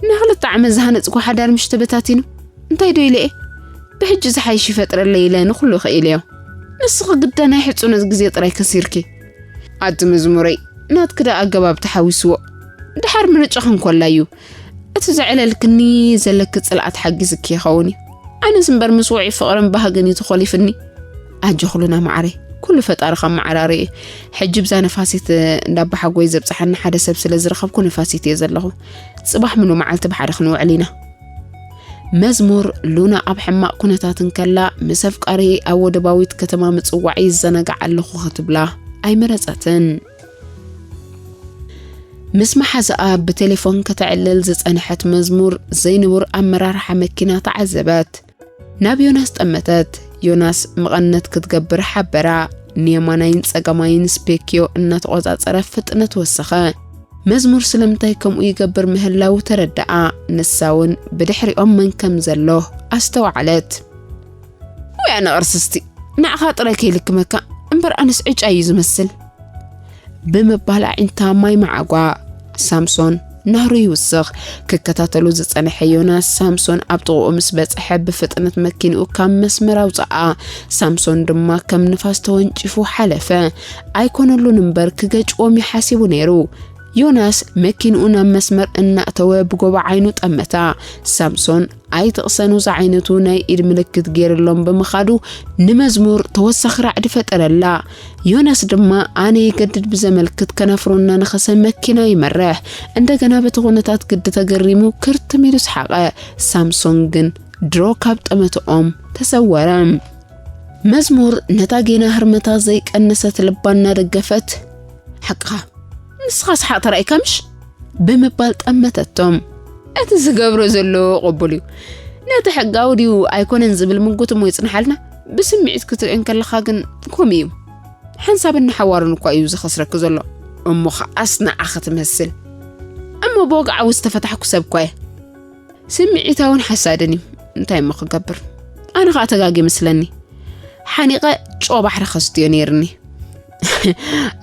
ንክልተ ዓመት ዝሃነጽኩ ሓዳር ምሽ ተበታቲኑ። እንታይ ዶ ኢለ እየ? ብሕጂ ዝሓይሽ ይፈጥረለይ ኢለ ንኹሉ ክኢለዮ። ንስኺ ግዳ ናይ ሕጹነት ግዜ ጥራይ ከሲርኪ። ኣቲ መዝሙረይ፣ ናትኪ ደኣ ኣገባብ ተሓዊስዎ። ደሓር ምርጫኺ እንኮላ እዩ። እቲ ዘዕለልክኒ ዘለኪ ጽልኣት ሓጊዝኪ ይኸውን እዩ። ኣነስ እምበር ምስ ውዑይ ፍቕርን ባህግን እዩ ተኾሊፍኒ። ኣጆኺ ሉና መዓረይ፣ ኩሉ ፈጣሪ ከመዓራርዮ እዩ። ሕጂ ብዛ ነፋሲት እንዳባሓጎይ ዘብጽሓኒ ሓደ ሰብ ስለ ዝረኸብኩ ነፋሲት እየ ዘለኹ። ጽባሕ ምሉ መዓልቲ ብሓደ ክንውዕል ኢና። መዝሙር ሉና ኣብ ሕማቕ ኩነታት እንከላ ምስ ኣፍቃሪ ኣብ ወደባዊት ከተማ ምጽዋዕ ይዘናጋዕ ኣለኹ ክትብላ ኣይመረጸትን። ምስ መሓዛኣ ብቴሌፎን ከተዕልል ዝጸንሐት መዝሙር ዘይንቡር ኣመራርሓ መኪና ተዓዘበት። ናብ ዮናስ ጠመተት። ዮናስ መቐነት ክትገብር ሓበራ። ንየማናይን ጸጋማይን ስፔክዮ እናተቖጻጸረ ፍጥነት ወሰኸ። መዝሙር ስለምንታይ ከምኡ ይገብር ምህላዉ ተረድኣ። ንሳ እውን ብድሕሪኦም መን ከም ዘሎ ኣስተውዓለት። ወይ ኣነ ቅርስስቲ፣ ንዓኻ ጥራይ ከይልክመካ እምበር ኣነስ ዕጫ እዩ ዝመስል። ብምባል ኣዒንታ ማይ መዓጓ። ሳምሶን ናህሩ ይውስኽ። ክከታተሉ ዝጸንሐ ዮናስ ሳምሶን ኣብ ጥቕኡ ምስ በጽሐ ብፍጥነት መኪንኡ ካብ መስመር ኣውጽኣ። ሳምሶን ድማ ከም ንፋስ ተወንጪፉ ሓለፈ። ኣይኮነሉን እምበር ክገጭዎም እዩ ሓሲቡ ነይሩ። ዮናስ መኪንኡ ናብ መስመር እናእተወ ብጎቦ ዓይኑ ጠመታ። ሳምሶን ኣይትቕሰኑ ዝዓይነቱ ናይ ኢድ ምልክት ገይርሎም ብምኻዱ ንመዝሙር ተወሳኺ ራዕዲ ፈጠረላ። ዮናስ ድማ ኣነ የገድድ ብዘመልክት ከናፍሮ እናነኸሰ መኪና ይመርሕ። እንደገና በቲ ኩነታት ግዲ ተገሪሙ ክርትም ኢሉ ሰሓቐ። ሳምሶን ግን ድሮ ካብ ጠመትኦም ተሰወረ። መዝሙር ነታ ጌና ህርመታ ዘይቀነሰት ልባ እናደገፈት፣ ሓቅኻ፣ ንስኻ ሰሓቕ ተራኢካ ምሽ? ብምባል ጠመተቶም። እቲ ዝገብሮ ዘሎ ቅቡል እዩ። ነቲ ሕጋዊ ድዩ ኣይኮነን ዝብል ምጉት እሞ ይጽንሓልና። ብስምዒት ክትርእዮ እንከለኻ ግን ከምኡ እዩ። ሓንሳብን ንሓዋሩን እኳ እዩ ዝኸስረኪ ዘሎ። እሞ ኸኣስ ንዓኺ ትመስል። እሞ ብወግዓዊ ዝተፈታሕኩ ሰብ እኳ እየ። ስምዒታውን ሓሳድን እዩ። እንታይ እሞ ክገብር? ኣነ ኸኣ ተጋግየ መስለኒ። ሓኒቐ ጨው ባሕሪ ከስትዮ ነይርኒ።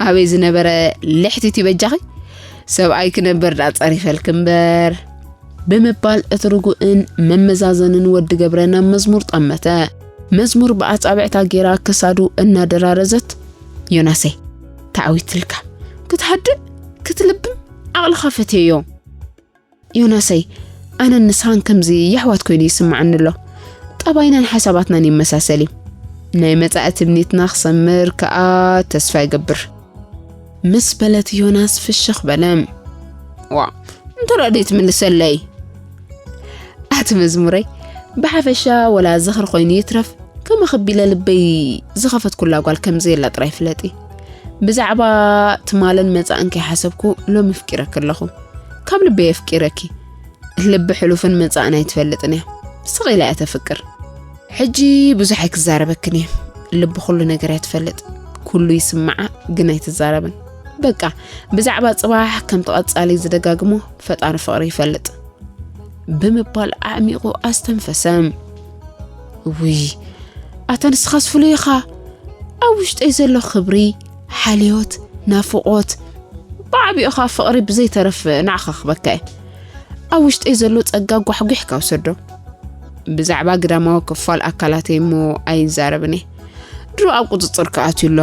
ኣበይ ዝነበረ ልሕቲት እዩ በጃኺ? ሰብኣይ ክነበር ደኣ ጸሪፈልኪ እምበር። ብምባል እቲ ርጉእን መመዛዘንን ወዲ ገብረ ናብ መዝሙር ጠመተ። መዝሙር ብኣጻብዕታ ጌራ ክሳዱ እናደራረዘት፣ ዮናሰይ፣ ተዓዊትልካ። ክትሃድእ፣ ክትልብም፣ ዓቕልኻ ፈትየዮ። ዮናሰይ፣ ኣነን ንስኻን ከምዚ የሕዋት ኮይኑ ይስምዓኒ ኣሎ። ጠባይናን ሓሳባትናን ይመሳሰል እዩ። ናይ መጻኢ ትምኒትና ክሰምር ከኣ ተስፋ ይገብር። ምስ በለት ዮናስ ፍሽኽ በለ። ዋ፣ እንተ ደኣ ደይትምልሰለይ። ኣቲ መዝሙረይ፣ ብሓፈሻ ወላ ዝኽሪ ኮይኑ ይትረፍ፣ ከም ኣኸቢለ ልበይ ዝኸፈትኩላ ጓል ከም ዘየላ ጥራይ ፍለጢ። ብዛዕባ ትማልን መጻእን ከይሓሰብኩ ሎሚ ኣፍቂረኪ ኣለኹ። ካብ ልበይ ኣፍቂረኪ። ልቢ ሕሉፍን መጻእን ኣይትፈልጥን እያ። ስቕ ኢላ እያ ተፍቅር። ሕጂ ብዙሕ ኣይክዛረበክን እየ። ልቢ ኩሉ ነገር እያ ትፈልጥ። ኩሉ ይስምዓ፣ ግን ኣይትዛረብን። በቃ፣ ብዛዕባ ጽባሕ ከምቲ ቀጻሊ ዝደጋግሞ ፈጣሪ ፍቕሪ ይፈልጥ። ብምባል ኣዕሚቑ ኣስተንፈሰ። ውይ፣ ኣታ ንስኻስ ፍሉይ ኢኻ። ኣብ ውሽጠይ ዘሎ ክብሪ፣ ሓልዮት፣ ናፍቖት፣ ብዓቢኡ ኸኣ ፍቕሪ ብዘይተረፍ ንዓኻ ክበካ እየ። ኣብ ውሽጠይ ዘሎ ጸጋ ጓሕጒሕካ ውሰዶ። ብዛዕባ ግዳማዊ ክፋል ኣካላተይ እሞ ኣይዛረብን እየ። ድሮ ኣብ ቁጽጽር ክኣትዩ ኣሎ።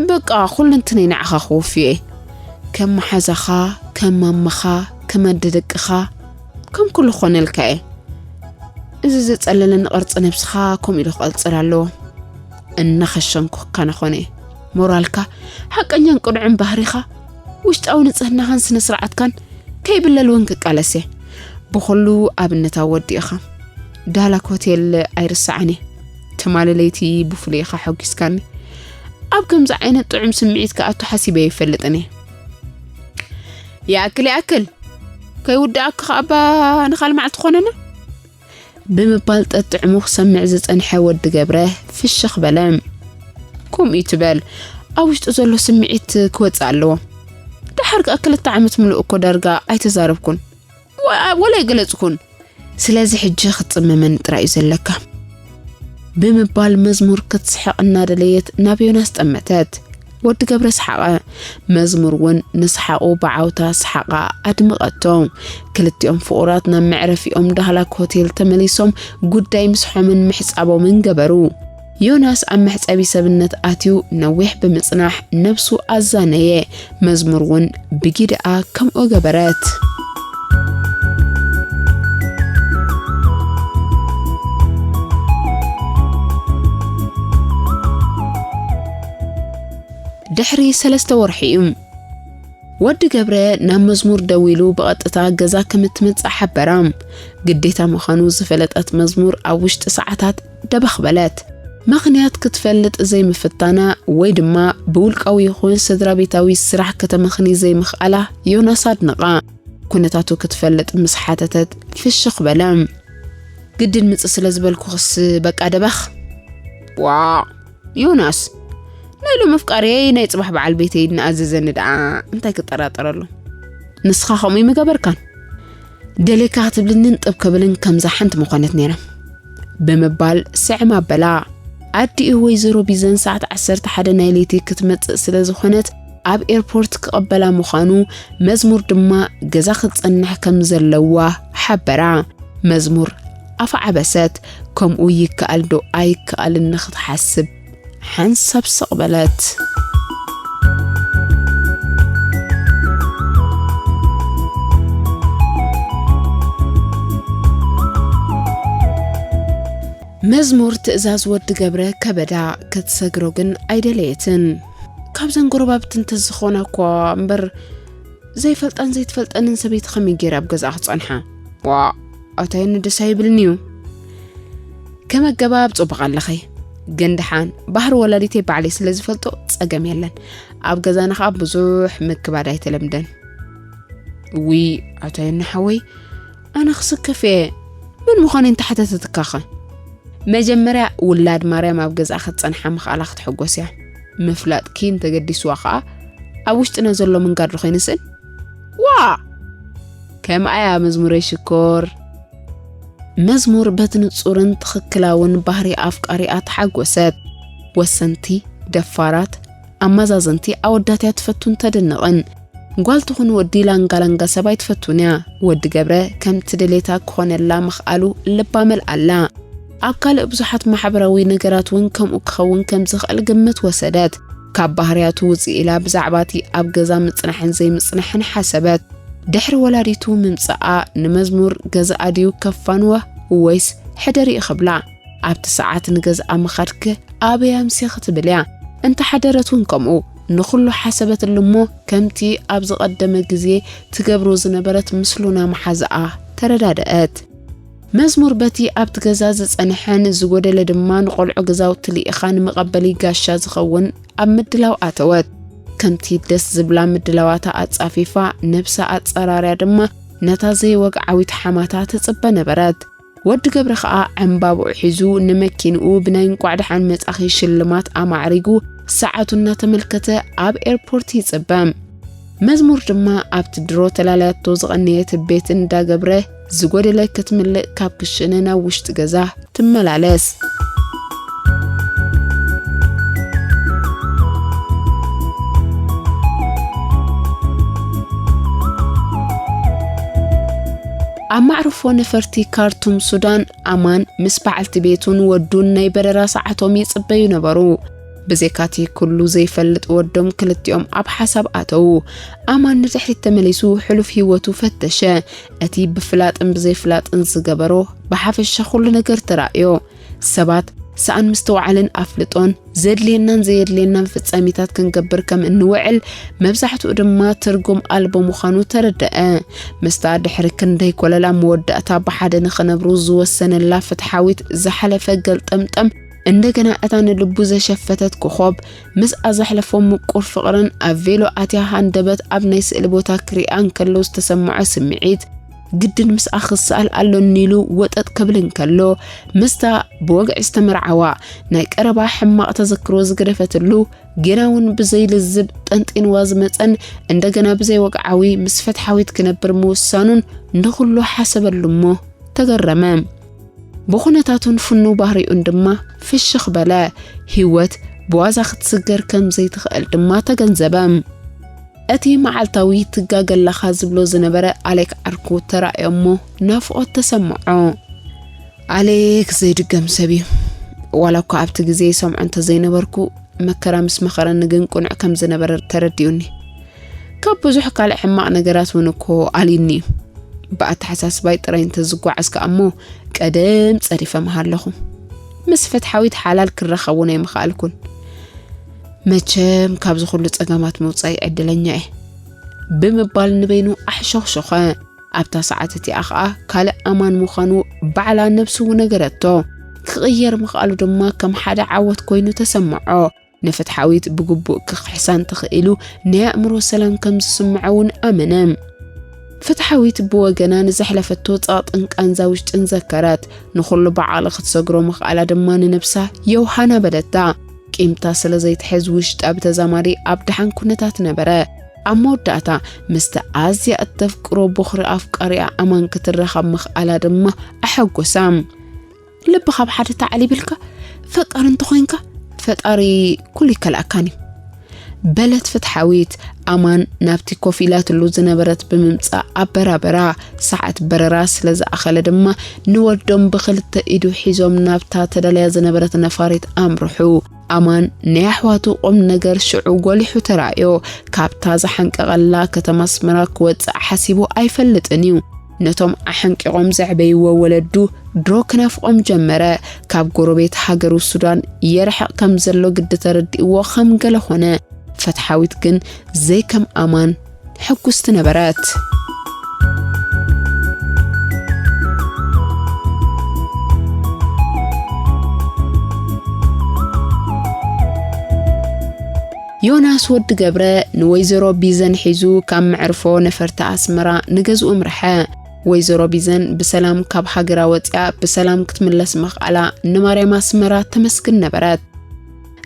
በቃ፣ ኩለንትነይ ንዓኻ ክወፍዮ እየ። ከም መሓዛኻ፣ ከም ማማኻ፣ ከም ኣደ ደቅኻ፣ ከም ኩሉ ክኾነልካ እየ። እዚ ዘጸለለኒ ቅርጺ ነብስኻ ከምኡ ኢሉ ክቐጽል ኣለዎ። እናኸሸንኩ ክከናኾነ እየ። ሞራልካ፣ ሓቀኛን ቅኑዕን ባህሪኻ፣ ውሽጣዊ ንጽህናኻን ስነ ስርዓትካን ከይብለል እውን ክቃለስ እየ። ብኹሉ ኣብነታዊ ወዲ ኢኻ። ዳህላክ ሆቴል ኣይርስዓን እየ። ትማሊ ለይቲ ብፍሉይ ኢኻ ሓጒስካኒ። ኣብ ከምዚ ዓይነት ጥዑም ስምዒት ክኣቱ ሓሲበ ኣይፈልጥን እየ። ይኣክል ይኣክል፣ ከይውድኣኪ ከኣ እባ ንኻልእ መዓልቲ ኾነና። ብምባል ጠጥዕሙ ክሰምዕ ዝጸንሐ ወዲ ገብረ ፍሽኽ በለ። ከምኡ ይትበል፣ ኣብ ውሽጡ ዘሎ ስምዒት ክወጽእ ኣለዎ። ደሓር ከኣ ክልተ ዓመት ምሉእ እኮ ዳርጋ ኣይተዛረብኩን፣ ወ-፣ ወላ ኣይገለጽኩን። ስለዚ ሕጂ ክትጽመመኒ ጥራይ እዩ ዘለካ። ብምባል መዝሙር ክትስሕቕ እናደለየት ናብ ዮናስ ጠመተት። ወዲ ገብረ ሰሓቐ። መዝሙር እውን ንሰሓቑ ብዓውታ ሰሓቓ ኣድመቐቶ። ክልቲኦም ፍቑራት ናብ መዕረፊኦም ዳህላክ ሆቴል ተመሊሶም ጉዳይ ምስሖምን ምሕጻቦምን ገበሩ። ዮናስ ኣብ መሕጸቢ ሰብነት ኣትዩ ነዊሕ ብምጽናሕ ነብሱ ኣዛነየ። መዝሙር እውን ብጊደኣ ከምኡ ገበረት። ድሕሪ ሰለስተ ወርሒ እዩ። ወዲ ገብረ ናብ መዝሙር ደዊሉ ብቐጥታ ገዛ ከም እትመጽእ ሓበራ። ግዴታ ምዃኑ ዝፈለጠት መዝሙር ኣብ ውሽጢ ሰዓታት ደበኽ በለት። ምኽንያት ክትፈልጥ ዘይምፍታና ወይ ድማ ብውልቃዊ ይኹን ስድራ ቤታዊ ስራሕ ከተመኽኒ ዘይምኽኣላ ዮናስ ኣድነቓ። ኩነታቱ ክትፈልጥ ምስ ሓተተት ፍሽኽ በለ። ግድን ምጽእ ስለ ዝበልኩኽስ በቃ ደበኽ። ዋእ ዮናስ፣ ናይ ሎሚ ኣፍቃሪየይ ናይ ጽባሕ በዓል ቤተይ እናኣዘዘኒ ደኣ እንታይ ክጠራጠረሉ? ንስኻ ከምኡ ኣይምገበርካን። ደልየካ ክትብልንን ጥብ ክብልን ከምዛ ሓንቲ ምኾነት ነይራ። ብምባል ስዕም ኣበላ። ኣዲኡ ወይዘሮ ቢዘን ሰዓት ዓሰርተ ሓደ ናይ ለይቲ ክትመጽእ ስለ ዝኾነት ኣብ ኤርፖርት ክቕበላ ምዃኑ፣ መዝሙር ድማ ገዛ ክትጸንሕ ከም ዘለዋ ሓበራ። መዝሙር ኣፍ ዓበሰት። ከምኡ ይከኣል ዶ ኣይከኣልን ንኽትሓስብ ሓንሳብ ስቕ በለት። መዝሙር ትእዛዝ ወዲ ገብረ ከበዳ፣ ክትሰግሮ ግን ኣይደለየትን። ካብዘን ጎረባብቲ እንተዝኾና እኳ እምበር፣ ዘይፈልጣን ዘይትፈልጠንን ሰበይቲ ከመይ ገይረ ኣብ ገዛኣ ክጸንሓ? ዋ፣ ኣታየኒ ደስ ኣይብልን'ዩ። ከም ኣገባብ ጽቡቕ ኣለኺ። ግን ደሓን ባህሪ ወላዲተይ ባዕለይ ስለ ዝፈልጦ ጸገም የለን። ኣብ ገዛና ኸኣ ብዙሕ ምክባድ ኣይተለምደን። ውይ፣ ኣታየኒ ሓወይ፣ ኣነ ክስከፍ እየ። መን ምዃነይ እንተሓተተትካኸ? መጀመርያ ውላድ ማርያም ኣብ ገዛኣ ክትጸንሓ ምኽኣላ ክትሕጎስ እያ። ምፍላጥኪ እንተገዲስዋ ኸኣ ኣብ ውሽጥና ዘሎ ምንጋር ዶ ኸይንስእን? ዋ! ከምኣ እያ መዝሙረይ ሽኮር። መዝሙር በቲ ንጹርን ትኽክላውን ባህሪ ኣፍቃሪኣ ተሓጎሰት። ወሰንቲ፣ ደፋራት፣ ኣመዛዘንቲ ኣወዳት እያ ትፈቱን ተድንቕን። ጓል ትኹን ወዲ ላንጋ ላንጋ ሰብ ኣይትፈቱን እያ። ወዲ ገብረ ከምቲ ድሌታ ክኾነላ ምኽኣሉ ልባ መልኣላ። ኣብ ካልእ ብዙሓት ማሕበራዊ ነገራት እውን ከምኡ ክኸውን ከም ዝኽእል ግምት ወሰደት። ካብ ባህርያቱ ውጽእ ኢላ ብዛዕባ እቲ ኣብ ገዛ ምጽናሕን ዘይምጽናሕን ሓሰበት። ድሕሪ ወላዲቱ ምምጻኣ ንመዝሙር ገዛኣ ድዩ ከፋንዋ ወይስ ሕደሪ ክብላ? ኣብቲ ሰዓት ንገዝኣ ምኻድኪ ኣበይ ኣምሲኺ ትብል እያ። እንተ ሓደረት እውን ከምኡ። ንኹሉ ሓሰበትሉ እሞ ከምቲ ኣብ ዝቐደመ ግዜ ትገብሮ ዝነበረት ምስ ሉና መሓዛኣ ተረዳደአት። መዝሙር በቲ ኣብቲ ገዛ ዝጸንሐን ዝጎደለ ድማ ንቖልዑ ገዛውቲ ልኢኻ ንመቐበሊ ጋሻ ዝኸውን ኣብ ምድላው ኣተወት። ከምቲ ደስ ዝብላ ምድላዋታ ኣጻፊፋ ነብሳ ኣጸራርያ ድማ ነታ ዘይወግዓዊት ሓማታ ትጽበ ነበረት። ወዲ ገብረ ኸኣ ዕምባብኡ ሒዙ ንመኪንኡ ብናይ እንቋዕ ደሓን መጻኺ ሽልማት ኣማዕሪጉ ሰዓቱ እናተመልከተ ኣብ ኤርፖርት ይጽበ። መዝሙር ድማ ኣብቲ ድሮ ተላለያቶ ዝቐነየት ቤት እንዳገብረ ዝጎደለ ክትምልእ ካብ ክሽነ ናብ ውሽጢ ገዛ ትመላለስ። ኣብ ማዕርፎ ነፈርቲ ካርቱም ሱዳን ኣማን ምስ በዓልቲ ቤቱን ወዱን ናይ በረራ ሰዓቶም ይጽበዩ ነበሩ። ብዘይካቲ ኩሉ ዘይፈልጥ ወዶም ክልቲኦም ኣብ ሓሳብ ኣተዉ። ኣማን ንድሕሪት ተመሊሱ ሕሉፍ ህይወቱ ፈተሸ። እቲ ብፍላጥን ብዘይፍላጥን ዝገበሮ ብሓፈሻ ኩሉ ነገር ተራእዮ። ሰባት ሰኣን ምስትውዓልን ኣፍልጦን ዘድልየናን ዘየድልየናን ፍጻሜታት ክንገብር ከም እንውዕል መብዛሕትኡ ድማ ትርጉም ኣልቦ ምዃኑ ተረደአ። ምስታ ድሕሪ ክንደይ ኮለላ መወዳእታ ብሓደ ንኽነብሩ ዝወሰነላ ፍትሓዊት ዝሓለፈ ገልጠምጠም እንደገና እታ ንልቡ ዘሸፈተት ኮኾብ ምስኣ ዘሕለፎ ምቁር ፍቕርን ኣብ ቬሎ ኣትያ ሃንደበት ኣብ ናይ ስእሊ ቦታ ክሪኣ እንከሎ ዝተሰምዖ ስምዒት ግድን ምስኣ ክሰኣል ኣሎኒ ኢሉ ወጠጥ ክብል እንከሎ ምስታ ብወግዒ ዝተመርዓዋ ናይ ቀረባ ሕማቕ ተዘክሮ ዝገደፈትሉ ጌና እውን ብዘይልዝብ ጠንጢንዋ ዝመጸን እንደገና ብዘይወግዓዊ ምስ ፍትሓዊት ክነብር ምውሳኑን ንኹሉ ሓሰበሉ እሞ ተገረመ። ብኹነታቱን ፍኑው ባህሪኡን ድማ ፍሽኽ በለ። ህይወት ብዋዛ ክትስገር ከም ዘይትኽእል ድማ ተገንዘበ። እቲ መዓልታዊ ትጋገ ኣለኻ ዝብሎ ዝነበረ ኣሌክ ዓርኩ ተራእዮ እሞ ናፍቖት ተሰምዖ። ኣሌክ ዘይድገም ሰብ እዩ። ዋላ እኳ ኣብቲ ግዜ ይሰምዖ እንተዘይነበርኩ መከራ ምስ መኸረኒ ግን ቅኑዕ ከም ዝነበረ ተረዲኡኒ። ካብ ብዙሕ ካልእ ሕማቕ ነገራት እውን እኮ ኣልዩኒ እዩ። ብኣተሓሳስባይ ጥራይ እንተዝጓዓዝ ከኣ እሞ ቀደም ጸዲፈ ምሃለኹ። ምስ ፍትሓዊት ሓላል ክራኸብ እውን ኣይምኸኣልኩን። መቸም ካብዚ ኩሉ ጸገማት ምውጻይ ዕድለኛ እየ ብምባል ንበይኑ ኣሕሾኽሾኸ። ኣብታ ሰዓት እቲኣ ኸኣ ካልእ ኣማን ምዃኑ ባዕላ ነብሱ ነገረቶ። ክቕየር ምኽኣሉ ድማ ከም ሓደ ዓወት ኮይኑ ተሰምዖ። ንፍትሓዊት ብግቡእ ክኽሕሳ እንተኽኢሉ ናይ ኣእምሮ ሰላም ከም ዝስምዖ እውን ኣመነ። ፍትሓዊት ብወገና ንዘሕለፈቶ ጸቕጥን ቃንዛ ውሽጥን ዘከረት። ንኹሉ ብዓቕሊ ክትሰግሮ ምኽኣላ ድማ ንነብሳ የውሃና በለታ። ቂምታ ስለ ዘይትሕዝ ውሽጣ ብተዛማዲ ኣብ ደሓን ኩነታት ነበረ። ኣብ መወዳእታ ምስቲ ኣዝያ እተፍቅሮ ቦኽሪ ኣፍቃሪኣ ኣማን ክትራኸብ ምኽኣላ ድማ ኣሐጎሳ። ልቢ ካብ ሓደ ተዓሊብልካ ፈቃር እንተኾይንካ ፈጣሪ ኩሉ ይከልኣካን እዩ። በለት ፍትሓዊት ኣማን ናብቲ ኮፍ ኢላትሉ ዝነበረት ብምምጻእ ኣበራበራ። ሰዓት በረራ ስለ ዝኣኸለ ድማ ንወዶም ብኽልተ ኢዱ ሒዞም ናብታ ተዳልያ ዝነበረት ነፋሪት ኣምርሑ። ኣማን ናይ ኣሕዋቱ ቁም ነገር ሽዑ ጎሊሑ ተራእዮ። ካብታ ዝሓንቀቐላ ከተማ ኣስመራ ክወጽእ ሓሲቡ ኣይፈልጥን እዩ። ነቶም ኣሐንቂቖም ዘዕበይዎ ወለዱ ድሮ ክናፍቖም ጀመረ። ካብ ጎረቤት ሃገሩ ሱዳን የርሕቕ ከም ዘሎ ግዲ ተረዲእዎ ከም ገለ ኾነ። ፈትሓዊት ግን ዘይከም ኣማን ሕጉስቲ ነበረት። ዮናስ ወዲ ገብረ ንወይዘሮ ቢዘን ሒዙ ካብ መዕርፎ ነፈርቲ ኣስመራ ንገዝኡ ኣምርሐ። ወይዘሮ ቢዘን ብሰላም ካብ ሃገራ ወጺኣ ብሰላም ክትምለስ ምኽኣላ ንማርያም ኣስመራ ተመስግን ነበረት።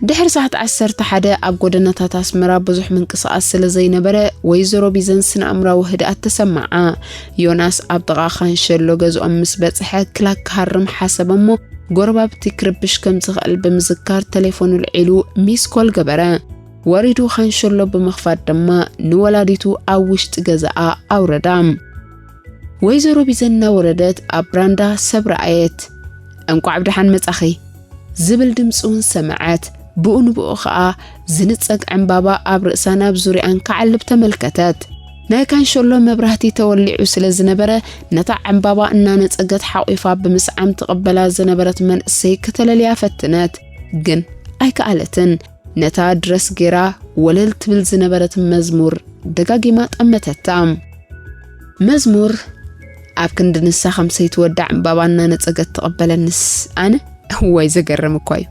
ድሕሪ ሰዓት ዓሰርተ ሓደ ኣብ ጎደናታት ኣስመራ ብዙሕ ምንቅስቓስ ስለ ዘይነበረ፣ ወይዘሮ ቢዘን ስነ-ኣእምራዊ ህድኣት ተሰማዓ። ዮናስ ኣብ ጥቓ ካንሸሎ ገዝኦም ምስ በጽሐ፣ ክላክ ክሃርም ሓሰበ እሞ፣ ጎረባብቲ ክርብሽ ከም ዝኽእል ብምዝካር፣ ተሌፎኑ ልዒሉ ሚስ ኮል ገበረ። ወሪዱ ካንሸሎ ብምኽፋት ድማ ንወላዲቱ ኣብ ውሽጢ ገዛኣ ኣውረዳ። ወይዘሮ ቢዘን እናወረደት ኣብ ብራንዳ ሰብ ረኣየት። "እንቋዕ ብደሓን መጻኺ" ዝብል ድምፂ እውን ሰምዐት። ብኡ ንብኡ ኸኣ ዝንጸግ ዕምባባ ኣብ ርእሳ ናብ ዙርያን ክዓልብ ተመልከተት። ናይ ካንሸሎ መብራህቲ ተወሊዑ ስለ ዝነበረ፣ ነታ ዕምባባ እናነጸገት ሓቑፋ ብምስዓም ትቕበላ ዝነበረት መንእሰይ ከተለልያ ፈትነት፣ ግን ኣይከኣለትን። ነታ ድረስ ጌራ ወለል ትብል ዝነበረት መዝሙር ደጋጊማ ጠመተታ። መዝሙር፣ ኣብ ክንዲ ንሳ ከም ሰይቲ ወዳ ዕምባባ እናነጸገት ትቕበለንስ ኣነ? እዋይ ዘገርም እኳ እዩ።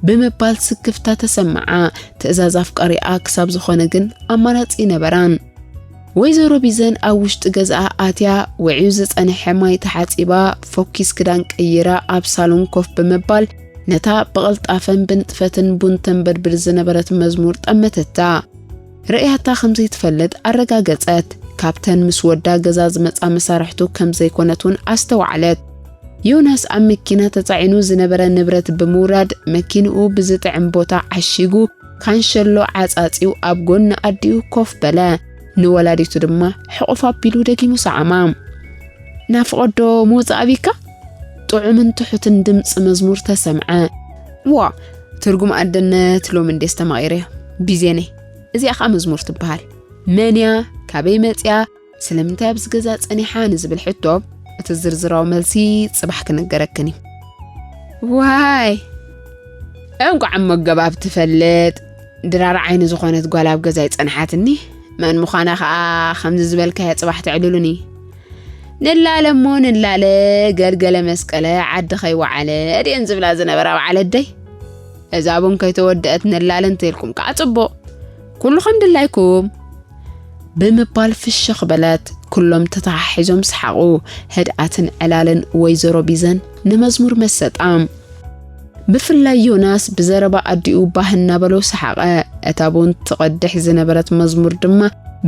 ብምባል ስክፍታ ተሰምዓ። ትእዛዝ ኣፍቃሪኣ ክሳብ ዝኾነ ግን ኣማራጺ ነበራን። ወይዘሮ ቢዘን ኣብ ውሽጢ ገዝኣ ኣትያ፣ ውዕዩ ዝጸንሐ ማይ ተሓጺባ፣ ፎኪስ ክዳን ቀይራ ኣብ ሳሎን ኮፍ ብምባል፣ ነታ ብቕልጣፈን ብንጥፈትን ቡን ተንበድብድ ዝነበረት መዝሙር ጠመተታ። ርእያታ ከም ዘይትፈልጥ ኣረጋገጸት። ካብተን ምስ ወዳ ገዛ ዝመጻ መሳርሕቱ ከም ዘይኮነት እውን ኣስተውዓለት። ዮናስ ኣብ መኪና ተጻዒኑ ዝነበረ ንብረት ብምውራድ፣ መኪንኡ ብዝጥዕም ቦታ ዓሺጉ፣ ካንሸሎ ዓጻጺው ኣብ ጎኒ ኣዲኡ ኮፍ በለ። ንወላዲቱ ድማ ሕቑፍ ኣቢሉ ደጊሙ ሰዓማ። "ናፍቖት ዶ ምውጻእ ኣቢካ?" ጥዑምን ትሑትን ድምጺ መዝሙር ተሰምዐ። "ዋ፣ ትርጉም ኣደነት ሎሚ እንዴ ዝተማቒረዮ። ቢዜነይ፣ እዚኣ ኸኣ መዝሙር ትበሃል። መን እያ? ካበይ መጽያ? ስለምንታይ ኣብዚ ገዛ ጸኒሓ?" ንዝብል ሕቶ፣ እቲ ዝርዝራዊ መልሲ ጽባሕ ክነገረክን እዩ። ዋይ! እንቋዕ እሞ ኣገባብ ትፈልጥ። ድራር ዓይኒ ዝኾነት ጓል ኣብ ገዛይ ጸንሓትኒ። መን ምዃና ኸኣ ከምዚ ዝበልካዮ ጽባሕ ተዕልሉኒ። ንላለ እሞ ንላለ፣ ገልገለ መስቀለ ዓዲ ከይወዓለ ድየን ዝብላ ዝነበራ በዓል ኣደይ? እዛ ቡን ከይተወደአት ንላለ እንተኢልኩም ከኣ ጽቡቕ። ኩሉ ከም ድላይኩም። ብምባል ፍሽኽ በለት። ኩሎም ተተሓሒዞም ሰሓቑ። ህድኣትን ዕላልን ወይዘሮ ቢዘን ንመዝሙር መሰጣ። ብፍላይ ዮናስ ብዘረባ ኣዲኡ ባህ እናበሎ ሰሓቐ። እታ ቡን ትቐድሕ ዝነበረት መዝሙር ድማ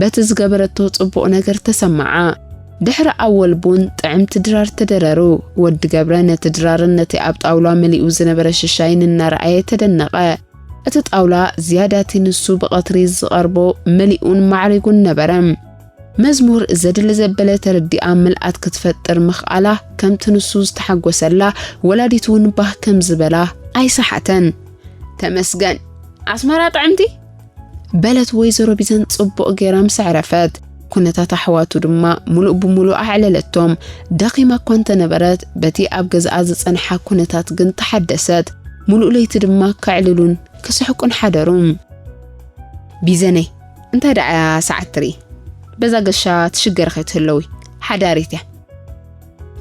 በቲ ዝገበረቶ ጽቡቕ ነገር ተሰምዓ። ድሕሪ ኣወል ቡን ጥዕምቲ ድራር ተደረሩ። ወዲ ገብረ ነቲ ድራርን ነቲ ኣብ ጣውላ መሊኡ ዝነበረ ሽሻይን እናረኣየ ተደነቐ። እቲ ጣውላ ዝያዳ እቲ ንሱ ብቐትሪ ዝቐርቦ መሊኡን ማዕሪጉን ነበረ። መዝሙር ዘድሊ ዘበለ ተረዲኣ ምልኣት ክትፈጥር ምኽኣላ፣ ከምቲ ንሱ ዝተሓጎሰላ፣ ወላዲቱ እውን ባህ ከም ዝበላ ኣይሰሓተን። "ተመስገን፣ ኣስመራ ጥዕምቲ!" በለት ወይዘሮ ቢዘን ጽቡቕ ገይራ ምስ ኣዕረፈት። ኩነታት ኣሕዋቱ ድማ ምሉእ ብምሉእ ኣዕለለቶም። ደኺማ እኳ እንተነበረት፣ በቲ ኣብ ገዝኣ ዝጸንሓ ኩነታት ግን ተሓደሰት። ምሉእ ለይቲ ድማ ከዕልሉን ክስሕቁን ሓደሩ። "ቢዘነይ፣ እንታይ ደኣ ሰዓት ትርኢ? በዛ ገሻ ትሽገሪ ከይትህለዊ፣ ሓዳሪት እያ።"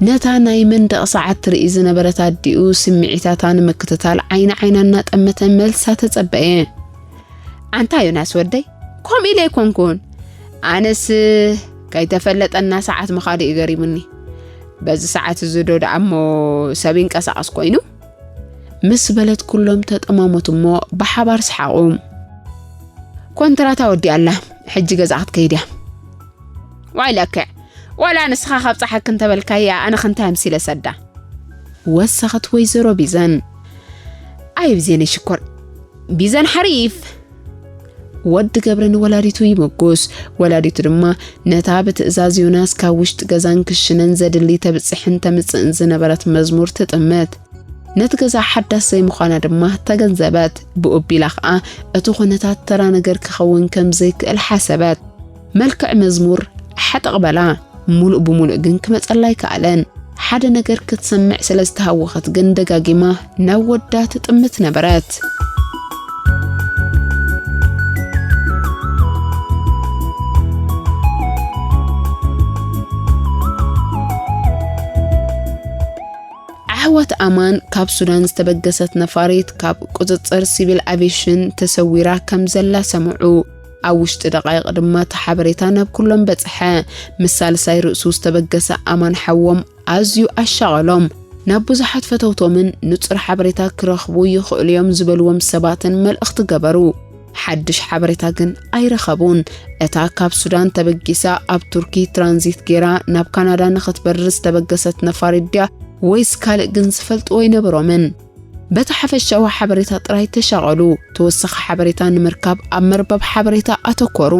ነታ ናይ መንደቕ ሰዓት ትርኢ ዝነበረት ኣዲኡ ስምዒታታ ንምክትታል ዓይኒ ዓይና እናጠመተ መልሳ ተጸበየ። "ኣንታ ዮናስ ወደይ፣ ከምኡ ኢለ ኣይኮንኩን። ኣነስ ከይተፈለጠና ሰዓት ምኻዱ እዩ ገሪሙኒ። በዚ ሰዓት እዚ ዶ ደኣ እሞ ሰብ ይንቀሳቐስ ኮይኑ?" ምስ በለት ኩሎም ተጠማመቱ እሞ ብሓባር ሰሓቑ። "ኮንትራታ ወዲኣ ኣላ፣ ሕጂ ገዛ ክትከይድ እያ። ዋይ ለክዕ፣ ዋላ ንስኻ ካብ ጸሓክ እንተበልካያ ኣነ ክንታይ ኣምሲለ ሰዳ?" ወሰኸት ወይዘሮ ቢዘን። "ኣይ ቢዜነይ ሽኮር፣ ቢዘን ሓሪፍ!" ወዲ ገብረ ንወላዲቱ ይምጉስ፣ ወላዲቱ ድማ ነታ ብትእዛዝ ዮናስ ካብ ውሽጢ ገዛን ክሽነን ዘድሊ ተብጽሕን ተምጽእን ዝነበረት መዝሙር ትጥምት። ነቲ ገዛ ሓዳስ ዘይምዃና ድማ ተገንዘበት። ብኡ ኣቢላ ኸኣ እቲ ኩነታት ተራ ነገር ክኸውን ከም ዘይክእል ሓሰበት። መልክዕ መዝሙር ሕጥቕ በላ። ሙሉእ ብሙሉእ ግን ክመጸላ ኣይከኣለን። ሓደ ነገር ክትሰምዕ ስለ ዝተሃወኸት ግን ደጋጊማ ናብ ወዳ ትጥምት ነበረት። ኣሕዋት ኣማን ካብ ሱዳን ዝተበገሰት ነፋሪት ካብ ቁጽጽር ሲቪል ኣቪሽን ተሰዊራ ከም ዘላ ሰምዑ። ኣብ ውሽጢ ደቓይቕ ድማ እቲ ሓበሬታ ናብ ኩሎም በጽሐ። ምስ ሳልሳይ ርእሱ ዝተበገሰ ኣማን ሓዎም ኣዝዩ ኣሻቐሎም። ናብ ብዙሓት ፈተውቶምን ንጹር ሓበሬታ ክረኽቡ ይኽእሉ እዮም ዝበልዎም ሰባትን መልእኽቲ ገበሩ። ሓድሽ ሓበሬታ ግን ኣይረኸቡን። እታ ካብ ሱዳን ተበጊሳ ኣብ ቱርኪ ትራንዚት ጌራ ናብ ካናዳ ንኽትበርር ዝተበገሰት ነፋሪት ድያ ወይስ ካልእ ግን ዝፈልጥዎ ኣይነበሮምን። በቲ ሓፈሻዊ ሓበሬታ ጥራይ ተሻቐሉ። ተወሳኺ ሓበሬታ ንምርካብ ኣብ መርበብ ሓበሬታ ኣተኮሩ።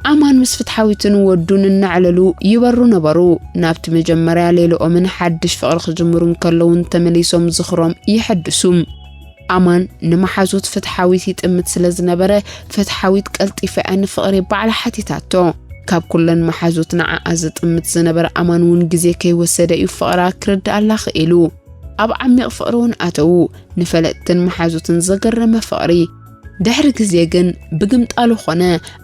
ኣማን ምስ ፍትሓዊትን ወዱን እናዕለሉ ይበሩ ነበሩ። ናብቲ መጀመርያ ሌልኦምን ሓድሽ ፍቕሪ ክጅምሩ እንከለውን ተመሊሶም ዝኽሮም ይሐድሱ። ኣማን ንመሓዙት ፍትሓዊት ይጥምት ስለ ዝነበረ፣ ፍትሓዊት ቀልጢፋ እያ ንፍቕሪ ባዕላ ሓቲታቶ። ካብ ኩለን መሓዙት ንዓኣ ዝጥምት ዝነበረ ኣማን እውን ግዜ ከይወሰደ እዩ ፍቕራ ክርድኣላ ክኢሉ። ኣብ ዓሚቕ ፍቕሪ እውን ኣተዉ። ንፈለጥትን መሓዙትን ዘገረመ ፍቕሪ። ድሕሪ ግዜ ግን ብግምጣሉ ኾነ።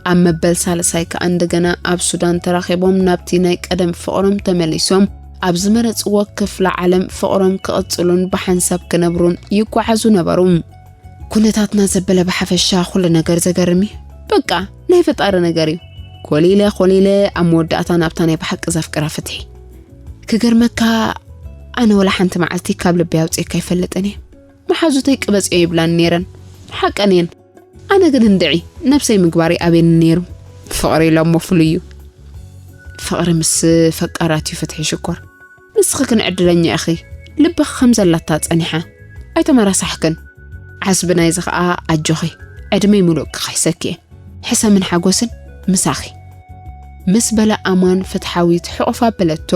ኣብ መበል ሳልሳይ ከኣ እንደገና ኣብ ሱዳን ተራኺቦም ናብቲ ናይ ቀደም ፍቕሮም ተመሊሶም ኣብ ዝመረጽዎ ክፍለ ዓለም ፍቕሮም ክቕጽሉን ብሓንሳብ ክነብሩን ይጓዓዙ ነበሩ። ኩነታትና ዘበለ ብሓፈሻ ኩሉ ነገር ዘገርም እዩ። በቃ ናይ ፈጣሪ ነገር እዩ። ኮሊለ ኮሊለ ኣብ መወዳእታ ናብታ ናይ ብሓቂ ዘፍቅራ ፍትሒ። ክገርመካ ኣነ ወላ ሓንቲ መዓልቲ ካብ ልበይ ኣውፅኤካ ኣይፈልጥን እየ። መሓዙተይ ቅበፅዮ ይብላን ነይረን። ሓቀን እየን። ኣነ ግን እንድዒ ነብሰይ ምግባር ይኣብየኒ ነይሩ። ፍቕሪ ኢሎሞ ፍሉይ እዩ። ፍቕሪ ምስ ፈቃራት እዩ ፍትሒ ሽኮር። ንስኺ ግን ዕድለኛ ኢኺ። ልብኺ ከም ዘላታ ጸኒሓ። ኣይተመራሳሕክን። ዓስቢ ናይዚ ኸኣ ኣጆኺ። ዕድመይ ሙሉእ ክኽሕሰኪ እየ። ሕሰምን ሓጎስን ምሳኺ። ምስ በለ ኣማን ፍትሓዊት ሕቑፍ ኣበለቶ።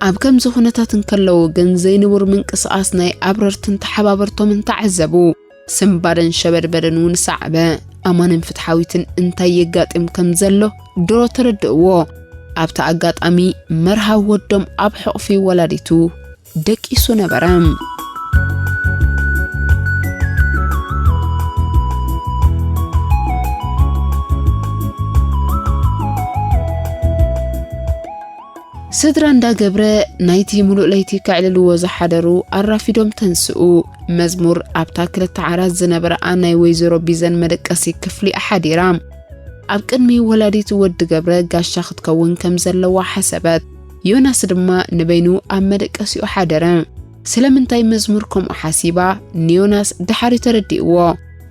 ኣብ ከምዚ ኩነታት እንከለዉ ግን ዘይንቡር ምንቅስቓስ ናይ ኣብረርትን ተሓባበርቶምን ተዓዘቡ። ስምባደን ሸበድበደን እውን ሰዓበ። ኣማንን ፍትሓዊትን እንታይ የጋጥም ከም ዘሎ ድሮ ተረድእዎ። ኣብቲ ኣጋጣሚ መርሃ ወዶም ኣብ ሕቑፊ ወላዲቱ ደቂሱ ነበረ። ስድራ እንዳ ገብረ ናይቲ ሙሉእ ለይቲ ከዕልልዎ ዝሓደሩ ኣራፊዶም ተንስኡ። መዝሙር ኣብታ ክልተ ዓራት ዝነበረኣ ናይ ወይዘሮ ቢዘን መደቀሲ ክፍሊ ኣሓዲራ። ኣብ ቅድሚ ወላዲት ወዲ ገብረ ጋሻ ክትከውን ከም ዘለዋ ሓሰበት። ዮናስ ድማ ንበይኑ ኣብ መደቀሲኡ ሓደረ። ስለምንታይ መዝሙር ከምኡ ሓሲባ ንዮናስ ድሓር እዩ ተረዲእዎ።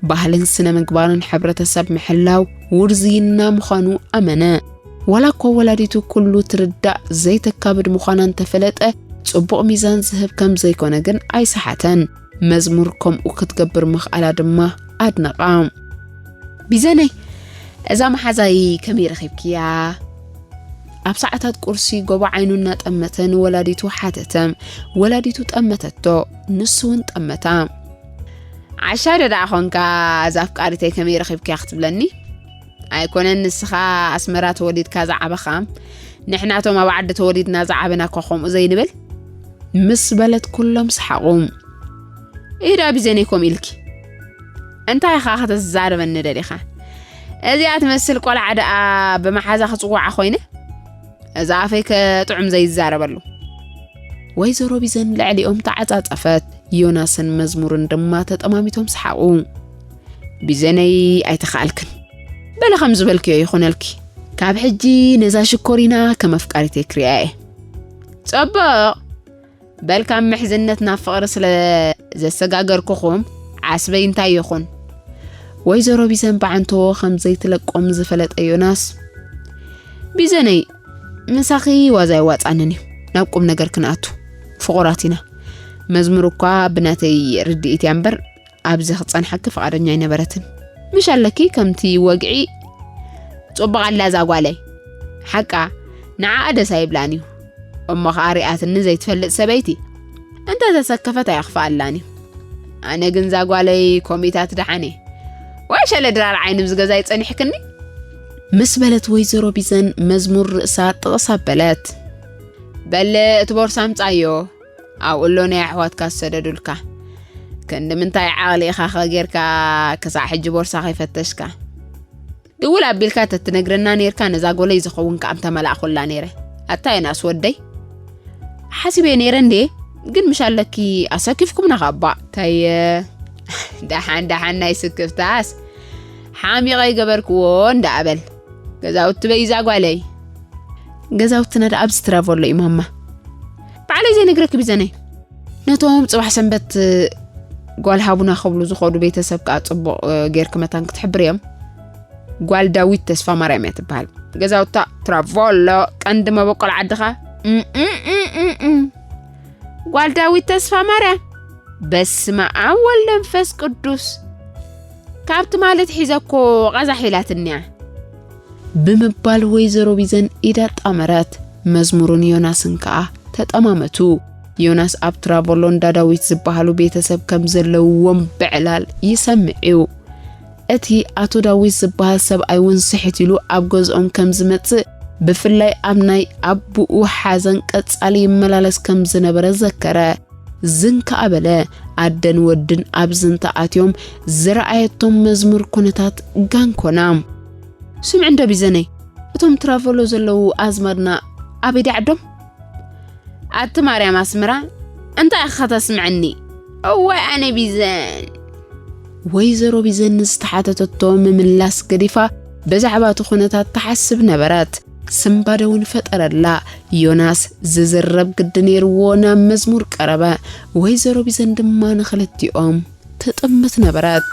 ባህልን ስነ ምግባርን ሕብረተሰብ ምሕላው ውርዝይና ምዃኑ ኣመነ። ዋላ እኳ ወላዲቱ ኩሉ ትርዳእ ዘይተካብድ ምዃና እንተፈለጠ፣ ጽቡቕ ሚዛን ዝህብ ከም ዘይኮነ ግን ኣይሰሓተን። መዝሙር ከምኡ ክትገብር ምኽኣላ ድማ ኣድነቓ። ቢዘነይ፣ እዛ መሓዛይ ከመይ ረኺብክያ? ኣብ ሰዓታት ቁርሲ ጎቦ ዓይኑ እናጠመተ ንወላዲቱ ሓተተ። ወላዲቱ ጠመተቶ፣ ንሱ እውን ጠመታ። ዓሻ ዶ ደኣ ኾንካ፣ እዛ ኣፍቃሪተይ ከመይ ረኺብክያ ክትብለኒ? ኣይኮነን ንስኻ ኣስመራ ተወሊድካ ዝዓበኻ፣ ንሕናቶም ኣብ ዓዲ ተወሊድና ዝዓበና እኳ ከምኡ ዘይንብል። ምስ በለት ኩሎም ሰሓቑ። ኢዳ ቢዘነይ ከምኡ ኢልኪ። እንታይ ኢኻ ከተዛርበኒ ደሊኻ? እዚኣ ትመስል ቆልዓ ደኣ ብመሓዛ ክጽውዓ ኮይነ? እዛ ኣፈይ ከጥዑም ዘይዛረበሉ። ወይዘሮ ቢዘን ልዕሊኦም ተዓጻጸፈት። ዮናስን መዝሙርን ድማ ተጠማሚቶም ሰሓቑ። ቢዘነይ ኣይተኻኣልክን። በለ ከም ዝበልክዮ ይኹነልኪ። ካብ ሕጂ ነዛ ሽኮሪና ከም ኣፍቃሪተይ ክሪኣ እየ። ጽቡቕ። በል ካብ ምሕዝነት ናብ ፍቕሪ ስለ ዘሰጋገርኩኹም ዓስበይ እንታይ ይኹን? ወይዘሮ ቢዘን ብዓንቶ ከም ዘይትለቆም ዝፈለጠ ዮናስ፣ ቢዘነይ፣ ምሳኺ ዋዛ ኣይዋጻንን እዩ። ናብ ቁም ነገር ክንኣቱ። ፍቑራት ኢና። መዝሙር እኳ ብናተይ ርድኢት እያ እምበር፣ ኣብዚ ክጸንሓኪ ፍቓደኛ ኣይነበረትን። ምሽ ኣለኪ ከምቲ ወግዒ። ጽቡቕ ኣላ እዛ ጓለይ። ሓቃ፣ ንዓኣ ደስ ኣይብላን እዩ። እሞ ኸኣ ሪኣትኒ ዘይትፈልጥ ሰበይቲ። እንተ ተሰከፈት ኣየኽፍኣላን እዩ። ኣነ ግን እዛ ጓለይ ኮሚታት ደሓን እየ። ወይ ሸለ ድራር ዓይኒ ምስ ገዛይ ጸኒሕክኒ? ምስ በለት ወይዘሮ ቢዘን መዝሙር ርእሳ ጥቕስ ኣበለት። በል እቲ ቦርሳ ምጻዮ፣ ኣብኡ ኣሎ ናይ ኣሕዋትካ ዝሰደዱልካ። ክንዲ ምንታይ ዓቕሊ ኢኻ ኸ ጌርካ ክሳዕ ሕጂ ቦርሳ ከይፈተሽካ? ድውል ኣቢልካ ተትነግረና ኔርካ ነዛ ጎለይ ዝኸውን ከኣ ምተመላእኹላ ኔረ። ኣታ ዮናስ ወደይ፣ ሓሲበ ኔረ እንዴ፣ ግን ምሽ ኣለኪ ኣሰኪፍኩምና ካባ። እንታይ ደሓን ደሓን ናይ ስክፍታስ ሓሚቐ ይገበርክዎ እንዳ ኣበል። ገዛውቲ በይዛ ጓለይ። ገዛውትና ደኣ ኣብዚ ትራቮሎ እዩ ማማ። ባዕለይ ዘይነግረኪ ቢዘነይ። ነቶም ጽባሕ ሰንበት ጓል ሃቡና ክብሉ ዝኸዱ ቤተሰብ ከኣ ጽቡቕ ጌርኪ መታን ክትሕብር እዮም። ጓል ዳዊት ተስፋ ማርያም እያ ትበሃል። ገዛውታ ትራቮሎ ቀንዲ መበቆል ዓድኻ። እም፣ እም፣ እም፣ እም፣ እም። ጓል ዳዊት ተስፋ ማርያም። በስመ ኣብ ወልድ መንፈስ ቅዱስ። ካብ ትማሊ ኣትሒዘ እኮ ቐዛሕ ኢላትኒ እያ። ብምባል ወይዘሮ ቢዘን ኢዳ ጣመረት። መዝሙርን ዮናስን ከኣ ተጠማመቱ። ዮናስ ኣብ ትራቮሎ እንዳ ዳዊት ዝበሃሉ ቤተሰብ ከም ዘለውዎም ብዕላል ይሰምዕ እዩ። እቲ ኣቶ ዳዊት ዝበሃል ሰብኣይ እውን ስሕት ኢሉ ኣብ ገዝኦም ከም ዝመጽእ፣ ብፍላይ ኣብ ናይ ኣቦኡ ሓዘን ቀጻሊ ይመላለስ ከም ዝነበረ ዘከረ። ዝን ከኣ በለ። ኣደን ወድን ኣብ ዝንታ ኣትዮም ዝረኣየቶም መዝሙር ኩነታት ጋንኮና። ስምዒ እንዶ ቢዘነይ፣ እቶም ትራቨሎ ዘለዉ ኣዝማድና ኣበይ ድዩ ዓዶም? ኣቲ ማርያም ኣስመራ፣ እንታይ ኢኻ ከተስምዐኒ? እዋይ ኣነ ቢዘን። ወይዘሮ ቢዘን ንዝተሓተተቶ ምምላስ ገዲፋ ብዛዕባ እቲ ኩነታት ትሓስብ ነበረት። ስንባደ እውን ፈጠረላ። ዮናስ ዝዝረብ ግዲ ነይርዎ ናብ መዝሙር ቀረበ። ወይዘሮ ቢዘን ድማ ንኽልቲኦም ትጥምት ነበረት።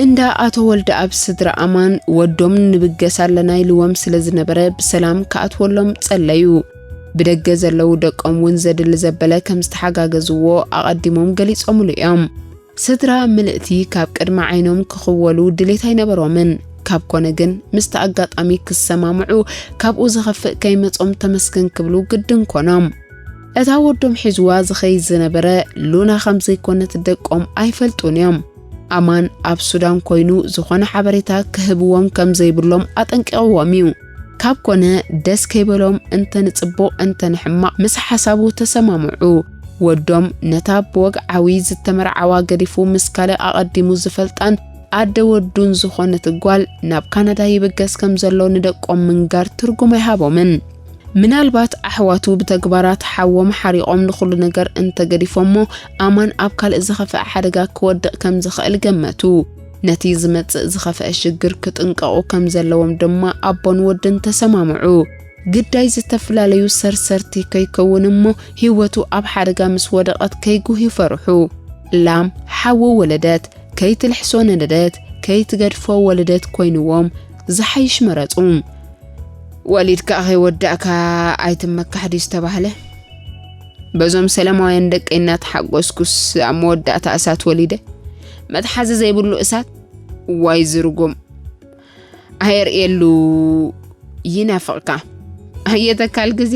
እንዳ ኣቶ ወልደኣብ ስድራ ኣማን ወዶም ንብገስ ኣለና ኢልዎም ስለ ዝነበረ ብሰላም ክኣትወሎም ጸለዩ። ብደገ ዘለዉ ደቆም እውን ዘድሊ ዘበለ ከም ዝተሓጋገዝዎ ኣቐዲሞም ገሊጾምሉ እዮም። ስድራ ምልእቲ ካብ ቅድሚ ዓይኖም ክኽወሉ ድሌት ኣይነበሮምን። ካብ ኮነ ግን ምስቲ ኣጋጣሚ ክሰማምዑ ካብኡ ዝኸፍእ ከይመጾም ተመስገን ክብሉ ግድን ኮኖም። እታ ወዶም ሒዝዋ ዝኸይድ ዝነበረ ሉና ከም ዘይኮነት ደቆም ኣይፈልጡን እዮም። ኣማን ኣብ ሱዳን ኮይኑ ዝኾነ ሓበሬታ ክህብዎም ከም ዘይብሎም ኣጠንቂቕዎም እዩ። ካብ ኮነ ደስ ከይበሎም እንተ ንጽቡቕ እንተ ንሕማቕ ምስ ሓሳቡ ተሰማምዑ። ወዶም ነታ ብወግዓዊ ዝተመርዓዋ ገዲፉ ምስ ካልእ ኣቐዲሙ ዝፈልጣን ኣደ ወዱን ዝኾነት ጓል ናብ ካናዳ ይብገስ ከም ዘሎ ንደቆም ምንጋር ትርጉም ኣይሃቦምን። ምናልባት ኣሕዋቱ ብተግባራት ሓዎም ሓሪቖም ንኹሉ ነገር እንተገዲፎሞ ኣማን ኣብ ካልእ ዝኸፍአ ሓደጋ ክወድቕ ከም ዝኽእል ገመቱ። ነቲ ዝመጽእ ዝኸፍአ ሽግር ክጥንቀቑ ከም ዘለዎም ድማ ኣቦን ወድን ተሰማምዑ። ግዳይ ዝተፈላለዩ ሰርሰርቲ ከይከውን እሞ ህይወቱ ኣብ ሓደጋ ምስ ወደቐት ከይጉህ ይፈርሑ። ላም ሓዊ ወለደት፣ ከይትልሕሶ ነደደት፣ ከይትገድፎ ወለደት ኮይንዎም ዝሓይሽ መረጹ። ወሊድካ ከይወዳእካ ኣይትመካሕ ድዩ ዝተባህለ? በዞም ሰላማውያን ደቀይ እናተሓጎስኩስ ኣብ መወዳእታ እሳት ወሊደ። መትሓዚ ዘይብሉ እሳት። ዋይ ዝርጉም። ኣየርእየሉ ይናፍቕካ። ኣየተካል ግዜ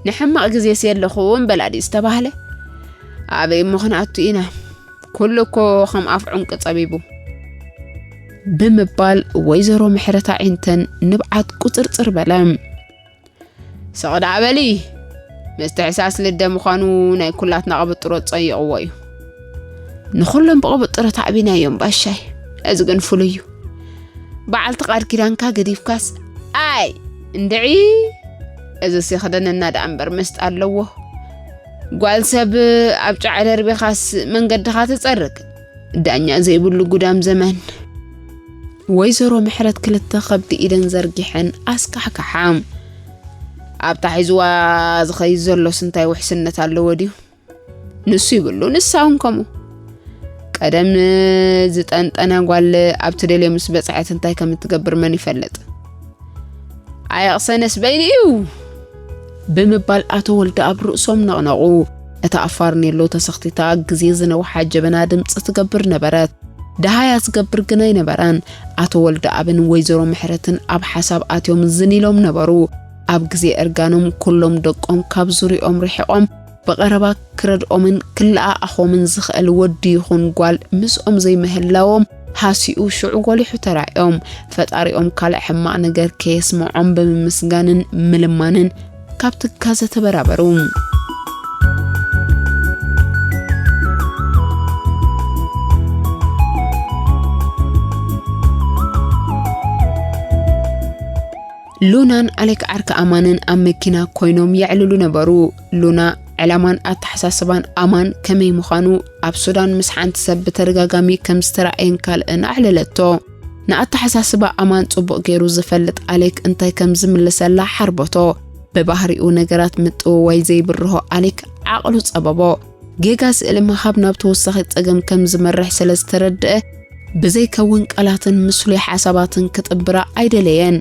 ንሕማቕ ግዜስ የለኹ እምበላ ድዩ ዝተባህለ? ኣበይ እሞ ክንኣቱ ኢና? ኩሉ እኮ ከም ኣፍ ዑንቂ ጸቢቡ። ብምባል ወይዘሮ ምሕረት ኣዒንተን ንብዓት ቁጽርጽር በለ። ስቕ ደኣ በሊ፣ ምስትሕሳስ ልደ ምዃኑ ናይ ኩላትና ቅብጥሮ ጸይቕዎ እዩ። ንኹሎም ብቕብጥሮ ታዕቢናዮም ባሻይ፣ እዚ ግን ፍሉይ እዩ። በዓልቲ ቃል ኪዳንካ ገዲፍካስ፣ ኣይ እንድዒ፣ እዚስ ይኽደነና ደኣ እምበር ምስጢ ኣለዎ። ጓል ሰብ ኣብ ጨዓ ደርቢኻስ መንገድኻ ትጸርግ። ዳኛ ዘይብሉ ጉዳም ዘመን። ወይዘሮ ምሕረት ክልተ ከብዲ ኢደን ዘርጊሐን ኣስካሕካሓ። ኣብታ ሒዝዋ ዝኸይድ ዘሎስ እንታይ ውሕስነት ኣለዎ ድዩ? ንሱ ይብሉ፣ ንሳ እውን ከምኡ። ቀደም ዝጠንጠና ጓል ኣብ ትደልዮ ምስ በጽሐት እንታይ ከም እትገብር መን ይፈልጥ? ኣየቕሰነስ በይኑ እዩ። ብምባል ኣቶ ወልደኣብ ርእሶም ነቕነቑ። እታ ፋርኔሎ ተሰኽቲታ ግዜ ዝነውሓ ጀበና ድምጺ ትገብር ነበረት። ደሃያ ዝገብር ግን ኣይነበረን። ኣቶ ወልደኣብን ወይዘሮ ምሕረትን ኣብ ሓሳብ ኣትዮም ዝን ኢሎም ነበሩ። ኣብ ግዜ እርጋኖም ኩሎም ደቆም ካብ ዙሪኦም ርሒቖም ብቐረባ ክረድኦምን ክለኣኣኾምን ዝኽእል ወዲ ይኹን ጓል ምስኦም ዘይምህላዎም ሃሲኡ ሽዑ ጎሊሑ ተራእዮም። ፈጣሪኦም ካልእ ሕማቕ ነገር ከየስምዖም ብምምስጋንን ምልማንን ካብ ትካዘ ተበራበሩ። ሉናን ኣሌክ ዓርኪ ኣማንን ኣብ መኪና ኮይኖም የዕልሉ ነበሩ። ሉና ዕላማን ኣተሓሳስባን ኣማን ከመይ ምዃኑ ኣብ ሱዳን ምስ ሓንቲ ሰብ ብተደጋጋሚ ከም ዝተራእየን ካልእን ኣዕለለቶ። ንኣተሓሳስባ ኣማን ጽቡቕ ገይሩ ዝፈልጥ ኣሌክ እንታይ ከም ዝምልሰላ ሓርበቶ። ብባህሪኡ ነገራት ምጥውዋይ ዘይብርሆ ኣሌክ ዓቕሉ ጸበቦ። ጌጋ ስእሊ ምሃብ ናብ ተወሳኺ ጸገም ከም ዝመርሕ ስለ ዝተረድአ፣ ብዘይከውን ቃላትን ምስሉይ ሓሳባትን ክጥብራ ኣይደለየን።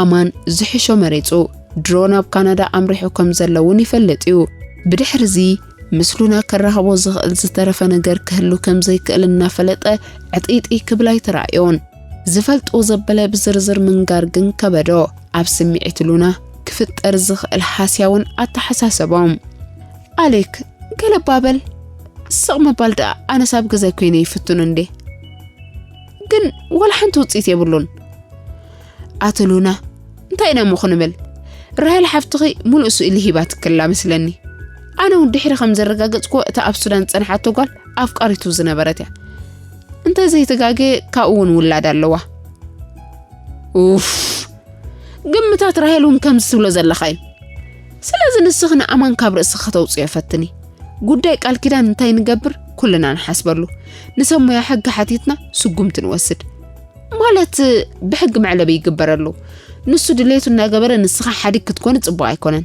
ኣማን ዝሕሾ መሪጹ። ድሮ ናብ ካናዳ ኣምሪሑ ከም ዘሎ እውን ይፈልጥ እዩ። ብድሕርዚ ምስ ሉና ከራኽቦ ዝኽእል ዝተረፈ ነገር ክህሉ ከም ዘይክእል እናፈለጠ ዕጥይጥይ ክብል ኣይተራእዮን። ዝፈልጦ ዘበለ ብዝርዝር ምንጋር ግን ከበዶ። ኣብ ስምዒት ሉና ክፍጠር ዝኽእል ሃስያ እውን ኣተሓሳሰቦም። ኣሌክ፣ ገለ እባ በል። ስቕ ምባል ደኣ ኣነስ ኣብ ገዛይ ኮይነ ይፍትኖ እንዴ። ግን ወላ ሓንቲ ውጽኢት የብሉን። ኣቲ ሉና፣ እንታይ ኢና እሞ ክንብል? ራሄል ሓፍትኺ ሙሉእ ስእሊ ሂባትክላ መስለኒ። ኣነ እውን ድሕሪ ከም ዘረጋገጽክዎ እታ ኣብ ሱዳን ዝጸንሓቶ ጓል ኣፍቃሪቱ ዝነበረት እያ። እንተ ዘይተጋገየ ካብኡ እውን ውላድ ኣለዋ። ኡፍ፣ ግምታት ራሄል እውን ከምዚ ትብሎ ዘለኻ እዩ። ስለዚ ንስኺ ንኣማን ካብ ርእስኺ ከተውጽዮ ፈትኒ። ጉዳይ ቃል ኪዳን እንታይ ንገብር? ኩልና ንሓስበሉ። ንሰብ ሞያ ሕጊ ሓቲትና ስጉምቲ ንወስድ። ማለት ብሕጊ መዕለቢ ይግበረሉ። ንሱ ድሌቱ እናገበረ ንስኻ ሓዲግ ክትኮኒ ጽቡቕ ኣይኮነን።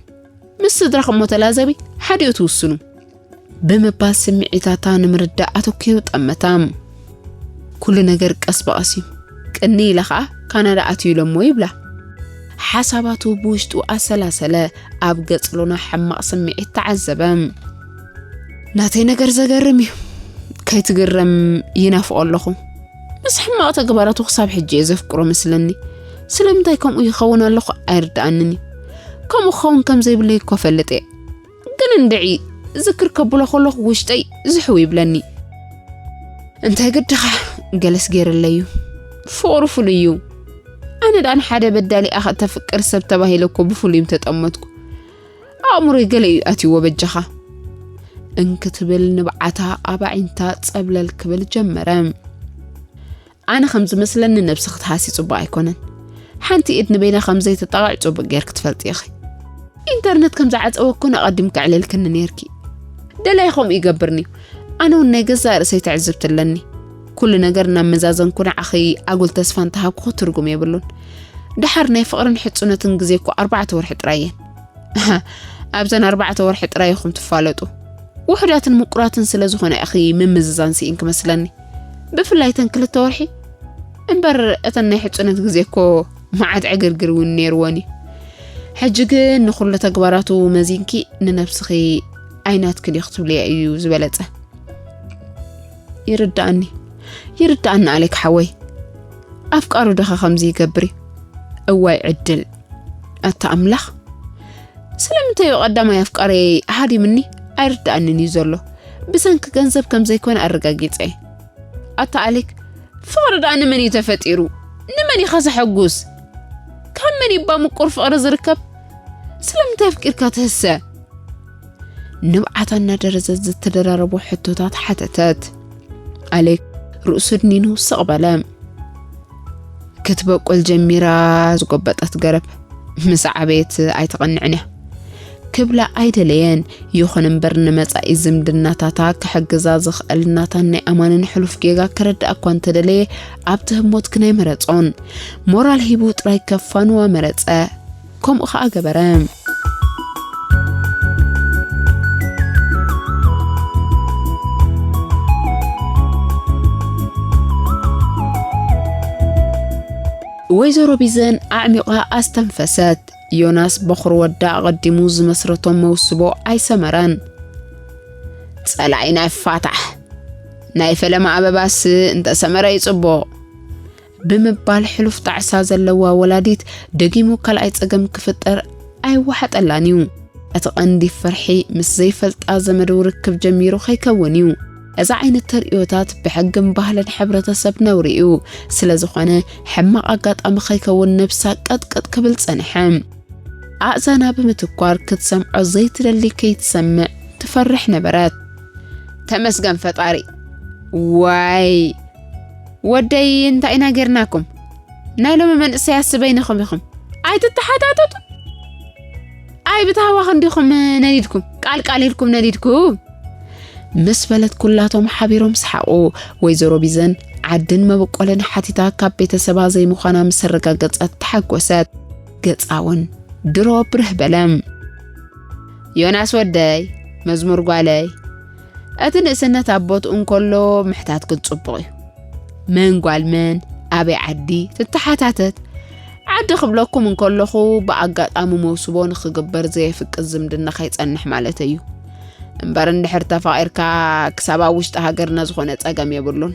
ምስ ስድራኹም እሞ ተላዘቢ፣ ሓዲኡ ትውስኑ። ብምባል ስምዒታታ ንምርዳእ ኣተኲሩ ጠመታ። ኩሉ ነገር ቀስ ብቐስ እዩ። ቅኒ ኢለ ኸኣ ካናዳ ኣትዩ ኢሎሞ ይብላ። ሓሳባቱ ብውሽጡ ኣሰላሰለ። ኣብ ገጽ ሉና ሕማቕ ስምዒት ተዓዘበ። ናተይ ነገር ዘገርም እዩ። ከይትግረም ይናፍቖ ኣለኹ። ምስ ሕማቕ ተግባራቱ ክሳብ ሕጂ እየ ዘፍቅሮ መስለኒ። ስለምንታይ ከምኡ ይኸውን ኣለኹ ኣይርድኣንን እዩ። ከምኡ ክኸውን ከም ዘይብለይ እኮ እፈልጥ እየ። ግን እንድዒ ዝክር ከብሎ ከለኹ ውሽጠይ ዝሕው ይብለኒ። እንታይ ግድኻ፣ ገለስ ገይረለይ እዩ። ፍቕሩ ፍሉይ እዩ። ኣነ ደኣ ንሓደ በዳሊ ኣኸ እተፍቅር ሰብ ተባሂለ እኮ ብፍሉይ ምተጠመትኩ። ኣእምሮይ ገለ እዩ ኣትይዎ በጃኻ። እንክትብል ንብዓታ ኣብ ኣዒንታ ጸብለል ክብል ጀመረ። ኣነ ከም ዝመስለኒ ነብሲ ክትሃሲ ጽቡቕ ኣይኮነን። ሓንቲ ኢድ ንበይና ከም ዘይትጣቕዕ ጽቡቕ ጌርኪ ትፈልጢ ኢኺ። ኢንተርነት ከም ዝዓጸወ እኮ ኣቐዲምኪ ኣዕሊልክኒ ኔርኪ። ደላይ ከምኡ ይገብርኒ እዩ። ኣነ እውን ናይ ገዛእ ርእሰይ ትዕዝብቲ ኣለኒ። ኩሉ ነገር እናመዛዘንኩ ንዓኺ ኣጉል ተስፋ እንተሃብኩ ትርጉም የብሉን። ደሓር ናይ ፍቕርን ሕጹነትን ግዜ እኮ ኣርባዕተ ወርሒ ጥራይ እየን። ኣብዘን ኣርባዕተ ወርሒ ጥራይ ኢኹም ትፋለጡ። ውሑዳትን ምቁራትን ስለ ዝኾና ኢኺ ምምዝዛን ስኢንኪ መስለኒ። ብፍላይ እተን ክልተ ወርሒ። እምበር እተን ናይ ሕጹነት ግዜ እኮ መዓት ዕግርግር እውን ነይርወን እዩ። ሕጂ ግን ንኹሉ ተግባራቱ መዚንኪ ንነብስኺ ኣይናትክን እዩ ክትብልያ እዩ ዝበለጸ። ይርድኣኒ፣ ይርድኣኒ ኣሌክ ሓወይ። ኣፍቃሩ ድኻ ከምዚ ይገብር እዩ? እዋይ ዕድል። ኣታ ኣምላኽ፣ ስለምንታይ እዩ ቀዳማይ ኣፍቃረይ ሃዲምኒ? ኣይርድኣንን እዩ ዘሎ። ብሰንኪ ገንዘብ ከም ዘይኮነ ኣረጋጊጸ እየ። ኣታ ኣሌክ፣ ፍቕሪ ደኣ ንመን እዩ ተፈጢሩ? ንመን ኢኻ ዘሐጉስ? ካብ መን እዩ እባ ምቁር ፍቕሪ ዝርከብ? ስለምንታይ ኣፍቂርካ ትህሰ? ንብዓታ እናደረዘት ዝተደራረቡ ሕቶታት ሓተተት። ኣሌክ ርእሱ ድኒኑ ስቕ በለ። ክትበቁል ጀሚራ ዝጎበጠት ገረብ ምስ ዓበየት ኣይትቐንዕን እያ። ክብላ ኣይደለየን። ይኹን እምበር ንመጻኢ ዝምድናታታ ክሕግዛ ዝኽእል ናታን ናይ ኣማንን ሕሉፍ ጌጋ ክረድኣ እኳ እንተደለየ ኣብቲ ህሞት ግን ኣይመረጾን። ሞራል ሂቡ ጥራይ ከፋንዋ መረጸ። ከምኡ ኸኣ ገበረ። ወይዘሮ ቢዘን ኣዕሚቋ ኣስተንፈሰት። ዮናስ በኹር ወዳ ኣቐዲሙ ዝመስረቶ መውስቦ ኣይሰመረን። ጸላኢ ናይ ፋታሕ፣ ናይ ፈለማ ኣበባስ እንተሰመረ እዩ ጽቡቕ ብምባል ሕሉፍ ጣዕሳ ዘለዋ ወላዲት ደጊሙ ካልኣይ ጸገም ክፍጠር ኣይወሓጠላን እዩ። እቲ ቀንዲ ፍርሒ ምስ ዘይፈልጣ ዘመዱ ርክብ ጀሚሩ ከይከውን እዩ። እዚ ዓይነት ተርእዮታት ብሕግን ባህልን ሕብረተሰብ ነውሪ እዩ። ስለ ዝኾነ ሕማቕ ኣጋጣሚ ከይከውን ነብሳ ቀጥቀጥ ክብል ጸንሐ። ኣእዛና ብምትኳር ክትሰምዖ ዘይትደሊ ከይትሰምዕ ትፈርሕ ነበረት። ተመስገን ፈጣሪ። ዋይ ወደይ እንታይ ኢና ጌርናኩም? ናይ ሎሚ መንእሰያት ስበይንኹም ኢኹም። ኣይትተሓታተቱ። ኣይ ብታህዋኽ እንዲኹም ነዲድኩም፣ ቃል ቃል ኢልኩም ነዲድኩም። ምስ በለት ኩላቶም ሓቢሮም ሰሓቑ። ወይዘሮ ቢዘን ዓድን መበቆልን ሓቲታ ካብ ቤተሰባ ዘይምዃና ምስ ኣረጋገጸት ተሓጎሰት። ገጻ እውን ድሮ ብርህ በለ። ዮናስ ወደይ፣ መዝሙር ጓለይ፣ እቲ ንእስነት ኣብ ቦትኡ እንከሎ ምሕታት ግን ጽቡቕ እዩ። መን ጓል መን፣ ኣበይ ዓዲ ትተሓታተት? ዓዲ ክብለኩም እንከለኹ ብኣጋጣሚ መውስቦ ንኽግበር ዘየፍቅድ ዝምድና ከይጸንሕ ማለት እዩ። እምበር እንድሕር ተፋቒርካ ክሳብ ኣብ ውሽጢ ሃገርና ዝኾነ ጸገም የብሉን።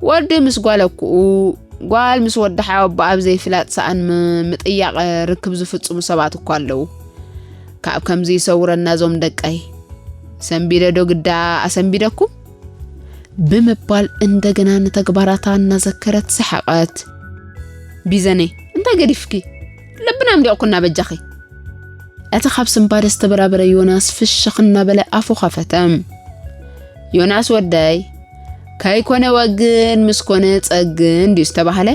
ወዲ ምስ ጓል ኣኩኡ፣ ጓል ምስ ወዲ ሓወቦኣ ኣብ ዘይፍላጥ ሰኣን ም-፣ ምጥያቕ ርክብ ዝፍጽሙ ሰባት እኳ ኣለዉ። ካብ ከምዚ ይሰውረና እዞም ደቀይ። ሰንቢደ ዶ ግዳ ኣሰንቢደኩም? ብምባል እንደገና ንተግባራታ እናዘከረት ሰሓቐት። ቢዘነይ፣ እንታይ ገዲፍኪ? ልብና ኣምሊቕኩና በጃኺ። እቲ ካብ ስንባደ ዝተበራበረ ዮናስ ፍሽኽ እናበለ ኣፉ ኸፈተ። ዮናስ ወደይ፣ ከይኮነ ወግን ምስ ኮነ ጸግን ድዩ ዝተባህለ?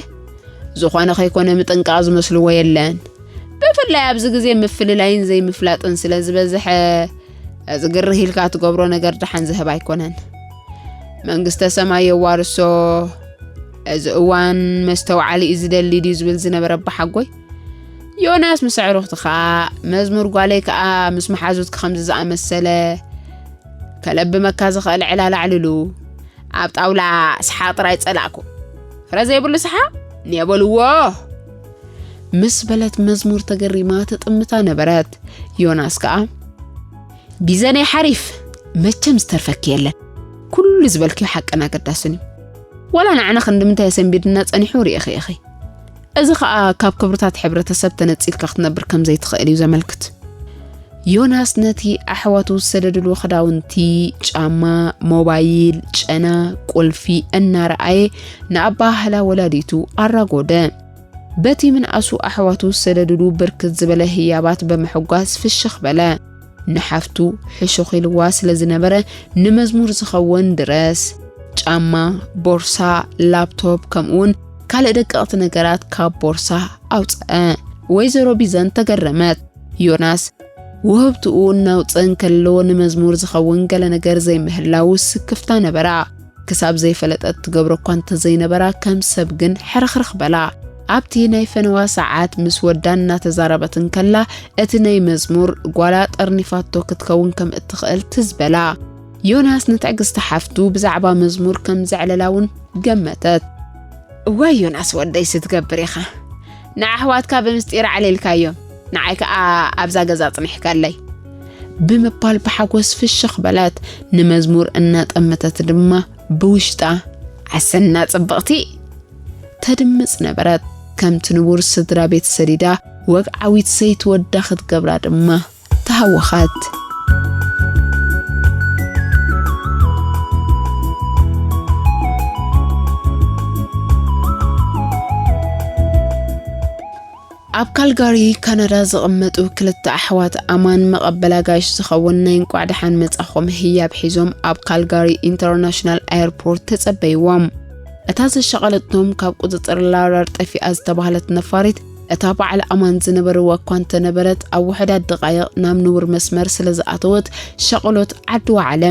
ዝኾነ ከይኮነ ምጥንቃቕ ዝመስልዎ የለን። ብፍላይ ኣብዚ ግዜ ምፍልላይን ዘይምፍላጥን ስለ ዝበዝሐ፣ እዚ ግርህ ኢልካ ትገብሮ ነገር ደሓን ዝህብ ኣይኮነን። መንግስተ ሰማይ የዋርሶ። እዚ እዋን መስተውዓሊ እዩ ዝደሊ ድዩ ዝብል ዝነበረ ኣባሓጎይ፣ ዮናስ ምስ ኣዕሩኽትኻ፣ መዝሙር ጓለይ ከኣ ምስ መሓዙትኪ ከምዚ ዝኣመሰለ ከለብመካ ዝኽእል ዕላል ኣዕልሉ። ኣብ ጣውላ ሰሓቕ ጥራይ ጸላእኩ። ፍረ ዘይብሉ ሰሓቕ ንየበልዎ። ምስ በለት መዝሙር ተገሪማ ትጥምታ ነበረት። ዮናስ ከኣ፣ ቢዘነይ ሓሪፍ፣ መቸም ዝተርፈኪ የለን። ኩሉ ዝበልክዮ ሓቅን ኣገዳስን እዩ። ዋላ ንዓና ክንዲ ምንታይ ኣሰንቢድና ጸኒሑ ርኢኺ ኢኺ። እዚ ኸኣ ካብ ክብርታት ሕብረተሰብ ተነጺልካ ክትነብር ከም ዘይትኽእል እዩ ዘመልክት። ዮናስ ነቲ ኣሕዋቱ ዝሰደድሉ ክዳውንቲ፣ ጫማ፣ ሞባይል፣ ጨና፣ ቁልፊ እናረኣየ ንኣባህላ ወላዲቱ ኣራጎደ። በቲ ምንኣሱ ኣሕዋቱ ዝሰደድሉ ብርክት ዝበለ ህያባት ብምሕጓስ ፍሽኽ በለ። ንሓፍቱ ሕሹኽ ኢልዋ ስለ ዝነበረ ንመዝሙር ዝኸውን ድረስ፣ ጫማ፣ ቦርሳ፣ ላፕቶፕ ከምኡውን ካልእ ደቀቕቲ ነገራት ካብ ቦርሳ ኣውጽአ። ወይዘሮ ቢዘን ተገረመት። ዮናስ ውህብትኡ እናውጽአ እንከሎ ንመዝሙር ዝኸውን ገለ ነገር ዘይምህላዉ ስክፍታ ነበራ። ክሳብ ዘይፈለጠት ትገብሮ እኳ እንተዘይነበራ ከም ሰብ ግን ሕርኽርኽ በላ። ኣብቲ ናይ ፈነዋ ሰዓት ምስ ወዳ እናተዛረበት እንከላ እቲ ናይ መዝሙር ጓላ ጠርኒፋቶ ክትከውን ከም እትኽእል ትዝ በላ። ዮናስ ንትዕግስቲ ሓፍቱ ብዛዕባ መዝሙር ከም ዘዕለላ እውን ገመተት። እዋይ ዮናስ ወደይ ስትገብር ኢኻ። ንኣሕዋትካ ብምስጢር ኣዕሊልካዮም፣ ንዓይ ከኣ ኣብዛ ገዛ ኣጽኒሕካለይ። ብምባል ብሓጎስ ፍሽኽ በለት። ንመዝሙር እናጠመተት ድማ ብውሽጣ ኣሰና ጽብቕቲ ተድምጽ ነበረት። ከምቲ ንቡር ስድራ ቤት ሰዲዳ ወግዓዊት ሰይቲ ወዳ ክትገብራ ድማ ተሃወኸት። ኣብ ካልጋሪ ካናዳ ዝቕመጡ ክልተ ኣሕዋት ኣማን መቐበል ኣጋይሽ ዝኸውን ናይ እንቋዕ ደሓን መጻኹም ህያብ ሒዞም ኣብ ካልጋሪ ኢንተርናሽናል ኣየርፖርት ተጸበይዎም። እታ ዘሻቐለቶም ካብ ቁጽጽር ላውራር ጠፊኣ ዝተባህለት ነፋሪት፣ እታ በዓል ኣማን ዝነበርዋ እኳ እንተነበረት፣ ኣብ ውሑዳት ደቓይቕ ናብ ንቡር መስመር ስለ ዝኣተወት፣ ሻቕሎት ዓዲ ወዓለ።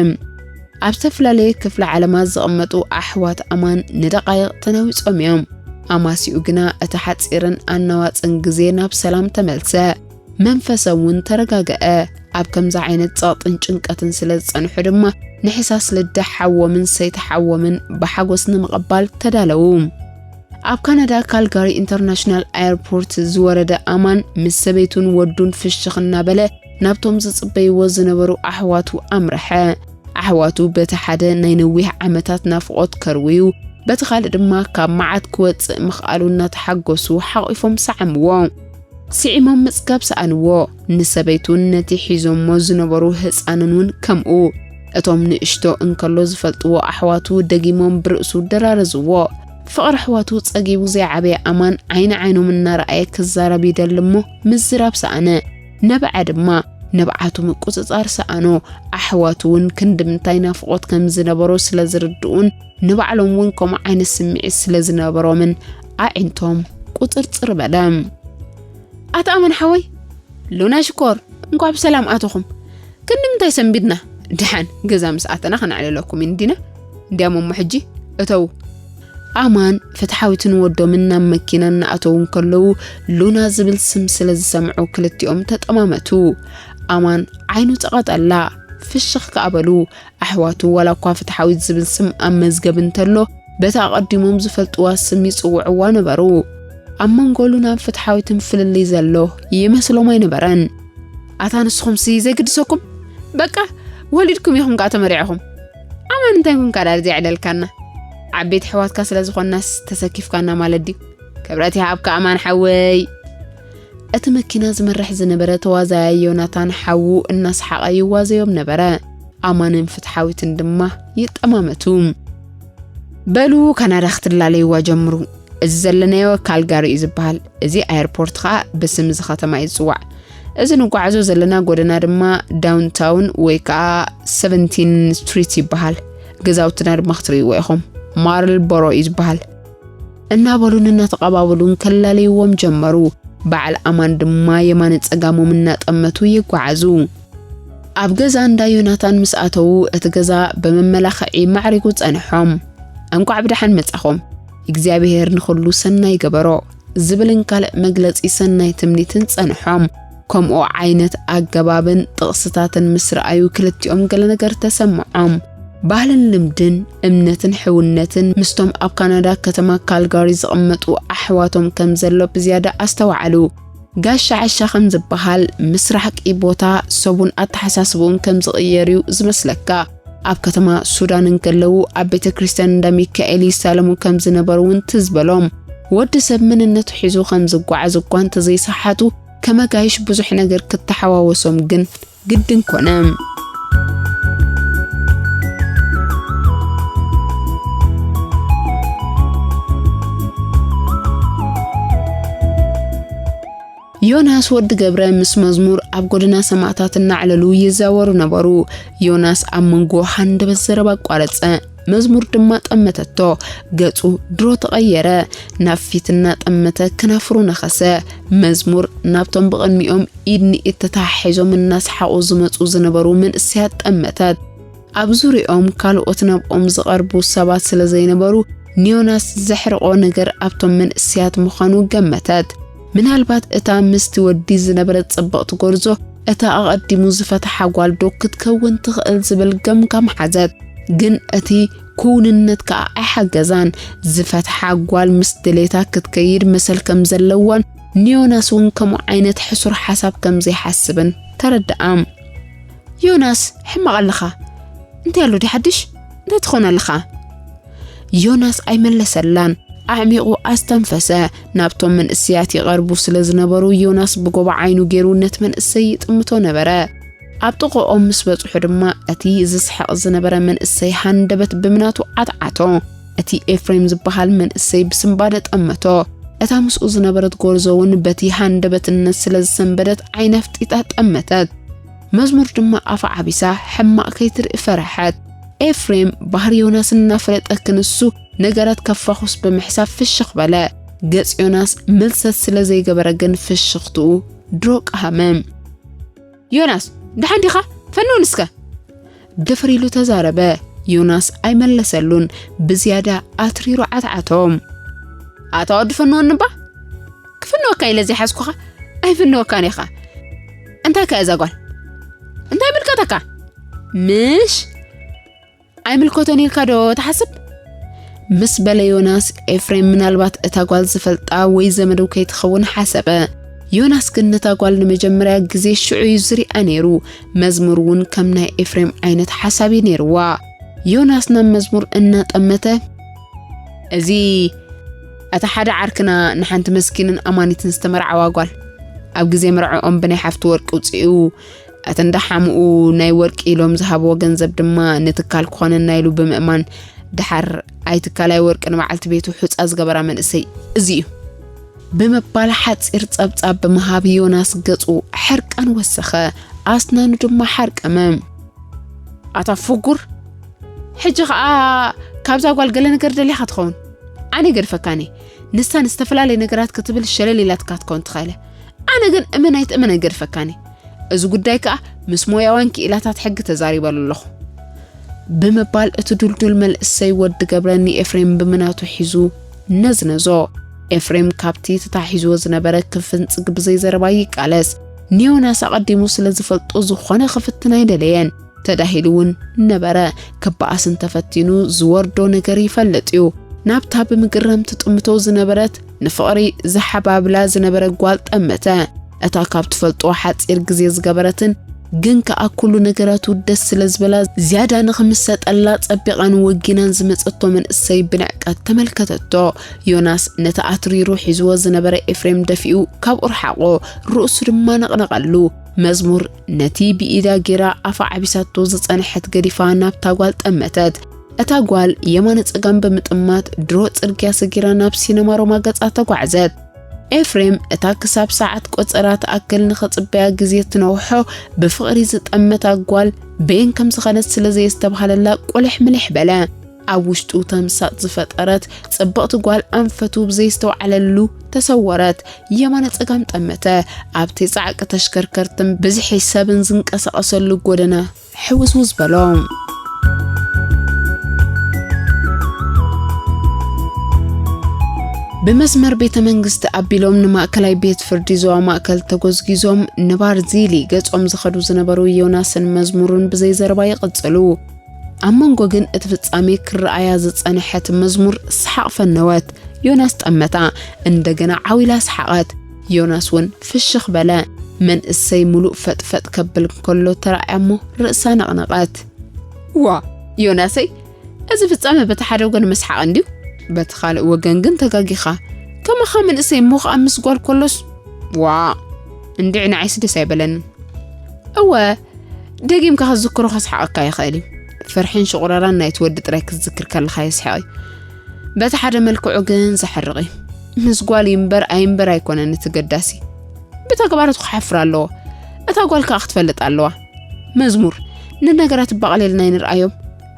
ኣብ ዝተፈላለየ ክፍለ ዓለማት ዝቕመጡ ኣሕዋት ኣማን ንደቓይቕ ተናዊጾም እዮም። ኣማሲኡ ግና እቲ ሓጺርን ኣናዋጽን ግዜ ናብ ሰላም ተመልሰ። መንፈሶም እውን ተረጋግአ። ኣብ ከምዚ ዓይነት ጸቕጥን ጭንቀትን ስለ ዝጸንሑ ድማ፣ ንሕሳስ ልደ ሓዎምን ሰይቲ ሓዎምን ብሓጎስ ንምቕባል ተዳለዉ። ኣብ ካናዳ ካልጋሪ ኢንተርናሽናል ኣየርፖርት ዝወረደ ኣማን ምስ ሰበይቱን ወዱን ፍሽኽ እናበለ ናብቶም ዝጽበይዎ ዝነበሩ ኣሕዋቱ ኣምርሐ። ኣሕዋቱ በቲ ሓደ ናይ ነዊሕ ዓመታት ናፍቖት ከርውዩ፣ በቲ ካልእ ድማ ካብ መዓት ክወጽእ ምኽኣሉ እናተሓጎሱ ሓቒፎም ሰዓምዎ። ስዒሞም ምጽጋብ ሰኣንዎ። ንሰበይቱን ነቲ ሒዞሞ ዝነበሩ ህጻንን እውን ከምኡ። እቶም ንእሽቶ እንከሎ ዝፈልጥዎ ኣሕዋቱ ደጊሞም ብርእሱ ደራረዝዎ። ፍቕሪ ኣሕዋቱ ጸጊቡ ዘይዓበየ ኣማን ዓይኒ ዓይኖም እናረኣየ ክዛረብ ይደሊ እሞ ምዝራብ ሰኣነ። ነብዐ ድማ ንብዓቱ ምቁጽጻር ሰኣኖ። ኣሕዋቱ እውን ክንዲ ምንታይ ናፍቖት ከም ዝነበሮ ስለ ዝርድኡን ንባዕሎም እውን ከምኡ ዓይነት ስምዒት ስለ ዝነበሮምን ኣዒንቶም ቁጽርጽር በለ። ኣታ ኣማን ሓወይ፣ ሉና ሽኮር፣ እንኳዕ ብሰላም ኣተኹም። ክንዲ ምንታይ ሰንቢድና? ደሓን ገዛ ምስ ኣተና ከነዕልለኩም ኢና እንዲና። እንዲያም እሞ ሕጂ እተው። ኣማን ፍትሓዊትን ወዶምን ናብ መኪና እናኣተዉ እንከለዉ ሉና ዝብል ስም ስለ ዝሰምዑ ክልቲኦም ተጠማመቱ። ኣማን ዓይኑ ጸቐጠላ። ፍሽኽ ከኣ በሉ። ኣሕዋቱ ዋላ እኳ ፍትሓዊት ዝብል ስም ኣብ መዝገብ እንተሎ በቲ ኣቐዲሞም ዝፈልጥዋ ስም ይጽውዕዋ ነበሩ። ኣብ መንጎ ሉናን ፍትሓዊትን ፍልልይ ዘሎ ይመስሎም ኣይነበረን። ኣታ ንስኹምሲ ዘይግድሰኩም? በቃ ወሊድኩም ኢኹም ከኣ ተመሪዕኹም። ኣማን እንታይ ኮንካ ዳር ዘይዕለልካና? ዓበይቲ ኣሕዋትካ ስለ ዝኾንናስ ተሰኪፍካና ማለት ድዩ? ክብረት ይሃብካ ኣማን ሓወይ። እቲ መኪና ዝመርሕ ዝነበረ ተዋዛያይ ዮናታን ሓዉ እናሰሓቐ ይዋዘዮም ነበረ። ኣማንን ፍትሓዊትን ድማ ይጠማመቱ። በሉ ካናዳ ክትላለይዋ ጀምሩ። እዚ ዘለናዮ ካልጋሪ እዩ ዝበሃል። እዚ ኣየርፖርት ኸኣ ብስም እዚ ከተማ እዩ ዝጽዋዕ። እዚ ንጓዓዞ ዘለና ጎደና ድማ ዳውንታውን ወይ ከኣ ሰቨንቲን ስትሪት ይበሃል። ገዛውትና ድማ ክትርእይዎ ኢኹም። ማርልቦሮ እዩ ዝበሃል። እናበሉን እናተቐባበሉን ከላለይዎም ጀመሩ። በዓል ኣማን ድማ የማነ ጸጋሞም እናጠመቱ ይጓዓዙ። ኣብ ገዛ እንዳ ዮናታን ምስ ኣተዉ እቲ ገዛ ብመመላኽዒ ማዕሪጉ ጸንሖም። እንቋዕ ብደሓን መጻኹም፣ እግዚኣብሔር ንኹሉ ሰናይ ገበሮ ዝብልን ካልእ መግለጺ ሰናይ ትምኒትን ጸንሖም። ከምኡ ዓይነት ኣገባብን ጥቕስታትን ምስ ረኣዩ ክልቲኦም ገለ ነገር ተሰምዖም። ባህልን ልምድን፣ እምነትን ሕውነትን ምስቶም ኣብ ካናዳ ከተማ ካልጋሪ ዝቕመጡ ኣሕዋቶም ከም ዘሎ ብዝያዳ ኣስተውዓሉ። ጋሻ ዓሻ ከም ዝበሃል ምስ ራሕቂ ቦታ ሰቡን ኣተሓሳስብኡን ከም ዝቕየር እዩ ዝመስለካ። ኣብ ከተማ ሱዳን እንከለዉ ኣብ ቤተ ክርስቲያን እንዳ ሚካኤል ይሳለሙ ከም ዝነበሩ እውን ትዝ በሎም። ወዲ ሰብ መንነቱ ሒዙ ከም ዝጓዓዝ እኳ እንተዘይሰሓቱ ከመጋይሽ ብዙሕ ነገር ክተሓዋወሶም ግን ግድን ኮነ። ዮናስ ወዲ ገብረ ምስ መዝሙር ኣብ ጎደና ሰማእታት እናዕለሉ ይዛወሩ ነበሩ። ዮናስ ኣብ መንጎ ሃንደበት ዘረባ ኣቋረጸ። መዝሙር ድማ ጠመተቶ። ገጹ ድሮ ተቐየረ። ናብ ፊት እናጠመተ ክናፍሩ ነኸሰ። መዝሙር ናብቶም ብቕድሚኦም ኢድ ንኢድ ተተሓሒዞም እናሰሓቑ ዝመጹ ዝነበሩ መንእሰያት ጠመተት። ኣብ ዙርያኦም ካልኦት ናብኦም ዝቐርቡ ሰባት ስለ ዘይነበሩ ንዮናስ ዘሕርቖ ነገር ኣብቶም መንእሰያት ምዃኑ ገመተት። ምናልባት እታ ምስቲ ወዲ ዝነበረት ጽብቕቲ ጎርዞ እታ ኣቐዲሙ ዝፈትሓ ጓል ዶ ክትከውን ትኽእል ዝብል ገምጋም ሓዘት። ግን እቲ ክውንነት ከኣ ኣይሓገዛን። ዝፈትሓ ጓል ምስ ድሌታ ክትከይድ መሰል ከም ዘለዋን ንዮናስ እውን ከምኡ ዓይነት ሕሱር ሓሳብ ከም ዘይሓስብን ተረድኣ። ዮናስ፣ ሕማቕ ኣለኻ። እንታይ ኣሎ ድዩ ሓድሽ? እንታይ ትኾን ኣለኻ? ዮናስ ኣይመለሰላን። ኣዕሚቑ ኣስተንፈሰ። ናብቶም መንእሰያት ይቐርቡ ስለ ዝነበሩ ዮናስ ብጎባ ዓይኑ ገይሩ ነቲ መንእሰይ ይጥምቶ ነበረ። ኣብ ጥቕኦም ምስ በጽሑ ድማ እቲ ዝስሕቕ ዝነበረ መንእሰይ ሃንደበት ብምናቱ ዓትዓቶ። እቲ ኤፍሬም ዝበሃል መንእሰይ ብስንባደ ጠመቶ። እታ ምስኡ ዝነበረት ጎርዞ እውን በቲ ሃንደበትነት ስለ ዝሰንበደት ዓይና ኣፍጢጣ ጠመተት። መዝሙር ድማ ኣፋ ዓቢሳ ሕማቕ ከይትርኢ ፈረሐት። ኤፍሬም ባህሪ ዮናስ እናፈለጠ ክንሱ ነገራት ከፋኹስ ብምሕሳብ ፍሽኽ በለ። ገጽ ዮናስ ምልሰት ስለ ዘይገበረ ግን ፍሽኽትኡ ድሮ ቀሃመ። ዮናስ፣ ደሓን ዲኻ? ፈንውን እስከ። ድፍር ኢሉ ተዛረበ። ዮናስ ኣይመለሰሉን፣ ብዝያዳ ኣትሪሩ ዓትዓቶም። ኣታ ወዲ ፈንወኒ እባ። ክፍንወካ ኢለ ዘይሓዝኩኻ ኣይፍንወካን ኢኻ። እንታይ ከ እዛ ጓል? እንታይ ምልከተካ? ምሽ ኣይምልከቶን ኢልካ ዶ ትሓስብ? ምስ በለ ዮናስ፣ ኤፍሬም ምናልባት እታ ጓል ዝፈልጣ ወይ ዘመዱ ከይትኸውን ሓሰበ። ዮናስ ግን ነታ ጓል ንመጀመርያ ግዜ ሽዑ እዩ ዝሪኣ ነይሩ። መዝሙር እውን ከም ናይ ኤፍሬም ዓይነት ሓሳብ እዩ ነይርዋ። ዮናስ ናብ መዝሙር እናጠመተ፣ እዚ እታ ሓደ ዓርክና ንሓንቲ መስኪንን ኣማኒትን ዝተመርዓዋ ጓል፣ ኣብ ግዜ መርዕኦም ብናይ ሓፍቲ ወርቂ ውፅኡ፣ እቲ እንዳ ሓምኡ ናይ ወርቂ ኢሎም ዝሃብዎ ገንዘብ ድማ ንትካል ክኾነና ኢሉ ብምእማን፣ ድሓር ኣይትካላይ ወርቂ ንበዓልቲ ቤቱ ሑፃ ዝገበራ መንእሰይ እዚ እዩ ብምባል ሓፂር ፀብፃብ ብምሃብ ዮናስ ገፁ ሕርቃን ወሰኸ፣ ኣስናኑ ድማ ሓርቀመ። ኣታ ፍጉር፣ ሕጂ ኸኣ ካብዛ ጓል ገለ ነገር ደሊኻ ትኸውን። ኣነ ይገድፈካኒ። ንሳ ንዝተፈላለየ ነገራት ክትብል ሸለል ኢላትካ ክትከውን ትኽእለ። ኣነ ግን እመን ኣይትእመን ኣይገድፈካኒ። እዚ ጉዳይ ከኣ ምስ ሞያውያን ክኢላታት ሕጊ ተዛሪበሉ ኣለኹ። ብምባል እቲ ዱልዱል መንእሰይ ወዲ ገብረ ንኤፍሬም ብምናቱ ሒዙ ነዝነዞ። ኤፍሬም ካብቲ ተታሒዝዎ ዝነበረ ክፍንጽግ ብዘይ ዘረባ ይቃለስ። ንዮናስ ኣቐዲሙ ስለ ዝፈልጦ ዝኾነ ክፍትን ኣይደለየን። ተዳሂሉ እውን ነበረ። ክበኣስ እንተፈቲኑ ዝወርዶ ነገር ይፈልጥ እዩ። ናብታ ብምግራም ትጥምቶ ዝነበረት ንፍቕሪ ዝሓባብላ ዝነበረ ጓል ጠመተ። እታ ካብ ትፈልጦ ሓጺር ግዜ ዝገበረትን ግን ከኣ ኩሉ ነገራቱ ደስ ስለ ዝበላ ዝያዳ ንኽምሰጠላ ጸቢቓን ወጊናን ዝመጸቶ መንእሰይ ብንዕቀት ተመልከተቶ። ዮናስ ነቲ ኣትሪሩ ሒዝዎ ዝነበረ ኤፍሬም ደፊኡ ካብኡ ረሓቖ፣ ርእሱ ድማ ነቕነቐሉ። መዝሙር ነቲ ብኢዳ ጌራ ኣፋ ዓቢሳቶ ዝጸንሐት ገዲፋ ናብታ ጓል ጠመተት። እታ ጓል የማነ ጸጋም ብምጥማት ድሮ ጽርግያ ሰጊራ ናብ ሲነማ ሮማ ገጻ ተጓዕዘት። ኤፍሬም እታ ክሳብ ሰዓት ቆጸራ ትኣክል ንኽጽበያ ግዜ ትነውሖ ብፍቕሪ ዝጠመታ ጓል በየን ከም ዝኸነት ስለ ዘየስተብሃለላ ቁልሕ ምልሕ በለ። ኣብ ውሽጡ ተምሳጥ ዝፈጠረት ጽብቕቲ ጓል ኣንፈቱ ብዘይስተውዓለሉ ተሰወረት። የማነ ጸጋም ጠመተ። ኣብቲ ጻዕቂ ተሽከርከርትን ብዝሒ ሰብን ዝንቀሳቐሰሉ ጎደና ሕውዝውዝ በሎ። ብመስመር ቤተ መንግስቲ ኣቢሎም ንማእከላይ ቤት ፍርዲ ዞባ ማእከል ተጎዝጊዞም ንባርዚሊ ገጾም ዝኸዱ ዝነበሩ ዮናስን መዝሙርን ብዘይ ዘረባ ይቕጽሉ። ኣብ መንጎ ግን እቲ ፍጻሜ ክረኣያ ዝጸንሐት መዝሙር ሰሓቕ ፈነወት። ዮናስ ጠመታ፣ እንደገና ዓው ኢላ ሰሓቐት። ዮናስ እውን ፍሽኽ በለ። መንእሰይ ሙሉእ ፈጥፈጥ ከብል ከሎ ተራእያ እሞ ርእሳ ነቕነቐት። ዋ ዮናሰይ፣ እዚ ፍጻመ በቲ ሓደ ወገን መስሓቕ እንድዩ፣ በቲ ካልእ ወገን ግን ተጋጊኻ። ከማኻ መንእሰይ እሞ ኸኣ ምስ ጓል ከሎስ፣ ዋ እንድዒ ንዓይስ ደስ ኣይበለንን። እወ፣ ደጊምካ ክትዝክሮ ከስሓቐካ ይኽእል እዩ። ፍርሕን ሽቑረራን ናይቲ ወዲ ጥራይ ክትዝክር ከለኻ የስሕቕ እዩ። በቲ ሓደ መልክዑ ግን ዘሕርቕ እዩ። ምስ ጓል ይንበር ኣይንበር ኣይኮነን እቲ ገዳሲ። ብተግባር እቱ ክሓፍር ኣለዎ። እታ ጓል ከኣ ክትፈልጥ ኣለዋ። መዝሙር፣ ንነገራት ብቐሊልና ኣይንርኣዮም።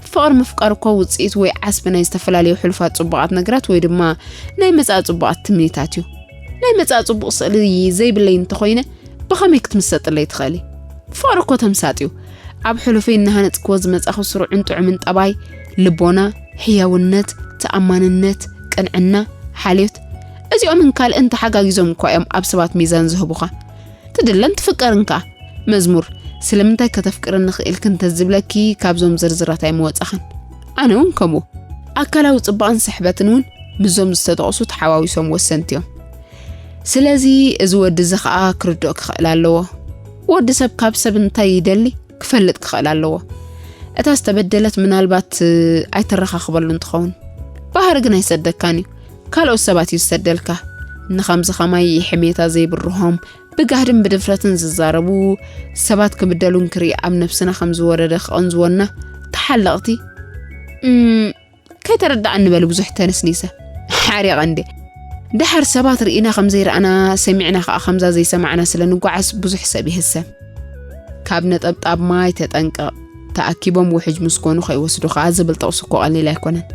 ፍቕሪ ምፍቃር እኮ ውጽኢት ወይ ዓስቢ ናይ ዝተፈላለዩ ሕሉፋት ጽቡቓት ነገራት ወይ ድማ ናይ መጻኢ ጽቡቓት ትምኒታት እዩ። ናይ መጻኢ ጽቡቕ ስእሊ ዘይብለይ እንተኾይነ ብኸመይ ክትምሰጥለይ ትኽእሊ? ፍቕሪ እኮ ተምሳጥ እዩ። ኣብ ሕሉፈይ እናሃነጽክዎ ዝመጻኹ ስሩዕን ጥዑምን ጠባይ፣ ልቦና፣ ሕያውነት፣ ተኣማንነት፣ ቅንዕና፣ ሓልዮት፣ እዚኦምን ካልእን ተሓጋጊዞም እኳ እዮም ኣብ ሰባት ሚዛን ዝህቡኻ። ትድለን ትፍቀርን ከኣ። መዝሙር፣ ስለምንታይ ከተፍቅርኒ ክኢልኪ እንተዝብለኪ ካብዞም ዝርዝራት ኣይምወጻኽን። ኣነ እውን ከምኡ። ኣካላዊ ጽባቕን ስሕበትን እውን ምስዞም ዝተጠቕሱ ተሓዋዊሶም ወሰንቲ እዮም። ስለዚ እዚ ወዲ እዚ ኸኣ ክርድኦ ክኽእል ኣለዎ። ወዲ ሰብ ካብ ሰብ እንታይ ይደሊ ክፈልጥ ክኽእል ኣለዎ። እታ ዝተበደለት ምናልባት ኣይተረኻኽበሉን ትኸውን። ባህሪ ግን ኣይሰደካን እዩ። ካልኦት ሰባት እዩ ዝሰደልካ። ንኸምዚ ኸማይ ሕሜታ ዘይብርሆም ብጋህድን ብድፍረትን ዝዛረቡ ሰባት ክብደሉ እንክርኢ ኣብ ነብስና ከም ዝወረደ ክቐንዝወና ተሓለቕቲ፣ እም፣ ከይተረድኣኒ በሊ ብዙሕ ተነስኒሰ። ሓሪቐ እንዴ። ደሓር ሰባት ርኢና ከም ዘይረኣና፣ ሰሚዕና ከኣ ከምዛ ዘይሰማዕና ስለ ንጓዓዝ ብዙሕ ሰብ ይህሰም። ካብ ነጠብጣብ ማይ ተጠንቀቕ፣ ተኣኪቦም ውሕጅ ምስ ኮኑ ከይወስዱኻ ዝብል ጥቕሲ እኮ ቀሊል ኣይኮነን።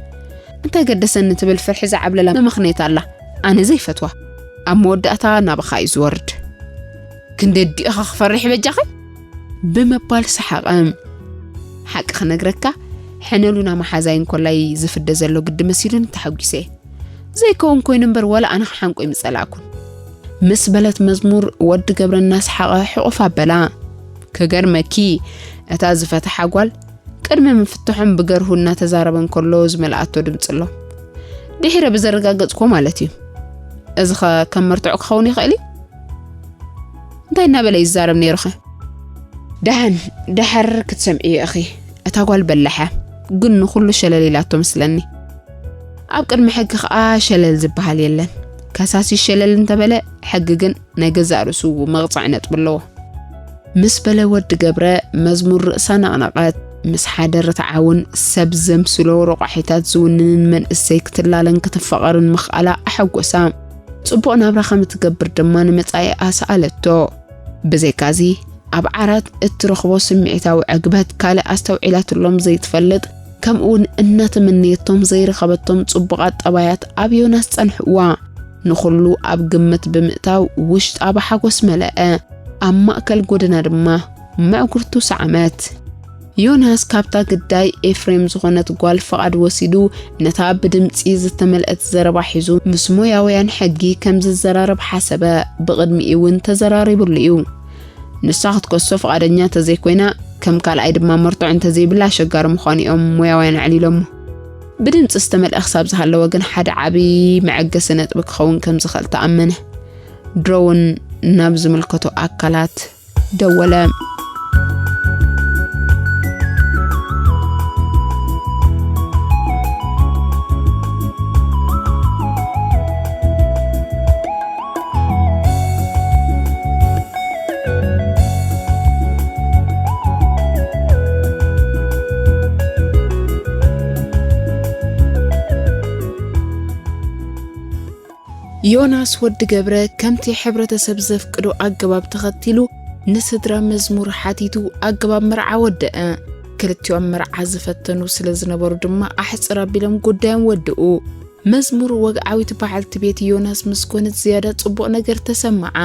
እንታይ ገደሰኒ ትብል ፍርሒ ዝዓብለላ መመኽነይታ ኣላ። ኣነ ዘይፈትዋ። ኣብ መወዳእታ ናባኻ እዩ ዝወርድ። ክንደይ ኣዲእኻ ክፈርሕ በጃኺ? ብምባል ሰሓቐ። ሓቂ ክነግረካ፣ ሕነ ሉና መሓዛይ እንኮላይ ዝፍደ ዘሎ ግዲ መሲሉኒ ተሓጒሰ። ዘይከውን ኮይኑ እምበር ዋላ ኣነ ክሓንቆ ይምጸላእኩን። ምስ በለት መዝሙር ወዲ ገብረ እናሰሓቐ ሕቑፍ ኣበላ። ክገርመኪ፣ እታ ዝፈተሓ ጓል ቅድሚ ምፍትሖም ብገርሁ እናተዛረበ እንከሎ ዝመልኣቶ ድምጺ ኣሎ። ድሒረ ብዘረጋገጽኮ ማለት እዩ። እዚ ኸ ከም መርትዖ ክኸውን ይኽእል እዩ? እንታይ እናበለ ይዛረብ ነይሩኸ? ደሓን፣ ደሓር ክትሰምዕዮ ኢኺ። እታ ጓል በላሕ እያ፣ ግን ንኹሉ ሸለል ኢላቶ መስለኒ። ኣብ ቅድሚ ሕጊ ኸኣ ሸለል ዝበሃል የለን። ከሳሲ ሸለል እንተበለ፣ ሕጊ ግን ናይ ገዛእ ርእሱ መቕጻዒ ነጥቢ ኣለዎ። ምስ በለ ወዲ ገብረ መዝሙር ርእሳ ነቕነቐት። ምስ ሓደ ርትዓውን ሰብ ዘምስሎ ረቋሒታት ዝውንንን መንእሰይ ክትላለን ክትፋቐርን ምኽኣላ ኣሐጎሳ። ጽቡቕ ናብራ ከም እትገብር ድማ ንመጻኢኣ ሰኣለቶ። ብዘይካዚ፣ ኣብ ዓራት እትረኽቦ ስምዒታዊ ዕግበት ካልእ ኣስተውዒላትሎም ዘይትፈልጥ፣ ከምኡውን እናተመነየቶም ዘይረኸበቶም ጽቡቓት ጠባያት ኣብ ዮናስ ጸንሕዋ። ንኹሉ ኣብ ግምት ብምእታው ውሽጣ ብሓጎስ መለአ። ኣብ ማእከል ጎደና ድማ መዕጉርቱ ሰዓመት። ዮናስ ካብታ ግዳይ ኤፍሬም ዝኾነት ጓል ፍቓድ ወሲዱ፣ ነታ ብድምጺ ዝተመልአት ዘረባ ሒዙ ምስ ሞያውያን ሕጊ ከም ዝዘራረብ ሓሰበ። ብቕድሚኡ እውን ተዘራሪቡሉ እዩ። ንሳ ክትከሶ ፍቓደኛ እንተዘይኮይና፣ ከም ካልኣይ ድማ መርትዖ እንተዘይብላ ኣሸጋሪ ምዃኑ እዮም ሞያውያን ኣዕሊሎሞ። ብድምጺ ዝተመልአ ክሳብ ዝሃለወ ግን ሓደ ዓቢ መዐገሲ ነጥቢ ክኸውን ከም ዝኽእል ተኣመነ። ድሮ እውን ናብ ዝምልከቶ ኣካላት ደወለ። ዮናስ ወዲ ገብረ ከምቲ ሕብረተሰብ ዘፍቅዶ ኣገባብ ተኸቲሉ ንስድራ መዝሙር ሓቲቱ ኣገባብ መርዓ ወደአ። ክልቲኦም መርዓ ዝፈተኑ ስለ ዝነበሩ ድማ ኣሕጽር ኣቢሎም ጉዳዮም ወድኡ። መዝሙር ወግዓዊት በዓልቲ ቤት ዮናስ ምስ ኮነት ዝያዳ ጽቡቕ ነገር ተሰምዓ።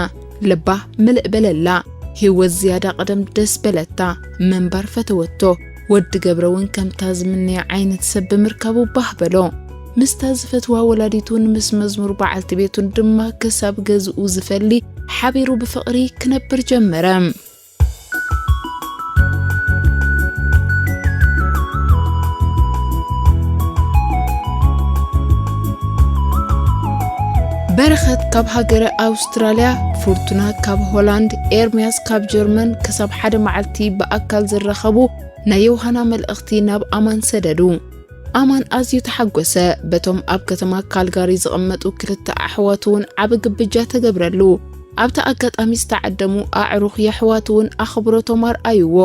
ልባ ምልእ በለላ። ህይወት ዝያዳ ቀደም ደስ በለታ። ምንባር ፈተወቶ። ወዲ ገብረ እውን ከምታ ዝምነያ ዓይነት ሰብ ብምርካቡ ባህ በሎ። ምስታ ዝፈትዋ ወላዲቱን ምስ መዝሙር በዓልቲ ቤቱን ድማ ክሳብ ገዝኡ ዝፈሊ ሓቢሩ ብፍቕሪ ክነብር ጀመረ። በረኸት ካብ ሃገረ ኣውስትራልያ፣ ፍርቱና ካብ ሆላንድ፣ ኤርምያስ ካብ ጀርመን ክሳብ ሓደ መዓልቲ ብኣካል ዝራኸቡ ናይ ዮሃና መልእኽቲ ናብ ኣማን ሰደዱ። ኣማን ኣዝዩ ተሓጎሰ። በቶም ኣብ ከተማ ካልጋሪ ዝቕመጡ ክልተ ኣሕዋቱ እውን ዓቢ ግብጃ ተገብረሉ። ኣብቲ ኣጋጣሚ ዝተዓደሙ ኣዕሩኽ የሕዋቱ እውን ኣኽብሮቶም ኣርኣይዎ።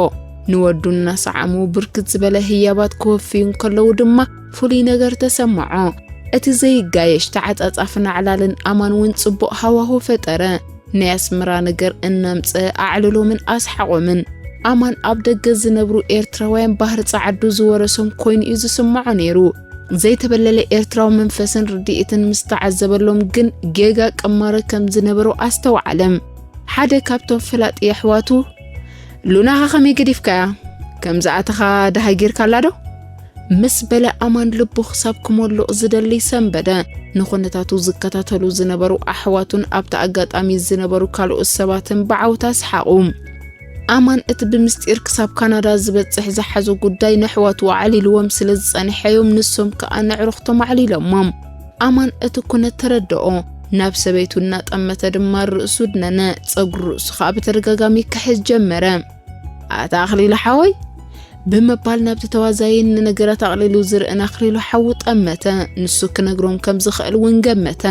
ንወዱ እናሰዓሙ ብርክት ዝበለ ህያባት ክወፍዩ እንከለዉ ድማ ፍሉይ ነገር ተሰምዖ። እቲ ዘይጋየሽ ተዓጻጻፍን ኣዕላልን ኣማን እውን ጽቡቕ ሃዋሁ ፈጠረ። ናይ ኣስመራ ነገር እናምጽአ ኣዕልሎምን ኣስሓቖምን። ኣማን ኣብ ደገ ዝነብሩ ኤርትራውያን ባህሪ ጸዓዱ ዝወረሶም ኮይኑ እዩ ዝስምዖ ነይሩ። ዘይተበለለ ኤርትራዊ መንፈስን ርድኢትን ምስ ተዓዘበሎም ግን ጌጋ ቅማረ ከም ዝነበሮ ኣስተውዓለ። ሓደ ካብቶም ፈላጢ ኣሕዋቱ፣ "ሉናኸ ከመይ ገዲፍካያ? ከምዚ ኣተኻ ደሃይ ጌርካላ ዶ?" ምስ በለ ኣማን ልቡ ክሳብ ክመልቕ ዝደሊ ሰንበደ። ንኹነታቱ ዝከታተሉ ዝነበሩ ኣሕዋቱን ኣብቲ ኣጋጣሚ ዝነበሩ ካልኦት ሰባትን ብዓውታ ሰሓቑ። ኣማን እቲ ብምስጢር ክሳብ ካናዳ ዝበጽሕ ዝሓዞ ጉዳይ ነሕዋቱ ኣዕሊልዎም ስለ ዝጸንሐዮም ንሶም ከኣ ነዕርኽቶም ኣዕሊሎሞም። ኣማን እቲ ኩነት ተረድኦ። ናብ ሰበይቱ እናጠመተ ድማ ርእሱ ድነነ። ጸጉሪ ርእሱ ከኣ ብተደጋጋሚ ክሕዝ ጀመረ። "ኣታ ኣኽሊሉ ሓወይ?" ብምባል ናብቲ ተዋዛይን ንነገራት ኣቕሊሉ ዝርእን ኣኽሊሉ ሓዉ ጠመተ። ንሱ ክነግሮም ከም ዝኽእል እውን ገመተ።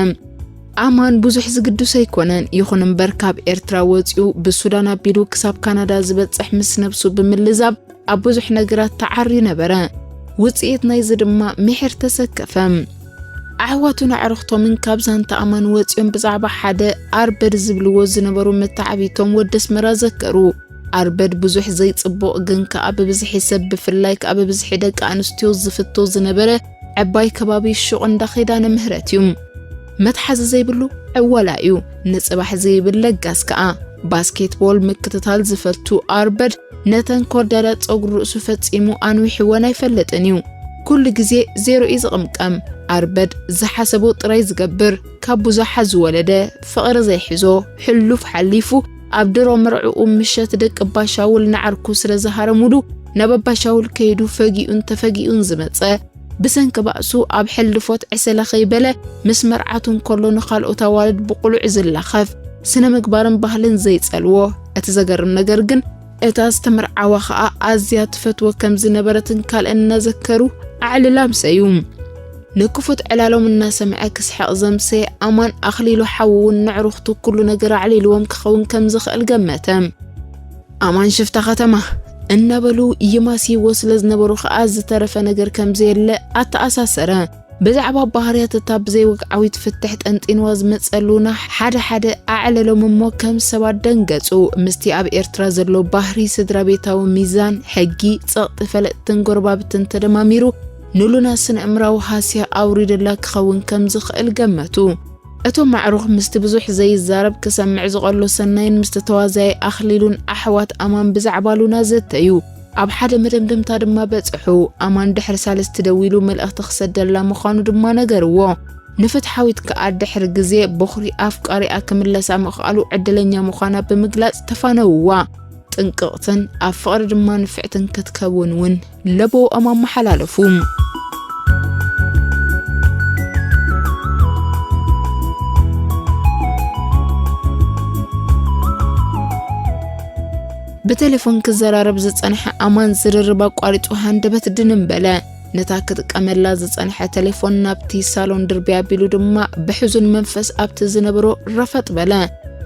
ኣማን ብዙሕ ዝግድስ ኣይኮነን። ይኹን እምበር ካብ ኤርትራ ወጺኡ ብሱዳን ኣቢሉ ክሳብ ካናዳ ዝበጽሕ ምስ ነብሱ ብምልዛብ ኣብ ብዙሕ ነገራት ተዓርዩ ነበረ። ውጽኢት ናይዚ ድማ ምሒር ተሰከፈ። ኣሕዋቱን ኣዕሩኽቶምን ካብ ዛንታ ኣማን ወጺኦም ብዛዕባ ሓደ ኣርበድ ዝብልዎ ዝነበሩ መተዓቢቶም ወዲ ኣስመራ ዘከሩ። ኣርበድ ብዙሕ ዘይጽቡቕ ግን ከኣ ብብዝሒ ሰብ ብፍላይ ከኣ ብብዝሒ ደቂ ኣንስትዮ ዝፍቶ ዝነበረ ዕባይ ከባቢ ሹቕ እንዳ ኺዳነ ምህረት እዩ። መትሓዚ ዘይብሉ ዕወላ እዩ። ንጽባሕ ዘይብል ለጋስ ከኣ። ባስኬትቦል ምክትታል ዝፈቱ ኣርበድ ነተን ኮርዳዳት ጸጉሪ ርእሱ ፈጺሙ ኣንዊሕወን ኣይፈልጥን እዩ። ኩሉ ግዜ ዜሮ እዩ ዝቕምቀም። ኣርበድ ዝሓሰቦ ጥራይ ዝገብር። ካብ ብዙሓት ዝወለደ ፍቕሪ ዘይሕዞ፣ ሕሉፍ ሓሊፉ ኣብ ድሮ መርዕኡ ምሸት ደቂ ባሻውል ንዓርኩ ስለ ዝሃረሙሉ ናብ ኣባሻውል ከይዱ ፈጊኡን ተፈጊኡን ዝመጸ፣ ብሰንኪ ባእሱ ኣብ ሕልፎት ዕሰለ ከይበለ ምስ መርዓቱ እንከሎ ንኻልኦት ኣዋልድ ብቑሉዕ ዝላኸፍ፣ ስነ ምግባርን ባህልን ዘይጸልዎ። እቲ ዘገርም ነገር ግን እታ ዝተመርዓዋ ኸኣ ኣዝያ ትፈትዎ ከም ዝነበረትን ካልእን እናዘከሩ ኣዕልላ ኣምሰዩ። ንክፉት ዕላሎም እናሰምዐ ክስሕቕ ዘምሰየ ኣማን ኣኽሊሉ ሓዉ እውን ንዕሩኽቱ ኩሉ ነገር ኣዕሊልዎም ክኸውን ከም ዝኽእል ገመተ። ኣማን ሽፍታ ከተማ እናበሉ ይማስይዎ ስለ ዝነበሩ ኸኣ ዝተረፈ ነገር ከም ዘየለ ኣተኣሳሰረ። ብዛዕባ ባህርያት እታ ብዘይወግዓዊት ፍትሕ ጠንጢንዋ ዝመጸ ሉና ሓደ ሓደ ኣዕለሎም እሞ ከም ሰባት ደንገጹ። ምስቲ ኣብ ኤርትራ ዘሎ ባህሪ ስድራ ቤታዊ ሚዛን፣ ሕጊ፣ ጸቕጢ ፈለጥትን ጎረባብትን ተደማሚሩ ንሉና ስነ-እምራዊ ሃስያ ኣውሪድላ ክኸውን ከም ዝኽእል ገመቱ። እቶም ኣዕሩኽ ምስቲ ብዙሕ ዘይዛረብ ክሰምዕ ዝቐሎ ሰናይን ምስቲ ተዋዛያይ ኣኽሊሉን ኣሕዋት ኣማን ብዛዕባ ሉና ዘተዩ። ኣብ ሓደ መደምደምታ ድማ በጽሑ። ኣማን ድሕሪ ሳልስቲ ደዊሉ መልእኽቲ ክሰደላ ምዃኑ ድማ ነገርዎ። ንፍትሓዊት ከኣ ድሕሪ ግዜ ቦኽሪ ኣፍቃሪኣ ክምለሳ ምኽኣሉ ዕድለኛ ምዃና ብምግላጽ ተፋነውዋ። ጥንቅቕትን ኣብ ፍቕሪ ድማ ንፍዕትን ክትከውን እውን ለበውኦም ኣመሓላለፉ። ብቴሌፎን ክዘራረብ ዝጸንሐ ኣማን ዝርርብ ኣቋሪጹ ሃንደበት ድንን በለ። ነታ ክጥቀመላ ዝጸንሐ ቴሌፎን ናብቲ ሳሎን ድርብይ ኣቢሉ ድማ ብሕዙን መንፈስ ኣብቲ ዝነበሮ ረፈጥ በለ።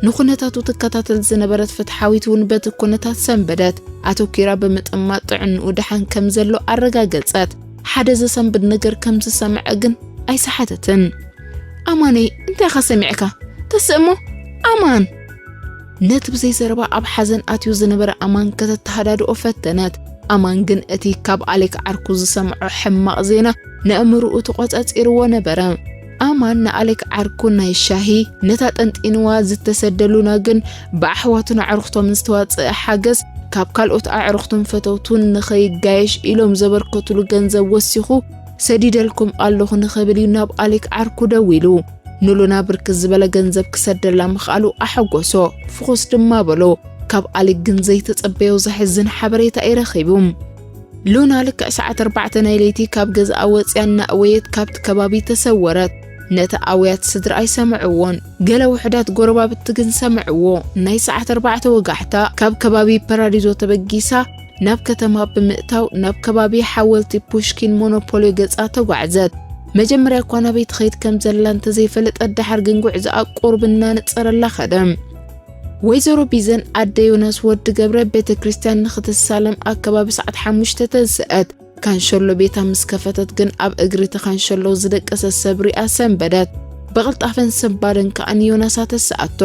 ንኹነታቱ ትከታተል ዝነበረት ፍትሓዊት እውን በቲ ኩነታት ሰንበደት። ኣተኲራ ብምጥማት ጥዕንኡ ደሓን ከም ዘሎ ኣረጋገጸት። ሓደ ዘሰንብድ ነገር ከም ዝሰምዐ ግን ኣይሰሓተትን። ኣማነይ፣ እንታይ ኢኻ ሰሚዕካ? ተስእሞ? ኣማን! ነቲ ብዘይ ዘረባ ኣብ ሓዘን ኣትዩ ዝነበረ ኣማን ከተተሃዳድኦ ፈተነት። ኣማን ግን እቲ ካብ ኣሌክ ዓርኩ ዝሰምዖ ሕማቕ ዜና ነእምርኡ ተቖጻጺርዎ ነበረ። ኣማን ንኣሌክ ዓርኩ ናይ ሻሂ፣ ነታ ጠንጢንዋ ዝተሰደ ሉና ግን ብኣሕዋቱን ኣዕሩኽቶምን ዝተዋጽአ ሓገዝ ካብ ካልኦት ኣዕሩኽቱን ፈተውቱን ንኸይጋየሽ ኢሎም ዘበርከቱሉ ገንዘብ ወሲኹ ሰዲደልኩም ኣለኹ ንኽብል እዩ ናብ ኣሌክ ዓርኩ ደዊሉ። ንሉና ብርክት ዝበለ ገንዘብ ክሰደላ ምኽኣሉ ኣሐጎሶ። ፍኹስ ድማ በሎ። ካብ ኣሌክ ግን ዘይተጸበዮ ዘሕዝን ሓበሬታ እዩ ረኺቡ። ሉና ልክዕ ሰዓት ኣርባዕተ ናይ ለይቲ ካብ ገዝኣ ወጽያ እናእወየት ካብቲ ከባቢ ተሰወረት። ነቲ ኣውያት ስድራ ኣይሰምዕዎን። ገለ ውሑዳት ጎረባብቲ ግን ሰምዕዎ። ናይ ሰዓት ኣርባዕተ ወጋሕታ ካብ ከባቢ ፓራዲዞ ተበጊሳ ናብ ከተማ ብምእታው ናብ ከባቢ ሓወልቲ ፑሽኪን ሞኖፖልዮ ገጻ ተጓዕዘት። መጀመርያ እኳ ናበይ ትኸይድ ከም ዘላ እንተዘይፈለጠት፣ ደሓር ግን ጉዕዞኣ ቁሩብ እናነጸረላ ኸደ። ወይዘሮ ቢዘን ኣደ ዮናስ ወዲ ገብረ ቤተ ክርስቲያን ንኽትሳለም ኣብ ከባቢ ሰዓት ሓሙሽተ ተንስአት። ካንሸሎ ቤታ ምስ ከፈተት ግን ኣብ እግሪ እቲ ካንሸሎ ዝደቀሰ ሰብ ሪኣ ሰንበደት። ብቕልጣፈን ሰንባደን ከኣ ንዮናስ ኣተስኣቶ።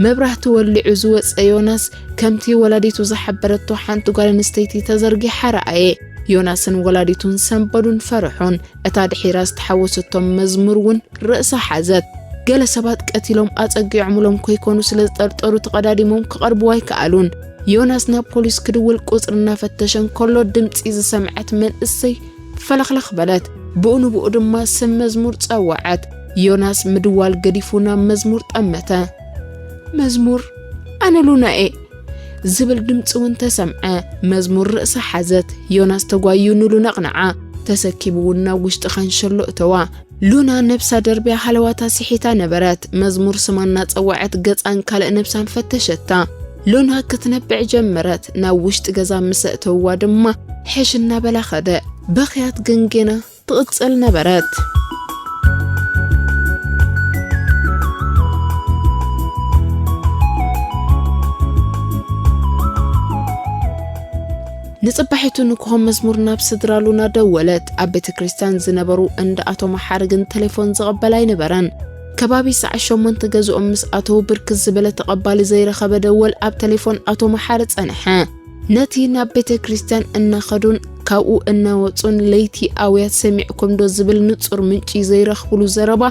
መብራህቲ ወሊዑ ዝወጸ ዮናስ ከምቲ ወላዲቱ ዝሓበረቶ ሓንቲ ጓል ኣንስተይቲ ተዘርጊሓ ረኣየ። ዮናስን ወላዲቱን ሰንበዱን ፈርሑን። እታ ድሒራ ዝተሓወሰቶም መዝሙር እውን ርእሳ ሓዘት። ገለ ሰባት ቀቲሎም ኣጸጊዖምሎም ከይኮኑ ስለ ዝጠርጠሩ ተቐዳዲሞም ክቐርብዋ ኣይከኣሉን። ዮናስ ናብ ፖሊስ ክድውል ቁጽሪ እናፈተሸ እንከሎ ድምጺ ዝሰምዐት መንእሰይ ፈለኽለኽ በለት። ብኡ ንብኡ ድማ ስም መዝሙር ጸወዐት። ዮናስ ምድዋል ገዲፉ ናብ መዝሙር ጠመተ። መዝሙር ኣነ ሉና'የ ዝብል ድምጺ እውን ተሰምዐ። መዝሙር ርእሳ ሓዘት። ዮናስ ተጓዩ ንሉና ኣቕንዓ። ተሰኪሙ እውን ናብ ውሽጢ ካንሸሎ እተዋ። ሉና ነብሳ ደርብያ ሃለዋታ ስሒታ ነበረት። መዝሙር ስማ እናጸወዐት ገጻን ካልእ ነብሳን ፈተሸታ። ሉና ክትነብዕ ጀመረት። ናብ ውሽጢ ገዛ ምስ ኣእተውዋ ድማ ሕሽ እናበላ ኸደ። በኽያት ግን ጌና ትቕጽል ነበረት። ንጽባሒቱ ንግሆ መዝሙር ናብ ስድራ ሉና ደወለት። ኣብ ቤተ ክርስቲያን ዝነበሩ እንዳ ኣቶ መሓሪ ግን ቴሌፎን ዝቕበል ኣይነበረን። ከባቢ ሰዓት ሸሞንተ ገዝኦም ምስ ኣተዉ ብርክት ዝበለ ተቐባሊ ዘይረኸበ ደወል ኣብ ቴሌፎን ኣቶ መሓሪ ጸንሐ። ነቲ ናብ ቤተ ክርስቲያን እናኸዱን ካብኡ እናወጹን ለይቲ ኣውያት ሰሚዕኩም ዶ ዝብል ንጹር ምንጪ ዘይረኽብሉ ዘረባ፣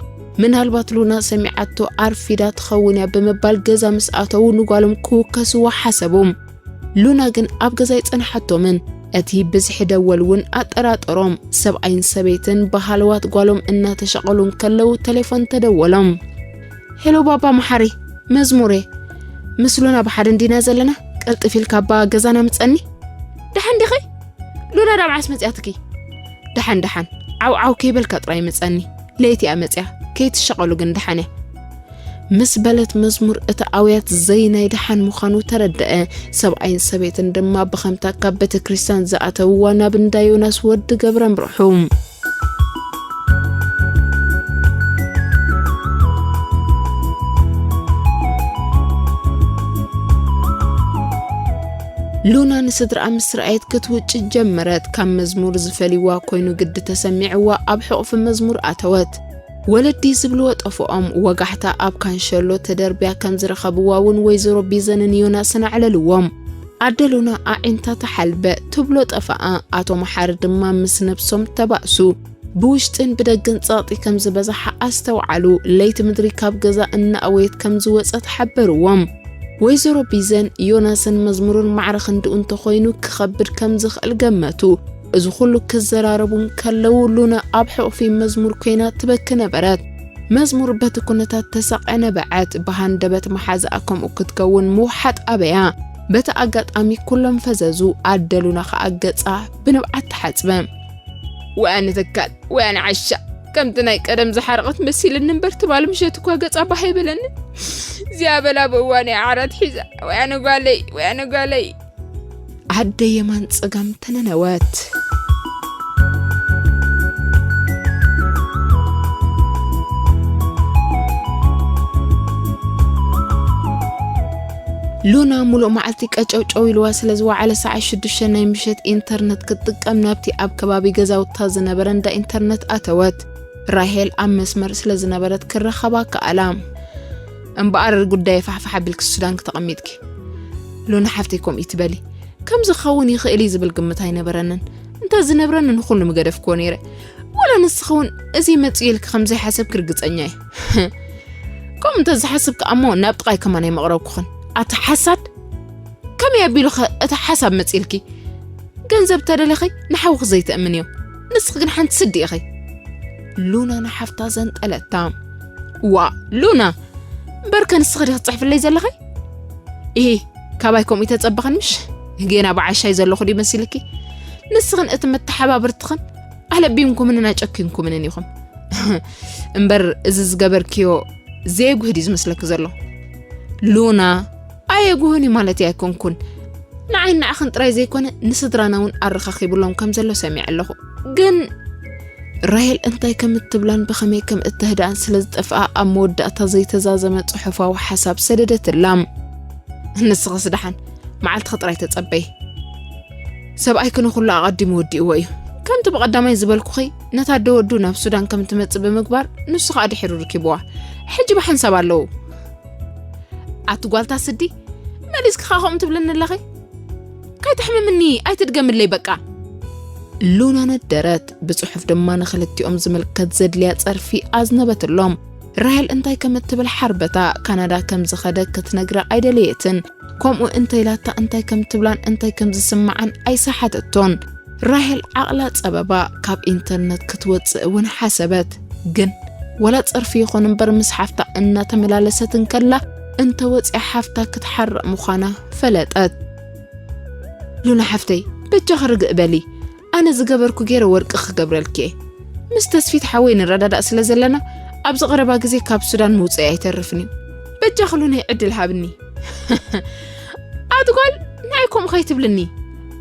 ምናልባት ሉና ሰሚዓቶ ኣርፊዳ ትኸውን እያ ብምባል ገዛ ምስ ኣተዉ ንጓሎም ክውከስዋ ሓሰቡ። ሉና ግን ኣብ ገዛ ኣይጸንሓቶምን። እቲ ብዝሒ ደወል እውን ኣጠራጠሮም። ሰብኣይን ሰበይትን ብሃለዋት ጓሎም እናተሸቐሉ እንከለዉ ቴሌፎን ተደወሎም። ሄሎ ባባ መሓሪ፣ መዝሙሬ፣ ምስ ሉና ብሓደ እንዲና ዘለና፣ ቀልጥፍ ኢልካ ኣባ ገዛና ምጸኒ። ደሓን ዲኺ? ሉና ዳብዓስ መጺኣትኪ? ደሓን ደሓን። ዓው ዓው ከይበልካ ጥራይ ምጸኒ። ለይቲ እያ መጽያ፣ ከይትሻቐሉ ግን ደሓን እያ። ምስ በለት መዝሙር እቲ ኣውያት ዘይናይ ደሓን ምዃኑ ተረደአ። ሰብኣይን ሰበይትን ድማ ብኸምታ ካብ ቤተ ክርስቲያን ዝኣተውዋ ናብ እንዳ ዮናስ ወዲ ገብረ ኣምርሑ። ሉና ንስድራኣ ምስ ረኣየት ክትውጭ ጀመረት። ካብ መዝሙር ዝፈልይዋ ኮይኑ ግዲ ተሰሚዕዋ ኣብ ሕቑፊ መዝሙር ኣተወት። ወለዲ ዝብልዎ ጠፍኦም። ወጋሕታ ኣብ ካንሸሎ ተደርብያ ከም ዝረኸብዋ እውን ወይዘሮ ቢዘንን ዮናስን ኣዕለልዎም። ኣደ ሉና ኣዒንታ ተሓልበ፣ ትብሎ ጠፍኣ። ኣቶ መሓሪ ድማ ምስ ነብሶም ተባእሱ። ብውሽጥን ብደግን ጸቕጢ ከም ዝበዝሓ ኣስተውዓሉ። ለይቲ ምድሪ ካብ ገዛ እናኣወየት ከም ዝወጸት ሓበርዎም። ወይዘሮ ቢዘን ዮናስን መዝሙሩን ማዕረ ክንድኡ እንተኾይኑ ክኸብድ ከም ዝኽእል ገመቱ። እዚ ኩሉ ክዘራረቡ እንከለዉ ሉና ኣብ ሕቑፊ መዝሙር ኮይና ትበኪ ነበረት። መዝሙር በቲ ኩነታት ተሳቕያ ነበዐት። ብሃንደበት መሓዛኣ ከምኡ ክትከውን ምውሓጥ ኣበያ። በቲ ኣጋጣሚ ኩሎም ፈዘዙ። ኣደ ሉና ኸኣ ገጻ ብንብዓት ተሓጽበ። ወያነ ተካል፣ ወያነ ዓሻ፣ ከምቲ ናይ ቀደም ዝሓረቐት መሲልኒ እምበር ትማሊ ምሸት እኳ ገጻ ባህ ኣይበለኒ። እዚኣ በላ ብእዋን እያ ዓራት ሒዛ። ወያነ ጓለይ፣ ወያነ ጓለይ። ኣደ የማን ጸጋም ተነነወት። ሉና ሙሉእ መዓልቲ ቀጨውጨው ኢልዋ ስለ ዝወዓለ፣ ሰዓት ሽዱሽተ ናይ ምሸት ኢንተርነት ክትጥቀም ናብቲ ኣብ ከባቢ ገዛውታ ዝነበረ እንዳ ኢንተርነት ኣተወት። ራሄል ኣብ መስመር ስለ ዝነበረት ክረኸባ ከኣላ። እምበኣር ጉዳይ ፋሕፋሕ ኣቢልኪ ሱዳን ክተቐሚጥኪ። ሉና ሓፍተይ፣ ከምኡ ይትበሊ። ከም ዝኸውን ይኽእል እዩ ዝብል ግምት ኣይነበረንን። እንተ ዝነብረኒ ንኹሉ ምገደፍክዎ ነይረ። ወላ ንስኺ እውን እዚ መጽኡ ኢልኪ ከም ዘይሓሰብኪ ርግጸኛ እየ። ከምኡ እንተ ዝሓስብ ከኣ እሞ ናብ ጥቓይ ከማን ኣይመቕረብኩኽን። ኣቲ ሓሳድ! ከመይ ኣቢሉኸ እቲ ሓሳብ መጺእልኪ? ገንዘብ ተደሊኺ ንሓውኺ ዘይተእምንዮ። ንስኺ ግን ሓንቲ ስዲ ኢኺ። ሉና ንሓፍታ ዘንጠለታ። ዋ፣ ሉና! እምበርከ ንስኺ ዲኺ ትጽሕፍለይ ዘለኺ? ኢሂ፣ ካባይ ከምኡ ይተጸበኽን ምሽ? ጌና ብዓሻይ ዘለኹ ድዩ መሲልኪ? ንስኽን እቲ መተሓባብርትኽን ኣለቢምኩምንን ኣጨኪንኩምንን ኢኹም። እምበር እዚ ዝገበርክዮ ዘየጉህድ እዩ ዝመስለኪ ዘሎ። ሉና፣ ኣየጉህን እዩ ማለት ኣይኮንኩን። ንዓይ ንዓኽን ጥራይ ዘይኮነ ንስድራና እውን ኣረኻኺብሎም ከም ዘሎ ሰሚዐ ኣለኹ። ግን ራሄል እንታይ ከም እትብላን ብኸመይ ከም እተህድኣን ስለ ዝጠፍኣ ኣብ መወዳእታ ዘይተዛዘመ ጽሑፋዊ ሓሳብ ሰደደትላ። ንስኽስ ደሓን መዓልትኺ ጥራይ ተጸበዪ። ሰብኣይኪ ንኹሉ ኣቐዲሙ ወዲእዎ እዩ። ከምቲ ብቐዳማይ ዝበልኩኺ ነታ ኣደ ወዱ ናብ ሱዳን ከም ትመጽእ ብምግባር ንሱ ኸኣ ድሒሩ ርኪብዋ። ሕጂ ብሓንሳብ ኣለዉ። ኣቲ ጓልታ ስዲ፣ መሊስኪ ኸኣ ከምኡ ትብልኒ ኣለኺ? ከይተሕምምኒ ኣይትድገምለይ በቃ። ሉና ነደረት። ብጽሑፍ ድማ ንኽልቲኦም ዝምልከት ዘድልያ ጸርፊ ኣዝነበትሎም። ራሄል እንታይ ከም እትብል ሓርበታ። ካናዳ ከም ዝኸደ ክትነግራ ኣይደለየትን። ከምኡ እንተ ኢላታ እንታይ ከም ትብላን እንታይ ከም ዝስምዓን ኣይሰሓተቶን። ራሄል ዓቕላ ጸበባ። ካብ ኢንተርነት ክትወጽእ እውን ሓሰበት። ግን ወላ ጸርፊ ይኹን እምበር ምስ ሓፍታ እናተመላለሰት እንከላ እንተ ወጽያ ሓፍታ ክትሓርቕ ምዃና ፈለጠት። ሉና ሓፍተይ፣ በጃኺ ርግእ በሊ። ኣነ ዝገበርኩ ገይረ ወርቂ ክገብረልኪ እየ። ምስ ተስፊት ሓወይ ንረዳዳእ ስለ ዘለና ኣብዚ ቀረባ ግዜ ካብ ሱዳን ምውጽእ ኣይተርፍን እዩ። በጃኺ ሉናይ ዕድል ሃብኒ። ኣቲ ጓል፣ ንዓይ ከምኡ ከይትብልኒ።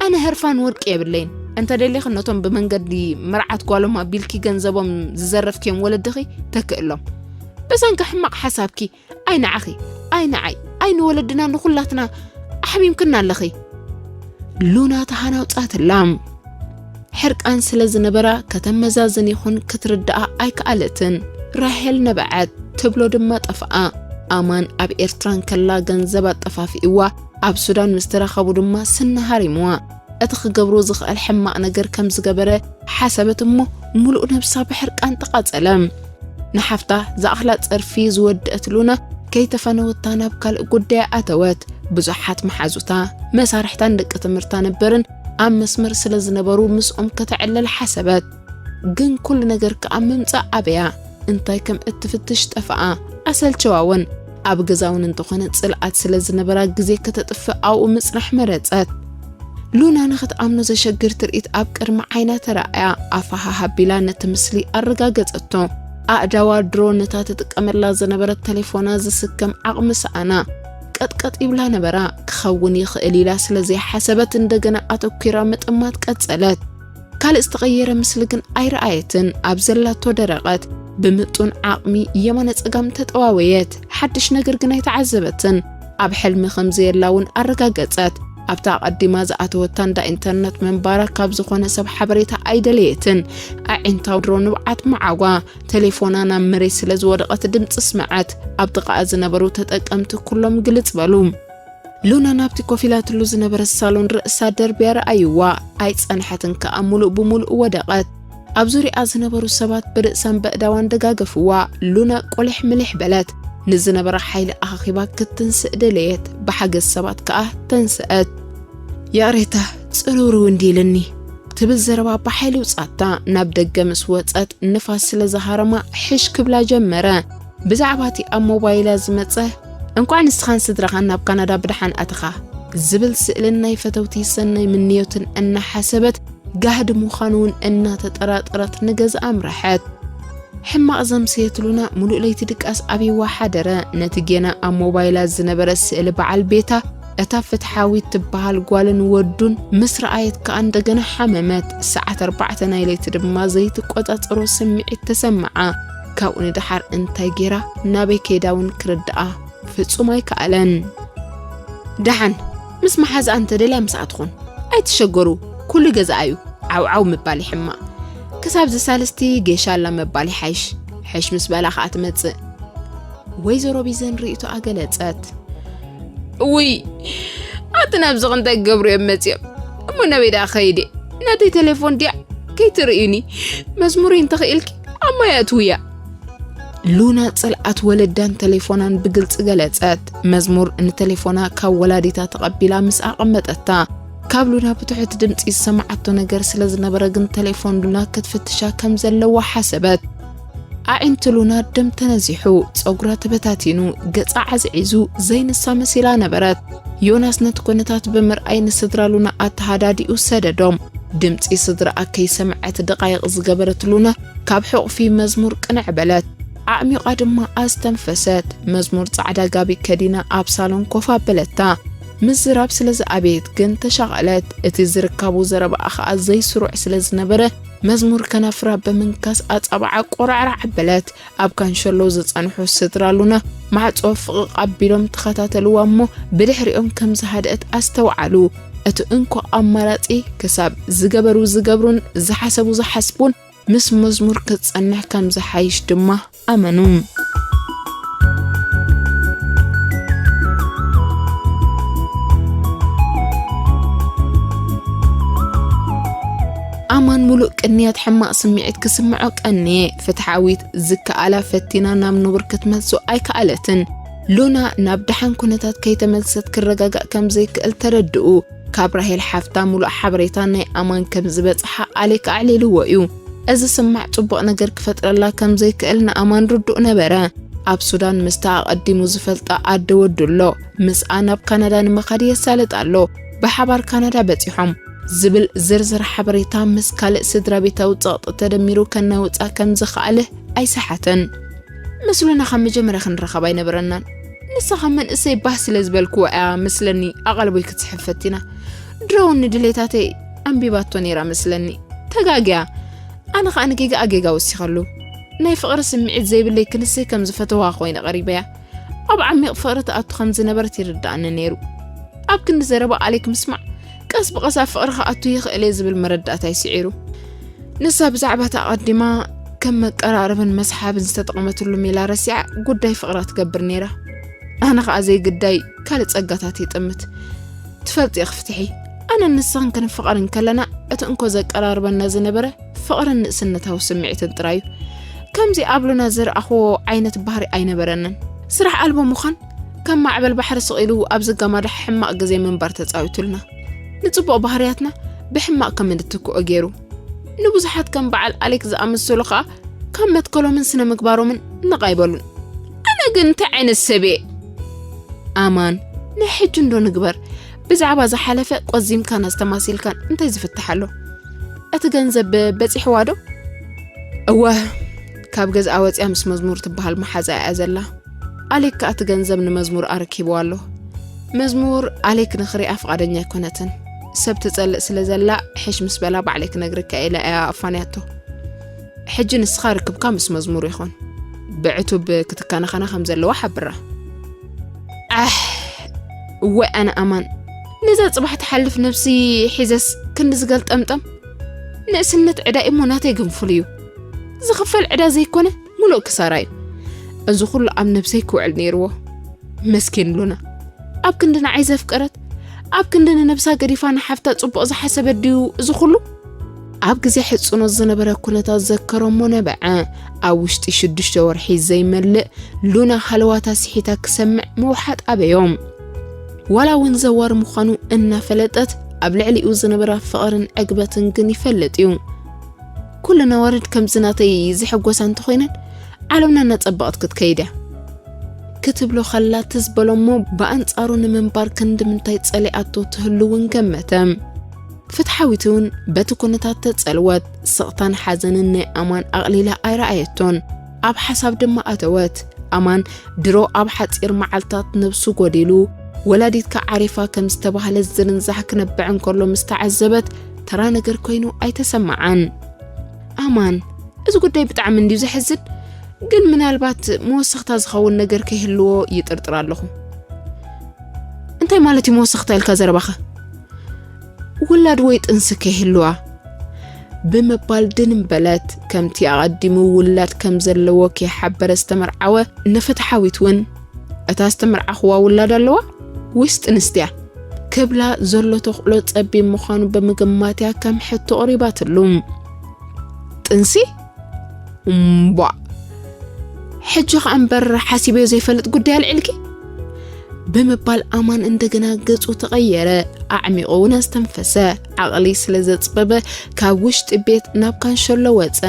ኣነ ህርፋን ወርቂ የብለይን። እንተ ደሊኺ ነቶም ብመንገዲ መርዓት ጓሎም ኣቢልኪ ገንዘቦም ዝዘረፍክዮም ወለድኺ ተክእሎም። ብሰንኪ ሕማቕ ሓሳብኪ ኣይ ንዓኺ፣ ኣይ ንዓይ፣ ኣይ ንወለድና ንኹላትና ኣሕሚምክና ኣለኺ። ሉና ተሃናውጻትላ። ሕርቃን ስለ ዝነበራ ከተመዛዝን ይኹን ክትርድኣ ኣይከኣለትን። ራሄል ነበዐት፣ ትብሎ ድማ ጠፍኣ። ኣማን ኣብ ኤርትራ እንከላ ገንዘብ ኣጠፋፊእዋ፣ ኣብ ሱዳን ምስ ተራኸቡ ድማ ስኒ ሃሪምዋ። እቲ ክገብሮ ዝኽእል ሕማቕ ነገር ከም ዝገበረ ሓሰበት እሞ ምሉእ ነብሳ ብሕርቃን ተቓጸለ። ንሓፍታ ዝኣኽላ ጸርፊ ዝወደአት ሉና ከይተፈነወታ ናብ ካልእ ጉዳይ ኣተወት። ብዙሓት መሓዙታ፣ መሳርሕታን ደቂ ትምህርታ ነበርን ኣብ መስመር ስለ ዝነበሩ ምስኦም ከተዕልል ሓሰበት። ግን ኩሉ ነገር ከኣ ምምጻእ ኣበያ። እንታይ ከም እትፍትሽ ጠፍኣ። ኣሰልቸዋ እውን። ኣብ ገዛ እውን እንተኾነ ጽልኣት ስለ ዝነበራ ግዜ ከተጥፍእ ኣብኡ ምጽናሕ መረጸት። ሉና ንኽትኣምኖ ዘሸግር ትርኢት ኣብ ቅድሚ ዓይና ተራእያ። ኣፋ ሃሃ ኣቢላ ነቲ ምስሊ ኣረጋገጸቶ። ኣእዳዋ ድሮ ነታ ትጥቀመላ ዝነበረት ተሌፎና ዝስከም ዓቕሚ ሰኣና። ቀጥቀጥ ይብላ ነበራ። ክኸውን ይኽእል ኢላ ስለ ዘይሓሰበት እንደገና ኣተኲራ ምጥማት ቀጸለት። ካልእ ዝተቐየረ ምስሊ ግን ኣይረኣየትን። ኣብ ዘላቶ ደረቐት። ብምጡን ዓቕሚ የማነ ጸጋም ተጠዋወየት። ሓድሽ ነገር ግን ኣይተዓዘበትን። ኣብ ሕልሚ ከም ዘየላ እውን ኣረጋገጸት። ኣብታ ኣቐዲማ ዝኣተወታ እንዳ ኢንተርነት ምንባራ ካብ ዝኾነ ሰብ ሓበሬታ ኣይደለየትን። ኣዒንታው ድሮ ንብዓት መዓጓ። ተሌፎና ናብ መሬት ስለ ዝወደቐት ድምጺ ስምዐት። ኣብ ጥቓኣ ዝነበሩ ተጠቀምቲ ኩሎም ግልጽ በሉ። ሉና ናብቲ ኮፍ ኢላትሉ ዝነበረት ሳሎን ርእሳ ደርብያ ረኣይዋ። ኣይጸንሐትን ከኣ ምሉእ ብምሉእ ወደቐት። ኣብ ዙርያኣ ዝነበሩ ሰባት ብርእሳን በእዳዋን ደጋገፍዋ። ሉና ቆሊሕ ምሊሕ በለት። ንዝነበራ ሓይሊ ኣኻኺባ ክትንስእ ደለየት። ብሓገዝ ሰባት ከኣ ተንስአት። "ይቕሬታ፣ ጽርውርው እንዲልኒ" ትብል ዘረባ ብሓይሊ ውጻታ። ናብ ደገ ምስ ወጸት ንፋስ ስለ ዝሃረማ ሕሽ ክብላ ጀመረ። ብዛዕባ እቲ ኣብ ሞባይላ ዝመጸ "እንቋዕ ንስኻን ስድራኻን ናብ ካናዳ ብደሓን ኣተኻ" ዝብል ስእልን ናይ ፈተውቲ ሰናይ ምንዮትን እናሓሰበት፣ ጋህዲ ምዃኑ እውን እናተጠራጠረት ንገዝኣ ኣምረሐት። ሕማቕ ዘምሰየት ሉና ምሉእ ለይቲ ድቃስ ኣብይዋ ሓደረ። ነቲ ጌና ኣብ ሞባይላ ዝነበረ ስእሊ በዓል ቤታ፣ እታ ፍትሓዊት ትበሃል ጓልን ወዱን ምስ ረኣየት ከኣ እንደገና ሓመመት። ሰዓት ኣርባዕተ ናይ ለይቲ ድማ ዘይትቆጻጸሮ ስምዒት ተሰምዓ። ካብኡ ንደሓር እንታይ ጌራ ናበይ ከይዳ እውን ክርድኣ ፍጹም ኣይከኣለን። ደሓን ምስ መሓዝኣ እንተደልያ ምስኣ ትኹን። ኣይትሸገሩ፣ ኩሉ ገዛኣ እዩ። ዓውዓው ምባል ይሕማቕ። ክሳብ ዝሳልስቲ ጌሻ ኣላ ምባል ይሓይሽ። ሕሽ ምስ በላ ከኣ ትመጽእ። ወይዘሮ ቢዘን ርእይቶኣ ገለጸት። "እውይ፣ ኣቲ ናብዚ እንታይ ክገብሩ እዮም መጺኦም? እሞ ናበይ ደኣ ከይደ? ናተይ ቴሌፎን ድያ? ከይትርእዩኒ። መዝሙረይ እንተኽኢልኪ ኣብ ማይ ኣእትውያ።" ሉና ጽልኣት ወለዳን ተሌፎናን ብግልጺ ገለጸት። መዝሙር ንተሌፎና ካብ ወላዲታ ተቐቢላ ምስ ኣቐመጠታ፣ ካብ ሉና ብትሑት ድምጺ ዝሰማዓቶ ነገር ስለ ዝነበረ ግን ተሌፎን ሉና ክትፍትሻ ከም ዘለዋ ሓሰበት። ኣዒንቲ ሉና ደም ተነዚሑ፣ ጸጉራ ተበታቲኑ፣ ገጻ ዓዝዒዙ ዘይንሳ መሲላ ነበረት። ዮናስ ነቲ ኩነታት ብምርኣይ ንስድራ ሉና ኣተሃዳዲኡ ሰደዶም። ድምጺ ስድራኣ ከይሰምዐት ደቓይቕ ዝገበረት ሉና ካብ ሕቑፊ መዝሙር ቅንዕ በለት። ኣዕሚቓ ድማ ኣስተንፈሰት። መዝሙር ጻዕዳ ጋቢ ከዲና ኣብ ሳሎን ኮፍ ኣበለታ። ምዝራብ ስለ ዝኣበየት ግን ተሻቐለት። እቲ ዝርካቡ ዘረባኣ ኸኣ ዘይስሩዕ ስለ ዝነበረ መዝሙር ከናፍራ ብምንካስ ኣጻብዓ ቆራዕራዕ ኣበለት። ኣብ ካንሸሎ ዝጸንሑ ስድራ ሉና ማዕጾ ፍቕቕ ኣቢሎም ተኸታተልዋ እሞ ብድሕሪኦም ከም ዝሃደአት ኣስተውዓሉ። እቲ እንኮ ኣማራጺ ክሳብ ዝገበሩ ዝገብሩን ዝሓሰቡ ዝሓስቡን ምስ መዝሙር ክትጸንሕ ከም ዝሓይሽ ድማ ኣመኑ። ኣማን ሙሉእ ቅንያት ሕማቕ ስምዒት ክስምዖ ቀንየ። ፍትሓዊት ዝከኣላ ፈቲና ናብ ንቡር ክትመልሶ ኣይከኣለትን። ሉና ናብ ደሓን ኩነታት ከይተመልሰት ክረጋጋእ ከም ዘይክእል ተረድኡ። ካብ ራሄል ሓፍታ ሙሉእ ሓበሬታ ናይ ኣማን ከም ዝበጽሓ ኣሌክ ኣዕሊልዎ እዩ። እዚ ስማዕ ጽቡቕ ነገር ክፈጥረላ ከም ዘይክእል ንኣማን ርዱእ ነበረ። ኣብ ሱዳን ምስታ ኣቐዲሙ ዝፈልጣ ኣደ ወዱ ኣሎ። ምስኣ ናብ ካናዳ ንምኻድ የሳልጥ ኣሎ። ብሓባር ካናዳ በጺሖም ዝብል ዝርዝር ሓበሬታ ምስ ካልእ ስድራ ቤታዊ ጸቕጢ ተደሚሩ ከናውጻ ከም ዝኸኣለ ኣይሰሓተን። ምስ ሉና ካብ መጀመርያ ክንራኸብ ኣይነበረናን። ንሳ ካብ መንእሰይ ባህ ስለ ዝበልክዋ እያ መስለኒ ኣቓልቦይ ክትስሕብ ፈቲና። ድሮ እውን ንድሌታተይ ኣንቢባቶ ነይራ መስለኒ። ተጋግያ። ኣነ ኸኣ ንጌጋኣ ጌጋ ወሲኸሉ። ናይ ፍቕሪ ስምዒት ዘይብለይ ክንሰይ ከም ዝፈተዋ ኮይነ ቀሪበያ። ኣብ ዓሚቕ ፍቕሪ ትኣቱ ከም ዝነበረት ይርድኣኒ ነይሩ። ኣብ ክንዲ ዘረባ ኣሌክ ምስማዕ፣ ቀስ ብቐስ ኣብ ፍቕሪ ክኣቱ ይኽእል እየ ዝብል መረዳእታይ ስዒሩ። ንሳ ብዛዕባ እቲ ኣቐዲማ ከም መቀራረብን መስሓብን ዝተጠቕመትሉ ሜላ ረሲዓ ጉዳይ ፍቕራ ትገብር ነይራ። ኣነ ኸኣ ዘይግዳይ ካልእ ጸጋታት ይጥምት። ትፈልጢ ኢኺ ፍትሒ፣ ኣነን ንስኽን ክንፋቐር እንከለና እቲ እንኮ ዘቀራርበና ዝነበረ ፍቕርን ንእስነታዊ ስምዒትን ጥራይ እዩ። ከምዚ ኣብ ሉና ዝረኣኽዎ ዓይነት ባህሪ ኣይነበረንን። ስራሕ ኣልቦ ምዃን ከም ማዕበል ባሕሪ ስቕ ኢሉ ኣብ ዝጋማዶ ሕማቕ ግዜ ምንባር ተጻዊቱልና። ንጽቡቕ ባህርያትና ብሕማቕ ከም እንትክኦ ገይሩ። ንብዙሓት ከም በዓል ኣሌክ ዝኣመሰሉ ኸኣ ካብ መትከሎምን ስነ ምግባሮምን ነቕ ኣይበሉን። ኣነ ግን እንታይ ዓይነት ሰብ እየ? ኣማን፣ ናይ ሕጂ እንዶ ንግበር። ብዛዕባ ዝሓለፈ ቆዚምካን ኣስተማሲልካን እንታይ ዝፍታሕ ኣሎ? እቲ ገንዘብ በጺሕዋ ዶ? እወ፣ ካብ ገዝኣ ወጺኣ ምስ መዝሙር ትበሃል መሓዛ እያ ዘላ። ኣሌክ ከኣ እቲ ገንዘብ ንመዝሙር ኣረኪብዋ ኣሎ። መዝሙር ኣሌክ ንኽሪኣ ፍቓደኛ ኣይኮነትን። ሰብ ትጸልእ ስለ ዘላ፣ ሕሽ ምስ በላ ባዕለይ ክነግርካ ኢላ እያ ኣፋንያቶ። ሕጂ ንስኻ ርክብካ ምስ መዝሙር ይኹን። ብዕቱብ ክትከናኸና ከም ዘለዋ ሓብራ። ኣሕ፣ እወ ኣነ ኣማን። ነዛ ጽባሕ ትሓልፍ ነብሲ ሒዘስ ክንዲ ዝገልጠምጠም። ንእስነት ዕዳ እሞ ናተይ ግንፉል እዩ። ዝኽፈል ዕዳ ዘይኮነ፣ ሙሉእ ክሳራ እዩ። እዚ ኩሉ ኣብ ነብሰይ ክውዕል ነይርዎ። መስኪን ሉና። ኣብ ክንዲ ንዓይ ዘፍቀረት፣ ኣብ ክንዲ ንነብሳ ገዲፋ ንሓፍታ ጽቡቕ ዝሓሰበት ድዩ እዚ ኩሉ? ኣብ ግዜ ሕጽኖት ዝነበረ ኩነታት ዘከረሞ ነበዐ። ኣብ ውሽጢ ሽዱሽተ ወርሒ ዘይመልእ ሉና ሃለዋታ ስሒታ ክሰምዕ ምውሓጥ ኣበዮም። ዋላ እውን ዘዋር ምዃኑ እናፈለጠት ኣብ ልዕሊኡ ዝነበራ ፍቕርን ዕግበትን ግን ይፈልጥ እዩ። ኩሉ ነዋርድ ከምዚ ናተይ ዝሕጎሳ እንተኾይነን ዓለምና እናጸበቐት ክትከይድ እያ። ክትብሎ ከላ ትዝ በሎ እሞ ብኣንጻሩ ንምንባር ክንዲ ምንታይ ጸሊኣቶ ትህሉ እውን ገመተ። ፍትሓዊት እውን በቲ ኩነታት ተጸልወት። ስቕታን ሓዘንን ናይ ኣማን ኣቕሊላ ኣይረኣየቶን። ኣብ ሓሳብ ድማ ኣተወት። ኣማን ድሮ ኣብ ሓጺር መዓልታት ነብሱ ጎዲሉ፣ ወላዲትካ ዓሪፋ ከም ዝተባህለ ዝርንዛሕ ክነብዕ እንከሎ ምስ ተዓዘበት ተራ ነገር ኮይኑ ኣይተሰምዓን። ኣማን፣ እዚ ጉዳይ ብጣዕሚ እንድዩ ዘሕዝን፣ ግን ምናልባት መወሰኽታ ዝኸውን ነገር ከይህልዎ ይጥርጥር ኣለኹ። እንታይ ማለት እዩ መወሰኽታ ኢልካ ዘረባኸ? ውላድ ወይ ጥንሲ ከይህልዋ ብምባል ድንም በለት። ከምቲ ኣቐዲሙ ውላድ ከም ዘለዎ ከይሓበረ ዝተመርዓወ ንፍትሓዊት እውን፣ እታ ዝተመርዓኽዋ ውላድ ኣለዋ ወይስ ጥንስቲ እያ? ክብላ ዘሎ ተኽእሎ ጸቢብ ምዃኑ ብምግማት እያ ከም ሕቶ ኣቕሪባትሉ። ጥንሲ? እምቧ! ሕጂ ኸኣ እምበር ሓሲበዮ ዘይፈልጥ ጉዳይ ኣልዒልኪ? ብምባል ኣማን እንደገና ገጹ ተቐየረ። ኣዕሚቑ እውን ኣስተንፈሰ። ዓቕሊ ስለ ዘጽበበ ካብ ውሽጢ ቤት ናብ ካንሸሎ ወጸ።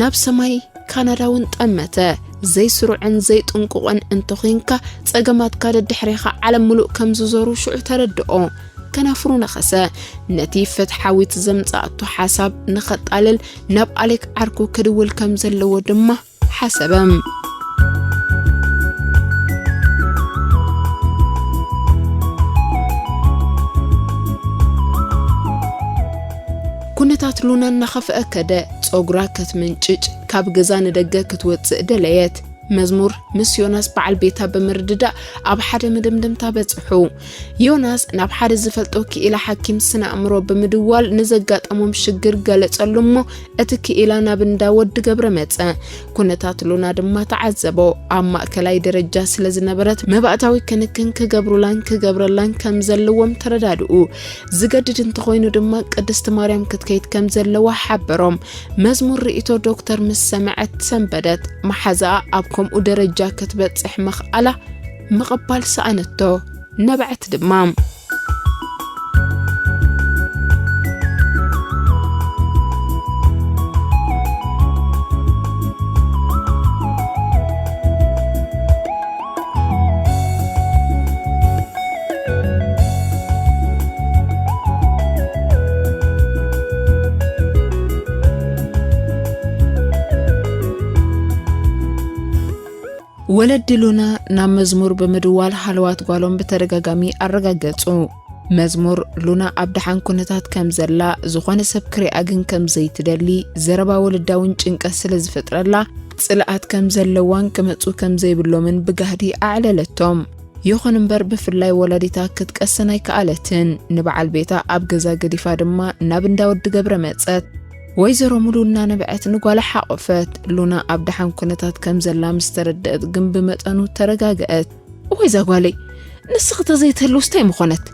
ናብ ሰማይ ካናዳ እውን ጠመተ። ዘይስሩዕን ዘይጥንቁቕን እንተኾይንካ ጸገማትካ ደድሕሬኻ ዓለም ምሉእ ከም ዝዞሩ ሽዑ ተረድኦ። ከናፍሩ ነኸሰ። ነቲ ፍትሓዊት ዘምጻእቶ ሓሳብ ንኸጣልል ናብ ኣሌክ ዓርኩ ክድውል ከም ዘለዎ ድማ ሓሰበ። ኩነታት ሉና እናኸፍአ ከደ። ጸጉራ ከትምንጭጭ፣ ካብ ገዛ ንደገ ክትወጽእ ደለየት። መዝሙር ምስ ዮናስ በዓል ቤታ ብምርድዳእ ኣብ ሓደ መደምደምታ በጽሑ። ዮናስ ናብ ሓደ ዝፈልጦ ክኢላ ሓኪም ስነ ኣእምሮ ብምድዋል ንዘጋጠሞም ሽግር ገለጸሉ እሞ፣ እቲ ክኢላ ናብ እንዳ ወዲ ገብረ መጸ። ኩነታት ሉና ድማ ተዓዘቦ። ኣብ ማእከላይ ደረጃ ስለ ዝነበረት መባእታዊ ክንክን ክገብሩላን ክገብረላን ከም ዘለዎም ተረዳድኡ። ዝገድድ እንተኾይኑ ድማ ቅድስቲ ማርያም ክትከይድ ከም ዘለዋ ሓበሮም። መዝሙር ርእይቶ ዶክተር ምስ ሰምዐት ሰንበደት። መሓዛኣ ኣብ ከምኡ ደረጃ ክትበጽሕ ምኽኣላ ምቕባል ሰኣነቶ። ነበዐት ድማ። ወለዲ ሉና ናብ መዝሙር ብምድዋል ሃለዋት ጓሎም ብተደጋጋሚ ኣረጋገጹ። መዝሙር ሉና ኣብ ደሓን ኩነታት ከም ዘላ፣ ዝኾነ ሰብ ክሪኣ ግን ከም ዘይትደሊ፣ ዘረባ ወለዳ እውን ጭንቀት ስለ ዝፈጥረላ፣ ጽልኣት ከም ዘለዋን ክመጹ ከም ዘይብሎምን ብጋህዲ ኣዕለለቶም። ይኹን እምበር ብፍላይ ወላዲታ ክትቀስን ኣይከኣለትን። ንበዓል ቤታ ኣብ ገዛ ገዲፋ ድማ ናብ እንዳ ወዲ ገብረ መጸት። ወይዘሮ ሙሉ እናነብዐት ንጓላ ሓቖፈት። ሉና ኣብ ደሓን ኩነታት ከም ዘላ ምስ ተረድአት ግን ብመጠኑ ተረጋግአት። እዋይ እዛ ጓለይ፣ ንስኺ ተዘይትህልውስ እንታይ ምኾነት?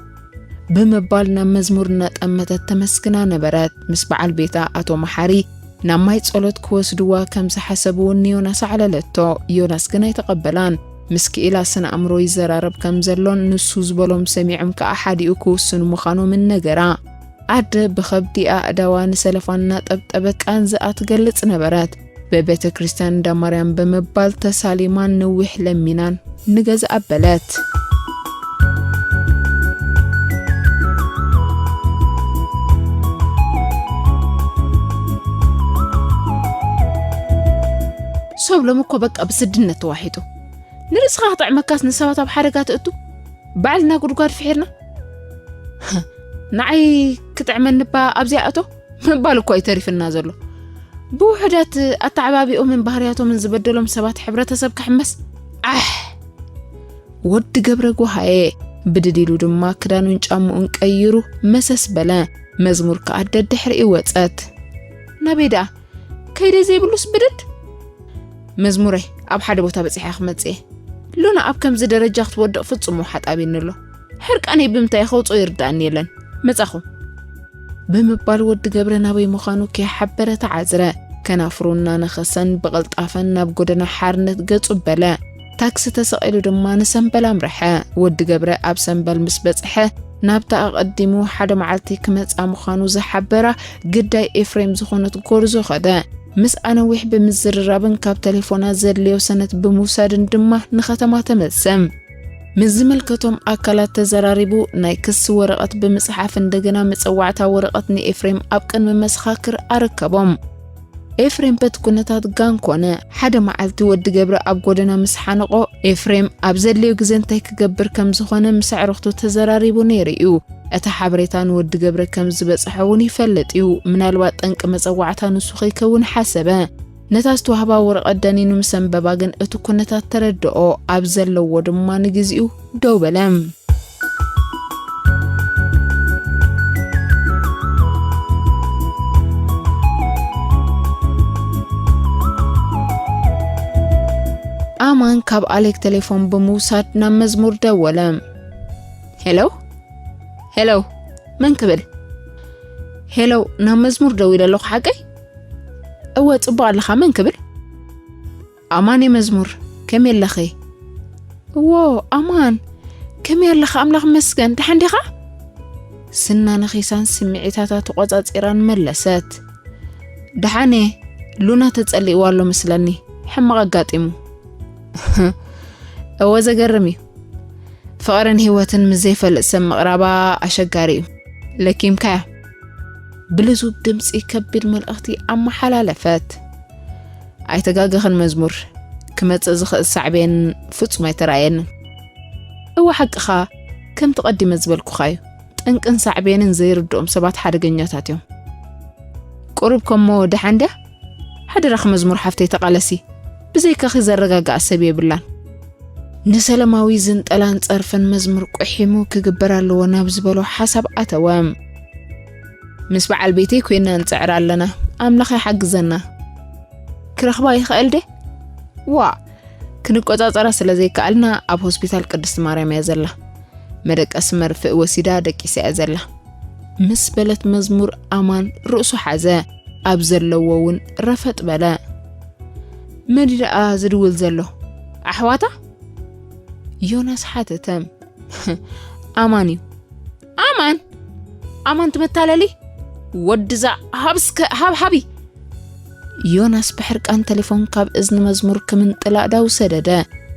ብምባል ናብ መዝሙር እናጠመተት ተመስግና ነበረት። ምስ በዓል ቤታ ኣቶ መሓሪ ናብ ማይ ጸሎት ክወስድዋ ከም ዝሓሰቡ እውን ንዮናስ ኣዕለለቶ። ዮናስ ግን ኣይተቐበላን። ምስ ክኢላ ስነ ኣእምሮ ይዘራረብ ከም ዘሎን ንሱ ዝበሎም ሰሚዖም ከኣ ሓዲኡ ክውስኑ ምዃኖምን ነገራ። ኣደ ብኸብዲ ኣእዳዋ ንሰለፋ እናጠብጠበት ቃንዛኣ ትገልጽ ነበረት። ብቤተ ክርስቲያን እንዳ ማርያም ብምባል ተሳሊማን ንዊሕ ለሚናን ንገዝኣ ኣበለት። ሎም እኮ በቃ ብስድነት ተዋሒጡ። ንርእስኻ ክጥዕመካስ ንሰባት ኣብ ሓደጋ ትእቱ? ባዕልና ጉድጓድ ፍሒርና? ንዓይ ክጥዕመኒ እባ ኣብዚኣ እቶ ምባል እኮ እዩ ተሪፍና ዘሎ። ብውሑዳት ኣተዓባቢኦምን ባህርያቶምን ዝበደሎም ሰባት ሕብረተሰብ ክሕመስ? ኣሕ! ወዲ ገብረ ጓሃየ ብድድ ኢሉ ድማ ክዳኑን ጫምኡን ቀይሩ መሰስ በለ። መዝሙር ከኣ ደድሕሪኡ ወጸት። ናበይ ደኣ? ከይደ ዘይብሉስ ብድድ? መዝሙረይ፣ ኣብ ሓደ ቦታ በጺሐ ክመጽእ እየ። ሉና ኣብ ከምዚ ደረጃ ክትወድቕ ፍጹም ውሓጥ ኣብኒ ኣሎ። ሕርቃነይ ብምንታይ ከውጽኦ ይርድኣኒ የለን። መጻኹ። ብምባል ወዲ ገብረ ናበይ ምዃኑ ከይሓበረ ተዓዝረ። ከናፍሩ እናነኸሰን ብቕልጣፈን ናብ ጎደና ሓርነት ገጹ በለ። ታክሲ ተሰቒሉ ድማ ንሰምበል ኣምርሐ። ወዲ ገብረ ኣብ ሰምበል ምስ በጽሐ፣ ናብታ ኣቐዲሙ ሓደ መዓልቲ ክመጻ ምዃኑ ዝሓበራ ግዳይ ኤፍሬም ዝኾነት ጎርዞ ኸደ። ምስኣ ነዊሕ ብምዝርራብን ካብ ተሌፎና ዘድልዮ ሰነት ብምውሳድን ድማ ንኸተማ ተመልሰ። ምስ ዝምልከቶም ኣካላት ተዘራሪቡ፣ ናይ ክሲ ወረቐት ብምጽሓፍ፣ እንደገና መጸዋዕታ ወረቐት ንኤፍሬም ኣብ ቅድሚ መሰኻክር ኣረከቦም። ኤፍሬም በቲ ኩነታት ጋን ኮነ። ሓደ መዓልቲ ወዲ ገብረ ኣብ ጎደና ምስ ሓነቖ፣ ኤፍሬም ኣብ ዘድልዮ ግዜ እንታይ ክገብር ከም ዝኾነ ምስ ኣዕሩኽቱ ተዘራሪቡ ነይሩ እዩ። እቲ ሓበሬታ ንወዲ ገብረ ከም ዝበጽሖ እውን ይፈልጥ እዩ። ምናልባት ጠንቂ መጸዋዕታ ንሱ ከይከውን ሓሰበ። ነታ ዝተዋህባ ወረቐት ደኒኑ ምስ ኣንበባ ግን እቲ ኩነታት ተረድኦ። ኣብ ዘለዎ ድማ ንግዚኡ ደው በለ። ኣማን ካብ ኣሌክ ቴሌፎን ብምውሳድ ናብ መዝሙር ደወለ። ሄሎ? ሄሎ? መን ክብል? ሄሎ፣ ናብ መዝሙር ደዊለ ኣለኹ ሓቀይ? እወ፣ ጽቡቕ ኣለኻ፣ መን ክብል? ኣማን እየ መዝሙር፣ ከመይ ኣለኺ? እዎ፣ ኣማን፣ ከመይ ኣለኻ? ኣምላኽ ይመስገን፣ ደሓን ዲኻ? ስና ነኺሳን ስምዒታታ ተቖጻጺራን መለሰት። ደሓን እየ፣ ሉና ተጸሊእዋ ኣሎ መስለኒ፣ ሕማቕ ኣጋጢሙ። እወ፣ ዘገርም እዩ። ፍቕርን ህይወትን ምስ ዘይፈልጥ ሰብ ምቕራባ ኣሸጋሪ እዩ። ለኪምካያ። ብልዙብ ድምጺ ከቢድ መልእኽቲ ኣመሓላለፈት። ኣይተጋገኽን መዝሙር፣ ክመጽእ ዝኽእል ሳዕቤን ፍጹም ኣይተራእየንን። እወ ሓቅኻ፣ ከምቲ ቀዲመ ዝበልኩኻ እዩ። ጠንቅን ሳዕቤንን ዘይርድኦም ሰባት ሓደገኛታት እዮም። ቁሩብ ከሞ ደሓን ድያ? ሓደራኺ መዝሙር ሓፍተይ ተቓለሲ፣ ብዘይካኺ ዘረጋግኣ ሰብ የብላን። ንሰላማዊ ዝንጠላን ጸርፍን መዝሙር ቁሒሙ ክግበር ኣለዎ ናብ ዝበሎ ሓሳብ ኣተወ። ምስ በዓል ቤተይ ኮይና ንጽዕር ኣለና፣ ኣምላኽ ይሓግዘና። ክረኽባ ይኽእል ደ? ዋ፣ ክንቆጻጸራ ስለ ዘይከኣልና ኣብ ሆስፒታል ቅድስቲ ማርያም እያ ዘላ። መደቀሲ መርፍእ ወሲዳ ደቂሳ እያ ዘላ። ምስ በለት መዝሙር ኣማን ርእሱ ሓዘ። ኣብ ዘለዎ እውን ረፈጥ በለ። መን እዩ ደኣ ዝድውል ዘሎ? ኣሕዋታ? ዮናስ ሓተተ። ኣማን እዩ። ኣማን? ኣማን ትመታለሊ? ወድዛ ሃብስከ ሃብሃቢ። ዮናስ ብሕርቃን ቴሌፎን ካብ እዝኒ መዝሙር ክምንጥላ ዳው ሰደደ።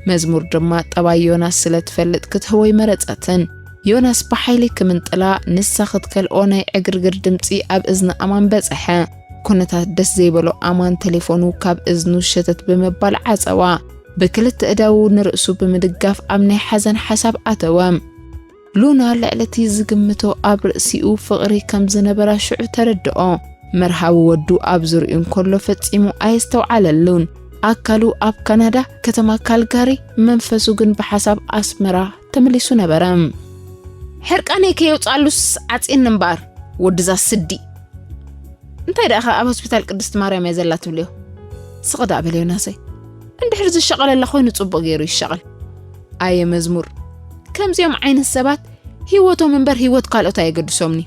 መዝሙር ድማ ጠባይ ዮናስ ስለ ትፈልጥ ክትህቦ ኣይመረጸትን። ዮናስ ብሓይሊ ክምንጥላ፣ ንሳ ክትከልኦ ናይ ዕግርግር ድምጺ ኣብ እዝኒ ኣማን በጸሐ። ኩነታት ደስ ዘይበሎ ኣማን ቴሌፎኑ ካብ እዝኑ ሸተት ብምባል ዓጸዋ። ብክልተ እዳዉ ንርእሱ ብምድጋፍ ኣብ ናይ ሓዘን ሓሳብ ኣተወ። ሉና ልዕሊ እቲ ዝግምቶ ኣብ ርእሲኡ ፍቕሪ ከም ዝነበራ ሽዑ ተረድኦ። መርሃዊ ወዱ ኣብ ዙርያኡ እንከሎ ፈጺሙ ኣየስተውዓለሉን። ኣካሉ ኣብ ካናዳ ከተማ ካልጋሪ፣ መንፈሱ ግን ብሓሳብ ኣስመራ ተመሊሱ ነበረ። ሕርቃነይ ከየውጻሉስ ዓጽየኒ እምበኣር፣ ወድዛ ስዲ። እንታይ ደኣ ኣብ ሆስፒታል ቅድስቲ ማርያም እያ ዘላ ትብልዮ? ስቕ ደኣ በል ዮናሰይ። እንድሕር ዝሸቐለላ ኮይኑ ጽቡቕ ገይሩ ይሸቐል። ኣየ መዝሙር፣ ከምዚኦም ዓይነት ሰባት ህይወቶም እምበር ህይወት ካልኦት ኣየገድሶምኒ።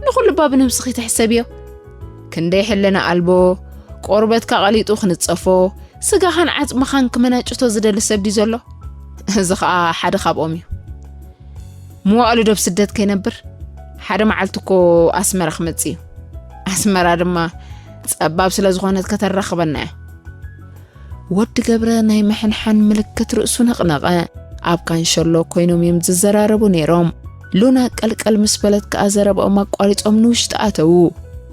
ንኹሉ እባ ብነብስኺ ትሕሰብዮ። ክንደይ ሕልና ኣልቦ፣ ቆርበትካ ቀሊጡ ክንጸፎ፣ ስጋኻን ዓጽምኻን ክመናጭቶ ዝደሊ ሰብ ድዩ ዘሎ? እዚ ኸኣ ሓደ ካብኦም እዩ። መዋእሉ ዶብ ስደት ከይነብር፣ ሓደ መዓልቲ እኮ ኣስመራ ክመጽእ እዩ። ኣስመራ ድማ ጸባብ ስለ ዝኾነት ከተራኽበና እያ። ወዲ ገብረ ናይ ምሕንሓን ምልክት ርእሱ ነቕነቐ። ኣብ ካንሸሎ ኮይኖም እዮም ዝዘራረቡ ነይሮም። ሉና ቀልቀል ምስ በለት ከኣ ዘረባኦም ኣቋሪጾም ንውሽጢ ኣተዉ።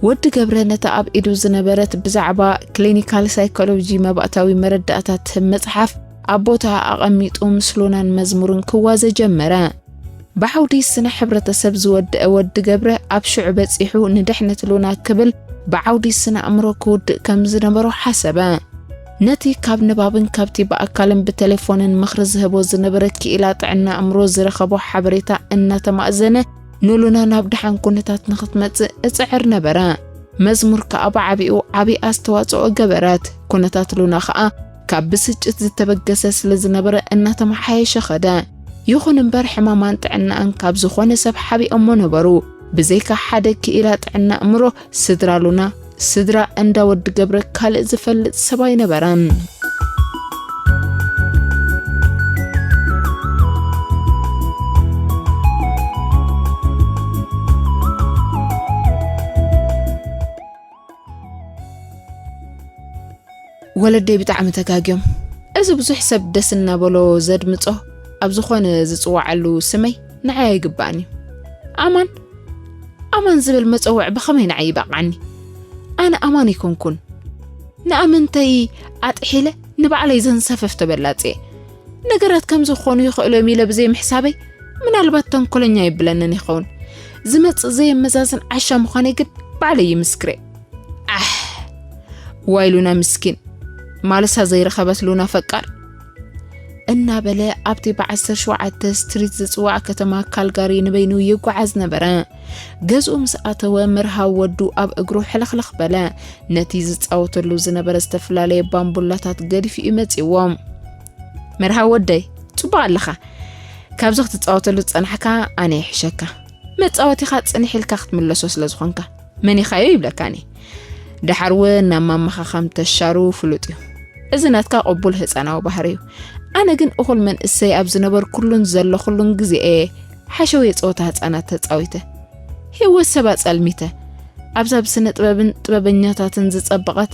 ወዲ ገብረ ነታ ኣብ ኢዱ ዝነበረት ብዛዕባ ክሊኒካል ሳይኮሎጂ መባእታዊ መረዳእታ ትህብ መጽሓፍ ኣብ ቦታኣ ኣቐሚጡ ምስ ሉናን መዝሙርን ክዋዘ ጀመረ። ብዓውዲ ስነ ሕብረተሰብ ዝወደአ ወዲ ገብረ ኣብ ሽዑ በጺሑ ንድሕነት ሉና ክብል ብዓውዲ ስነ ኣእምሮ ክውድእ ከም ዝነበሮ ሓሰበ። ነቲ ካብ ንባብን ካብቲ ብኣካልን ብቴሌፎንን ምኽሪ ዝህቦ ዝነበረ ክኢላ ጥዕና ኣእምሮ ዝረኸቦ ሓበሬታ እናተማእዘነ ንሉና ናብ ደሓን ኩነታት ንኽትመጽእ እጽዕር ነበረ። መዝሙር ከኣ ብዓቢኡ ዓቢ ኣስተዋጽኦ ገበረት። ኩነታት ሉና ኸኣ ካብ ብስጭት ዝተበገሰ ስለ ዝነበረ እናተመሓየሸ ኸደ። ይኹን እምበር ሕማማን ጥዕናኣን ካብ ዝኾነ ሰብ ሓቢኦሞ ነበሩ። ብዘይካ ሓደ ክኢላ ጥዕና ኣእምሮ፣ ስድራ ሉና፣ ስድራ እንዳ ወዲ ገብረ ካልእ ዝፈልጥ ሰብ ኣይነበረን። ወለደይ ብጣዕሚ ተጋግዮም። እዚ ብዙሕ ሰብ ደስ እናበሎ ዘድምጾ ኣብ ዝኾነ ዝጽዋዓሉ ስመይ ንዓይ ኣይግባእን እዩ። ኣማን፣ ኣማን ዝብል መጸውዕ ብኸመይ ንዓይ ይበቕዓኒ? ኣነ ኣማን ኣይኮንኩን። ንኣመንተይ ኣጥሒለ ንባዕለይ ዘንሰፈፍ ተበላጽየ። ነገራት ከም ዝኾኑ ይኽእሉ እዮም ኢለ ብዘይ ምሕሳበይ ምናልባት ተንኮለኛ ይብለንን ይኸውን። ዝመጽእ ዘየመዛዝን ዓሻ ምዃነይ ግን ባዕለይ ይምስክሬ። ኣሕ፣ ዋይ ሉና ምስኪን፣ ማልሳ ዘይረኸበት ሉና ፈቃር። እናበለ ኣብቲ ብ ዓሰርተ ሸውዓተ ስትሪት ዝጽዋዕ ከተማ ካልጋሪ ንበይኑ ይጓዓዝ ነበረ። ገዝኡ ምስ ኣተወ መርሃው ወዱ ኣብ እግሩ ሕልኽልኽ በለ። ነቲ ዝጻወተሉ ዝነበረ ዝተፈላለየ ባምቡላታት ገዲፉ እዩ መጺዎ። መርሃው ወደይ፣ ጽቡቕ ኣለኻ። ካብዚ ክትጻወተሉ ዝጸናሕካ ኣነ ይሕሸካ። መጻወቲኻ ጽንሕ ኢልካ ክትምለሶ ስለ ዝኾንካ። መኒኻዮ ይብለካኒ። ደሓር እውን ናብ ማማኻ ከም ተሻሩ ፍሉጥ እዩ። እዚ ናትካ ቅቡል ህፃናዊ ባህሪ እዩ። ኣነ ግን እኹል መንእሰይ ኣብ ዝነበርኩሉን ዘለኹሉን ግዜ እየ ሓሸውየ ፀወታ ህፃናት ተፃዊተ። ህይወት ሰብ ኣፀልሚተ። ኣብዛ ብስነ ጥበብን ጥበበኛታትን ዝፀበቐት፣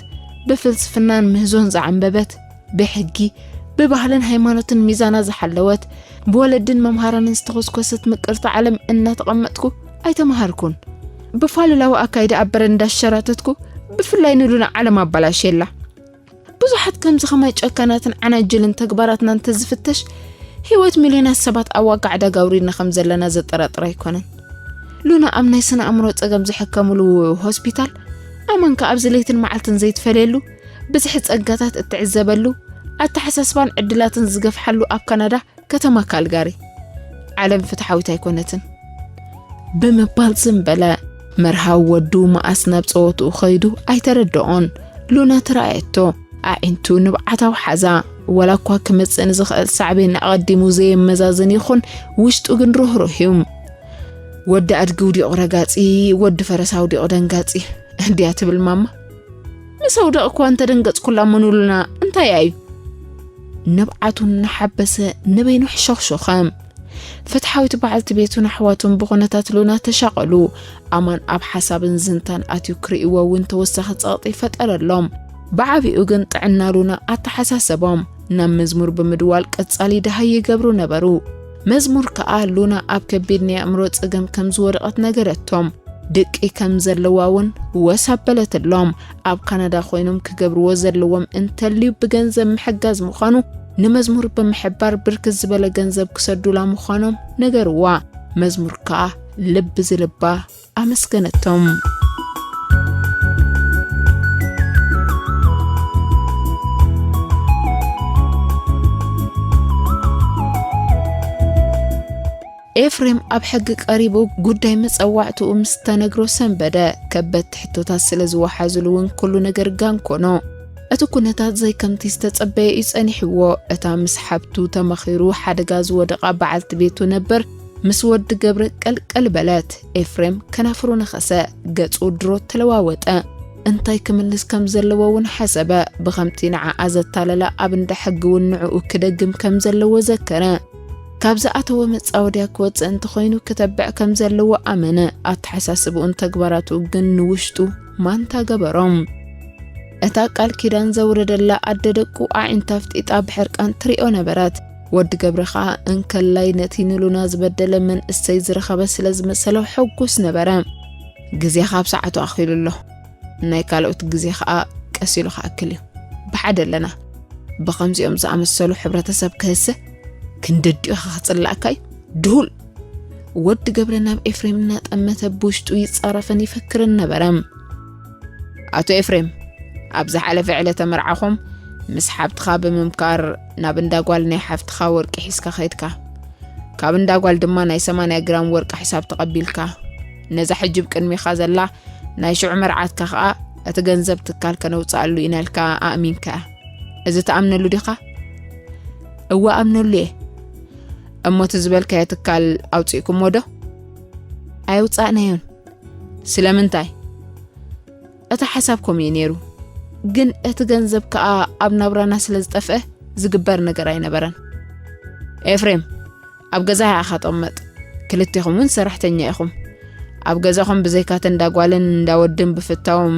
ብፍልስፍናን ምህዞን ዝዓንበበት፣ ብሕጊ፣ ብባህልን ሃይማኖትን ሚዛና ዝሓለወት፣ ብወለድን መምሃራንን ዝተኾስኮሰት ምቅርቲ ዓለም እናተቐመጥኩ ኣይተምሃርኩን። ብፋሉላዊ ኣካይዳ ኣብ በረንዳ ሸራተትኩ፣ ብፍላይ ንሉና ዓለም ኣባላሽየላ። ብዙሓት ከምዚ ከማይ ጨካናትን ዓናጅልን ተግባራትና እንተዝፍተሽ፣ ህይወት ሚልዮናት ሰባት ኣብ ዋጋ ዕዳጋ ኣውሪድና ከም ዘለና ዘጠራጥር ኣይኮነን። ሉና ኣብ ናይ ስነ ኣእምሮ ጸገም ዝሕከምሉ ሆስፒታል፣ ኣማን ከኣ ኣብዚ ለይትን መዓልትን ዘይትፈልየሉ፣ ብዝሒ ጸጋታት እትዕዘበሉ፣ ኣተሓሳስባን ዕድላትን ዝገፍሓሉ ኣብ ካናዳ ከተማ ካልጋሪ። ዓለም ፍትሓዊት ኣይኮነትን። ብምባል ዝም በለ። መርሃዊ ወዱ መኣስ ናብ ጸወትኡ ኸይዱ ኣይተረድኦን። ሉና ተራእየቶ። ኣዒንቱ ንብዓት ኣውሓዛ። ወላ እኳ ክመጽእ ንዝኽእል ሳዕቤን ኣቐዲሙ ዘየመዛዝን ይኹን፣ ውሽጡ ግን ርህሩህ እዩ። "ወዲ ኣድጊ ውዲቑ ረጋጺ፣ ወዲ ፈረስ ኣውዲቑ ደንጋጺ" እንድያ ትብል ማማ። ምስ ኣውደቕኳ እንተደንገጽኩላ መኑሉና እንታይ እዩ? ንብዓቱ እናሓበሰ ንበይኑ ኣሕሾኽሾኸ። ፍትሓዊት በዓልቲ ቤቱን ኣሕዋቱን ብኹነታት ሉና ተሻቐሉ። ኣማን ኣብ ሓሳብን ዝንታን ኣትዩ ክርእይዎ እውን ተወሳኺ ጸቕጢ ፈጠረሎም። ብዓቢኡ ግን ጥዕና ሉና ኣተሓሳሰቦም። ናብ መዝሙር ብምድዋል ቀጻሊ ደሃይ ይገብሩ ነበሩ። መዝሙር ከኣ ሉና ኣብ ከቢድ ናይ ኣእምሮ ጸገም ከም ዝወደቐት ነገረቶም። ድቂ ከም ዘለዋ እውን ወስ ኣበለትሎም። ኣብ ካናዳ ኮይኖም ክገብርዎ ዘለዎም እንተልዩ ብገንዘብ ምሕጋዝ ምዃኑ ንመዝሙር ብምሕባር ብርክት ዝበለ ገንዘብ ክሰዱላ ምዃኖም ነገርዋ። መዝሙር ከኣ ልቢ ዝልባ ኣመስገነቶም። ኤፍሬም ኣብ ሕጊ ቀሪቡ ጉዳይ መጸዋዕትኡ ምስ ተነግሮ ሰንበደ። ከበድቲ ሕቶታት ስለ ዝወሓዙሉ እውን ኩሉ ነገር ጋን ኮኖ። እቲ ኩነታት ዘይከምቲ ዝተጸበየ እዩ ጸኒሕዎ። እታ ምስ ሓብቱ ተመኺሩ ሓደጋ ዝወደቓ በዓልቲ ቤቱ ነበር ምስ ወዲ ገብረ ቀልቀል በለት። ኤፍሬም ከናፍሩ ነኸሰ፣ ገጹ ድሮ ተለዋወጠ። እንታይ ክምልስ ከም ዘለዎ እውን ሓሰበ። ብኸምቲ ንዓኣ ዘታለላ ኣብ እንዳ ሕጊ እውን ንዕኡ ክደግም ከም ዘለዎ ዘከረ። ካብ ዝኣተወ መጻወድያ ክወጽእ እንተኾይኑ ክተብዕ ከም ዘለዎ ኣመነ። ኣተሓሳስብኡን ተግባራቱ ግን ንውሽጡ ማንታ ገበሮም። እታ ቃል ኪዳን ዘውረደላ ኣደ ደቁ ኣዒንታ ኣፍጢጣ ብሕርቃን ትሪኦ ነበረት። ወዲ ገብረ ኸኣ እንከላይ ነቲ ንሉና ዝበደለ መንእሰይ ዝረኸበ ስለ ዝመሰሎ ሕጉስ ነበረ። ግዜኻ ኣብ ሰዓቱ ኣኺሉ ኣሎ። ናይ ካልኦት ግዜ ኸኣ ቀስ ኢሉ ክኣክል እዩ። ብሓደ ኣለና። ብኸምዚኦም ዝኣመሰሉ ሕብረተሰብ ክህሰ ክንደዲኡ ኢኻ ክጽላእካ እዩ። ድሁል። ወዲ ገብረ ናብ ኤፍሬም እናጠመተ ብውሽጡ ይጻረፍን ይፈክርን ነበረ። ኣቶ ኤፍሬም፣ ኣብ ዝሓለፈ ዕለተ መርዓኹም ምስ ሓብትኻ ብምምካር ናብ እንዳ ጓል ናይ ሓፍትኻ ወርቂ ሒዝካ ኸይድካ። ካብ እንዳ ጓል ድማ ናይ ሰማንያ ግራም ወርቂ ሕሳብ ተቐቢልካ። ነዛ ሕጂ ብቅድሚኻ ዘላ ናይ ሽዑ መርዓትካ ኸኣ እቲ ገንዘብ ትካል ከነውጽኣሉ ኢና ኢልካ ኣእሚንካ። እዚ ትኣምነሉ ዲኻ? እወ ኣምነሉ እየ። እሞ እቲ ዝበልካዮ ትካል ኣውጺእኩሞ ዶ? ኣየውጻእናዮን። ስለምንታይ? እቲ ሓሳብ ከምኡ እዩ ነይሩ። ግን እቲ ገንዘብ ከኣ ኣብ ናብራና ስለ ዝጠፍአ ዝግበር ነገር ኣይነበረን። ኤፍሬም፣ ኣብ ገዛ ኢኻ ተቐመጥ። ክልቴኹም እውን ሰራሕተኛ ኢኹም። ኣብ ገዛኹም ብዘይካተ እንዳ ጓልን እንዳ ወድን ብፍታዎም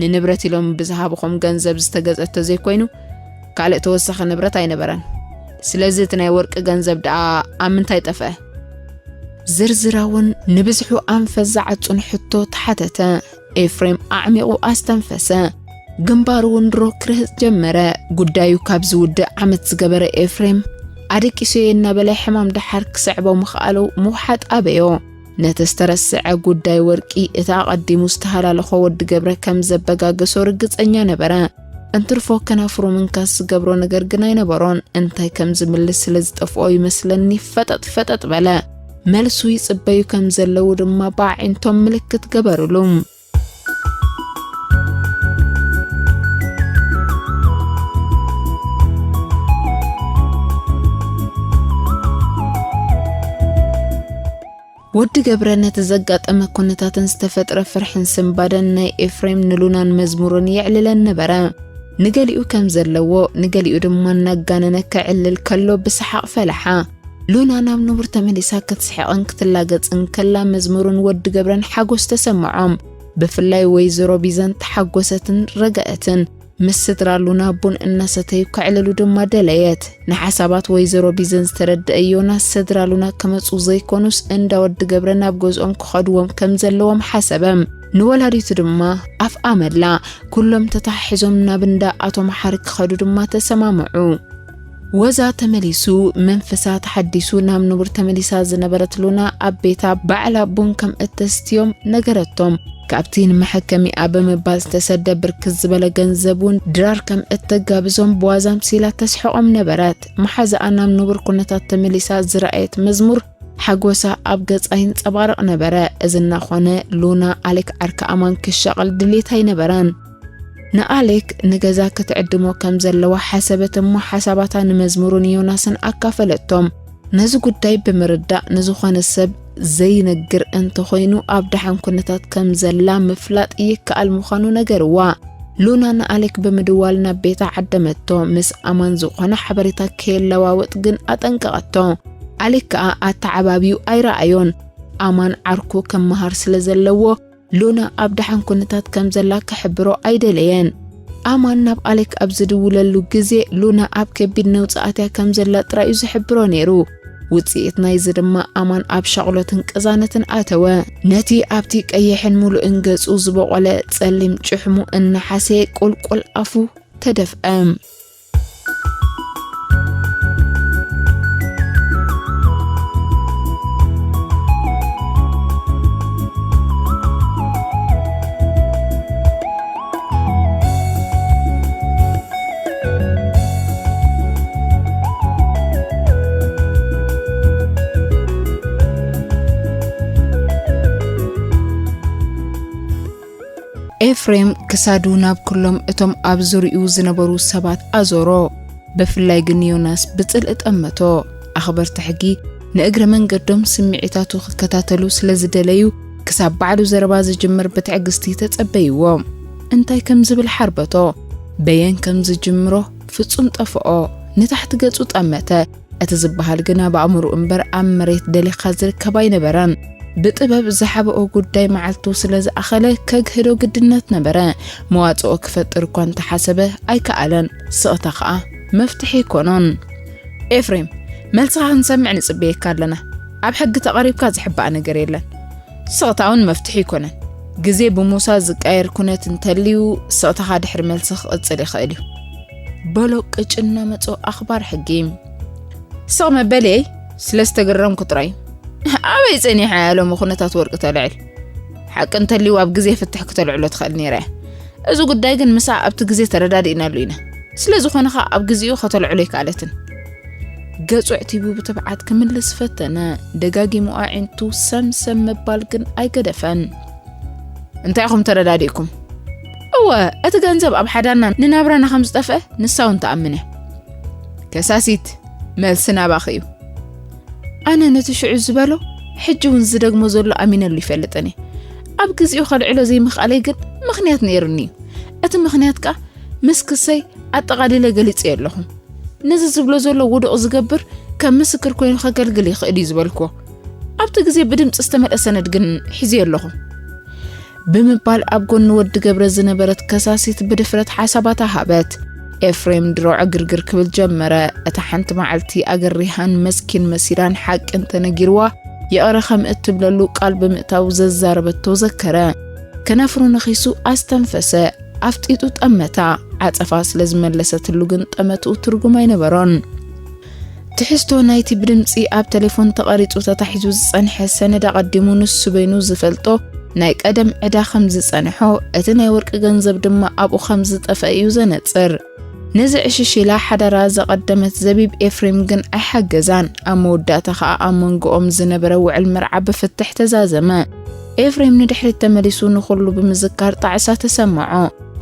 ንንብረት ኢሎም ብዝሃብኹም ገንዘብ ዝተገዝአ ተዘይኮይኑ ካልእ ተወሳኺ ንብረት ኣይነበረን። ስለዚ እቲ ናይ ወርቂ ገንዘብ ደኣ ኣብ ምንታይ ጠፍአ? ዝርዝራውን ንብዝሑ ኣንፈት ዝዓጹን ሕቶ ተሓተተ። ኤፍሬም ኣዕሚቑ ኣስተንፈሰ። ግንባሩ እውን ድሮ ክርህጽ ጀመረ። ጉዳዩ ካብ ዝውድእ ዓመት ዝገበረ ኤፍሬም፣ ኣደቂሰዮ እናበለ ሕማም ደሓር ክስዕቦ ምኽኣሉ ምውሓጥ ኣበዮ። ነቲ ዝተረስዐ ጉዳይ ወርቂ፣ እቲ ኣቐዲሙ ዝተሃላለኾ ወዲ ገብረ ከም ዘበጋገሶ ርግጸኛ ነበረ። እንትርፎ ከናፍሩ ምንካስ ዝገብሮ ነገር ግን ኣይነበሮን። እንታይ ከም ዝምልስ ስለ ዝጠፍኦ ይመስለኒ ፈጠጥ ፈጠጥ በለ። መልሱ ይጽበዩ ከም ዘለዉ ድማ ብኣዒንቶም ምልክት ገበሩሉ። ወዲ ገብረ ነቲ ዘጋጠመ ኩነታትን ዝተፈጥረ ፍርሕን ስንባደን ናይ ኤፍሬም ንሉናን መዝሙርን የዕልለን ነበረ። ንገሊኡ ከም ዘለዎ፣ ንገሊኡ ድማ እናጋነነ ከዕልል ከሎ ብሰሓቕ ፈለሓ። ሉና ናብ ንቡር ተመሊሳ ክትስሕቕን ክትላገጽን ከላ መዝሙርን ወዲ ገብረን ሓጎስ ተሰምዖም። ብፍላይ ወይዘሮ ቢዘን ተሓጎሰትን ረገአትን። ምስ ስድራ ሉና ቡን እናሰተዩ ከዕልሉ ድማ ደለየት። ንሓሳባት ወይዘሮ ቢዘን ዝተረደአ ዮናስ ስድራ ሉና ክመጹ ዘይኮኑስ እንዳ ወዲ ገብረ ናብ ገዝኦም ክኸድዎም ከም ዘለዎም ሓሰበ። ንወላዲቱ ድማ ኣፍ ኣመላ። ኩሎም ተታሒዞም ናብ እንዳ ኣቶ መሓሪ ክኸዱ ድማ ተሰማምዑ። ወዛ ተመሊሱ፣ መንፈሳ ተሓዲሱ ናብ ንቡር ተመሊሳ ዝነበረት ሉና ኣብ ቤታ ባዕላ ቡን ከም እተስትዮም ነገረቶም። ካብቲ ንመሐከሚኣ ብምባል ዝተሰደ ብርክት ዝበለ ገንዘብ እውን ድራር ከም እተጋብዞም ብዋዛ ኣምሲላ ተስሕቖም ነበረት። መሓዛኣ ናብ ንቡር ኩነታት ተመሊሳ ዝረኣየት መዝሙር ሓጎሳ ኣብ ገጻ ይንጸባረቕ ነበረ። እዚ እናኾነ ሉና ኣሌክ ዓርኪ ኣማን ክሻቐል ድሌት ኣይነበራን። ንኣሌክ ንገዛ ክትዕድሞ ከም ዘለዋ ሓሰበት እሞ ሓሳባታ ንመዝሙሩን ዮናስን ኣካፈለቶም። ነዚ ጉዳይ ብምርዳእ ንዝኾነ ሰብ ዘይነግር እንተኾይኑ ኣብ ደሓን ኩነታት ከም ዘላ ምፍላጥ ይከኣል ምዃኑ ነገርዋ። ሉና ንኣሌክ ብምድዋል ናብ ቤታ ዓደመቶ። ምስ ኣማን ዝኾነ ሓበሬታ ከየለዋወጥ ግን ኣጠንቀቐቶ። ኣሌክ ከኣ ኣተዓባቢዩ ኣይረኣዮን። ኣማን ዓርኩ ከመሃር ስለ ዘለዎ ሉና ኣብ ደሓን ኩነታት ከም ዘላ ክሕብሮ ኣይደለየን። ኣማን ናብ ኣሌክ ኣብ ዝድውለሉ ግዜ ሉና ኣብ ከቢድ ነውጺ ኣትያ ከም ዘላ ጥራይ እዩ ዝሕብሮ ነይሩ። ውጽኢት ናይዚ ድማ ኣማን ኣብ ሻቕሎትን ቅዛነትን ኣተወ። ነቲ ኣብቲ ቀይሕን ምሉእን ገጹ ዝበቖለ ጸሊም ጭሕሙ እናሓሰየ ቁልቁል ኣፉ ተደፍአ። ኤፍሬም ክሳዱ ናብ ኩሎም እቶም ኣብ ዙርያኡ ዝነበሩ ሰባት ኣዞሮ። ብፍላይ ግን ዮናስ ብጽልኢ ጠመቶ። ኣኽበርቲ ሕጊ ንእግረ መንገዶም ስምዒታቱ ክከታተሉ ስለ ዝደለዩ፣ ክሳብ ባዕሉ ዘረባ ዝጅምር ብትዕግስቲ ተጸበይዎ። እንታይ ከም ዝብል ሓርበቶ፣ በየን ከም ዝጅምሮ ፍጹም ጠፍኦ። ንታሕቲ ገጹ ጠመተ። እቲ ዝበሃል ግን ኣብ ኣእምሮኡ እምበር ኣብ መሬት ደሊኻ ዝርከብ ኣይነበረን። ብጥበብ ዝሓበኦ ጉዳይ መዓልቱ ስለ ዝኣኸለ ከግህዶ ግድነት ነበረ። መዋጽኦ ክፈጥር እኳ እንተሓሰበ ኣይከኣለን። ስቕታ ኸኣ መፍትሒ ኣይኮኖን። ኤፍሬም፣ መልስኻ ክንሰምዕ ንጽበየካ ኣለና። ኣብ ሕጊ ተቐሪብካ ዝሕባእ ነገር የለን። ስቕታ እውን መፍትሒ ኣይኮነን። ግዜ ብሙሳ ዝቃየር ኩነት እንተልዩ፣ ስቕታኻ ድሕሪ መልሲ ክቕጽል ይኽእል እዩ። በሎ ቅጭ እናመጾ ኣኽባር ሕጊ። ስቕ መበልየይ፣ ስለ ዝተገረምኩ ጥራይ። ኣበይ ጸኒሓ እያ ሎሚ ኩነታት ወርቂ ተልዕል? ሓቂ እንተልዩ ኣብ ግዜ ፍትሕ ክተልዕሎ ትኽእል ነይራ እያ። እዚ ጉዳይ ግን ምሳ ኣብቲ ግዜ ተረዳዲእናሉ ኢና። ስለ ዝኾነ ኸኣ ኣብ ግዜኡ ከተልዕሎ ኣይከኣለትን። ገጹ ኣዕቲቡ ብትብዓት ክምልስ ፈተነ። ደጋጊሙ ኣዒንቱ ሰምሰም ምባል ግን ኣይገደፈን። እንታይ ኢኹም ተረዳዲእኩም? እወ፣ እቲ ገንዘብ ኣብ ሓዳርና ንናብራና ከም ዝጠፍአ ንሳ እውን ትኣምን እያ። ከሳሲት፣ መልሲ ናባኺ እዩ። ኣነ ነቲ ሽዑ ዝበሎ ሕጂ እውን ዝደግሞ ዘሎ ኣሚነሉ ይፈልጥን እየ። ኣብ ግዜኡ ከልዕሎ ዘይምኽኣለይ ግን ምኽንያት ነይሩኒ እዩ። እቲ ምኽንያት ከኣ ምስ ክሰይ ኣጠቓሊለ ገሊጸዮ ኣለኹ። ነዚ ዝብሎ ዘሎ ውዱቕ ዝገብር ከም ምስክር ኮይኑ ከገልግል ይኽእል እዩ ዝበልኩዎ። ኣብቲ ግዜ ብድምጺ ዝተመልአ ሰነድ ግን ሒዘዮ ኣለኹ። ብምባል ኣብ ጎኒ ወዲ ገብረ ዝነበረት ከሳሲት ብድፍረት ሓሳባታ ሃበት። ኤፍሬም ድሮ ዕግርግር ክብል ጀመረ። እታ ሓንቲ መዓልቲ ኣገሪሃን መስኪን መሲላን ሓቂ እንተነጊርዋ ይቕረ ከም እትብለሉ ቃል ብምእታው ዘዛረበቶ ዘከረ። ከናፍሩ ነኺሱ ኣስተንፈሰ። ኣፍጢጡ ጠመታ። ዓጸፋ ስለ ዝመለሰትሉ ግን ጠመትኡ ትርጉም ኣይነበሮን። ትሕዝቶ ናይቲ ብድምጺ ኣብ ቴሌፎን ተቐሪጹ ተታሒዙ ዝጸንሐ ሰነድ ኣቐዲሙ ንሱ በይኑ ዝፈልጦ ናይ ቀደም ዕዳ ከም ዝጸንሖ፣ እቲ ናይ ወርቂ ገንዘብ ድማ ኣብኡ ከም ዝጠፍአ እዩ ዘነጽር። ነዚ ዕሽሽ ኢላ ሓዳራ ዘቐደመት ዘቢብ ኤፍሬም ግን ኣይሓገዛን። ኣብ መወዳእታ ኸኣ ኣብ መንጎኦም ዝነበረ ውዕል መርዓ ብፍትሕ ተዛዘመ። ኤፍሬም ንድሕሪት ተመሊሱ ንኹሉ ብምዝካር ጣዕሳ ተሰምዖ።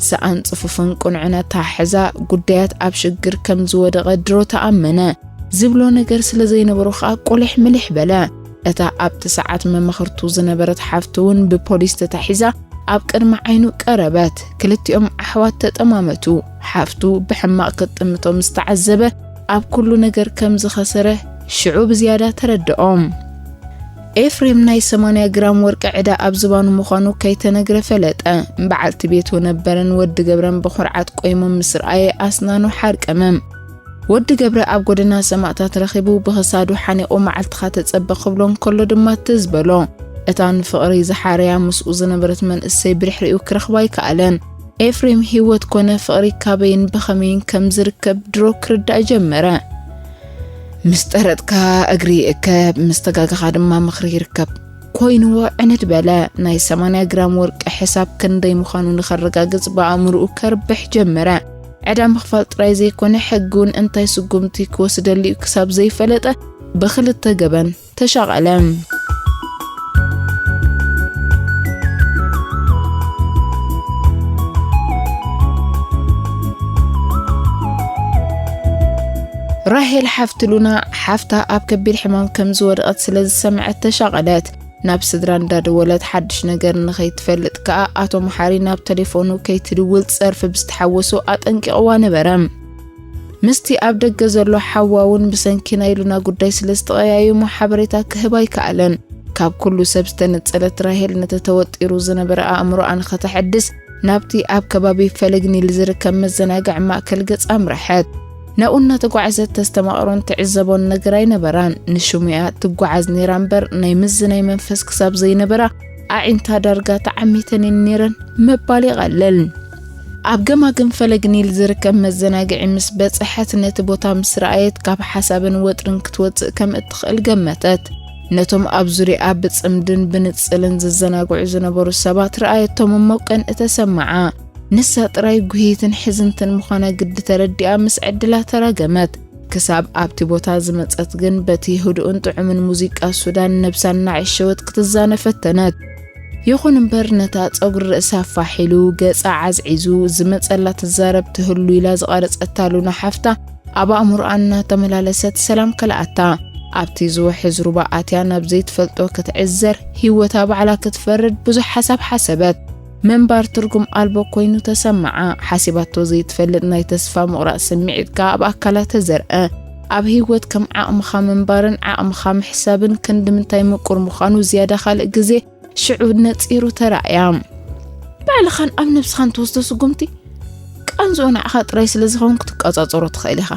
ሰኣን ጽፉፍን ቅኑዕን ኣተሓሕዛ ጉዳያት ኣብ ሽግር ከም ዝወደቐ ድሮ ተኣመነ። ዝብሎ ነገር ስለ ዘይነበሮ ኸኣ ቁሊሕ ምሊሕ በለ። እታ ኣብቲ ሰዓት መማኽርቱ ዝነበረት ሓፍቱ እውን ብፖሊስ ተታሒዛ ኣብ ቅድሚ ዓይኑ ቀረበት። ክልቲኦም ኣሕዋት ተጠማመቱ። ሓፍቱ ብሕማቕ ክትጥምቶ ምስ ተዓዘበ ኣብ ኩሉ ነገር ከም ዝኸሰረ ሽዑ ብዝያዳ ተረድኦም። ኤፍሬም ናይ ሰማንያ ግራም ወርቂ ዕዳ ኣብ ዝባኑ ምዃኑ ከይተነግረ ፈለጠ። በዓልቲ ቤቱ ነበረን ወዲ ገብረን ብኹርዓት ቆይሞም ምስ ረኣየ ኣስናኑ ሓርቀመ። ወዲ ገብረ ኣብ ጎደና ሰማእታት ረኺቡ ብኽሳዱ ሓኒቑ መዓልትኻ ተጸበ ክብሎ እንከሎ ድማ ትዝ በሎ። እታ ንፍቕሪ ዝሓረያ ምስኡ ዝነበረት መንእሰይ ብድሕሪኡ ክረኽባ ኣይከኣለን። ኤፍሬም ህይወት ኮነ ፍቕሪ ካበይን ብኸመይን ከም ዝርከብ ድሮ ክርዳእ ጀመረ። ምስ ጠረጥካ እግሪ ይእከብ፣ ምስ ተጋገኻ ድማ ምኽሪ ይርከብ። ኮይንዎ ዕንድ በለ። ናይ ሰማንያ ግራም ወርቂ ሕሳብ ክንደይ ምዃኑ ንኸረጋግጽ ብኣእምርኡ ከርብሕ ጀመረ። ዕዳ ምኽፋል ጥራይ ዘይኮነ ሕጊ እውን እንታይ ስጉምቲ ክወስደሉ እዩ ክሳብ ዘይፈለጠ ብኽልተ ገበን ተሻቐለ። ራሄል ሓፍቲ ሉና ሓፍታ ኣብ ከቢድ ሕማም ከም ዝወደቐት ስለ ዝሰምዐት ተሻቐለት። ናብ ስድራ እንዳደወለት ሓድሽ ነገር ንኸይትፈልጥ ከኣ ኣቶ መሓሪ ናብ ተሌፎኑ ከይትድውል ጸርፊ ብዝተሓወሶ ኣጠንቂቕዋ ነበረ። ምስቲ ኣብ ደገ ዘሎ ሓዋ እውን ብሰንኪ ናይ ሉና ጉዳይ ስለ ዝተቐያየሙ ሓበሬታ ክህብ ኣይከኣለን። ካብ ኩሉ ሰብ ዝተነጸለት ራሄል ነቲ ተወጢሩ ዝነበረ ኣእምሮኣ ንኸተሐድስ ናብቲ ኣብ ከባቢ ፈለግ ኒል ዝርከብ መዘናግዒ ማእከል ገጻ ኣምረሐት። ናብኡ እናተጓዕዘት ተስተማቕሮን ትዕዘቦን ነገር ኣይነበራን። ንሽሙያ ትጓዓዝ ነይራ እምበር ናይ ምዝናይ መንፈስ ክሳብ ዘይነበራ ኣዒንታ ዳርጋ ተዓሚተን እየን ነይረን ምባል ይቐልል። ኣብ ገማግም ፈለግ ኒል ዝርከብ መዘናግዒ ምስ በጽሐት ነቲ ቦታ ምስ ረኣየት ካብ ሓሳብን ወጥርን ክትወጽእ ከም እትኽእል ገመተት። ነቶም ኣብ ዙርያኣ ብጽምድን ብንጽልን ዝዘናግዑ ዝነበሩ ሰባት ረኣየቶም እሞ ቅንኢ ተሰምዓ። ንሳ ጥራይ ጉህይትን ሕዝንትን ምዃና ግዲ ተረዲኣ ምስ ዕድላ ተራገመት። ክሳብ ኣብቲ ቦታ ዝመጸት ግን በቲ ህዱእን ጥዑምን ሙዚቃ ሱዳን ነብሳ እናዕሸወት ክትዛነ ፈተነት። ይኹን እምበር ነታ ጸጉሪ ርእሳ ፋሕ ኢሉ ገጻ ዓዝዒዙ ዝመጸላ ትዛረብ ትህሉ ኢላ ዝቐረጸታ ሉና ሓፍታ ኣብ ኣእምሮኣ እናተመላለሰት ሰላም ከልኣታ። ኣብቲ ዝውሕዝ ሩባ ኣትያ ናብ ዘይትፈልጦ ክትዕዘር ህይወታ ባዕላ ክትፈርድ ብዙሕ ሓሳብ ሓሰበት። ምንባር ትርጉም ኣልቦ ኮይኑ ተሰምዓ። ሓሲባቶ ዘይትፈልጥ ናይ ተስፋ ምቑራጽ ስምዒት ከኣ ኣብ ኣካላ ተዘርአ። ኣብ ህይወት ከም ዓቕምኻ ምንባርን ዓቕምኻ ምሕሳብን ክንዲ ምንታይ ምቁር ምዃኑ ዝያዳ ካልእ ግዜ ሽዑ ነጺሩ ተራእያ። ባዕልኻን ኣብ ነብስኻን ትወስዶ ስጉምቲ ቃንዝኡ ንዓኻ ጥራይ ስለ ዝኸውን ክትቋጻጸሮ ትኽእል ኢኻ።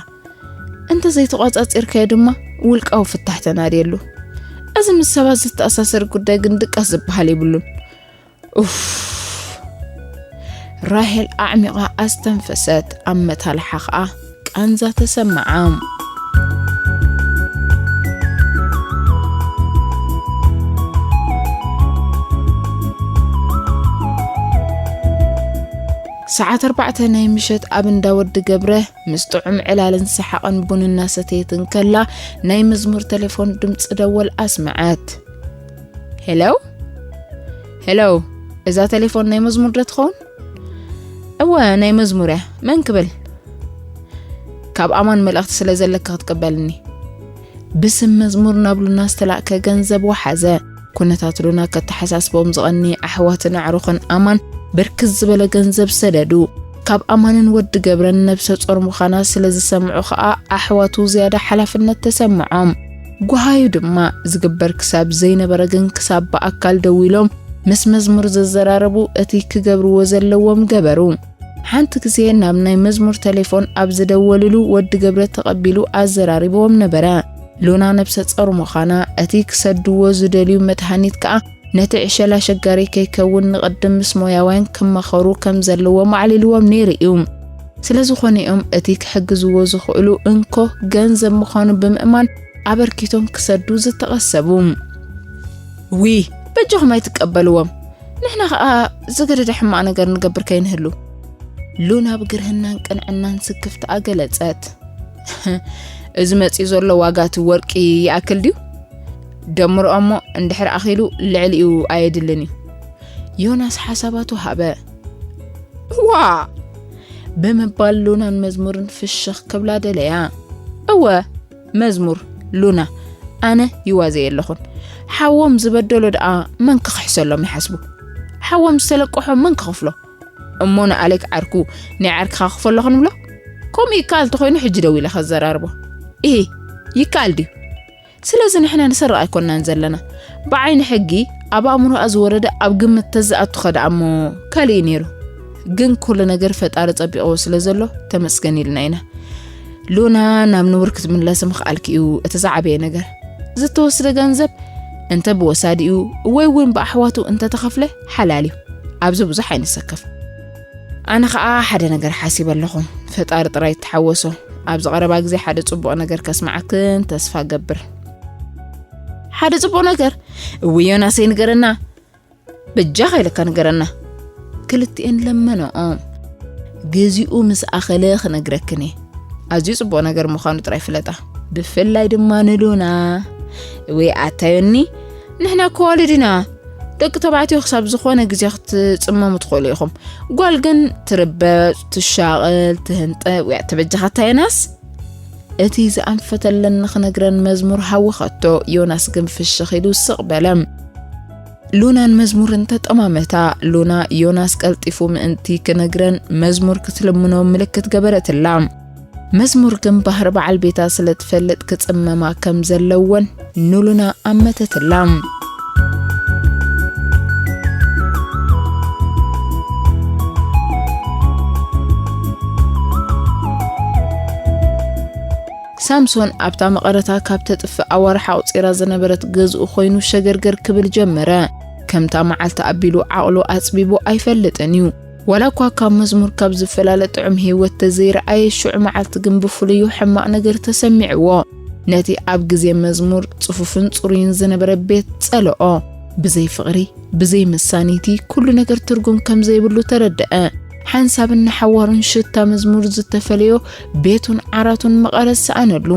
እንተ ዘይተቋጻጺርካዮ ድማ ውልቃዊ ፍታሕ ተናድየሉ። እዚ ምስ ሰባት ዝተኣሳሰር ጉዳይ ግን ድቃስ ዝበሃል የብሉን። ኡፍ። ራሄል ኣዕሚቓ ኣስተንፈሰት፣ ኣብ መታልሓ ኸኣ ቃንዛ ተሰምዓ። ሰዓት ኣርባዕተ ናይ ምሸት ኣብ እንዳ ወዲ ገብረ ምስ ጥዑም ዕላልን ሰሓቕን ቡን እናሰተየት እንከላ ናይ መዝሙር ቴሌፎን ድምፂ ደወል ኣስመዐት። ሄሎ? ሄሎ? እዛ ቴሌፎን ናይ መዝሙር ዶ ትኸውን? እወ፣ ናይ መዝሙር እያ። መን ክብል? ካብ ኣማን መልእኽቲ ስለ ዘለካ ክትቅበልኒ። ብስም መዝሙር ናብ ሉና ዝተላእከ ገንዘብ ወሓዘ። ኩነታት ሉና ከተሓሳስቦም ዝቐኒ ኣሕዋትን ኣዕሩኽን ኣማን ብርክት ዝበለ ገንዘብ ሰደዱ። ካብ ኣማንን ወዲ ገብረን ነብሰ ጾር ምዃና ስለ ዝሰምዑ ኸኣ ኣሕዋቱ ዝያዳ ሓላፍነት ተሰምዖም። ጓሃዩ ድማ ዝግበር ክሳብ ዘይነበረ ግን ክሳብ ብኣካል ደዊሎም ምስ መዝሙር ዘዘራረቡ እቲ ክገብርዎ ዘለዎም ገበሩ። ሓንቲ ግዜ ናብ ናይ መዝሙር ቴሌፎን ኣብ ዝደወልሉ ወዲ ገብረ ተቐቢሉ ኣዘራሪብዎም ነበረ። ሉና ነብሰ ጾር ምዃና፣ እቲ ክሰድዎ ዝደልዩ መድሃኒት ከኣ ነቲ ዕሸል ኣሸጋሪ ከይከውን ንቕድም ምስ ሞያውያን ክመኸሩ ከም ዘለዎም ኣዕሊልዎም ነይሩ እዩ። ስለ ዝኾነ እዮም እቲ ክሕግዝዎ ዝኽእሉ እንኮ ገንዘብ ምዃኑ ብምእማን ኣበርኪቶም ክሰዱ ዝተቐሰቡ። ዊ፣ በጃኹም ኣይትቀበልዎም። ንሕና ኸኣ ዝገደደ ሕማቕ ነገር ንገብር ከይንህሉ። ሉና ብግርህናን ቅንዕናን ስክፍትኣ ገለጸት። እዚ መጺኡ ዘሎ ዋጋ እቲ ወርቂ ይኣክል ድዩ? ደምርኦ እሞ እንድሕር ኣኺሉ ልዕሊኡ ኣየድልን እዩ። ዮናስ ሓሳባቱ ሃበ። ዋ! ብምባል ሉናን መዝሙርን ፍሽኽ ክብላ ደለያ። እወ፣ መዝሙር፣ ሉና፣ ኣነ ይዋዘ የለኹን። ሓዎም ዝበደሎ ደኣ መን ክኽሕሰሎም ይሓስቡ? ሓዎም ዝተለቀሖ መን ክኸፍሎ? እሞ ንኣሌክ ዓርኩ፣ ናይ ዓርክኻ ክፈሎ ክንብሎ? ከምኡ ይከኣል ተኾይኑ ሕጂ ደው ኢለ ከዘራርቦ። እሂ፣ ይከኣል ድዩ? ስለዚ ንሕና ንሰርቕ ኣይኮንናን ዘለና። ብዓይኒ ሕጊ ኣብ ኣእምሮኣ ዝወረደ ኣብ ግምት ተዝኣቱ ኸ ደኣ እሞ ካልእ እዩ ነይሩ። ግን ኩሉ ነገር ፈጣሪ ጸቢቕዎ ስለ ዘሎ ተመስገን ኢልና ኢና። ሉና ናብ ንቡር ክትምለስ ምኽኣልኪ እዩ እቲ ዝዓበየ ነገር። ዝተወስደ ገንዘብ እንተ ብወሳዲኡ ወይ እውን ብኣሕዋቱ እንተ ተኸፍለ ሓላል እዩ። ኣብዚ ብዙሕ ኣይንሰከፍ። ኣነ ኸኣ ሓደ ነገር ሓሲበ ኣለኹ። ፈጣሪ ጥራይ ይተሓወሶ። ኣብዚ ቀረባ ግዜ ሓደ ጽቡቕ ነገር ከስምዓክን ተስፋ እገብር። ሓደ ጽቡቕ ነገር? እውይ ዮናሰይ ንገረና። በጃኻ ኢለካ ንገረና። ክልቲኤን ለመነኦ። ግዚኡ ምስ ኣኸለ ክነግረክን እየ። ኣዝዩ ጽቡቕ ነገር ምዃኑ ጥራይ ፍለጣ። ብፍላይ ድማ ንሉና። ወይ ኣታዮኒ፣ ንሕና እኮ ኣዋልድ ኢና። ደቂ ተባዕትዮ ክሳብ ዝኾነ ግዜ ክትጽመሙ ትኽእሉ ኢኹም። ጓል ግን ትርበጽ፣ ትሻቐል፣ ትህንጠ፣ ወይ ተበጃኻታ ዮናስ? እቲ ዝኣንፈተለን ንኽነግረን መዝሙር ሃወኸቶ፣ ዮናስ ግን ፍሽኽ ኢሉ ስቕ በለ። ሉናን መዝሙርን ተጠማመታ። ሉና ዮናስ ቀልጢፉ ምእንቲ ክነግረን መዝሙር ክትልምኖ ምልክት ገበረትላ። መዝሙር ግን ባህሪ በዓል ቤታ ስለ ትፈልጥ ክጽመማ ከም ዘለወን ንሉና ኣመተትላ። ሳምሶን ኣብታ መቐረታ ካብ ተጥፍእ ኣዋርሕ ኣቑጺራ ዝነበረት ገዝኡ ኮይኑ ሸገርገር ክብል ጀመረ። ከምታ መዓልቲ ኣቢሉ ዓቕሉ ኣጽቢቡ ኣይፈልጥን እዩ። ዋላ እኳ ካብ መዝሙር ካብ ዝፈላለ ጥዑም ህይወት ተዘይረኣየ፣ ሽዑ መዓልቲ ግን ብፍሉዩ ሕማቕ ነገር ተሰሚዕዎ። ነቲ ኣብ ግዜ መዝሙር ጽፉፍን ጽሩይን ዝነበረ ቤት ጸልኦ። ብዘይ ፍቕሪ፣ ብዘይ መሳኒቲ ኩሉ ነገር ትርጉም ከም ዘይብሉ ተረድአ። ሓንሳብን ንሓዋሩን ሽታ መዝሙር ዝተፈለዮ ቤቱን ዓራቱን መቐረት ሰኣነሉ።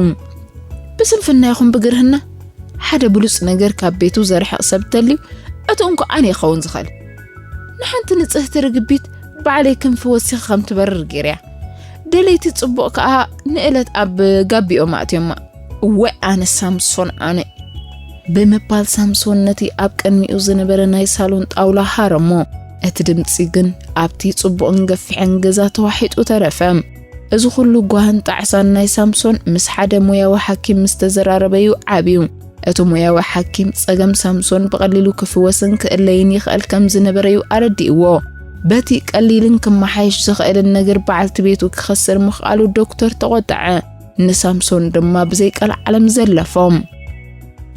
ብስንፍና ይኹን ብግርህና ሓደ ብሉጽ ነገር ካብ ቤቱ ዘርሕቕ ሰብ ተልዩ፣ እቲ እንኮ ኣነ ይኸውን ዝኽእል። ንሓንቲ ንጽህቲ ርግቢት ባዕለይ ክንፊ ወሲኸ ከም ትበርር ገይረያ። ደለይቲ ጽቡቕ ከኣ ንእለት ኣብ ጋቢኦም ኣእትዮማ። እወ ኣነ ሳምሶን ኣነ። ብምባል ሳምሶን ነቲ ኣብ ቅድሚኡ ዝነበረ ናይ ሳሎን ጣውላ ሃረሞ። እቲ ድምጺ ግን ኣብቲ ጽቡቕን ገፊሕን ገዛ ተዋሒጡ ተረፈ። እዚ ኩሉ ጓህን ጣዕሳን ናይ ሳምሶን ምስ ሓደ ሞያዊ ሓኪም ምስ ተዘራረበዩ ዓብዩ። እቲ ሞያዊ ሓኪም ጸገም ሳምሶን ብቐሊሉ ክፍወስን ክእለይን ይኽእል ከም ዝነበረዩ ኣረዲእዎ። በቲ ቀሊልን ክመሓየሽ ዝኽእልን ነገር በዓልቲ ቤቱ ክኸስር ምኽኣሉ ዶክተር ተቖጠዐ። ንሳምሶን ድማ ብዘይ ቀልዓለም ዘለፎም።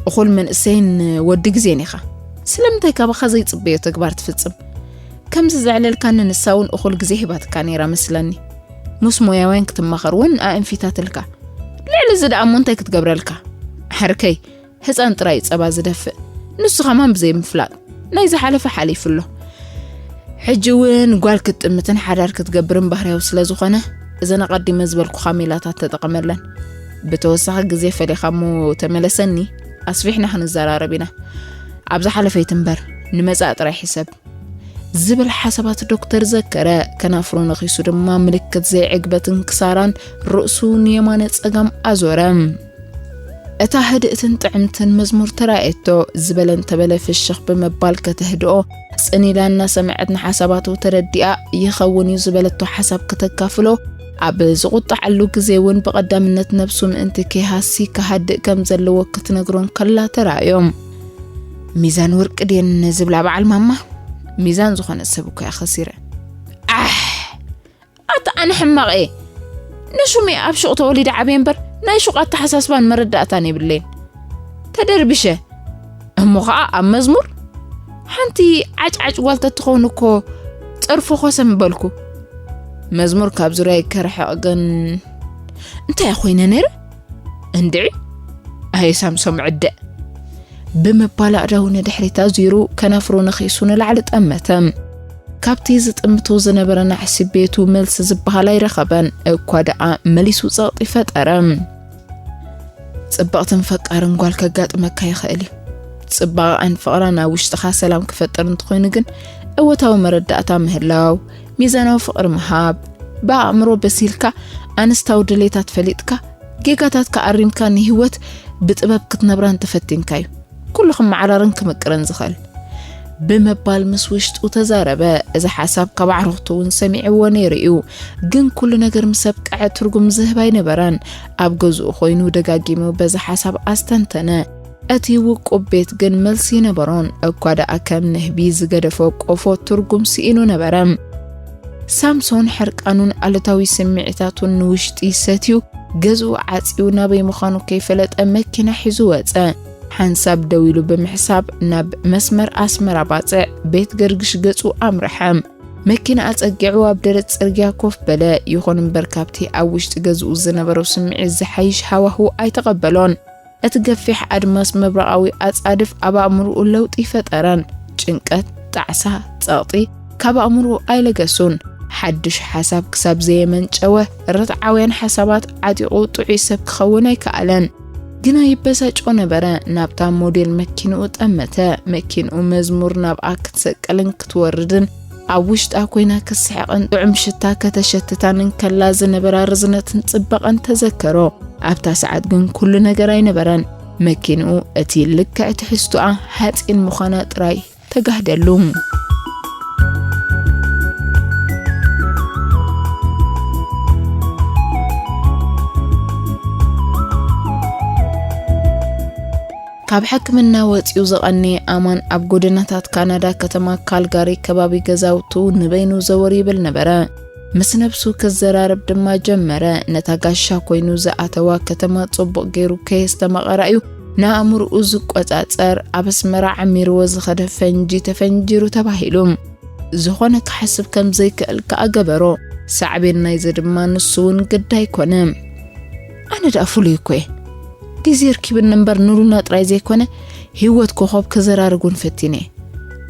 እኹል መንእሰይን ወዲ ግዜን ኢኻ። ስለምንታይ ካባኻ ዘይጽበዮ ተግባር ትፍጽም? ከምዚ ዘዕለልካኒ ንሳ እውን እኹል ግዜ ሂባትካ ነይራ መስለኒ። ምስ ሞያውያን ክትማኸር እውን ኣእንፊታትልካ። ልዕሊ እዚ ደኣ እሞ እንታይ ክትገብረልካ? ዓርከይ፣ ህፃን ጥራይ ጸባ ዝደፍእ፣ ንሱ ኸማን ብዘይ ምፍላጥ ናይ ዝሓለፈ ሓሊፉ ኣሎ። ሕጂ እውን ጓል ክትጥምትን ሓዳር ክትገብርን ባህርያዊ ስለ ዝኾነ፣ እዘን ኣቐዲመ ዝበልኩኻ ሜላታት ተጠቐመለን። ብተወሳኺ ግዜ ፈሊኻ እሞ ተመለሰኒ፣ ኣስፊሕና ክንዘራረብ ኢና። ኣብ ዝሓለፈ ይትንበር፣ ንመጻእ ጥራይ ሕሰብ። ዝብል ሓሳባት ዶክተር ዘከረ፣ ከናፍሩ ነኺሱ ድማ ምልክት ዘይዕግበትን ክሳራን ርእሱ ንየማነ ጸጋም ኣዞረ። እታ ህድእትን ጥዕምትን መዝሙር ተራእየቶ፣ ዝበለ እንተበለ ፍሽኽ ብምባል ከተህድኦ፣ ጽን ኢላ እናሰምዐት ንሓሳባቱ ተረዲኣ፣ ይኸውን እዩ ዝበለቶ ሓሳብ ከተካፍሎ፣ ኣብ ዝቑጣዓሉ ግዜ እውን ብቐዳምነት ነብሱ ምእንቲ ከይሃሲ ክሃድእ ከም ዘለዎ ክትነግሮ እንከላ ተራእዮም። ሚዛን ወርቂ ድየን ዝብላ በዓል ማማ? ሚዛን ዝኾነ ሰብ እኮ እያ ከሲረ። ኣሕ! ኣታ ኣነ ሕማቕ እየ። ንሹም እየ ኣብ ሹቕ ተወሊደ ዓብየ እምበር ናይ ሹቕ ኣተሓሳስባን መረዳእታን የብለይን። ተደርቢሸ። እሞ ኸኣ ኣብ መዝሙር ሓንቲ ዓጭዓጭ ጓል ተትኸውን እኮ ጸርፎ ኮሰ ምበልኩ። መዝሙር ካብ ዙርያይ ክርሕቕ ግን እንታይ ኮይነ ነይረ? እንድዒ ኣየ ሳምሶም ዕደ። ብምባል ኣእዳዉ ንድሕሪት ኣዙሩ ከናፍሩ ነኺሱ ንላዕሊ ጠመተ። ካብቲ ዝጥምቶ ዝነበረ ናሕሲ ቤቱ መልሲ ዝበሃል ኣይረኸበን። እኳ ደኣ መሊሱ ጸቕጢ ፈጠረ። ጽብቕትን ፈቃርን ጓል ከጋጥመካ ይኽእል እዩ። ጽባቐኣን ፍቕራን ኣብ ውሽጥኻ ሰላም ክፈጥር እንተኾይኑ ግን፣ እወታዊ መረዳእታ ምህላው፣ ሚዛናዊ ፍቕሪ ምሃብ፣ ብኣእምሮ በሲልካ ኣንስታዊ ድሌታት ፈሊጥካ፣ ጌጋታትካ ኣሪምካ ንህይወት ብጥበብ ክትነብራ እንተፈቲንካ እዩ ኩሉ ክመዓራርን ክምቅርን ዝኽእል። ብምባል ምስ ውሽጡ ተዛረበ። እዚ ሓሳብ ካብ ኣዕሩኽቱ እውን ሰሚዕዎ ነይሩ እዩ። ግን ኩሉ ነገር ምስ ኣብቅዐ ትርጉም ዝህብ ኣይነበረን። ኣብ ገዝኡ ኮይኑ ደጋጊሙ በዚ ሓሳብ ኣስተንተነ። እቲ ውቁብ ቤት ግን መልሲ ኣይነበሮን። እኳ ደኣ ከም ንህቢ ዝገደፎ ቆፎ ትርጉም ስኢኑ ነበረ። ሳምሶን ሕርቃኑን ኣሉታዊ ስምዒታቱን ንውሽጢ ሰትዩ፣ ገዝኡ ዓጽዩ ናበይ ምዃኑ ከይፈለጠ መኪና ሒዙ ወጸ። ሓንሳብ ደው ኢሉ ብምሕሳብ ናብ መስመር ኣስመራ ባጽዕ ቤት ገርግሽ ገጹ ኣምርሐ። መኪና ኣጸጊዑ ኣብ ደረት ጽርግያ ኮፍ በለ። ይኹን እምበር ካብቲ ኣብ ውሽጢ ገዝኡ ዝነበሮ ስምዒት ዝሓይሽ ሃዋህው ኣይተቐበሎን። እቲ ገፊሕ ኣድማስ መብረቓዊ ኣጻድፍ ኣብ ኣእምሮኡ ለውጢ ፈጠረን። ጭንቀት፣ ጣዕሳ፣ ጸቕጢ ካብ ኣእምሮኡ ኣይለገሱን። ሓድሽ ሓሳብ ክሳብ ዘየመንጨወ፣ ርትዓውያን ሓሳባት ዓጢቑ ጥዑይ ሰብ ክኸውን ኣይከኣለን። ግና ይበሳጮ ነበረ። ናብታ ሞዴል መኪንኡ ጠመተ። መኪንኡ መዝሙር ናብኣ ክትሰቀልን ክትወርድን ኣብ ውሽጣ ኮይና ክስሕቕን ጥዑም ሽታ ከተሸትታን እንከላ ዝነበራ ርዝነትን ጽባቐን ተዘከሮ። ኣብታ ሰዓት ግን ኩሉ ነገር ኣይነበረን። መኪንኡ እቲ ልክዕ ትሕዝቶኣ ሓጺን ምዃና ጥራይ ተጋህደሉ። ካብ ሕክምና ወጺኡ ዝቐነየ ኣማን ኣብ ጎደናታት ካናዳ ከተማ ካልጋሪ ከባቢ ገዛውቱ ንበይኑ ዘወር ይብል ነበረ። ምስ ነብሱ ክዘራረብ ድማ ጀመረ። ነታ ጋሻ ኮይኑ ዝኣተዋ ከተማ ጽቡቕ ገይሩ ከየስተማቐራ እዩ ንኣእምሮኡ ዝቆጻጸር። ኣብ ኣስመራ ዓሚርዎ ዝኸደ ፈንጂ ተፈንጂሩ ተባሂሉ። ዝኾነ ክሓስብ ከም ዘይክእል ከኣ ገበሮ። ሳዕቤን ናይዚ ድማ ንሱ እውን ግዳ ኣይኮነ። ኣነ ደኣ ፍሉይ እኮ እየ። ግዜ ርኪብኒ እምበር ንሉና ጥራይ ዘይኮነ፣ ህይወት ኮኾብ ክዘራርግ እውን ፈቲነ እየ።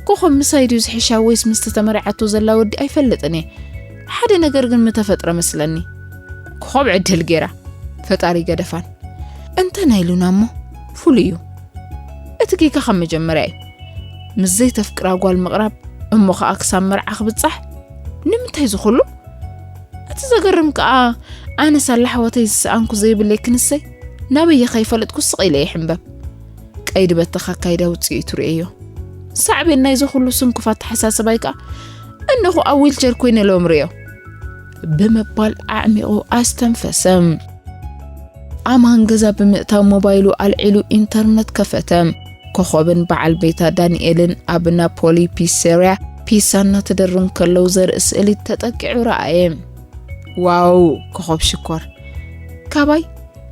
ኮኾብ ምሳይ ድዩ ዝሕሻ ወይስ ምስቲ ተመሪዓቶ ዘላ ወዲ ኣይፈልጥን እየ። ሓደ ነገር ግን ምተፈጥረ መስለኒ። ኮኾብ ዕድል ገይራ፣ ፈጣሪ ገደፋን። እንተ ናይ ሉና እሞ ፍሉይ እዩ። እቲ ጌጋ ካብ መጀመርያ እዩ። ምስ ዘይተፍቅራ ጓል ምቕራብ፣ እሞ ኸኣ ክሳብ መርዓ ክብጻሕ? ንምንታይ ዝኹሉ? እቲ ዘገርም ከኣ፣ ኣነ ሳላ ኣሕዋተይ ዝሰኣንኩ ዘይብለይ ክንሰይ፣ ናበይ ከይፈለጥኩ ስቕ ኢለ ይሕምበብ። ቀይዲ በተኻ ኣካይዳ ውጽኢቱ ርእየዮ። ሳዕቤን ናይዚ ኩሉ ስንኩፍ ኣተሓሳስባይ ከኣ፣ እነኹ ኣብ ዊልቸር ኮይነ ሎም ርእዮ። ብምባል ኣዕሚቑ ኣስተንፈሰ። ኣማን ገዛ ብምእታው ሞባይሉ ኣልዒሉ ኢንተርነት ከፈተ። ኮኾብን በዓል ቤታ ዳንኤልን ኣብ ናፖሊ ፒሰርያ ፒሳ እናተደሩ እንከለዉ ዘርኢ ስእሊ ተጠቂዑ ረኣየ። ዋው፣ ኮኾብ ሽኮር! ካባይ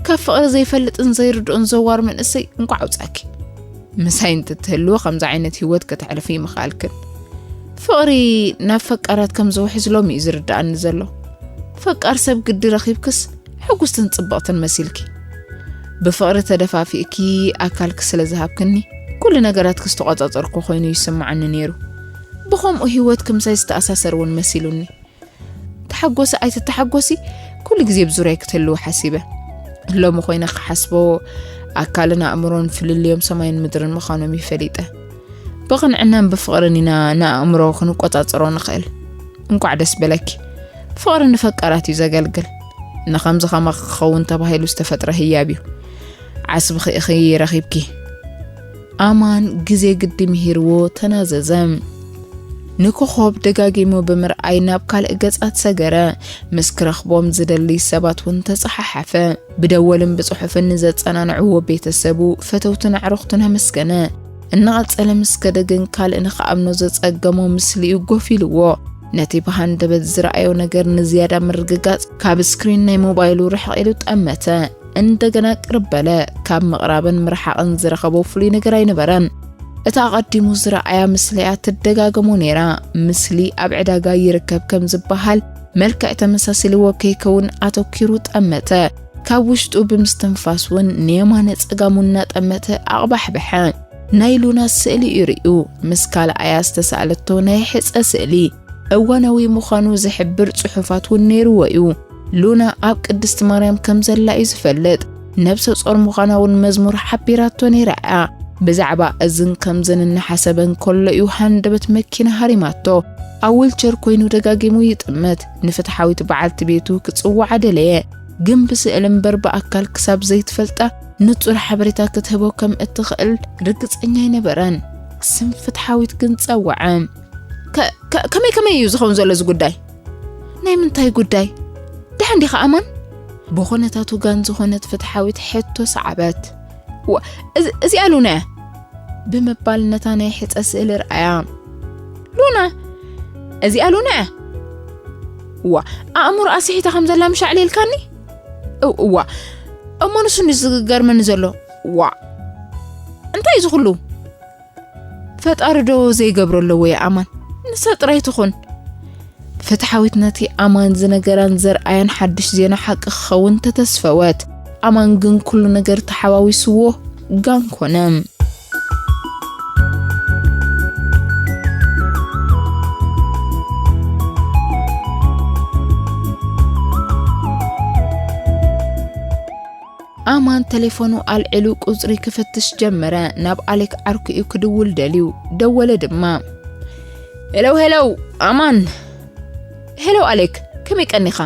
ካብ ፍቕሪ ዘይፈልጥን ዘይርድኦን ዘዋር መንእሰይ እንቋዕ ኣውጻእኪ። ምሳይ እንትትህልዎ ከምዚ ዓይነት ህይወት ከተሕልፊ ምኽኣልክን። ፍቕሪ ናብ ፈቃራት ከም ዝውሕዝ ሎሚ እዩ ዝርድኣኒ ዘሎ። ፈቃር ሰብ ግዲ ረኺብክስ ሕጉስትን ጽብቕትን መሲልኪ። ብፍቕሪ ተደፋፊእኪ ኣካልኪ ስለ ዝሃብክኒ፣ ኩሉ ነገራትኪ ዝተቖጻጸርኩ ኮይኑ ይስምዓኒ ነይሩ። ብኸምኡ ህይወት ክምሳይ ዝተኣሳሰር እውን መሲሉኒ። ተሓጎሲ ኣይትተሓጎሲ፣ ኩሉ ግዜ ብዙርያይ ክትህልዊ ሓሲበ። ሎሚ ኮይነ ክሓስቦ፣ ኣካልን ኣእምሮን ፍልልዮም ሰማይን ምድርን ምዃኖም ይፈሊጠ። ብቕንዕናን ብፍቕርን ኢና ንኣእምሮ ክንቆጻጸሮ ንኽእል። እንቋዕ ደስ በለኪ። ፍቕሪ ንፈቃራት እዩ ዘገልግል። ንኸምዚ ኸማኺ ክኸውን ተባሂሉ ዝተፈጥረ ህያብ እዩ። ዓስብኺ ኢኺ ረኺብኪ። ኣማን ግዜ ግዲ ምሂርዎ ተናዘዘ። ንኮኾብ ደጋጊሙ ብምርኣይ ናብ ካልእ ገጻት ሰገረ። ምስ ክረኽቦም ዝደሊ ሰባት እውን ተጸሓሓፈ። ብደወልን ብጽሑፍን ንዘጸናንዕዎ ቤተሰቡ፣ ፈተውትን ኣዕሩኽቱን ኣመስገነ። እናቐጸለ ምስ ከደ ግን ካልእ ንኽኣምኖ ዘጸገሞ ምስሊኡ ጎፍ ኢልዎ። ነቲ ብሃንደበት ዝረኣዮ ነገር ንዝያዳ ምርግጋጽ ካብ ስክሪን ናይ ሞባይሉ ርሕቕ ኢሉ ጠመተ። እንደገና ቅርብ በለ። ካብ ምቕራብን ምርሓቕን ዝረኸቦ ፍሉይ ነገር ኣይነበረን። እታ ኣቐዲሙ ዝረኣያ ምስሊኣ ትደጋገሞ ነይራ። ምስሊ ኣብ ዕዳጋ ይርከብ ከም ዝበሃል፣ መልክዕ ተመሳሲልዎ ከይከውን ኣተኲሩ ጠመተ። ካብ ውሽጡ ብምስትንፋስ እውን ንየማነ ጸጋሙ እናጠመተ ኣቕባሕበሐ። ናይ ሉና ስእሊ እዩ ርእዩ። ምስ ካልኣያ ዝተሳእለቶ ናይ ሕጸ ስእሊ። እዋናዊ ምዃኑ ዝሕብር ጽሑፋት እውን ነይርዎ እዩ። ሉና ኣብ ቅድስቲ ማርያም ከም ዘላ እዩ ዝፈልጥ። ነብሰ ጾር ምዃና እውን መዝሙር ሓቢራቶ ነይራ እያ። ብዛዕባ እዝን ከምዝን እናሓሰበ እንከሎ እዩ ሃንደበት መኪና ሃሪማቶ። ኣብ ዊልቸር ኮይኑ ደጋጊሙ ይጥምት። ንፍትሓዊት በዓልቲ ቤቱ ክጽውዓ ደለየ። ግን ብስእሊ እምበር ብኣካል ክሳብ ዘይትፈልጣ ንጹር ሓበሬታ ክትህቦ ከም እትኽእል ርግጸኛ ኣይነበረን። ስም ፍትሓዊት ግን ጸውዐ። ከ-፣ ከ-፣ ከመይ ከመይ እዩ ዝኸውን ዘሎ እዚ ጉዳይ? ናይ ምንታይ ጉዳይ? ደሓን ዲኻ ኣማን? ብኹነታቱ ጋን ዝኾነት ፍትሓዊት ሕቶ ሰዓበት። ዋ፣ እዚ-፣ እዚኣ ሉና እያ። ብምባል ነታ ናይ ሕጸ ስእሊ ርኣያ። ሉና? እዚኣ ሉና እያ? ዋ፣ ኣእምሮኣ ስሒታ ከም ዘላ ምሽ ኣዕሊልካኒ? እው፣ እዋ። እሞ ንሱ እንድዩ ዝገርመኒ ዘሎ። ዋ። እንታይ እዚ ኩሉ? ፈጣሪ ዶ ዘይገብሮ ኣለዎ የኣማን? ንሳ ጥራይ ትኹን። ፍትሓዊት ነቲ ኣማን ዝነገራን ዘርኣያን ሓድሽ ዜና ሓቂ ክኸውን ተተስፈወት። ኣማን ግን ኩሉ ነገር ተሓዋዊስዎ ጋን ኮነ። ኣማን ተሌፎኑ ኣልዒሉ ቁጽሪ ክፍትሽ ጀመረ። ናብ ኣሌክ ዓርኩ እዩ ክድውል ደልዩ። ደወለ ድማ። ሄለው፣ ሄለው፣ ኣማን። ሄለው ኣሌክ፣ ከመይ ቀኒኻ?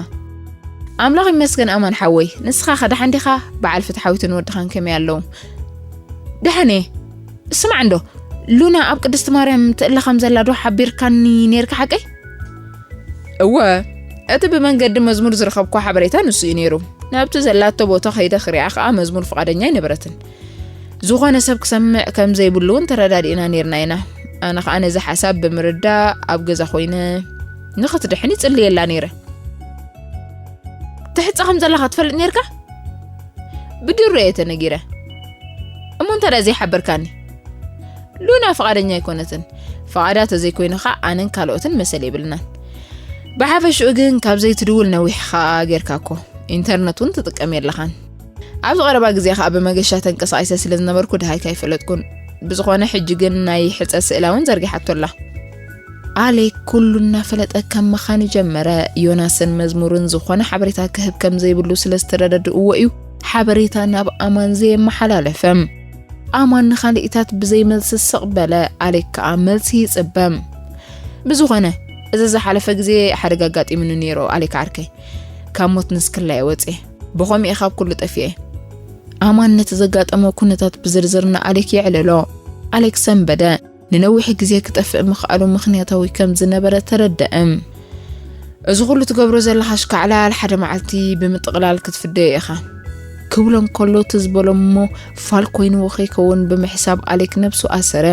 ኣምላኽ ይመስገን ኣማን ሓወይ፣ ንስኻ ከ ደሓን ዲኻ? በዓል ፍትሓዊትን ወድኻን ከመይ ኣለዉ? ደሓን እየ። ስማዕ እንዶ፣ ሉና ኣብ ቅድስቲ ማርያም ትእለ ከም ዘላ ዶ ሓቢርካኒ ነይርካ ሓቀይ? እወ፣ እቲ ብመንገዲ መዝሙር ዝረኸብኳ ሓበሬታ ንሱ እዩ ነይሩ። ናብቲ ዘላቶ ቦታ ከይደ ክሪኣ ከኣ መዝሙር ፍቓደኛ ኣይነበረትን። ዝኾነ ሰብ ክሰምዕ ከም ዘይብሉ እውን ተረዳዲእና ነይርና ኢና። ኣነ ከኣ ነዚ ሓሳብ ብምርዳእ ኣብ ገዛ ኮይነ ንኽትድሕን ይጽልየላ ነይረ። ትሕጸ ከም ዘለኻ ትፈልጥ ነይርካ? ብድሮ እየ ተነጊረ። እሞ እንታይ ደኣ ዘይሓበርካኒ? ሉና ፍቓደኛ ኣይኮነትን። ፍቓዳ ተዘይኮይኑ ኸኣ ኣነን ካልኦትን መሰል የብልናን። ብሓፈሽኡ ግን ካብ ዘይትድውል ነዊሕኻ ጌርካ እኮ። ኢንተርነት እውን ትጥቀም የለኻን። ኣብዚ ቀረባ ግዜ ኸኣ ብመገሻ ተንቀሳቒሰ ስለ ዝነበርኩ ደሃይካ ኣይፈለጥኩን። ብዝኾነ ሕጂ ግን ናይ ሕጸ ስእላ እውን ዘርጊሓቶ ኣላ። ኣሌክ ኩሉ እናፈለጠ ከም ምኻን ጀመረ። ዮናስን መዝሙርን ዝኾነ ሓበሬታ ክህብ ከም ዘይብሉ ስለ ዝተረደድእዎ እዩ ሓበሬታ ናብ ኣማን ዘየመሓላለፈ። ኣማን ንኻልኢታት ብዘይ መልሲ ስቕ በለ። ኣሌክ ከኣ መልሲ ይጽበ። ብዝኾነ፣ እዚ ዝሓለፈ ግዜ ሓደጋ ኣጋጢሙኒ ነይሩ፣ ኣሌክ ዓርከይ። ካብ ሞት ንስክላ እየ ወጽየ። ብኸምኡ እየ ካብ ኩሉ ጠፊኤ። ኣማን ነቲ ዘጋጠሞ ኩነታት ብዝርዝር ንኣሌክ የዕለሎ። ኣሌክ ሰንበደ። ንነዊሕ ግዜ ክጠፍእ ምኽኣሉ ምኽንያታዊ ከም ዝነበረ ተረደአ። እዚ ኩሉ ትገብሮ ዘለኻ ኣሽካዕላል ሓደ መዓልቲ ብምጥቕላል ክትፍደዮ ኢኻ። ክብሎ እንከሎ እቲ ዝበሎ እሞ ፋል ኮይንዎ ከይከውን ብምሕሳብ ኣሌክ ነብሱ ኣሰረ።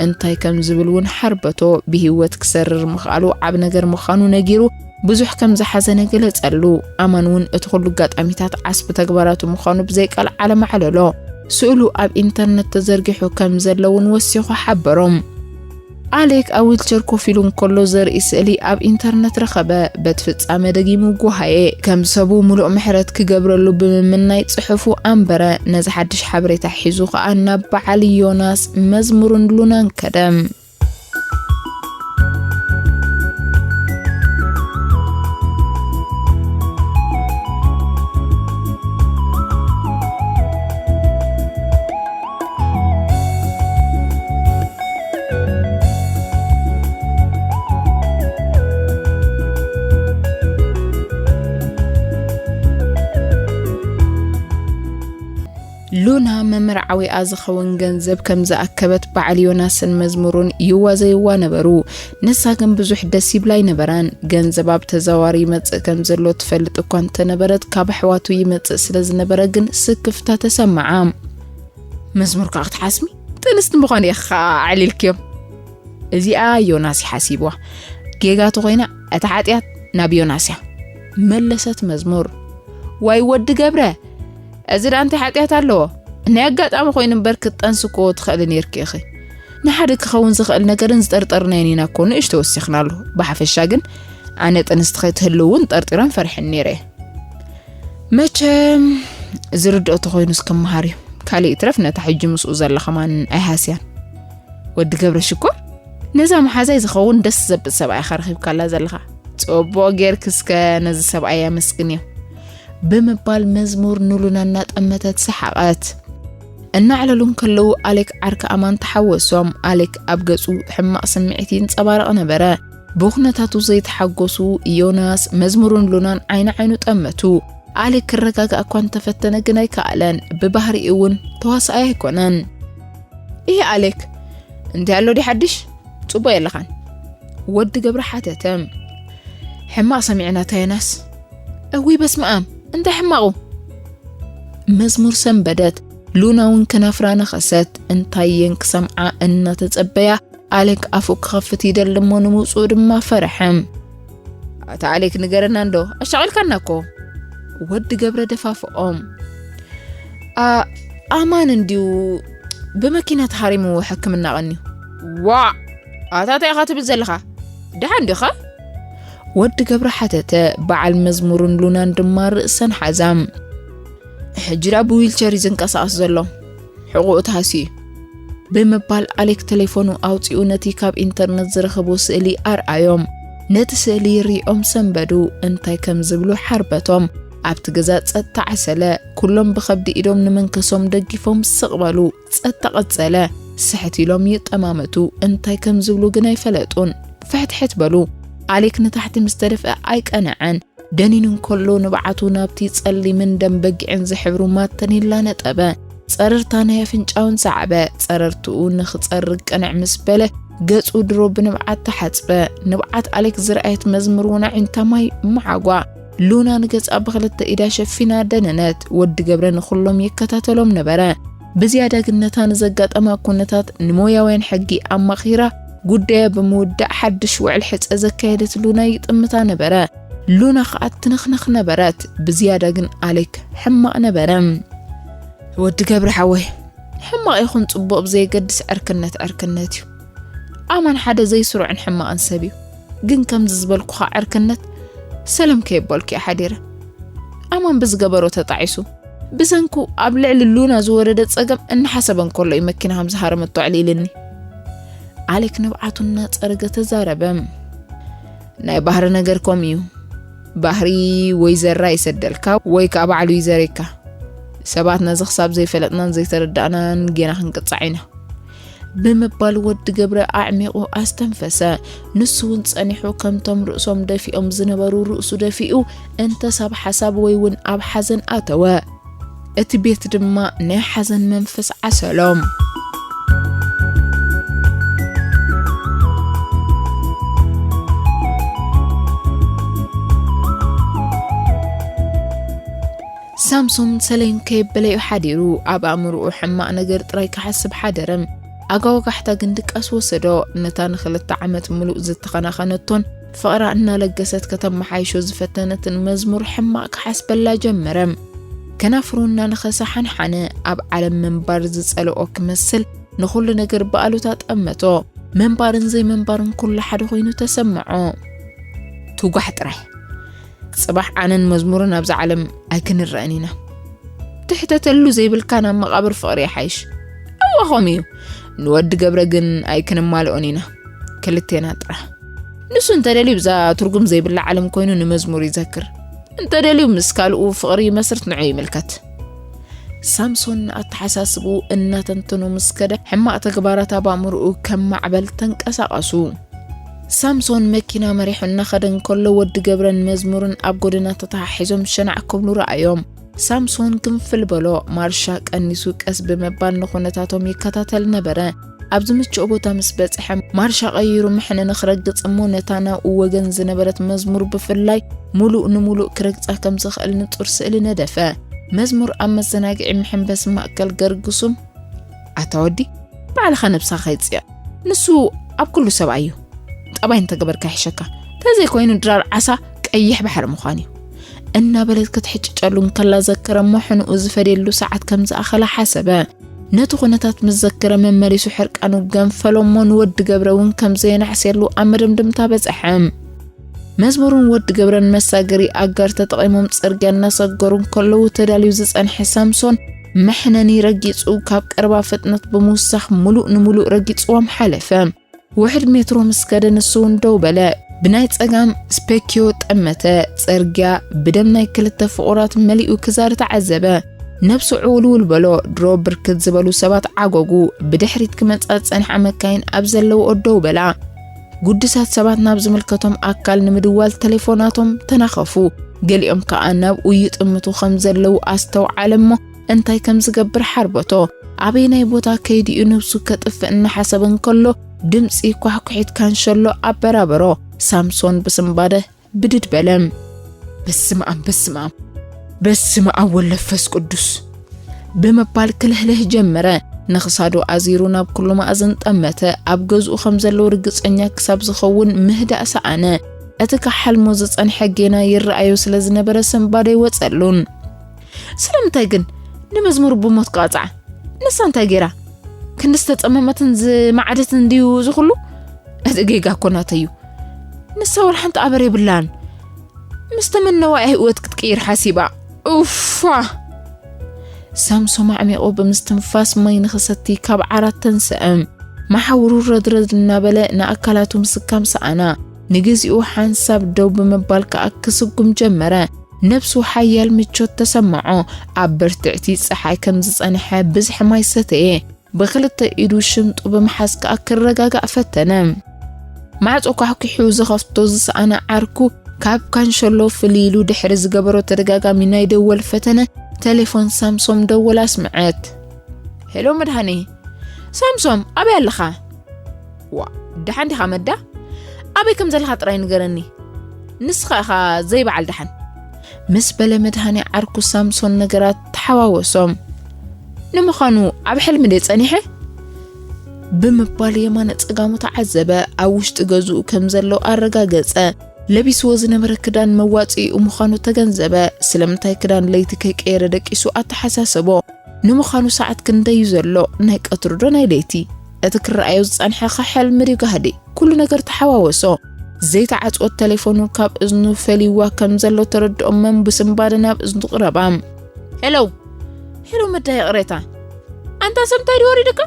እንታይ ከም ዝብል እውን ሓርበቶ። ብህይወት ክሰርር ምኽኣሉ ዓቢ ነገር ምዃኑ ነጊሩ ብዙሕ ከም ዝሓዘነ ገለጸሉ። ኣማን እውን እቲ ኩሉ ኣጋጣሚታት ዓስቢ ተግባራቱ ምዃኑ ብዘይቃል ዓለም ኣዕለሎ። ስእሉ ኣብ ኢንተርነት ተዘርጊሑ ከም ዘሎ እውን ወሲኹ ሓበሮም። ኣሌክ ኣብ ዊልቸር ኮፍ ኢሉ እንከሎ ዘርኢ ስእሊ ኣብ ኢንተርነት ረኸበ። በቲ ፍጻመ ደጊሙ ጓሃየ። ከም ሰቡ ምሉእ ምሕረት ክገብረሉ ብምምናይ ጽሑፉ ኣንበረ። ነዚ ሓድሽ ሓበሬታ ሒዙ ከኣ ናብ በዓል ዮናስ፣ መዝሙርን ሉናን ከደ። ሉና መመርዓዊኣ ዝኸውን ገንዘብ ከም ዝኣከበት በዓል ዮናስን መዝሙሩን ይዋዘይዋ ነበሩ። ንሳ ግን ብዙሕ ደስ ይብላ ኣይነበራን። ገንዘብ ኣብ ተዘዋዋሪ ይመጽእ ከም ዘሎ ትፈልጥ እኳ እንተነበረት፣ ካብ ኣሕዋቱ ይመጽእ ስለ ዝነበረ ግን ስክፍታ ተሰምዓ። መዝሙር ከኣ ክትሓስሚ ጥንስቲ ምዃን እየ ከኣ ኣዕሊልክዮም። እዚኣ ዮናስ ይሓሲብዋ። ጌጋ ተኾይና እታ ሓጢኣት ናብ ዮናስ እያ። መለሰት መዝሙር። ዋይ ወዲ ገብረ፣ እዚ ደኣ እንታይ ሓጢኣት ኣለዎ? ናይ ኣጋጣሚ ኮይኑ እምበር ክትጠንሲ እኮ ትኽእሊ ነይርኪ ኢኺ። ንሓደ ክኸውን ዝኽእል ነገርን ዝጠርጠርናዮን ኢና እኮ ንእሽቶ ወሲኽናሉ። ብሓፈሻ ግን ኣነ ጥንስቲ ከይትህሉ እውን ጠርጢረን ፈሪሐን ነይረ እየ። መቸም ዝርድኦ ተኾይኑስ ክመሃር እዩ። ካልእ ይትረፍ ነታ ሕጂ ምስኡ ዘላ ከማን ኣይሃስያን። ወዲ ገብረ ሽኮር፣ ነዛ መሓዛይ ዝኸውን ደስ ዘብል ሰብኣይ ኢኻ ረኺብካላ ዘለኻ። ጽቡቕ ጌርኪ እስከ ነዚ ሰብኣይ ኣመስግንዮ። ብምባል መዝሙር ንሉና እናጠመተት ሰሓቐት። እናዕለሉ እንከለዉ ኣሌክ ዓርኪ ኣማን ተሓወሶም። ኣሌክ ኣብ ገጹ ሕማቕ ስምዒት ይንጸባረቕ ነበረ። ብኹነታቱ ዘይተሓጎሱ ዮናስ፣ መዝሙርን ሉናን ዓይኒ ዓይኑ ጠመቱ። ኣሌክ ክረጋጋእ እኳ እንተፈተነ ግን ኣይከኣለን። ብባህሪኡ እውን ተዋሳኣይ ኣይኮነን። "ይሄ ኣሌክ፣ እንታይ ኣሎ ድዩ ሓድሽ? ጽቡቕ የለኻን?" ወዲ ገብረ ሓተተ። "ሕማቕ ሰሚዕና እታ ዮናስ?" "እውይ በስመኣም፣ እንታይ ሕማቑ?" መዝሙር ሰንበደት። ሉና እውን ከናፍራ ነኸሰት። እንታይ እየን ክሰምዓ እናተጸበያ፣ ኣሌክ ኣፉ ክኸፍት ይደሊ እሞ ንምውጽኡ ድማ ፈርሐ። "ኣታ ኣሌክ ንገረና እንዶ፣ ኣሻቒልካና እኮ።" ወዲ ገብረ ደፋፍኦም። "ኣ-፣ ኣማን እንድዩ ብመኪና ተሃሪሙ ሕክምና ቀንዩ።" "ዋዕ! ኣታ እንታይ ኢኻ ትብል ዘለኻ? ደሓን ዲኻ?" ወዲ ገብረ ሓተተ። በዓል መዝሙርን ሉናን ድማ ርእሰን ሓዛ። "ሕጂ ደኣ ብዊልቸር እዩ ዝንቀሳቐስ ዘሎ። ሕቑኡ ተሃስዩ እዩ።" ብምባል ኣሌክ ቴሌፎኑ ኣውጺኡ ነቲ ካብ ኢንተርነት ዝረኸቦ ስእሊ ኣርኣዮም። ነቲ ስእሊ ሪኦም ሰንበዱ። እንታይ ከም ዝብሉ ሓርበቶም። ኣብቲ ገዛ ጸጥታ ዓሰለ። ኩሎም ብኸብዲ ኢዶም ንመንከሶም ደጊፎም ስቕ በሉ። ጸጥታ ቀጸለ። ስሕት ኢሎም ይጠማመቱ። እንታይ ከም ዝብሉ ግን ኣይፈለጡን። ፍሕትሕት በሉ። ኣሌክ ንታሕቲ ምስ ተደፍአ ኣይቀንዐን። ደኒኑ እንከሎ ንብዓቱ ናብቲ ጸሊምን ደም በጊዕን ዝሕብሩ ማተኔላ ነጠበ። ጸረርታ ናይ ኣፍንጫውን ሰዓበ። ጸረርትኡ ንኽጸርግ ቅንዕ ምስ በለ፣ ገጹ ድሮ ብንብዓት ተሓጽበ። ንብዓት ኣሌክ ዝረኣየት መዝሙር እውን ኣዒንታ ማይ መዓጓ። ሉና ንገጻ ብኽልተ ኢዳ ሸፊና ደነነት። ወዲ ገብረ ንኹሎም ይከታተሎም ነበረ። ብዝያዳ ግን ነታ ንዘጋጠማ ኩነታት ንሞያውያን ሕጊ ኣማኺራ፣ ጉዳያ ብምውዳእ ሓድሽ ውዕል ሕጸ ዘካየደት ሉና ይጥምታ ነበረ። ሉና ኸኣ ትንኽንኽ ነበረት። ብዝያዳ ግን ኣሌክ ሕማቕ ነበረ። "ወዲ ገብረ ሓወይ፣ ሕማቕ ይኹን ጽቡቕ ብዘየገድስ ዕርክነት ዕርክነት እዩ። ኣማን ሓደ ዘይስሩዕን ሕማቕን ሰብ እዩ። ግን ከምዚ ዝበልኩኻ ዕርክነት ሰለም ከየበልኩ እየ ሓዲረ። ኣማን ብዝገበሮ ተጣዒሱ፣ ብሰንኩ ኣብ ልዕሊ ሉና ዝወረደ ጸገም እናሓሰበ እንከሎ እዩ መኪና ከም ዝሃረመቶ ኣዕሊልኒ።" ኣሌክ ንብዓቱ እናጸረገ ተዛረበ። "ናይ ባህሪ ነገር ከምኡ እዩ። ባህሪ ወይ ዘራ ይሰደልካ ወይ ከኣ ባዕሉ ይዘርየካ። ሰባት ነዚ ክሳብ ዘይፈለጥናን ዘይተረዳእናን ጌና ክንቅጻዕ ኢና።" ብምባል ወዲ ገብረ ኣዕሚቑ ኣስተንፈሰ። ንሱ እውን ጸኒሑ ከምቶም ርእሶም ደፊኦም ዝነበሩ ርእሱ ደፊኡ እንተስ ኣብ ሓሳብ ወይ እውን ኣብ ሓዘን ኣተወ። እቲ ቤት ድማ ናይ ሓዘን መንፈስ ዓሰሎም። ሳምሶም ሰለይን ከየበለዩ ሓዲሩ ኣብ ኣእምሮኡ ሕማቕ ነገር ጥራይ ክሓስብ ሓደረ። ኣጋወጋሕታ ግን ድቃስ ወሰዶ። ነታ ንኽልተ ዓመት ምሉእ ዝተኸናኸነቶን ፍቕራ እናለገሰት ከተመሓይሾ ዝፈተነትን መዝሙር ሕማቕ ክሓስበላ ጀመረ። ከናፍሩ እናነኸሰ ሓንሓነ። ኣብ ዓለም ምንባር ዝጸልኦ ክመስል ንኹሉ ነገር ብኣሉታ ጠመቶ። ምንባርን ዘይምንባርን ኩሉ ሓደ ኮይኑ ተሰምዖ። ትጓሕ ጥራይ። ጽባሕ ኣነን መዝሙርን ኣብዛ ዓለም ኣይክንረአን ኢና። ትሕተተሉ ዘይብልካ ናብ መቓብር ፍቕሪ ይሓይሽ። እወ፣ ከምኡ እዩ። ንወዲ ገብረ ግን ኣይክንማልኦን ኢና። ክልቴና ጥራሕ። ንሱ እንተደልዩ ብዛ ትርጉም ዘይብላ ዓለም ኮይኑ ንመዝሙር ይዘክር። እንተደልዩ ምስ ካልኡ ፍቕሪ ይመስርት፣ ንዑ ይምልከት። ሳምሶን ንኣተሓሳስብኡ እናተንተኖ ምስ ከደ፣ ሕማቕ ተግባራት ኣብ ኣእምሮኡ ከም ማዕበል ተንቀሳቐሱ። ሳምሶን መኪና መሪሑ እናኸደ እንከሎ፣ ወዲ ገብረን መዝሙርን ኣብ ጎደና ተተሓሒዞም ሸናዕ ክብሉ ረኣዮም። ሳምሶን ግንፍል በሎ፣ ማርሻ ቀኒሱ ቀስ ብምባል ንኹነታቶም ይከታተል ነበረ። ኣብ ዝምችኦ ቦታ ምስ በጽሐ፣ ማርሻ ቀይሩ መሕነኒ ክረግጽ እሞ፣ ነታ ናብኡ ወገን ዝነበረት መዝሙር ብፍላይ፣ ሙሉእ ንሙሉእ ክረግጻ ከም ዝኽእል ንጹር ስእሊ ነደፈ። መዝሙር ኣብ መዘናግዒ መሐንበሲ ማእከል ገርግሱም፣ "ኣታ ወዲ፣ ባዕልኻ ነብስኻ ከይጽያ። ንሱ ኣብ ኩሉ ሰብኣይ እዩ። ጠባይ እንተገበርካ ይሕሸካ። ተዘይኮይኑ ድራር ዓሳ ቀይሕ ባሕሪ ምዃን እዩ" እናበለት ክትሕጭጨሉ እንከላ ዘከረ እሞ፣ ሕንኡ ዝፈድየሉ ሰዓት ከም ዝኣኸለ ሓሰበ። ነቲ ኩነታት ምስ ዘከረ መመሊሱ ሕርቃኑ ገንፈሎ እሞ፣ ንወዲ ገብረ እውን ከም ዘየናሕስየሉ ኣብ መደምደምታ በጽሐ። መዝሙርን ወዲ ገብረን መሳገሪ ኣጋር ተጠቒሞም ጽርግያ እናሰገሩ እንከለዉ፣ ተዳልዩ ዝጸንሐ ሳምሶን መሕነኒ ረጊጹ፣ ካብ ቀረባ ፍጥነት ብምውሳኽ፣ ምሉእ ንምሉእ ረጊጽዎም ሓለፈ። ውሕድ ሜትሮ ምስ ከደ፣ ንሱ እውን ደው በለ። ብናይ ጸጋም ስፔኪዮ ጠመተ። ጽርግያ ብደም ናይ ክልተ ፍቑራት መሊኡ ክዛሪ ተዓዘበ። ነብሱ ዕውልውል በሎ። ድሮ ብርክት ዝበሉ ሰባት ዓጎጉ። ብድሕሪት ክመጻ ዝጸንሓ መካይን ኣብ ዘለውኦ ደው በላ። ጉዱሳት ሰባት ናብ ዝምልከቶም ኣካል ንምድዋል ተሌፎናቶም ተናኸፉ። ገሊኦም ከኣ ናብኡ ይጥምቱ ከም ዘለዉ ኣስተውዓለ እሞ፣ እንታይ ከም ዝገብር ሓርበቶ። ኣበየናይ ቦታ ከይድ'ዩ ነብሱ ከጥፍእ እናሓሰበ እንከሎ፣ ድምጺ ኳሕኩሒት ካንሸሎ ኣበራበሮ። ሳምሶን ብስንባደ ብድድ በለ። "በስመ ኣብ፣ በስመ ኣብ፣ በስመ ኣብ ወመንፈስ ቅዱስ" ብምባል ክልህልህ ጀመረ። ንኽሳዱ ኣዚሩ ናብ ኩሉ መኣዝን ጠመተ። ኣብ ገዝኡ ከም ዘለዉ ርግጸኛ ክሳብ ዝኸውን ምህዳእ ሰኣነ። እቲ ክሓልሞ ዝጸንሐ ጌና ይረኣዮ ስለ ዝነበረ፣ ስንባደ ይወጸሉን። ስለምንታይ ግን ንመዝሙር ብሞት ክቐጽዓ? ንሳ እንታይ ገይራ? ክንዲ ዝተጸመመትን ዝማዕደትን እንድዩ እዚ ኩሉ? እቲ ጌጋ እኮ ናተይ እዩ። ንሳ ወላ ሓንቲ ኣበር የብላን። ምስ ተመነዋ ህይወት ክትቅይር ሓሲባ። ኡፋ! ሳምሶም ኣዕሚቑ ብምስትንፋስ ማይ ንኽሰቲ ካብ ዓራት ተንስአ። መሓውሩ ረድረድ እናበለ ንኣካላቱ ምስካም ሰኣና። ንግዚኡ ሓንሳብ ደው ብምባል ከኣ ክስጉም ጀመረ። ነብሱ ሓያል ምቾት ተሰምዖ። ኣብ ብርትዕቲ ጸሓይ ከም ዝጸንሐ ብዝሒ ማይ ሰተየ። ብኽልተ ኢዱ ሽምጡ ብምሓዝ ከኣ ክረጋጋእ ፈተነ። ማዕጾ ኳሕኲሑ ዝኸፍቶ ዝሰኣነ ዓርኩ፣ ካብ ካንሸሎ ፍልይ ኢሉ ድሕሪ ዝገበሮ ተደጋጋሚ ናይ ደወል ፈተነ፣ ተሌፎን ሳምሶም ደወል ኣስምዐት። "ሄሎ መድሃኔ። ሳምሶም፣ ኣበይ ኣለኻ?" "ዋ፣ ደሓን ዲኻ መዳ? ኣበይ ከም ዘለኻ ጥራይ ንገረኒ። ንስኻ ኢኻ ዘይበዓል ደሓን" ምስ በለ፣ መድሃኔ ዓርኩ ሳምሶን ነገራት ተሓዋወሶም። "ንምዃኑ ኣብ ሕልሚ ድየ ጸኒሐ?" ብምባል የማነ ጸጋሙ ተዓዘበ። ኣብ ውሽጢ ገዝኡ ከም ዘሎ ኣረጋገጸ። ለቢስዎ ዝነበረ ክዳን መዋጽኢኡ ምዃኑ ተገንዘበ። ስለምንታይ ክዳን ለይቲ ከይቀየረ ደቂሱ ኣተሓሳሰቦ። ንምዃኑ ሰዓት ክንደይ እዩ ዘሎ? ናይ ቀትሪ ዶ ናይ ለይቲ? እቲ ክረኣዮ ዝጸንሐ ከ ሕልሚ ድዩ ጋህዲ? ኩሉ ነገር ተሓዋወሶ። ዘይተዓጽወት ተሌፎኑ ካብ እዝኑ ፈሊዋ ከም ዘሎ ተረድኦ። መን ብስንባደ ናብ እዝኑ ቅረባ። "ሄሎ፣ ሄሎ መዳ፣ ይቕሬታ። ኣንታ ሰብ እንታይ ድዩ ወሪዱካ?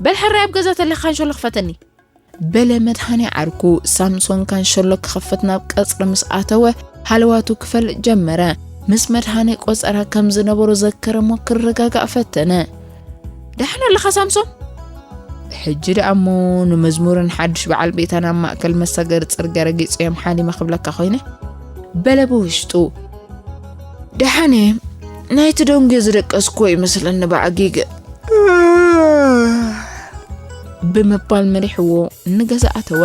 በል ሕራይ ኣብ ገዛ ተለኻ ካንሸሎ ክፈተኒ" በለ መድሃኔ ዓርኩ። ሳምሶን ካንሸሎ ክኸፍት ናብ ቀጽሪ ምስ ኣተወ፣ ሃለዋቱ ክፈልጥ ጀመረ። ምስ መድሃኔ ቆጸራ ከም ዝነበሮ ዘከረ እሞ ክረጋጋእ ፈተነ። "ደሓን ኣለኻ ሳምሶን?" "ሕጂ ደኣ እሞ ንመዝሙርን ሓድሽ በዓል ቤታን ኣብ ማእከል መሳገሪ ጽርግያ ረጊጸዮም ሓሊመ ክብለካ ኮይነ?" በለ ብውሽጡ። "ደሓን እየ፣ ናይቲ ደንጉየ ዝደቀስኩዎ ይመስለኒ ብዓጊግ" ብምባል መሪሕዎ ንገዛ ኣተወ።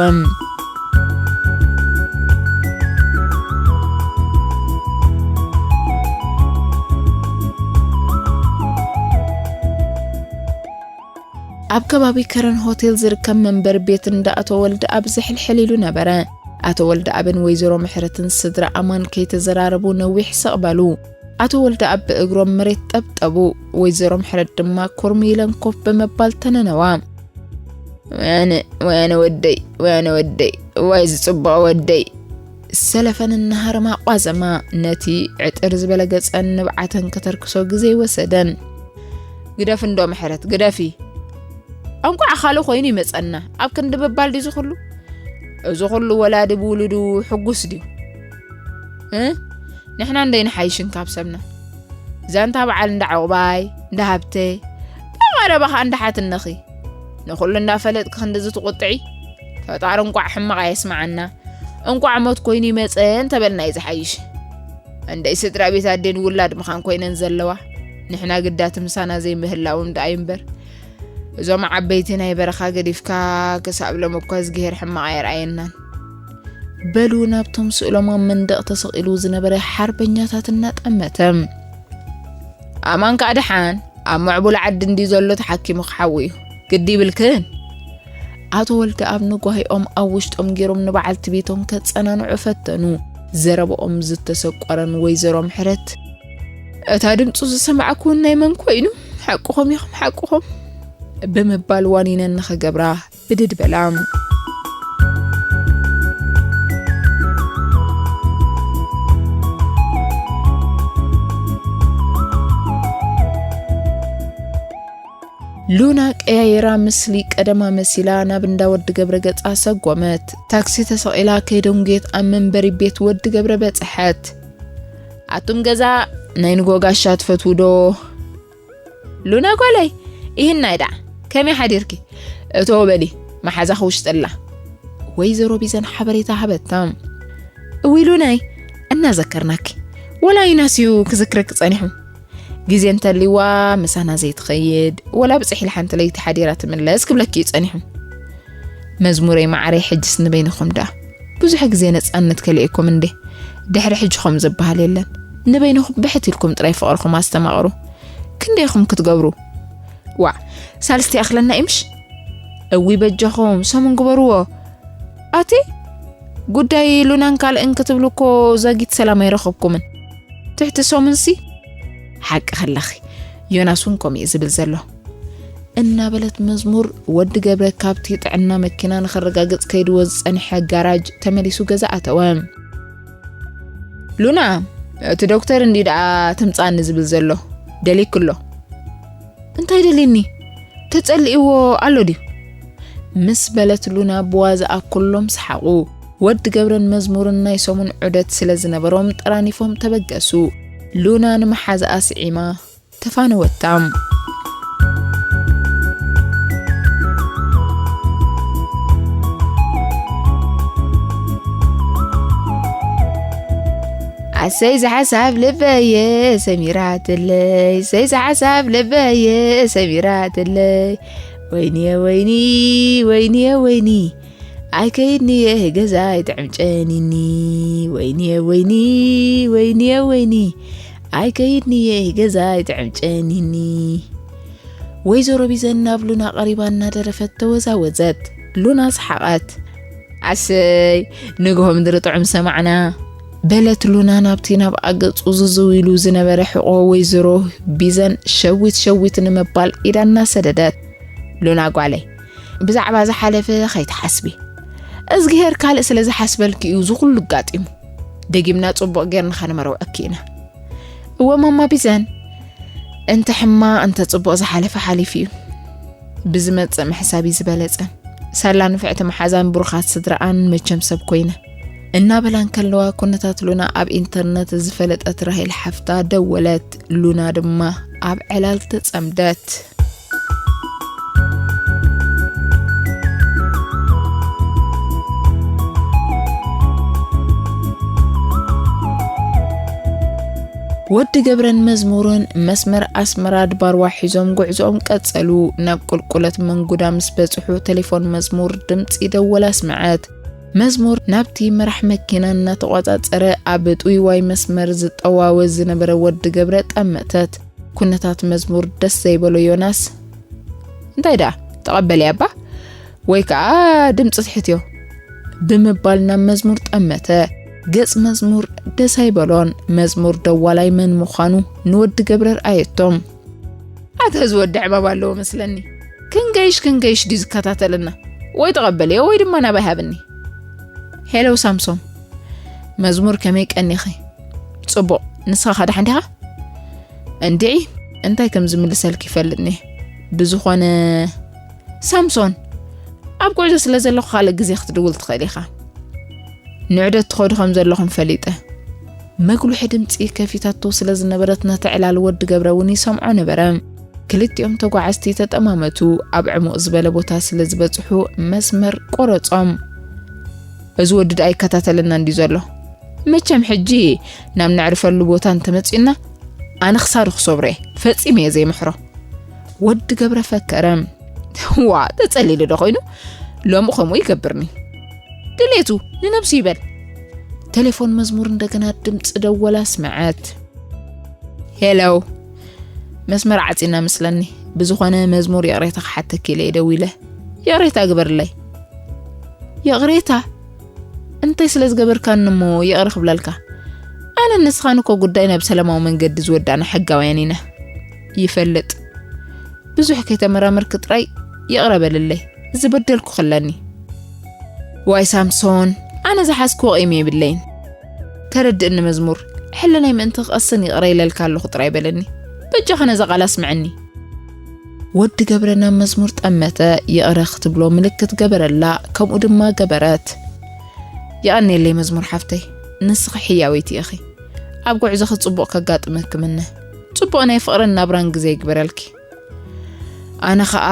ኣብ ከባቢ ከረን ሆቴል ዝርከብ መንበሪ ቤት እንዳ ኣቶ ወልደኣብ ዝሕልሕል ኢሉ ነበረ። ኣቶ ወልደኣብን ወይዘሮ ምሕረትን ስድራ ኣማን ከይተዘራረቡ ነዊሕ ስቕ በሉ። ኣቶ ወልደኣብ ብእግሮም መሬት ጠብጠቡ። ወይዘሮ ምሕረት ድማ ኩርም ኢለን ኮፍ ብምባል ተነነዋ። ወያነ፣ ወያነ ወደይ፣ ወያነ ወደይ፣ ዋይ ዝጽቡቕ ወደይ። ሰለፈን እናሃረማ ቋዘማ። ነቲ ዕጥር ዝበለ ገጸን ንብዓተን ከተርክሶ ግዜ ይወሰደን። ግደፊ እንዶ ምሕረት፣ ግደፊ። እንቋዕ ካልእ ኮይኑ ይመጸና። ኣብ ክንዲ ምባል ድዩ ዝኹሉ? እዚ ኹሉ ወላዲ ብውሉዱ ሕጉስ ድዩ? እ? ንሕና እንደይ ንሓይሽን ካብ ሰብና? ዛንታ በዓል እንዳ ዕቑባይ፣ እንዳ ሃብተ፣ ብቐረባ ኸኣ እንዳ ሓትነኺ። ንኹሉ እንዳፈለጥኪ ክንድዚ ትቑጥዒ? ፈጣሪ እንቋዕ ሕማቕ ኣየስምዓና። እንቋዕ ሞት ኮይኑ ይመጸ እንተበልና እዩ ዝሓይሽ። እንደይ ስድራ ቤት ኣዴን ውላድ ምዃን ኮይነን ዘለዋ። ንሕና ግዳቲ ምሳና ዘይምህላዎም ደኣ እዩ እምበር። እዞም ዓበይቲ ናይ በረኻ ገዲፍካ ክሳብ ሎም እኳ እዝግሄር ሕማቕ ኣየርኣየናን። በሉ ናብቶም ስእሎም ኣብ መንደቕ ተሰቒሉ ዝነበረ ሓርበኛታት እናጠመተ። ኣማን ከኣ ደሓን ኣብ ምዕቡል ዓዲ እንዲ ዘሎ ተሓኪሙ ክሓዊ እዩ። ግዲ ይብልክን። ኣቶ ወልደ ኣብ ንጓሂኦም ኣብ ውሽጦም ገይሮም ንበዓልቲ ቤቶም ከጸናንዑ ፈተኑ። ዘረባኦም ዝተሰቆረን ወይዘሮ ምሕረት፣ "እታ ድምፁ ዝሰማዕኩ ናይ መን ኮይኑ? ሓቅኹም ኢኹም፣ ሓቅኹም?" ብምባል ዋኒነን ንኸገብራ ብድድ በላ። ሉና ቀያይራ ምስሊ ቀደማ መሲላ ናብ እንዳ ወዲ ገብረ ገጻ ሰጎመት። ታክሲ ተሰቒላ ከይደንጉየት ኣብ መንበሪ ቤት ወዲ ገብረ በጽሐት። "ኣቱም ገዛ፣ ናይ ንጎ ጋሻ ትፈትዉ ዶ?" "ሉና ጓለይ፣ ይህናይ ደኣ፣ ከመይ ሓዲርኪ? እቶ በሊ፣ መሓዛኺ ውሽጢ ኣላ?" ወይዘሮ ቢዘን ሓበሬታ ሃበታ። "እውይ ሉናይ፣ እናዘከርናኪ፣ ወላ ዩናስ እዩ ክዝክረኪ ጸኒሑ። ግዜ እንተልይዋ ምሳና ዘይትኸይድ፣ ወላ ብጽሕ ኢላ ሓንቲ ለይቲ ሓዲራ ትምለስ ክብለኪ እዩ ጸኒሑ። መዝሙረይ መዓረይ፣ ሕጅስ ንበይንኹም ደኣ። ብዙሕ ግዜ ነጻነት ከሊእኩም እንዴ? ድሕሪ ሕጂ ኸም ዝበሃል የለን። ንበይንኹም ብሕት ኢልኩም ጥራይ ፍቕርኹም ኣስተማቕሩ። ክንደይኹም ክትገብሩ? ዋዕ፣ ሳልስቲ ይኣኽለና እዩ ምሽ? እዊ በጃኹም ሰሙን ግበርዎ። ኣቲ ጉዳይ ሉናን ካልእን ክትብሉ እኮ ዛጊት ሰላም ኣይረኸብኩምን። ትሕቲ ሰሙንሲ?" "ሓቂ ከለኺ፣ ዮናስ እውን ከምኡ እዩ ዝብል ዘሎ።" እናበለት መዝሙር ወዲ ገብረ ካብቲ ጥዕና መኪና ንኸረጋግጽ ከይድዎ ዝጸንሐ ጋራጅ ተመሊሱ ገዛ ኣተወ። "ሉና፣ እቲ ዶክተር እንዲ ደኣ ትምጻኒ ዝብል ዘሎ፣ ደሊክሎ?" "እንታይ ደልየኒ? ተጸሊእዎ ኣሎ ድዩ?" ምስ በለት ሉና ብዋዛኣ ኩሎም ሰሓቑ። ወዲ ገብረን መዝሙርን ናይ ሰሙን ዑደት ስለ ዝነበሮም ጠራኒፎም ተበገሱ። ሉና ንመሓዛኣ ስዒማ ተፋነወታ። ኣሰይ ዝሓሳብ ልበየ ሰሚራትለይ፣ ሰይ ዝሓሳብ ልበየ ሰሚራትለይ። ወይንየ ወይኒ፣ ወይንየ ወይኒ፣ ኣይከይድንየ ገዛ ኣይጥዕም ጨኒኒ። ወይንየ ወይኒ፣ ወይንየ ወይኒ፣ ኣይከይድንየ ገዛ ኣይጥዕም ጨኒኒ። ወይዘሮ ቢዘን ናብ ሉና ቀሪባ እናደረፈት ተወዛወዘት። ሉና ሰሓቐት። ኣሰይ፣ ንግሆ ምድሪ ጥዑም ሰማዕና። በለት ሉና ናብቲ ናብ ኣገጹ ዝዝው ኢሉ ዝነበረ ሕቖ ወይዘሮ ቢዘን ሸዊት ሸዊት ንምባል ኢዳ እናሰደደት። ሉና ጓለይ፣ ብዛዕባ ዝሓለፈ ኸይትሓስቢ። እዝግሄር ካልእ ስለ ዝሓስበልኪ እዩ ዝኹሉ ኣጋጢሙ። ደጊምና ጽቡቕ ጌርና ኸነመርውዐኪ ኢና። እወ ማማ ቢዘን፣ እንተ ሕማቕ እንተ ጽቡቕ ዝሓለፈ ሓሊፉ እዩ። ብዝመጽእ ምሕሳብ እዩ ዝበለጸ። ሳላ ንፍዕቲ መሓዛን ብሩኻት ስድራኣን መቸም ሰብ ኮይነ። እናበላ እንከለዋ ኩነታት ሉና ኣብ ኢንተርነት ዝፈለጠት ራሄል ሓፍታ ደወለት። ሉና ድማ ኣብ ዕላል ተጸምደት። ወዲ ገብረን መዝሙርን መስመር ኣስመራ ኣድባርዋ ሒዞም ጉዕዞኦም ቀጸሉ። ናብ ቁልቁለት መንጉዳ ምስ በጽሑ ቴሌፎን መዝሙር ድምጺ ደወል ኣስመዐት። መዝሙር ናብቲ መራሕ መኪና እናተቖጻጸረ ኣብ ጥውይዋይ መስመር ዝጠዋወዝ ዝነበረ ወዲ ገብረ ጠመተት። ኩነታት መዝሙር ደስ ዘይበሎ ዮናስ፣ "እንታይ ደኣ ተቐበልያ እባ ወይ ከኣ ድምጺ ትሕትዮ?" ብምባል ናብ መዝሙር ጠመተ። ገጽ መዝሙር ደስ ኣይበሎን። መዝሙር ደዋላይ መን ምዃኑ ንወዲ ገብረ ርኣየቶም። "ኣታ እዚ ወዲ ዕባብ ኣለዎ መስለኒ። ክንገይሽ ክንገይሽ ድዩ ዝከታተለና? ወይ ተቐበልዮ ወይ ድማ ናባይ ሃብኒ። ሄሎ ሳምሶም፣ መዝሙር፣ ከመይ ቀኒኺ? ጽቡቕ፣ ንስኻ ከ ደሓን ዲኻ? እንድዒ፣ እንታይ ከም ዝምልሰልኪ ይፈልጥኒ። ብዝኾነ ሳምሶን፣ ኣብ ጉዕዞ ስለ ዘለኹ ካልእ ግዜ ክትድውል ትኽእል ኢኻ። ንዑደት ትኸዱ ከም ዘለኹም ፈሊጠ። መጉልሒ ድምጺ ከፊታቶ ስለ ዝነበረት ነቲ ዕላል ወዲ ገብረ እውን ይሰምዖ ነበረ። ክልቲኦም ተጓዓዝቲ ተጠማመቱ። ኣብ ዕሙቕ ዝበለ ቦታ ስለ ዝበጽሑ መስመር ቆረጾም። እዚ ወዲ ደኣ ይከታተለና እንድዩ ዘሎ። መቸም ሕጂ ናብ ነዕርፈሉ ቦታ እንተመጺኡና ኣነ ክሳዱ ክሰብሮ እየ። ፈጺመ እየ ዘይምሕሮ። ወዲ ገብረ ፈከረ። ዋ፣ ተጸሊሉ ዶ ኮይኑ? ሎሚ ከምኡ ይገብርኒ። ድሌቱ ንነብሱ ይበል። ቴሌፎን መዝሙር እንደገና ድምፂ ደወላ ኣስመዐት። ሄሎ፣ መስመር ዓፂና መስለኒ። ብዝኾነ መዝሙር ይቕሬታ ክሓተኪ ኢለ እየ ደዊለ። ይቕሬታ ግበርለይ። ይቕሬታ? እንታይ ስለ ዝገበርካኒ እሞ ይቕረ ክብለልካ? ኣነ ንስኻን እኮ ጉዳይ ናብ ሰላማዊ መንገዲ ዝወዳእና ሕጋውያን ኢና። ይፈልጥ። ብዙሕ ከይተመራመርክ ጥራይ ይቕረ በልለይ፣ ዝበደልኩ ክለኒ። ዋይ ሳምሶን፣ ኣነ ዝሓዝክዎ ቂም የብለይን። ተረድእኒ መዝሙር፣ ሕልናይ ምእንቲ ክቐስን ይቕረ ኢለልካ ኣለኹ ጥራይ በለኒ። በጃኻ ነዛ ቃል ኣስምዐኒ። ወዲ ገብረ ናብ መዝሙር ጠመተ፣ ይቕረ ክትብሎ ምልክት ገበረላ፣ ከምኡ ድማ ገበረት። የቐንየለይ መዝሙር ሓፍተይ፣ ንስኺ ሕያወይቲ ኢኺ። ኣብ ጉዕዞኺ ጽቡቕ ከጋጥመኪ ምነ። ጽቡቕ ናይ ፍቕርን ናብራን ግዜ ይግበረልኪ። ኣነ ኸኣ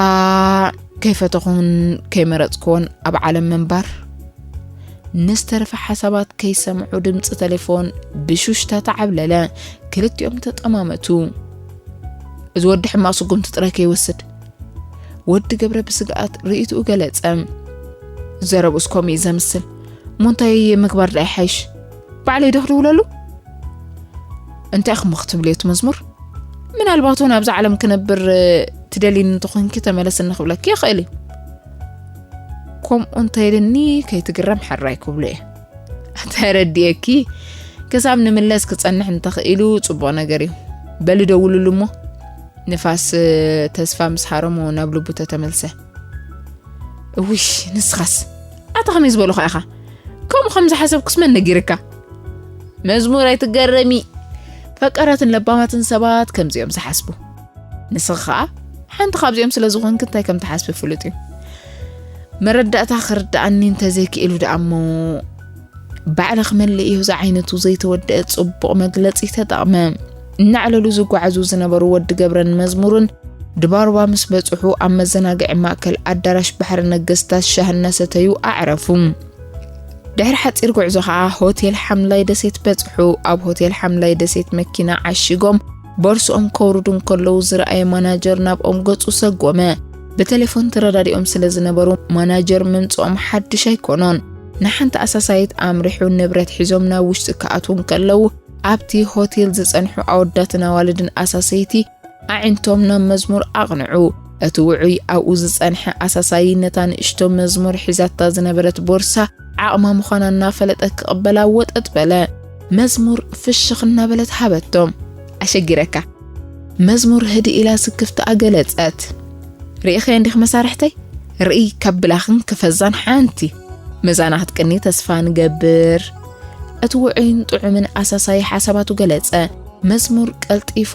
ከይፈተኹን ከይመረጽክዎን ኣብ ዓለም ምንባር። ንዝተረፈ ሓሳባት ከይሰምዑ ድምጺ ተሌፎን ብሹሽታ ተዓብለለ። ክልቲኦም ተጠማመቱ። እዚ ወዲ ሕማቕ ስጉምቲ ጥራይ ከይወስድ። ወዲ ገብረ ብስግኣት ርእይትኡ ገለጸ። ዘረብኡስ ከምኡ እዩ ዘምስል። እሞ እንታይ ምግባር ደኣ ይሓይሽ? ባዕለይ ዶ ክድውለሉ? እንታይ ኢኹም ክትብልዮ እቲ መዝሙር? ምናልባት እውን ኣብዛ ዓለም ክነብር ትደልይኒ እንተኾንኪ ተመለስኒ ክብለኪ ይኽእል እዩ። ከምኡ እንተኢልኒ ከይትግረም ሕራይ ክብሎ እየ። ተረዲኤኪ። ክሳብ ንምለስ ክጸንሕ እንተኽኢሉ ጽቡቕ ነገር እዩ። በሊ ደውልሉ እሞ። ንፋስ ተስፋ ምስ ሃረሞ ናብ ልቡ ተተመልሰ። እውሽ፣ ንስኻስ ኣታ ከመይ ዝበልኻ ኢኻ? ከምኡ ከም ዝሓሰብኩስ መን ነጊርካ? መዝሙር ኣይትገረሚ። ፈቀራትን ለባማትን ሰባት ከምዚኦም ዝሓስቡ። ንስኺ ኸኣ ሓንቲ ካብዚኦም ስለ ዝኾንኪ እንታይ ከም ትሓስቢ ፍሉጥ እዩ። መረዳእታ ክርድኣኒ እንተዘይክኢሉ ደኣ እሞ ባዕልኺ መለኢዮ ዝዓይነቱ ዘይተወደአ ጽቡቕ መግለጺ ተጠቕመ። እናዕለሉ ዝጓዓዙ ዝነበሩ ወዲ ገብረን መዝሙርን ድባርባ ምስ በጽሑ ኣብ መዘናግዒ ማእከል ኣዳራሽ ባሕሪ ነገስታት ሻሂ እናሰተዩ ኣዕረፉ። ድሕሪ ሓጺር ጉዕዞ ኸኣ ሆቴል ሓምላይ ደሴት በጽሑ። ኣብ ሆቴል ሓምላይ ደሴት መኪና ዓሺጎም ቦርስኦም ከውርዱ እንከለዉ ዝረኣየ ማናጀር ናብኦም ገጹ ሰጎመ። ብቴሌፎን ተረዳዲኦም ስለ ዝነበሩ ማናጀር ምምጽኦም ሓድሽ ኣይኮኖን። ንሓንቲ ኣሳሳይት ኣምሪሑ ንብረት ሒዞም ናብ ውሽጢ ክኣትዉ እንከለዉ ኣብቲ ሆቴል ዝጸንሑ ኣወዳትን ኣዋልድን ኣሳሰይቲ ኣዒንቶም ናብ መዝሙር ኣቕንዑ። እቲ ውዑይ ኣብኡ ዝጸንሐ ኣሳሳዪ ነታ ንእሽቶ መዝሙር ሒዛታ ዝነበረት ቦርሳ ዓቕማ ምዃና እናፈለጠ ክቕበላ ወጠጥ በለ። መዝሙር ፍሽኽ እናበለት ሃበቶ። ኣሸጊረካ። መዝሙር ህድእ ኢላ ስክፍትኣ ገለጸት። ርኢኸ እንዲኽ መሳርሕተይ? ርኢ ከብላኽን ክፈዛን ሓንቲ። መዛና ክትቅኒ ተስፋ ንገብር። እቲ ውዑይን ጥዑምን ኣሳሳይ ሓሳባቱ ገለጸ። መዝሙር ቀልጢፋ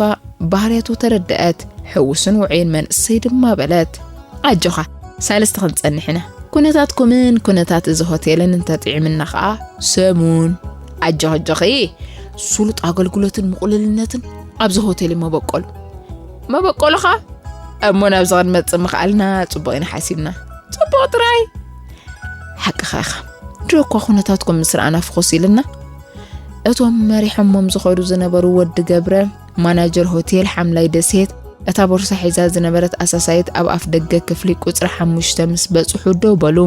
ባህርያቱ ተረድአት። ሕውስን ውዑይን መንእሰይ ድማ በለት። ኣጆኻ፣ ሳልስቲ ክንጸንሕ ኢና። ኩነታትኩምን ኩነታት እዚ ሆቴልን እንተጥዒምና ኸኣ ሰሙን። ኣጆኺ፣ ኣጆኺ፣ ስሉጥ ኣገልግሎትን ምቑልልነትን ኣብዚ ሆቴል እዩ መበቆሉ። መበቆሉ ኸኣ እሞ ናብዚ ክንመጽእ ምኽኣልና ጽቡቕ ኢና ሓሲብና። ጽቡቕ ጥራይ። ሓቅኻ ኢኻ። ድሮ እኳ ኩነታትኩም ምስ ረኣና ፍኹስ ኢልና። እቶም መሪሖሞም ዝኸዱ ዝነበሩ ወዲ ገብረ፣ ማናጀር ሆቴል ሓምላይ ደሴት፣ እታ ቦርሳ ሒዛ ዝነበረት ኣሳሳይት ኣብ ኣፍ ደገ ክፍሊ ቁጽሪ ሓሙሽተ ምስ በጽሑ ደው በሉ።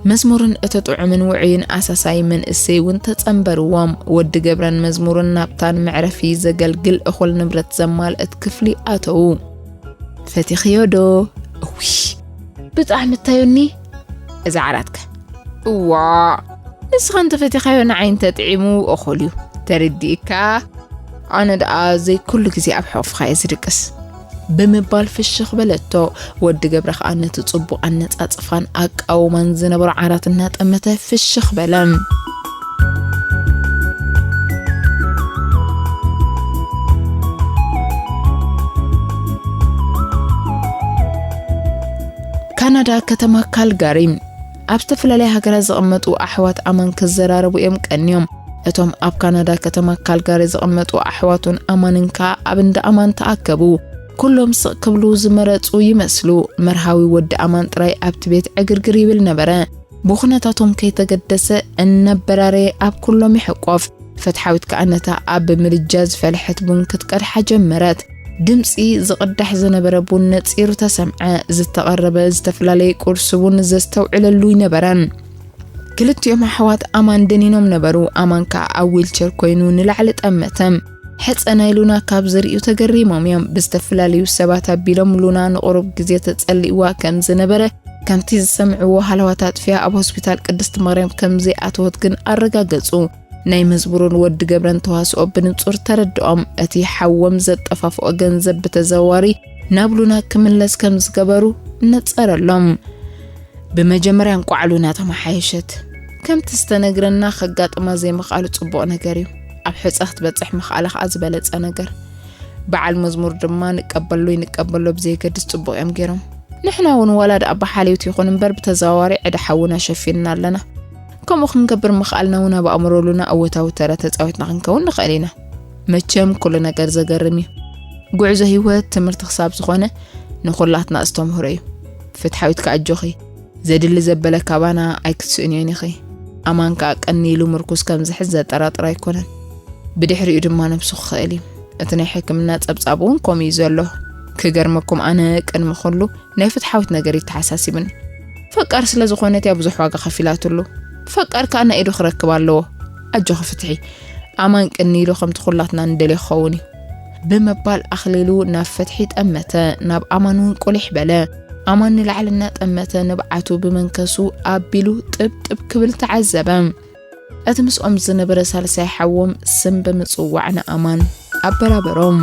መዝሙርን እቲ ጥዑምን ውዑይን ኣሳሳይ መንእሰይ እውን ተጸንበርዎም። ወዲ ገብረን መዝሙርን ናብታ ንመዕረፊ ዘገልግል እኹል ንብረት ዘማልአት ክፍሊ ኣተዉ። ፈቲኽዮ ዶ? እውይ፣ ብጣዕሚ እታዩኒ እዛ ዓራትከ። እዋ፣ ንስኻ እንተፈቲኻዮ ንዓይ እንተጥዒሙ እኹል እዩ። ተረዲእካ? ኣነ ደኣ ዘይኩሉ ግዜ ኣብ ሕቑፍኻ እየ ዝድቅስ። ብምባል ፍሽኽ በለቶ። ወዲ ገብረ ከኣ ነቲ ጽቡቕ ኣነጻጽፋን ኣቃውማን ዝነበሮ ዓራት እናጠመተ ፍሽኽ በለ። ካናዳ፣ ከተማ ካልጋሪ። ኣብ ዝተፈላለያ ሃገራት ዝቕመጡ ኣሕዋት ኣማን ክዘራረቡ እዮም ቀንዮም። እቶም ኣብ ካናዳ ከተማ ካልጋሪ ዝቕመጡ ኣሕዋቱን ኣማንን ከኣ ኣብ እንዳ ኣማን ተኣከቡ። ኩሎም ስቕ ክብሉ ዝመረጹ ይመስሉ። መርሃዊ ወዲ ኣማን ጥራይ ኣብቲ ቤት ዕግርግር ይብል ነበረ። ብኹነታቶም ከይተገደሰ እናበራረየ ኣብ ኩሎም ይሕቆፍ። ፍትሓዊት ከኣ ነታ ኣብ ምድጃ ዝፈልሐት ቡን ክትቀድሓ ጀመረት። ድምጺ ዝቕዳሕ ዝነበረ ቡን ነጺሩ ተሰምዐ። ዝተቐረበ ዝተፈላለየ ቁርሲ እውን ዘስተውዕለሉ ኣይነበረን። ክልቲኦም ኣሕዋት ኣማን ደኒኖም ነበሩ። ኣማን ከኣ ኣብ ዊልቸር ኮይኑ ንላዕሊ ጠመተ። ሕጸ ናይ ሉና ካብ ዝርእዩ ተገሪሞም እዮም። ብዝተፈላለዩ ሰባት ኣቢሎም ሉና ንቑሩብ ግዜ ተጸሊእዋ ከም ዝነበረ፣ ከምቲ ዝሰምዕዎ ሃለዋት ኣጥፊኣ ኣብ ሆስፒታል ቅድስቲ ማርያም ከም ዘይኣተወት ግን ኣረጋገጹ። ናይ መዝሙርን ወዲ ገብረን ተዋስኦ ብንጹር ተረድኦም። እቲ ሓዎም ዘጠፋፍኦ ገንዘብ ብተዘዋዋሪ ናብ ሉና ክምለስ ከም ዝገበሩ ነጸረሎም። ብመጀመርያ እንቋዕ ሉና ተመሓየሸት። ከምቲ ዝተነግረና ከጋጥማ ዘይምኽኣሉ ጽቡቕ ነገር እዩ። ኣብ ሕጸ ክትበጽሕ ምኽኣላ ከኣ ዝበለጸ ነገር። በዓል መዝሙር ድማ ንቀበሎ ይንቀበሎ ብዘየገድስ ጽቡቕ እዮም ገይሮም። ንሕና እውን ዋላ ደኣ ብሓልዮት ይኹን እምበር ብተዘዋዋሪ ዕዳ ሓውና ሸፊንና ኣለና። ከምኡ ክንገብር ምኽኣልና እውን ኣብ ኣእምሮ ሉና እወታዊ ተራ ተጻዊትና ክንከውን ንኽእል ኢና። መቸም ኩሉ ነገር ዘገርም እዩ። ጉዕዞ ህይወት ትምህርቲ ክሳብ ዝኾነ ንኹላትና ኣስተምህሮ እዩ። ፍትሓዊት ከኣ ኣጆኺ፣ ዘድሊ ዘበለ ካባና ኣይክትስእንዮን ኢኺ። ኣማን ከኣ ቀኒ ኢሉ ምርኩስ ከም ዝሕዝ ዘጠራጥር ኣይኮነን። ብድሕሪኡ ድማ ነብሱ ክኽእል እዩ። እቲ ናይ ሕክምና ጸብጻብ እውን ከምኡ እዩ ዘሎ። ክገርመኩም ኣነ ቅድሚ ኩሉ ናይ ፍትሓዊት ነገር ይተሓሳሲብኒ። ፈቃር ስለ ዝኾነት እያ ብዙሕ ዋጋ ከፊላትሉ። ፈቃር ከኣ ናይ ኢዱ ክረክብ ኣለዎ። ኣጆኺ ፍትሒ። ኣማን ቅኒ ኢሉ ከምቲ ኩላትና ንደልዮ ክኸውን እዩ። ብምባል ኣኽሊሉ ናብ ፍትሒ ጠመተ፣ ናብ ኣማን እውን ቁሊሕ በለ። ኣማን ንላዕሊ እናጠመተ ንብዓቱ ብመንከሱ ኣቢሉ ጥብጥብ ክብል ተዓዘበ። እቲ ምስኦም ዝነበረ ሳልሳይ ሓዎም ስም ብምጽዋዕ ንኣማን ኣበራበሮም።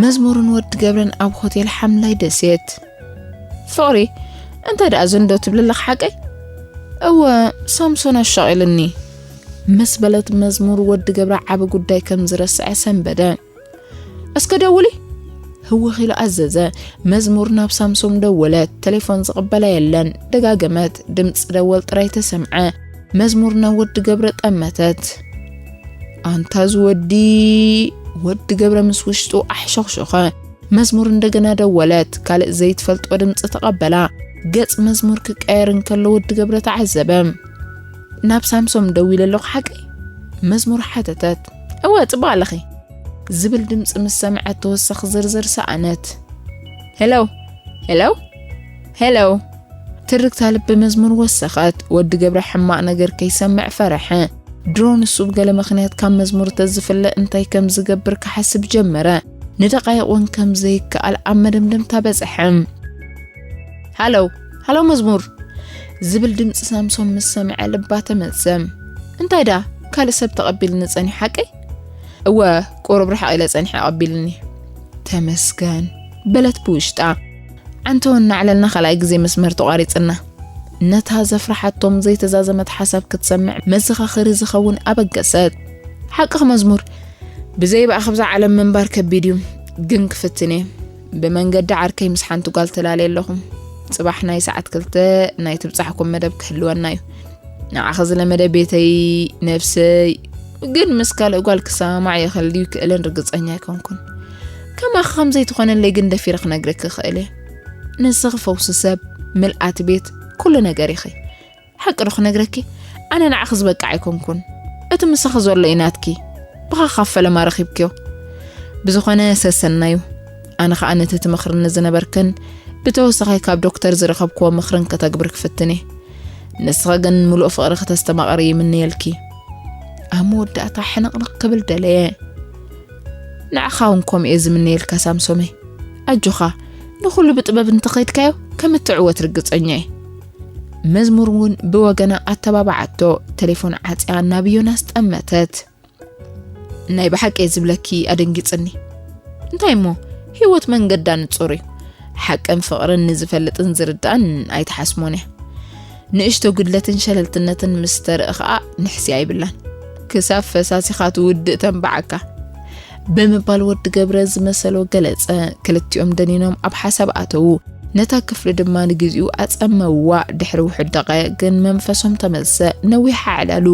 መዝሙርን ወዲ ገብረን ኣብ ሆቴል ሓምላይ ደሴት። ፍቕሪ፣ እንታይ ደኣ ዘንዶ ትብሊ ኣለኺ ሓቀይ? እወ፣ ሳምሶን ኣሻቒሉኒ። ምስ በለት መዝሙር ወዲ ገብረ ዓቢ ጉዳይ ከም ዝረስዐ ሰንበደ። እስከ ደውሊ፣ ህውኽ ኢሉ ኣዘዘ። መዝሙር ናብ ሳምሶም ደወለት። ቴሌፎን ዝቕበላ የለን። ደጋገመት። ድምጺ ደወል ጥራይ ተሰምዐ። መዝሙር ናብ ወዲ ገብረ ጠመተት። ኣንታ ዝወዲ፣ ወዲ ገብረ ምስ ውሽጡ ኣሕሸኽሸኸ። መዝሙር እንደገና ደወለት። ካልእ ዘይትፈልጦ ድምጺ ተቐበላ። ገጽ መዝሙር ክቀየር እንከሎ ወዲ ገብረ ተዓዘበ። ናብ ሳምሶም ደዊለ ኣለኹ ሓቀይ? መዝሙር ሓተተት። እወ፣ ጽቡቕ ኣለኺ። ዝብል ድምጺ ምስ ሰምዐት ተወሳኺ ዝርዝር ሰኣነት። ሄሎ፣ ሄሎ፣ ሄሎ። ትርግታ ልቢ መዝሙር ወሰኸት። ወዲ ገብረ ሕማቕ ነገር ከይሰምዕ ፈረሐ። ድሮ ንሱ ብገለ ምኽንያት ካብ መዝሙር ተዝፍለ እንታይ ከም ዝገብር ክሓስብ ጀመረ። ንደቓይቕ እውን ከም ዘይከኣል ኣብ መደምደምታ በጽሐ። ሃሎ፣ ሃሎ መዝሙር ዝብል ድምጺ ሳምሶም ምስ ሰምዐ ልባ ተመዘ። እንታይ ደኣ ካልእ ሰብ ተቐቢልኒ ጸኒሑ ሓቀይ? እወ፣ ቁሩብ ርሕቕ ኢለ ጸኒሐ ኣቐቢልኒ። ተመስገን በለት ብውሽጣ። ዓንተወ እናዕለልና ካልኣይ ግዜ መስመር ተቋሪጽና። ነታ ዘፍርሓቶም ዘይተዛዘመት ሓሳብ ክትሰምዕ መዘኻኸሪ ዝኸውን ኣበገሰት። ሓቅኺ መዝሙር፣ ብዘይ ብኣኺ ብዛ ዓለም ምንባር ከቢድ እዩ፣ ግን ክፍትን እየ። ብመንገዲ ዓርከይ ምስ ሓንቲ ጓል ተላለየ ኣለኹ። ጽባሕ ናይ ሰዓት ክልተ ናይ ትብጻሕኩም መደብ ክህልወና እዩ። ንዓኺ ዝለመደ ቤተይ፣ ነብሰይ፣ ግን ምስ ካልእ ጓል ክሰማማዕ ይኽእል ድዩ ይክእልን ርግጸኛ ኣይኮንኩን። ከማኺ ከም ዘይትኾነለይ ግን ደፊረ ክነግረኪ እኽእል እየ። ንስኺ ፈውሲ ሰብ፣ ምልኣት ቤት፣ ኩሉ ነገር ኢኺ። ሓቂ ዶ ክነግረኪ? ኣነ ንዓኺ ዝበቅዕ ኣይኮንኩን። እቲ ምሳኺ ዘሎ እዩ ናትኪ። ብኻ ካብ ፈለማ ረኺብክዮ። ብዝኾነ ሰሰናዩ። ኣነ ኸኣ ነቲ ትመኽርኒ ዝነበርክን ብተወሳኺ ካብ ዶክተር ዝረኸብክዎ ምኽርን ከተግብር ክፍትን እየ። ንስኺ ግን ምሉእ ፍቕሪ ከተስተማቕሪ ይምነየልኪ። ኣብ መወዳእታ ሕንቕንቕ ክብል ደለየ። ንዓኻ እውን ከምኡ እየ ዝምነየልካ ሳምሶመይ። ኣጆኻ፣ ንኹሉ ብጥበብ እንተኸይድካዮ ከም እትዕወት ርግጸኛ እየ። መዝሙር እውን ብወገና ኣተባባዓቶ። ቴሌፎን ዓጽያ ናብ ዮናስ ጠመተት። ናይ ብሓቂ እየ ዝብለኪ ኣደንጊጽኒ። እንታይ እሞ? ህይወት መንገዳ ንጹር እዩ። ሓቅን ፍቕርን ንዝፈልጥን ዝርዳእን ኣይትሓስሞን እያ። ንእሽቶ ጉድለትን ሸለልትነትን ምስ ተርኢ ኸኣ ንሕስያ ኣይብላን። ክሳብ ፈሳሲኻ ትውድእ ተንባዓካ። ብምባል ወዲ ገብረ ዝመሰሎ ገለጸ። ክልቲኦም ደኒኖም ኣብ ሓሳብ ኣተዉ። ነታ ክፍሊ ድማ ንግዚኡ ኣጸመውዋ። ድሕሪ ውሑድ ደቓይቕ ግን መንፈሶም ተመልሰ። ነዊሕ ኣዕላሉ።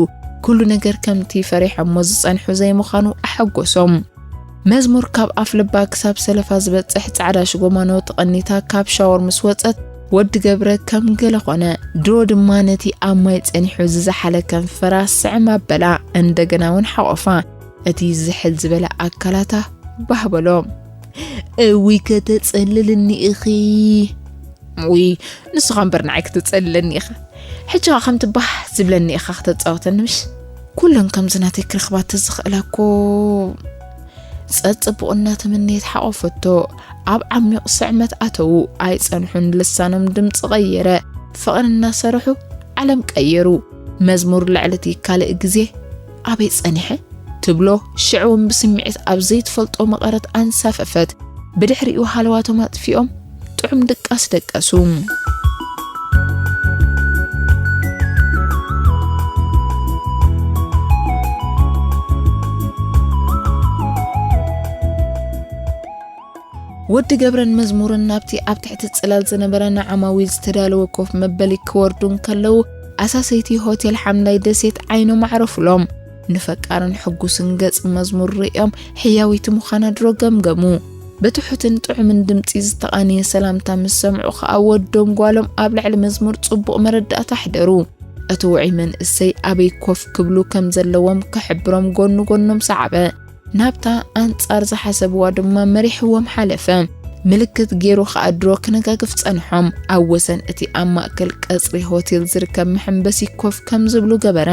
ኩሉ ነገር ከምቲ ፈሪሖሞ ዝጸንሑ ዘይምዃኑ ኣሐጎሶም። መዝሙር ካብ ኣፍ ልባ ክሳብ ሰለፋ ዝበጽሕ ጻዕዳ ሽጎማኖ ተቐኒታ ካብ ሻወር ምስ ወጸት፣ ወዲ ገብረ ከም ገለ ኾነ። ድሮ ድማ ነቲ ኣብ ማይ ጸኒሑ ዝዘሓለ ከንፈራ ስዕም ኣበላ። እንደገና እውን ሓቖፋ። እቲ ዝሕል ዝበለ ኣካላታ ባህ በሎ። እውይ ከተጸልልኒ ኢኺ። ውይ፣ ንስኻ እምበር ንዓይ ክትጸልለኒ ኢኻ። ሕጂ ኸኣ ከምቲ ባህ ዝብለኒ ኢኻ ክተጻወተኒ ምሽ? ኩለን ከምዚ ናተይ ክረኽባ ተዝኽእላ እኮ። ጸጽቡቕና ተመነየት ሓቖፈቶ። ኣብ ዓሚቕ ስዕመት ኣተዉ። ኣይጸንሑን፣ ልሳኖም ድምጺ ቀየረ። ፍቕሪ እናሰርሑ ዓለም ቀየሩ። መዝሙር ልዕሊ እቲ ካልእ ግዜ ኣበይ ጸኒሐ? ትብሎ ሽዑ እውን ብስምዒት ኣብ ዘይትፈልጦ መቐረት ኣንሳፈፈት። ብድሕሪኡ ሃለዋቶም ኣጥፊኦም ጥዑም ድቃስ ደቀሱ። ወዲ ገብረን መዝሙርን ናብቲ ኣብ ትሕቲ ጽላል ዝነበረ ንዓማዊል ዝተዳለወ ኮፍ መበሊ ክወርዱ እንከለዉ፣ ኣሳሰይቲ ሆቴል ሓምላይ ደሴት ዓይኖም ኣዕረፉሎም። ንፈቃርን ሕጉስን ገጽ መዝሙር ርእዮም ሕያወይቲ ምዃና ድሮ ገምገሙ። ብትሑትን ጥዑምን ድምጺ ዝተቓነየ ሰላምታ ምስ ሰምዑ ኸኣ ወዶም ጓሎም ኣብ ልዕሊ መዝሙር ጽቡቕ መረዳእታ ኣሕደሩ። እቲ ውዑይ መንእሰይ ኣበይ ኮፍ ክብሉ ከም ዘለዎም ክሕብሮም ጎኒ ጎኖም ሰዓበ። ናብታ ኣንጻር ዝሓሰብዋ ድማ መሪሕዎም ሓለፈ። ምልክት ገይሩ ኸኣ ድሮ ክነጋግፍ ጸንሖም። ኣብ ወሰን እቲ ኣብ ማእከል ቀጽሪ ሆቴል ዝርከብ መሐንበሲ ኮፍ ከም ዝብሉ ገበረ።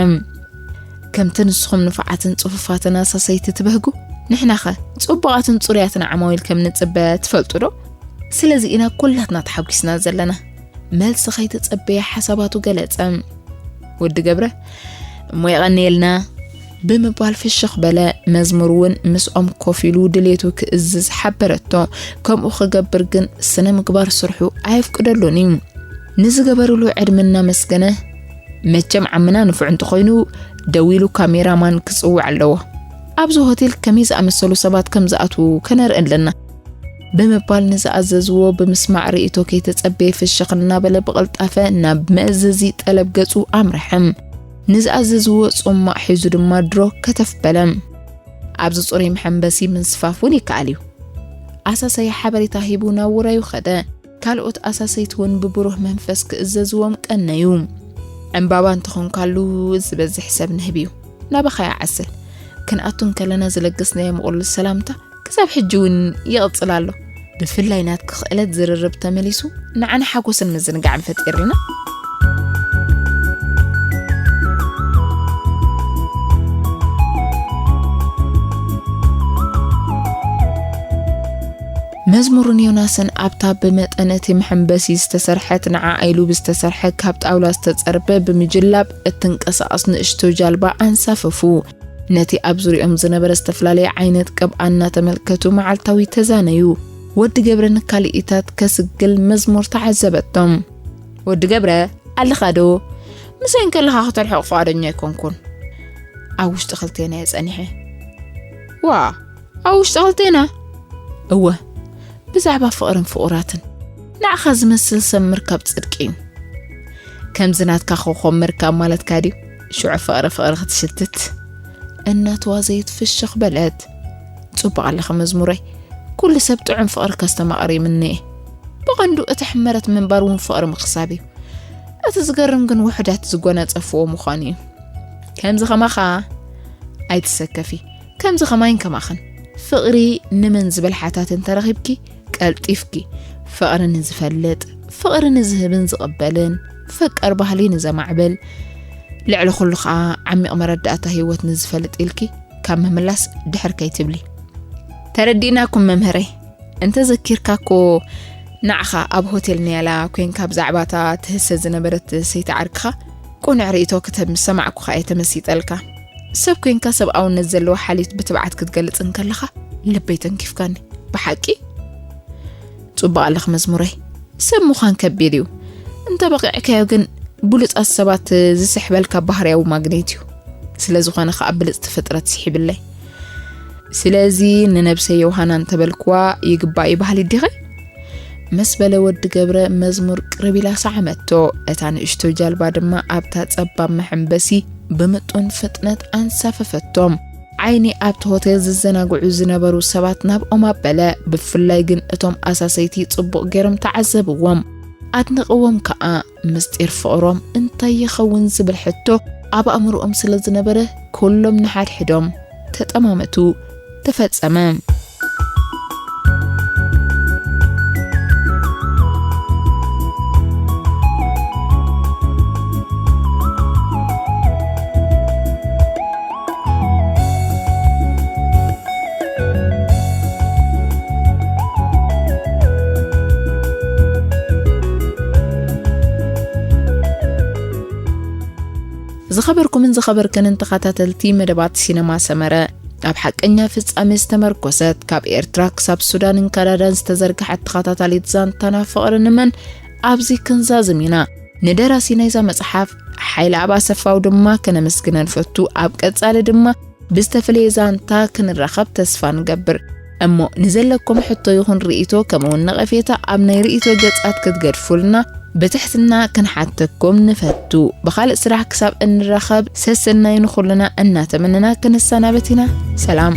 ከምቲ ንስኹም ንፉዓትን ጽፉፋትን ኣሳሰይቲ ትበህጉ፣ ንሕናኸ ጽቡቓትን ጽሩያትን ዓማዊል ከም ንጽበ ትፈልጡ ዶ? ስለዚ ኢና ኩላትና ተሓጒስና ዘለና። መልሲ ከይተጸበየ ሓሳባቱ ገለጸ። ወዲ ገብረ፣ እሞ የቐንየልና፣ ብምባል ፍሽኽ በለ። መዝሙር እውን ምስኦም ኮፍ ኢሉ ድሌቱ ክእዝዝ ሓበረቶ። ከምኡ ክገብር ግን ስነ ምግባር ስርሑ ኣየፍቅደሉን እዩ። ንዝገበሩሉ ዕድመ እናመስገነ፣ መቸም ዓምና ንፉዕ እንተኾይኑ ደዊሉ ካሜራማን ክጽውዕ ኣለዎ። ኣብዚ ሆቴል ከመይ ዝኣመሰሉ ሰባት ከም ዝኣትዉ ከነርኢ ኣለና። ብምባል ንዝኣዘዝዎ ብምስማዕ ርእይቶ ከይተጸበየ ፍሽኽ እናበለ ብቕልጣፈ ናብ መእዘዚ ጠለብ ገጹ ኣምርሐ። ንዝኣዘዝዎ ጾማእ ሒዙ ድማ ድሮ ከተፍ በለ። ኣብዚ ጽሩይ መሐንበሲ ምንስፋፍ እውን ይከኣል እዩ። ኣሳሳይ ሓበሬታ ሂቡ ናብ ውራዩ ኸደ። ካልኦት ኣሳሰይቲ እውን ብብሩህ መንፈስ ክእዘዝዎም ቀነዩ። ዕምባባ እንተኾንካሉ ዝበዝሕ ሰብ ንህብ እዩ። ናባኻ ይዓስል። ክንኣቱ እንከለና ዝለገስናዮ ምቕሉል ሰላምታ ክሳብ ሕጂ እውን ይቕጽል ኣሎ። ብፍላይ ናትኪ ክእለት ዝርርብ ተመሊሱ ንዓና ሓጎስን ምዝንጋዕን ፈጢርልና። መዝሙርን ዮናስን ኣብታ ብመጠን እቲ መሐንበሲ ዝተሰርሐት ንዓኣ ኢሉ ብዝተሰርሐ ካብ ጣውላ ዝተጸርበ ብምጅላብ እትንቀሳቐስ ንእሽቶ ጃልባ ኣንሳፈፉ። ነቲ ኣብ ዙሪኦም ዝነበረ ዝተፈላለየ ዓይነት ቅብኣ እናተመልከቱ መዓልታዊ ተዛነዩ። ወዲ ገብረ ንካልኢታት ከስግል መዝሙር ተዓዘበቶም። ወዲ ገብረ፣ ኣለኻ ዶ? ምሳይ እንከለኻ ከተርሕቕ ፍቓደኛ ኣይኮንኩን። ኣብ ውሽጢ ክልቴና እየ ጸኒሐ። ዋ፣ ኣብ ውሽጢ ክልቴና? እወ፣ ብዛዕባ ፍቕርን ፍቑራትን። ንዓኻ ዝመስል ሰብ ምርካብ ጽድቂ እዩ። ከምዚ ናትካ ኮኾብ ምርካብ ማለትካ ድዩ? ሽዑ ፍቕሪ ፍቕሪ ክትሽትት። እናተዋዘየት ፍሽኽ በለት። ጽቡቕ ኣለኻ መዝሙረይ። ኩሉ ሰብ ጥዑም ፍቕሪ ከስተማቕር ይምነ እየ። ብቐንዱ እቲ ሕመረት ምንባር እውን ፍቕሪ ምኽሳብ እዩ። እቲ ዝገርም ግን ውሑዳት ዝጎናጸፍዎ ምዃኑ እዩ። ከምዚ ከማኻ ኣይትሰከፊ። ከምዚ ከማይን ከማኽን። ፍቕሪ ንመን ዝብል ሓታት እንተረኺብኪ፣ ቀልጢፍኪ ፍቕሪ ንዝፈልጥ፣ ፍቕሪ ንዝህብን ዝቕበልን፣ ፈቃር ባህሊ ንዘማዕብል፣ ልዕሊ ኩሉ ኸኣ ዓሚቕ መረዳእታ ህይወት ንዝፈልጥ ኢልኪ ካብ ምምላስ ድሕር ከይትብሊ። ተረዲእናኩም መምህረይ። እንተ ዘኪርካ እኮ ንዓኻ ኣብ ሆቴል ንያላ ኮንካ ብዛዕባታ ትህሰ ዝነበረት ሰይቲ ዓርክኻ ቅኑዕ ርእይቶ ክትህብ ምስ ሰማዕኩኻ እየ ተመሲጠልካ። ሰብ ኮንካ ሰብኣውነት ዘለዎ ሓልዮት ብትብዓት ክትገልጽ እንከለኻ ልበይ ተንኪፍካኒ። ብሓቂ? ጽቡቕ ኣለኽ መዝሙረይ። ሰብ ምዃን ከቢድ እዩ። እንተ በቒዕካዮ ግን ብሉጻት ሰባት ዝስሕበልካ ባህርያዊ ማግኔት እዩ። ስለ ዝኾነ ኸኣ ብልጽቲ ፍጥረት ስሒብለይ። ስለዚ ንነብሰይ ዮሃና እንተበልክዋ ይግባእ እዩ በሃሊት ዲኺ? ምስ በለ ወዲ ገብረ መዝሙር ቅርብ ኢላ ሰዓመቶ። እታ ንእሽቶ ጃልባ ድማ ኣብታ ጸባብ መሐንበሲ ብምጡን ፍጥነት ኣንሳፈፈቶም። ዓይኒ ኣብቲ ሆቴል ዝዘናግዑ ዝነበሩ ሰባት ናብኦም ኣበለ። ብፍላይ ግን እቶም ኣሳሰይቲ ጽቡቕ ገይሮም ተዓዘብዎም፣ ኣድንቕዎም ከኣ። ምስጢር ፍቕሮም እንታይ ይኸውን ዝብል ሕቶ ኣብ ኣእምሮኦም ስለ ዝነበረ፣ ኩሎም ንሓድሕዶም ተጠማመቱ። ተፈጸመ። ዝኸበርኩምን ዝኸበርክንን ተኸታተልቲ መደባት ሲነማ ሰመረ፣ ኣብ ሓቀኛ ፍጻሜ ዝተመርኮሰት፣ ካብ ኤርትራ ክሳብ ሱዳንን ካናዳን ዝተዘርግሐት ተኸታታሊት ዛንታና ፍቕሪ ንመን ኣብዚ ክንዛዝም ኢና። ንደራሲ ናይዛ መጽሓፍ ሓይለኣብ ኣሰፋው ድማ ከነመስግነ ንፈቱ። ኣብ ቀጻሊ ድማ ብዝተፈለየ ዛንታ ክንራኸብ ተስፋ ንገብር። እሞ ንዘለኩም ሕቶ ይኹን ርእይቶ፣ ከምኡውን ነቐፌታ ኣብ ናይ ርእይቶ ገጻት ክትገድፉልና ብትሕትና ክንሓተኩም ንፈቱ። ብኻልእ ስራሕ ክሳብ እንራኸብ፣ ሰሰናዩ ንኹልና እናተመነና ክንሰናበት ኢና። ሰላም።